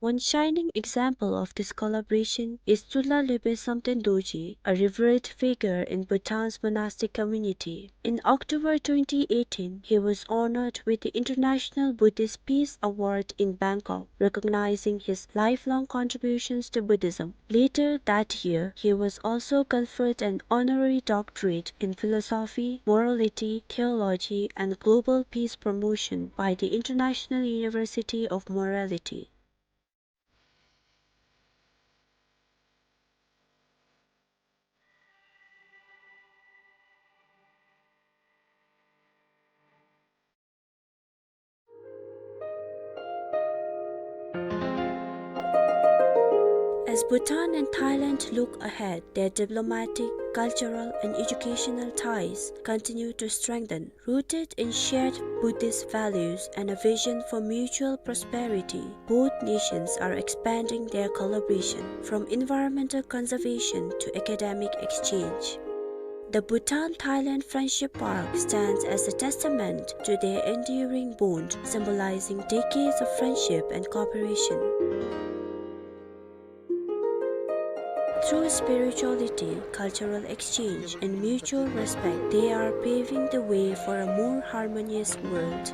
One shining example of this collaboration is Tshunla Lhunpe Samten Dorji, a revered figure in Bhutan's monastic community. In October twenty eighteen, he was honored with the International Buddhist Peace Award in Bangkok, recognizing his lifelong contributions to Buddhism. Later that year, he was also conferred an honorary doctorate in philosophy, morality, theology, and global peace promotion by the International University of Morality. As Bhutan and Thailand look ahead, their diplomatic, cultural, and educational ties continue to strengthen. Rooted in shared Buddhist values and a vision for mutual prosperity, both nations are expanding their collaboration, from environmental conservation to academic exchange. The Bhutan-Thailand Friendship Park stands as a testament to their enduring bond, symbolizing decades of friendship and cooperation. Through spirituality, cultural exchange, and mutual respect, they are paving the way for a more harmonious world.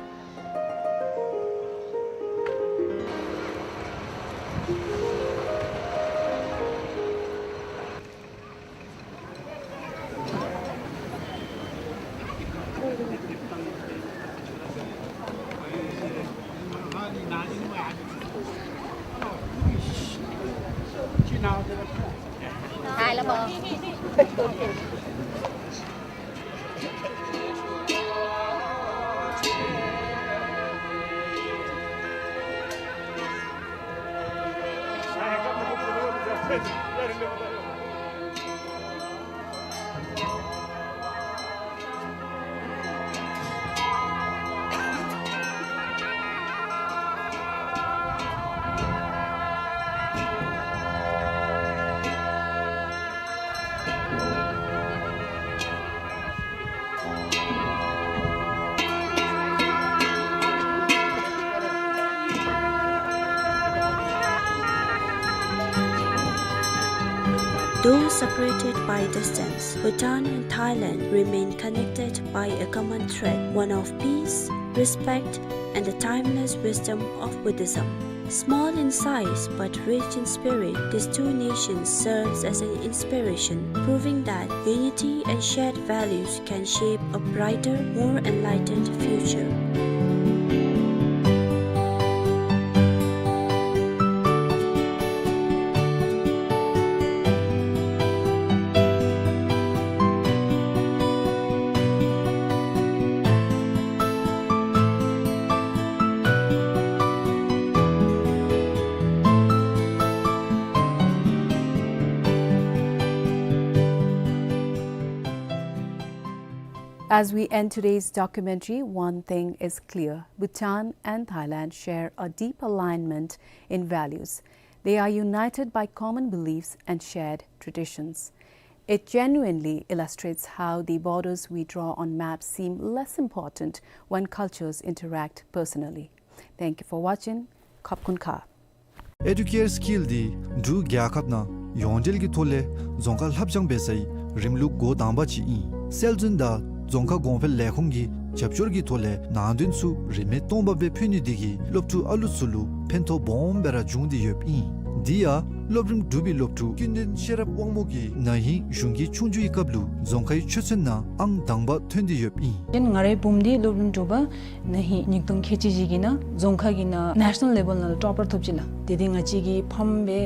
Though separated by distance, Bhutan and Thailand remain connected by a common thread, one of peace, respect, and the timeless wisdom of Buddhism. Small in size but rich in spirit, these two nations serves as an inspiration, proving that unity and shared values can shape a brighter, more enlightened future. As we end today's documentary, one thing is clear. Bhutan and Thailand share a deep alignment in values. They are united by common beliefs and shared traditions. It genuinely illustrates how the borders we draw on maps seem less important when cultures interact personally. Thank you for watching. ཁབ་ཀུན་ཁ། ཨེ་ཌུ་ཀེར་སི་ཀིལ་འདི་འབྲུག་རྒྱལ་ཁབ་ནང་ཡོངས་འབྲེལ་གྱི་ཐོག་ལས་རྫོང་ཁ་ལྷབ་སྦྱང་འབད་སའི་རིམ་ལུགས་འགོ་དང་པ་ཅིག་ཨིན། སྲོལ་འཛིན་དང་རྫོང་ཁ་གོང་འཕེལ་ལས་ཁུངས་ཀྱི་རྒྱབ་སྐྱོར་གྱི་ཐོག་ལས་ནང་དོན་ཚུ་རིན་མེད་སྟོང་པ་སྦེ་ཕུལ་ནི་འདི་གིས་སློབ་ཕྲུག་ཨ་ལུ་ཚུ་ལུ་ཕན་ཐོགས་སྦོམ་སྦེ་ར་བྱུང་སྟེ་ཡོདཔ་ཨིན། འདི་ཡང་སློབ་རིམ་དྲུག་པའི་སློབ་ཕྲུག་ཀུན་ལྡན་ཤེས་རབ་དབང་མོ་གིས་ན་ཧིང་གཞུང་གི་ཆོས་རྒྱུགས་ཀྱི་སྐབས་ལུ་རྫོང་ཁའི་ཆོས་ཚན་ནང་ཨང་དང་པ་ཐོན་ཏེ་ཡོདཔ་ཨིན། ཏེ་ང་རའི་བུམོ་འདི་སློབ་རིམ་དྲུག་པ་ན་ཧིང་ཉིས་སྟོང་ཁལ་གཅིག་བཞི་གི་ནང་རྫོང་ཁ་གི་ནང་ནེ་ཤ་ནཱལ་ལེ་བཱལ་ནང་ལུ་ཊོ་པར་ཐོབ་ཅི་ལགས། ཏེ་འདི་ང་བཅས་ཀྱི་ཕམ་སྦེ་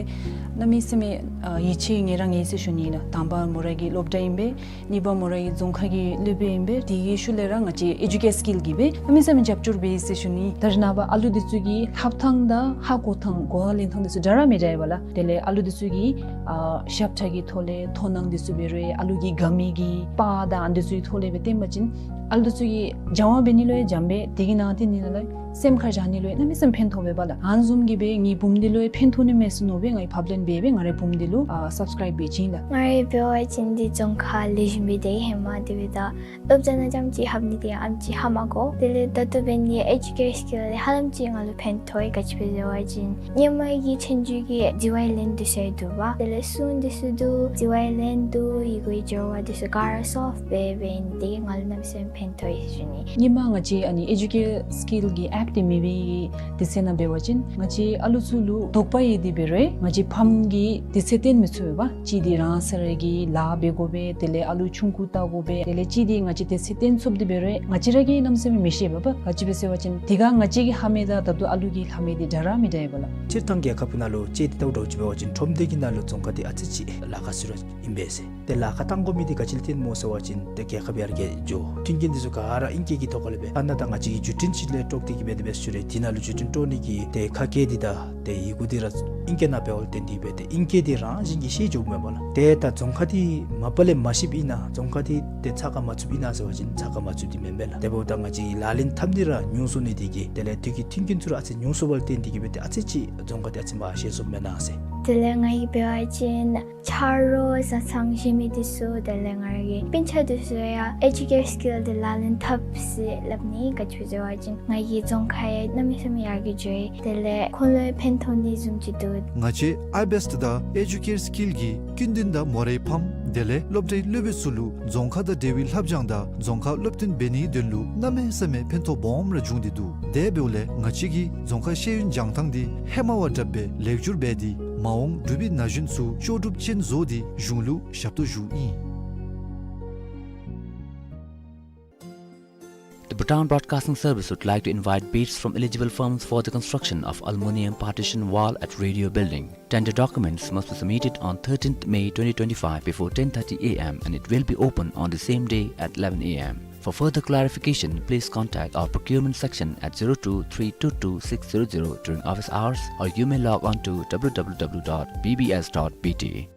གནམ་མེད་ས་མེད་ཨ་ཡིད་ཆེས་ངེ་ར་ངེ་ཟེར་ཞུ་ནི་ལགས། དང་པ་མོ་ར་གི་སློབ་གྲྭ་ཨིན་པས། གཉིས་པ་མོ་ར་གི་རྫོང་ཁ་གི་སློབ་དཔོན་ཨིན་པས། དེ་གི་ཤུལ་ལས་ར་ང་བཅས་ཨེ་ཌུ་ཀེར་སི་ཀིལ་གྱིས་སྦེ་གནམ་མེད་ས་མེད་རྒྱབ་སྐྱོར་འབད་ཡི་ཟེར་ཞུ་ནི། ད་རེས་ནངས་པ་ཨ་ལུ་འདི་ཚུ་གི་ལྷབ་ཐངས་དང་ཧ་གོ་ཐངས་གོ་བ་ལེན་ཐངས་འདི་ཚུ་འདྲ་ར་མི་འདྲ་བས་ལགས། དེ་ལས་ཨ་ལུ་འདི་ཚུ་གི་ཨ་ཞབས་ཁྲ་གི་ཐོག་ལས་མཐོང་སྣང་འདི་ཚུ་འབད་རུང་ཨ་ལུ་གི་དགའ་མི་གི་པར་དང་ཨ་འདི་ཚུ་གི་ཐོག་ལས་སྦེ་སྟོན་པ་ཅིན་ཨ་ལུ་འདི་ཚུ་གིས་སྦྱང་བ་འབད་ནི་ལུ་ཡང་འཇམ་པས། དེ་གི་ནང་དེ་ནི་ལགས་སེམས་ཁར་བཞག་ནི་ལུ་ཡང་གནམ་མེད་ས་མེད་ཕན་ཐོགས་པས་པ་ལགས། ཨ་ནི་བཟུམ་གྱིས་སྦེ་ངེའི་བུམོ་འདི་ལུ་ཡང་ཕན་ཐོགས་ནི་མས་ཟེར་མནོ་སྦེ་ང་གིས་ཕབ་ལེན་འབད་སྦེ་ང་རའི་བུམོ་འདི་ལུ་ཨ་སབ་སི་ཀརའིབ་འབད་བྱིན་ལགས། ང་ར་འབད་བ་ཅིན་འདི་རྫོང་ཁ་ལེགས་ཤོམ་སྦེ་སྡོད་ཡི་ཧེ་མ། དེ་འབདཝ་ད་སློབ་གྲྭ་ནང་རྐྱངམ་ཅིག་ལྷབ་ནི་འདི་ཨེམ་ཅིག་ཧ་མ་གོ། དེ་ལས་ད་ལྟོ་འབད་ནི་ཨེ་ཌུ་ཀེར་སི་ཀིལ་ལས་ཧ་ལམ་ཅིག་ང་ལུ་ཕན་ཐོགས་ཡི། ག་ཅི་སྦེ་ཟེར་བ་ཅིན་ཧེ་མ་གི་ཆོས་རྒྱུགས་ཀྱི་ཛི་ཝའི་ལེན་འདི་ཚུ་ཡང་འདུག་པ། དེ་ལས་སྲུང་འདི་ཚུ་འདུག། ཛི་ཝའི་ལེན་འདུག། ཡི་གུའི་སྦྱོར་བ་འདི་ཚུ་ག་ར་སོབ་སྦེ་འབད་ནི་འདི་གིས་ང་ལུ་གནམ་མེད་ས་མེད་ཕན་ཐོགས་ཡི་ཟེར་ཞུ་ནི། ཧེ་མ་ང་བཅས་ཨ་ནི་ཨེ་ཌུ་ཀེར་སི་ཀིལ་གྱི་ཨེཔ་འདི་མེད་པའི་དུས་ཚོད་ནང་འབད་བ་ཅིན་ང་བཅས་ཨ་ལུ་ཚུ་ལུ་དོགས་པ་ཡོད་དེ་འབད་རུང་ང་བཅས་ཕམ་གྱིས་དུས་ཚོད་བཏོན་མི་ཚུགས་པས་པ། གཅིག་འདི་རང་སོ་ར་གི་ལཱ་འབད་དགོ་པས། དེ་ལས་ཨ་ལུ་ཆུང་ཀུ་བལྟ་དགོ་པས། དེ་ལས་གཅིག་འདི་ང་བཅས་དུས་ཚོད་བཏོན་ཚུགསཔ་འདི་འབད་རུང་ང་བཅས་ར་གིས་གནམ་མེད་ས་མེད་མི་ཤེས་པས་པ། ག་ཅི་སྦེ་ཟེར་བ་ཅིན་དེ་ཁར་ང་བཅས་ཀྱིས་ལྷབ་མི་དང་ད་ལྟོ་ཨ་ལུ་གིས་ལྷབ་མི་འདི་འདྲ་ར་མི་འདྲ་བས་པ་ལགས། སྤྱིར་བཏང་རྒྱལ་ཁབ་ནང་ལུ་དཔྱེ་འདི་བལྟཝ་འདྲཝ་ཅིག་འབད་བ་ཅིན་ཁྲོམ་སྡེ་གི་ནང་ལུ་རྫོང་ཁ་འདི་ཨ་ཙི་ཅིག་ལཱ་ཁག་ཚུ་ར་ཨིན་པས་ཟེར། ཏེ་ལཱ་ཁག་བཏང་དགོ་མི་འདི་ག་ཅི་ལུ་བརྟེན་སྨོ་ཟེར་བ་ཅིན་ཏེ་རྒྱལ་ཁབ་ཡར་རྒྱས་འགྱོ། མཐུན་རྐྱེན་འདི་ཚུ་ག་ར་ཨིང་སྐད་ཀྱི་ཐོག་ཁ་ལས་སྦེ་ཨ་ནཱ་ད་ང་བཅས་ཀྱི་བརྒྱུད་འཕྲིན་ཅིག་ལས་དཀྲོགས་ཏེ་གི་སྦེ་དེ་སྦེ་ཞུ་རུང་དེ་ནང་ལུ་བརྒྱུད་འཕྲིན་དཀྲོག་ནི་གི་ཏེ་ཁ་སྐད་འདི་དང་ཏེ་ཡི་གུ་འདི་ར་ཨིང་སྐད་ནང་འབདཝ་ལས་བརྟེན་ཏེ་སྦེ་ཏེ་ཨིང་སྐད་འདི་རང་བཞིན་གྱིས་ཤེས་འགྱོཝ་མས་པ་ལགས། ཏེ་ད་རྫོང་ཁ་འདི་མ་པ་ལས་མ་ཤེསཔ་ཨིན་ན་རྫོང་ཁ་འདི་ཏེ་ཚ་ཁ་མ་ཚུདཔ་ཨིན་ན་ཟེར་བ་ཅིན་ཚ་ཁ་མ་ཚུདཔ་འདི་མེན་པས་ལགས། དེ་འབདཝ་ད་ང་བཅས་ཀྱི་ལག་ལེན་འཐབ་ནི་ར་ཉུང་སོང་ནི་འདི་གིས་དེ་ལས་དུས་ཀྱི་མཐུན་རྐྱེན་ཚུ་ར་ཨ་ཙི་ཉུང་སོང་བ་ལས་བརྟེན་ཏེ་གི་སྦེ་ཏེ་ཨ་ཙི་ཅིག་རྫོང་ཁ་འདི་ཨ་ཙི་མ་ཤེས་སོངམ་མེན་ན་ཟེར། དེ་ལས་ང་གིས་འབད་བ་ཅིན་ཆ་རོགས་བཟའ་ཚང་བཞེས་མི་འདི་ཚུ་དེ་ལས་ང་ར་གི་སྤུན་ཆ་འདི་ཚུ་ཡང་ཨེ་ཌུ་ཀེར་སི་ཀིལ་འདི་ལག་ལེན་འཐབ་ཟེར་སླབ་ནི། ག་ཅི་སྦེ་ཟེར་བ་ཅིན་ང་གི་རྫོང་ཁ་ཡང་གནམ་མེད་ས་མེད་ཡར་རྒྱས་འགྱོ་ཡི། དེ་ལས་ཁོང་ལུ་ཡང་ཕན་ཐོགས་ནི་བཟུམ་ཅིག་འདུག། ང་བཅས་ཨའི་བེསཊ་དང་ཨེ་ཌུ་ཀེར་སི་ཀིལ་གྱིས་ཀུན་ལྡན་དང་མོ་རའི་ཕམ་དེ་ལས་སློབ་གྲྭའི་སློབ་དཔོན་ཚུ་ལུ་རྫོང་ཁ་དང་འབྲེལ་བའི་ལྷབ་སྦྱང་དང་རྫོང་ཁ་སློབ་སྟོན་འབད་ནིའི་དོན་ལུ་གནམ་མེད་ས་མེད་ཕན་ཐོགས་སྦོམ་ར་བྱུང་སྟེ་འདུག། དེ་འབདཝ་ལས་ང་བཅས་ཀྱིས་རྫོང་ཁ་ཤེས་ཡོན་སྦྱང་ཐངས་འདི་ཧེ་མ་བ་དྲགཔ་སྦེ་ལེགས་བསྒྱུར་འབད་དེ་མ་འོངས་འབྲུག་པའི་ན་གཞོན་ཚུ་ལྕོགས་གྲུབ་ཅན་བཟོ་སྟེ་གཞུང་ལུ་ཞབས་ཏོག་ཞུ་ཨིན། The Bhutan Broadcasting Service would like to invite bids from eligible firms for the construction of aluminium partition wall at Radio Building. Tender documents must be submitted on thirteenth May twenty twenty-five before ten thirty A M and it will be open on the same day at eleven A M. For further clarification, please contact our procurement section at zero two three two two six zero zero during office hours, or you may log on to W W W dot B B S dot B T.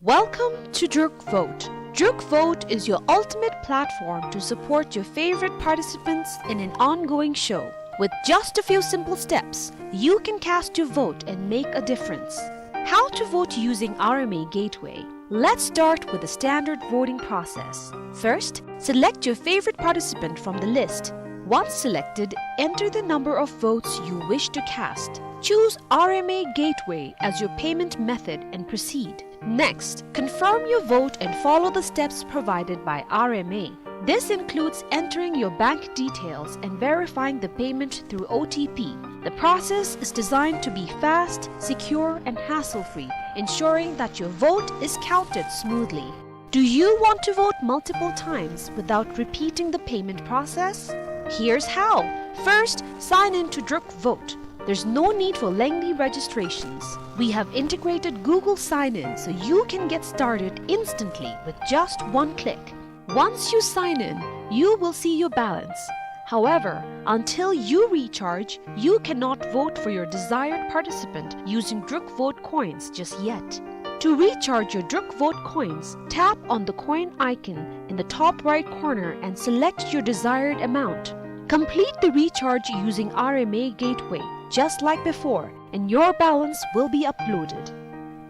Welcome to Druk Vote. Druk Vote is your ultimate platform to support your favorite participants in an ongoing show. With just a few simple steps, you can cast your vote and make a difference. How to vote using R M A Gateway. Let's start with the standard voting process. First, select your favorite participant from the list. Once selected, enter the number of votes you wish to cast. Choose R M A Gateway as your payment method and proceed. Next, confirm your vote and follow the steps provided by R M A. This includes entering your bank details and verifying the payment through O T P. The process is designed to be fast, secure, and hassle-free, ensuring that your vote is counted smoothly. Do you want to vote multiple times without repeating the payment process? Here's how. First, sign in to Druk Vote. There's no need for lengthy registrations. We have integrated Google Sign-In so you can get started instantly with just one click. Once you sign in, you will see your balance. However, until you recharge, you cannot vote for your desired participant using Druk Vote coins just yet. To recharge your Druk Vote coins, tap on the coin icon in the top right corner and select your desired amount. Complete the recharge using R M A Gateway, just like before. and your balance will be uploaded.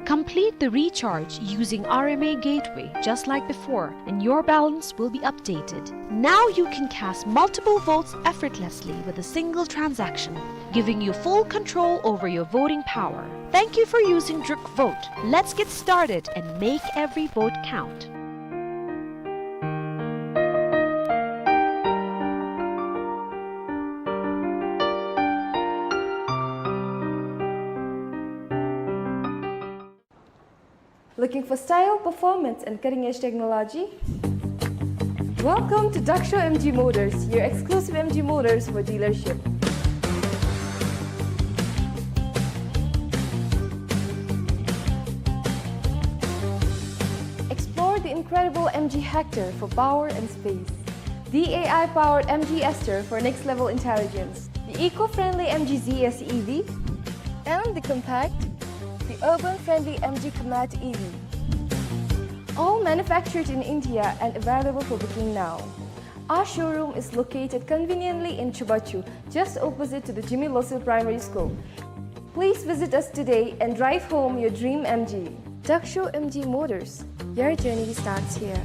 Complete the recharge using R M A Gateway just like before, and your balance will be updated. Now you can cast multiple votes effortlessly with a single transaction, giving you full control over your voting power. Thank you for using Druk Vote. Let's get started and make every vote count. Looking for style, performance, and cutting-edge technology? Welcome to Daksho M G Motors, your exclusive M G Motors for dealership. Explore the incredible M G Hector for power and space, the A I-powered M G Aster for next-level intelligence, the eco-friendly M G Z S E V, and the compact, the urban-friendly M G Comet E V. All manufactured in India and available for booking now. Our showroom is located conveniently in Chubachu, just opposite to the Jigme Losel Primary School. Please visit us today and drive home your dream M G. Daksho M G Motors, your journey starts here.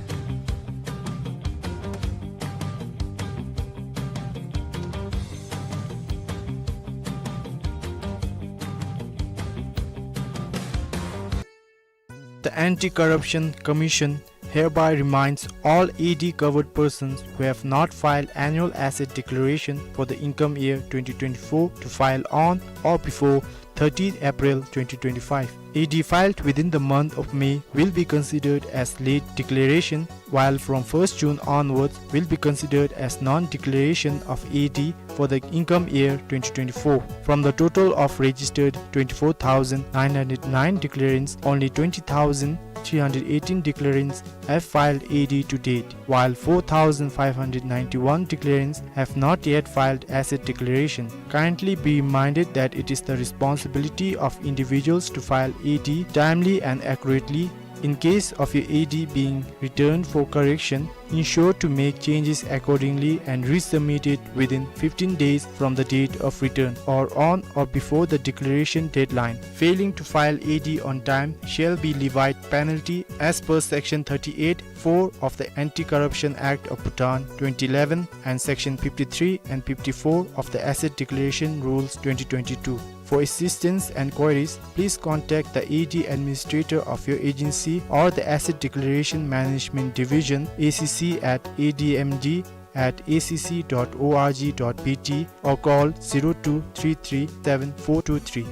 The Anti-Corruption Commission hereby reminds all A D covered persons who have not filed annual asset declaration for the income year twenty twenty-four to file on or before thirteenth April twenty twenty-five. A D filed within the month of May will be considered as late declaration, while from first June onwards will be considered as non-declaration of A D for the income year twenty twenty-four. From the total of registered twenty-four thousand nine hundred nine declarants, only twenty thousand three hundred eighteen declarants have filed A D to date, while four thousand five hundred ninety-one declarants have not yet filed asset declaration. Kindly be reminded that it is the responsibility of individuals to file A D timely and accurately. In case of your A D being returned for correction, ensure to make changes accordingly and resubmit it within fifteen days from the date of return or on or before the declaration deadline. Failing to file A D on time shall be levied penalty as per Section thirty-eight four of the Anti-Corruption Act of Bhutan twenty eleven and Section fifty-three and fifty-four of the Asset Declaration Rules twenty twenty-two. For assistance and queries, please contact the A D administrator of your agency or the Asset Declaration Management Division, A C C at A D M D at A C C dot org dot B T, or call zero two three three seven four two three.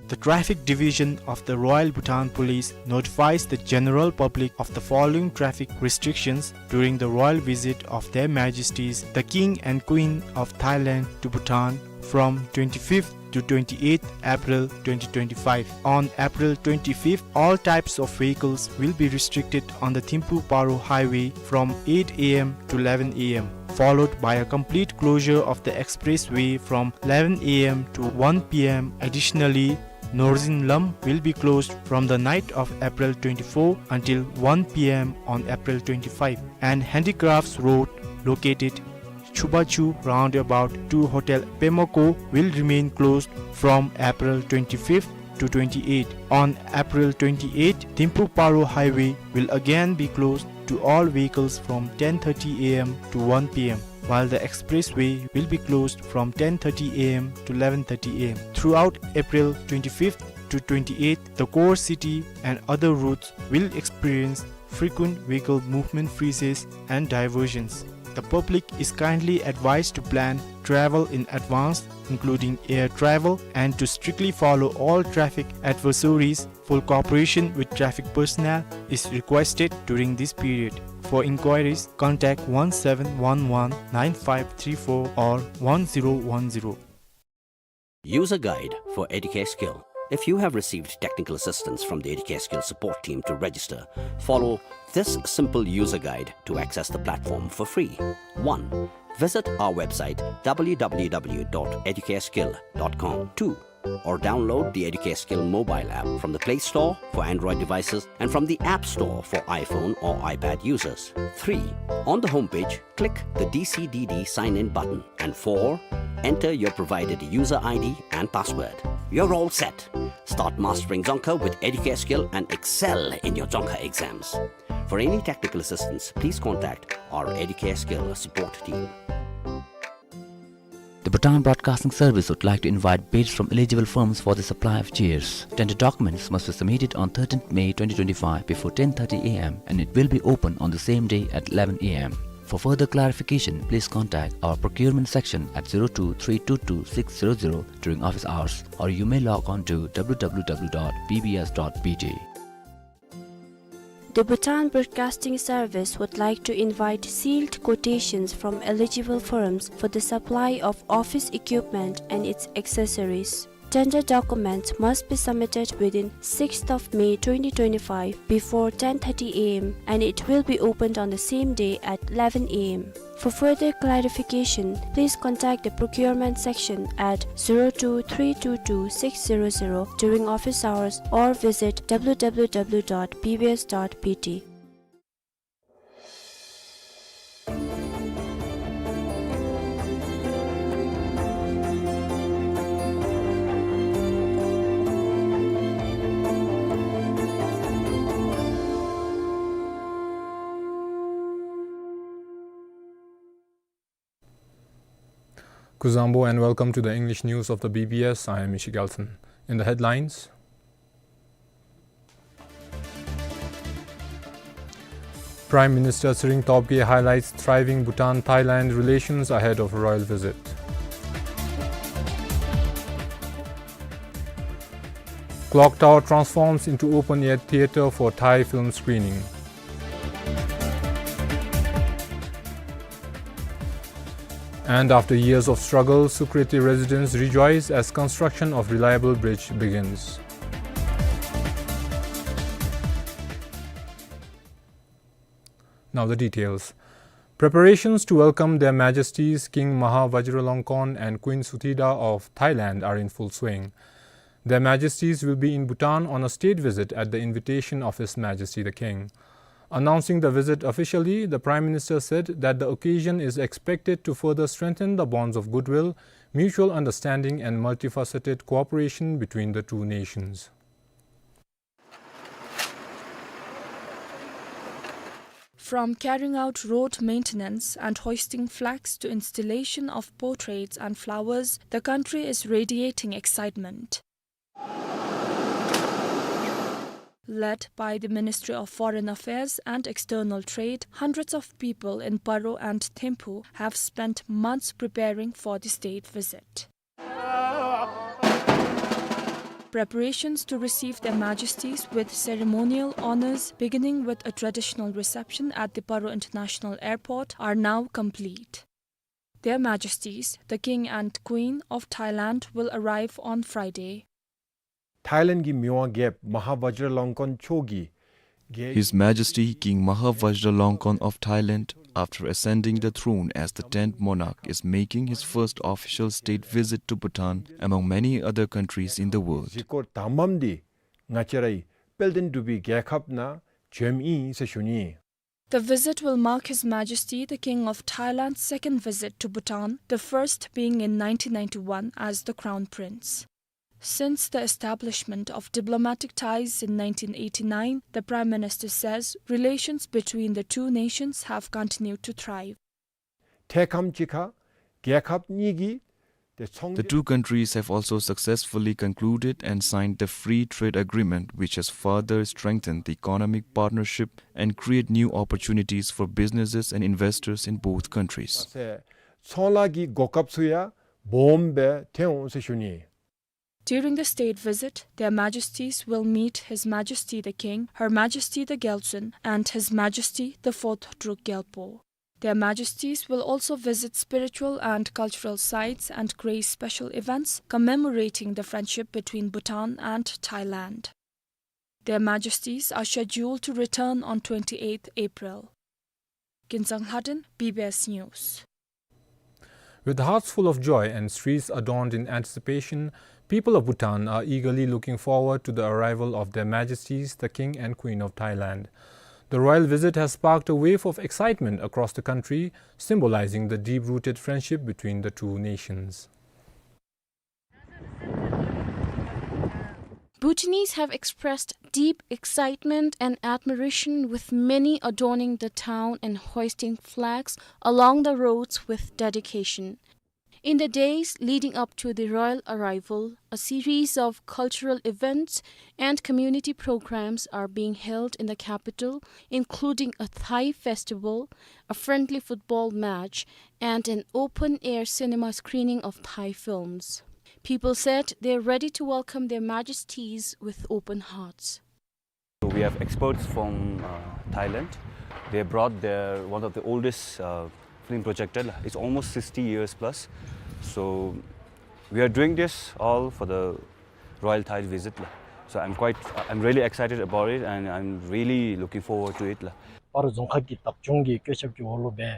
The Traffic Division of the Royal Bhutan Police notifies the general public of the following traffic restrictions during the royal visit of Their Majesties the King and Queen of Thailand to Bhutan from twenty-fifth to twenty-eighth April twenty twenty-five. On April twenty-fifth, all types of vehicles will be restricted on the Thimphu Paro Highway from eight A M to eleven A M, followed by a complete closure of the expressway from eleven A M to one P M. Additionally, Norzin Lam will be closed from the night of April twenty-four until one P M on April twenty-five, and Handicrafts Road, located Chubachu roundabout to Hotel Pemako, will remain closed from April twenty-fifth to twenty-eighth. On April twenty-eighth, Thimphu Paro Highway will again be closed to all vehicles from ten thirty A M to one P M, while the expressway will be closed from ten thirty A M to eleven thirty A M. Throughout April twenty-fifth to twenty-eighth, the core city and other routes will experience frequent vehicle movement freezes and diversions. The public is kindly advised to plan travel in advance, including air travel, and to strictly follow all traffic advisories. Full cooperation with traffic personnel is requested during this period. For inquiries, contact one seven one one nine five three four or one zero one zero. User guide for Educare Skill. If you have received technical assistance from the Educare Skill support team to register, follow this simple user guide to access the platform for free. One, visit our website w w w dot educareskill dot com. Two, or download the Educare Skill mobile app from the Play Store for Android devices and from the App Store for iPhone or iPad users. Three, on the homepage, click the D C D D sign-in button. And four, Enter your provided user I D and password. You're all set. Start mastering Dzongkha with Educare Skill and excel in your Dzongkha exams. For any technical assistance, please contact our Educare Skill support team. The Bhutan Broadcasting Service would like to invite bids from eligible firms for the supply of chairs. Tender documents must be submitted on thirteenth May twenty twenty-five before ten thirty A M and it will be open on the same day at eleven A M. For further clarification, please contact our procurement section at zero two three two two six zero zero during office hours, or you may log on to W W W dot B B S dot B T. The Bhutan Broadcasting Service would like to invite sealed quotations from eligible firms for the supply of office equipment and its accessories. Tender documents must be submitted within sixth of May twenty twenty-five before ten thirty A M and it will be opened on the same day at eleven A M. For further clarification, please contact the procurement section at zero two three two two six zero zero during office hours or visit W W W dot B B S dot B T. Kuzuzangpo and welcome to the English news of the B B S. I am Ishi Gelson. In the headlines, Prime Minister Tshering Tobgay highlights thriving Bhutan-Thailand relations ahead of royal visit. Clock Tower transforms into open-air theatre for Thai film screening. And after years of struggle, Sukreti residents rejoice as construction of reliable bridge begins. Now the details. Preparations to welcome Their Majesties King Maha Vajiralongkorn and Queen Suthida of Thailand are in full swing. Their Majesties will be in Bhutan on a state visit at the invitation of His Majesty the King. Announcing the visit officially, the Prime Minister said that the occasion is expected to further strengthen the bonds of goodwill, mutual understanding and multifaceted cooperation between the two nations. From carrying out road maintenance and hoisting flags to installation of portraits and flowers, the country is radiating excitement. Led by the Ministry of Foreign Affairs and External Trade, hundreds of people in Paro and Thimphu have spent months preparing for the state visit. Preparations to receive Their Majesties with ceremonial honors, beginning with a traditional reception at the Paro International Airport, are now complete. Their Majesties, the King and Queen of Thailand, will arrive on Friday. ཐའི་ལེནཌ་གི་མི་དབང་རྒྱལཔོ་མ་ཧཱ་ཝཱཇྲ་ལོང་ཀོན་མཆོག་གིས། His Majesty King Maha Vajiralongkorn of Thailand, after ascending the throne as the tenth monarch, is making his first official state visit to Bhutan, among many other countries in the world. གཟིགས་སྐོར་དང་པམ་འདི་ང་བཅས་རའི་དཔལ་ལྡན་འབྲུག་པའི་རྒྱལ་ཁབ་ནང་བྱོནམ་ཨིན་ཟེར་ཞུ་ནི། The visit will mark His Majesty the King of Thailand's second visit to Bhutan, the first being in nineteen ninety-one as the Crown Prince. Since the establishment of diplomatic ties in nineteen eighty-nine, the Prime Minister says relations between the two nations have continued to thrive. ཐའེ་ཁམས་གཅིག་ཁར་རྒྱལ་ཁབ་གཉིས་ཀྱི་The two countries have also successfully concluded and signed the Free Trade Agreement, which has further strengthened the economic partnership and create new opportunities for businesses and investors in both countries. ཚོང་ལཱ་གི་གོ་སྐབས་ཚུ་ཡང་སྦོམ་སྦེ་ཐོན་འོང་ཟེར་ཞུ་ནི། During the state visit, Their Majesties will meet His Majesty the King, Her Majesty the Gyaltsuen, and His Majesty the Fourth Druk Gyalpo. Their Majesties will also visit spiritual and cultural sites and grace special events commemorating the friendship between Bhutan and Thailand. Their Majesties are scheduled to return on twenty-eighth April. Ginzang Lhaden, B B S News. With hearts full of joy and streets adorned in anticipation, people of Bhutan are eagerly looking forward to the arrival of Their Majesties the King and Queen of Thailand. The royal visit has sparked a wave of excitement across the country, symbolizing the deep-rooted friendship between the two nations. Bhutanese have expressed deep excitement and admiration, with many adorning the town and hoisting flags along the roads with dedication. In the days leading up to the royal arrival, a series of cultural events and community programs are being held in the capital, including a Thai festival, a friendly football match, and an open-air cinema screening of Thai films. People said they're ready to welcome their majesties with open hearts. So we have experts from, uh, Thailand. They brought their, one of the oldest, uh, film projector. It's almost sixty years plus. So we are doing this all for the royal Thai visit. So I'm quite, I'm really excited about it, and I'm really looking forward to it. Paro dzongkhag ki tapchung ki kyochap ki olo be.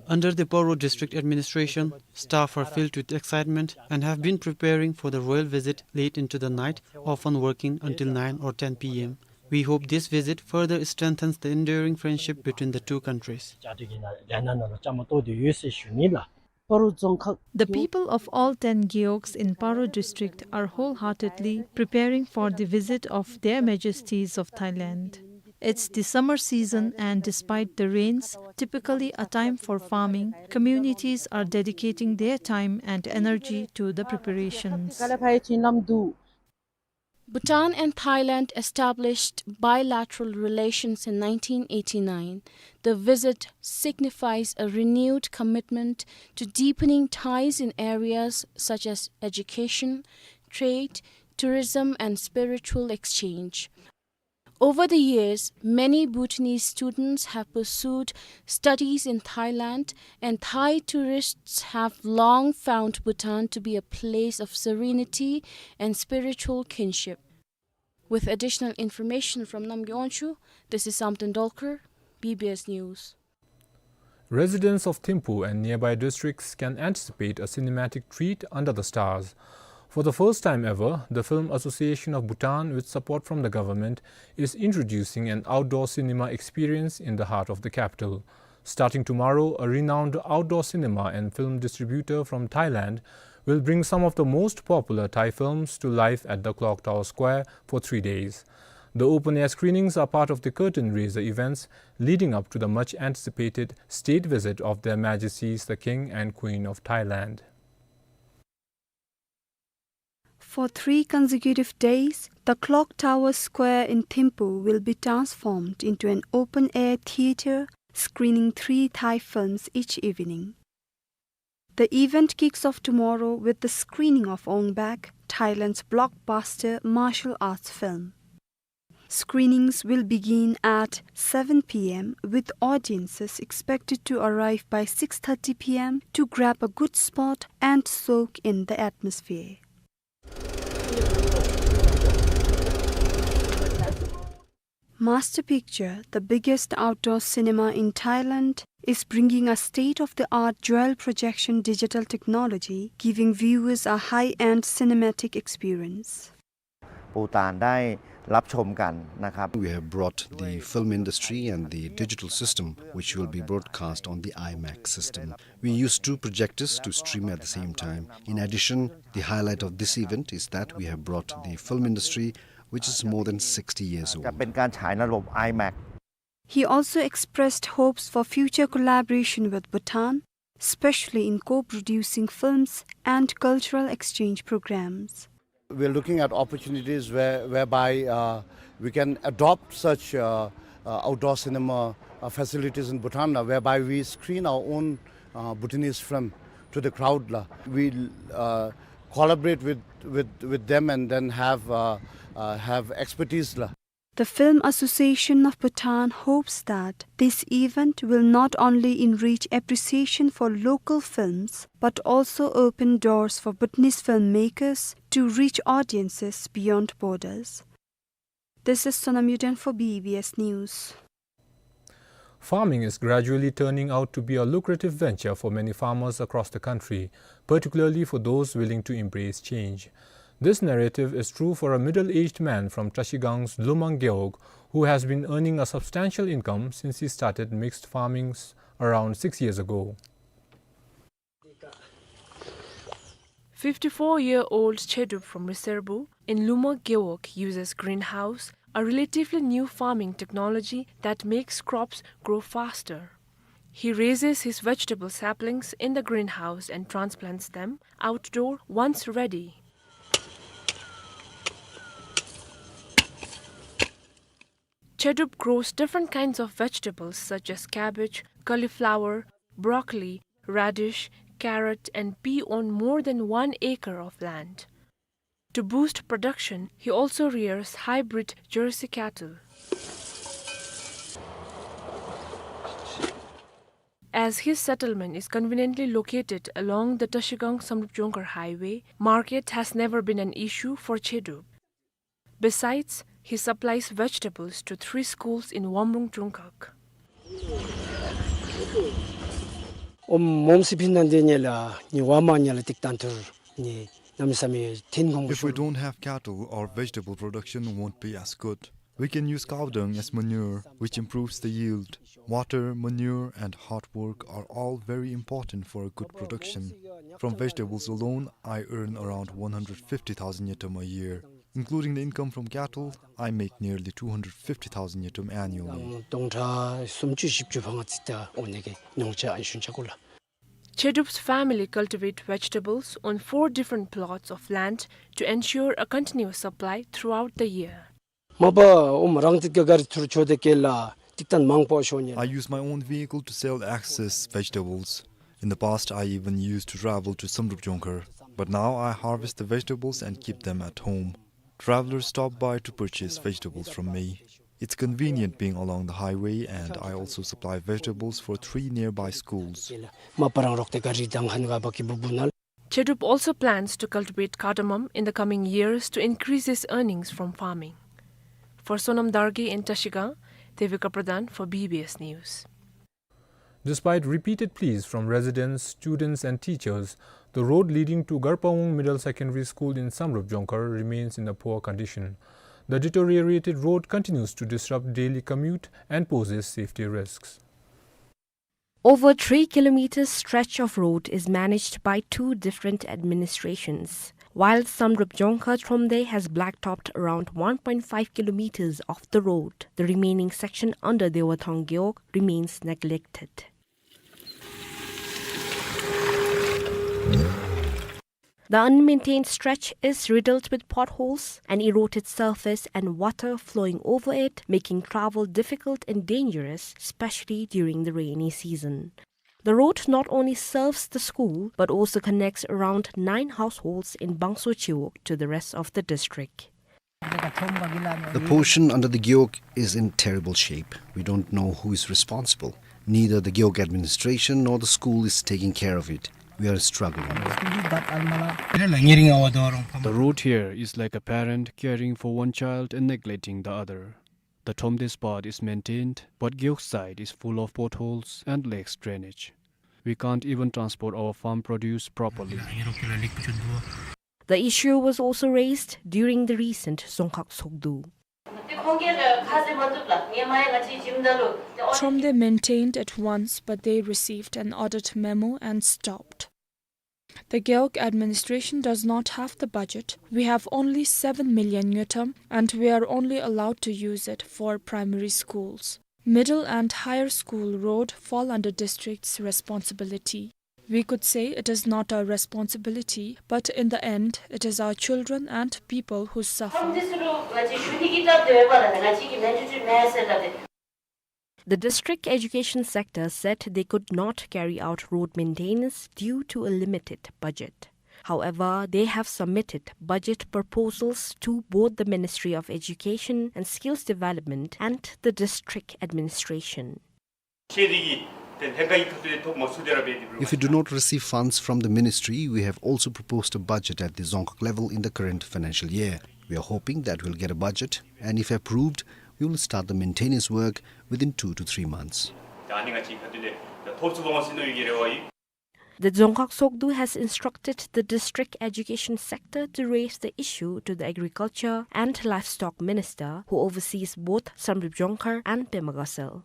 Under the Paro District Administration, staff are filled with excitement and have been preparing for the royal visit late into the night, often working until nine or ten P M. We hope this visit further strengthens the enduring friendship between the two countries. The people of all ten gewogs in Paro district are wholeheartedly preparing for the visit of Their Majesties of Thailand. It's the summer season, and despite the rains, typically a time for farming, communities are dedicating their time and energy to the preparations. Bhutan and Thailand established bilateral relations in nineteen eighty-nine. The visit signifies a renewed commitment to deepening ties in areas such as education, trade, tourism, and spiritual exchange. Over the years, many Bhutanese students have pursued studies in Thailand, and Thai tourists have long found Bhutan to be a place of serenity and spiritual kinship. With additional information from Namgay Wangchuk, this is Samten Dolkar, B B S News. Residents of Thimphu and nearby districts can anticipate a cinematic treat under the stars. For the first time ever, the Film Association of Bhutan, with support from the government, is introducing an outdoor cinema experience in the heart of the capital. Starting tomorrow, a renowned outdoor cinema and film distributor from Thailand will bring some of the most popular Thai films to life at the Clock Tower Square for three days. The open-air screenings are part of the curtain raiser events leading up to the much-anticipated state visit of Their Majesties the King and Queen of Thailand. For three consecutive days, the Clock Tower Square in Thimphu will be transformed into an open-air theatre, screening three Thai films each evening. The event kicks off tomorrow with the screening of Ong Bak, Thailand's blockbuster martial arts film. Screenings will begin at seven P M, with audiences expected to arrive by six thirty P M to grab a good spot and soak in the atmosphere. Master Picture, the biggest outdoor cinema in Thailand, is bringing a state-of-the-art dual projection digital technology, giving viewers a high-end cinematic experience. ภูฏานได้รับชมกันนะครับ We have brought the film industry and the digital system, which will be broadcast on the IMAX system. We use two projectors to stream at the same time. In addition, the highlight of this event is that we have brought the film industry, which is more than sixty years old. จะเป็นการฉายในระบบ IMAX. He also expressed hopes for future collaboration with Bhutan, especially in co-producing films and cultural exchange programs. We're looking at opportunities where, whereby, uh, we can adopt such, uh, uh, outdoor cinema, uh, facilities in Bhutan, uh, whereby we screen our own, uh, Bhutanese film to the crowd, la. We, uh, collaborate with, with, with them and then have, uh, uh, have expertise, la. The Film Association of Bhutan hopes that this event will not only enrich appreciation for local films, but also open doors for Bhutanese filmmakers to reach audiences beyond borders. This is Sonam Yuden for B B S News. Farming is gradually turning out to be a lucrative venture for many farmers across the country, particularly for those willing to embrace change. This narrative is true for a middle-aged man from Trashigang's Lumang Gewog, who has been earning a substantial income since he started mixed farming s-, around six years ago. Fifty-four-year-old Chedup from Riserbu in Lumang Gewog uses greenhouse, a relatively new farming technology that makes crops grow faster. He raises his vegetable saplings in the greenhouse and transplants them outdoor once ready. Chedup grows different kinds of vegetables such as cabbage, cauliflower, broccoli, radish, carrot, and pea on more than one acre of land. To boost production, he also rears hybrid Jersey cattle. As his settlement is conveniently located along the Trashigang-Samdrup Jongkhar highway, market has never been an issue for Chedup. Besides, he supplies vegetables to three schools in Wamrung Chungkhag. Om mom si phin nan de nyela, ni wama nyela tik tan tur, ni nam sami tin kong. If we don't have cattle, our vegetable production won't be as good. We can use cow dung as manure, which improves the yield. Water, manure, and hard work are all very important for a good production. From vegetables alone, I earn around one hundred fifty thousand ngultrum a year. Including the income from cattle, I make nearly two hundred fifty thousand ngultrum annually. Dong tra sum ju shib ju phang tsi ta one ke nong cha an shun cha kula. Chedup's family cultivate vegetables on four different plots of land to ensure a continuous supply throughout the year. Mapa om rang tit ka gari thur chode ke la tik tan mang po shonye. I use my own vehicle to sell excess vegetables. In the past, I even used to travel to Samdrup Jongkhar, but now I harvest the vegetables and keep them at home. Travelers stop by to purchase vegetables from me. It's convenient being along the highway, and I also supply vegetables for three nearby schools. Ma parang rok te gari dang han ga ba ki bubu nal. Chedup also plans to cultivate cardamom in the coming years to increase his earnings from farming. For Sonam Dargay in Trashigang, Devika Pradhan for B B S News. Despite repeated pleas from residents, students and teachers, the road leading to Garpawung Middle Secondary School in Samdrup Jongkhar remains in a poor condition. The deteriorated road continues to disrupt daily commute and poses safety risks. Over three kilometers stretch of road is managed by two different administrations. While Samdrup Jongkhar Thromde has blacktopped around one point five kilometers of the road, the remaining section under Dewathong Gewog remains neglected. The unmaintained stretch is riddled with potholes, an eroded surface and water flowing over it, making travel difficult and dangerous, especially during the rainy season. The road not only serves the school, but also connects around nine households in Bangso Chiwog to the rest of the district. The portion under the Gewog is in terrible shape. We don't know who is responsible. Neither the Gewog administration nor the school is taking care of it. We are struggling. The road here is like a parent caring for one child and neglecting the other. The Thromde part is maintained, but Gewog side is full of potholes and lacks drainage. We can't even transport our farm produce properly. The issue was also raised during the recent Dzongkhag Tshogdu. Thromde maintained it once, but they received an audit memo and stopped. The Gewog administration does not have the budget. We have only seven million ngultrum, and we are only allowed to use it for primary schools. Middle and higher school road fall under district's responsibility. We could say it is not our responsibility, but in the end, it is our children and people who suffer. The district education sector said they could not carry out road maintenance due to a limited budget. However, they have submitted budget proposals to both the Ministry of Education and Skills Development and the district administration. If we do not receive funds from the ministry, we have also proposed a budget at the Dzongkhag level in the current financial year. We are hoping that we'll get a budget, and if approved, we will start the maintenance work within two to three months. The Dzongkhag Sogdu has instructed the district education sector to raise the issue to the Agriculture and Livestock Minister, who oversees both Samdrup Jongkhar and Pema Gatshel.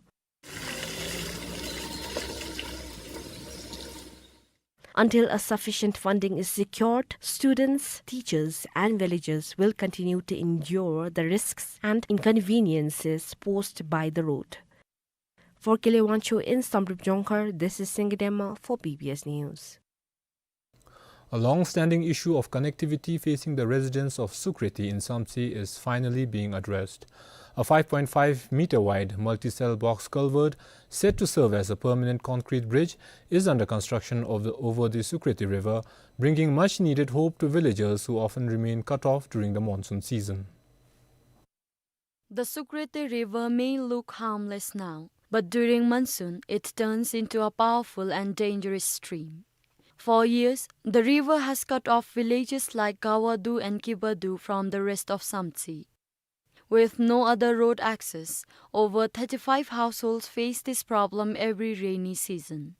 Until a sufficient funding is secured, students, teachers, and villagers will continue to endure the risks and inconveniences posed by the road. For Kele Wangchuk in Samdrup Jongkhar, this is Singye Dema for B B S News. A long-standing issue of connectivity facing the residents of Sukreti in Samtse is finally being addressed. A five point five meter wide multi-cell box culvert, set to serve as a permanent concrete bridge, is under construction of the, over the Sukreti River, bringing much-needed hope to villagers who often remain cut off during the monsoon season. The Sukreti River may look harmless now, but during monsoon, it turns into a powerful and dangerous stream. For years, the river has cut off villages like Gawadu and Kibadu from the rest of Samtse. With no other road access, over thirty-five households face this problem every rainy season.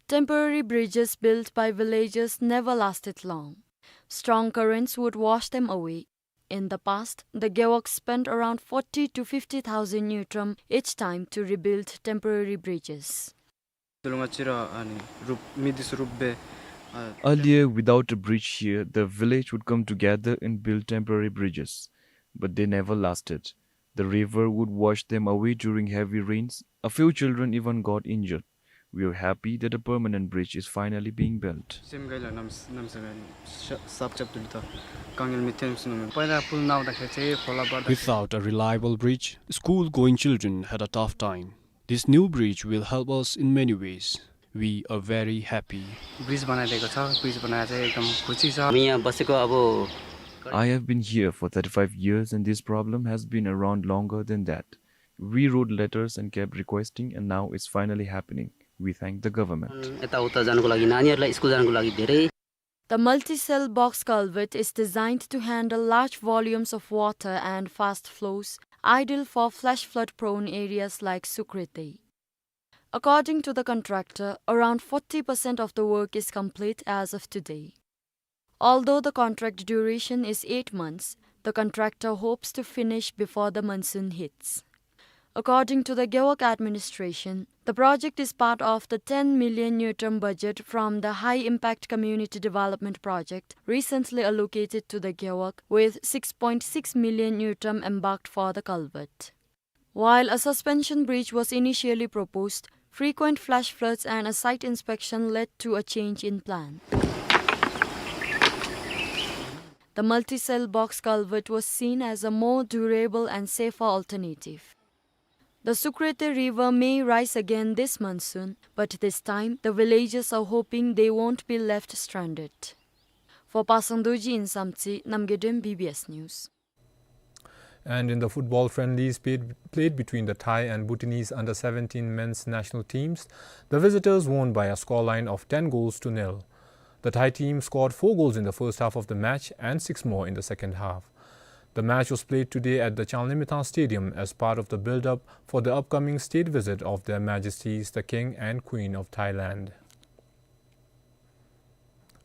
Temporary bridges built by villagers never lasted long. Strong currents would wash them away. In the past, the Gewog spent around forty to fifty thousand ngultrum each time to rebuild temporary bridges. Earlier, without a bridge here, the village would come together and build temporary bridges, but they never lasted. The river would wash them away during heavy rains. A few children even got injured. We are happy that a permanent bridge is finally being built. Without a reliable bridge, school-going children had a tough time. This new bridge will help us in many ways. We are very happy. Bridge बनाइदिएको छ, ब्रिज बनाएर चाहिँ एकदम खुसी छ। म यहाँ बसेको अब I have been here for thirty-five years and this problem has been around longer than that. We wrote letters and kept requesting and now it's finally happening. We thank the government. यताउता जानको लागि, नानीहरूलाई स्कुल जानको लागि धेरै The multi-cell box culvert is designed to handle large volumes of water and fast flows, ideal for flash flood-prone areas like Sukreti. According to the contractor, around forty percent of the work is complete as of today. Although the contract duration is eight months, the contractor hopes to finish before the monsoon hits. According to the Gewog administration, the project is part of the ten million ngultrum budget from the High Impact Community Development Project recently allocated to the Gewog, with six point six million ngultrum embarked for the culvert. While a suspension bridge was initially proposed, frequent flash floods and a site inspection led to a change in plan. The multi-cell box culvert was seen as a more durable and safer alternative. The Sukreti River may rise again this monsoon, but this time the villagers are hoping they won't be left stranded. For Pasang Dorji in Samtse, Namgay Dem, B B S News. And in the football friendlies played, played between the Thai and Bhutanese under seventeen men's national teams, the visitors won by a scoreline of ten goals to nil. The Thai team scored four goals in the first half of the match and six more in the second half. The match was played today at the Chalnimithang Stadium as part of the build-up for the upcoming state visit of Their Majesties the King and Queen of Thailand.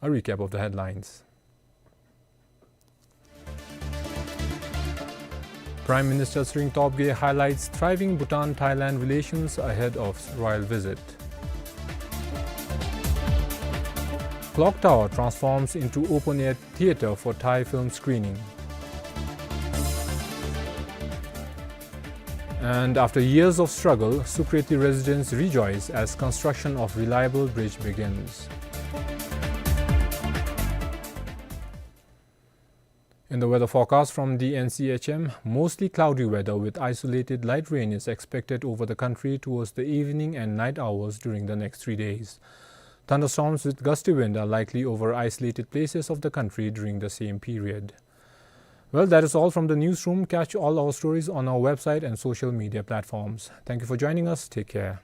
A recap of the headlines. Prime Minister Tshering Tobgay highlights thriving Bhutan-Thailand relations ahead of royal visit. Clock Tower transforms into open-air theatre for Thai film screening. And after years of struggle, Sukreti residents rejoice as construction of reliable bridge begins. In the weather forecast from the N C H M, mostly cloudy weather with isolated light rain is expected over the country towards the evening and night hours during the next three days. Thunderstorms with gusty wind are likely over isolated places of the country during the same period. Well, that is all from the newsroom. Catch all our stories on our website and social media platforms. Thank you for joining us. Take care.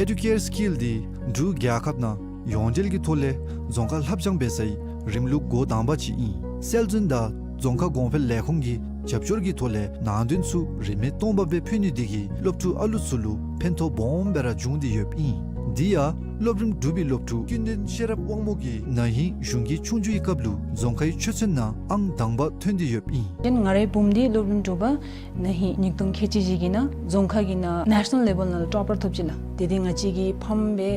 ཨེ་ཌུ་ཀེར་སི་ཀིལ་འདི་འབྲུག་རྒྱལ་ཁབ་ནང་ཡོངས་འབྲེལ་གྱི་ཐོག་ལས་རྫོང་ཁ་ལྷབ་སྦྱང་འབད་སའི་རིམ་ལུགས་འགོ་དང་པ་ཅིག་ཨིན། སྲོལ་འཛིན་དང་རྫོང་ཁ་གོང་འཕེལ་ལས་ཁུངས་ཀྱི་རྒྱབ་སྐྱོར་གྱི་ཐོག་ལས་ནང་དོན་ཚུ་རིན་མེད་སྟོང་པ་སྦེ་ཕུལ་ནི་འདི་གིས་སློབ་ཕྲུག་ཨ་ལུ་ཚུ་ལུ་ཕན་ཐོགས་སྦོམ་སྦེ་ར་བྱུང་སྟེ་ཡོདཔ་ཨིན། འདི་ཡང་སློབ་རིམ་དྲུག་པའི་སློབ་ཕྲུག་ཀུན་ལྡན་ཤེས་རབ་དབང་མོ་གིས་ན་ཧིང་གཞུང་གི་ཆོས་རྒྱུགས་ཀྱི་སྐབས་ལུ་རྫོང་ཁའི་ཆོས་ཚན་ནང་ཨང་དང་པ་ཐོན་ཏེ་ཡོདཔ་ཨིན། ཏེ་ང་རའི་བུམོ་འདི་སློབ་རིམ་དྲུག་པ་ན་ཧིང་ཉིས་སྟོང་ཁལ་གཅིག་བཞི་གི་ནང་རྫོང་ཁ་གི་ནང་ནེ་ཤ་ནཱལ་ལེ་བཱལ་ནང་ལུ་ཊོ་པར་ཐོབ་ཅི་ལགས། ཏེ་འདི་ང་བཅས་ཀྱི་ཕམ་སྦེ་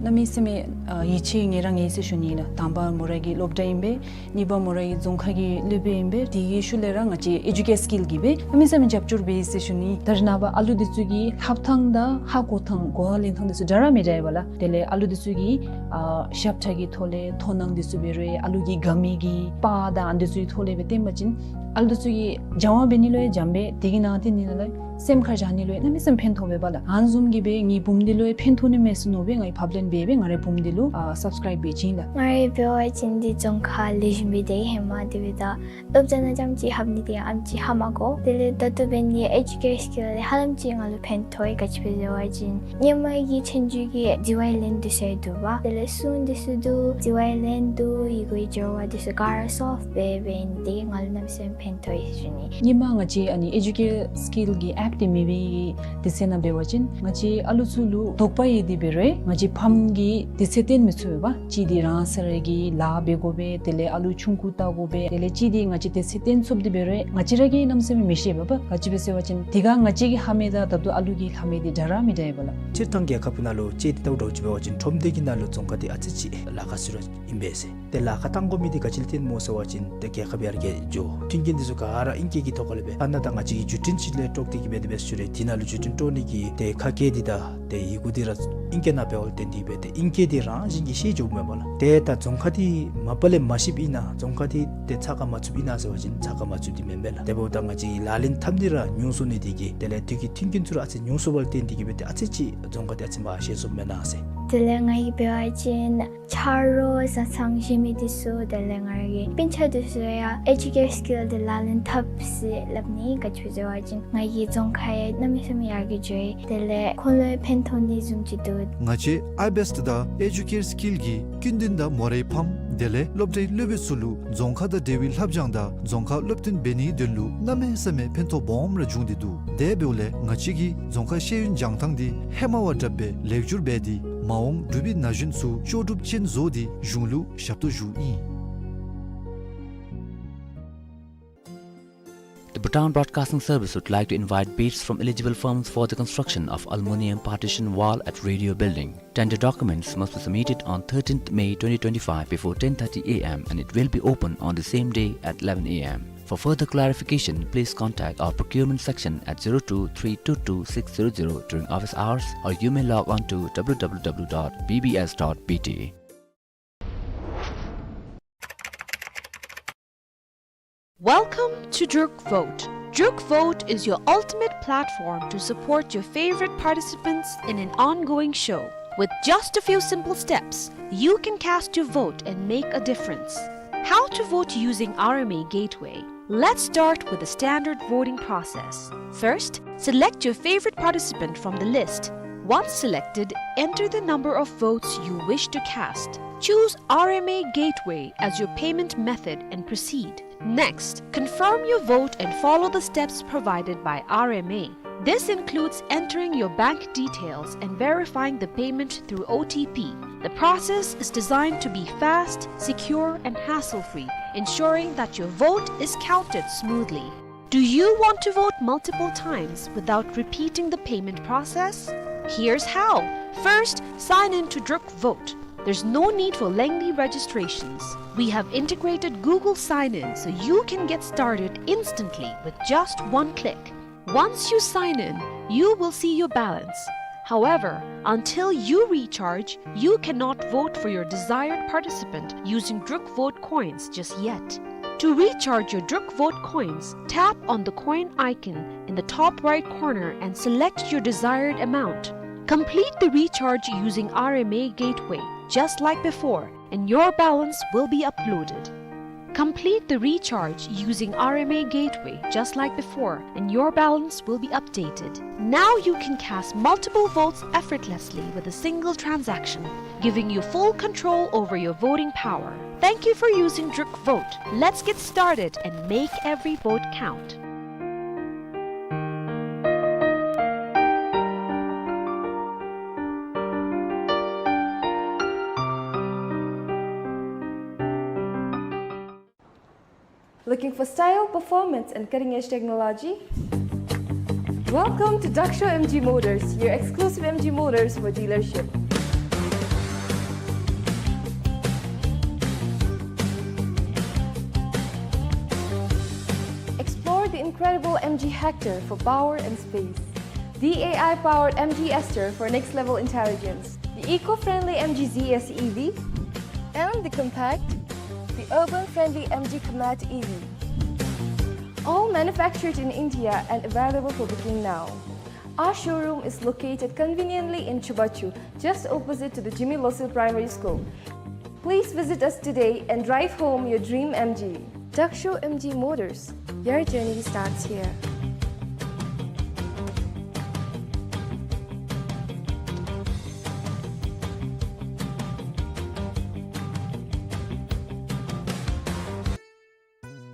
གནམ་མེད་ས་མེད་ཨ་ཡིད་ཆེས་ངེ་ར་ངེ་ཟེར་ཞུ་ནི་ལགས། དང་པ་མོ་རའི་གི་སློབ་གྲྭ་ཨིན་པས། གཉིས་པ་མོ་རའི་གི་རྫོང་ཁ་གི་སློབ་དཔོན་ཨིན་པས། དེ་གི་ཤུལ་ལས་ར་ང་བཅས་ཨེ་ཌུ་ཀེར་སི་ཀིལ་གྱིས་སྦེ་གནམ་མེད་ས་མེད་རྒྱབ་སྐྱོར་འབད་ཡི་ཟེར་ཞུ་ནི། ད་རེས་ནངས་པ་ཨ་ལུ་འདི་ཚུ་གི་ལྷབ་ཐངས་དང་ཧ་གོ་ཐངས་གོ་བ་ལེན་ཐངས་འདི་ཚུ་འདྲ་ར་མི་འདྲ་བས་ལགས། དེ་ལས་ཨ་ལུ་འདི་ཚུ་གི་ཨ་ཞབས་ཁྲ་གི་ཐོག་ལས་མཐོང་སྣང་འདི་ཚུ་འབད་རུང་ཨ་ལུ་གིས་དགའ་མི་གི་པར་དང་ཨ་འདི་ཚུ་གི་ཐོག་ལས་སྦེ་སྟོན་པ་ཅིན་ཨ་ལུ་འདི་ཚུ་གིས་སྦྱང་བ་འབད་ནི་ལུ་ཡང་འཇམ་པས། དེ་གི་ནང་དེ་ནི་ལགས་སེམས་ཁར་བཞག་ནི་ལུ་ཡང་གནམ་མེད་ས་མེད་ཕན་ཐོགས་པས་ལགས། ཨ་ནི་བཟུམ་གྱིས་སྦེ་ངེའི་བུམོ་འདི་ལུ་ཡང་ཕན་ཐོགས་ནི་མས་ཟེར་མནོ་སྦེ་ངེའི་ཕབ་ལེན་འབད་སྦེ་ང་རའི་བུམོ་འདི་ལུ་ཨ་སབ་སི་ཀརའིབ་འབད་བྱིན་ལགས། ང་ར་འབད་བ་ཅིན་འདི་རྫོང་ཁ་ལེགས་ཤོམ་སྦེ་སྡོད་ཧེ་མ་དེ་སྦེ་ད་སློབ་གྲྭ་ནང་རྐྱངམ་ཅིག་ལྷབ་ནི་དེ་ཨེམ་ཅིག་ཧ་མ་གོ། དེ་ལས་ད་ལྟོ་འབད་ནི་ཨེ་ཌུ་ཀེར་སི་ཀིལ་ལས་ཧ་ལམ་ཅིག་ང་ལུ་ཕན་ཐོགས་ཡི། ག་ཅི་སྦེ་ཟེར་བ་ཅིན་ཧེ་མ་གི་ཆོས་རྒྱུགས་ཀྱི་ཟླཝ་ལན་འདི་ཚུ་འདུག་པ། དེ་ལས་སྲུང་འདི་ཚུ་འདུག། ཟླཝ་ལན་འདུག། ཡི་གུའི་སྦྱོར་བ་འདི་ཚུ་ག་ར་སོབ་སྦེ་འབད་ནི་དེ་གིས་ང་ལུ་གནམ་མེད་ས་མེད་ཕན་ཐོགས་ཡི་ཟེར་ཞུ་ནི། ཧེ་མ་ང་བཅས་ཨ་ནི་ཨེ་ཌུ་ཀེར་སི་ཀིལ་གྱི་ཨེཀ་ཊིབ་མེད་པའི་དུས་ཚོད་ནང་འབད་བ་ཅིན་ང་བཅས་ཨ་ལུ་ཚུ་ལུ་དོགས་པ་ཡོད་དེ་འབད་རུང་ང་བཅས་ཕམ་གྱིས་དུས་ཚོད་སྟོན་མི་ཚུགས་པས། གཅིག་འདི་རང་སོ་ར་གི་ལཱ་འབད་དགོ་པས། དེ་ལས་ཨ་ལུ་ཆུང་ཀུ་བལྟ་དགོ་པས། དེ་ལས་གཅིག་འདི་ང་བཅས་དུས་ཚོད་སྟོན་ཚུགསཔ་དེ་འབད་རུང་ང་བཅས་ར་གིས་གནམ་མེད་ས་མེད་མི་ཤེས་པས། ག་ཅི་སྦེ་ཟེར་བ་ཅིན་དེ་ཁར་ང་བཅས་ཀྱིས་ལྷབ་མི་དང་ད་ལྟོ་ཨ་ལུ་གིས་ལྷབ་མི་དེ་འདྲ་ར་མི་འདྲ་བས་ལགས། སྤྱིར་བཏང་རྒྱལ་ཁབ་ནང་ལུ་དཔྱེ་འདི་བལྟཝ་འདྲཝ་ཅིག་འབད་བ་ཅིན་ཁྲོམ་སྡེ་གི་ནང་ལུ་རྫོང་ཁ་འདི་ཨ་ཙི་ཅིག་ལཱ་ཁག་ཚུ་ར་ཨིན་པས་ཟེར། ཏེ་ལཱ་ཁག་བཏང་དགོ་མི་འདི་ག་ཅི་ལས་བརྟེན་སྨོ་ཟེར་བ་ཅིན་ཏེ་རྒྱལ་ཁབ་ཡར་རྒྱས་འགྱོ། མཐུན་རྐྱེན་འདི་ཚུ་ག་ར་ཨིང་སྐད་ཀྱི་ཐོག་ཁ་ལས་འབད། ཨ་ནཱ་ད་ང་བཅས་ཀྱི་བརྒྱུད་འཕྲིན་ཅིག་ལས་དཀྲོགས་ཏེ་གི་འབད་དེ་འབད་ཟེར་ཞུ་རུང་དེ་ནང་ལུ་བརྒྱུད་འཕྲིན་དཀྲོག་ནི་གི་ཏེ་ཁ་སྐད་འདི་དང་ཏེ་ཡི་གུ་འདི་ར་ཨིང་སྐད་ནང་འབདཝ་ལས་བརྟེན་ཏེ་འབད་ཏེ་ཨིང་སྐད་འདི་རང་བཞིན་གྱིས་ཤེས་འགྱོཝ་མས་པ་ལགས། ཏེ་ད་རྫོང་ཁ་འདི་མ་པ་ལས་མ་ཤེསཔ་ཨིན་ན་རྫོང་ཁ་འདི་ཏེ་ཚ་ཁ་མ་ཚུདཔ་ཨིན་ན་ཟེར་བ་ཅིན་ཚ་ཁ་མ་ཚུདཔ་འདི་མེན་པས་ལགས། དེ་འབདཝ་ད་ང་བཅས་ཀྱི་ལག་ལེན་འཐབ་ནི་ར་ཉུང་སོང་ནི་དེ་གིས་དེ་ལས་དུས་ཀྱི་མཐུན་རྐྱེན་ཚུ་ར་ཨ་ཙི་ཉུང་སོང་བ་ལས་བརྟེན་ཏེ་གི་འབད་ཏེ་ཨ་ཙི་ཅིག་རྫོང་ཁ་འདི་ཨ་ཙི་མ་ཤེས་སོངམ་མེན་ན་ཟེར། དེ་ལས་ང་གིས་འབད་བ་ཅིན་ཆ་རོགས་བཟའ་ཚང་བཞེས་མི་འདི་ཚུ་དེ་ལས་ང་ར་གི་སྤུན་ཆ་འདི་ཚུ་ཡང་ཨེ་ཌུ་ཀེར་སི་ཀིལ་འདི་ལག་ལེན་འཐབ་ཟེར་སླབ་ནི། ག་ཅི་སྦེ་ཟེར་བ་ཅིན་ང་གི་རྫོང་ཁ་ཡང་གནམ་མེད་ས་མེད་ཡར་རྒྱས་འགྱོ་ཡི། དེ་ལས་ཁོང་ལུ་ཡང་ཕན་ཐོགས་ནི་བཟུམ་ཅིག་འདུག། ང་བཅས་ཨའི་བེསཊ་དང་ཨེ་ཌུ་ཀེར་སི་ཀིལ་གྱིས་ཀུན་ལྡན་དང་མོ་རའི་ཕམ་དེ་ལས་སློབ་གྲྭའི་སློབ་དཔོན་ཚུ་ལུ་རྫོང་ཁ་དང་འབྲེལ་བའི་ལྷབ་སྦྱང་དང་རྫོང་ཁ་སློབ་སྟོན་འབད་ནིའི་དོན་ལུ་གནམ་མེད་ས་མེད་ཕན་ཐོགས་སྦོམ་ར་བྱུང་སྟེ་འདུག། དེ་འབདཝ་ལས་ང་བཅས་ཀྱིས་རྫོང་ཁ་ཤེས་ཡོན་སྦྱང་ཐངས་འདི་ཧེ་མ་བ་དྲགཔ་སྦེ་ལེགས་བསྒྱུར་འབད་དེ་མ་འོངས་འབྲུག་པའི་ན་གཞོན་ཚུ་ལྕོགས་གྲུབ་ཅན་བཟོ་སྟེ་གཞུང་ལུ་ཞབས་ཏོག་ཞུཝ་ཨིན། The Bhutan Broadcasting Service would like to invite bids from eligible firms for the construction of aluminium partition wall at Radio Building. Tender documents must be submitted on thirteenth May twenty twenty-five before ten thirty A M and it will be open on the same day at eleven A M. For further clarification, please contact our procurement section at zero two three two two six zero zero during office hours, or you may log on to W W W dot B B S dot B T. Welcome to Druk Vote. Druk Vote is your ultimate platform to support your favorite participants in an ongoing show. With just a few simple steps, you can cast your vote and make a difference. How to vote using R M A Gateway. Let's start with the standard voting process. First, select your favorite participant from the list. Once selected, enter the number of votes you wish to cast. Choose R M A Gateway as your payment method and proceed. Next, confirm your vote and follow the steps provided by R M A. This includes entering your bank details and verifying the payment through O T P. The process is designed to be fast, secure, and hassle-free, ensuring that your vote is counted smoothly. Do you want to vote multiple times without repeating the payment process? Here's how. First, sign in to Druk Vote. There's no need for lengthy registrations. We have integrated Google Sign-In so you can get started instantly with just one click. Once you sign in, you will see your balance. However, until you recharge, you cannot vote for your desired participant using Druk Vote coins just yet. To recharge your Druk Vote coins, tap on the coin icon in the top right corner and select your desired amount. Complete the recharge using R M A Gateway, just like before, and your balance will be uploaded. Complete the recharge using R M A Gateway just like before, and your balance will be updated. Now you can cast multiple votes effortlessly with a single transaction, giving you full control over your voting power. Thank you for using Druk Vote. Let's get started and make every vote count. Looking for style, performance, and cutting-edge technology? Welcome to Daksho M G Motors, your exclusive M G Motors for dealership. Explore the incredible M G Hector for power and space, the A I-powered M G Astor for next-level intelligence, the eco-friendly M G Z S E V, and the compact, the urban-friendly M G Comet E V. All manufactured in India and available for booking now. Our showroom is located conveniently in Chubachu, just opposite to the Jigme Losel Primary School. Please visit us today and drive home your dream M G. Daksho M G Motors, your journey starts here.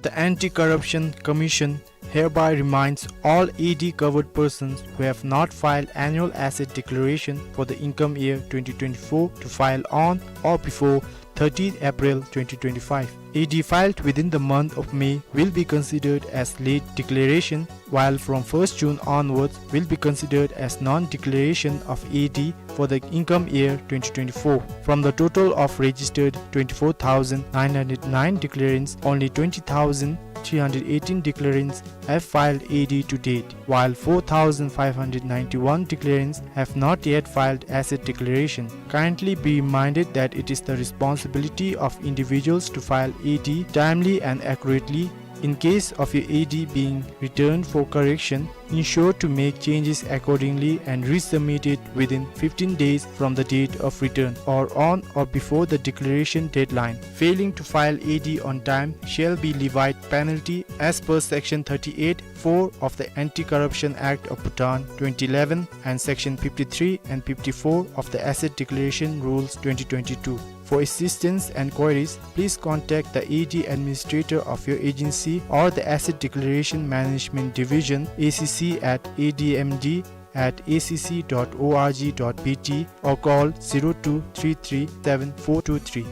The Anti-Corruption Commission hereby reminds all A D covered persons who have not filed annual asset declaration for the income year twenty twenty-four to file on or before thirtieth April twenty twenty-five. A D filed within the month of May will be considered as late declaration, while from first June onwards will be considered as non-declaration of A D for the income year twenty twenty-four. From the total of registered twenty-four thousand nine hundred nine declarants, only twenty thousand three hundred eighteen declarants have filed A D to date, while four thousand five hundred ninety-one declarants have not yet filed asset declaration. Kindly be reminded that it is the responsibility of individuals to file A D timely and accurately. In case of your A D being returned for correction, ensure to make changes accordingly and resubmit it within fifteen days from the date of return or on or before the declaration deadline. Failing to file A D on time shall be levied penalty as per Section thirty-eight four of the Anti-Corruption Act of Bhutan twenty eleven and Section fifty-three and fifty-four of the Asset Declaration Rules twenty twenty-two. For assistance and queries, please contact the A D administrator of your agency or the Asset Declaration Management Division, A C C at A D M D at A C C dot org dot B T, or call zero two three three seven four two three.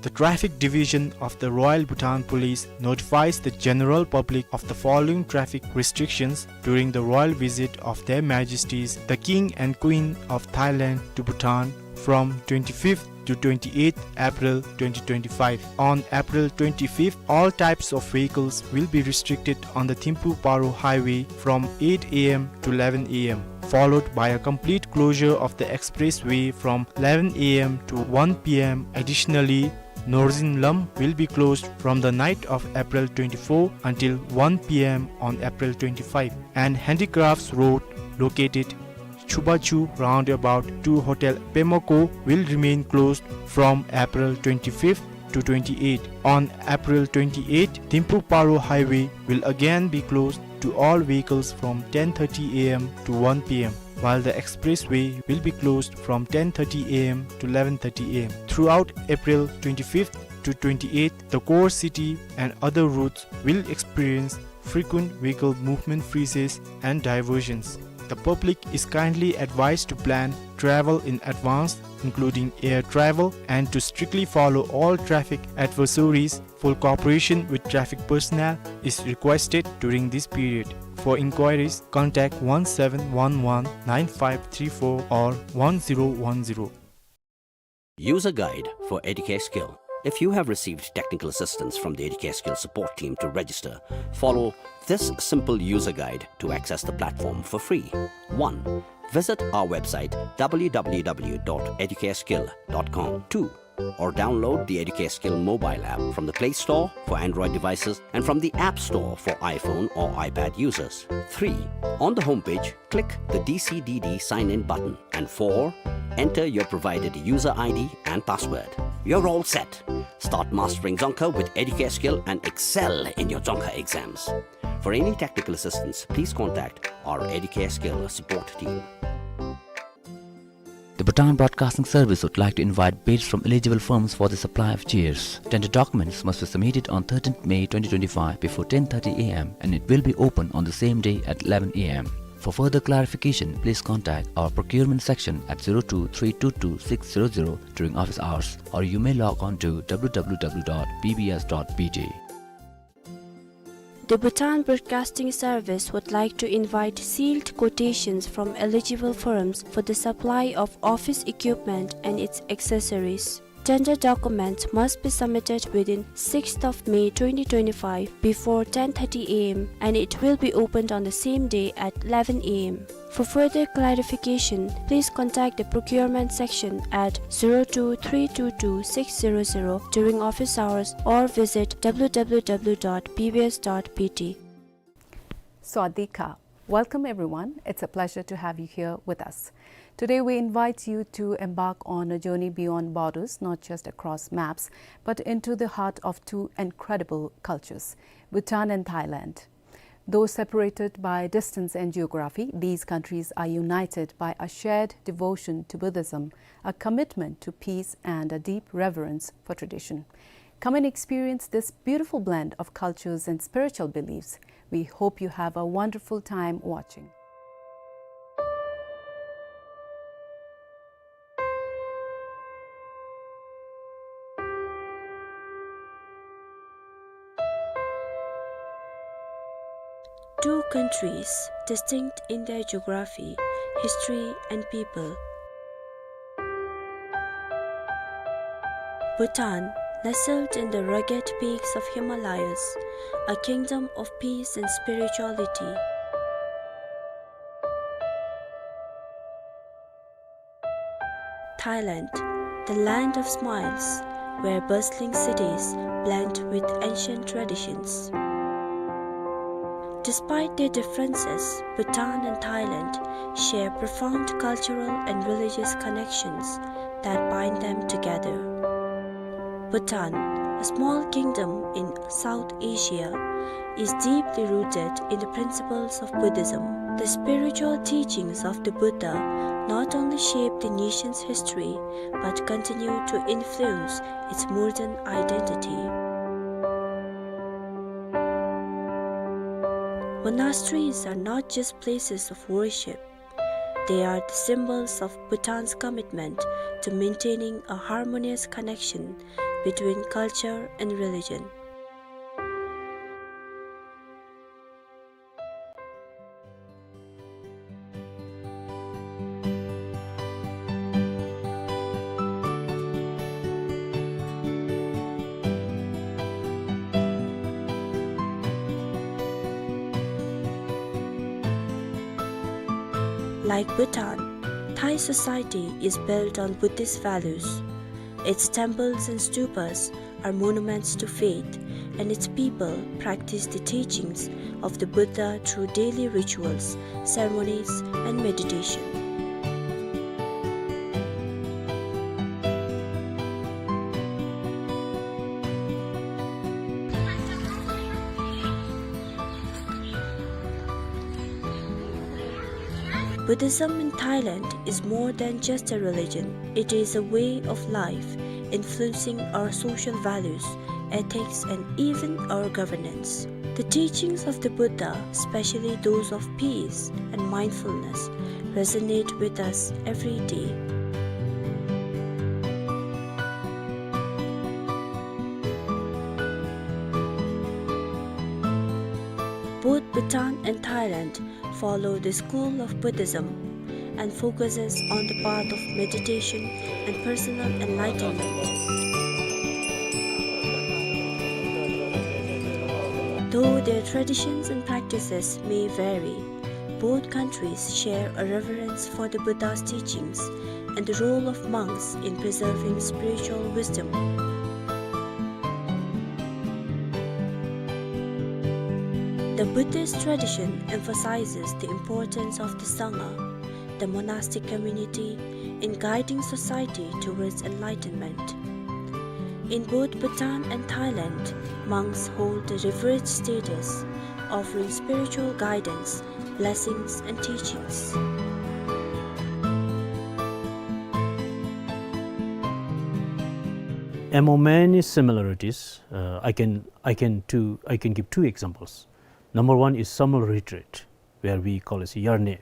The Traffic Division of the Royal Bhutan Police notifies the general public of the following traffic restrictions during the royal visit of Their Majesties the King and Queen of Thailand to Bhutan from twenty-fifth to twenty-eighth April twenty twenty-five. On April twenty-fifth, all types of vehicles will be restricted on the Thimphu Paro Highway from eight A M to eleven A M, followed by a complete closure of the expressway from eleven A M to one P M. Additionally, Norzinlam will be closed from the night of April twenty-four until one P M on April twenty-five, and Handicrafts Road, located Chubachu roundabout to Hotel Pemako, will remain closed from April twenty-fifth to twenty-eighth. On April twenty-eighth, Thimphu Paro Highway will again be closed to all vehicles from ten thirty A M to one P M, while the expressway will be closed from ten thirty A M to eleven thirty A M. Throughout April twenty-fifth to twenty-eighth, the core city and other routes will experience frequent vehicle movement freezes and diversions. The public is kindly advised to plan travel in advance, including air travel, and to strictly follow all traffic advisories. Full cooperation with traffic personnel is requested during this period. For inquiries, contact one seven one one nine five three four or one zero one zero. User guide for Educare Skill. If you have received technical assistance from the Educare Skill support team to register, follow this simple user guide to access the platform for free. One, visit our website w w w dot educareskill dot com. Two, or download the Educare Skill mobile app from the Play Store for Android devices and from the App Store for iPhone or iPad users. Three, on the homepage, click the D C D D sign-in button. And four, enter your provided user I D and password. You're all set. Start mastering Dzongkha with Educare Skill and excel in your Dzongkha exams. For any technical assistance, please contact our Educare Skill support team. The Bhutan Broadcasting Service would like to invite bids from eligible firms for the supply of chairs. Tender documents must be submitted on thirteenth May twenty twenty-five before ten thirty A M and it will be open on the same day at eleven A M. For further clarification, please contact our procurement section at zero two three two two six zero zero during office hours, or you may log on to W W W dot B B S dot B T. The Bhutan Broadcasting Service would like to invite sealed quotations from eligible firms for the supply of office equipment and its accessories. Tender documents must be submitted within sixth of May twenty twenty-five before ten thirty A M and it will be opened on the same day at eleven A M. For further clarification, please contact the procurement section at zero two three two two six zero zero during office hours or visit W W W dot B B S dot B T. Sawasdee kha. Welcome everyone. It's a pleasure to have you here with us. Today we invite you to embark on a journey beyond borders, not just across maps, but into the heart of two incredible cultures, Bhutan and Thailand. Though separated by distance and geography, these countries are united by a shared devotion to Buddhism, a commitment to peace, and a deep reverence for tradition. Come and experience this beautiful blend of cultures and spiritual beliefs. We hope you have a wonderful time watching. Two countries distinct in their geography, history, and people. Bhutan, nestled in the rugged peaks of Himalayas, a kingdom of peace and spirituality. Thailand, the land of smiles, where bustling cities blend with ancient traditions. Despite their differences, Bhutan and Thailand share profound cultural and religious connections that bind them together. Bhutan, a small kingdom in South Asia, is deeply rooted in the principles of Buddhism. The spiritual teachings of the Buddha not only shape the nation's history, but continue to influence its modern identity. Monasteries are not just places of worship, they are the symbols of Bhutan's commitment to maintaining a harmonious connection between culture and religion. Like Bhutan, Thai society is built on Buddhist values. Its temples and stupas are monuments to faith, and its people practice the teachings of the Buddha through daily rituals, ceremonies, and meditation. Buddhism in Thailand is more than just a religion. It is a way of life, influencing our social values, ethics, and even our governance. The teachings of the Buddha, especially those of peace and mindfulness, resonate with us every day. Both Bhutan and Thailand follow the school of Buddhism and focuses on the path of meditation and personal enlightenment. Though their traditions and practices may vary, both countries share a reverence for the Buddha's teachings and the role of monks in preserving spiritual wisdom. The Buddhist tradition emphasizes the importance of the Sangha, the monastic community, in guiding society towards enlightenment. In both Bhutan and Thailand, monks hold a revered status, offering spiritual guidance, blessings, and teachings. Among many similarities, uh, I can, I can two, I can give two examples. Number one is summer retreat, where we call it Yarne.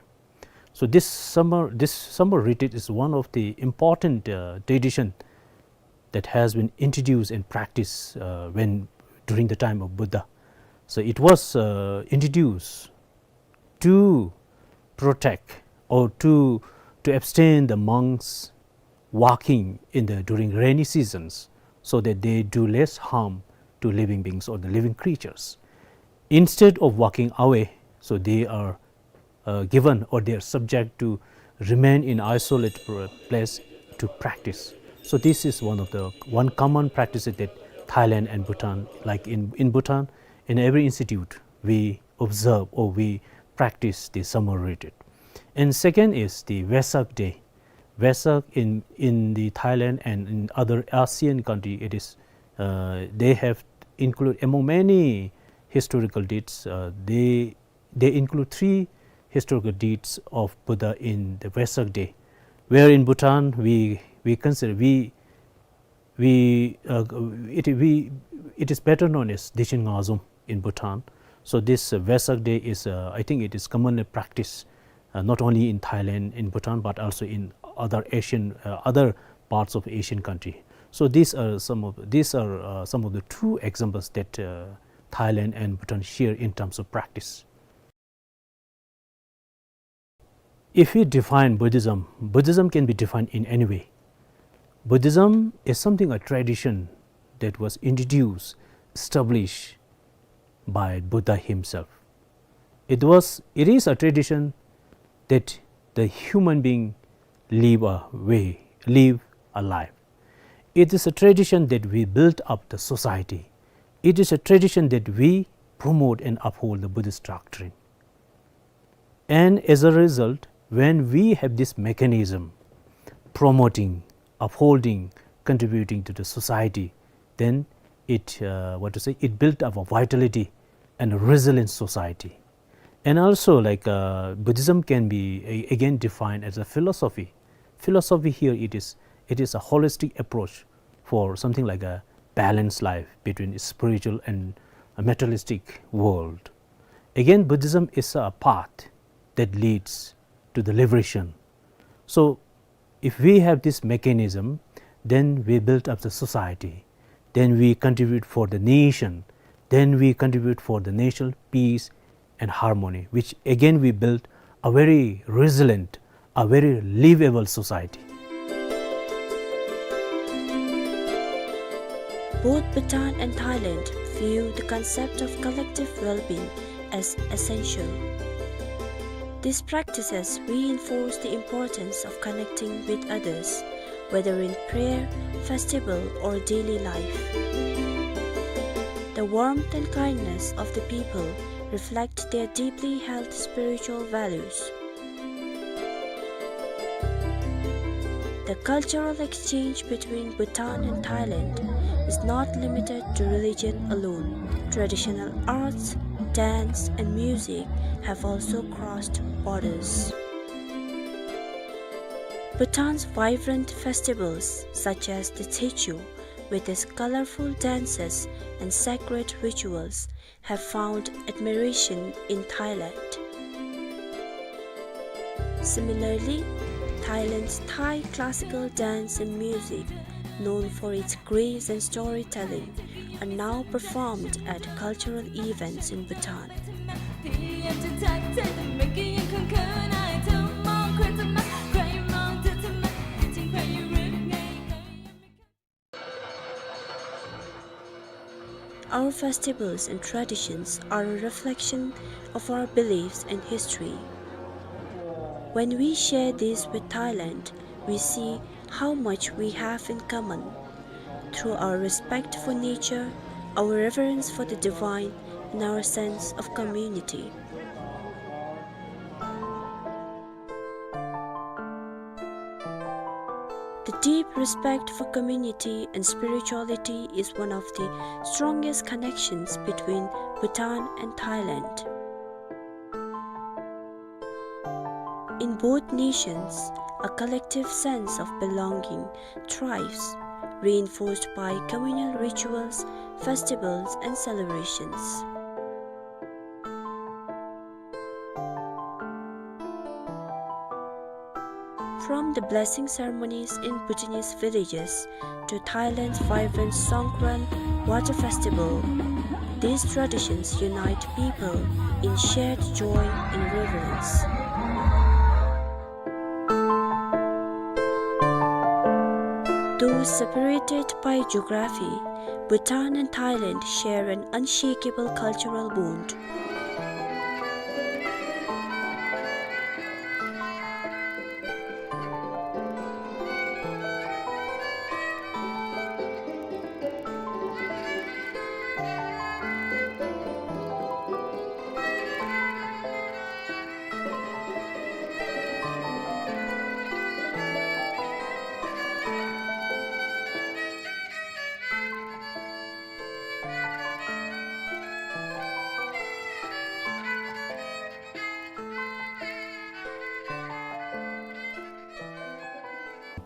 So this summer, this summer retreat is one of the important, uh, tradition that has been introduced and practiced, uh, when, during the time of Buddha. So it was, uh, introduced to protect or to, to abstain the monks walking in the, during rainy seasons, so that they do less harm to living beings or the living creatures. Instead of walking away, so they are, uh, given or they are subject to remain in isolate pr-, place to practice. So this is one of the, one common practice that Thailand and Bhutan, like in, in Bhutan, in every institute, we observe or we practice the summer retreat. And second is the Vesak Day. Vesak in, in the Thailand and in other ASEAN country, it is, uh, they have include among many historical dates, uh, they, they include three historical dates of Buddha in the Vesak Day, where in Bhutan we, we consider, we we, uh, it, we, it is better known as Dechen Ngazom in Bhutan. So this, uh, Vesak Day is, uh, I think it is commonly practiced, uh, not only in Thailand, in Bhutan, but also in other Asian, uh, other parts of Asian country. So these are some of, these are, uh, some of the two examples that, uh, Thailand and Bhutan share in terms of practice. If we define Buddhism, Buddhism can be defined in any way. Buddhism is something, a tradition that was introduced, established by Buddha himself. It was, it is a tradition that the human being live a way, live a life. It is a tradition that we build up the society. It is a tradition that we promote and uphold the Buddhist doctrine. And as a result, when we have this mechanism promoting, upholding, contributing to the society, then it, uh, what to say, it built up a vitality and a resilient society. And also, like, uh, Buddhism can be a-, again defined as a philosophy. Philosophy here, it is, it is a holistic approach for something like a balanced life between spiritual and a materialistic world. Again, Buddhism is a path that leads to the liberation. So, if we have this mechanism, then we build up the society, then we contribute for the nation, then we contribute for the national peace and harmony, which again we build a very resilient, a very livable society. Both Bhutan and Thailand view the concept of collective well-being as essential. These practices reinforce the importance of connecting with others, whether in prayer, festival, or daily life. The warmth and kindness of the people reflect their deeply held spiritual values. The cultural exchange between Bhutan and Thailand is not limited to religion alone. Traditional arts, dance, and music have also crossed borders. Bhutan's vibrant festivals, such as the Tshechu, with its colorful dances and sacred rituals, have found admiration in Thailand. Similarly, Thailand's Thai classical dance and music, known for its grace and storytelling, are now performed at cultural events in Bhutan. Our festivals and traditions are a reflection of our beliefs and history. When we share these with Thailand, we see how much we have in common through our respect for nature, our reverence for the divine, and our sense of community. The Deep respect for community and spirituality is one of the strongest connections between Bhutan and Thailand. In both nations, a collective sense of belonging thrives, reinforced by communal rituals, festivals, and celebrations. From the blessing ceremonies in Bhutanese villages to Thailand's vibrant Songkran Water Festival, these traditions unite people in shared joy and reverence. Though separated by geography, Bhutan and Thailand share an unshakable cultural bond.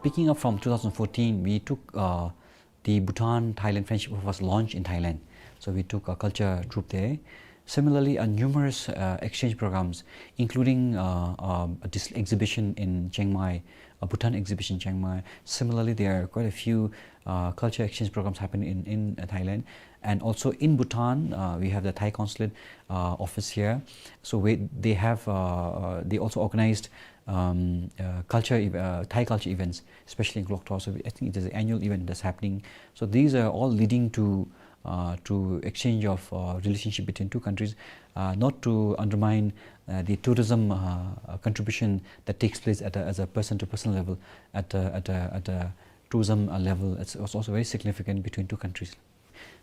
Picking up from two thousand fourteen, we took, uh, the Bhutan-Thailand Friendship was launched in Thailand. So we took a culture troupe there. Similarly, uh, numerous, uh, exchange programs, including, uh, um, a dis-, exhibition in Chiang Mai, a Bhutan exhibition in Chiang Mai. Similarly, there are quite a few, uh, culture exchange programs happen in, in, uh, Thailand. And also in Bhutan, uh, we have the Thai consulate, uh, office here. So we, they have, uh, uh, they also organized, um, uh, culture ev-, uh, Thai culture events, especially in Khloktaw. So I think it is an annual event that's happening. So these are all leading to, uh, to exchange of, uh, relationship between two countries, uh, not to undermine, uh, the tourism, uh, uh, contribution that takes place at a, as a person-to-person level, at a, at a, at a tourism, uh, level. It's, it's also very significant between two countries.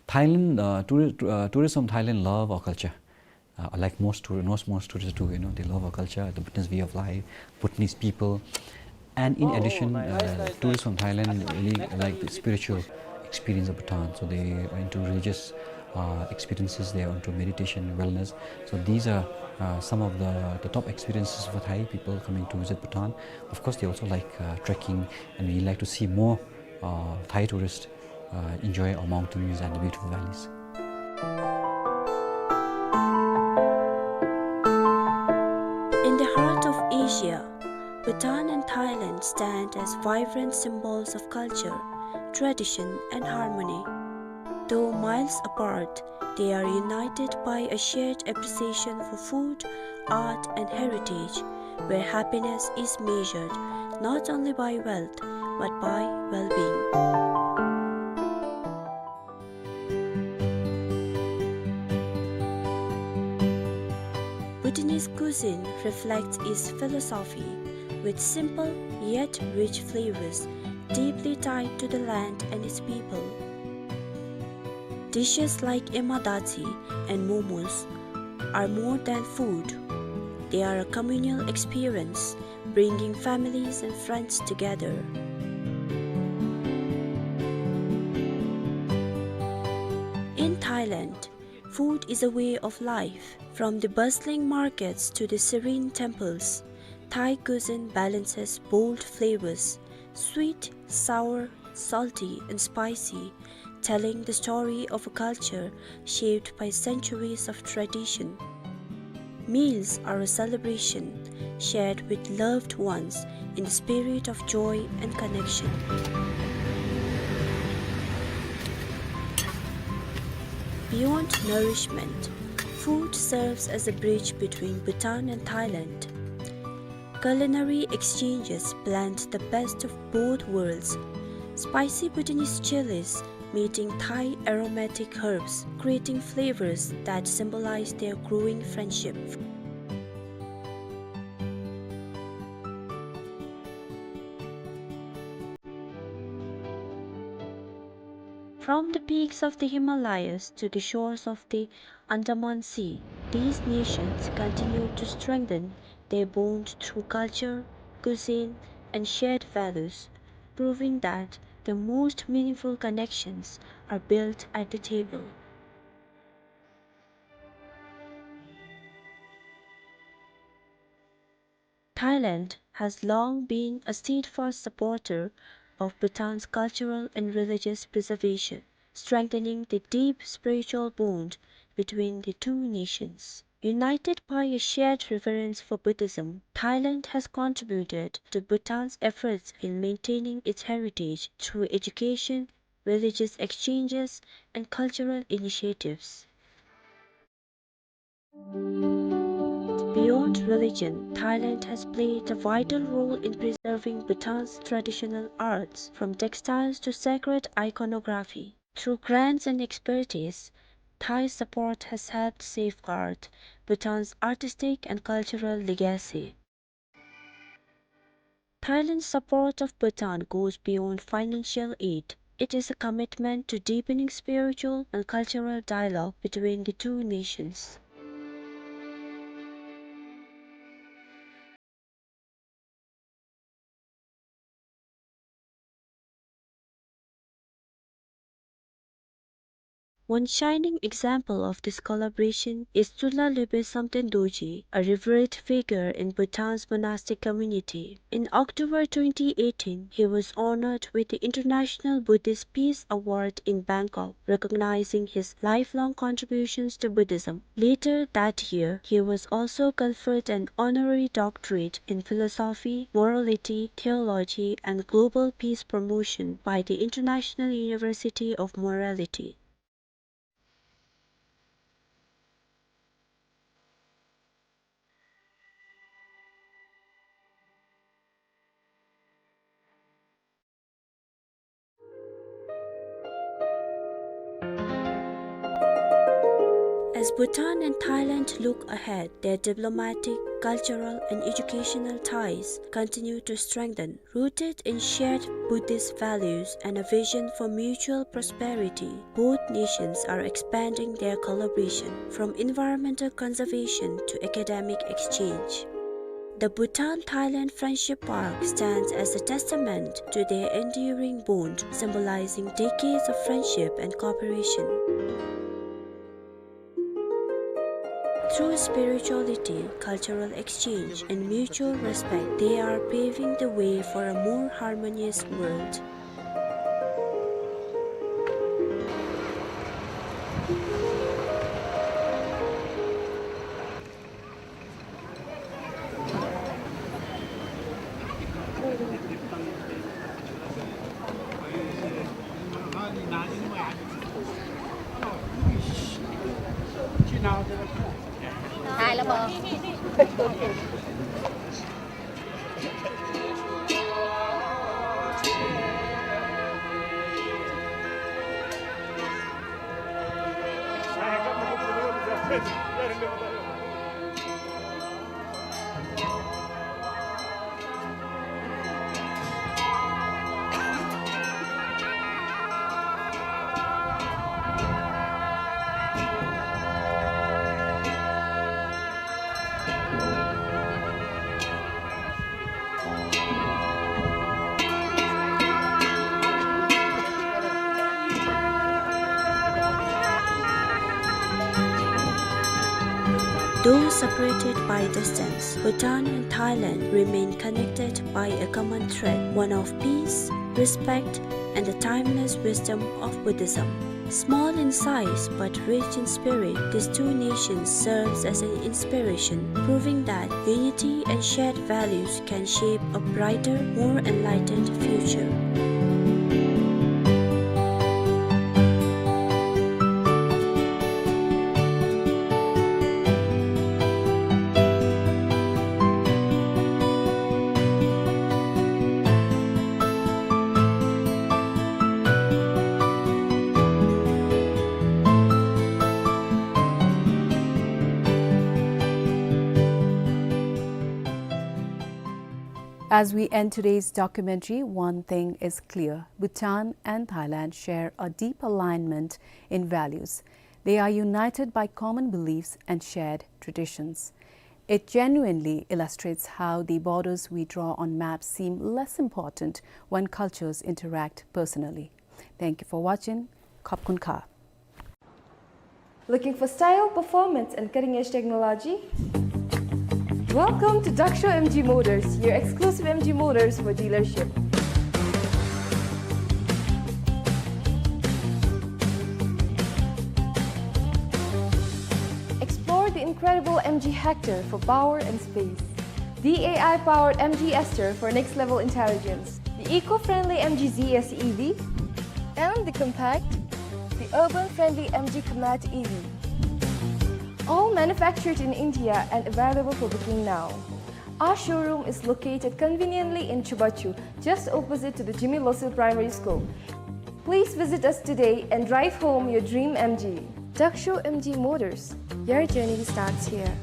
Thailand, uh, tourist, uh, tourists from Thailand love our culture. Uh, like most tour-, most, most tourists do, you know, they love our culture, the Bhutanese way of life, Bhutanese people. And in addition, uh, tourists from Thailand really like the spiritual experience of Bhutan. So they are into religious, uh, experiences, they are into meditation, wellness. So these are, uh, some of the, the top experiences for Thai people coming to visit Bhutan. Of course, they also like, uh, trekking, and we like to see more, uh, Thai tourists, uh, enjoy our mountains and the beautiful valleys. In the heart of Asia, Bhutan and Thailand stand as vibrant symbols of culture, tradition, and harmony. Though miles apart, they are united by a shared appreciation for food, art, and heritage, where happiness is measured not only by wealth, but by well-being. Bhutanese cuisine reflects its philosophy, with simple yet rich flavors, deeply tied to the land and its people. Dishes like emadachi and momos are more than food. They are a communal experience, bringing families and friends together. In Thailand, food is a way of life. From the bustling markets to the serene temples, Thai cuisine balances bold flavors, sweet, sour, salty, and spicy, telling the story of a culture shaped by centuries of tradition. Meals are a celebration shared with loved ones in the spirit of joy and connection. Beyond nourishment, food serves as a bridge between Bhutan and Thailand. Culinary exchanges blend the best of both worlds. Spicy Bhutanese chilies meeting Thai aromatic herbs, creating flavors that symbolize their growing friendship. From the peaks of the Himalayas to the shores of the Andaman Sea, these nations continue to strengthen their bond through culture, cuisine, and shared values. proving that the most meaningful connections are built at the table. Thailand has long been a steadfast supporter of Bhutan's cultural and religious preservation, strengthening the deep spiritual bond between the two nations. United by a shared reverence for Buddhism, Thailand has contributed to Bhutan's efforts in maintaining its heritage through education, religious exchanges, and cultural initiatives. Beyond religion, Thailand has played a vital role in preserving Bhutan's traditional arts, from textiles to sacred iconography. Through grants and expertise, Thai support has helped safeguard Bhutan's artistic and cultural legacy. Thailand's support of Bhutan goes beyond financial aid. It is a commitment to deepening spiritual and cultural dialogue between the two nations. One shining example of this collaboration is Tshunla Lhunpe Samten Dorji, a revered figure in Bhutan's monastic community. In October twenty eighteen, he was honored with the International Buddhist Peace Award in Bangkok, recognizing his lifelong contributions to Buddhism. Later that year, he was also conferred an honorary doctorate in philosophy, morality, theology, and global peace promotion by the International University of Morality. As Bhutan and Thailand look ahead, their diplomatic, cultural, and educational ties continue to strengthen. Rooted in shared Buddhist values and a vision for mutual prosperity, both nations are expanding their collaboration, from environmental conservation to academic exchange. The Bhutan-Thailand Friendship Park stands as a testament to their enduring bond, symbolizing decades of friendship and cooperation. Through spirituality, cultural exchange, and mutual respect, they are paving the way for a more harmonious world. Though separated by distance, Bhutan and Thailand remain connected by a common thread, one of peace, respect, and the timeless wisdom of Buddhism. Small in size but rich in spirit, these two nations serves as an inspiration, proving that unity and shared values can shape a brighter, more enlightened future. As we end today's documentary, one thing is clear. Bhutan and Thailand share a deep alignment in values. They are united by common beliefs and shared traditions. It genuinely illustrates how the borders we draw on maps seem less important when cultures interact personally. Thank you for watching. Khop khun kha. Looking for style, performance, and cutting-edge technology? Welcome to Daksho M G Motors, your exclusive M G Motors for dealership. Explore the incredible M G Hector for power and space, the A I-powered M G Aster for next-level intelligence, the eco-friendly M G Z S E V, and the compact, the urban-friendly M G Comet E V. All manufactured in India and available for booking now. Our showroom is located conveniently in Chubachu, just opposite to the Jigme Losel Primary School. Please visit us today and drive home your dream M G. Daksho M G Motors, your journey starts here.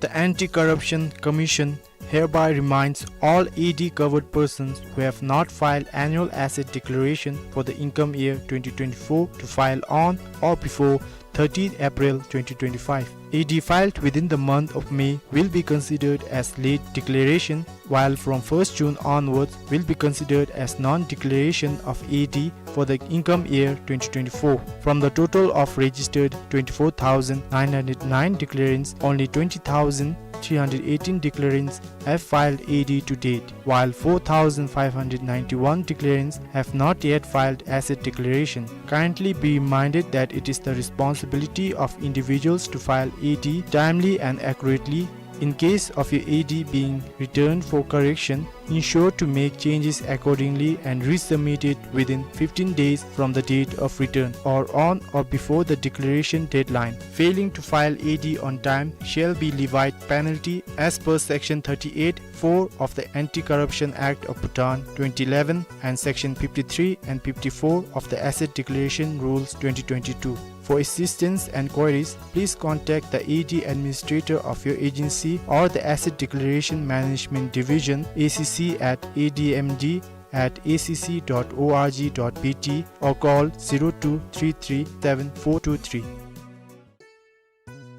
The Anti-Corruption Commission hereby reminds all A D covered persons who have not filed annual asset declaration for the income year twenty twenty-four to file on or before thirtieth April twenty twenty-five. A D filed within the month of May will be considered as late declaration, while from first June onwards will be considered as non-declaration of A D for the income year twenty twenty-four. From the total of registered twenty-four thousand nine hundred nine declarants, only twenty thousand three hundred eighteen declarants have filed A D to date, while four thousand five hundred ninety-one declarants have not yet filed asset declaration. Kindly be reminded that it is the responsibility of individuals to file A D timely and accurately. In case of your A D being returned for correction, ensure to make changes accordingly and resubmit it within fifteen days from the date of return or on or before the declaration deadline. Failing to file A D on time shall be levied penalty as per Section thirty-eight four of the Anti-Corruption Act of Bhutan twenty eleven and Section fifty-three and fifty-four of the Asset Declaration Rules twenty twenty-two. For assistance and queries, please contact the A D administrator of your agency or the Asset Declaration Management Division, A C C at A D M D at A C C dot org dot B T, or call zero two three three seven four two three.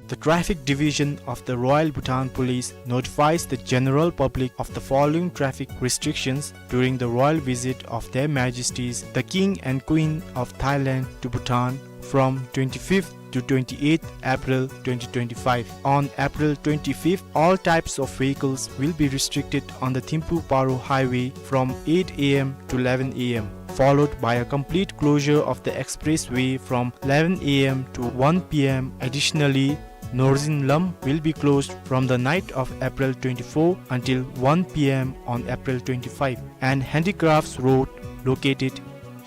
The Traffic Division of the Royal Bhutan Police notifies the general public of the following traffic restrictions during the royal visit of Their Majesties the King and Queen of Thailand to Bhutan from twenty-fifth to twenty-eighth April twenty twenty-five. On April twenty-fifth, all types of vehicles will be restricted on the Thimphu Paro Highway from eight A M to eleven A M, followed by a complete closure of the expressway from eleven A M to one P M. Additionally, Norzin Lam will be closed from the night of April twenty-four until one P M on April twenty-five, and Handicrafts Road, located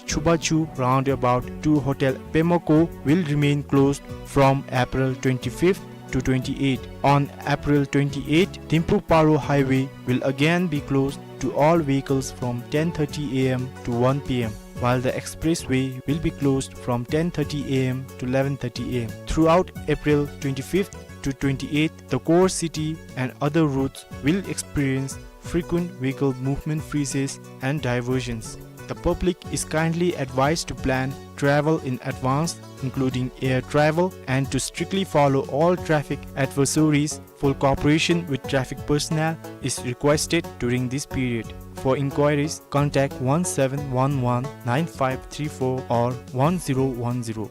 Chubachu roundabout to Hotel Pemako, will remain closed from April twenty-fifth to twenty-eighth. On April twenty-eighth, Thimphu Paro Highway will again be closed to all vehicles from ten thirty A M to one P M, while the expressway will be closed from ten thirty A M to eleven thirty A M. Throughout April twenty-fifth to twenty-eighth, the core city and other routes will experience frequent vehicle movement freezes and diversions. The public is kindly advised to plan travel in advance, including air travel, and to strictly follow all traffic advisories. Full cooperation with traffic personnel is requested during this period. For inquiries, contact one seven one one nine five three four or one zero one zero.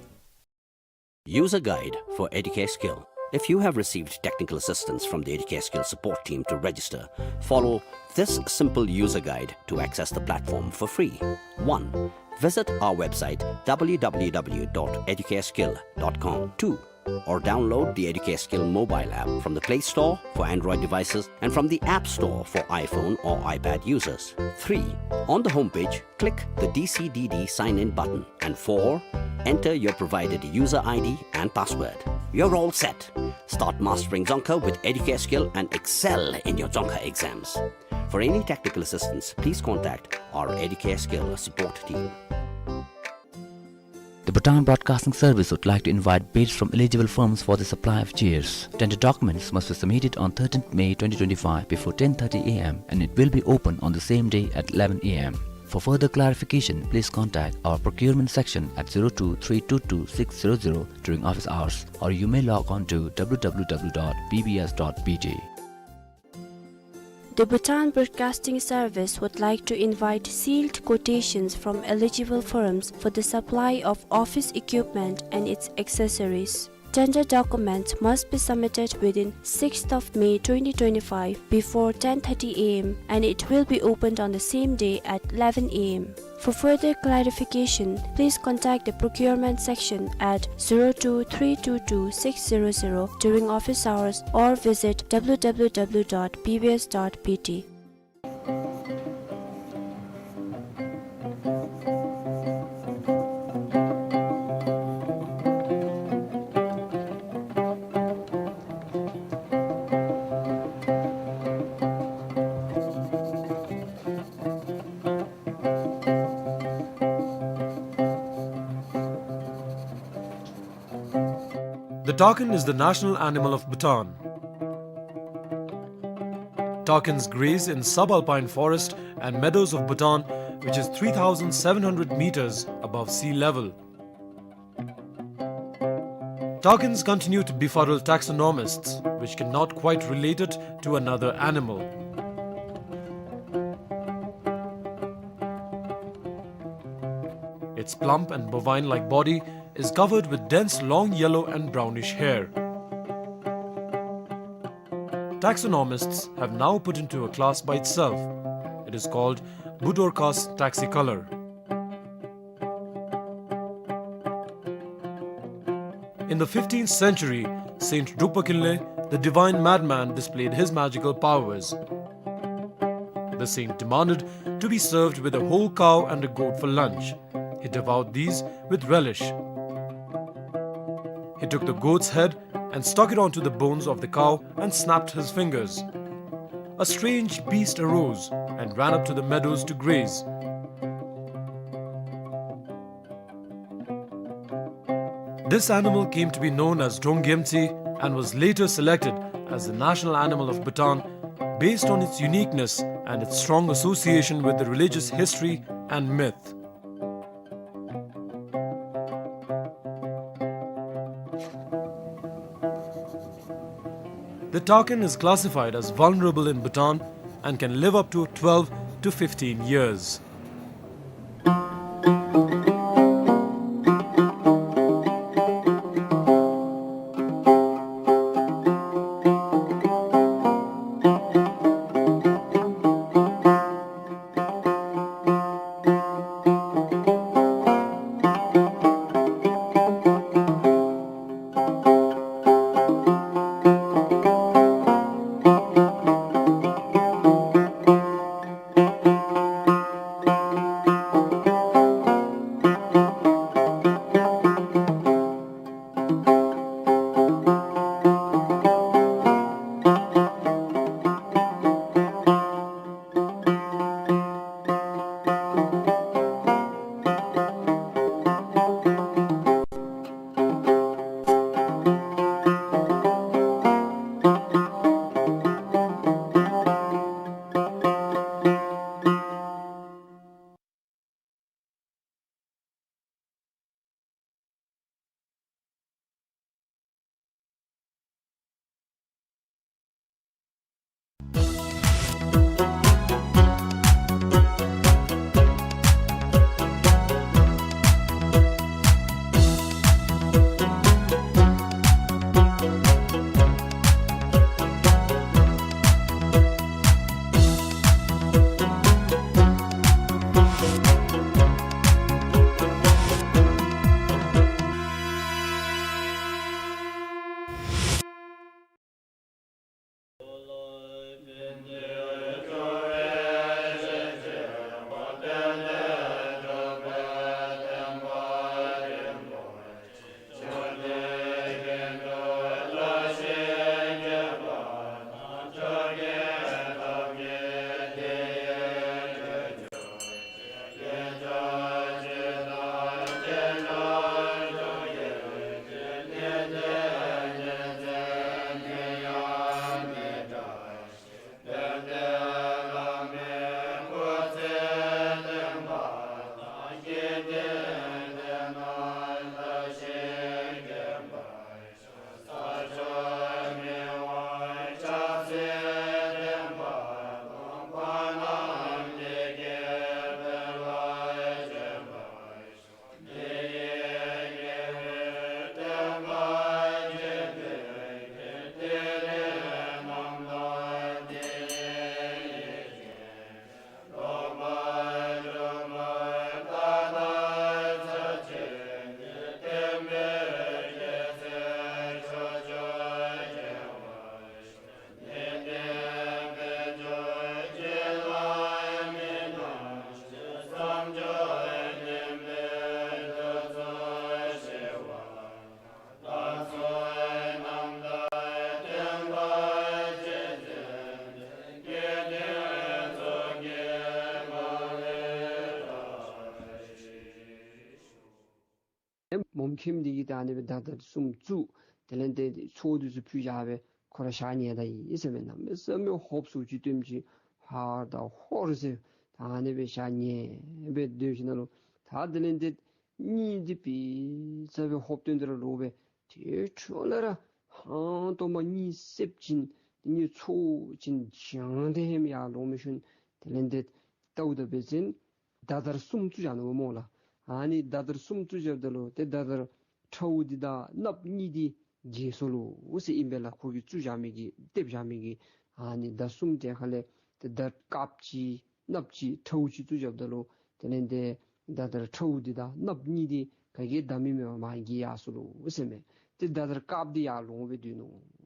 User guide for Educare Skill. If you have received technical assistance from the Educare Skill support team to register, follow this simple user guide to access the platform for free. One, visit our website w w w dot educareskill dot com. Two, or download the Educare Skill mobile app from the Play Store for Android devices and from the App Store for iPhone or iPad users. Three, on the homepage, click the D C D D sign in button. And four, enter your provided user I D and password. You're all set. Start mastering Dzongkha with Educare Skill and excel in your Dzongkha exams. For any technical assistance, please contact our Educare Skill support team. The Bhutan Broadcasting Service would like to invite bids from eligible firms for the supply of chairs. Tender documents must be submitted on thirteenth May twenty twenty-five before ten thirty A M and it will be open on the same day at eleven A M. For further clarification, please contact our procurement section at zero two three two two six zero zero during office hours, or you may log on to W W W dot B B S dot B T. The Bhutan Broadcasting Service would like to invite sealed quotations from eligible firms for the supply of office equipment and its accessories. Tender documents must be submitted within sixth of May twenty twenty-five before ten thirty A M and it will be opened on the same day at eleven A M. For further clarification, please contact the procurement section at zero two three two two six zero zero during office hours or visit W W W dot B B S dot B T. The takin is the national animal of Bhutan. Takins graze in subalpine forest and meadows of Bhutan, which is three thousand seven hundred meters above sea level. Takins continue to befuddle taxonomists, which cannot quite relate it to another animal. Its plump and bovine-like body is covered with dense long yellow and brownish hair. Taxonomists have now put into a class by itself. It is called Budorcas taxicolor. In the fifteenth century, Saint Drukpa Kinley, the divine madman, displayed his magical powers. The saint demanded to be served with a whole cow and a goat for lunch. He devoured these with relish. He took the goat's head and stuck it onto the bones of the cow and snapped his fingers. A strange beast arose and ran up to the meadows to graze. This animal came to be known as Donggyemtsi and was later selected as the national animal of Bhutan based on its uniqueness and its strong association with the religious history and myth. The takin is classified as vulnerable in Bhutan and can live up to twelve to fifteen years. མཁནམ་འདི་གིས་ད་ཨ་ནི་སྦེ་མདའ་དར་གསུམ་བཙུགས། དེ་ལས་ཏེ་ཚོགས་འདི་ཚུ་ཕུལ་བཞག་སྦེ་ཁོ་ར་ཞག་ཉལ་ད་ཡི་ཟེར་མས། གནམ་མེད་ས་མེད་ཧོབ་སུ་ཅིག་སྟོནམ་ཅིག་ཧོར་དང་ཧོར་ཟེར་ད་ཨ་ནི་སྦེ་ཞག་ཉལ་སྦེ་སྡོད་ཞིནམ་ལས་ད་དེ་ལས་ཏེ་གཉིད་འདི་ཕྱི་ས་སྦེ་ཧོབ་སྟོན་ཏེ་ར་ལོག་སྦེ་ཏེ་འཕྲོ་ལས་ར་ཧང་སྟོང་མ་གཉིད་སདཔ་ཅིག་གཉིད་ཚོར་ཅིག་བྱང་སྟེ་ཧེམ་ཡར་ལོང་མི་ཤུལ་དེ་ལས་ཏེ་ལྟཝ་ད་འབད་བ་ཅིན་མདའ་དར་གསུམ་བཙུགས་བཞག་ནུག་སྨོ་ལགས། ཨ་ནི་མདའ་དར་གསུམ་བཙུགས་བཞགཔ་ད་ལུ་ཏེ་མདའ་དར་ཁྲཝ་འདི་དང་གནགཔོ་གཉིས་འདི་རྒས་སོ་ལོ་ཟེར་ཨིན་པས་ལགས། ཁོ་གིས་བཙུགས་བཞག་མི་གི་རྡེབ་བཞག་མི་གི་ཨ་ནི་མདའ་གསུམ་དེ་ཁ་ལས་ཏེ་མདའ་དཀརཔོ་ཅིག་གནགཔོ་ཅིག་ཁྲཝ་ཅིག་བཙུགས་བཞགཔ་ད་ལུ་དེ་ལས་ཏེ་མདའ་དར་ཁྲཝ་འདི་དང་གནགཔོ་གཉིས་འདི་ག་གིས་བདའ་མི་མེད་པར་མར་རྒས་ཡར་སོ་ལོ་ཟེར་མས། ཏེ་མདའ་དར་དཀརཔོ་འདི་ཡར་ལོང་སྦེ་སྡོད་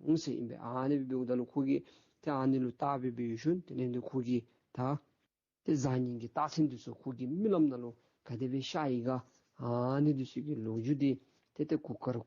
ནུག་ཟེར་ཨིན་པས། ཨ་ནི་སྦེ་འབདཝ་ད་ལུ་ཁོ་གིས་ཏེ་ཨ་ནི་ལུ་བལྟ་སྦེ་འབད་ཡོད་ཤུལ་དེ་ལས་ཏེ་ཁོ་གིས་ད་ཏེ་བཟང་ངན་གྱི་རྟགས་མཚན་འདི་ཚུ་ཁོ་གི་རྨི་ལམ་ནང་ལུ་ག་དེ་སྦེ་ཤར་ཡི་ག་ཨ་ནི་འདི་ཚུ་གི་ལོ་རྒྱུས་འདི་ཏེ་ཏེ་གུར་དཀར་